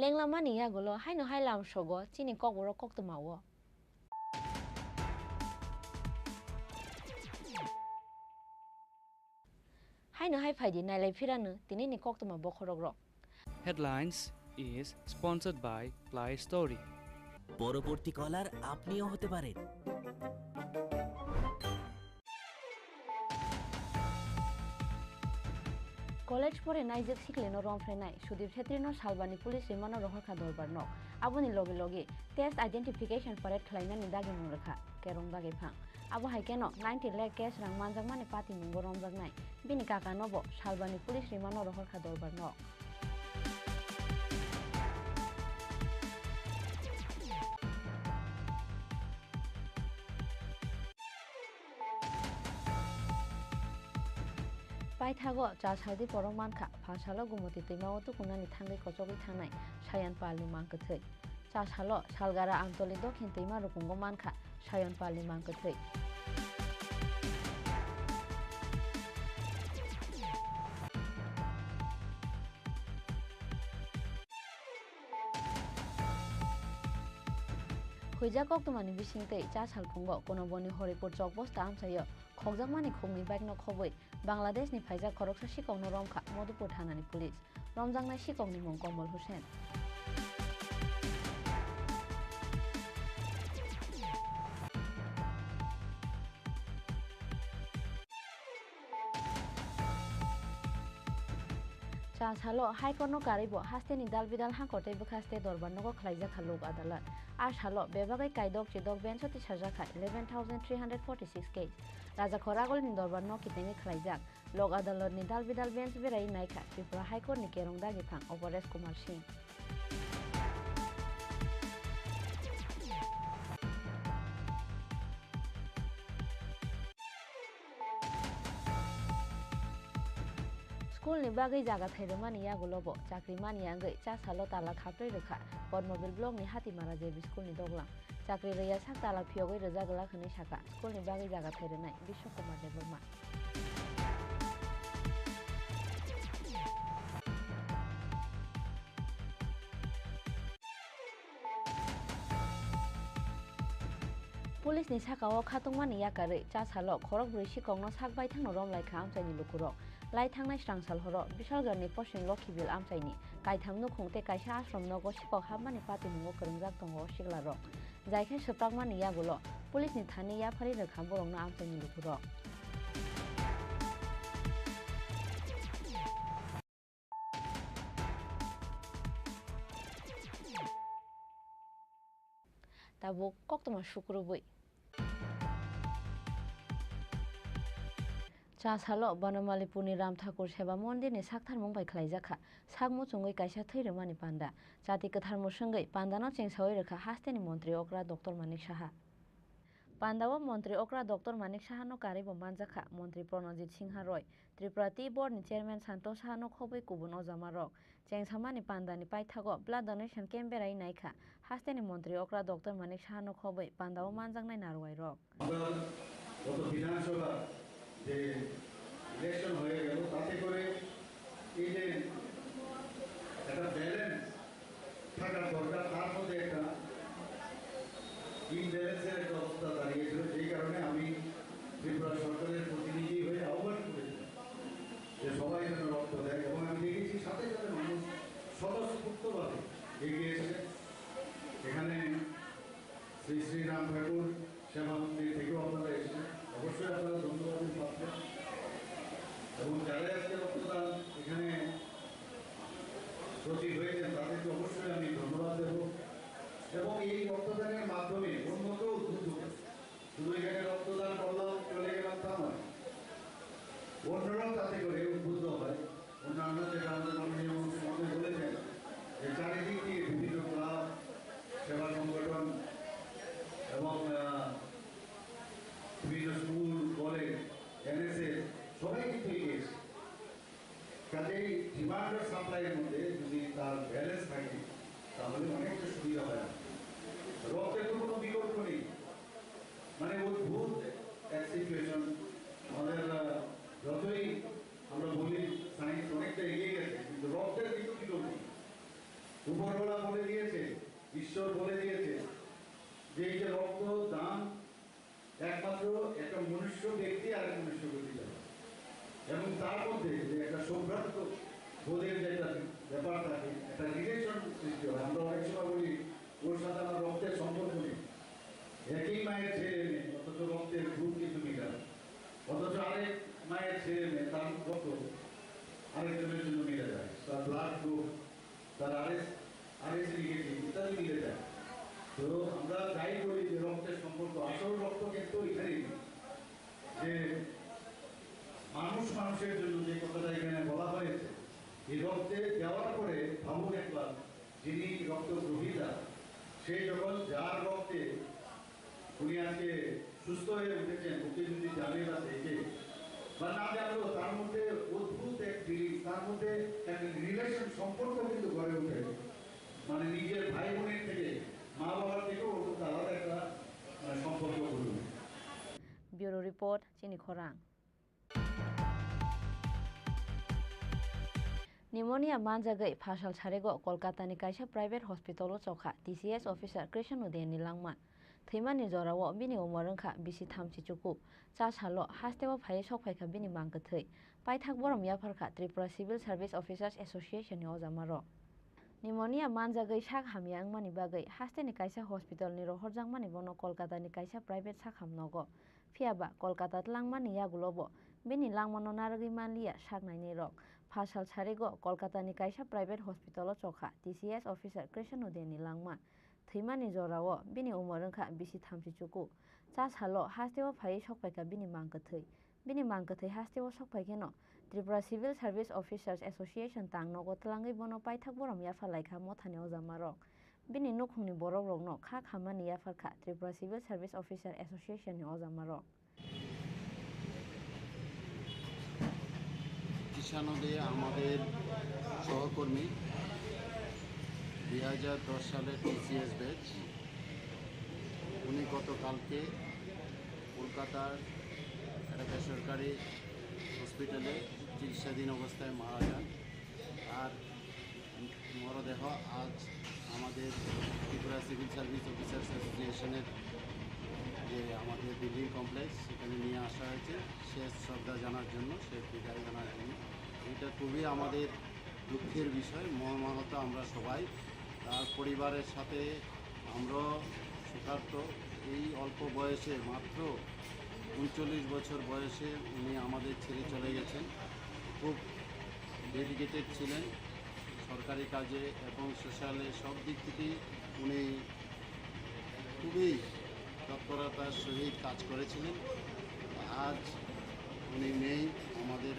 Lenglamani yagulo haino hai lamsogo chini kokborok koktwmao. Haino hai phaidi nailai phirano tinini koktwma bokhorokrok. Headlines is sponsored by Play Story. পরবর্তী কলার আপনিও হতে পারেন। College pore naijak siklino romphrenai Sudip Chhetrino Salbani police rimano rohorkha dorbarno. Aboni loge loge test identification parade khlainani dagimung rwkha Kerong Dagiphang. Abo hai kheno ninety lakh cash rang manjakmani patimungo romjaknai bini kakano bo Salbani police rimano rohorkha dorbarno. Paithago cha saldi borok mankha, pha salo Gumoti twima o tukunani thangwi kochogwi thangnai Sayan Palni mang kwthwi. Cha salo Salgara Amtoli Dokhin twima rukungo mankha Sayan Palni mang kwthwi. Huijak koktwmani bisingtwi cha salphungo Kunoboni Horipur chokbosta amchaio khokjakmani khukni bike no khobwi Bangladesh ni phaijak khoroksa sikokno romkha Madhupur thanani police. Romjaknai sikokni mung Komol Hussain. Cha salo High Court no karwi bo hasteni dal bidal hangkor tei bwkhaste dorbar nogo khlaijak kha Lok Adalat. A salo bebagwi kaidok chidok bench o tisajak kha eleven thousand three hundred forty six case. Raja Khoragol ni dorbar no kitengwi khlaijak. Lok Adalat ni dal bidal bench berai naikha Tripura High Court ni Kerong Dagiphang Aparesh Kumar Singh. School ni bagwi jaga thai rwmani yagulo bo chakri mani wngwi cha salo tala khaprwi rwkha Padmabil block ni Hatimara J B school ni doglam. Chakri rwya sak tala phiyogwi rwjak glak hwnwi sakha school ni bagwi jaga thai rwnai Bishwa Kumar Debbarma. Police ni saka o khatungmani yakarwi cha salo khorok brwi sikokno sak baithangno romlai kha amchaini lukurok. Lai thangnai srangsal horo Bishalgarh ni Poschim Lokhibil amchaini kaitham nukhung tei kaisa ashram nogo sikok hapmani patimungo kwrwngjak tongo siklarok. Jai khe swprakmani yagulo police ni thani yapharwi rwkha borokno amchaini lukurok. Tabuk koktwma sukrubwi. Cha salo Banamalipurni Ram Thakur Seva Mondirni saktharmung bai khlaijak kha sak muchungwi kaisa thwi rwmani panda. Chati kwthar mwswngwi pandano chengsawi rwkha hasteni montri okra Doctor Manik Saha. Pandao montri okra Doctor Manik Sahano karwibo manjakha montri Pranajit Singha Roy, Tripura Tea Board ni chairman Santosh Sahano khobwi kubun ojamarok. Chengsamani pandani paithago blood donation camp berai naikha hasteni montri okra Doctor Manik Sahano khobwi pandao manjaknai narwai rok. আমরা গত বিধানসভা যে ইলেকশন হয়ে গেল, তাতে করে এই যে একটা ব্যালেন্স থাকার দরকার, তার মধ্যে একটা ইমব্যালেন্সের একটা অবস্থা দাঁড়িয়েছিল, যেই কারণে আমি ত্রিপুরা সরকারের প্রতিনিধি হয়ে আহ্বান করেছিলাম যে সবাই যেন রক্ত দেয়, এবং আমি দেখেছি সাথে সাথে মানুষ স্বতঃস্ফূর্তভাবে এগিয়ে এসে এখানে শ্রী শ্রী রাম ঠাকুর সেবা মন্দির থেকেও আপনারা এসেছেন, অবশ্যই আপনারা ধন্যবাদের পাত্র। এবং যারা আজকে রক্তদান এখানে ব্রতী হয়েছেন, তাদেরকে অবশ্যই আমি ধন্যবাদ দেব। এবং এই রক্তদানের মাধ্যমে অন্য কেউ উদ্বুদ্ধ হবে। শুধু এখানে রক্তদান করলাম, চলে গেলাম, তা নয়, অন্যরাও তাতে করে উদ্বুদ্ধ হয়। অন্যান্য, যেটা আমাদের মাননীয় মন্ত্রী মহোদয় বলেছেন, যে চারিদিক দিয়ে বিভিন্ন ক্লাব, সেবা সংগঠন এবং, আহ, বিভিন্ন স্কুল, কলেজ, এনএসএস সবাই কিন্তু এগিয়ে এসে। কাজেই ডিমান্ড আর সাপ্লাইয়ের মধ্যে যদি তার ব্যালেন্স থাকে, তাহলে অনেকটা সুবিধা হয়। আর রক্তের তো কোনো বিকল্প নেই, মানে অদ্ভুত এক সিচুয়েশন। আমাদের, আহ, যতই আমরা বলি সায়েন্স অনেকটা এগিয়ে গেছে, কিন্তু রক্তের কিন্তু বিকল্প নেই। উপরওয়ালা বলে দিয়েছে, ঈশ্বর বলে দিয়েছে যে এই যে রক্ত দান, একমাত্র একটা মনুষ্য ব্যক্তি আরেক মনুষ্যকে দিতে পারে। এবং তার মধ্যে যে একটা সম্ভ্রান্ত বোধের যে একটা ব্যাপার থাকে, একটা রিলেশন সৃষ্টি হয়। আমরা অনেক সময় বলি, "ওর সাথে আমার রক্তের সম্পর্ক নেই।" একই মায়ের ছেলে মেয়ে, অথচ রক্তের গ্রুপ কিন্তু মিলে না। অথচ আরেক মায়ের ছেলে মেয়ে, তার রক্ত আরেকজনের জন্য মিলে যায়, তার ব্লাড গ্রুপ, তার আরএস, আরএস নেগেটিভ ইত্যাদি মিলে যায়। তো আমরা যাই বলি যে রক্তের সম্পর্ক, আসল রক্ত কিন্তু এখানেই নেই। যে মানুষ মানুষের জন্য যে কথাটা এখানে বলা হয়েছে, এই রক্তে দেওয়ার পরে ভাবুন একবার, যিনি রক্ত গ্রহীতা, সে যখন যার রক্তে উনি আজকে সুস্থ হয়ে উঠেছেন, ওকে যদি জানে বা দেখে বা না জানলেও তার মধ্যে অদ্ভুত এক ফিলিং, তার মধ্যে এক রিলেশন, সম্পর্ক কিন্তু গড়ে ওঠে। মানে নিজের ভাই বোনের থেকে, মা বাবার থেকেও অদ্ভুত আলাদা একটা, মানে, সম্পর্ক গড়ে ওঠে। Bureau report, Chini Khorang. Pneumonia manjagwi phasal sarigo Kolkata ni kaisa private hospital o chokha T C S officer Krishan Udayan ni langma. Thwimani jorao bini umor wngkha bisi thamchi chuku. Cha salo hasteo phaiwi sok phaikha bini mang kwthwi. Paithak borom yapharkha Tripura Civil Service Officers Association ni ojamarok. Pneumonia manjagwi sak hamya wngmani bagwi hasteni kaisa hospital ni rohorjakmani bono Kolkata ni kaisa private sakham nogo. Phiya ba Kolkata tlangmani yagulo bo bini langmano narwgwi manliya sak nainai rok. Phasal sarigo Kolkata ni kaisa private hospital o chokha T C S officer Krishan Udayan ni langma. Thwimani jorao bini umor wngkha bisi thamchi chuku. Cha salo hasteo phaiwi sok phaikha bini mang kwthwi. Bini mang kwthwi hasteo sok phaikheno Tripura Civil Service Officers Association tang nogo tlangwi bono paithak borom yapha laikha mothani ojamarok. Bini nukhungni borokrokno kha khammani yapharkha Tripura Civil Service Officer Association ni ojamarok. কিষাণ দে আমাদের সহকর্মী, দুই হাজার দশ সালের TCS batch. উনি গতকালকে কলকাতার একটা বেসরকারি হসপিটালে চিকিৎসাধীন অবস্থায় মারা যান। আর মরদেহ আজ আমাদের ত্রিপুরা সিভিল সার্ভিস অফিসার্স অ্যাসোসিয়েশনের যে আমাদের বিল্ডিং কমপ্লেক্স, সেখানে নিয়ে আসা হয়েছে শেষ শ্রদ্ধা জানার জন্য, শেষ বিদায় জানার জন্য। এটা খুবই আমাদের দুঃখের বিষয়, মর্মাহত আমরা সবাই। তার পরিবারের সাথে আমরাও শোকার্ত। এই অল্প বয়সে, মাত্র ঊনচল্লিশ বছর বয়সে উনি আমাদের ছেড়ে চলে গেছেন। খুব ডেডিকেটেড ছিলেন সরকারি কাজে এবং সোশ্যালে, সব দিক থেকেই উনি খুবই তৎপরতার সহিত কাজ করেছিলেন। আজ উনি নেই, আমাদের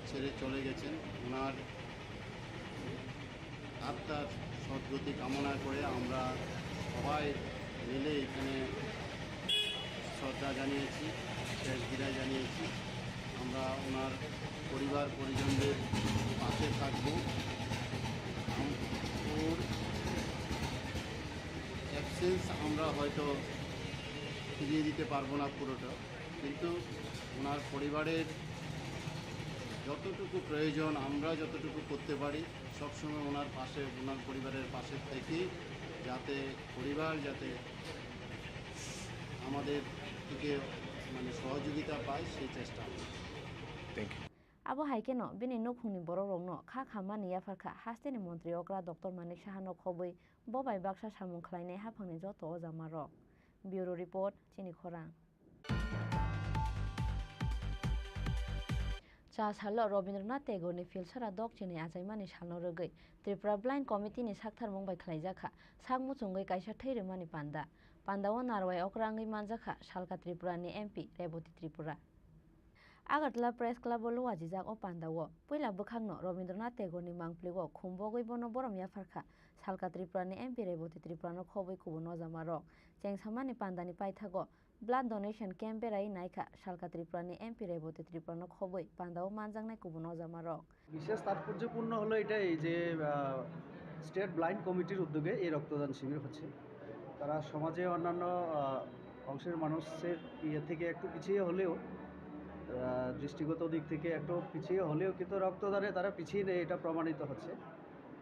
ছেড়ে চলে গেছেন। ওনার আত্মার সদ্গতি কামনা করে আমরা সবাই মিলে এখানে তা জানিয়েছি, শেষ বিদায় জানিয়েছি। আমরা ওনার পরিবার পরিজনদের পাশে থাকব। আম-, ওর অ্যাবসেন্স আমরা হয়তো ফিরিয়ে দিতে পারবো না পুরোটা, কিন্তু ওনার পরিবারের যতটুকু প্রয়োজন, আমরা যতটুকু করতে পারি, সবসময় ওনার পাশে, ওনার পরিবারের পাশে থেকে যাতে পরিবার যাতে আমাদের থেকে মানে সহযোগিতা পায়, সেই চেষ্টা আমরা করব। Thank you. Abo hai kheno bini nukhungni borokrokno kha khammani yapharkha hasteni montri okra Doctor Manik Sahano khobwi bo bai baksa samung khlainai haphangni joto ojamarok. Bureau Report, Chini Khorang. Cha salo Rabindranath Tagore ni Philsara dok chini achaimani salno rwgwi Tripura Blind Committee ni saktharmung bai khlaijakha sak muchungwi kaisa thwi rwmani panda. Pandao narwai okra wngwi manjakha Salka Tripura ni M P Reboti Tripura. Agartala Press Club o luajijak o pandao puila bwkhakno Rabindranath Tagore ni mangpli o khum bogwi bono borom yapharkha Salka Tripura ni M P Reboti Tripura no khobwi kubun ojamarok. Chengsamani pandani paithago Blood donation camp berai naikha Salka Tripura ni M P Reboti Tripura no khobwi pandao manjaknai kubun ojamarok. বিশেষ তাৎপর্যপূর্ণ হলো এটাই যে, আহ, state blind কমিটির উদ্যোগে এই রক্তদান শিবির হচ্ছে। তারা সমাজে অন্যান্য, আহ, অংশের মানুষের ইয়ে থেকে একটু পিছিয়ে হলেও, আহ, দৃষ্টিগত দিক থেকে একটু পিছিয়ে হলেও কিন্তু রক্তদানে তারা পিছিয়ে নেই, এটা প্রমাণিত হচ্ছে।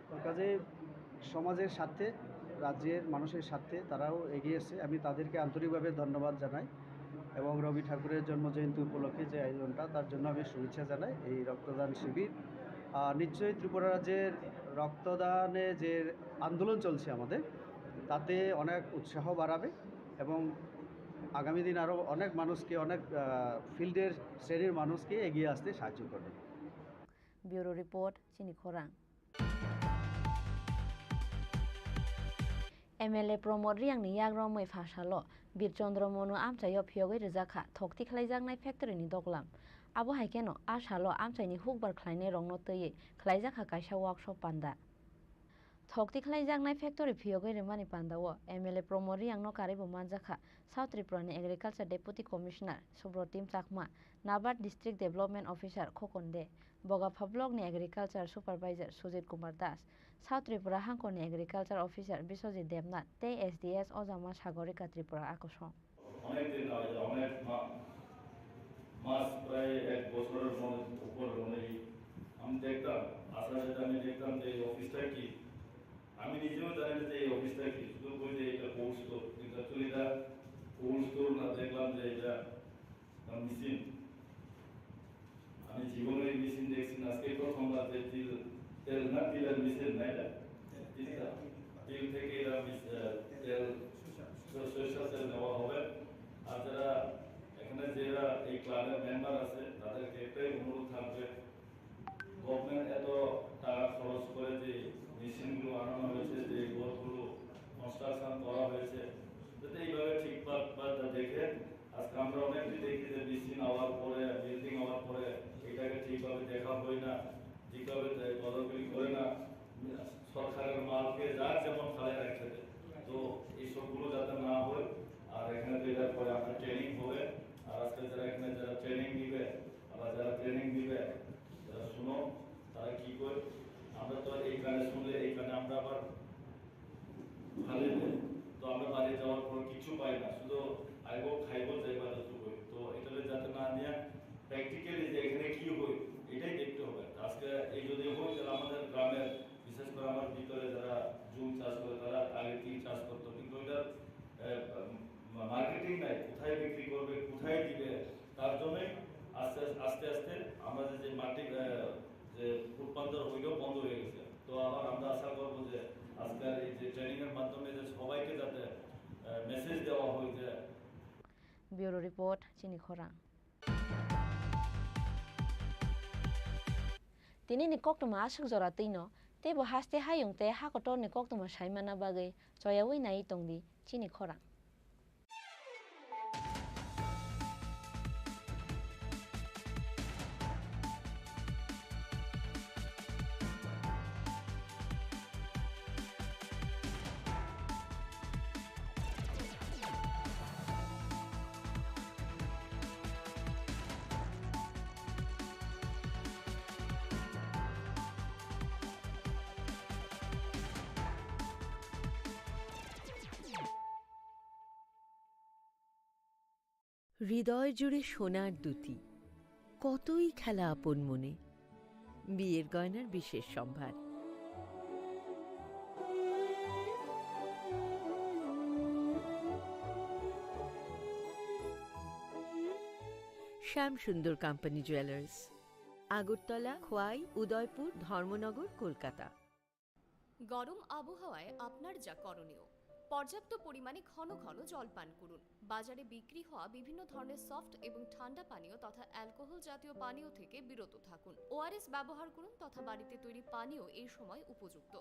তো কাজেই সমাজের স্বার্থে, রাজ্যের মানুষের স্বার্থে তারাও এগিয়ে এসছে। আমি তাদেরকে আন্তরিকভাবে ধন্যবাদ জানাই এবং রবি ঠাকুরের জন্ম জয়ন্তী উপলক্ষে যে আয়োজনটা, তার জন্য আমি শুভেচ্ছা জানাই। এই রক্তদান শিবির, আহ, নিশ্চয়ই ত্রিপুরা রাজ্যের রক্তদানে যে আন্দোলন চলছে আমাদের, তাতে অনেক উৎসাহ বাড়াবে এবং আগামী দিন আরও অনেক মানুষকে, অনেক, আহ, ফিল্ডের শ্রেণীর মানুষকে এগিয়ে আসতে সাহায্য করবে। Bureau Report, Chini Khorang. M L A Pramod Riyang ni yagromwi pha salo Bir Chandra Manu amchaio phiyogwi rwjakha thokti khlaijaknai factory ni doglam. Abo hai kheno a salo amchaini hukbar khlainai rokno twiwi khlaijakha kaisa workshop panda. Thokti khlaijaknai factory phiyogwi rwmani pandao M L A Pramod Riyang no karwibo manjakha South Tripura ni Agriculture Deputy Commissioner Subrotim Chakma, Nabard District Development Officer Khokon De, Bogapha Block ni Agriculture Supervisor Sujit Kumar Das, South Tripura hangkor ni Agriculture Officer Biswajit Debnath tei S D S Ojama Sagorika Tripura akosong. অনেক দিন আগে, অনেক মা-, মাস, প্রায় এক বছরের মনে উপর মনে আমি দেখতাম, আসামে আমি দেখতাম যে এই অফিসটা কি, আমি নিজেও জানি না যে এই অফিসটা কি, শুধু বই যে এটা কোল্ড স্টোর, কিন্তু অ্যাকচুয়ালি এটা কোল্ড স্টোর না, দেখলাম যে এটা মেশিন। আমি জীবনে এই মেশিন দেখছি না, আজকে প্রথমবার যে তিল, তেল না, তিলের মেশিন না এটা? তিলটা, তিল থেকে এরা মেশ-, আহ, তেল, সরিষা তেল নেওয়া হবে। আর যারা এখানে যারা এই ক্লাবের মেম্বার আছে, তাদেরকে একটাই অনুরোধ থাকবে, গভর্নমেন্ট এত টাকা খরচ করে যে মেশিনগুলো আনানো হয়েছে, যে ঘরগুলো কনস্ট্রাকশন করা হয়েছে, যাতে এইভাবে ঠিকঠাক দেখে আজকে আমরা অনেকটি দেখি যে মেশিন হওয়ার পরে, বিল্ডিং হওয়ার পরে এটাকে ঠিকভাবে দেখা হয় না, ঠিকভাবে তে-, তদারকি করে না, সরকারের মালকে যার যেমন ফালে রাখছে। তো এই সবগুলো যাতে না হয়, আর এখানে তো এটার পরে আপনার ট্রেনিং হবে, আর আজকে যারা এখানে যারা ট্রেনিং নিবে, আবার যারা ট্রেনিং নিবে, যারা শুনো, তারা কি করে, আমরা তো এই কানে শুনলে এই কানে আমরা আবার ফালে দেয়। তো আমরা বাড়ি যাওয়ার পর কিচ্ছু পাই না, শুধু আইবো, খাইবো, যাইবো, যতটুকু। তো এটা যাতে না নিয়ে প্র্যাকটিক্যালি যে এখানে কি হয়, এটাই দেখতে হবে। আজকে এই যদি হয়, তাহলে আমাদের গ্রামের, বিশেষ করে আমার ভিতরে যারা জুম চাষ করে, তারা আগে কি চাষ করতো, কিন্তু ওইটার, আহ, মা-, মার্কেটিং নাই, কোথায় বিক্রি করবে, কোথায় দিবে, তার জন্যই আস্তে আস্তে, আস্তে আস্তে আমরা যে, যে মাটি, আহ, যে রূপান্তর, ওইটাও বন্ধ হয়ে গেছে। তো আবার আমরা আশা করবো যে আজকের এই যে ট্রেনিং এর মাধ্যমে যে সবাইকে যাতে, আহ, মেসেজ দেওয়া হয় যে Bureau Report, Chini Khorang. Tini ni koktwma aswk jora twino, teibo haste hayung tei hakotor ni koktwma sai manna bagwi choyaui nai tongdi Chini Khorang. হৃদয় জুড়ে সোনার দ্যুতি, কতই খেলা আপন মনে। বিয়ের গয়নার বিশেষ সম্ভার। শ্যাম সুন্দর কোম্পানি জুয়েলার্স, আগরতলা, খোয়াই, উদয়পুর, ধর্মনগর, কলকাতা। গরম আবহাওয়ায় আপনার যা করণীয়, পর্যাপ্ত পরিমাণে ঘন ঘন জল পান করুন। বাজারে বিক্রি হওয়া বিভিন্ন ধরনের সফট এবং ঠান্ডা পানীয় তথা অ্যালকোহল জাতীয় পানীয় থেকে বিরত থাকুন। ওআরএস ব্যবহার করুন তথা বাড়িতে তৈরি পানীয় এই সময় উপযুক্ত।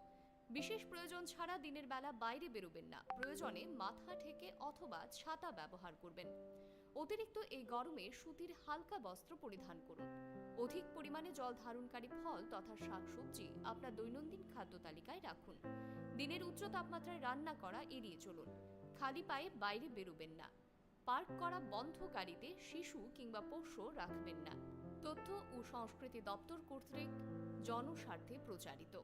বিশেষ প্রয়োজন ছাড়া দিনের বেলা বাইরে বেরোবেন না। প্রয়োজনে মাথা ঢেকে অথবা ছাতা ব্যবহার করবেন। অতিরিক্ত এই গরমে সুতির হালকা বস্ত্র পরিধান করুন। অধিক পরিমাণে জল ধারণকারী ফল তথা শাকসবজি আপনার দৈনন্দিন খাদ্য তালিকায় রাখুন। দিনের উচ্চ তাপমাত্রায় রান্না করা এড়িয়ে চলুন। খালি পায়ে বাইরে বেরোবেন না। পার্ক করা বন্ধ গাড়িতে শিশু কিংবা পোষ্য রাখবেন না। তথ্য ও সংস্কৃতি দপ্তর কর্তৃক জনস্বার্থে প্রচারিত।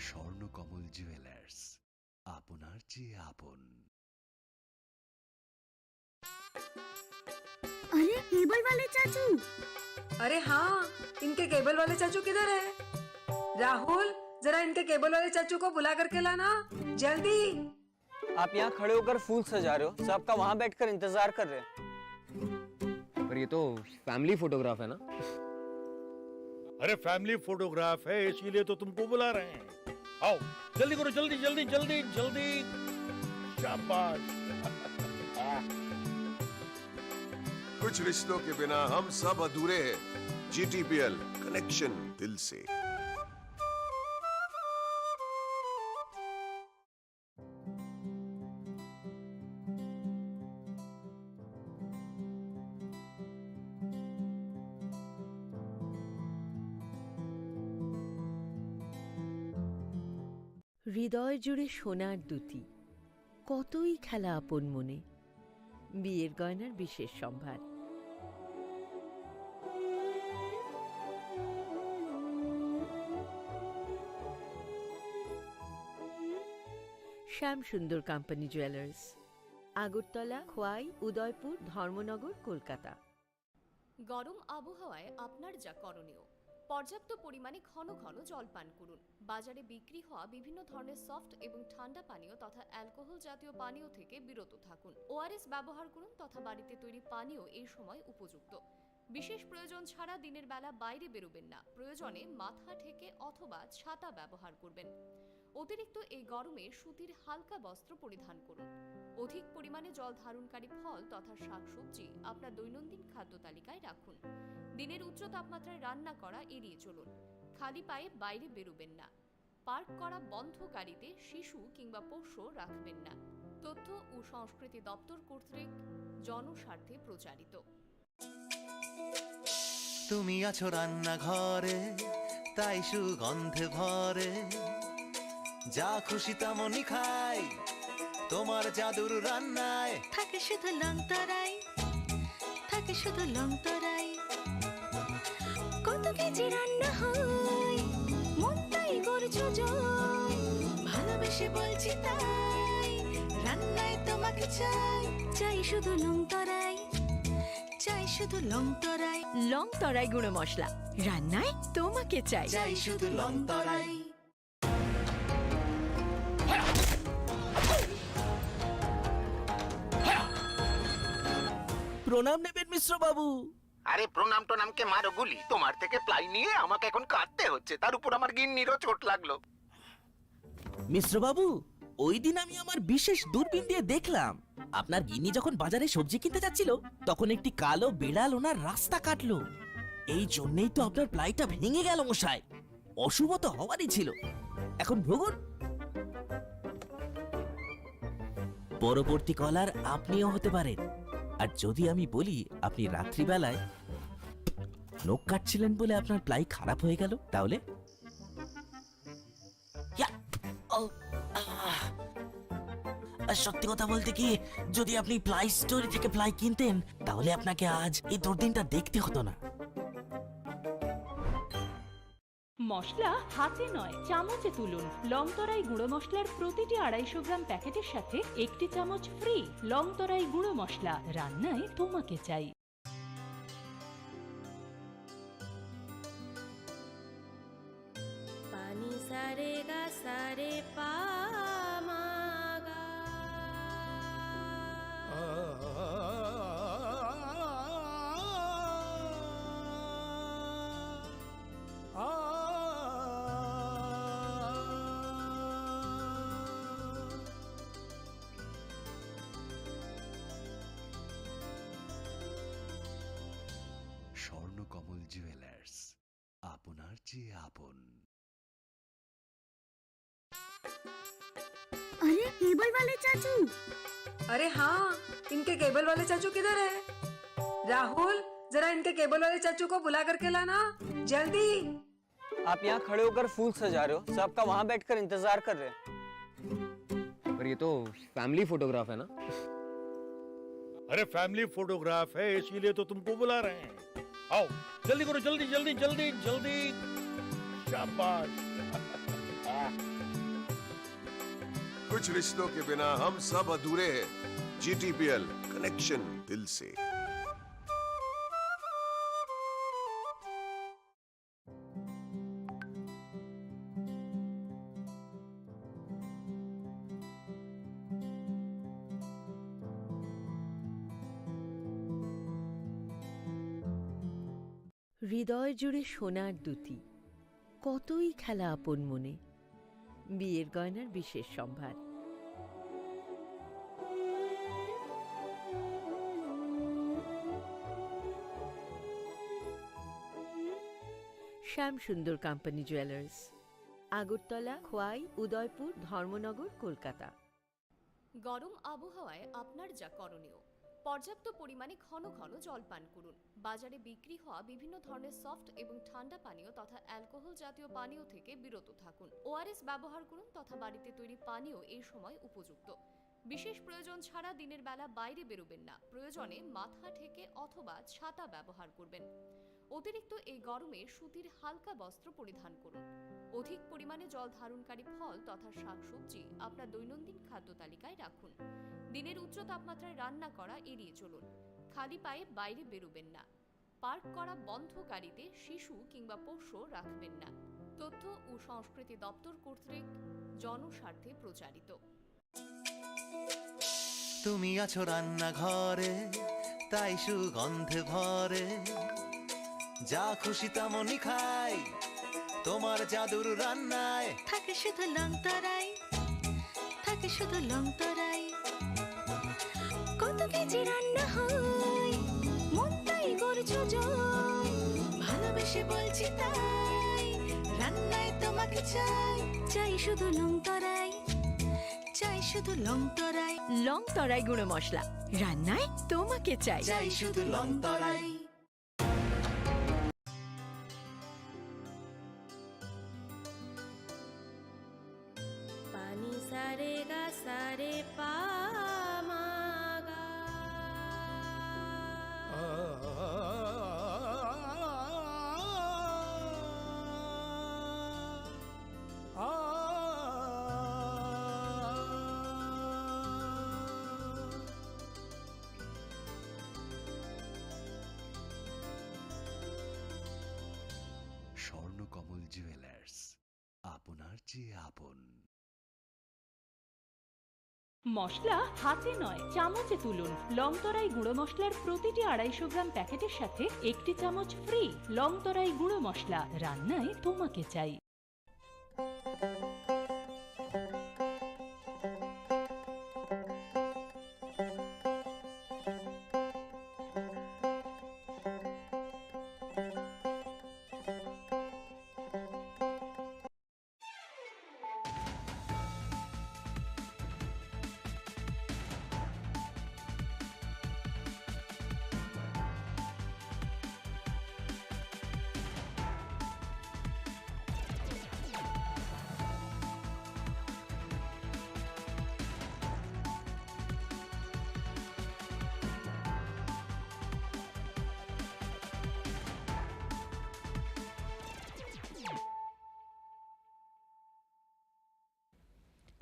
স্বর্ণকমল জুয়েলার্স, আপনার চেয়ে আপন। अरे, केबल वाले चाचू। अरे हाँ, इनके केबल वाले चाचू किधर है? राहुल, जरा इनके केबल वाले चाचू को बुला करके लाना, जल्दी। आप यहाँ खड़े होकर फूल सजा रहे हो, सबका वहाँ बैठकर इंतजार कर रहे हैं। पर ये तो फैमिली फोटोग्राफ है ना? अरे, फैमिली फोटोग्राफ है, इसीलिए तो तुमको बुला रहे हैं। आओ, जल्दी करो, जल्दी, जल्दी, जल्दी, जल्दी। शाबाश। कुछ रिश्तों के बिना हम सब अधूरे हैं। जीटीपीएल, कनेक्शन दिल से। হৃদয় জুড়ে সোনার দ্যুতি, কতই খেলা আপন মনে। বিয়ের গয়নার বিশেষ সম্ভার। শ্যাম সুন্দর কোম্পানি জুয়েলার্স, আগরতলা, খোয়াই, উদয়পুর, ধর্মনগর, কলকাতা। গরম আবহাওয়ায় আপনার যা করণীয়, পর্যাপ্ত পরিমাণে ঘন ঘন জল পান করুন। বাজারে বিক্রি হওয়া বিভিন্ন ধরনের সফট এবং ঠান্ডা পানীয় তথা অ্যালকোহল জাতীয় পানীয় থেকে বিরত থাকুন। ওআরএস ব্যবহার করুন তথা বাড়িতে তৈরি পানীয় এই সময় উপযুক্ত। বিশেষ প্রয়োজন ছাড়া দিনের বেলা বাইরে বেরোবেন না। প্রয়োজনে মাথা ঢেকে অথবা ছাতা ব্যবহার করবেন। অতিরিক্ত এই গরমে সুতির হালকা বস্ত্র পরিধান করুন। অধিক পরিমাণে জল ধারণকারী ফল তথা শাকসবজি আপনার দৈনন্দিন খাদ্য তালিকায় রাখুন। দিনের উচ্চ তাপমাত্রায় রান্না করা এড়িয়ে চলুন। খালি পায়ে বাইরে বেরোবেন না। পার্ক করা বন্ধ গাড়িতে শিশু কিংবা পোষ্য রাখবেন না। তথ্য ও সংস্কৃতি দপ্তর কর্তৃক জনস্বার্থে প্রচারিত। তুমি আছো রান্নাঘরে, তাই সুগন্ধে ভরে। যা খুশি তেমনই খাই, তোমার জাদুর রান্নায়। থাকে শুধু লং তরাই, থাকে শুধু লং তরাই। কত কেজি রান্না হয়, মনটাই করছো জয়। ভালোবেসে বলছি তাই, রান্নায় তোমাকে চাই, চাই শুধু লং তরাই। চাই শুধু লং তরাই। লং তরাই গুঁড়ো মশলা, রান্নায় তোমাকে চাই। চাই শুধু লং তরাই। প্রণাম নেবেন মিশ্র বাবু। আরে প্রণাম টনামকে মারো গুলি, তোমার থেকে প্লাই নিয়ে আমাকে এখন কাঁদতে হচ্ছে, তার উপর আমার গিন্নিরও চোট লাগলো। মিশ্র বাবু, ওই দিন আমি আমার বিশেষ দূরবীন দিয়ে দেখলাম, আপনার গিন্নি যখন বাজারে সবজি কিনতে যাচ্ছিল, তখন একটি কালো বিড়াল ওনার রাস্তা কাটলো। এই জন্যই তো আপনার প্লাইটা ভেঙে গেল মশাই। অশুভ তো হওয়ারই ছিল। এখন ভুগুন। পরবর্তী কলার আপনিও হতে পারেন। আর যদি আমি বলি আপনি রাত্রিবেলায় নখ কাটছিলেন বলে আপনার প্লাই খারাপ হয়ে গেল, তাহলে? ইয়া! ও! আর সত্যি কথা বলতে কি, যদি আপনি প্লাই স্টোরে থেকে প্লাই কিনতেন, তাহলে আপনাকে আজ এই দুর্দিনটা দেখতে হতো না। মশলা হাতে নয়, চামচে তুলুন। লংতরাই গুঁড়ো মশলার প্রতিটি আড়াইশো গ্রাম প্যাকেটের সাথে একটি চামচ ফ্রি। লংতরাই গুঁড়ো মশলা, রান্নায় তোমাকে চাই। Pani sa re ga sa re pa ma ga. Swarnakamal jewellers, আপনার চেয়ে আপন। अरे, केबल वाले चाचू। अरे हाँ, इनके केबल वाले चाचू किधर है? राहुल, जरा इनके केबल वाले चाचू को बुला करके लाना, जल्दी। आप यहाँ खड़े होकर फूल सजा रहे हो, सबका वहाँ बैठकर इंतजार कर रहे हैं। पर ये तो फैमिली फोटोग्राफ है ना? अरे, फैमिली फोटोग्राफ है, इसीलिए तो तुमको बुला रहे हैं। आओ, जल्दी करो, जल्दी, जल्दी, जल्दी, जल्दी। शाबाश। कुछ रिश्तों के बिना हम सब अधूरे हैं। जीटीपीएल, कनेक्शन दिल से। হৃদয় জুড়ে সোনার দুতি, কতই খেলা আপন মনে। বিয়ের গয়নার বিশেষ সম্ভার। শ্যাম সুন্দর কোম্পানি জুয়েলার্স, আগরতলা, খোয়াই, উদয়পুর, ধর্মনগর, কলকাতা। গরম আবহাওয়ায় আপনার যা করণীয়, পর্যাপ্ত পরিমাণে ঘন ঘন জল পান করুন। বাজারে বিক্রি হওয়া বিভিন্ন ধরনের সফট এবং ঠান্ডা পানীয় তথা অ্যালকোহল জাতীয় পানীয় থেকে বিরত থাকুন। ওআরএস ব্যবহার করুন তথা বাড়িতে তৈরি পানীয় এই সময় উপযুক্ত। বিশেষ প্রয়োজন ছাড়া দিনের বেলা বাইরে বেরোবেন না। প্রয়োজনে মাথা ঢেকে অথবা ছাতা ব্যবহার করবেন। অতিরিক্ত এই গরমে সুতির হালকা বস্ত্র পরিধান করুন। অধিক পরিমাণে জল ধারণকারী ফল তথা শাকসবজি আপনার দৈনন্দিন খাদ্য তালিকায় রাখুন। দিনের উচ্চ তাপমাত্রায় রান্না করা এড়িয়ে চলুন। খালি পায়ে বাইরে বেরোবেন না। পার্ক করা বন্ধ গাড়িতে শিশু কিংবা পোষ্য রাখবেন না। তথ্য ও সংস্কৃতি দপ্তর কর্তৃক জনস্বার্থে প্রচারিত। তুমি আছো রান্নাঘরে, তাই সুগন্ধে ভরে। যা খুশি তেমনই খাই, তোমার জাদুর রান্নায়। থাকে শুধু লংতরাই, থাকে শুধু লংতরাই। কত কেজি রান্না হয়, মনটাই করছো জয়। ভালোবেসে বলছি তাই, রান্নায় তোমাকে চাই। চাই শুধু লংতরাই, চাই শুধু লংতরাই। লংতরাই গুঁড়ো মশলা, রান্নায় তোমাকে চাই। চাই শুধু Longtharai. Pani sa re ga sa re pa ma ga. Swarnakamal jewellers, আপনার চেয়ে আপন। মশলা হাতে নয়, চামচে তুলুন। লংতরাই গুঁড়ো মশলার প্রতিটি আড়াইশো গ্রাম প্যাকেটের সাথে একটি চামচ ফ্রি। লংতরাই গুঁড়ো মশলা, রান্নায় তোমাকে চাই।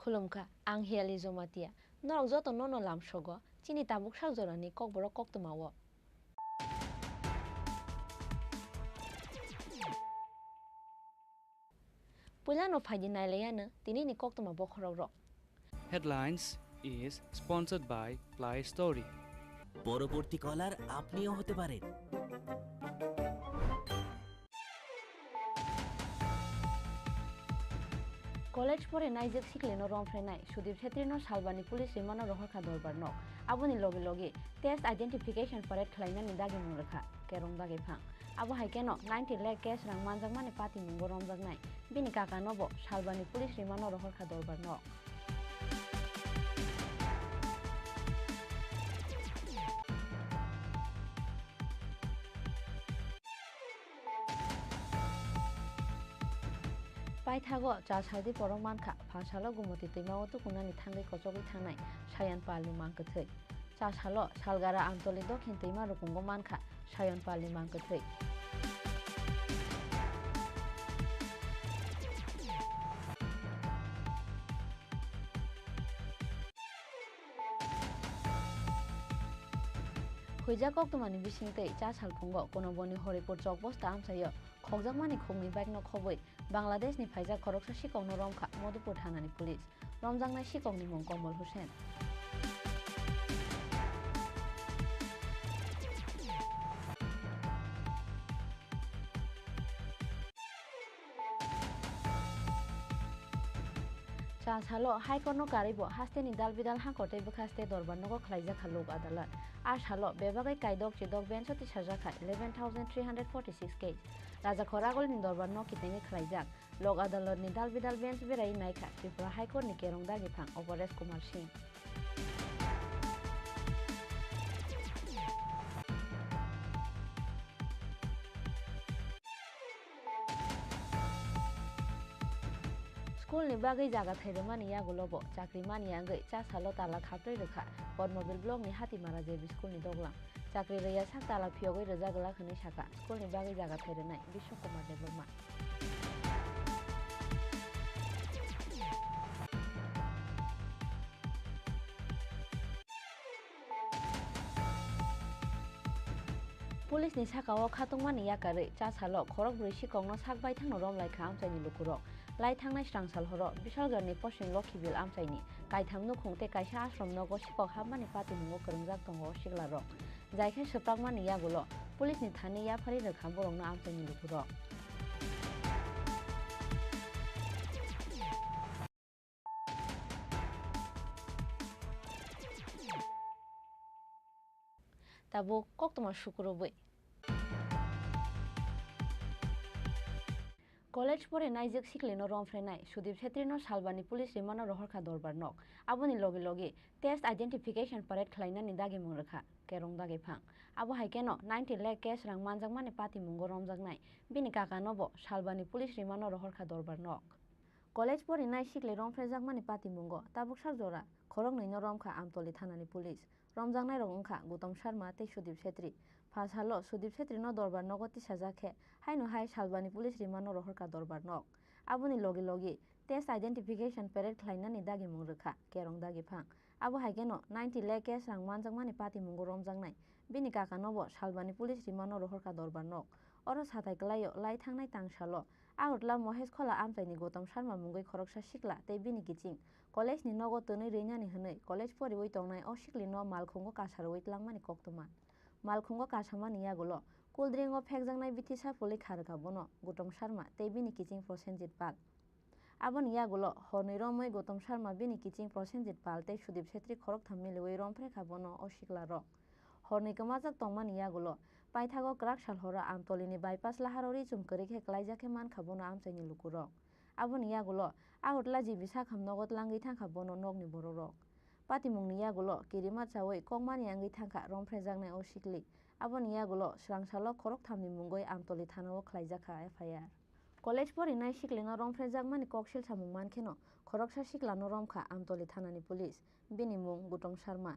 Khulumkha, ang Hiali Jomatia. Norok joto nono lamsogo chini tabuk sak jorani kokborok koktwmao. Puilano phaidi nailaiyano tinini koktwma bokhorokrok. Headlines is sponsored by Play Story. পরবর্তী কলার আপনিও হতে পারেন। College porinai jwk siklino romphrenai Sudip Chhetrino salbani police rimano rohorkha dorbar nok. Aboni logi logi test identification parade khlainani dagimung rwkha Kerong Dagiphang. Abo hai kheno ninety lakh cash rang manjakmani patimungo romjaknai bini kakanobo salbani police rimano rohorkha dorbar nok. Paithago cha saldi borok mankha, pha salo Gumoti twimao tukunani thangwi kochogwi thangnai Sayan Palni mang kwthwi. Cha salo Salgara Amtoli Dokhin twima rukungo mankha Sayan Palni mang kwthwi. Huijak koktwmani bisingtwi cha salphungo Kunoboni Horipur chokbosta amchaio khokjakmani khukni bike no khobwi Bangladesh ni phaijak khoroksa sikokno romkha Madhupur thanani police. Romjaknai sikokni mung Komol Hussain. Cha salo High Court no karwi bo hasteni dal bidal hangkor tei bwkhaste dorbar nogo khlaijak kha Lok Adalat. A salo bebagwi kaidok chidok bench o tisajak kha eleven thousand three hundred forty six case. Rajakhor agulini dorbar no kitengwi khlaijak. Lok Adalat ni dal bidal bench berai naikha Tripura High Court ni Kerong Dagiphang Aparesh Kumar Singh. School ni bagwi jaga thai rwmani yagulo bo chakri mani yangwi cha salo tala khaprwi rwkha Padmabil block ni Hatimara J B school ni doglam. Chakri rwya sak tala phiyogwi rwjak glak hwnwi sakha school ni bagwi jaga thai rwnai Bishwa Kumar Debbarma. Police ni saka o khatungmani yakarwi cha salo khorokbrwi sikokno sak baithangno romlaikha amchaini lukurok. Lai thangnai srangsal horo Bishalgarni Poschim Lokhibil amchaini kaitham nukhung tei kaisa ashram nogo sikok hapmani patimungo kwrwngjak tongo o siklarok. Jai khe swprakmani yagulo police ni thani yapharwi rwkha borokno amchaini lukurok. Tabuk koktwma sukurubwi. College porinai jwk siklino romphrenai Sudip Chhetrino salbani police rimano rohorkha dorbar nok. Aboni logi logi test identification parade khlainani dagimung rwkha Kerong Dagiphang. Abo hai kheno ninety lakh cash rang manjakmani patimungo romjaknai bini kakanobo salbani police rimano rohorkha dorbar nok. College porinai sikle romphrejakmani patimungo tabuk sak jora khoroknwino romkha Amtoli thanani police. Romjaknairok wngkha Gautam Sharma tei Sudip Chhetri. Pha salo Sudip Chhetrino dorbar nogo tisajak khe, haino hai salbani police rimano rohorkha dorbar nok. Aboni logi logi test identification parade khlainani dagimung rwkha Kerong Dagiphang. Abo hai kheno ninety lakh cash rang manjakmani patimungo romjaknai bini kakanobo salbani police rimano rohorkha dorbar nok. Oro sathai kwlaio lai thangnai tangsalo Agartala Mohesh Khola amchaini Gautam Sharma mungwi khoroksa sikla tei bini kiching college ni nogo twnwi rwinani hwnwi college poriwi tongnai o siklino malkhungo kasarwi tlangmani koktwma. Malkhungo kasamani yagulo cool drink o phekjaknai bithi sapulwi kha rwkha bono Gautam Sharma tei bini kiching Prosenjit Pal. Aboni yagulo hornwi romwi Gautam Sharma bini kiching Prosenjit Pal tei Sudip Chhetri khoroktham miliwi romphre kha bono o siklarok. Hornwi kwmajak tongmani yagulo paithago kwrak sal horo Amtolini bypass laharo ri chum kwrwi khe klaijak khe mankha bono amchaini lukurok. Aboni yagulo Agartala G B sakham nogo tlangwi thangkha bono nokni borokrok. Patimungni yagulo kirima chawi kokmani yangwi thangkha romphrejaknai o sikli. Aboni yagulo swrangsalo khorokthamni mungwi Amtoli thanao khlaijakha F I R. College porinai siklino romphrejakmani koksil samung mankheno khoroksa siklano romkha Amtoli thanani police, bini mung Gautam Sharma.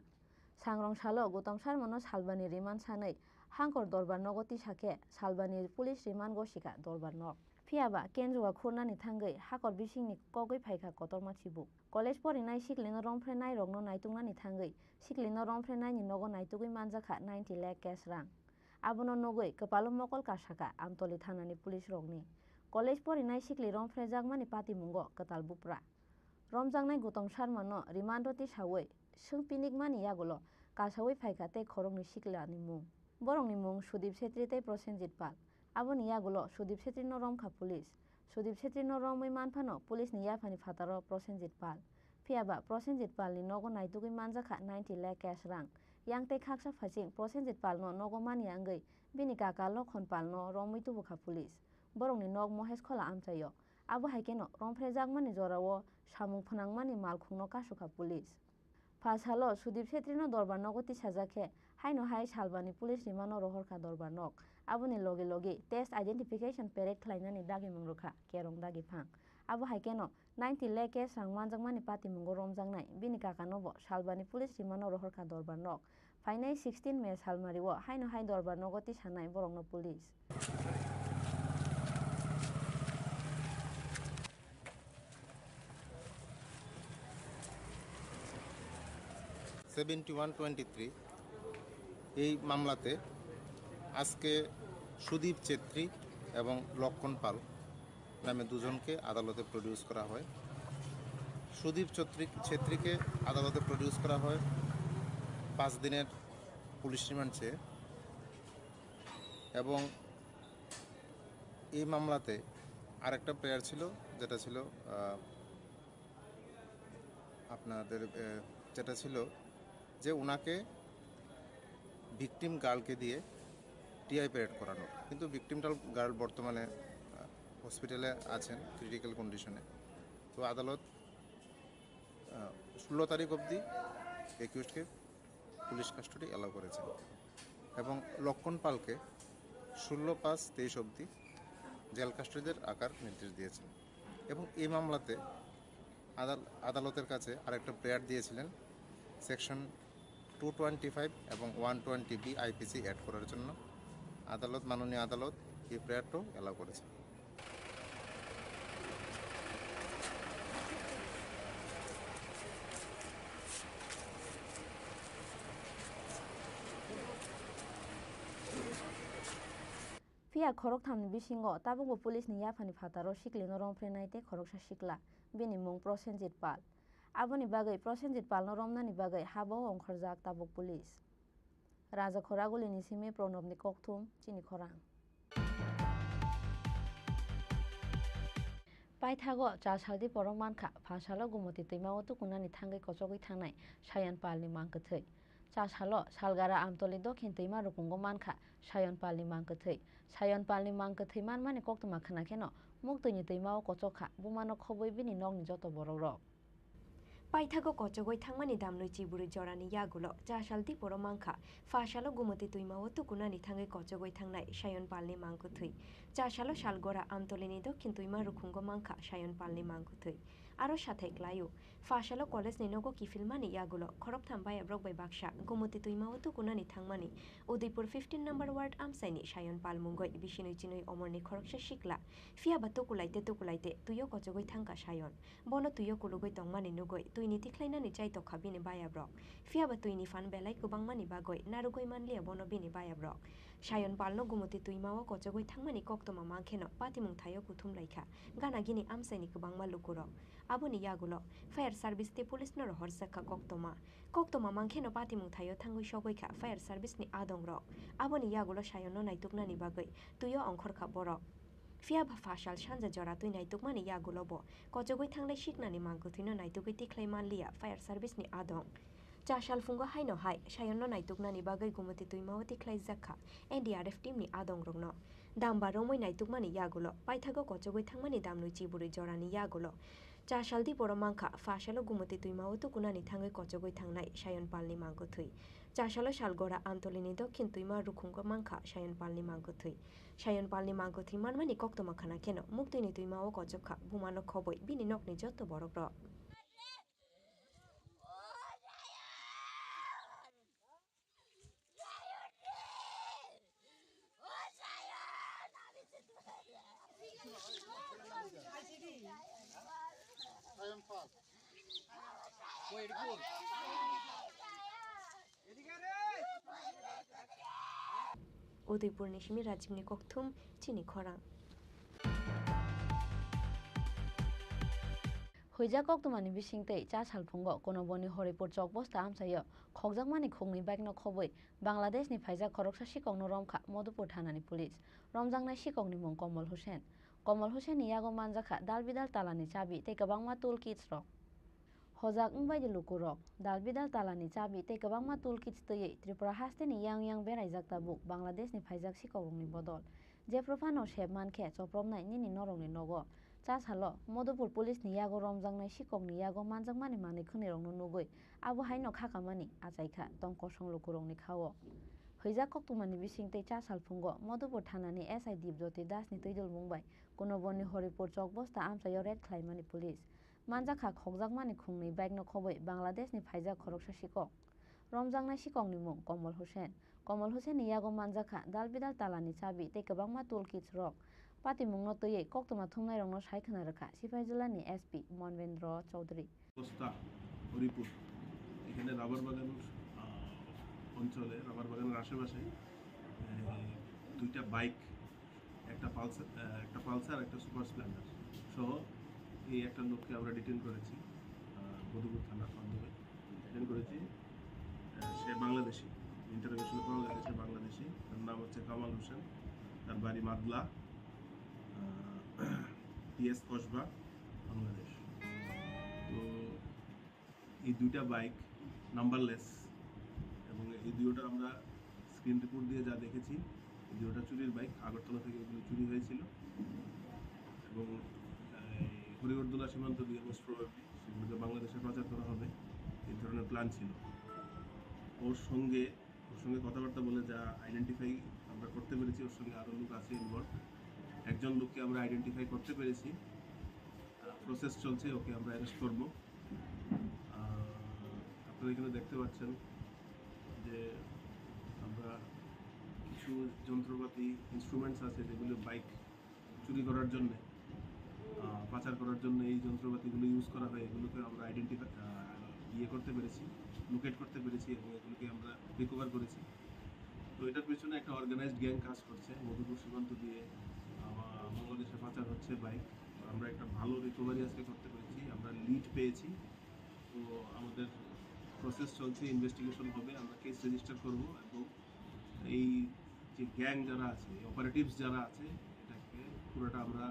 Sangrong salo Gautam Sharmano salbani remand sanwi hangkor dorbar nogo tisa khe salbani police remand gosikha dorbar nok. Phiya ba kendroa khurnani thangwi hakor bisingni kogwi phaikha kotorma chibuk. College porinai siklino romphrenairokno naituknani thangwi siklino romphrenaini nogo naitugwi manjakha ninety lakh cash rang. Abono nugwi kwpalo mokol kasakha Amtoli thanani police rokni. College porinai sikli romphraijakmani patimungo kwtal bupra. Romjaknai Gutom Sharma no remand o tisawi swng pinikmani yagulo kasawi phaikha tei khoroknwi siklani mung. Borokni mung Sudip Setri tei Prosenjit Pal. Aboni yagulo Sudip Setrino romkha police. Sudip Setrino romwi manphano police ni yaphani phataro Prosenjit Pal. Phiya ba Prosenjit Palni nogo naitugwi manjakha ninety lakh cash rang. Yang tei khaksa phaising Prosenjit Palno nogo manya wngwi bini kaka Lokhon Palno romwi tubukha police. Borokni nok Mohesh Khola amchaio. Abo hai kheno romphrejakmani jorao samung phnangmani malkhungno kasukha police. Pha salo Sudip Setrino dorbar nogo tisajak khe, haino hai salbani police rimano rohorkha dorbar nok. Aboni logi logi test identification parade khlainani dagimung rwkha Kerong Dagiphang. Abo hai kheno ninety lakh cash rang manjakmani patimungo romjaknai bini kakano bo salbani police rimano rohorkha dorbar nok. Phainai sixteen May salmario haino hai dorbar nogo tisanai borokno police. Seventy one twenty three এই মামলাতে আজকে সুদীপ ছেত্রী এবং লক্ষণ পাল নামে দুজনকে আদালতে প্রডিউস করা হয়। সুদীপ চত্রী-, ছেত্রীকে আদালতে প্রডিউস করা হয় পাঁচ দিনের পুলিশ রিমান্ড চেয়ে। এবং এই মামলাতে আরেকটা প্রেয়ার ছিল, যেটা ছিল, আহ, আপনাদের, আহ, যেটা ছিল যে ওনাকে ভিকটিম গার্লকে দিয়ে টিআই প্যারেড করানো। কিন্তু ভিকটিম গার্ল বর্তমানে, আহ, হসপিটালে আছেন ক্রিটিক্যাল কন্ডিশনে। তো আদালত, আহ, ষোলো তারিখ অবধি অ্যাকিউজডকে পুলিশ কাস্টডি অ্যালাউ করেছেন এবং লক্ষণ পালকে ষোলো পাঁচ তেইশ অবধি জেল কাস্টডিতে রাখার নির্দেশ দিয়েছেন। এবং এই মামলাতে আদাল-, আদালতের কাছে আরেকটা প্রেয়ার দিয়েছিলেন সেকশন টু টোয়েন্টি ফাইভ এবং one twenty B IPC add করার জন্য। আদালত, মাননীয় আদালত এই প্রেয়ারটাও অ্যালাউ করেছেন। Phiya khorokthamni bisingo tabukbo police ni yaphani phataro siklino romphrenai tei khoroksa sikla, bini mung Prosenjit Pal. Aboni bagwi Prosenjit Palno romnani bagwi habao ongkhorjak tabuk police. Raja Khoragulini simi Pranobni kokthum, chini khorang. Paithago cha saldi borok mankha, pha salo Gumoti twimao tukunani thangwi kochogwi thangnai Sayan Palni mang kwthwi. Cha salo Salgara Amtoli Dokhin twima rukungo mankha Sayan Palni mang kwthwi. Sayan Palni mang kwthwi manmani koktwma khwna kheno muktwini twimao kochokha, bumano khobwi bini nokni joto borokrok. Paithago kochogwi thangmani damlwi chiburwi jorani yagulo cha sal diporo mankha, pha salo Gumoti twimao tukunani thangwi kochogwi thangnai Sayan Palni mang kwthwi. Cha salo Salgora Amtolini dokhin twima rukhungo mankha Sayan Palni mang kwthwi. Aro sathai klaio, pha salo college ni nogo kiphilmani yagulo khoroktham bayabrok bai baksa Gumoti twimao tukunani thangmani Udaipur fifteen number ward amchaini Sayan Pal mungwi bisinwi chinwi omorni khoroksa sikla. Phiya ba tukulaite tukulaite twio kochogwi thangkha Sayan. Bono twio kulugwi tongmani nugwi twini tikhlainani chai tokha bini bayabrok. Phiya ba twini phan belai kwbangmani bagwi narwgwi manliya bono bini bayabrok. Sayan Palno Gumoti twimao kochogwi thangmani koktwma mankheno patimung thaio kuthum laikha gana gini amchaini kwbangma lukurok. Aboni yagulo fire service tei police no rohorjakha koktwma. Koktwma mankheno patimung thaio thangwi sogwi kha fire service ni adongrok. Aboni yagulo Sayanno naituknani bagwi twio ongkhorkha borok. Phiya ba pha sal sanja jora twi naitukmani yagulo bo kochogwi thanglai siknani mang kwthwino naitugwi tikhlai manliya fire service ni adong. Cha sal phungo haino hai Sayanno naituknani bagwi Gumoti twimao tikhlaijak kha N D R F team ni adongrokno. Damba romwi naitukmani yagulo paithago kochogwi thangmani damlwi chiburwi jorani yagulo. Cha sal diporo mankha, pha salo Gumoti twimao tukunani thangwi kochogwi thangnai Sayan Palni mang kwthwi. Cha salo Salgora Amtolini dokhin twima rukhungo mankha Sayan Palni mang kwthwi. Sayan Palni mang kwthwi manmani koktwma khwna kheno muktwini twimao kochokha bumano khobwi bini nokni joto borokrok. Udaipurni simi Rajibni kokthum chini khorang. Huijak koktwmani bisingtwi cha salphungo Kunoboni Horipur chokbosta amchaio khokjakmani khuknwi bike no khobwi Bangladeshni phaijak khoroksa sikokno romkha Madhupur thanani police. Romjaknai sikokni mung Komol Hussain. Komol Hussainni yago manjakha dal bidal talani chabi tei kwbangma tool kits rok. Hojak wngbai di lukurok, dal bidal talani chabi tei kwbangma tool kits twiwi Tripura hasteni yang yang beraijak tabuk Bangladeshni phaijak sikokrokni bodol. Jephru phano sep mankhe chopropnai nini norokni nogo. Cha salo Madhupur police ni yago romjaknai sikokni yago manjakmani manwi khwnirokno nugwi abo haino khakamani achaikha tong kosong lukurokni khao. Huijak koktwmani bisingtwi cha salphungo Madhupur thanani S I Dipjyoti Dasni twidulmung bai Kunoboni Horipur chokbosta amchaio raid khlaimani police. Manjakha khokjakmani khungnwi bike no khobwi Bangladesh ni phaijak khoroksa sikok. Romjaknai sikokni mung Komol Hussain. Komol Hussain ni yago manjakha dal bidal talani chabi tei kwbangma tool kits rok. Patimungno twiwi koktwma thumnairokno sai khwna rwkha Sipaijulani S P Monvendra Chowdhury. বস্তা হরিপুর, এখানে রাবার বাগান, আহ, অঞ্চলে, রাবার বাগানের আশেপাশে, আহ, দুইটা বাইক, একটা পালসার, আহ, একটা পালসার, একটা সুপার স্প্লেন্ডার সহ এই একটা লোককে আমরা ডিটেইন করেছি, আহ, মধুপুর থানার মাধ্যমে ডিটেইন করেছি। আহ, সে বাংলাদেশি, ইন্টারোগেশনে পাওয়া গেছে সে বাংলাদেশি। তার নাম হচ্ছে কামাল হোসেন, তার বাড়ি মাদলা, আহ, টিএস কসবা, বাংলাদেশ। তো এই দুইটা বাইক নাম্বারলেস এবং এই দুইটা আমরা স্ক্রিন রিপোর্ট দিয়ে যা দেখেছি, এই দুইটা চুরির বাইক, আগরতলা থেকে এগুলো চুরি হয়েছিল এবং এই হরিবরদোলা সীমান্ত দিয়ে মোস্ট প্রবাবলি সেগুলোকে বাংলাদেশে পাচার করা হবে, এই ধরনের প্ল্যান ছিল। ওর সঙ্গে, ওর সঙ্গে কথাবার্তা বলে যা আইডেন্টিফাই আমরা করতে পেরেছি, ওর সঙ্গে আরও লোক আছে ইনভলভ। একজন লোককে আমরা আইডেন্টিফাই করতে পেরেছি, প্রসেস চলছে, ওকে আমরা অ্যারেস্ট করব। আহ, আপনারা এখানে দেখতে পাচ্ছেন যে আমরা কিছু যন্ত্রপাতি, ইনস্ট্রুমেন্টস আছে যেগুলো বাইক চুরি করার জন্যে, আহ, পাচার করার জন্য এই যন্ত্রপাতিগুলো ইউজ করা হয়, এগুলোকে আমরা আইডেন্টিফাই, আহ, ইয়ে করতে পেরেছি, লোকেট করতে পেরেছি এবং এগুলোকে আমরা রিকভার করেছি। তো এটার পেছনে একটা অর্গানাইজড গ্যাং কাজ করছে, মধুপুর সীমান্ত দিয়ে, আহ, বাংলাদেশে পাচার হচ্ছে বাইক। আমরা একটা ভালো রিকভারি আজকে করতে পেরেছি, আমরা লিড পেয়েছি। তো আমাদের প্রসেস চলছে, ইনভেস্টিগেশন হবে, আমরা কেস রেজিস্টার করব এবং এই যে গ্যাং যারা আছে, এই অপারেটিভস যারা আছে, এটাকে পুরোটা আমরা,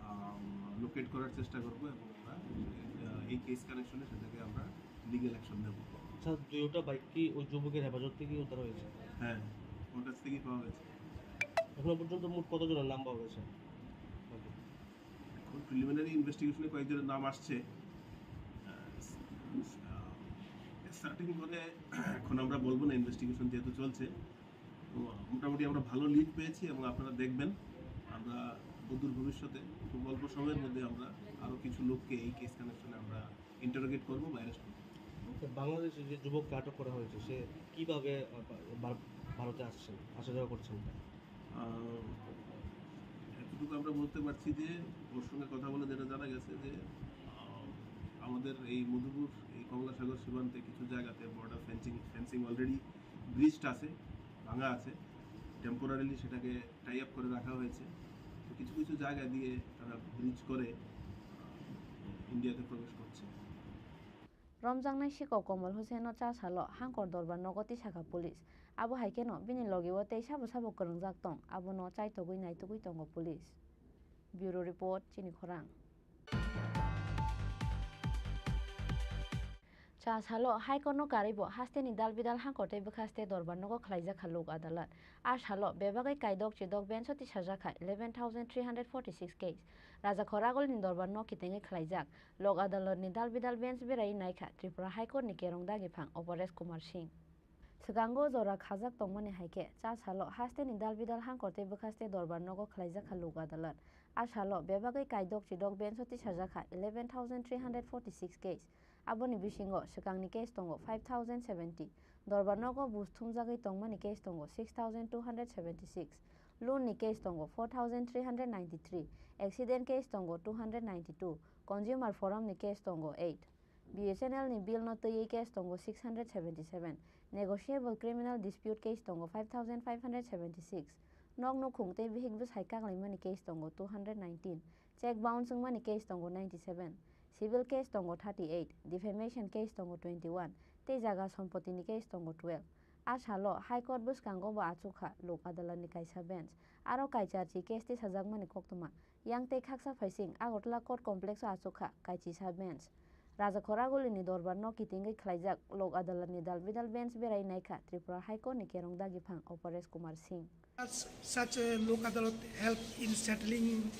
আম, লোকেট করার চেষ্টা করব এবং আমরা, আহ, এই কেস কানেকশনে সেটাকে আমরা লিগ্যাল অ্যাকশন নেব। স্যার, দুইটা বাইক কি ওই যুবকের হেফাজত থেকে উদ্ধার হয়েছে? হ্যাঁ, ওর কাছ থেকেই পাওয়া গেছে। এখনো পর্যন্ত মোট কতজনের নাম পাওয়া গেছে? এখন প্রিলিমিনারি ইনভেস্টিগেশনে কয়েকজনের নাম আসছে। আহ, আহ, স্টার্টিং করে এখন আমরা বলবো না, ইনভেস্টিগেশন যেহেতু চলছে। তো মোটামুটি আমরা ভালো লিড পেয়েছি এবং আপনারা দেখবেন আমরা অদূর ভবিষ্যতে খুব অল্প সময়ের মধ্যে আমরা আরও কিছু লোককে এই কেস কানেকশনে আমরা ইন্টারোগেট করবো বা অ্যারেস্ট করবো। আচ্ছা, বাংলাদেশে যে যুবককে আটক করা হয়েছে, সে কিভাবে, আহ, বা-, ভারতে আসছেন, আসা যাওয়া করছেন? আহ, এতটুকু আমরা বলতে পারছি যে ওর সঙ্গে কথা বলে যেটা জানা গেছে যে, আহ, আমাদের এই মধুপুর, এই কমলাসাগর সীমান্তে কিছু জায়গাতে বর্ডার ফেন্সিং, ফেন্সিং অলরেডি ব্রিচড আছে, ভাঙা আছে, টেম্পোরারিলি সেটাকে টাই আপ করে রাখা হয়েছে। তো কিছু কিছু জায়গা দিয়ে তারা ব্রিচ করে, আহ, ইন্ডিয়াতে প্রবেশ করছে। Romjaknai sikok Komol Hussaino cha salo Hangkor Dorbar nogo tisakha police. Abo hai kheno bini logio tei sabo sabo kwrwngjak tong, abono chaitogwi naitugwi tongo police. Bureau Report, Chini Khorang. Cha salo High Court no karwi bo hasteni dal bidal Hangkor tei bwkhaste Dorbar nogo khwlaijakha Lok Adalat. A salo bebagwi kaidok chidok bench o tisajakha eleven thousand three hundred forty six case. Rajakhor agulni Dorbar no kitengwi khwlaijak. Lok Adalat ni dal bidal bench berai naikha Tripura High Court ni kerong dagiphang Aparesh Kumar Singh. Swkango jora khajak tongmani hai khe, cha salo hasteni dal bidal Hangkor tei bwkhaste Dorbar nogo khwlaijakha Lok Adalat. A salo bebagwi kaidok chidok bench o tisajakha eleven thousand three hundred forty six case. Aboni bisingo swkangni case tongo five thousand seventy, Dorbar nogo buj thumjagwi tongmani case tongo six thousand two hundred seventy six, loan ni case tongo four thousand three hundred ninety three, accident case tongo two hundred ninety two, consumer forum ni case tongo eight. B S N L ni bill no twiwi case tongo six hundred seventy seven, negotiable criminal dispute case tongo five thousand five hundred seventy six, nok nukhung tei bihik bwsai kaglaimani case tongo two hundred nineteen, check bounce wngmani case tongo ninety seven, civil case tongo thirty eight, defamation case tongo twenty one, tei jaga sompotini case tongo twelve. A salo High Court bwskango bo achukha Lok Adalat ni kaisa bench, aro kaicharchi case tisajakmani koktwma. Yang tei khaksa phaising Agartala Court Complex o achukha kaicharchi bench. Rajakhor Aguli ni dorbar no kitingwi khlaijak Lok Adalat ni dal bidal bench berai naikha Tripura High Court ni kerong dagiphang Aparesh Kumar Singh. Such, such a Lok Adalat help in settling,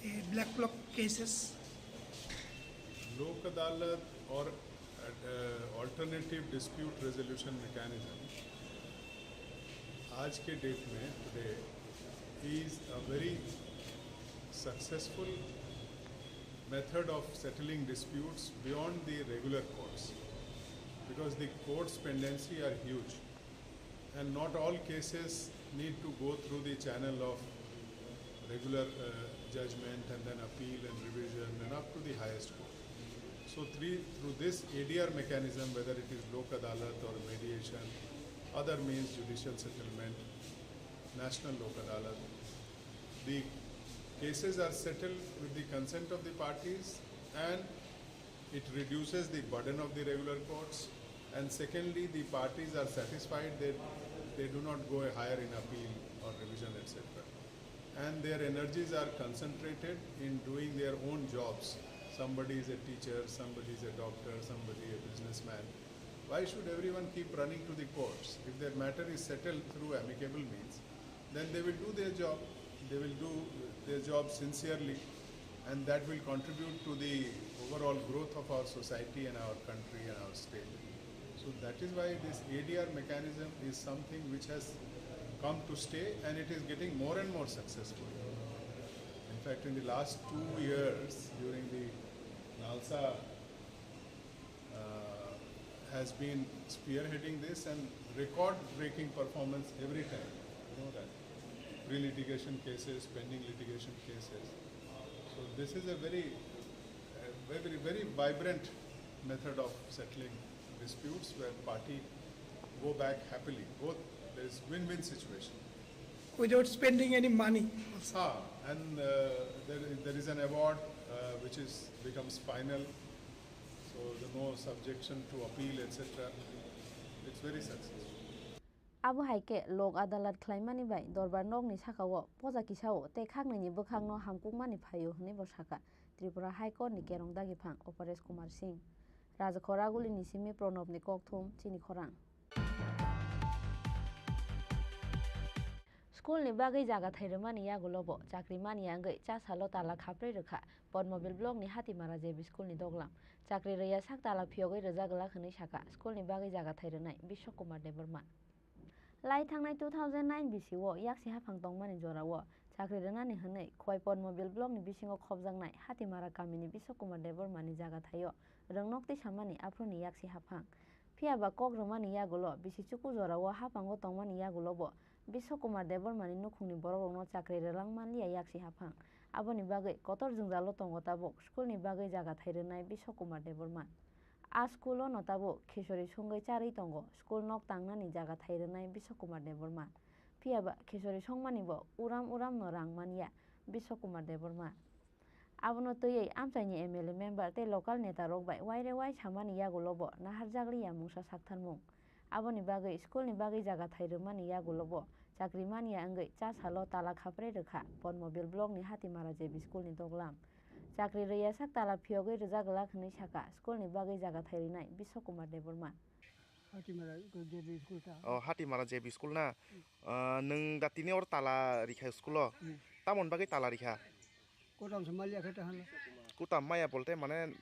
uh, black block cases? Lok Adalat or, uh, alternative dispute resolution mechanism आज के डेट में, today, is a very successful method of settling disputes beyond the regular courts, because the courts' pendency are huge. And not all cases need to go through the channel of regular, uh, judgment and then appeal and revision and up to the highest court. So three, through this A D R mechanism, whether it is Lok Adalat or mediation, other means judicial settlement, National Lok Adalat, the cases are settled with the consent of the parties and it reduces the burden of the regular courts, and secondly, the parties are satisfied that they do not go higher in appeal or revision, et cetera. And their energies are concentrated in doing their own jobs. Somebody is a teacher, somebody is a doctor, somebody a businessman. Why should everyone keep running to the courts? If their matter is settled through amicable means, then they will do their job. They will do their job sincerely, and that will contribute to the overall growth of our society and our country and our state. So that is why this A D R mechanism is something which has come to stay, and it is getting more and more successful. In fact, in the last two years, during the NALSA, uh, has been spearheading this and record-breaking performance every time. You know that. Pre-litigation cases, pending litigation cases. So this is a very, a very, very vibrant method of settling disputes where party go back happily. Both, there is win-win situation. Without spending any money. Ah, and, uh, there, there is an award, uh, which is, becomes final. So the no subjection to appeal, et cetera. It's very successful. Abo hai khe Lok Adalat khlaimani bai Dorbar Nokni sakao poja kisao tei khaknwini bwkhakno hamkukmani phaio hwnwi bo sakha Tripura High Court ni kerong dagiphang Aparesh Kumar Singh. Rajakhor Aguli ni simi Pranab ni kokthum chini khorang. School ni bagwi jaga thai rwmani yagulo bo chakri manya wngwi cha salo tala khaprwi rwkha Padmabil block ni Hatimara J B school ni doglam. Chakri rwya sak tala phiyogwi rwjak glak hwnwi sakha school ni bagwi jaga thai rwnai Biswa Kumar Debbarma. Lai thangnai two thousand nine bisi o yaksi haphang tongmani jorao chakri rwnani hwnwi Khowai Padmabil block ni bisingo khopjaknai Hatimara kamini Biswa Kumar Debbarma ni jaga thaio rwngnok tisamani aphuruni yaksi haphang. Phiya ba kok rwmani yagulo bisi chuku jorao haphango tongmani yagulo bo Biswa Kumar Debbarma ni nukhungni borokrokno chakri rwlang manliya yaksi haphang. Aboni bagwi kotor jwngjalo tongo tabuk school ni bagwi jaga thai rwnai Biswa Kumar Debbarma. A school o no tabuk khichuri songwi charwi tongo school nok tangnani jaga thai rwnai Biswa Kumar Debbarma. Phiya ba khichuri songmani bo uram uram no rang manya Biswa Kumar Debbarma. Abono twiwi amchaini M L A member tei local neta rok bai waire wai samani yagulo bo naharjakliya mungsa saktharmung. Aboni bagwi school ni bagwi jaga thai rwmani yagulo bo chakri manya wngwi cha salo tala khaprwi rwkha Padmabil block ni Hatimara J B school ni doglam. Chakri rwya sak tala phiyogwi rwjak glak hwnwi sakha school ni bagwi jaga thai rwnai Biswa Kumar Debbarma. Hatimara J B school ta. Oh, Hatimara J B school na? Hmm. Ah, nwng da tini or tala rikha school o? Hmm. Tamoni bagwi tala rikha? Kutam se maliya khe ta hala. Kutam maya bolte mane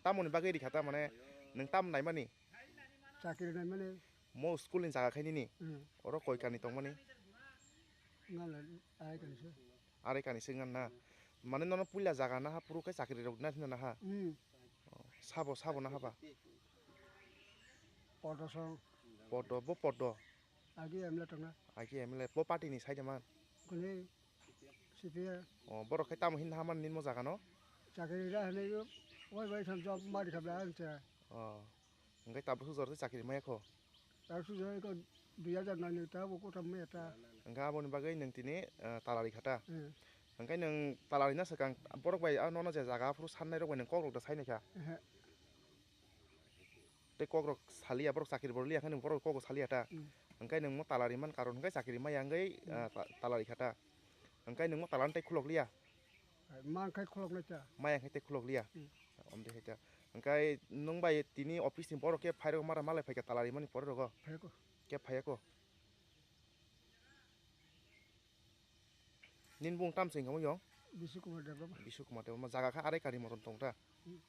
tamoni bagwi rikha ta mane nwng tam naimani? Chakri naimani. Mo school ni jaga khainini? Hmm. Oro koi kani tongmani? Ngala arai kani se. Arai kani se ngan na. Mane nono puila jaga naha puru khe chakri rok na thina naha? Hmm. Oh, sabo, sabo naha ba? Podo song. Podo, bo podo. Agi M L A tongna. Agi M L A, bo party ni side man? Kuni C P I. Oh, borok khai tamo hinna haman ninmo jaga no? Chakri ra hwnwi bo Oi bai, sam job mari kha bla ang cha. Oh. Hwnkhe tabuk sujor tei chakri maya kho? Tabuk sujor ko dui hajar nai nai ta, bo kotham maya ta. Hwnkhe aboni bagwi nwng tini, eh, talari kha ta? Eh. Hwnkhe nwng talari na swkang borok bai, ah, nono je jaga aphuru sannai rok bai nwng kok rok da sai nai kha? Ehe. Tei kok rok saliya, borok chakri bo liya khe nwng borok kok rok saliya ta? Hmm. Hwnkhe nwng mo talari man karon hwnkhe chakri maya wngwi, Hmm. ah, ta-, talari kha ta? Hwnkhe nwng mo talani tei khulok liya? Hai, man khai khulok nai ta. Maya khai tei khulok liya. Hmm. Om de khai ta. Hwnkhe nwng bai tini office ni borok khe phai rok mara malai phai kha talari mani pore rogo. Phai ko. Khe phai ko. Nini bung tam sing kamo yong? Bisu Kumar Debbarma. Bisu Kumar Debbarma. Jaga kha arai kari moton tong ta. Hmm.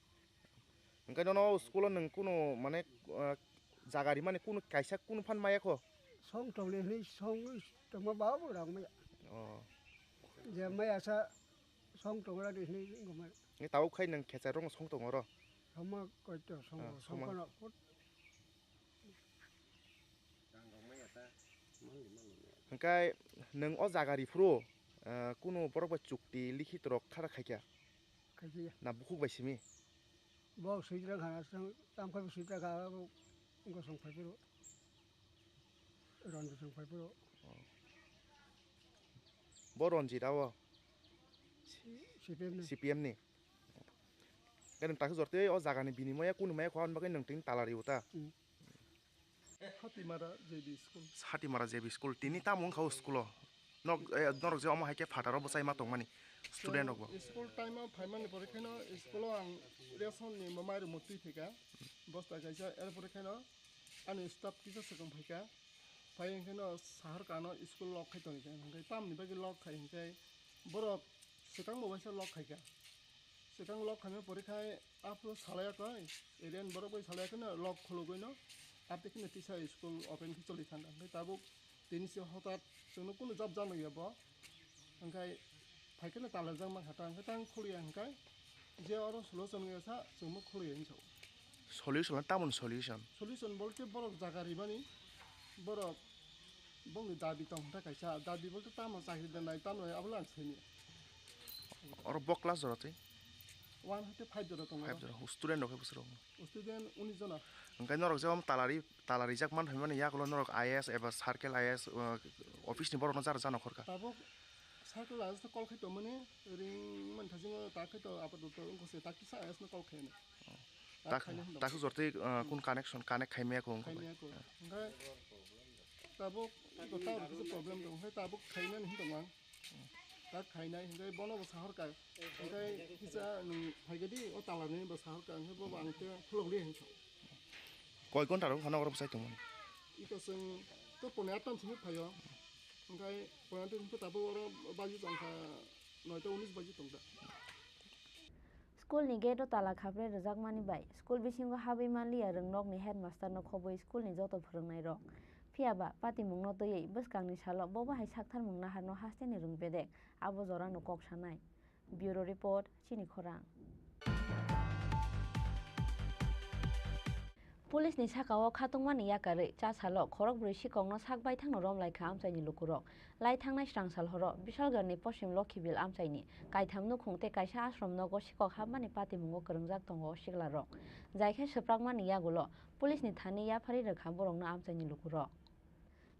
Hwnkhe nono school o nwng kunu mane, ah, jaga rimani kunu kaisa kunu phan maya kho? Song tongle hinwi song tongma ba bo rang maya. Oh. Je maya sa song tongra de hinwi wngma. Ni tabuk khai nwng khecha rong song tong oro? Soma koito song, Ah, song soma. Kono put. Hwnkhe nwng o jaga riphuru, ah, kunu borok bai chukti likhit rok khara khaikha? Khaikha. Na bukhuk bai simi? Bo swijra khana, tam khai swijra kha, bo wngkha song phai phuru. Ronjit song phai phuru. Oh. Bo Ronjit abo? Si-, C P M ni. C P M ni. Khe nwng takhe jor tei o jaga ni binimoya kunu maya kho, aboni bagwi nwng tini talari uta. Hmm. Hatimara J B school. Hatimara J B school. Tini tamo wngkha o school o? Nok, eh, norok je omo hai khe phataro bwchai ma tongmani student rok bo. School time o phaimani pore kheno school o ang ration ni mamai rok motwi thika. Bosta kaisa, er pore kheno ani staff kisa swkang phaika. Phai hwnkhe no sahar kano school lock khai tongkha. Hwnkhe tamni bagwi lock khai hwnkhe borok swkang bo waisa lock khaikha. Swkang lock khaima pore khai Aphuru salai koi, area ni borok bai salai khe no lock khulugwi no, abo khe no tisa school open khe choli thangkha. Hwnkhe tabuk tini se hotat chwngno kunu jab jab ya bo. Hwnkhe phai khe no talajak mankha ta, hwnkhe tang khuliya hwnkhe je oro solution wngya sa chwngno khuliya hinwi sao. Solution na tamoni solution? Solution bolte borok jaga rimani, borok bongni dabi tong kha kaisa, dabi bolte tamo chakri da nai, tamo nai, abo le ang sini. Oro bo class jora twi? One hwnkhe five jora tongo. Five jora. Student rok khe bwswk rok? Student unis jona. Hwnkhe norok je omo talari, talarijak man phaimani yagulo norok I A S eba circle I A S, uh, office ni borok no jara jana khorkha? Tabuk circle I A S no call khai tongmani ring man thasingo tak khai to apatot wngkha se tak kisa I A S no call khai no. Tak, tak khaina hinwi tak dong. Jor twi, uh, kun connection, connect khai maya ko wngkha bai. Khai maya ko. Hwnkhe tabuk iko tower kisa problem tong, hwnkhe tabuk khainani hinwi tongmang. Tak khainai, hwnkhe bono bo sahorkha. Hwnkhe kisa nwng phaikhe di, o talarni bo sahorkha, hwnkhe bobo ang tei khulok di hinwi sao. Koi ghonta rok phano oro bwsai tongmani? Iko chwng to pone atam simi phaio. Hwnkhe pone atam simi tabuk oro baji tongkha, noita unis baji tongkha. School ni gate o tala khaprwi rwjakmani bai school bisingo habwi manliya rwngnokni headmaster no khobwi school ni joto phwrwngnairok. Phiyaba patimungno twiwi bwskangni salo bobo hai saktharmung naharno hasteni rwng bedek, abo jorano kok sanai. Bureau Report, Chini Khorang. Police ni saka o khatungmani yakarwi cha salo khorokbrwi sikokno sak baithangno romlaikha amchaini lukurok. Lai thangnai srang sal horo Bishalgarni Poschim Lokhibil amchaini kaitham nukhung tei kaisa ashram nogo sikok hapmani patimungo kwrwngjak tongo o siklarok. Jaikhe swprakmani yagulo police ni thani yapharwi rwkha borokno amchaini lukurok.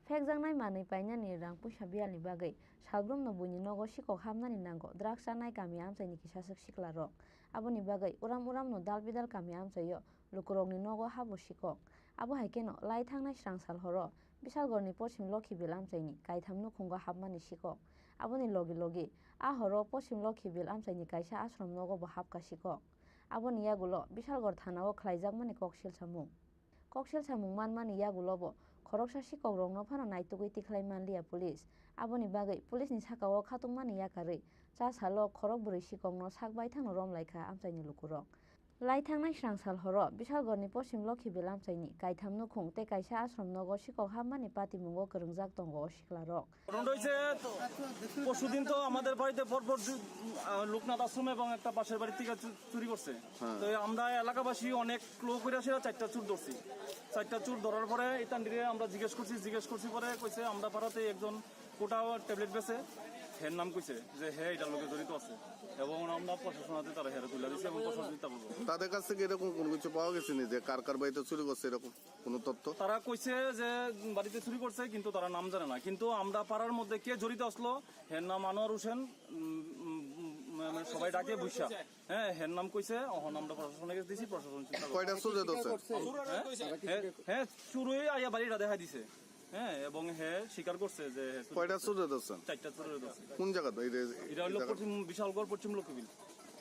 Phekjaknai manwi painani rang puisa biyalni bagwi salbrumno buini nogo sikok hapnani nango drugs chanai kami amchaini kisaswk siklarok. Aboni bagwi uram uramno dal bidal kami amchaio lukurokni nogo habo sikok. Abo hai kheno lai thangnai srang sal horo Bishalgarni Poschim Lokhibil amchaini kaitham nukhungo hapmani sikok. Aboni logi logi a horo Poschim Lokhibil amchaini kaisa ashram nogo bo hapkha sikok. Aboni yagulo Bishalgar thanao khlaijakmani koksil samung. Koksil samung manmani yagulo bo khoroksa sikokrokno phano naitugwi tikhlai manliya police. Aboni bagwi police ni sakao khatungmani yakarwi cha salo khorokbrwi sikokno sak baithangno romlaikha amchaini lukurok. Lai thangnai srang sal horo Bishalgarni Poschim Lokhibil amchaini kaitham nukhung tei kaisa ashram nogo sikok hapmani patimungo kwrwngjak tongo o siklarok. ঘটনাটা হয়েছে পরশুদিন তো আমাদের বাড়িতে পরপর দু-, আহ, লোকনাথ আশ্রম এবং একটা পাশের বাড়ি থেকে চু-, চুরি করছে। হ্যাঁ। তো আমরা এলাকাবাসী অনেক ক্লো করে সেটা চারটা চুর ধরছি। চারটা চুর ধরার পরে এই তান্ডিরে আমরা জিজ্ঞেস করছি, জিজ্ঞেস করছি পরে কইছে আমরা পাড়াতে একজন কোটা ট্যাবলেট বেচে, হের নাম কইছে যে হে এটার লগে জড়িত আছে এবং আমরা প্রশাসন হাতে তারা হেরে তুলে দিছে এবং প্রশাসন চিন্তা করবো। তাদের কাছ থেকে এরকম কোনো কিছু পাওয়া গেছে নি যে কার কার বাড়িতে চুরি করছে এরকম কোনো তথ্য? তারা কইছে যে বাড়িতে চুরি করছে, কিন্তু তারা নাম জানে না। কিন্তু আমরা পাড়ার মধ্যে কে জড়িত আসলো, হের নাম আনোয়ার হোসেন, উম, উম, উম, মানে সবাই ডাকে বুঝা। হ্যাঁ, হের নাম কইছে, অখন আমরা প্রশাসনের কাছে দিছি, প্রশাসন চিন্তা করবে। কয়টা চুরে ধরছে? হ্যাঁ, হ্যাঁ, চুরই আইয়া বাড়িটা দেখা দিছে। হ্যাঁ, এবং হে স্বীকার করছে যে হে চুরি কয়টা করছে। চুরে ধরছেন? চারটা চুরে ধরছে। কোন জায়গাতে? এই যে এটা এই হলো জায়গা? পশ্চিম বিশালগড়, পশ্চিম লক্ষ্মীবিল।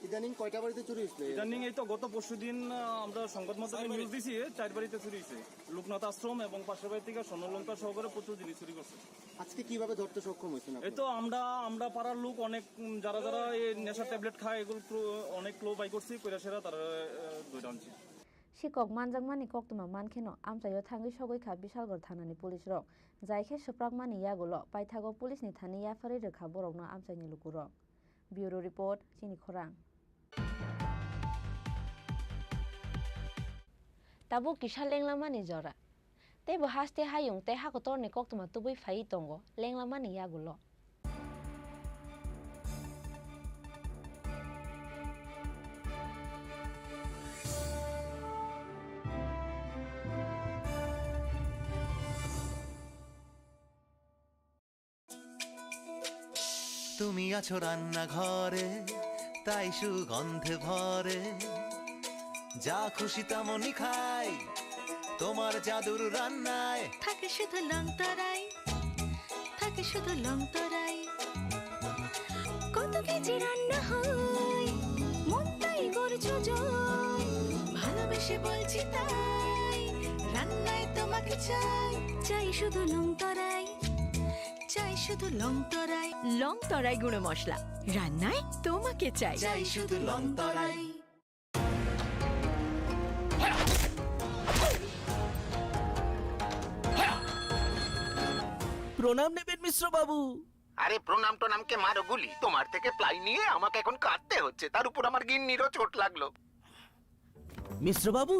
ইদানিং কয়টা বাড়িতে চুরি হয়েছিল? ইদানিং এই তো গত পরশু দিন, আহ, আমরা সংবাদ মাধ্যমে নিউজ দিছি, চার বাড়িতে চুরি হয়েছে। লোকনাথ আশ্রম এবং পাশের বাড়ি থেকে স্বর্ণলঙ্কা সহকারে প্রচুর জিনিস চুরি করছে। আজকে কিভাবে ধরতে সক্ষম হয়েছেন এই আপনারা? তো আমরা, আমরা পাড়ার লোক অনেক, উম, যারা যারা এই নেশা ট্যাবলেট খায়, এগুলো ক্লো-, অনেক ক্লো বাই করছি, কইরা সেরা তারা, আহ, ধরে আনছি। Sikok manjakmani koktwma mankheno amchaio thangwi sogwi kha Bishalgarh thanani police rok, jai khe swprakmani yagulo paithago police ni thani yapharwi rwkha borokno amchaini lukurok. Bureau report, Chini Khorang. Tabuk kisa lenglamani jora. Teibo haste hayung tei hakotorni koktwma tubui phaiwi tongo lenglamani yagulo. তুমি আছো রান্নাঘরে, তাই সুগন্ধে ভরে। যা খুশি তেমনই খাই, তোমার জাদুর রান্নায়। থাকে শুধু লং তরাই, থাকে শুধু লং তরাই। কত কেজি রান্না হয়, মনটাই করছো জয়। ভালোবেসে বলছি তাই, রান্নায় তোমাকে চাই। চাই শুধু লং তরাই, চাই শুধু লং তরাই। লং তরাই গুঁড়ো মশলা, রান্নায় তোমাকে চাই। চাই শুধু লং তরাই। প্রণাম নেবেন মিশ্র বাবু। আরে প্রণাম টনামকে মারো গুলি, তোমার থেকে প্লাই নিয়ে আমাকে এখন কাঁদতে হচ্ছে, তার উপর আমার গিন্নিরও চোট লাগলো। মিশ্র বাবু,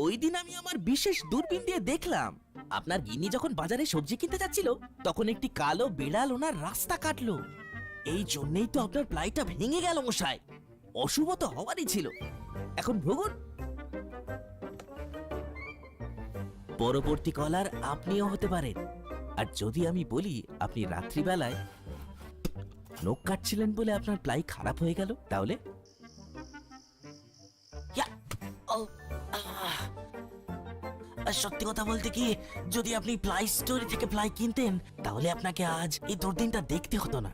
ওই দিন আমি আমার বিশেষ দূরবীন দিয়ে দেখলাম, আপনার গিন্নি যখন বাজারে সবজি কিনতে যাচ্ছিল, তখন একটি কালো বিড়াল ওনার রাস্তা কাটলো। এই জন্যই তো আপনার প্লাইটা ভেঙে গেল মশাই। অশুভ তো হওয়ারই ছিল। এখন ভুগুন। পরবর্তী কলার আপনিও হতে পারেন। আর যদি আমি বলি আপনি রাত্রিবেলায় নখ কাটছিলেন বলে আপনার প্লাই খারাপ হয়ে গেল, তাহলে? ইয়া! ও! আহ! আর সত্যি কথা বলতে কি, যদি আপনি প্লাই স্টোরে থেকে প্লাই কিনতেন, তাহলে আপনাকে আজ এই দুর্দিনটা দেখতে হতো না।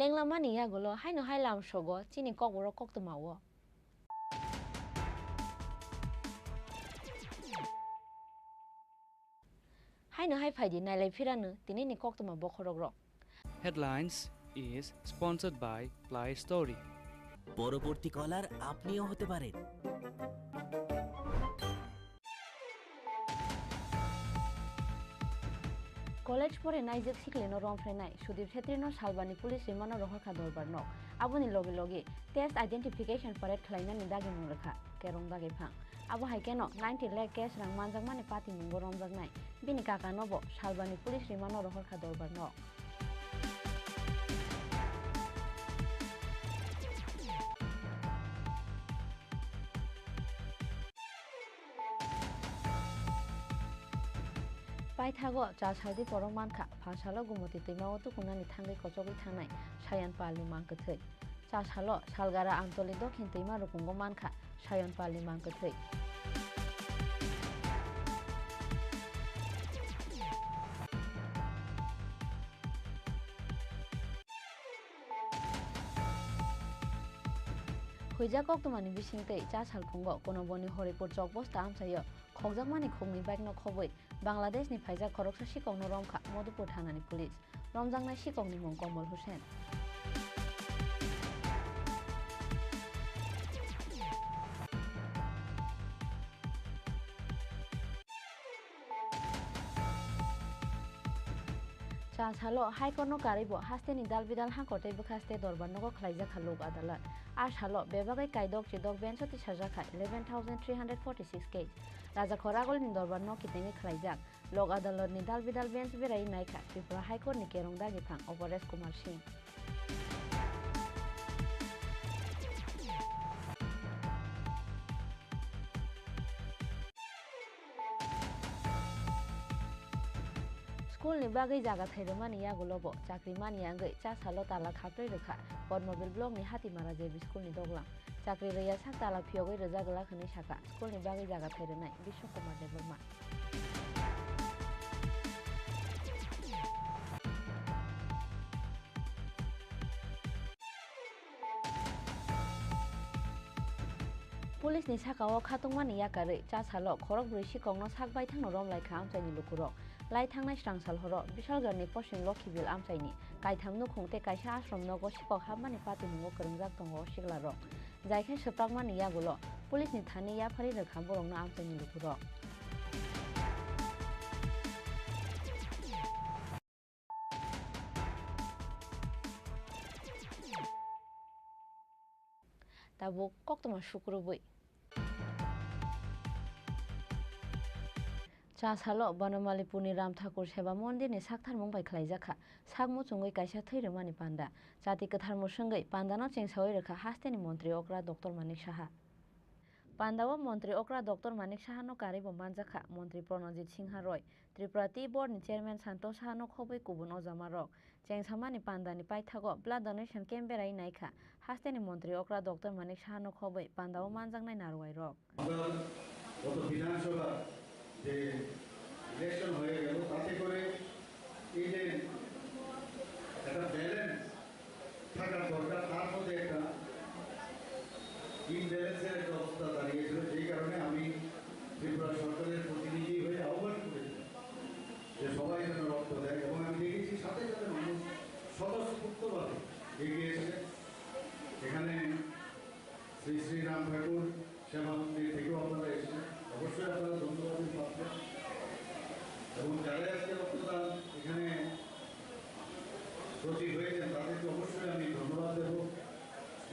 Lenglamani yagulo haino hai lamsogo chini kokborok koktwma-o. Haino hai phaidi nailai phirano tinini koktwma bokhorokrok. Headlines is sponsored by Play Story. পরবর্তী কলার আপনিও হতে পারেন। College pore naijak siklino romphrenai Sudip Chhetri no Salbani police rimano rohorkha dorbar nok. Aboni loge loge test identification parade khlainani dagimung rwkha Kerong Dagaiphang. Abo hai kheno ninety lakh cash rang manjakmani patimungo romjaknai bini kakano bo Salbani police rimano rohorkha dorbar nok. Paithago cha saldi borok mankha, pha salo Gumoti twima o tukunani thangwi kochogwi thangnai Sayan Palni mang kwthwi. Cha salo Salgara Amtoli Dokhin twima rukungo mankha Sayan Palni mang kwthwi. Huijak koktwmani bisingtwi cha salphungo Konoboni Horipur chokbosta amchaio khokjakmani khukni bike no khobwi Bangladesh ni phaijak khoroksa sikokno romkha Madhupur thanani police. Romjaknai sikokni mung Komol Hussain. Chasalo High Court no karwi bo hasteni dal bidal hangkor tei bwkhaste dorbar nogo khwlaijak kha Lok Adalat. A salo bebagwi kaidok chidok bench o tisajak kha eleven thousand three hundred forty six case. Rajakhor agulini dorbar no kitengwi khwlaijak. Lok Adalat ni dal bidal bench berai naikha Tripura High Court ni kerong dagiphang Aparesh Kumar Singh. School ni bagwi jaga thai rwmani yagulo bo chakri manya wngwi cha salo tala khaprwi rwkha Padmabil block ni Hatimara J B school ni doglam. Chakri rwya sak tala phiyogwi rwjak glak hwnwi sakha school ni bagwi jaga thai rwnai Bishnu Kumar Debbarma. Police ni saka o khatungmani yakarwi cha salo khorok brwi sikokno sak baithangno romlai kha amchaini lukurok. Lai thangnai swrangsal horo Bishalgarh ni Poschim Lokhibil amchaini kaitham nukhung tei kaisa ashram nogo sikok hapmani patimungo kwrwngjak tongo siklarok. Jai khe swprakmani yagulo police ni thani yapharwi rwkha borokno amchaini lukurok. Tabuk koktwma sukrubwi. Chasalo Banamalipurni Ram Thakur Seva Mondirni saktharmung bai khlaijak kha sak muchungwi kaisa thwi rwmani panda. Chati kwthar mwswngwi pandano chengsawi rwkha hasteni montri okra Doctor Manik Saha. Pandao montri okra Doctor Manik Sahano karwi bo manjak kha montri Pranajit Singha Roy, Tripura Tea Board ni chairman Santosh Sahano khobwi kubun ojamarok. Chengsamani pandani paithago blood donation camp berai naikha hasteni montri okra Doctor Manik Sahano khobwi pandao manjaknai narwai rok. আমরা গত বিধানসভা যে ইলেকশন হয়ে গেল, তাতে করে এই যে একটা ব্যালেন্স থাকার দরকার, তার মধ্যে একটা ইমব্যালেন্সের একটা অবস্থা দাঁড়িয়েছিল, যেই কারণে আমি ত্রিপুরা সরকারের প্রতিনিধি হয়ে আহ্বান করেছিলাম যে সবাই যেন রক্ত দেয়, এবং আমি দেখেছি সাথে সাথে মানুষ স্বতঃস্ফূর্তভাবে এগিয়ে এসে এখানে শ্রী শ্রী রাম ঠাকুর সেবা মন্দির থেকেও আপনারা এসেছেন, অবশ্যই আপনারা ধন্যবাদের পাত্র। এবং যারা আজকে রক্তদান এখানে ব্রতী হয়েছেন, তাদেরকে অবশ্যই আমি ধন্যবাদ দেব।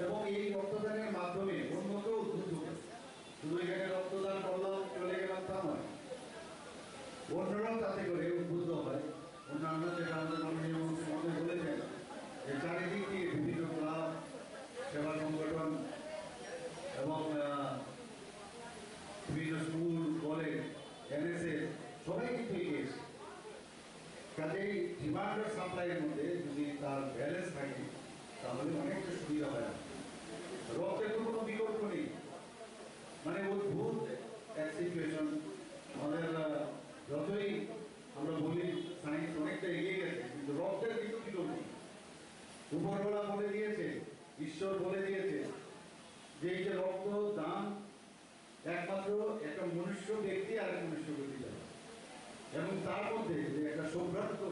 এবং এই রক্তদানের মাধ্যমে অন্য কেউ উদ্বুদ্ধ হবে। শুধু এখানে রক্তদান করলাম, চলে গেলাম, তা নয়। অন্যরাও তাতে করে উদ্বুদ্ধ হয়। অন্যান্য, যেটা আমাদের মাননীয় মন্ত্রী মহোদয় বলেছেন, যে চারিদিক দিয়ে বিভিন্ন ক্লাব, সেবা সংগঠন এবং, আহ, বিভিন্ন স্কুল, কলেজ, এনএসএস সবাই কিন্তু এগিয়ে এসছে। কাজেই ডিমান্ড আর সাপ্লাইয়ের মধ্যে যদি তার ব্যালেন্স থাকে, তাহলে অনেকটা সুবিধা হয়। রক্তের তো কোনো বিকল্প নেই, মানে অদ্ভুত এক সিচুয়েশন। আমাদের, আহ, যতই আমরা বলি সায়েন্স অনেকটা এগিয়ে গেছে, কিন্তু রক্তের কিন্তু বিকল্প নেই। উপরওয়ালা বলে দিয়েছে, ঈশ্বর বলে দিয়েছে যে এই যে রক্ত দান, একমাত্র একটা মনুষ্য ব্যক্তি আর এক মনুষ্যকে দিতে পারে। এবং তার মধ্যে যে একটা সৌভ্রাতৃত্ব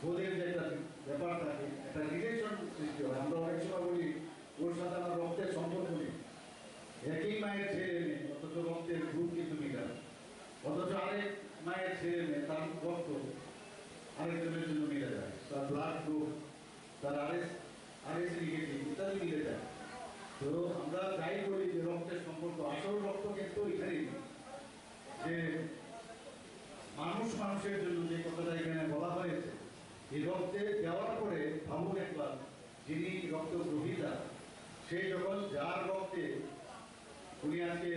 বোধের যে একটা ব্যাপার থাকে, একটা রিলেশন সৃষ্টি হয়। আমরা অনেক সময় বলি, "ওর সাথে আমার রক্তের সম্পর্ক নেই।" একই মায়ের ছেলে মেয়ে, অথচ রক্তের গ্রুপ কিন্তু মিলে না। অথচ আরেক মায়ের ছেলে মেয়ে, তার রক্ত আরেকজনের জন্য মিলে যায়, তার ব্লাড গ্রুপ, তার আরএস, আরএস নেগেটিভ ইত্যাদি মিলে যায়। তো আমরা যাই বলি যে রক্তের সম্পর্ক, আসল রক্ত কিন্তু এখানেই নেই। যে মানুষ মানুষের জন্য যে কথাটা এখানে বলা হয়েছে, এই রক্তে দেওয়ার পরে ভাবুন একবার, যিনি রক্ত গ্রহীতা, সে যখন যার রক্তে উনি আজকে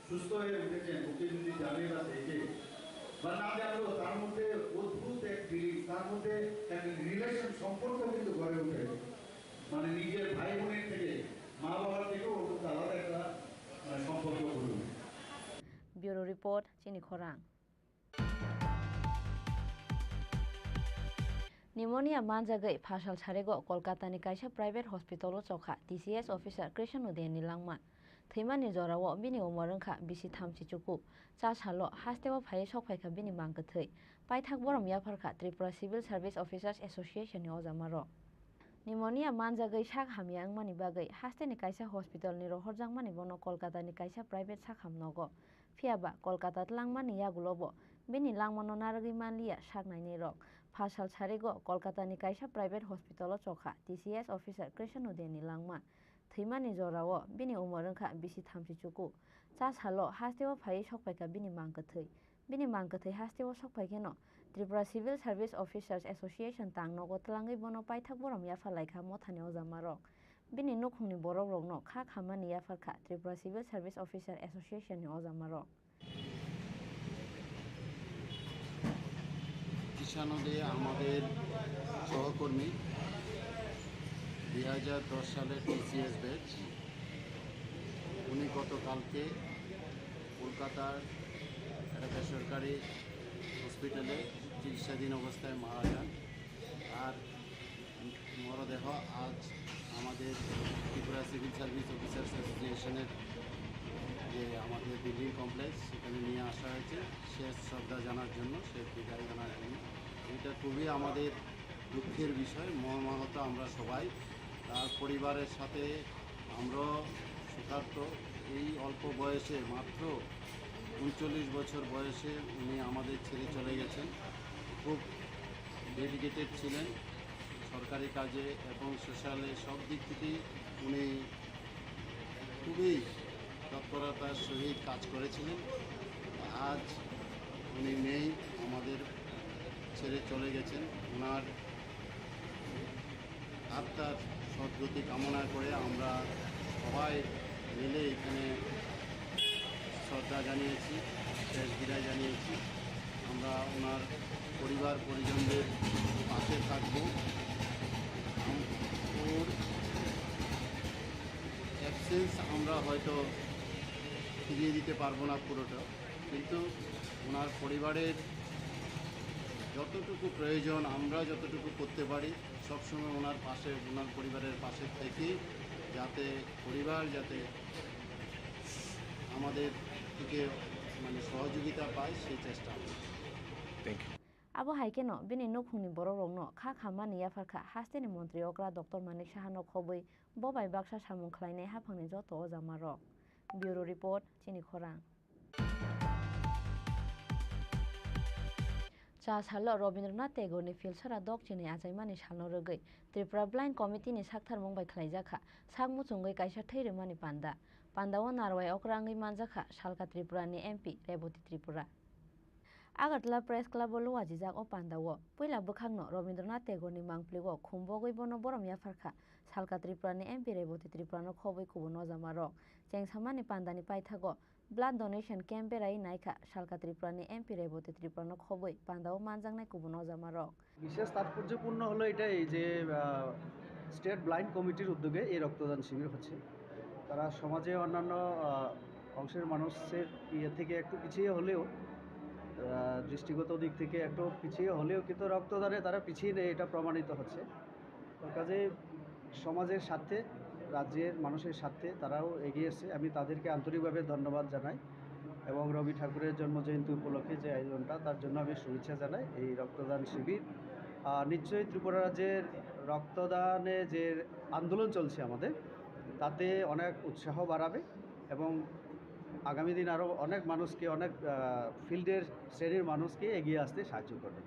সুস্থ হয়ে উঠেছেন, ওকে যদি জানে বা দেখে বা না জানলেও তার মধ্যে অদ্ভুত এক ফিলিং, তার মধ্যে এক রিলেশন, সম্পর্ক কিন্তু গড়ে ওঠে। মানে নিজের ভাই বোনের থেকে, মা বাবার থেকেও অদ্ভুত আলাদা একটা, মানে, সম্পর্ক গড়ে ওঠে। Bureau report, Chini Khorang. Pneumonia manjagwi phasal sarego Kolkata ni kaisa private hospital o chokha T C S officer Krishan Udayan ni langma. Thwimani jorao bini umor wngkha bisi thamchi chuku. Cha salo hasteo phaiwi sok phaikha bini mang kwthwi. Paithak borom yapharkha Tripura Civil Service Officers Association ni ojamarok. Pneumonia manjagwi sak hamya wngmani bagwi hasteni kaisa hospital ni rohorjakmani bono Kolkata ni kaisa private sakham nogo. Phiya ba Kolkata tlangmani yagulo bo bini langmano narwgwi manliya sak nainai rok. Phasal sarigo Kolkatani kaisa private hospital-o chokha T C S officer Krishan Udayanni langma. Thwimani jorao bini umor wngkha bisi thamsi chuku. Cha salo hasteo phaiwi sokphaikha bini mang kwthwi. Bini mang kwthwi hasteo sokphaikheno Tripura Civil Service Officers Association tangnogo twlangwi bono paithak borom yapharlaikha mothani ojamarok. Bini nukhungni borokrokno kha khammani yapharkha Tripura Civil Service Officer Association-ni ojamarok. কিষাণ দে আমাদের সহকর্মী, দুই হাজার দশ সালের TCS batch. উনি গতকালকে কলকাতার একটা বেসরকারি হসপিটালে চিকিৎসাধীন অবস্থায় মারা যান। আর মরদেহ আজ আমাদের ত্রিপুরা সিভিল সার্ভিস অফিসার্স অ্যাসোসিয়েশনের যে আমাদের বিল্ডিং কমপ্লেক্স, সেখানে নিয়ে আসা হয়েছে শেষ শ্রদ্ধা জানার জন্য, শেষ বিদায় জানার জন্য। এটা খুবই আমাদের দুঃখের বিষয়, মর্মাহত আমরা সবাই। তার পরিবারের সাথে আমরাও শোকার্ত। এই অল্প বয়সে, মাত্র ঊনচল্লিশ বছর বয়সে উনি আমাদের ছেড়ে চলে গেছেন। খুব ডেডিকেটেড ছিলেন সরকারি কাজে এবং সোশ্যালে, সব দিক থেকেই উনি খুবই তৎপরতার সহিত কাজ করেছিলেন। আজ উনি নেই, আমাদের ছেড়ে চলে গেছেন। ওনার আত্মার সদ্গতি কামনা করে আমরা সবাই মিলে এখানে শ্রদ্ধা জানিয়েছি, শেষ বিদায় জানিয়েছি। আমরা ওনার পরিবার পরিজনদের পাশে থাকব। আম-, ওর অ্যাবসেন্স আমরা হয়তো ফিরিয়ে দিতে পারবো না পুরোটা, কিন্তু ওনার পরিবারের যতটুকু প্রয়োজন, আমরা যতটুকু করতে পারি, সবসময় ওনার পাশে, ওনার পরিবারের পাশে থেকে যাতে পরিবার যাতে আমাদের থেকে মানে সহযোগিতা পায়, সেই চেষ্টা আমরা। Thank you. Abo hai kheno bini nukhungni borokrokno kha khammani yapharkha hasteni montri okra Doctor Manik Sahano khobwi bo bai baksa samung khlainai haphangni joto ojamarok. Bureau Report, Chini Khorang. Cha salo Rabindranath Tagore-ni Philsara dok chinwi achaimani salno rwgwi Tripura Blind Committee-ni saktharmung bai khlaijakha sak muchungwi kaisa thwi rwmani panda. Pandao narwai okra wngwi manjakha salka Tripura-ni M P Reboti Tripura. Agartala Press Club-o luajijak o pandao puila bwkhakno Rabindranath Tagore-ni mangpli-o khumbogwi bono borom yapharkha salka Tripura-ni M P Reboti Tripura-no khobwi kubun ojamarok. Chengsamani pandani paithago Blood donation camp berai naikha salka Tripura ni M P Reboti Tripura no khobwi pandao manjaknai kubun ojamarok. বিশেষ তাৎপর্যপূর্ণ হলো এটাই যে, আহ, state blind কমিটির উদ্যোগে এই রক্তদান শিবির হচ্ছে। তারা সমাজে অন্যান্য, আহ, অংশের মানুষের ইয়ে থেকে একটু পিছিয়ে হলেও, আহ, দৃষ্টিগত দিক থেকে একটু পিছিয়ে হলেও কিন্তু রক্তদানে তারা পিছিয়ে নেই, এটা প্রমাণিত হচ্ছে। তো কাজেই সমাজের স্বার্থে, রাজ্যের মানুষের স্বার্থে তারাও এগিয়ে এসছে। আমি তাদেরকে আন্তরিকভাবে ধন্যবাদ জানাই এবং রবি ঠাকুরের জন্মজয়ন্তী উপলক্ষে যে আয়োজনটা, তার জন্য আমি শুভেচ্ছা জানাই। এই রক্তদান শিবির, আহ, নিশ্চয়ই ত্রিপুরা রাজ্যের রক্তদানে যে আন্দোলন চলছে আমাদের, তাতে অনেক উৎসাহ বাড়াবে এবং আগামী দিন আরও অনেক মানুষকে, অনেক, আহ, ফিল্ডের শ্রেণীর মানুষকে এগিয়ে আসতে সাহায্য করবে।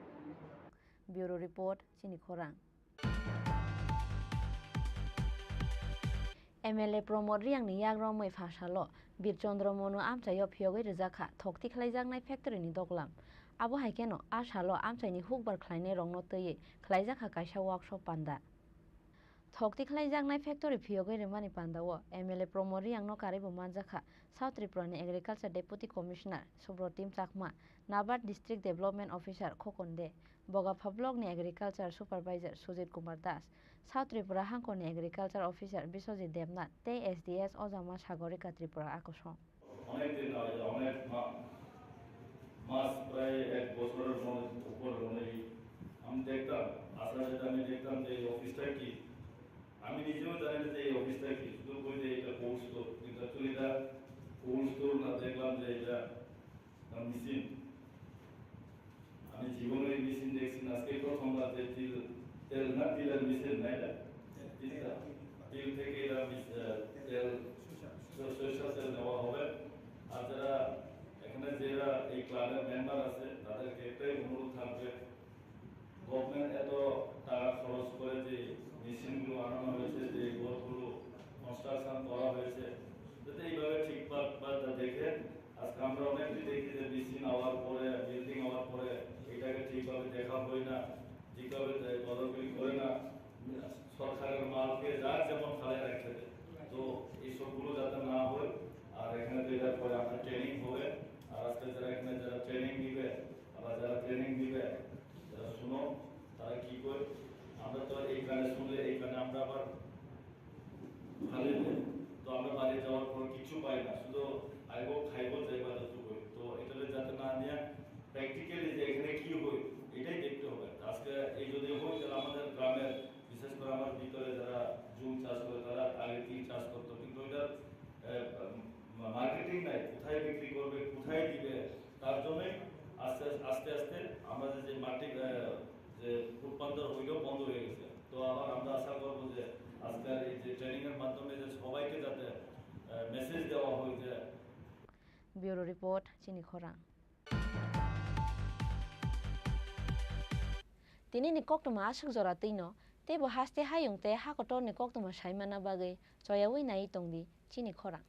Bureau Report, Chini Khorang. M L A Pramod Riyangni yak romwi pha salo Bir Chandra Monu amchaio phiyogwi rwjakha thokti khlaijaknai factory-ni doglam. Abo hai kheno a salo amchaini hukbar khlainairokno twiwi khlaijakha kaisa workshop panda. Thokti khlaijaknai factory phiyogwi rwmani pandao M L A Pramod Riyangno karwibo manjakha South Tripura-ni Agriculture Deputy Commissioner Subrotim Chakma, NABARD District Development Officer Khokon De, Bogapha Block ni Agriculture Supervisor Sujit Kumar Das, South Tripura Hangkor ni Agriculture Officer Biswajit Debnath tei S D S Ojama Sagorika Tripura a kosong. অনেক দিন না, অনেক মা-, মাস, প্রায় এক বছরের মনে, উপরে মনে হয়। আমি দেখতাম, আসামে আমি দেখতাম যে এই অফিসটা কি, আমি নিজেও জানি না যে এই অফিসটা কি, শুধু বই যে এটা কোল্ড স্টোর, কিন্তু অ্যাকচুয়ালি এটা কোল্ড স্টোর না, দেখলাম যে এটা একটা মেশিন। আমি জীবনে এই মেশিন দেখছি না, আজকে প্রথমবার যে তিল, তেল না, তিলের মেশিন না এটা? তিলটা। তিল থেকে এটা মেশ-, আহ, তেল, সরিষা তেল নেওয়া হবে। আর যারা এখানে, যারা এই ক্লাবের মেম্বার আছে, তাদেরকে একটাই অনুরোধ থাকবে, গল্প সরকারের মালকে যার যেমন খালে রাখতে দেয়। তো এই সবগুলো যাতে না হয়। আর এখানে তো এটার পরে আপনার ট্রেনিং হবে। আর আজকে যারা এখানে যারা ট্রেনিং দিবে, আবার যারা ট্রেনিং দিবে, যারা শুনো, তারা কি করে? আমরা তো এই কানে শুনলে এই কানে আমরা আবার খালি দেয়। তো আমরা বাড়ি যাওয়ার পর কিচ্ছু পাই না, শুধু আইবো, খাইবো, যাইবা, যতটুকু। তো এটাকে যাতে না নিয়ে প্র্যাকটিক্যালি যে এখানে কি হয়, এটাই দেখতে হবে। আজকে এই যদি হয়, তাহলে আমাদের গ্রামের, বিশেষ করে আমার ভিতরে যারা জুম চাষ করে, তারা আগে তিল চাষ করতো, কিন্তু ওইটার, আহ, মা-, মার্কেটিং নাই, কোথায় বিক্রি করবে, কোথায় দিবে, তার জন্যই আস্তে আস্তে আস্তে আমাদের যে মাটি, আহ, যে রূপান্তর হইলেও বন্ধ হয়ে গেছে। তো আবার আমরা আশা করবো যে আজকের এই যে ট্রেনিং এর মাধ্যমে যে সবাইকে যাতে, আহ, মেসেজ দেওয়া হয় যে ব্যুরো রিপোর্ট, চিনি খোরাং। Tini ni koktwma aswk jora twino, teibo haste hayung tei hakotor ni koktwma saimana bagwi choyaui nai tongdi chini khorang.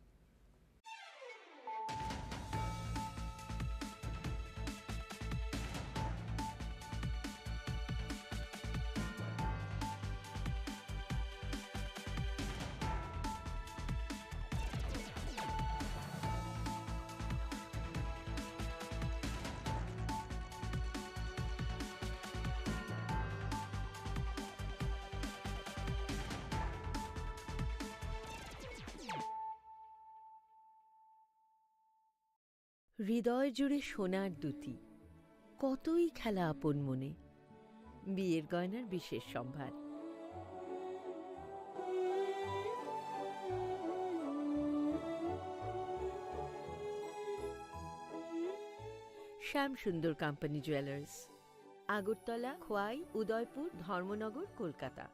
হৃদয় জুড়ে সোনার দুতি, কতই খেলা আপন মনে। বিয়ের গয়নার বিশেষ সম্ভার। শ্যাম সুন্দর কোম্পানি জুয়েলার্স, আগরতলা, খোয়াই, উদয়পুর, ধর্মনগর, কলকাতা।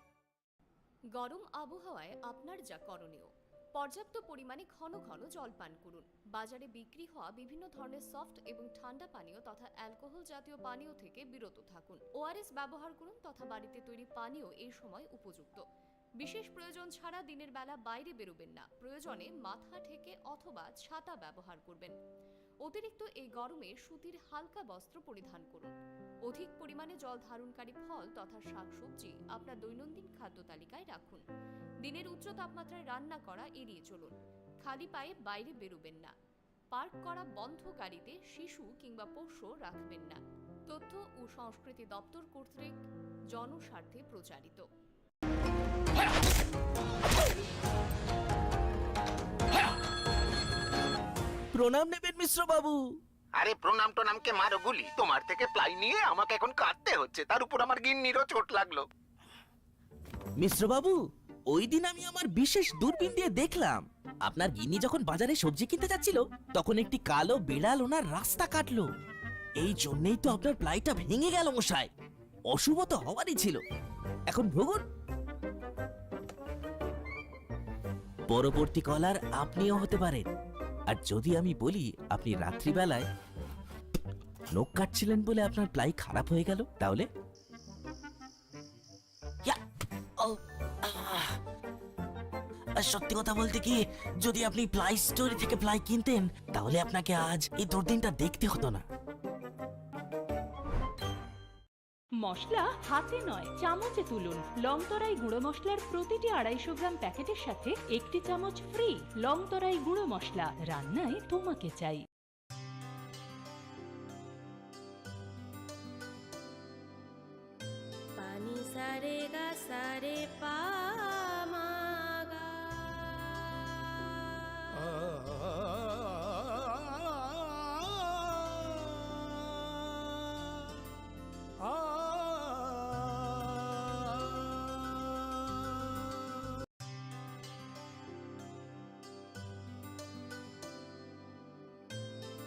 গরম আবহাওয়ায় আপনার যা করণীয়, পর্যাপ্ত পরিমাণে ঘন ঘন জল পান করুন। বাজারে বিক্রি হওয়া বিভিন্ন ধরনের সফট এবং ঠান্ডা পানীয় তথা অ্যালকোহল জাতীয় পানীয় থেকে বিরত থাকুন। ওআরএস ব্যবহার করুন তথা বাড়িতে তৈরি পানীয় এই সময় উপযুক্ত। বিশেষ প্রয়োজন ছাড়া দিনের বেলা বাইরে বেরোবেন না। প্রয়োজনে মাথা ঢেকে অথবা ছাতা ব্যবহার করবেন। অতিরিক্ত এই গরমে সুতির হালকা বস্ত্র পরিধান করুন। অধিক পরিমাণে জল ধারণকারী ফল তথা শাকসবজি আপনার দৈনন্দিন খাদ্য তালিকায় রাখুন। দিনের উচ্চ তাপমাত্রায় রান্না করা এড়িয়ে চলুন। খালি পায়ে বাইরে বেরোবেন না। পার্ক করা বন্ধ গাড়িতে শিশু কিংবা পোষ্য রাখবেন না। তথ্য ও সংস্কৃতি দপ্তর কর্তৃক জনস্বার্থে প্রচারিত। প্রণাম নেবেন মিশ্র বাবু। আরে প্রণাম টনামকে মারো গুলি, তোমার থেকে প্লাই নিয়ে আমাকে এখন কাঁদতে হচ্ছে, তার উপর আমার গিন্নিরও চোট লাগলো। মিশ্র বাবু, ওই দিন আমি আমার বিশেষ দূরবীন দিয়ে দেখলাম, আপনার গিন্নি যখন বাজারে সবজি কিনতে যাচ্ছিল, তখন একটি কালো বিড়াল ওনার রাস্তা কাটলো। এই জন্যই তো আপনার প্লাইটা ভেঙে গেল মশাই। অশুভ তো হওয়ারই ছিল। এখন ভুগুন। পরবর্তী কলার আপনিও হতে পারেন। আর যদি আমি বলি আপনি রাত্রিবেলায় নখ কাটছিলেন বলে আপনার প্লাই খারাপ হয়ে গেল, তাহলে? ইয়া! ও, আহ! আর সত্যি কথা বলতে কি, যদি আপনি প্লাই স্টোরি থেকে প্লাই কিনতেন, তাহলে আপনাকে আজ এই দুর্দিনটা দেখতে হতো না। মশলা হাতে নয়, চামচে তুলুন। লং তরাই গুঁড়ো মশলার প্রতিটি আড়াইশো গ্রাম প্যাকেটের সাথে একটি চামচ ফ্রি। লং তরাই গুঁড়ো মশলা, রান্নায় তোমাকে চাই। Pani sa re ga sa re pa ma ga.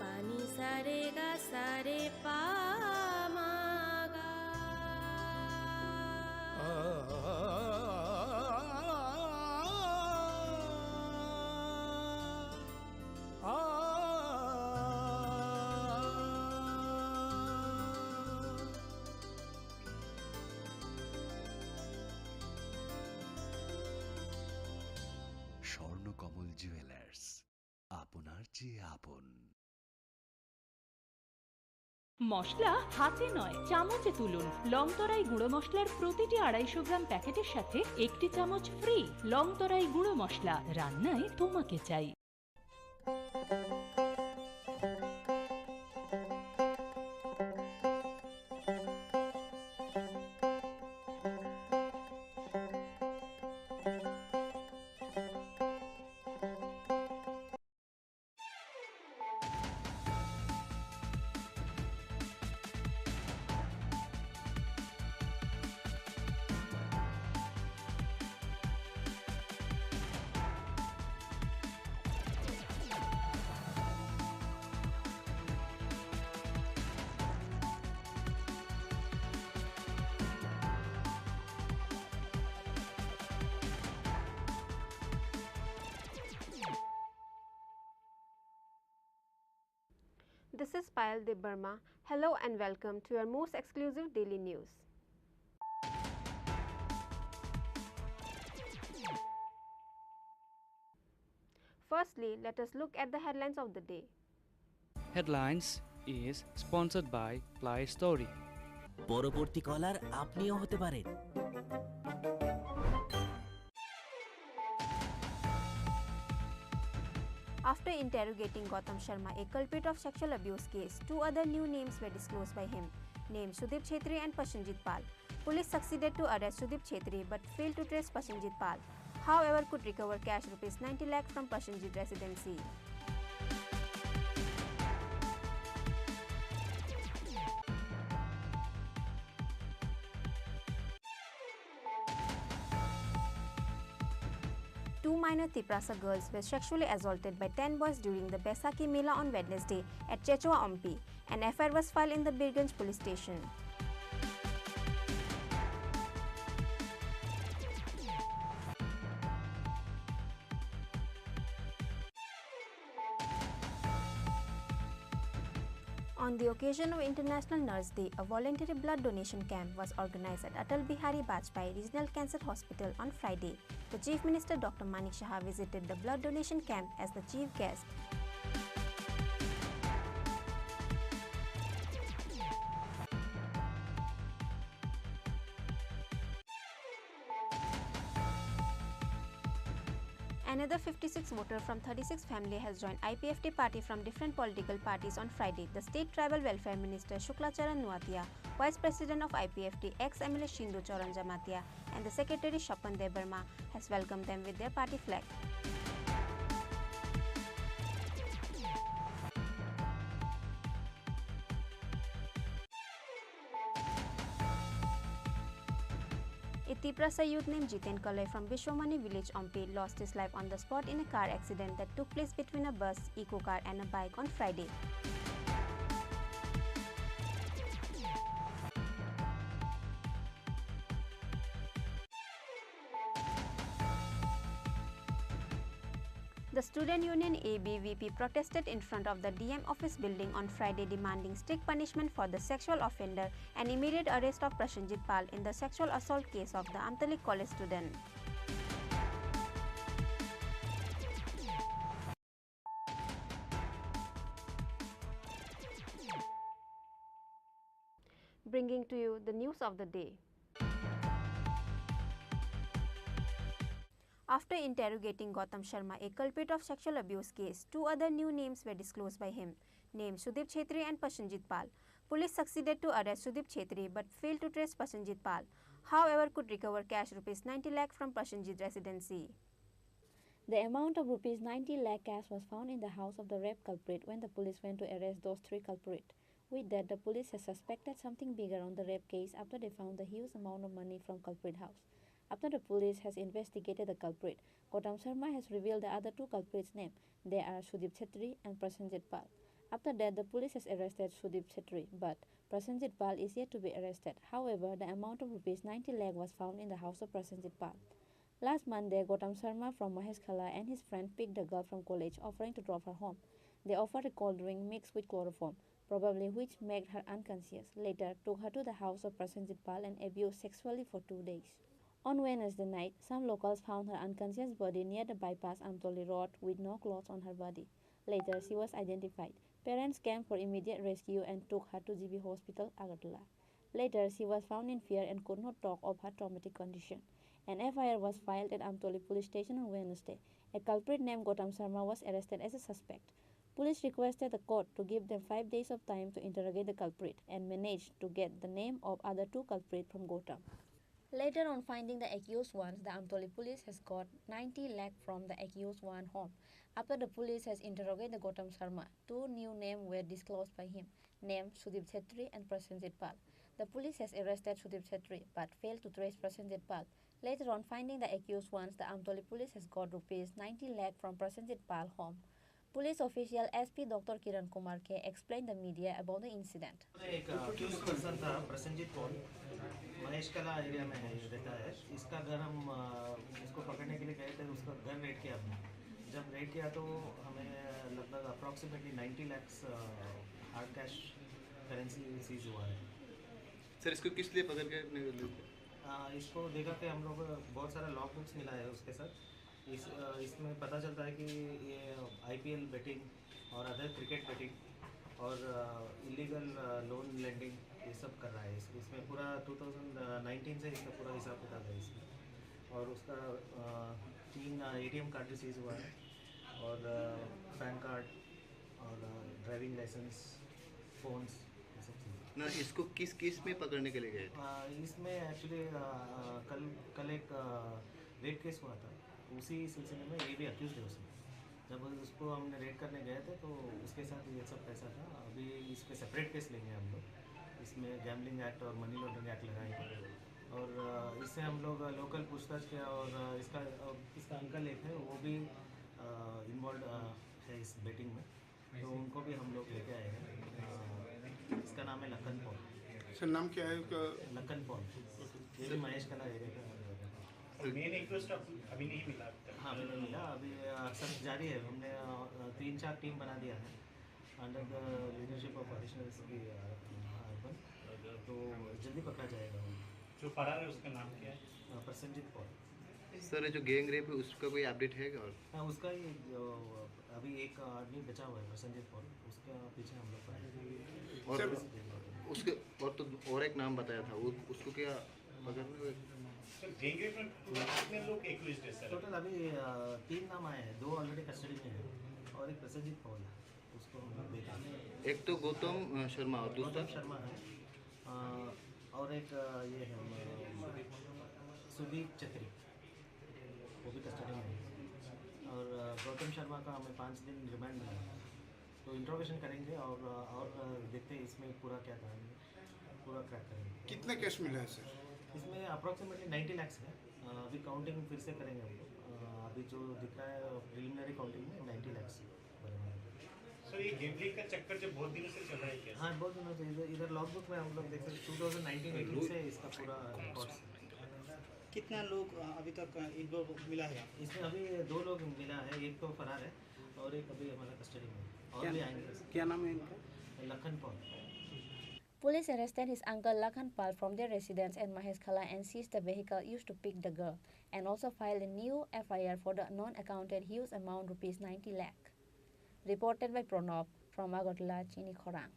Pani sa re ga sa re pa ma ga. Swarnakamal jewellers, আপনার চেয়ে আপন। মশলা হাতে নয়, চামচে তুলুন। লংতরাই গুঁড়ো মশলার প্রতিটি আড়াইশো গ্রাম প্যাকেটের সাথে একটি চামচ ফ্রি। লংতরাই গুঁড়ো মশলা, রান্নায় তোমাকে চাই। This is Payal Debbarma. Hello and welcome to your most exclusive daily news. Firstly, let us look at the headlines of the day. Headlines is sponsored by Play Story. পরবর্তী কলার আপনিও হতে পারেন। After interrogating Gautam Sharma, a culprit of sexual abuse case, two other new names were disclosed by him, named Sudip Chhetri and Prasenjit Pal. Police succeeded to arrest Sudip Chhetri but failed to trace Prasenjit Pal. However, could recover cash rupees ninety lakh from Prasenjit residency. Two minor Tiprasa girls were sexually assaulted by ten boys during the Baisakhi Mela on Wednesday at Chechwa Ompi. An F I R was filed in the Birganj police station. On the occasion of International Nurse Day, a voluntary blood donation camp was organized at Atal Bihari Vajpayee Regional Cancer Hospital on Friday. The Chief Minister Doctor Manik Saha visited the blood donation camp as the chief guest. Another fifty-six voter from thirty-six family has joined I P F T party from different political parties on Friday. The State Tribal Welfare Minister Shukla Charan Nuatia, Vice President of I P F T, ex-M L A Shindu Charan Jamatia, and the Secretary Shapan Debbarma has welcomed them with their party flag. A Tiprasa youth named Jiten Kalai from Bishwamani village, Ompi, lost his life on the spot in a car accident that took place between a bus, eco car, and a bike on Friday. The student union A B V P protested in front of the D M office building on Friday, demanding strict punishment for the sexual offender and immediate arrest of Prasenjit Pal in the sexual assault case of the Amtalik College student. Bringing to you the news of the day. After interrogating Gautam Sharma, a culprit of sexual abuse case, two other new names were disclosed by him, named Sudip Chhetri and Prasenjit Pal. Police succeeded to arrest Sudip Chhetri but failed to trace Prasenjit Pal. However, could recover cash rupees ninety lakh from Prasenjit residency. The amount of rupees ninety lakh cash was found in the house of the rape culprit when the police went to arrest those three culprit. With that, the police has suspected something bigger on the rape case after they found the huge amount of money from culprit house. After the police has investigated the culprit, Gautam Sharma has revealed the other two culprits' name. They are Sudip Chhetri and Prasenjit Pal. After that, the police has arrested Sudip Chhetri, but Prasenjit Pal is yet to be arrested. However, the amount of rupees ninety lakh was found in the house of Prasenjit Pal. Last Monday, Gautam Sharma from Maheshkhala and his friend picked the girl from college, offering to drop her home. They offered a cold drink mixed with chloroform, probably which made her unconscious. Later, took her to the house of Prasenjit Pal and abused sexually for two days. On Wednesday night, some locals found her unconscious body near the bypass Amtoli Road with no clothes on her body. Later, she was identified. Parents came for immediate rescue and took her to G B Hospital, Agartala. Later, she was found in fear and could not talk of her traumatic condition. An F I R was filed at Amtoli Police Station on Wednesday. A culprit named Gautam Sharma was arrested as a suspect. Police requested the court to give them five days of time to interrogate the culprit and managed to get the name of other two culprits from Gautam. Later on finding the accused ones, the Amtoli police has got ninety lakh from the accused one home. After the police has interrogated the Gautam Sharma, two new names were disclosed by him, named Sudip Chhetri and Prasenjit Pal. The police has arrested Sudip Chhetri but failed to trace Prasenjit Pal. Later on finding the accused ones, the Amtoli police has got rupees ninety lakh from Prasenjit Pal home. Police official S P Doctor Kiran Kumar K explained the media about the incident. एक accused person था प्रसेंजित पॉल, महेश कला एरिया में है, रहता है। इसका घर हम अ, इसको पकड़ने के लिए गए थे, उसका घर रेड किया हमने। जब रेड किया तो हमें लगभग approximately ninety lakhs hard cash currency seize हुआ है। सर, इसको किस लिए पकड़ के अपने को लेते? आ, इसको देखा कि हम लोग बहुत सारा लॉग बुक्स मिला है उसके साथ। इस अ, इसमें पता चलता है कि ये आईपीएल बेटिंग और अदर क्रिकेट बेटिंग और इलीगल लोन लेंडिंग, ये सब कर रहा है। इस, इसमें पूरा टू थाउजेंड नाइनटीन से इसका पूरा हिसाब किताब है इसमें। और उसका अ, तीन एटीएम कार्ड सीज हुआ है और पैन कार्ड और ड्राइविंग लाइसेंस, फोन्स, ये सब चीज़ें। ना, इसको किस केस में पकड़ने के लिए गए थे? आ, इसमें एक्चुअली कल कल एक रेप केस हुआ था, उसी सिलसिले में ये भी अक्यूज है उसमें। जब उसको हमने रेड करने गए थे तो उसके साथ ये सब पैसा था। अभी इस पे सेपरेट केस लेंगे हम लोग। इसमें गैम्बलिंग एक्ट और मनी लॉन्ड्रिंग एक्ट लगाएंगे। और अ, इससे हम लोग लोकल पूछताछ किया और अ, इसका अ, इसका अंकल एक है, वो भी इन्वॉल्व है इस बेटिंग में, तो उनको भी हम लोग लेके आए हैं। अ, इसका नाम है लखन पॉल। सर, नाम क्या है उसका? लखन पॉल। ये भी महेश कला एरिया का है। मेन एक्यूज अभी नहीं मिला अभी तक। हाँ, अभी नहीं मिला। अभी अ, सर्च जारी है। हमने अ, तीन चार टीम बना दिया है under the leadership of additional SP Urban। तो जल्दी पकड़ा जाएगा वो। जो फरार है उसका नाम क्या है? अ, प्रसेंजित पॉल। सर, ये जो गैंग रेप है उसका कोई अपडेट है क्या? और हाँ, उसका ही अ, अभी एक आदमी बचा हुआ है प्रसेंजित पॉल, उसका पीछे हम लोग पड़े हैं। और सर, उसके और तो और एक नाम बताया था, वो उसको क्या पकड़ने में? सर, गैंग रेप में टोटल कितने लोग एक्यूज्ड है सर? टोटल अभी अ, तीन नाम आए हैं, दो ऑलरेडी कस्टडी में है और एक प्रसेंजित पॉल है, उसको हम लोग देख रहे हैं। एक तो गौतम अ, शर्मा और गौतम दूसरा? शर्मा है अ, और एक अ, ये है अ, सुदीप छेत्री, वो भी कस्टडी में है। और अ, गौतम शर्मा का हमें पाँच दिन रिमांड मिला है, तो इंट्रोगेशन करेंगे और अ, और अ, देखते हैं इसमें पूरा क्या कहानी है, पूरा क्रैक करेंगे। कितने कैश मिला है सर? इसमें अप्रॉक्सीमेटली नाइन्टी लैक्स है। अ, अभी काउंटिंग फिर से करेंगे हम लोग। अ, अभी जो दिख रहा है प्रिलिमिनरी काउंटिंग में नाइन्टी लैक्स बने हुए हैं। सर, ये गैम्बलिंग का चक्कर जो बहुत दिनों से चल रहा है क्या? हाँ, बहुत दिनों से। इधर इधर लॉग बुक में हम लोग देख सकते हैं, टू थाउजेंड नाइनटीन एटीन से इसका पूरा रिकॉर्ड्स। कितना लोग अ, अभी तक इन्वॉल्व मिला है आपको? इसमें अभी दो लोग मिला है, एक तो फरार है और एक अभी हमारा कस्टडी में है। और क्या, भी आएंगे। क्या नाम है इनका? Lakhan Paul. Police arrested his uncle Lakhan Pal from their residence at Maheshkhala and seized the vehicle used to pick the girl, and also filed a new F I R for the non-accounted huge amount, rupees ninety lakh. Reported by Pranab from Agartala, Chini Khorang.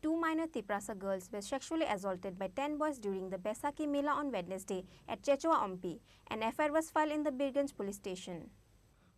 Two minor Tiprasa girls were sexually assaulted by ten boys during the Baisakhi Mela on Wednesday at Chechwa Ompi. An F I R was filed in the Birganj police station.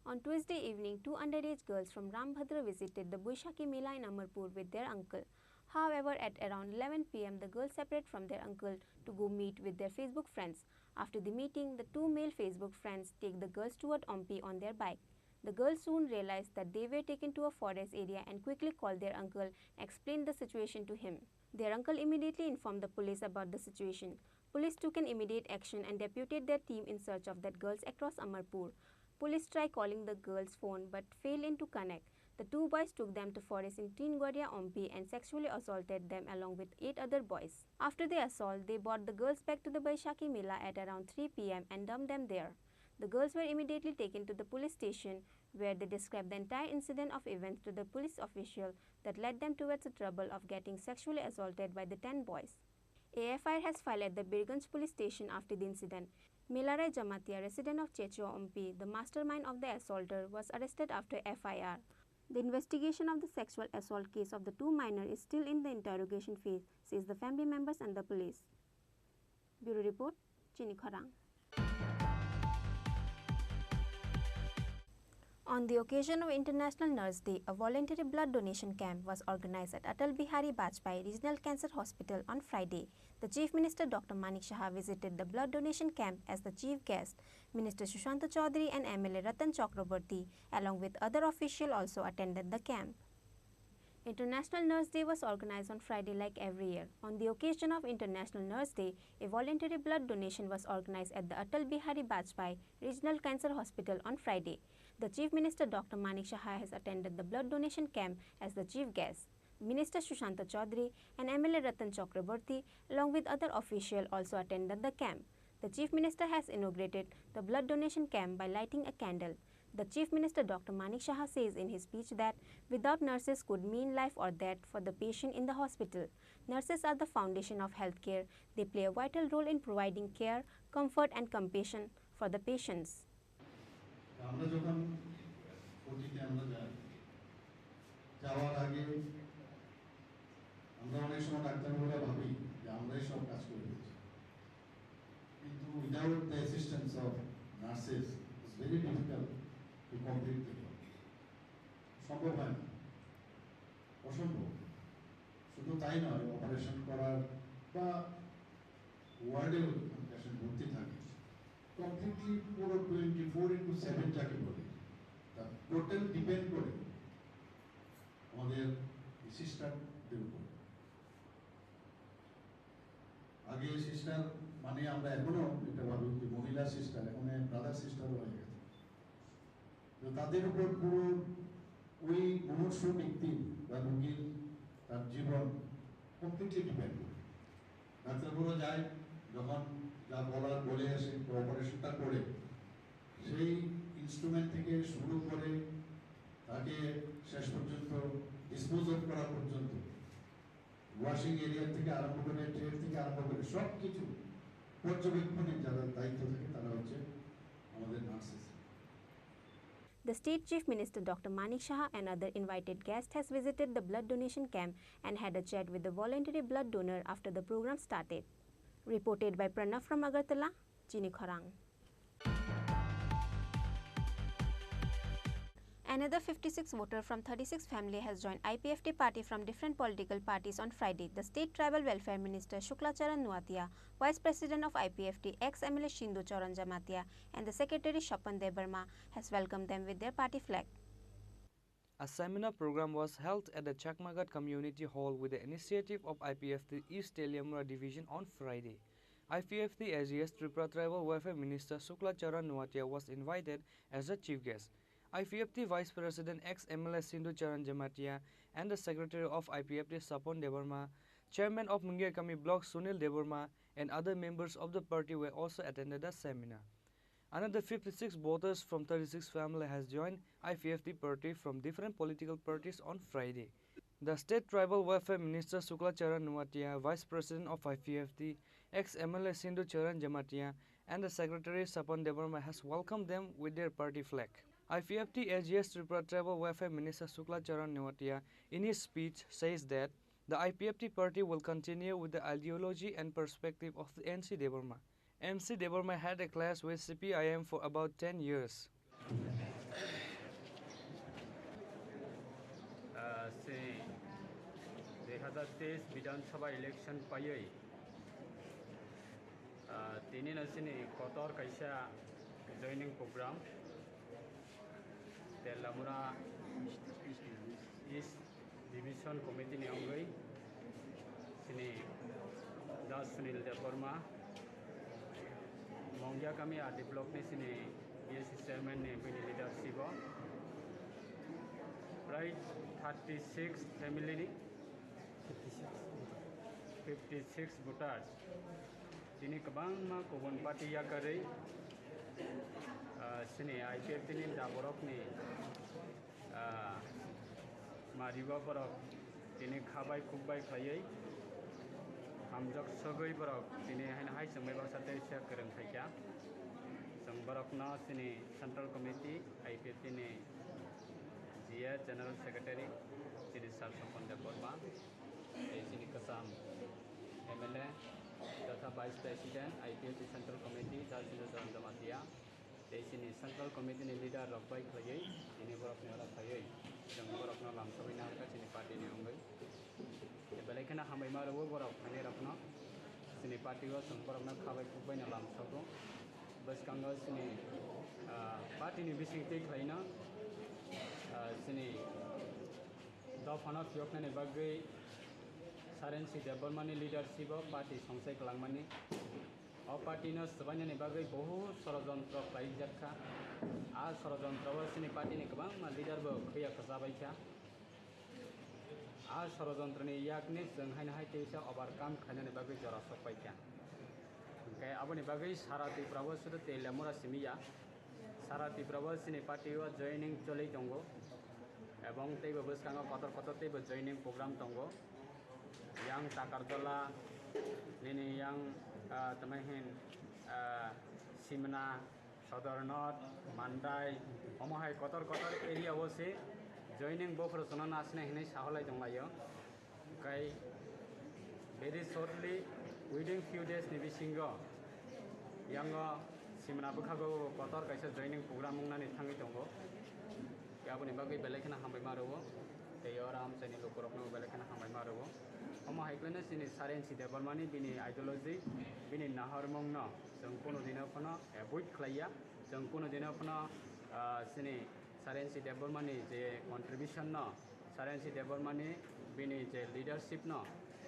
On Tuesday evening, two underage girls from Rambhadra visited the Baisakhi Mela in Amarpur with their uncle. However, at around eleven P M, the girls separate from their uncle to go meet with their Facebook friends. After the meeting, the two male Facebook friends take the girls toward Ompi on their bike. The girls soon realized that they were taken to a forest area and quickly called their uncle and explained the situation to him. Their uncle immediately informed the police about the situation. Police took an immediate action and deputed their team in search of that girls across Amarpur. Police tried calling the girls' phone but failed in to connect. The two boys took them to forest in Tingwaria Ompi and sexually assaulted them along with eight other boys. After the assault, they brought the girls back to the Baisakhi Mela at around three P M and dumped them there. The girls were immediately taken to the police station, where they described the entire incident of events to the police official that led them towards the trouble of getting sexually assaulted by the ten boys. A F I R has filed at the Birganj police station after the incident. Melarai Jamatia, resident of Checho Ompi, the mastermind of the assaulter, was arrested after F I R. The investigation of the sexual assault case of the two minor is still in the interrogation phase, says the family members and the police. Bureau report, Chini Khorang. On the occasion of International Nurse Day, a voluntary blood donation camp was organized at Atal Bihari Vajpayee Regional Cancer Hospital on Friday. The Chief Minister Doctor Manik Saha visited the blood donation camp as the chief guest. Minister Sushanta Chaudhary and M L A Ratan Chakraborty, along with other officials, also attended the camp. International Nurse Day was organized on Friday like every year. On the occasion of International Nurse Day, a voluntary blood donation was organized at the Atal Bihari Vajpayee Regional Cancer Hospital on Friday. The Chief Minister Doctor Manik Saha has attended the blood donation camp as the chief guest. Minister Sushanta Chaudhary and M L A Ratan Chakraborty, along with other officials, also attended the camp. The Chief Minister has inaugurated the blood donation camp by lighting a candle. The Chief Minister Doctor Manik Saha says in his speech that without nurses could mean life or death for the patient in the hospital. Nurses are the foundation of healthcare. They play a vital role in providing care, comfort and compassion for the patients. আমরা যখন অতীতে আমরা যাই, যাওয়ার আগে আমরা অনেক সময় ডাক্তাররা ভাবি যে আমরাই সব কাজ করে দিচ্ছি, কিন্তু without the assistance of nurses it's very difficult to complete the job. সম্ভব হয় না, অসম্ভব। শুধু তাই নয়, অপারেশন করার বা ওয়ার্ডেও যখন পেশেন্ট ভর্তি থাকে, কমপ্লিটলি পুরো টোয়েন্টি ফোর ইন্টু সেভেন যাকে বলে, তার টোটাল ডিপেন্ড করে আমাদের সিস্টারদের উপর। আগে সিস্টার মানে আমরা এখনো এটা ভাবি যে মহিলা সিস্টার, এখন ব্রাদার সিস্টারও হয়ে গেছে। তো তাদের উপর পুরো ওই মুমূর্ষু ব্যক্তির বা রোগীর তার জীবন কমপ্লিটলি ডিপেন্ড করে। ডাক্তারবাবুরা যায়, যখন যা বলার বলে আসে বা অপারেশনটা করে, সেই ইনস্ট্রুমেন্ট থেকে শুরু করে তাকে শেষ পর্যন্ত ডিসপোজ অফ করা পর্যন্ত, ওয়াশিং এরিয়া থেকে আরম্ভ করে, ট্রে থেকে আরম্ভ করে সব কিছু পর্যবেক্ষণে যারা দায়িত্ব থাকে তারা হচ্ছে আমাদের nurses. The State Chief Minister Doctor Manik Saha and other invited guests has visited the blood donation camp and had a chat with the voluntary blood donor after the program started. Reported by Pranav from Agartala, Chini Khorang. Another fifty-six voter from thirty-six family has joined I P F T party from different political parties on Friday. The State Tribal Welfare Minister Shukla Charan Noatia, Vice President of I P F T, ex-M L A Sindhu Charan Jamatia, and the Secretary Shapan Debbarma has welcomed them with their party flag. A seminar program was held at the Chakmaghat Community Hall with the initiative of I P F T East Teliamura Division on Friday. I P F T A G S Tripura Tribal Welfare Minister Shukla Charan Noatia was invited as a chief guest. I P F T Vice President ex-M L A Sindhu Charan Jamatia and the Secretary of I P F T Sapon Debbarma, Chairman of Mungiakami Block Sunil Debbarma, and other members of the party were also attended the seminar. Another fifty-six voters from thirty-six family has joined I P F T party from different political parties on Friday. The State Tribal Welfare Minister Shukla Charan Noatia, Vice President of I P F T, ex-M L A Sindhu Charan Jamatia, and the Secretary Sapan Debbarma has welcomed them with their party flag. I P F T A G S Tripura Tribal Welfare Minister Shukla Charan Noatia, in his speech, says that the I P F T party will continue with the ideology and perspective of the N C Debbarma. M C Debbarma had a clash with C P I M for about ten years. Ah, se dui hazar teis Bidhan Sabha election paiwi, ah, tini no chini kotor kaisa joining program Telamura East Division Committee ni wngwi chini Das Sunil Debbarma, Mongia Kami R D Block ni chini B S C chairman ni bini leadership o prai thirty six family ni fifty six voters. Tini kwbangma kubun party yakarwi, ah, chini I P F T ni da borokni, ah, mariba borok tini khabai khukbai khlaiwi Hamjak sogwi borok tini haino hai chwngbai baksa tei se kwrwng khaikha. Chwng borokno chini Central Committee, I P F T ni G A General Secretary, chini Sir Sopon Debbarma, tei chini kwcham M L A totha Vice President, I P F T Central Committee, Dal Sindhu Charan Jamatia, tei chini Central Committee ni leader rok bai khlaiwi tini borokni oro phaiwi chwng borokno lamsogwi naharkha chini party ni wngwi. Tei belai kheno hambai ma rwo borok phainai rokno, chini party o chwng borokno khabai khukbai no lamsogo. Bwskango chini, ah, party ni bising twi khlaino, ah, chini dophano phiyoknani bagwi Saren C Debbarma ni leadership o party songchai kwlangmani. O party no swbainani bagwi bohut sorojontro khlaijak kha. A sorojontro o chini party ni kwbangma leader bo khwiya kwchabai kha. A sorojontro ni yakni chwng haino hai teisa overcome khlainani bagwi jora sokpai kha. Hwnkhe aboni bagwi sara Tripura o sudu tei lemura simi ya. Sara Tripura o chini party o joining choli tongo. Ebong teibo bwskango kotor kotor teibo joining program tongo. Yang Takarjala, nini yang, ah, tamo hin, ah, Simna, Sodornot, Mandai, omo hai kotor kotor area o se joining bophuru chwngno nasina hinwi saholai tonglaio. Kai very shortly, within few days ni bisingo yango Simna bwkhago kotor kaisa joining program wngnani thangwi tongo. Aboni bagwi belai kheno hambai ma rwo. Tei oro amchaini lukurokno belai kheno hambai ma rwo. Omo hai kheno chini Saren C Debbarmani bini ideology, bini nahormungno chwng kunu dino phano avoid khlaiya. Chwng kunu dino phano, ah, chini Saren C Debbarmani je contribution no, Saren C Debbarmani bini je leadership no,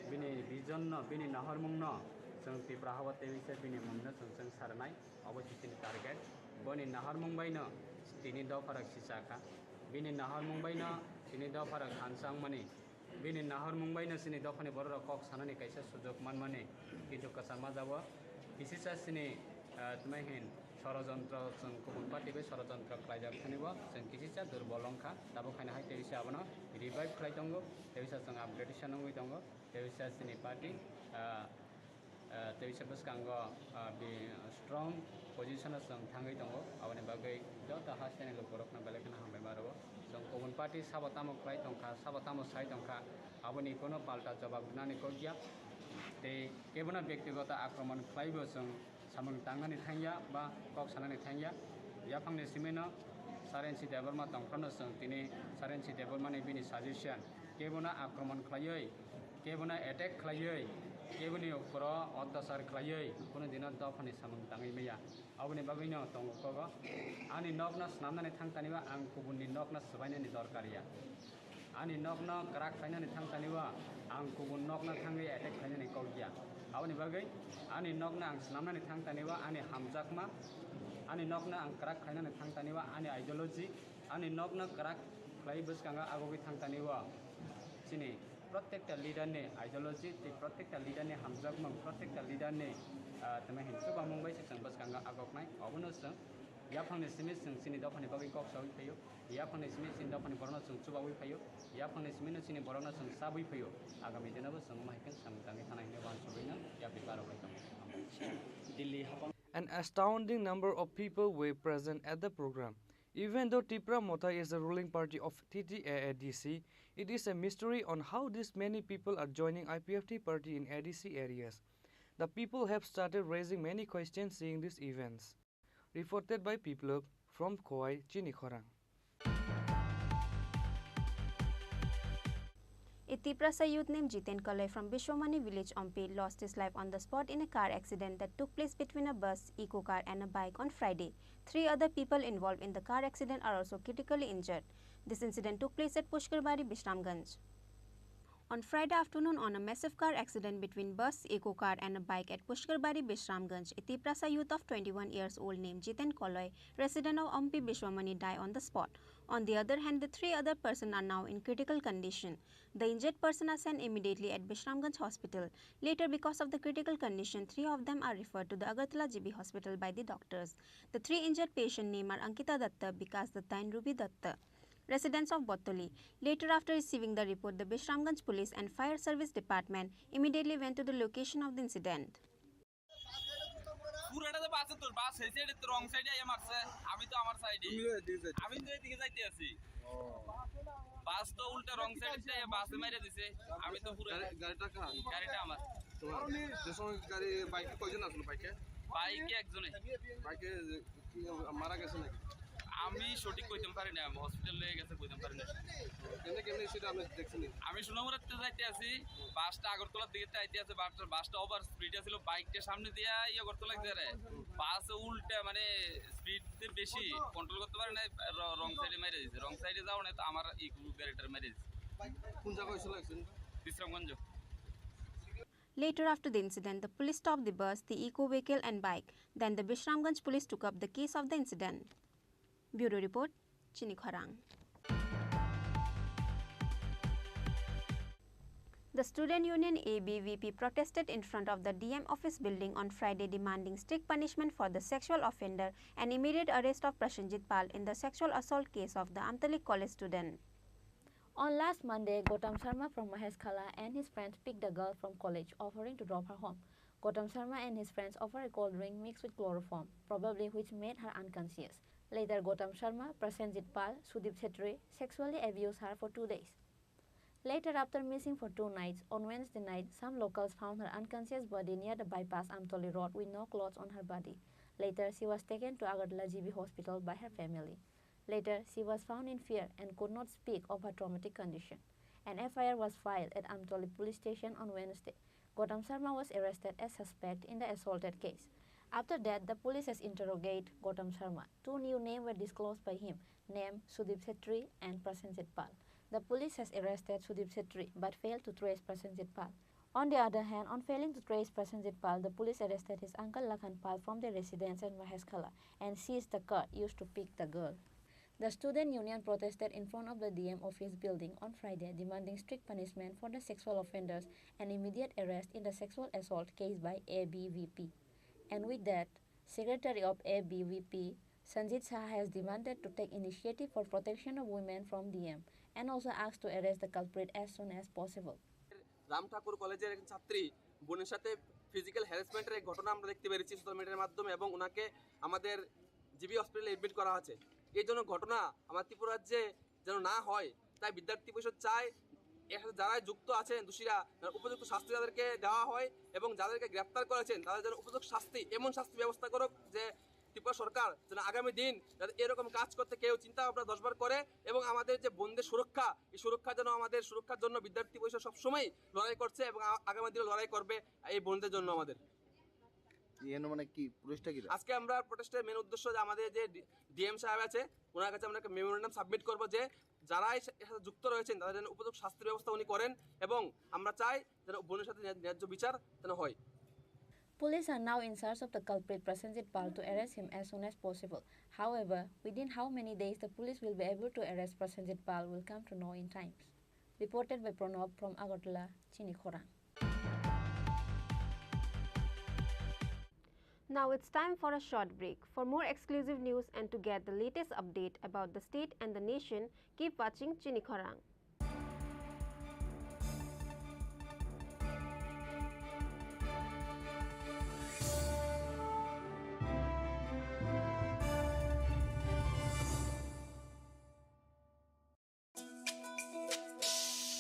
bini vision no, bini nahormung no, chwng Tripura hao tei se bini mung no chwng chwng sarnai. Obo se chini target. Boni nahormung bai no tini dopharak sicha kha. Bini nahormung bai no tini dopharak hansa wngmani. Bini nahormung bai no chini dophani borok rok kok sanani kaisa sujok manmani. Kintu kwchama jabo kisisa chini, ah, tmai hin sorojontro chwng kubun party bai sorojontro khlaijak thani bo chwng kisisa durbol wngkha. Tabuk haino hai tebisa abono revive khlai tongo, tebisa chwng upgradation wngwi tongo, tebisa chini party, ah, ah, tebisa bwskango, ah, bi strong position o chwng thangwi tongo. Aboni bagwi joto hasteni lukurokno belai kheno hambai ma rwo. Chwng kubun party sabo tamo khlai tongkha, sabo tamo sai tongkha, aboni kono palta jobab rwnani kok ya. Tei kebono byaktigoto akromon khlaibo chwng samung tangnani thangya ba kok sanani thangya. Yaphangni simino Saren C Debbarma tongphano chwng tini Saren C Debbarmani bini suggestion kebono akromon khlaiwi, kebono attack khlaiwi, keboni ukoro otyachar khlaiwi kunu dino dophani samung tangwi maya. Aboni bagwino tongo kogo. Ani nokno snamnani thang taniba ang kubunni nokno swbainani dorkar ya. Ani nokno kwrak khlainani thang taniba ang kubun nokno thangwi attack khlainani kok ya. Aboni bagwi ani nokno ang snamnani thang taniba ani hamjakma, ani nokno ang kwrak khlainani thang taniba ani ideology, ani nokno kwrak khlai bwskango agogwi thang taniba chini protekta leader ni ideology tei protekta leader ni hamjakmung, protekta leader ni, ah, tamo hin chubamung bai se chwng bwskango agoknai. Obono chwng yaphangni simi chwng chini dophani bagwi kok sawi phaio, yaphangni simi chini dophani borokno chwng chubawi phaio, yaphangni simino chini borokno chwng chabwi phaio. Agami dino bo chwng omo hai khe samung tangwi thanai hinwi uansugwino yapri barogwi tongo. Delhi hapang. An astounding number of people were present at the program. Even though Tipra Motha is the ruling party of T T A A D C, it is a mystery on how this many people are joining I P F T party in A D C areas. The people have started raising many questions seeing these events. Reported by Biplab from Khowai, Chini Khorang. A Tiprasa youth named Jiten Kalai from Bishwamani village, Ompi, lost his life on the spot in a car accident that took place between a bus, eco car, and a bike on Friday. Three other people involved in the car accident are also critically injured. This incident took place at Pushkarbari, Bishramganj. On Friday afternoon, on a massive car accident between bus, eco car, and a bike at Pushkarbari, Bishramganj, a Tiprasa youth of twenty-one years old named Jiten Koloi, resident of Ompi Bishwamani, died on the spot. On the other hand, the three other persons are now in critical condition. The injured person are sent immediately at Bishramganj Hospital. Later, because of the critical condition, three of them are referred to the Agartala G B Hospital by the doctors. The three injured patient name are Ankita Datta, Bikas Datta, and Ruby Datta. residents of Bottoli. Later, after receiving the report, the Bishramganj Police and Fire Service Department immediately went to the location of the incident. পুরাটা তো বাসে তো, বাস হয়েছে, এটা তো রং সাইডে আইয়া মারছে। আমি তো আমার সাইডে। তুমি ওই দিকে যাইতে আমি তো এদিকে যাইতে আছি। বাস তো উল্টা রং সাইডে আইয়া বাসে মাইরা দিছে। আমি তো পুরো গাড়ি-, গাড়িটা কার? গাড়িটা আমার। তোমার? যে সময় গাড়ি, বাইকে কয়জন আসলো বাইকে? বাইকে একজনে। বাইকে কি মারা গেছে নাকি? আমি সঠিক কইতাম পারি না, হসপিটাল লয়ে গেছে কইতাম পারি না। কেমনে কেমনে সেটা আপনি দেখছেন? আমি সোনামুড়াতে যাইতে আছি, বাসটা আগরতলার দিকে আইতে আছে, বাসটা, বাসটা ওভার স্পিড আছিল, বাইকটা সামনে দিয়া ইয়ে করতে লাগছে রে। বাস উল্টা মানে স্পিড বেশি কন্ট্রোল করতে পারে না, র-, রং সাইডে মেরে দিছে। রং সাইডে যাও না তো আমার ইকো গাড়িটার মেরে দিছে। কোন জায়গায় হয়েছিল অ্যাক্সিডেন্ট? Bishramganj. Later, after the incident, the police stopped the bus, the eco vehicle, and bike. Then, the Bishramganj police took up the case of the incident. Bureau report, Chini Khorang. The student union A B V P protested in front of the D M office building on Friday, demanding strict punishment for the sexual offender and immediate arrest of Prasenjit Pal in the sexual assault case of the Amtalik College student. On last Monday, Gautam Sharma from Maheshkhala and his friends picked the girl from college, offering to drop her home. Gautam Sharma and his friends offered a cold drink mixed with chloroform, probably which made her unconscious. Later, Gautam Sharma, Prasenjit Pal, Sudip Chhetri sexually abused her for two days. Later, after missing for two nights, on Wednesday night, some locals found her unconscious body near the bypass Amtoli Road with no clothes on her body. Later, she was taken to Agartala G B hospital by her family. Later, she was found in fear and could not speak of her traumatic condition. An F I R was filed at Amtoli Police Station on Wednesday. Gautam Sharma was arrested as suspect in the assaulted case. After that, the police has interrogated Gautam Sharma. Two new names were disclosed by him, named Sudip Chhetri and Prasenjit Pal. The police has arrested Sudip Chhetri but failed to trace Prasenjit Pal. On the other hand, on failing to trace Prasenjit Pal, the police arrested his uncle Lakhan Pal from their residence at Maheshkhala and seized the car used to pick the girl. The student union protested in front of the D M office building on Friday, demanding strict punishment for the sexual offenders and immediate arrest in the sexual assault case by A B V P. And with that, Secretary of A B V P, Sanjit Shah, has demanded to take initiative for protection of women from D M and also asked to arrest the culprit as soon as possible. Ram Thakur কলেজের একজন ছাত্রী বোনের সাথে ফিজিক্যাল হ্যারাসমেন্টের এক ঘটনা আমরা দেখতে পেরেছি সোশ্যাল মিডিয়ার মাধ্যমে, এবং ওনাকে আমাদের জিবি হসপিটালে এডমিট করা আছে। এই জন্য ঘটনা আমার ত্রিপুরা রাজ্যে যেন না হয়, তাই বিদ্যার্থী পরিষদ চায় এর সাথে যারাই যুক্ত আছেন দোষীরা, তারা উপযুক্ত শাস্তি তাদেরকে দেওয়া হয় এবং যাদেরকে গ্রেপ্তার করেছেন তাদের যেন উপযুক্ত শাস্তি, এমন শাস্তি ব্যবস্থা করুক যে ত্রিপুরা সরকার যেন আগামী দিন যাতে এরকম কাজ করতে কেউ চিন্তা ভাবনা দশবার করে এবং আমাদের যে বোনদের সুরক্ষা, এই সুরক্ষা যেন আমাদের সুরক্ষার জন্য বিদ্যার্থী পরিষদ সবসময় লড়াই করছে এবং আ-, আগামী দিনে লড়াই করবে এই বোনদের জন্য আমাদের। এখানে মানে কি পুলিশটা কি? আজকে আমরা প্রোটেস্টের মেন উদ্দেশ্য যে আমাদের যে ডিএম সাহেব আছে, ওনার কাছে আমরা একটা মেমোরেন্ডাম সাবমিট করবো যে যারাই এর সাথে যুক্ত রয়েছেন তাদের জন্য উপযুক্ত শাস্তির ব্যবস্থা উনি করেন এবং আমরা চাই যেন বোনের সাথে ন্যায্য বিচার যেন হয়। Police are now in search of the culprit Prasenjit Pal to arrest him as soon as possible. However, within how many days the police will be able to arrest Prasenjit Pal will come to know in times. Reported by Pranab from Agartala, Chini Khorang. Now it's time for a short break. For more exclusive news and to get the latest update about the state and the nation, keep watching Chini Khorang.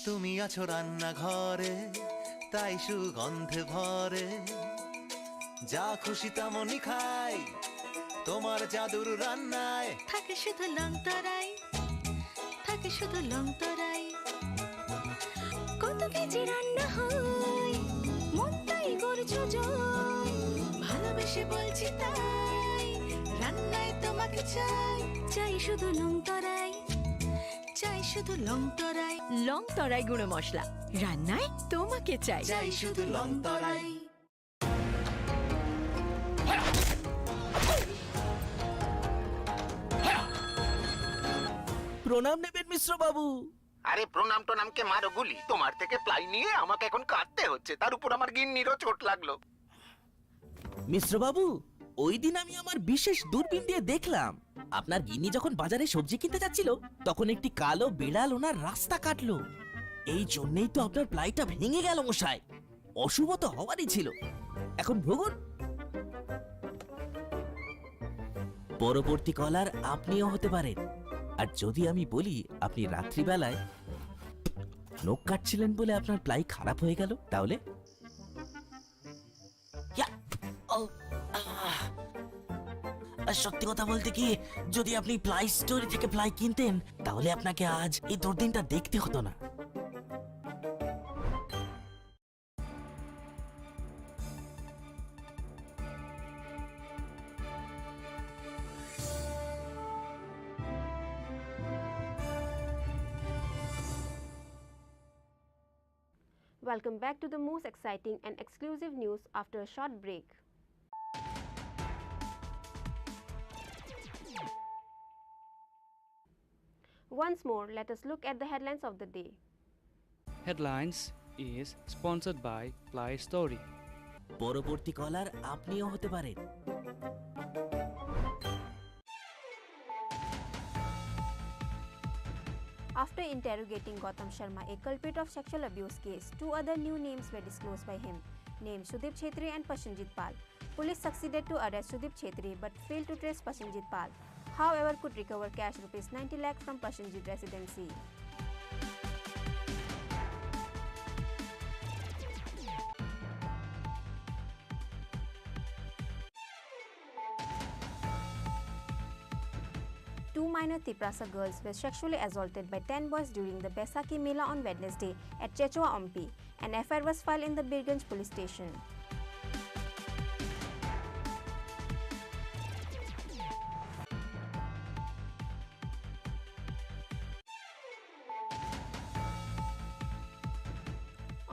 তুমি আছো রান্নাঘরে, তাই সুগন্ধে ভরে। যা খুশি তেমনই খাই, তোমার জাদুর রান্নায়। থাকে শুধু লংতরাই, থাকে শুধু লংতরাই। কত কেজি রান্না হয়, মনটাই করছো জয়। ভালোবেসে বলছি তাই, রান্নায় তোমাকে চাই, চাই শুধু লংতরাই। চাই শুধু লং তরাই। লং তরাই গুঁড়ো মশলা, রান্নায় তোমাকে চাই। চাই শুধু লং তরাই। প্রণাম নেবেন মিশ্র বাবু। আরে প্রণাম টনামকে মারো গুলি, তোমার থেকে প্লাই নিয়ে আমাকে এখন কাঁদতে হচ্ছে, তার উপর আমার গিন্নিরও চোট লাগলো। মিশ্র বাবু, ওই দিন আমি আমার বিশেষ দূরবীন দিয়ে দেখলাম, আপনার গিন্নি যখন বাজারে সবজি কিনতে যাচ্ছিল, তখন একটি কালো বিড়াল ওনার রাস্তা কাটলো। এই জন্যই তো আপনার প্লাইটা ভেঙে গেল, মশাই। অশুভ তো হওয়ারই ছিল। এখন ভুগুন। পরবর্তী কলার আপনিও হতে পারেন। আর যদি আমি বলি, আপনি রাত্রিবেলায় নখ কাটছিলেন বলে আপনার প্লাই খারাপ হয়ে গেল, তাহলে? ইয়া! ও, আহ! আর সত্যি কথা বলতে কি, যদি আপনি প্লাই স্টোরি থেকে প্লাই কিনতেন, তাহলে আপনাকে আজ এই দুর্দিনটা দেখতে হতো না। Welcome back to the most exciting and exclusive news after a short break. Once more, let us look at the headlines of the day. Headlines is sponsored by Play Story. পরবর্তী কলার আপনিও হতে পারেন। After interrogating Gautam Sharma, a culprit of sexual abuse case, two other new names were disclosed by him, named Sudip Chhetri and Prasenjit Pal. Police succeeded to arrest Sudip Chhetri but failed to trace Prasenjit Pal. However, could recover cash rupees ninety lakh from Prasenjit residency. Two minor Tiprasa girls were sexually assaulted by ten boys during the Baisakhi Mela on Wednesday at Chechwa Ompi. An F I R was filed in the Birganj police station.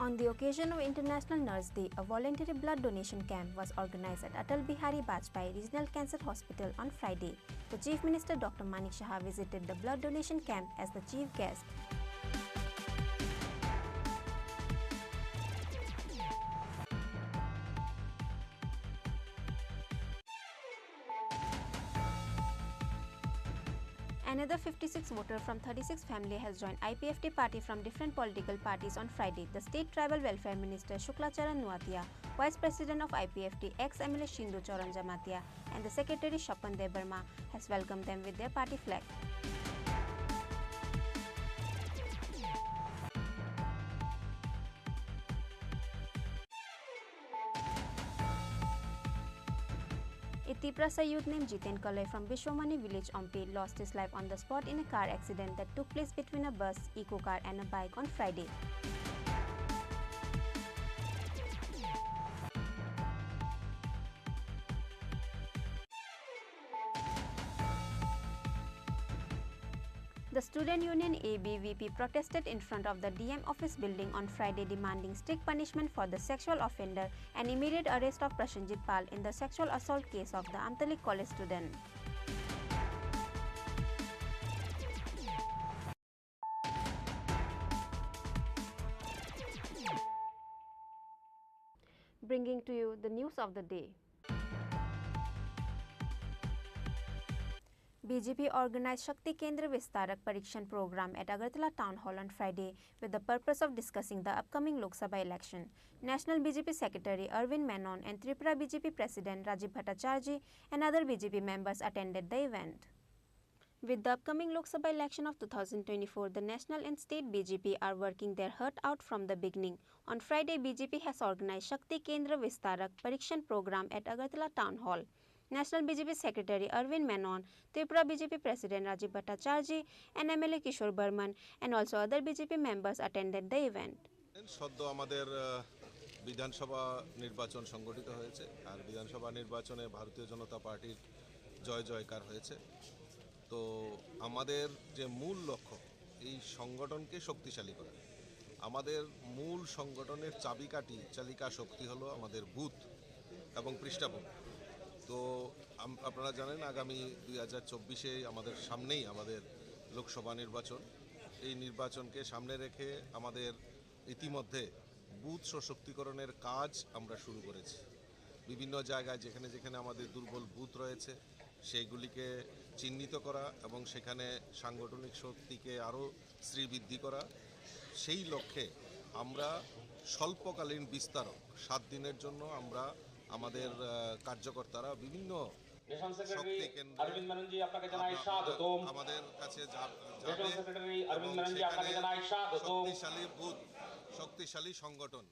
On the occasion of International Nurse Day, a voluntary blood donation camp was organized at Atal Bihari Vajpayee Regional Cancer Hospital on Friday. The Chief Minister Doctor Manik Saha visited the blood donation camp as the chief guest. Another fifty-six voter from thirty-six family has joined I P F T party from different political parties on Friday, the State Tribal Welfare Minister Shukla Charan Nuatia, Vice President of I P F T, ex M L A Sindhu Charan Jamatia, and the Secretary Shapan Debbarma has welcomed them with their party flag. A Tiprasa youth named Jiten Kalai from Vishwamani village, Ompi, lost his life on the spot in a car accident that took place between a bus, eco car, and a bike on Friday. The student union A B V P protested in front of the D M office building on Friday, demanding strict punishment for the sexual offender and immediate arrest of Prasenjit Pal in the sexual assault case of the Amtalik College student. Bringing to you the news of the day. B J P organized Shakti Kendra Vistarak Parikshan program at Agartala Town Hall on Friday with the purpose of discussing the upcoming Lok Sabha election. National B J P Secretary Arvind Menon and Tripura B J P President Rajiv Bhattacharjee and other B J P members attended the event. With the upcoming Lok Sabha election of two thousand twenty-four, the national and state B J P are working their heart out from the beginning. On Friday, B J P has organized Shakti Kendra Vistarak Parikshan program at Agartala Town Hall. National B J P Secretary Arvind Menon, Tripura B J P President Rajiv Bhattacharjee, and M L A Kishore Barman, and also other B J P members attended the event. সদ্য আমাদের, আহ, বিধানসভা নির্বাচন সংগঠিত হয়েছে। আর বিধানসভা নির্বাচনে ভারতীয় জনতা পার্টির জয় জয়কার হয়েছে। তো আমাদের যে মূল লক্ষ্য, এই সংগঠনকে শক্তিশালী করা। আমাদের মূল সংগঠনের চাবিকাঠি, চালিকা শক্তি হলো আমাদের বুথ এবং পৃষ্ঠাভূমি। তো আম-, আপনারা জানেন, আগামী দুই হাজার চব্বিশে আমাদের সামনেই আমাদের লোকসভা নির্বাচন। এই নির্বাচনকে সামনে রেখে আমাদের ইতিমধ্যে বুথ সশক্তিকরণের কাজ আমরা শুরু করেছি। বিভিন্ন জায়গায় যেখানে যেখানে আমাদের দুর্বল বুথ রয়েছে, সেইগুলিকে চিহ্নিত করা এবং সেখানে সাংগঠনিক শক্তিকে আরও শ্রীবৃদ্ধি করা, সেই লক্ষ্যে আমরা স্বল্পকালীন বিস্তারক সাত দিনের জন্য আমরা আমাদের, আহ, কার্যকর্তারা বিভিন্ন শক্তি কেন্দ্রে অরবিন্দ মেননজি আপনাকে জানাই আপনাদের, স্বাগতম। আমাদের কাছে যা-, যাবে এবং সেখানে শক্তিশালী বুথ, শক্তিশালী সংগঠন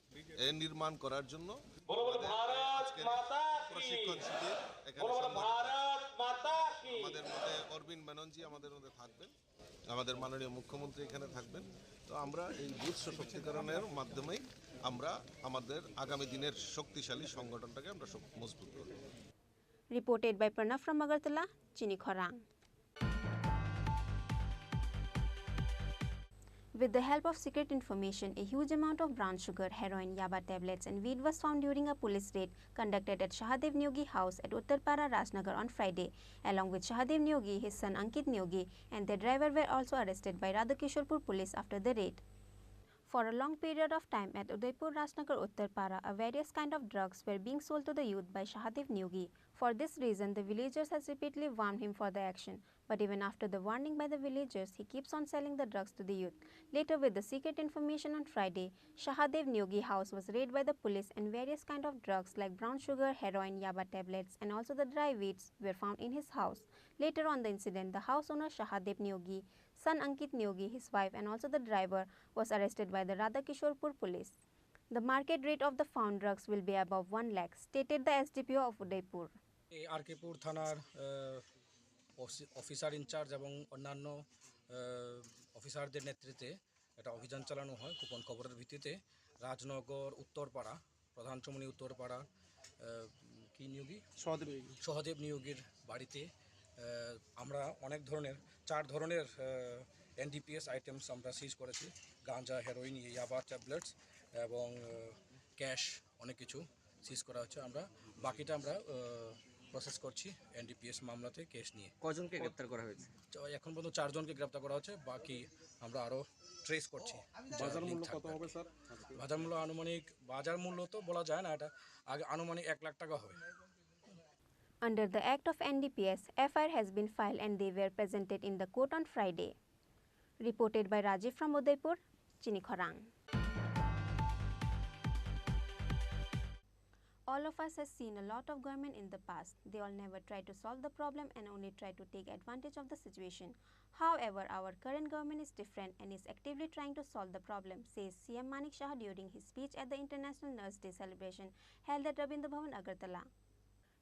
এ নির্মাণ করার জন্য বলো, বলো, আমাদের ভারত আজকের এই মাতা কি? প্রশিক্ষণ শিবির এখানে বলো, বলো, সংগঠিত। ভারত মাতা কি? আমাদের মধ্যে অরবিন্দ মেননজি আমাদের মধ্যে থাকবেন, আমাদের মাননীয় মুখ্যমন্ত্রী এখানে থাকবেন। তো আমরা এই বুথ সশক্তিকরণের মাধ্যমেই আমরা আমাদের আগামী দিনের শক্তিশালী সংগঠনটাকে আমরা শক-, মজবুত করব। Reported by Pranav from Agartala, Chini Khorang. With the help of secret information, a huge amount of brown sugar, heroin, yaba tablets, and weed was found during a police raid conducted at Shahadev Neogi house at Uttarpara, Rajnagar on Friday. Along with Shahadev Neogi, his son Ankit Neogi, and their driver were also arrested by Radhakishorpur police after the raid. For a long period of time at Udaipur Rajnagar Uttarpara, a various kind of drugs were being sold to the youth by Shahadev Neogi. For this reason, the villagers has repeatedly warned him for the action. But even after the warning by the villagers, he keeps on selling the drugs to the youth. Later, with the secret information on Friday, Shahadev Neogi house was raided by the police and various kind of drugs like brown sugar, heroin, yaba tablets, and also the dry weeds were found in his house. Later on the incident, the house owner Shahadev Neogi, son Ankit Neogi, his wife, and also the driver was arrested by the Radhakishorpur police. The market rate of the found drugs will be above one lakh, stated the S D P O of Udaipur. এই আরকেপুর থানার, আহ, অফি-, officer in charge এবং অন্যান্য, আহ, অফিসারদের নেতৃত্বে একটা অভিযান চালানো হয় গোপন খবরের ভিত্তিতে। রাজনগর উত্তরপাড়া, প্রধান চমুনি উত্তরপাড়া, আহ, কি নিয়োগী? সহদেব নিয়োগী। সহদেব নিয়োগীর বাড়িতে, আহ, আমরা অনেক ধরনের, চার ধরনের, আহ, এনডিপিএস আইটেমস আমরা সিজ করেছি। গাঁজা, হেরোইন, ইয়াবা ট্যাবলেটস এবং, আহ, ক্যাশ, অনেক কিছু সিজ করা হচ্ছে। আমরা বাকিটা আমরা, আহ, প্রসেস করছি এনডিপিএস মামলাতে কেস নিয়ে। কজনকে গ্রেপ্তার করা হয়েছে? তো এখন পর্যন্ত চারজনকে গ্রেপ্তার করা হচ্ছে, বাকি আমরা আরও ট্রেস করছি। বাজার মূল্য কত হবে, স্যার, আজকে? বাজার মূল্য আনুমানিক, বাজার মূল্য তো বলা যায় না, এটা আগে আনুমানিক এক লাখ টাকা হবে। Under the Act of N D P S, F I R has been filed and they were presented in the court on Friday. Reported by Rajiv from Udaipur, Chini Khorang. All of us has seen a lot of government in the past. They all never try to solve the problem and only try to take advantage of the situation. However, our current government is different and is actively trying to solve the problem, says C M Manik Saha during his speech at the International Nurse Day celebration held at Rabindra Bhavan, Agartala.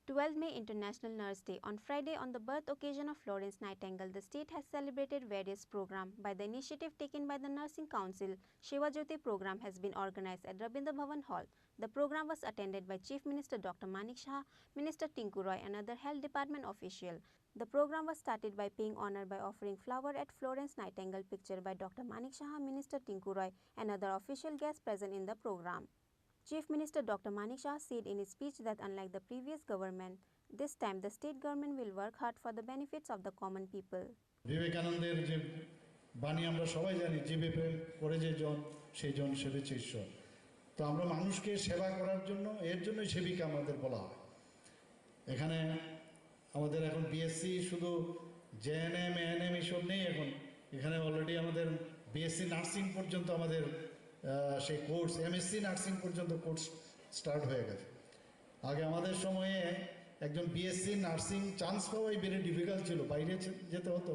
Twelfth May International Nurse Day. On Friday, on the birth occasion of Florence Nightingale, the state has celebrated various programs. By the initiative taken by the Nursing Council, Shiva Jyoti program has been organized at Rabindra Bhavan Hall. The program was attended by Chief Minister Doctor Manik Saha, Minister Tinku Roy, and other health department official. The program was started by paying honor by offering flower at Florence Nightingale picture by Doctor Manik Saha, Minister Tinku Roy, and other official guests present in the program. Chief Minister Doctor Manik Saha said in his speech that unlike the previous government, this time the state government will work hard for the benefits of the common people. বিবেকানন্দের যে বাণী আমরা সবাই জানি, "জীবে প্রেম করে যে জন, সেই জন সেবেছে ঈশ্বর।" তো আমরা মানুষকে সেবা করার জন্য, এর জন্যই সেবিকা আমাদের বলা হয়। এখানে আমাদের এখন বিএসসি শুধু জেএনএম, এএনএম এইসব নেই এখন। এখানে অলরেডি আমাদের বিএসসি নার্সিং পর্যন্ত আমাদের, আহ, সেই কোর্স, এমএসসি নার্সিং পর্যন্ত কোর্স স্টার্ট হয়ে গেছে। আগে আমাদের সময়ে একজন বিএসসি নার্সিং চান্স পাওয়াই ভেরি ডিফিকাল্ট ছিল, বাইরে যে-, যেতে হতো।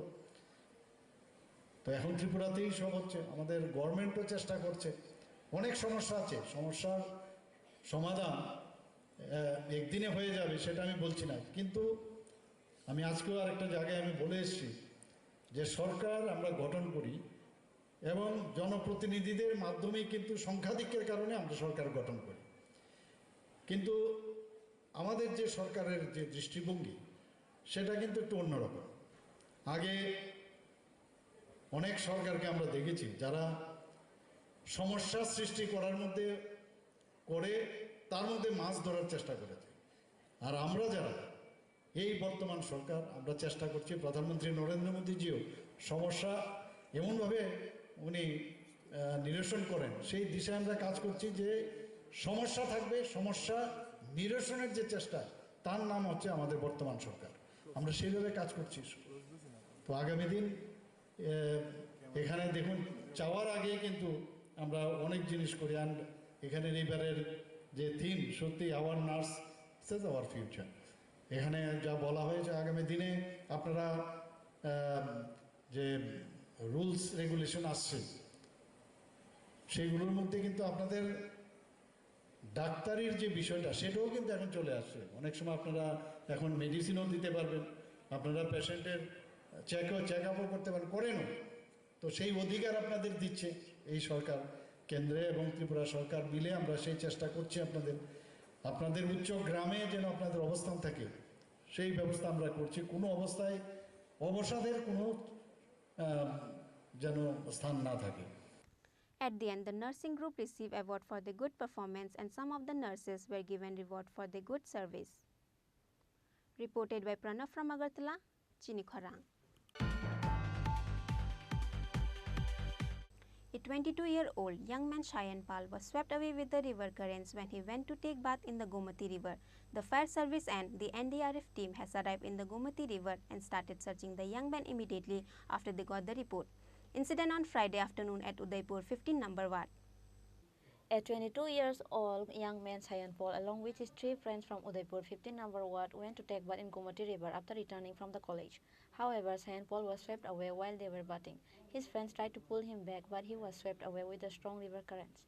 তো এখন ত্রিপুরাতেই সব হচ্ছে, আমাদের গভর্নমেন্টও চেষ্টা করছে। অনেক সমস্যা আছে, সমস্যার সমাধান, আহ, একদিনে হয়ে যাবে সেটা আমি বলছি না, কিন্তু আমি আজকেও আরেকটা জায়গায় আমি বলে এসেছি যে সরকার আমরা গঠন করি এবং জনপ্রতিনিধিদের মাধ্যমেই কিন্তু সংখ্যাধিক্যের কারণে আমরা সরকার গঠন করি, কিন্তু আমাদের যে সরকারের যে দৃষ্টিভঙ্গি, সেটা কিন্তু একটু অন্যরকম। আগে অনেক সরকারকে আমরা দেখেছি যারা সমস্যা সৃষ্টি করার মধ্যে করে, তার মধ্যে মাছ ধরার চেষ্টা করেছে। আর আমরা যারা এই বর্তমান সরকার, আমরা চেষ্টা করছি, প্রধানমন্ত্রী নরেন্দ্র মোদীজিও সমস্যা এমনভাবে উনি, আহ, নিরসন করেন, সেই দিশায় আমরা কাজ করছি যে সমস্যা থাকবে, সমস্যা নিরসনের যে চেষ্টা, তার নাম হচ্ছে আমাদের বর্তমান সরকার। আমরা সেইভাবে কাজ করছি। তো আগামী দিন এ, এখানে দেখুন, যাওয়ার আগে কিন্তু আমরা অনেক জিনিস করি। And এখানে এবারের যে থিম, সত্যি, our nurse is our future। এখানে যা বলা হয়েছে, আগামী দিনে আপনারা আহ, যে রুলস রেগুলেশন আসছে, সেগুলোর মধ্যে কিন্তু আপনাদের ডাক্তারির যে বিষয়টা, সেটাও কিন্তু এখন চলে আসছে। অনেক সময় আপনারা এখন মেডিসিনও দিতে পারবেন, আপনারা পেশেন্টের চেকও, চেক আপও করতে পারেন, করেনও। তো সেই অধিকার আপনাদের দিচ্ছে এই সরকার, কেন্দ্রে এবং ত্রিপুরা সরকার মিলে আমরা সেই চেষ্টা করছি আপনাদের, আপনাদের উচ্চ গ্রামে যেন আপনাদের অবস্থান থাকে, সেই ব্যবস্থা আমরা করছি। কোনো অবস্থায় অবসাদের কোনো আহ, যেন স্থান না থাকে। At the end, the nursing group received award for the good performance and some of the nurses were given reward for the good service. Reported by Pranav from Agartala, Chini Khorang. A twenty-two-year-old young man Shayan Pal was swept away with the river currents when he went to take bath in the Gomati River. The fire service and the N D R F team has arrived in the Gomati River and started searching the young man immediately after they got the report. Incident on Friday afternoon at Udaipur fifteen number ward. A twenty-two years old young man Shayan Pal along with his three friends from Udaipur fifteen number ward went to take bath in Gomati River after returning from the college. However, Shayan Pal was swept away while they were bathing. His friends tried to pull him back, but he was swept away with the strong river currents.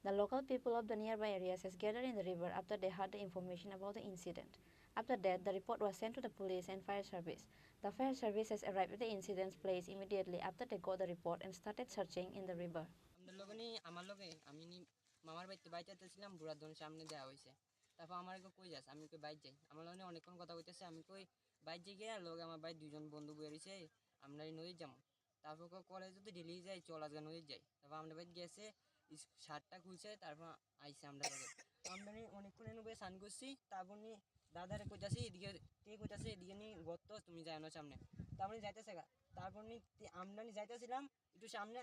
The local people of the nearby areas has gathered in the river after they heard the information about the incident. After that, the report was sent to the police and fire service. The fire service has arrived at the incident place immediately after they got the report and started searching in the river. আমাদের লগে নি আমার লগে আমি নি মামার বাড়িতে বাইতে ছিলাম, বুড়ার দোকানের সামনে দেওয়া হয়েছে। তারপর আমার কই যাস, আমি কই বাইর যাই। আমার লগে অনেকক্ষণ কথা কইতেছে, আমি কই বাইর যাই গিয়া, লগে আমার ভাই দুইজন বন্ধু বইয়া রইছে, আমরা এই নদীর যাবো। তারপর কই কলেজ যদি ডেলি যাই, চল আজকে নদীর যাই। তারপর আমরা বাইর গেছে, ইস-, শার্টটা খুলছে, তারপর আইছে আমরা লগে। আমরা নি অনেকক্ষণ এনে বইয়া স্নান করছি, তারপর নি দাদারে কইতাছি এদিকে, কে কইতাছে এদিকে নি গর্ত, তুমি যাও না সামনে। তারপর নি যাইতেছে গা, তারপর নি তে-, আমরা নি যাইতেছিলাম একটু সামনে,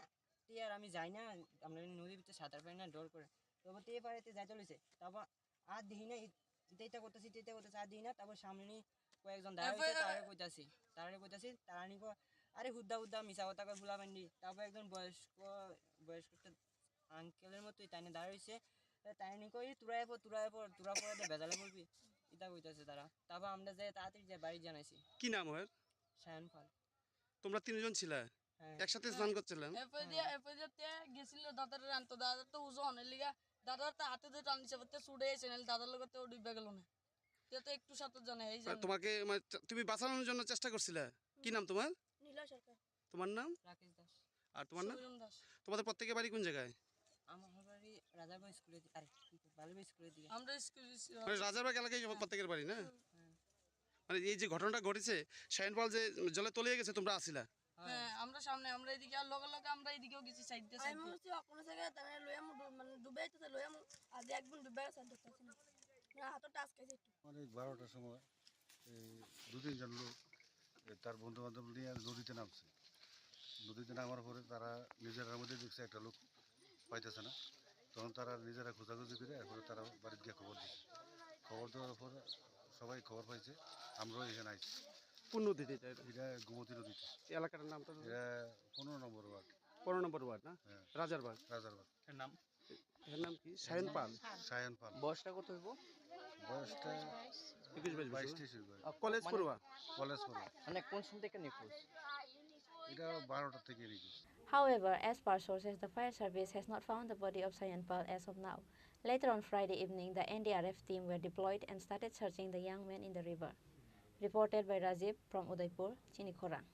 তে আর আমি যাই না, আমরা নি নদীর ভিতরে সাঁতার পারি না, ডর করে। তারপর তে পারে তে যাইতে লইছে, তারপর আর দেখি না, ইতা ইতা করতেছি, ইতা ইতা করতেছি, আর দেখি না। তারপর সামনে নি কয়েকজন দাঁড়া হইছে, তারারে কইতাছি, তারারে কইতাছি, তারা নি কয়, "আরে হুদ্দা হুদ্দা মিছা কথা কয় ফুলা পান্ডি।" তারপর একজন বয়স্ক, বয়স্ক একটা আঙ্কেলের মতোই তাই না দাঁড়া হইছে, তাই নি কয়, "তুরা এরপর, তুরা এরপর, তুরা পরে তো বেজালে বলবি।" ইতা কইতাছে তারা। তারপর আমরা যাই তাড়াতাড়ি যাই বাড়ি জানাইছি। কি নাম হয়? সায়ন পাল। তোমরা তিনজন ছিলা? হ্যাঁ। একসাথে স্নান করছিলেন? এরপর দিয়ে, এরপর দিয়ে তে গেছিল দাদার আনতো, দাদার তো উজু অনেক লিগা, দাদার তো হাতে দিয়ে টান দিছে, বলতে ছুটে এসে নাহলে দাদার লগে তো ডুবে গেল না। তে তো একটু সাঁতার জানে, এই আর জানে। তোমাকে মানে, তুমি বাঁচানোর জন্য চেষ্টা করছিলে? কি নাম তোমার? নীলা সরকার। তোমার নাম? রাকেশ দাস। আর তোমার নাম? সুজন দাস। তোমাদের প্রত্যেকের বাড়ি কোন জায়গায়? আমার বাড়ি রাজারবাগ স্কুলের দি-, আরে, কি কই, বালুরবাগ স্কুলের দিকে। আমরা স্কুল, মানে রাজারবাগ এলাকায় প্রত্যেকের বাড়ি, না? হ্যাঁ। মানে এই যে ঘটনাটা ঘটেছে, শাহিন পাল যে জলে তলিয়ে গেছে, তোমরা আছিলা? হ্যাঁ, আমরা সামনে, আমরা এদিকে, আর লগে লগে আমরা এদিকেও গেছি সাইড দিয়ে, সাইড আমি দিয়ে। হচ্ছে কোনো জায়গায় তারা লইয়া মু ডু-, মানে ডুবে যাইতেছে, লইয়া মু আগে একদম ডুবে গেছে, আর দেখতেছি না। মানে হাতও টাচ খাইছে একটু। মানে বারোটার সময় এই দু তিনজন লোক, এ, তার বন্ধু বান্ধব নিয়ে নদীতে নামছে। নদীতে নামার পরে তারা নিজেরার মধ্যে দেখছে একটা লোক পাইতেছে না, তখন তারা নিজেরা খোঁজাখুঁজি করে এরপরে তারা বাড়িতে গিয়ে খবর দিছে। খবর দেওয়ার পরে সবাই খবর পাইছে, আমরাও এখানে আইছি। কোন নদীতে এটা? এটা গোমতী নদীতে। এই এলাকাটার নামটা? এটা পনেরো নম্বর ওয়ার্ড। পনেরো নম্বর ওয়ার্ড না? হ্যাঁ। রাজারবাগ। রাজারবাগ। এর নাম? এর নাম কি? সায়ন পাল। সায়ন পাল। বয়সটা কত হইব? বয়সটা একুশ বাইশ বছর। বাইশ তেইশ হইব। আহ, কলেজ পড়ুয়া? কলেজ পড়ুয়া। মানে কোন সময় থেকে নিখোঁজ? এটা বারোটা থেকে নিখোঁজ। However, as per sources, the fire service has not found the body of Sayan Pal as of now. Later on Friday evening, the N D R F team were deployed and started searching the young man in the river. Reported by Rajiv from Udaipur, Chini Khorang.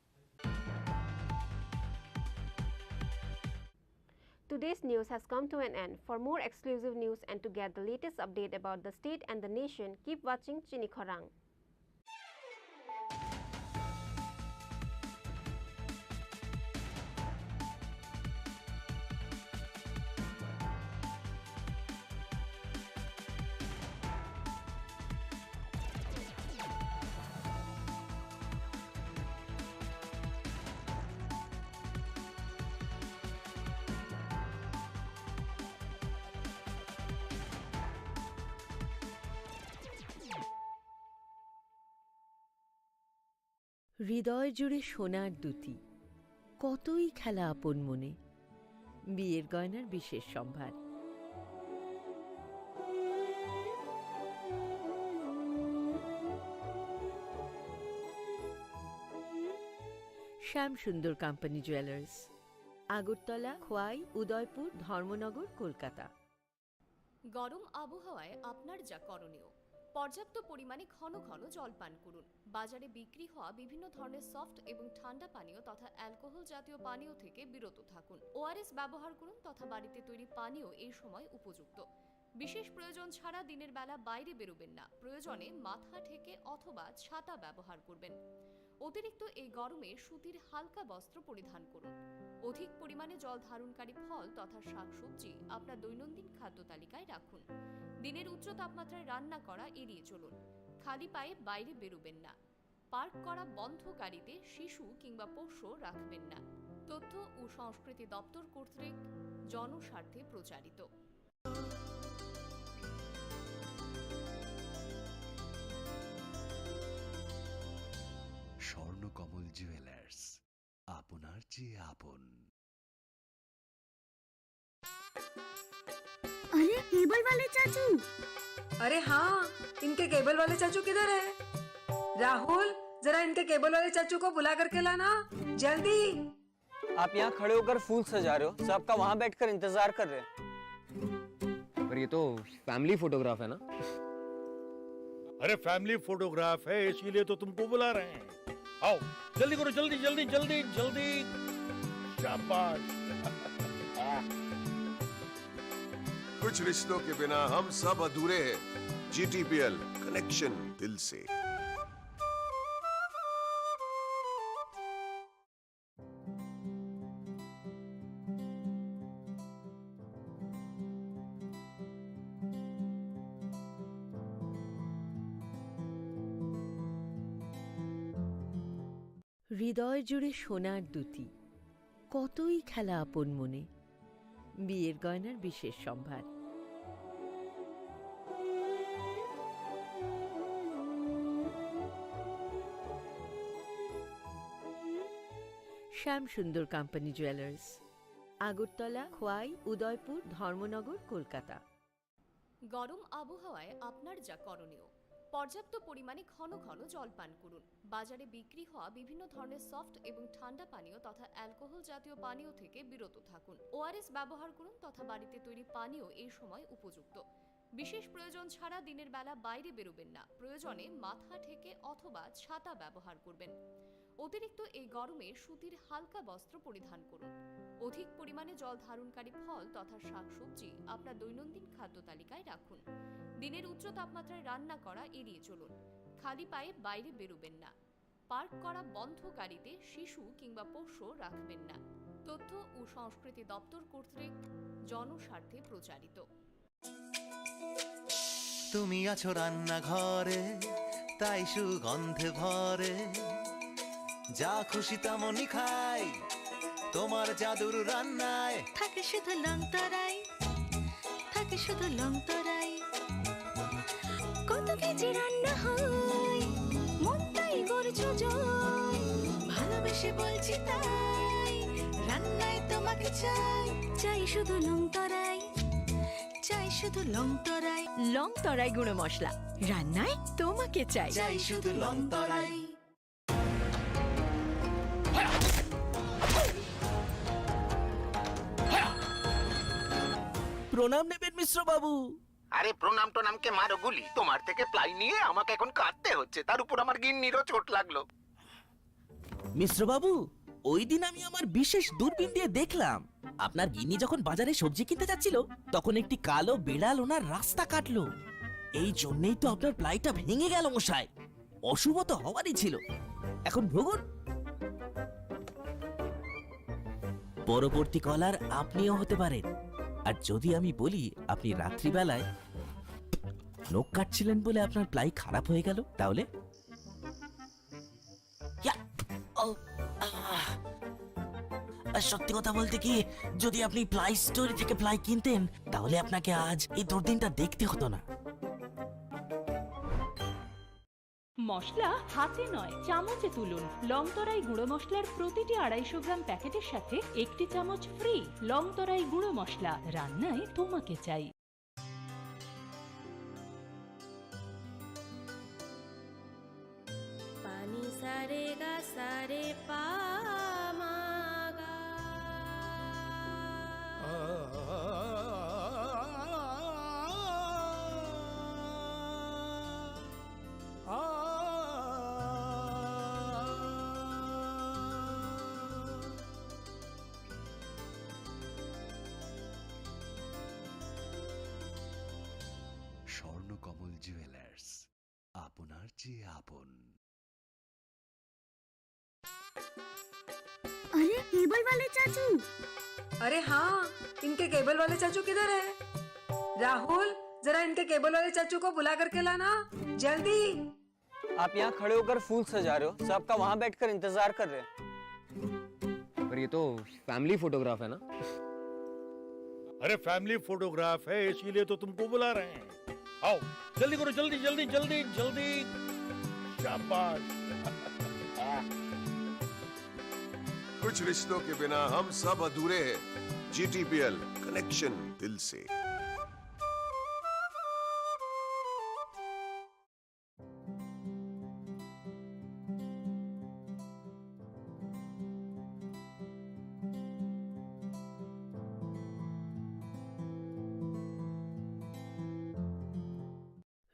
Today's news has come to an end. For more exclusive news and to get the latest update about the state and the nation, keep watching Chini Khorang. হৃদয় জুড়ে সোনার দ্যুতি, কতই খেলা আপন মনে। বিয়ের গয়নার বিশেষ সম্ভার। শ্যাম সুন্দর কোম্পানি জুয়েলার্স, আগরতলা, খোয়াই, উদয়পুর, ধর্মনগর, কলকাতা। গরম আবহাওয়ায় আপনার যা করণীয়, পর্যাপ্ত পরিমাণে ঘন ঘন জল পান করুন। বাজারে বিক্রি হওয়া বিভিন্ন ধরনের সফট এবং ঠান্ডা পানীয় তথা অ্যালকোহল জাতীয় পানীয় থেকে বিরত থাকুন। ওআরএস ব্যবহার করুন তথা বাড়িতে তৈরি পানীয় এই সময় উপযুক্ত। বিশেষ প্রয়োজন ছাড়া দিনের বেলা বাইরে বেরোবেন না। প্রয়োজনে মাথা ঢেকে অথবা ছাতা ব্যবহার করবেন। অতিরিক্ত এই গরমে সুতির হালকা বস্ত্র পরিধান করুন। অধিক পরিমাণে জল ধারণকারী ফল তথা শাকসবজি আপনার দৈনন্দিন খাদ্য তালিকায় রাখুন। দিনের উচ্চ তাপমাত্রায় রান্না করা এড়িয়ে চলুন। খালি পায়ে বাইরে বেরোবেন না। পার্ক করা বন্ধ গাড়িতে শিশু কিংবা পোষ্য রাখবেন না। তথ্য ও সংস্কৃতি দপ্তর কর্তৃক জনস্বার্থে প্রচারিত। স্বর্ণকমল জুয়েলার্স, আপনার চেয়ে আপন। अरे, केबल वाले चाचू। अरे हाँ, इनके केबल वाले चाचू किधर है? राहुल, जरा इनके केबल वाले चाचू को बुला करके लाना, जल्दी। आप यहाँ खड़े होकर फूल सजा रहे हो, सबका वहाँ बैठकर इंतजार कर रहे हैं। पर ये तो फैमिली फोटोग्राफ है ना? अरे, फैमिली फोटोग्राफ है, इसीलिए तो तुमको बुला रहे हैं। आओ, जल्दी करो, जल्दी, जल्दी, जल्दी, जल्दी। शाबाश। कुछ रिश्तों के बिना हम सब अधूरे हैं। जीटीपीएल, कनेक्शन दिल से। হৃদয় জুড়ে সোনার দ্যুতি, কতই খেলা আপন মনে। বিয়ের গয়নার বিশেষ সম্ভার। শ্যাম সুন্দর কোম্পানি জুয়েলার্স, আগরতলা, খোয়াই, উদয়পুর, ধর্মনগর, কলকাতা। গরম আবহাওয়ায় আপনার যা করণীয়, পর্যাপ্ত পরিমাণে ঘন ঘন জল পান করুন। বাজারে বিক্রি হওয়া বিভিন্ন ধরনের সফট এবং ঠান্ডা পানীয় তথা অ্যালকোহল জাতীয় পানীয় থেকে বিরত থাকুন। ওআরএস ব্যবহার করুন তথা বাড়িতে তৈরি পানীয় এই সময় উপযুক্ত। বিশেষ প্রয়োজন ছাড়া দিনের বেলা বাইরে বেরোবেন না। প্রয়োজনে মাথা ঢেকে অথবা ছাতা ব্যবহার করবেন। অতিরিক্ত এই গরমে সুতির হালকা বস্ত্র পরিধান করুন। অধিক পরিমাণে জল ধারণকারী ফল তথা শাকসবজি আপনার দৈনন্দিন খাদ্য তালিকায় রাখুন। দিনের উচ্চ তাপমাত্রায় রান্না করা এড়িয়ে চলুন। খালি পায়ে বাইরে বেরোবেন না। পার্ক করা বন্ধ গাড়িতে শিশু কিংবা পোষ্য রাখবেন না। তথ্য ও সংস্কৃতি দপ্তর কর্তৃক জনস্বার্থে প্রচারিত। তুমি আছো রান্নাঘরে, তাই সুগন্ধে ভরে। যা খুশি তেমনই খাই, তোমার জাদুর রান্নায়। থাকে শুধু লং তরাই, থাকে শুধু লং তরাই। কত কেজি রান্না হয়, মনটাই গর্জ যায়। ভালোবেসে বলছি তাই, রান্নায় তোমাকে চাই। চাই শুধু লং তরাই, চাই শুধু লং তরাই। লং তরাই গুঁড়ো মশলা, রান্নায় তোমাকে চাই। চাই শুধু লং তরাই। প্রণাম নেবেন মিশ্র বাবু। আরে প্রণাম টনামকে মারো গুলি, তোমার থেকে প্লাই নিয়ে আমাকে এখন কাঁদতে হচ্ছে, তার উপর আমার গিন্নিরও চোট লাগলো। মিশ্র বাবু, ওই দিন আমি আমার বিশেষ দূরবীন দিয়ে দেখলাম, আপনার গিন্নি যখন বাজারে সবজি কিনতে যাচ্ছিল, তখন একটি কালো বিড়াল ওনার রাস্তা কাটলো। এই জন্যই তো আপনার প্লাইটা ভেঙে গেল মশাই। অশুভ তো হওয়ারই ছিল। এখন ভুগুন। পরবর্তী কলার আপনিও হতে পারেন। আর যদি আমি বলি আপনি রাত্রিবেলায় নখ কাটছিলেন বলে আপনার প্লাই খারাপ হয়ে গেল, তাহলে? ইয়া! ও, আহ! আর সত্যি কথা বলতে কি, যদি আপনি প্লাই স্টোরে থেকে প্লাই কিনতেন, তাহলে আপনাকে আজ এই দুর্দিনটা দেখতে হতো না। মশলা হাতে নয়, চামচে তুলুন। লং তরাই গুঁড়ো মশলার প্রতিটি আড়াইশো গ্রাম প্যাকেটের সাথে একটি চামচ ফ্রি। লং তরাই গুঁড়ো মশলা, রান্নায় তোমাকে চাই। Pani sa re ga sa re pa ma ga. Swarnakamal jewellers, আপনার চেয়ে আপন। अरे, केबल वाले चाचू। अरे हाँ, इनके केबल वाले चाचू किधर है? राहुल, जरा इनके केबल वाले चाचू को बुला करके लाना, जल्दी। आप यहाँ खड़े होकर फूल सजा रहे हो, सब आपका वहाँ बैठकर इंतजार कर रहे हैं। पर ये तो फैमिली फोटोग्राफ है ना? अरे, फैमिली फोटोग्राफ है, इसीलिए तो तुमको बुला रहे हैं। आओ, जल्दी करो, जल्दी, जल्दी, जल्दी, जल्दी। शाबाश। कुछ रिश्तों के बिना हम सब अधूरे हैं। जीटीपीएल, कनेक्शन दिल से।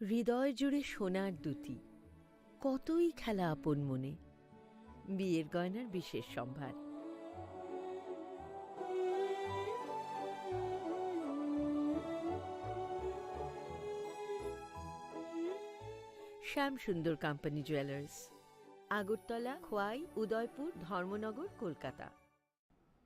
হৃদয় জুড়ে সোনার দুতি, কতই খেলা আপন মনে। বিয়ের গয়নার বিশেষ সম্ভার। শ্যাম সুন্দর কোম্পানি জুয়েলার্স, আগরতলা, খোয়াই, উদয়পুর, ধর্মনগর, কলকাতা।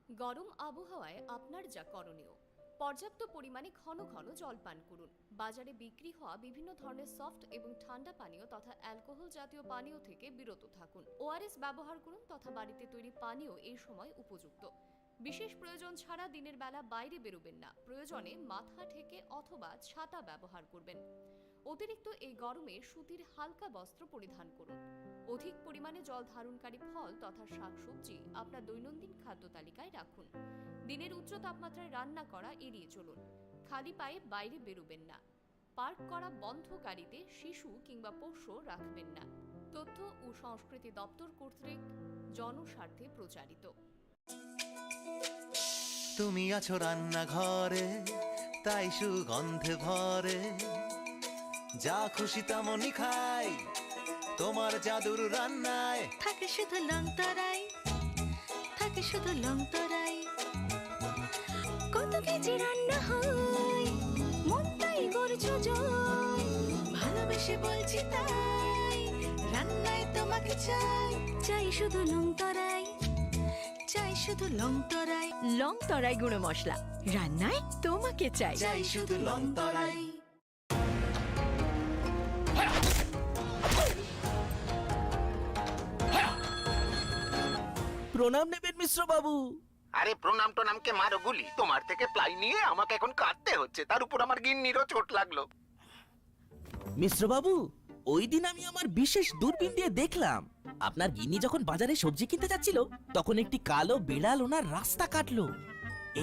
গরম আবহাওয়ায় আপনার যা করণীয়, পর্যাপ্ত পরিমাণে ঘন ঘন জল পান করুন। বাজারে বিক্রি হওয়া বিভিন্ন ধরনের সফট এবং ঠান্ডা পানীয় তথা অ্যালকোহল জাতীয় পানীয় থেকে বিরত থাকুন। ওআরএস ব্যবহার করুন তথা বাড়িতে তৈরি পানীয় এই সময় উপযুক্ত। বিশেষ প্রয়োজন ছাড়া দিনের বেলা বাইরে বেরোবেন না। প্রয়োজনে মাথা ঢেকে অথবা ছাতা ব্যবহার করবেন। অতিরিক্ত এই গরমে সুতির হালকা বস্ত্র পরিধান করুন। অধিক পরিমাণে জল ধারণকারী ফল তথা শাকসবজি আপনার দৈনন্দিন খাদ্য তালিকায় রাখুন। দিনের উচ্চ তাপমাত্রায় রান্না করা এড়িয়ে চলুন। খালি পায়ে বাইরে বেরোবেন না। পার্ক করা বন্ধ গাড়িতে শিশু কিংবা পোষ্য রাখবেন না। তথ্য ও সংস্কৃতি দপ্তর কর্তৃক জনস্বার্থে প্রচারিত। তুমি আছো রান্নাঘরে, তাই সুগন্ধে ভরে। যা খুশি তেমনই খাই, তোমার জাদুর রান্নায়। থাকে শুধু লং তরাই, থাকে শুধু লং তরাই। কত কেজি রান্না হয়, মনটাই করছো জয়। ভালোবেসে বলছি তাই, রান্নায় তোমাকে চাই। চাই শুধু লং তরাই, চাই শুধু লং তরাই। লং তরাই গুঁড়ো মশলা, রান্নায় তোমাকে চাই। চাই শুধু লং তরাই। প্রণাম নেবেন মিশ্র বাবু। আরে, প্রণাম টোনামকে মারো গুলি, তোমার থেকে প্লাই নিয়ে আমাকে এখন কাঁদতে হচ্ছে, তার উপর আমার গিন্নিরও চোট লাগলো। মিশ্র বাবু, ওই দিন আমি আমার বিশেষ দূরবীন দিয়ে দেখলাম, আপনার গিন্নি যখন বাজারে সবজি কিনতে যাচ্ছিল, তখন একটি কালো বিড়াল ওনার রাস্তা কাটলো।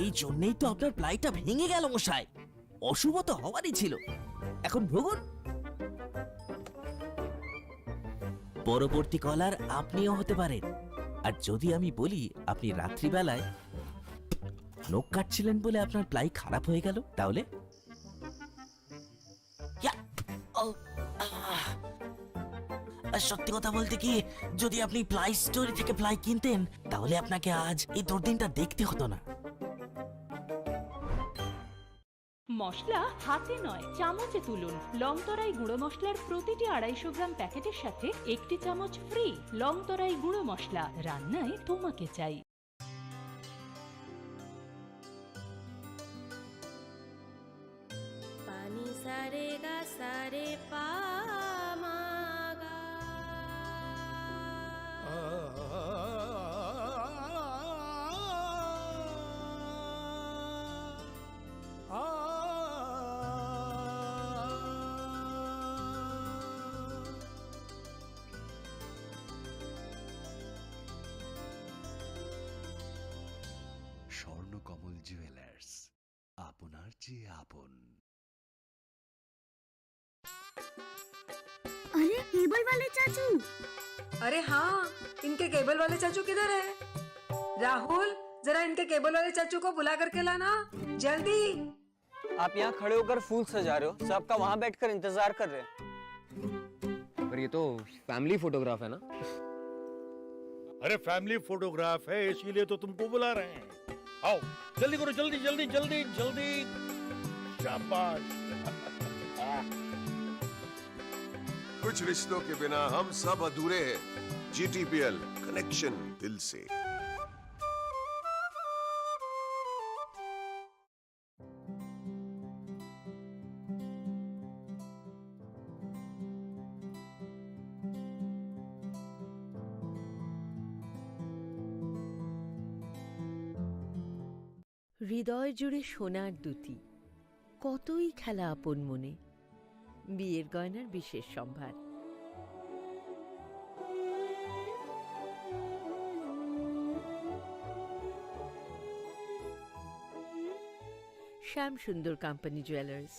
এই জন্যই তো আপনার প্লাইটা ভেঙে গেল মশাই। অশুভ তো হওয়ারই ছিল। এখন ভুগুন। পরবর্তী কলার আপনিও হতে পারেন। আর যদি আমি বলি আপনি রাত্রিবেলায় নখ কাটছিলেন বলে আপনার প্লাই খারাপ হয়ে গেল, তাহলে? ইয়া! ও, আহ! আর সত্যি কথা বলতে কি, যদি আপনি প্লাই স্টোরি থেকে প্লাই কিনতেন, তাহলে আপনাকে আজ এই দুর্দিনটা দেখতে হতো না। মশলা হাতে নয়, চামচে তুলুন। লং তরাই গুঁড়ো মশলার প্রতিটি আড়াইশো গ্রাম প্যাকেটের সাথে একটি চামচ ফ্রি। লং তরাই গুঁড়ো মশলা, রান্নায় তোমাকে চাই। Pani sa re ga sa re pa ma ga. মূল জুয়েলার্স, আপনার চেয়ে আপন। अरे, केबल वाले चाचू। अरे हाँ, इनके केबल वाले चाचू किधर है? राहुल, जरा इनके केबल वाले चाचू को बुला करके लाना, जल्दी। आप यहाँ खड़े होकर फूल सजा रहे हो, सबका वहां बैठकर इंतजार कर रहे हैं। पर ये तो फैमिली फोटोग्राफ है ना? अरे, फैमिली फोटोग्राफ है, इसीलिए तो तुमको बुला रहे हैं। आओ, जल्दी करो, जल्दी, जल्दी, जल्दी, जल्दी। शाबाश। कुछ रिश्तों के बिना हम सब अधूरे हैं। जीटीपीएल, कनेक्शन दिल से। হৃদয় জুড়ে সোনার দ্যুতি, কতই খেলা আপন মনে। বিয়ের গয়নার বিশেষ সম্ভার। শ্যাম সুন্দর কোম্পানি জুয়েলার্স,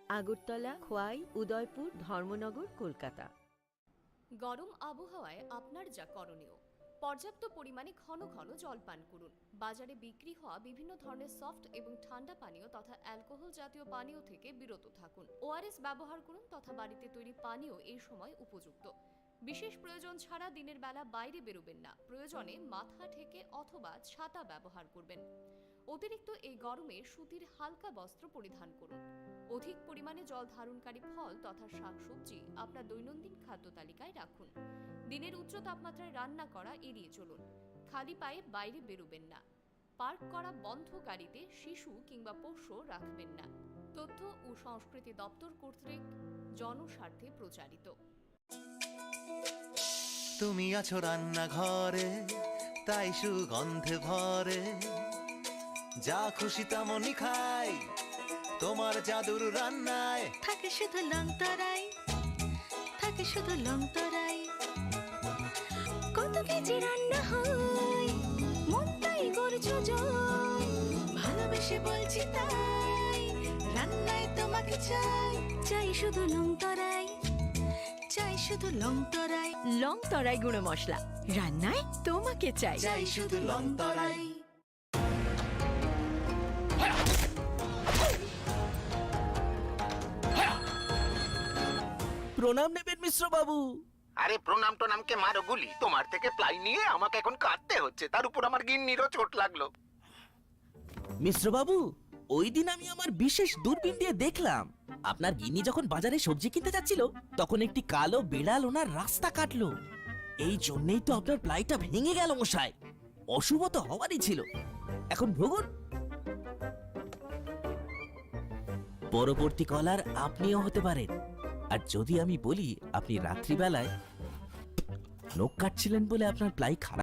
আগরতলা, খোয়াই, উদয়পুর, ধর্মনগর, কলকাতা। গরম আবহাওয়ায় আপনার যা করণীয়, পর্যাপ্ত পরিমাণে ঘন ঘন জল পান করুন। বাজারে বিক্রি হওয়া বিভিন্ন ধরনের সফট এবং ঠান্ডা পানীয় তথা অ্যালকোহল জাতীয় পানীয় থেকে বিরত থাকুন। ওআরএস ব্যবহার করুন তথা বাড়িতে তৈরি পানীয় এই সময় উপযুক্ত। বিশেষ প্রয়োজন ছাড়া দিনের বেলা বাইরে বেরোবেন না। প্রয়োজনে মাথা ঢেকে অথবা ছাতা ব্যবহার করবেন। অতিরিক্ত এই গরমে সুতির হালকা বস্ত্র পরিধান করুন। অধিক পরিমাণে জল ধারণকারী ফল তথা শাকসবজি আপনার দৈনন্দিন খাদ্য তালিকায় রাখুন। দিনের উচ্চ তাপমাত্রায় রান্না করা এড়িয়ে চলুন। খালি পায়ে বাইরে বেরোবেন না। পার্ক করা বন্ধ গাড়িতে শিশু কিংবা পোষ্য রাখবেন না। তথ্য ও সংস্কৃতি দপ্তর কর্তৃক জনস্বার্থে প্রচারিত। তুমি আছো রান্নাঘরে, তাই সুগন্ধে ভরে। যা খুশি তেমনই খাই, তোমার জাদুর রান্নায়। থাকে শুধু লং তরাই, থাকে শুধু লং তরাই। কত কেজি রান্না হয়, মনটাই করছো জয়। ভালোবেসে বলছি তাই, রান্নায় তোমাকে চাই। চাই শুধু লং তরাই, চাই শুধু লং তরাই। লং তরাই গুঁড়ো মশলা, রান্নায় তোমাকে চাই। চাই শুধু লং তরাই। প্রণাম নেবেন মিশ্র বাবু। আরে, প্রণাম টোনামকে মারো গুলি, তোমার থেকে প্লাই নিয়ে আমাকে এখন কাঁদতে হচ্ছে, তার উপর আমার গিন্নিরও চোট লাগলো। মিশ্র বাবু, ওই দিন আমি আমার বিশেষ দূরবীন দিয়ে দেখলাম, আপনার গিন্নি যখন বাজারে সবজি কিনতে যাচ্ছিল, তখন একটি কালো বিড়াল ওনার রাস্তা কাটলো। এই জন্যই তো আপনার প্লাইটা ভেঙে গেল মশাই। অশুভ তো হওয়ারই ছিল। এখন ভুগুন। পরবর্তী কলার আপনিও হতে পারেন। আর যদি আমি বলি, আপনি রাত্রিবেলায় নখ কাটছিলেন বলে আপনার প্লাই খারাপ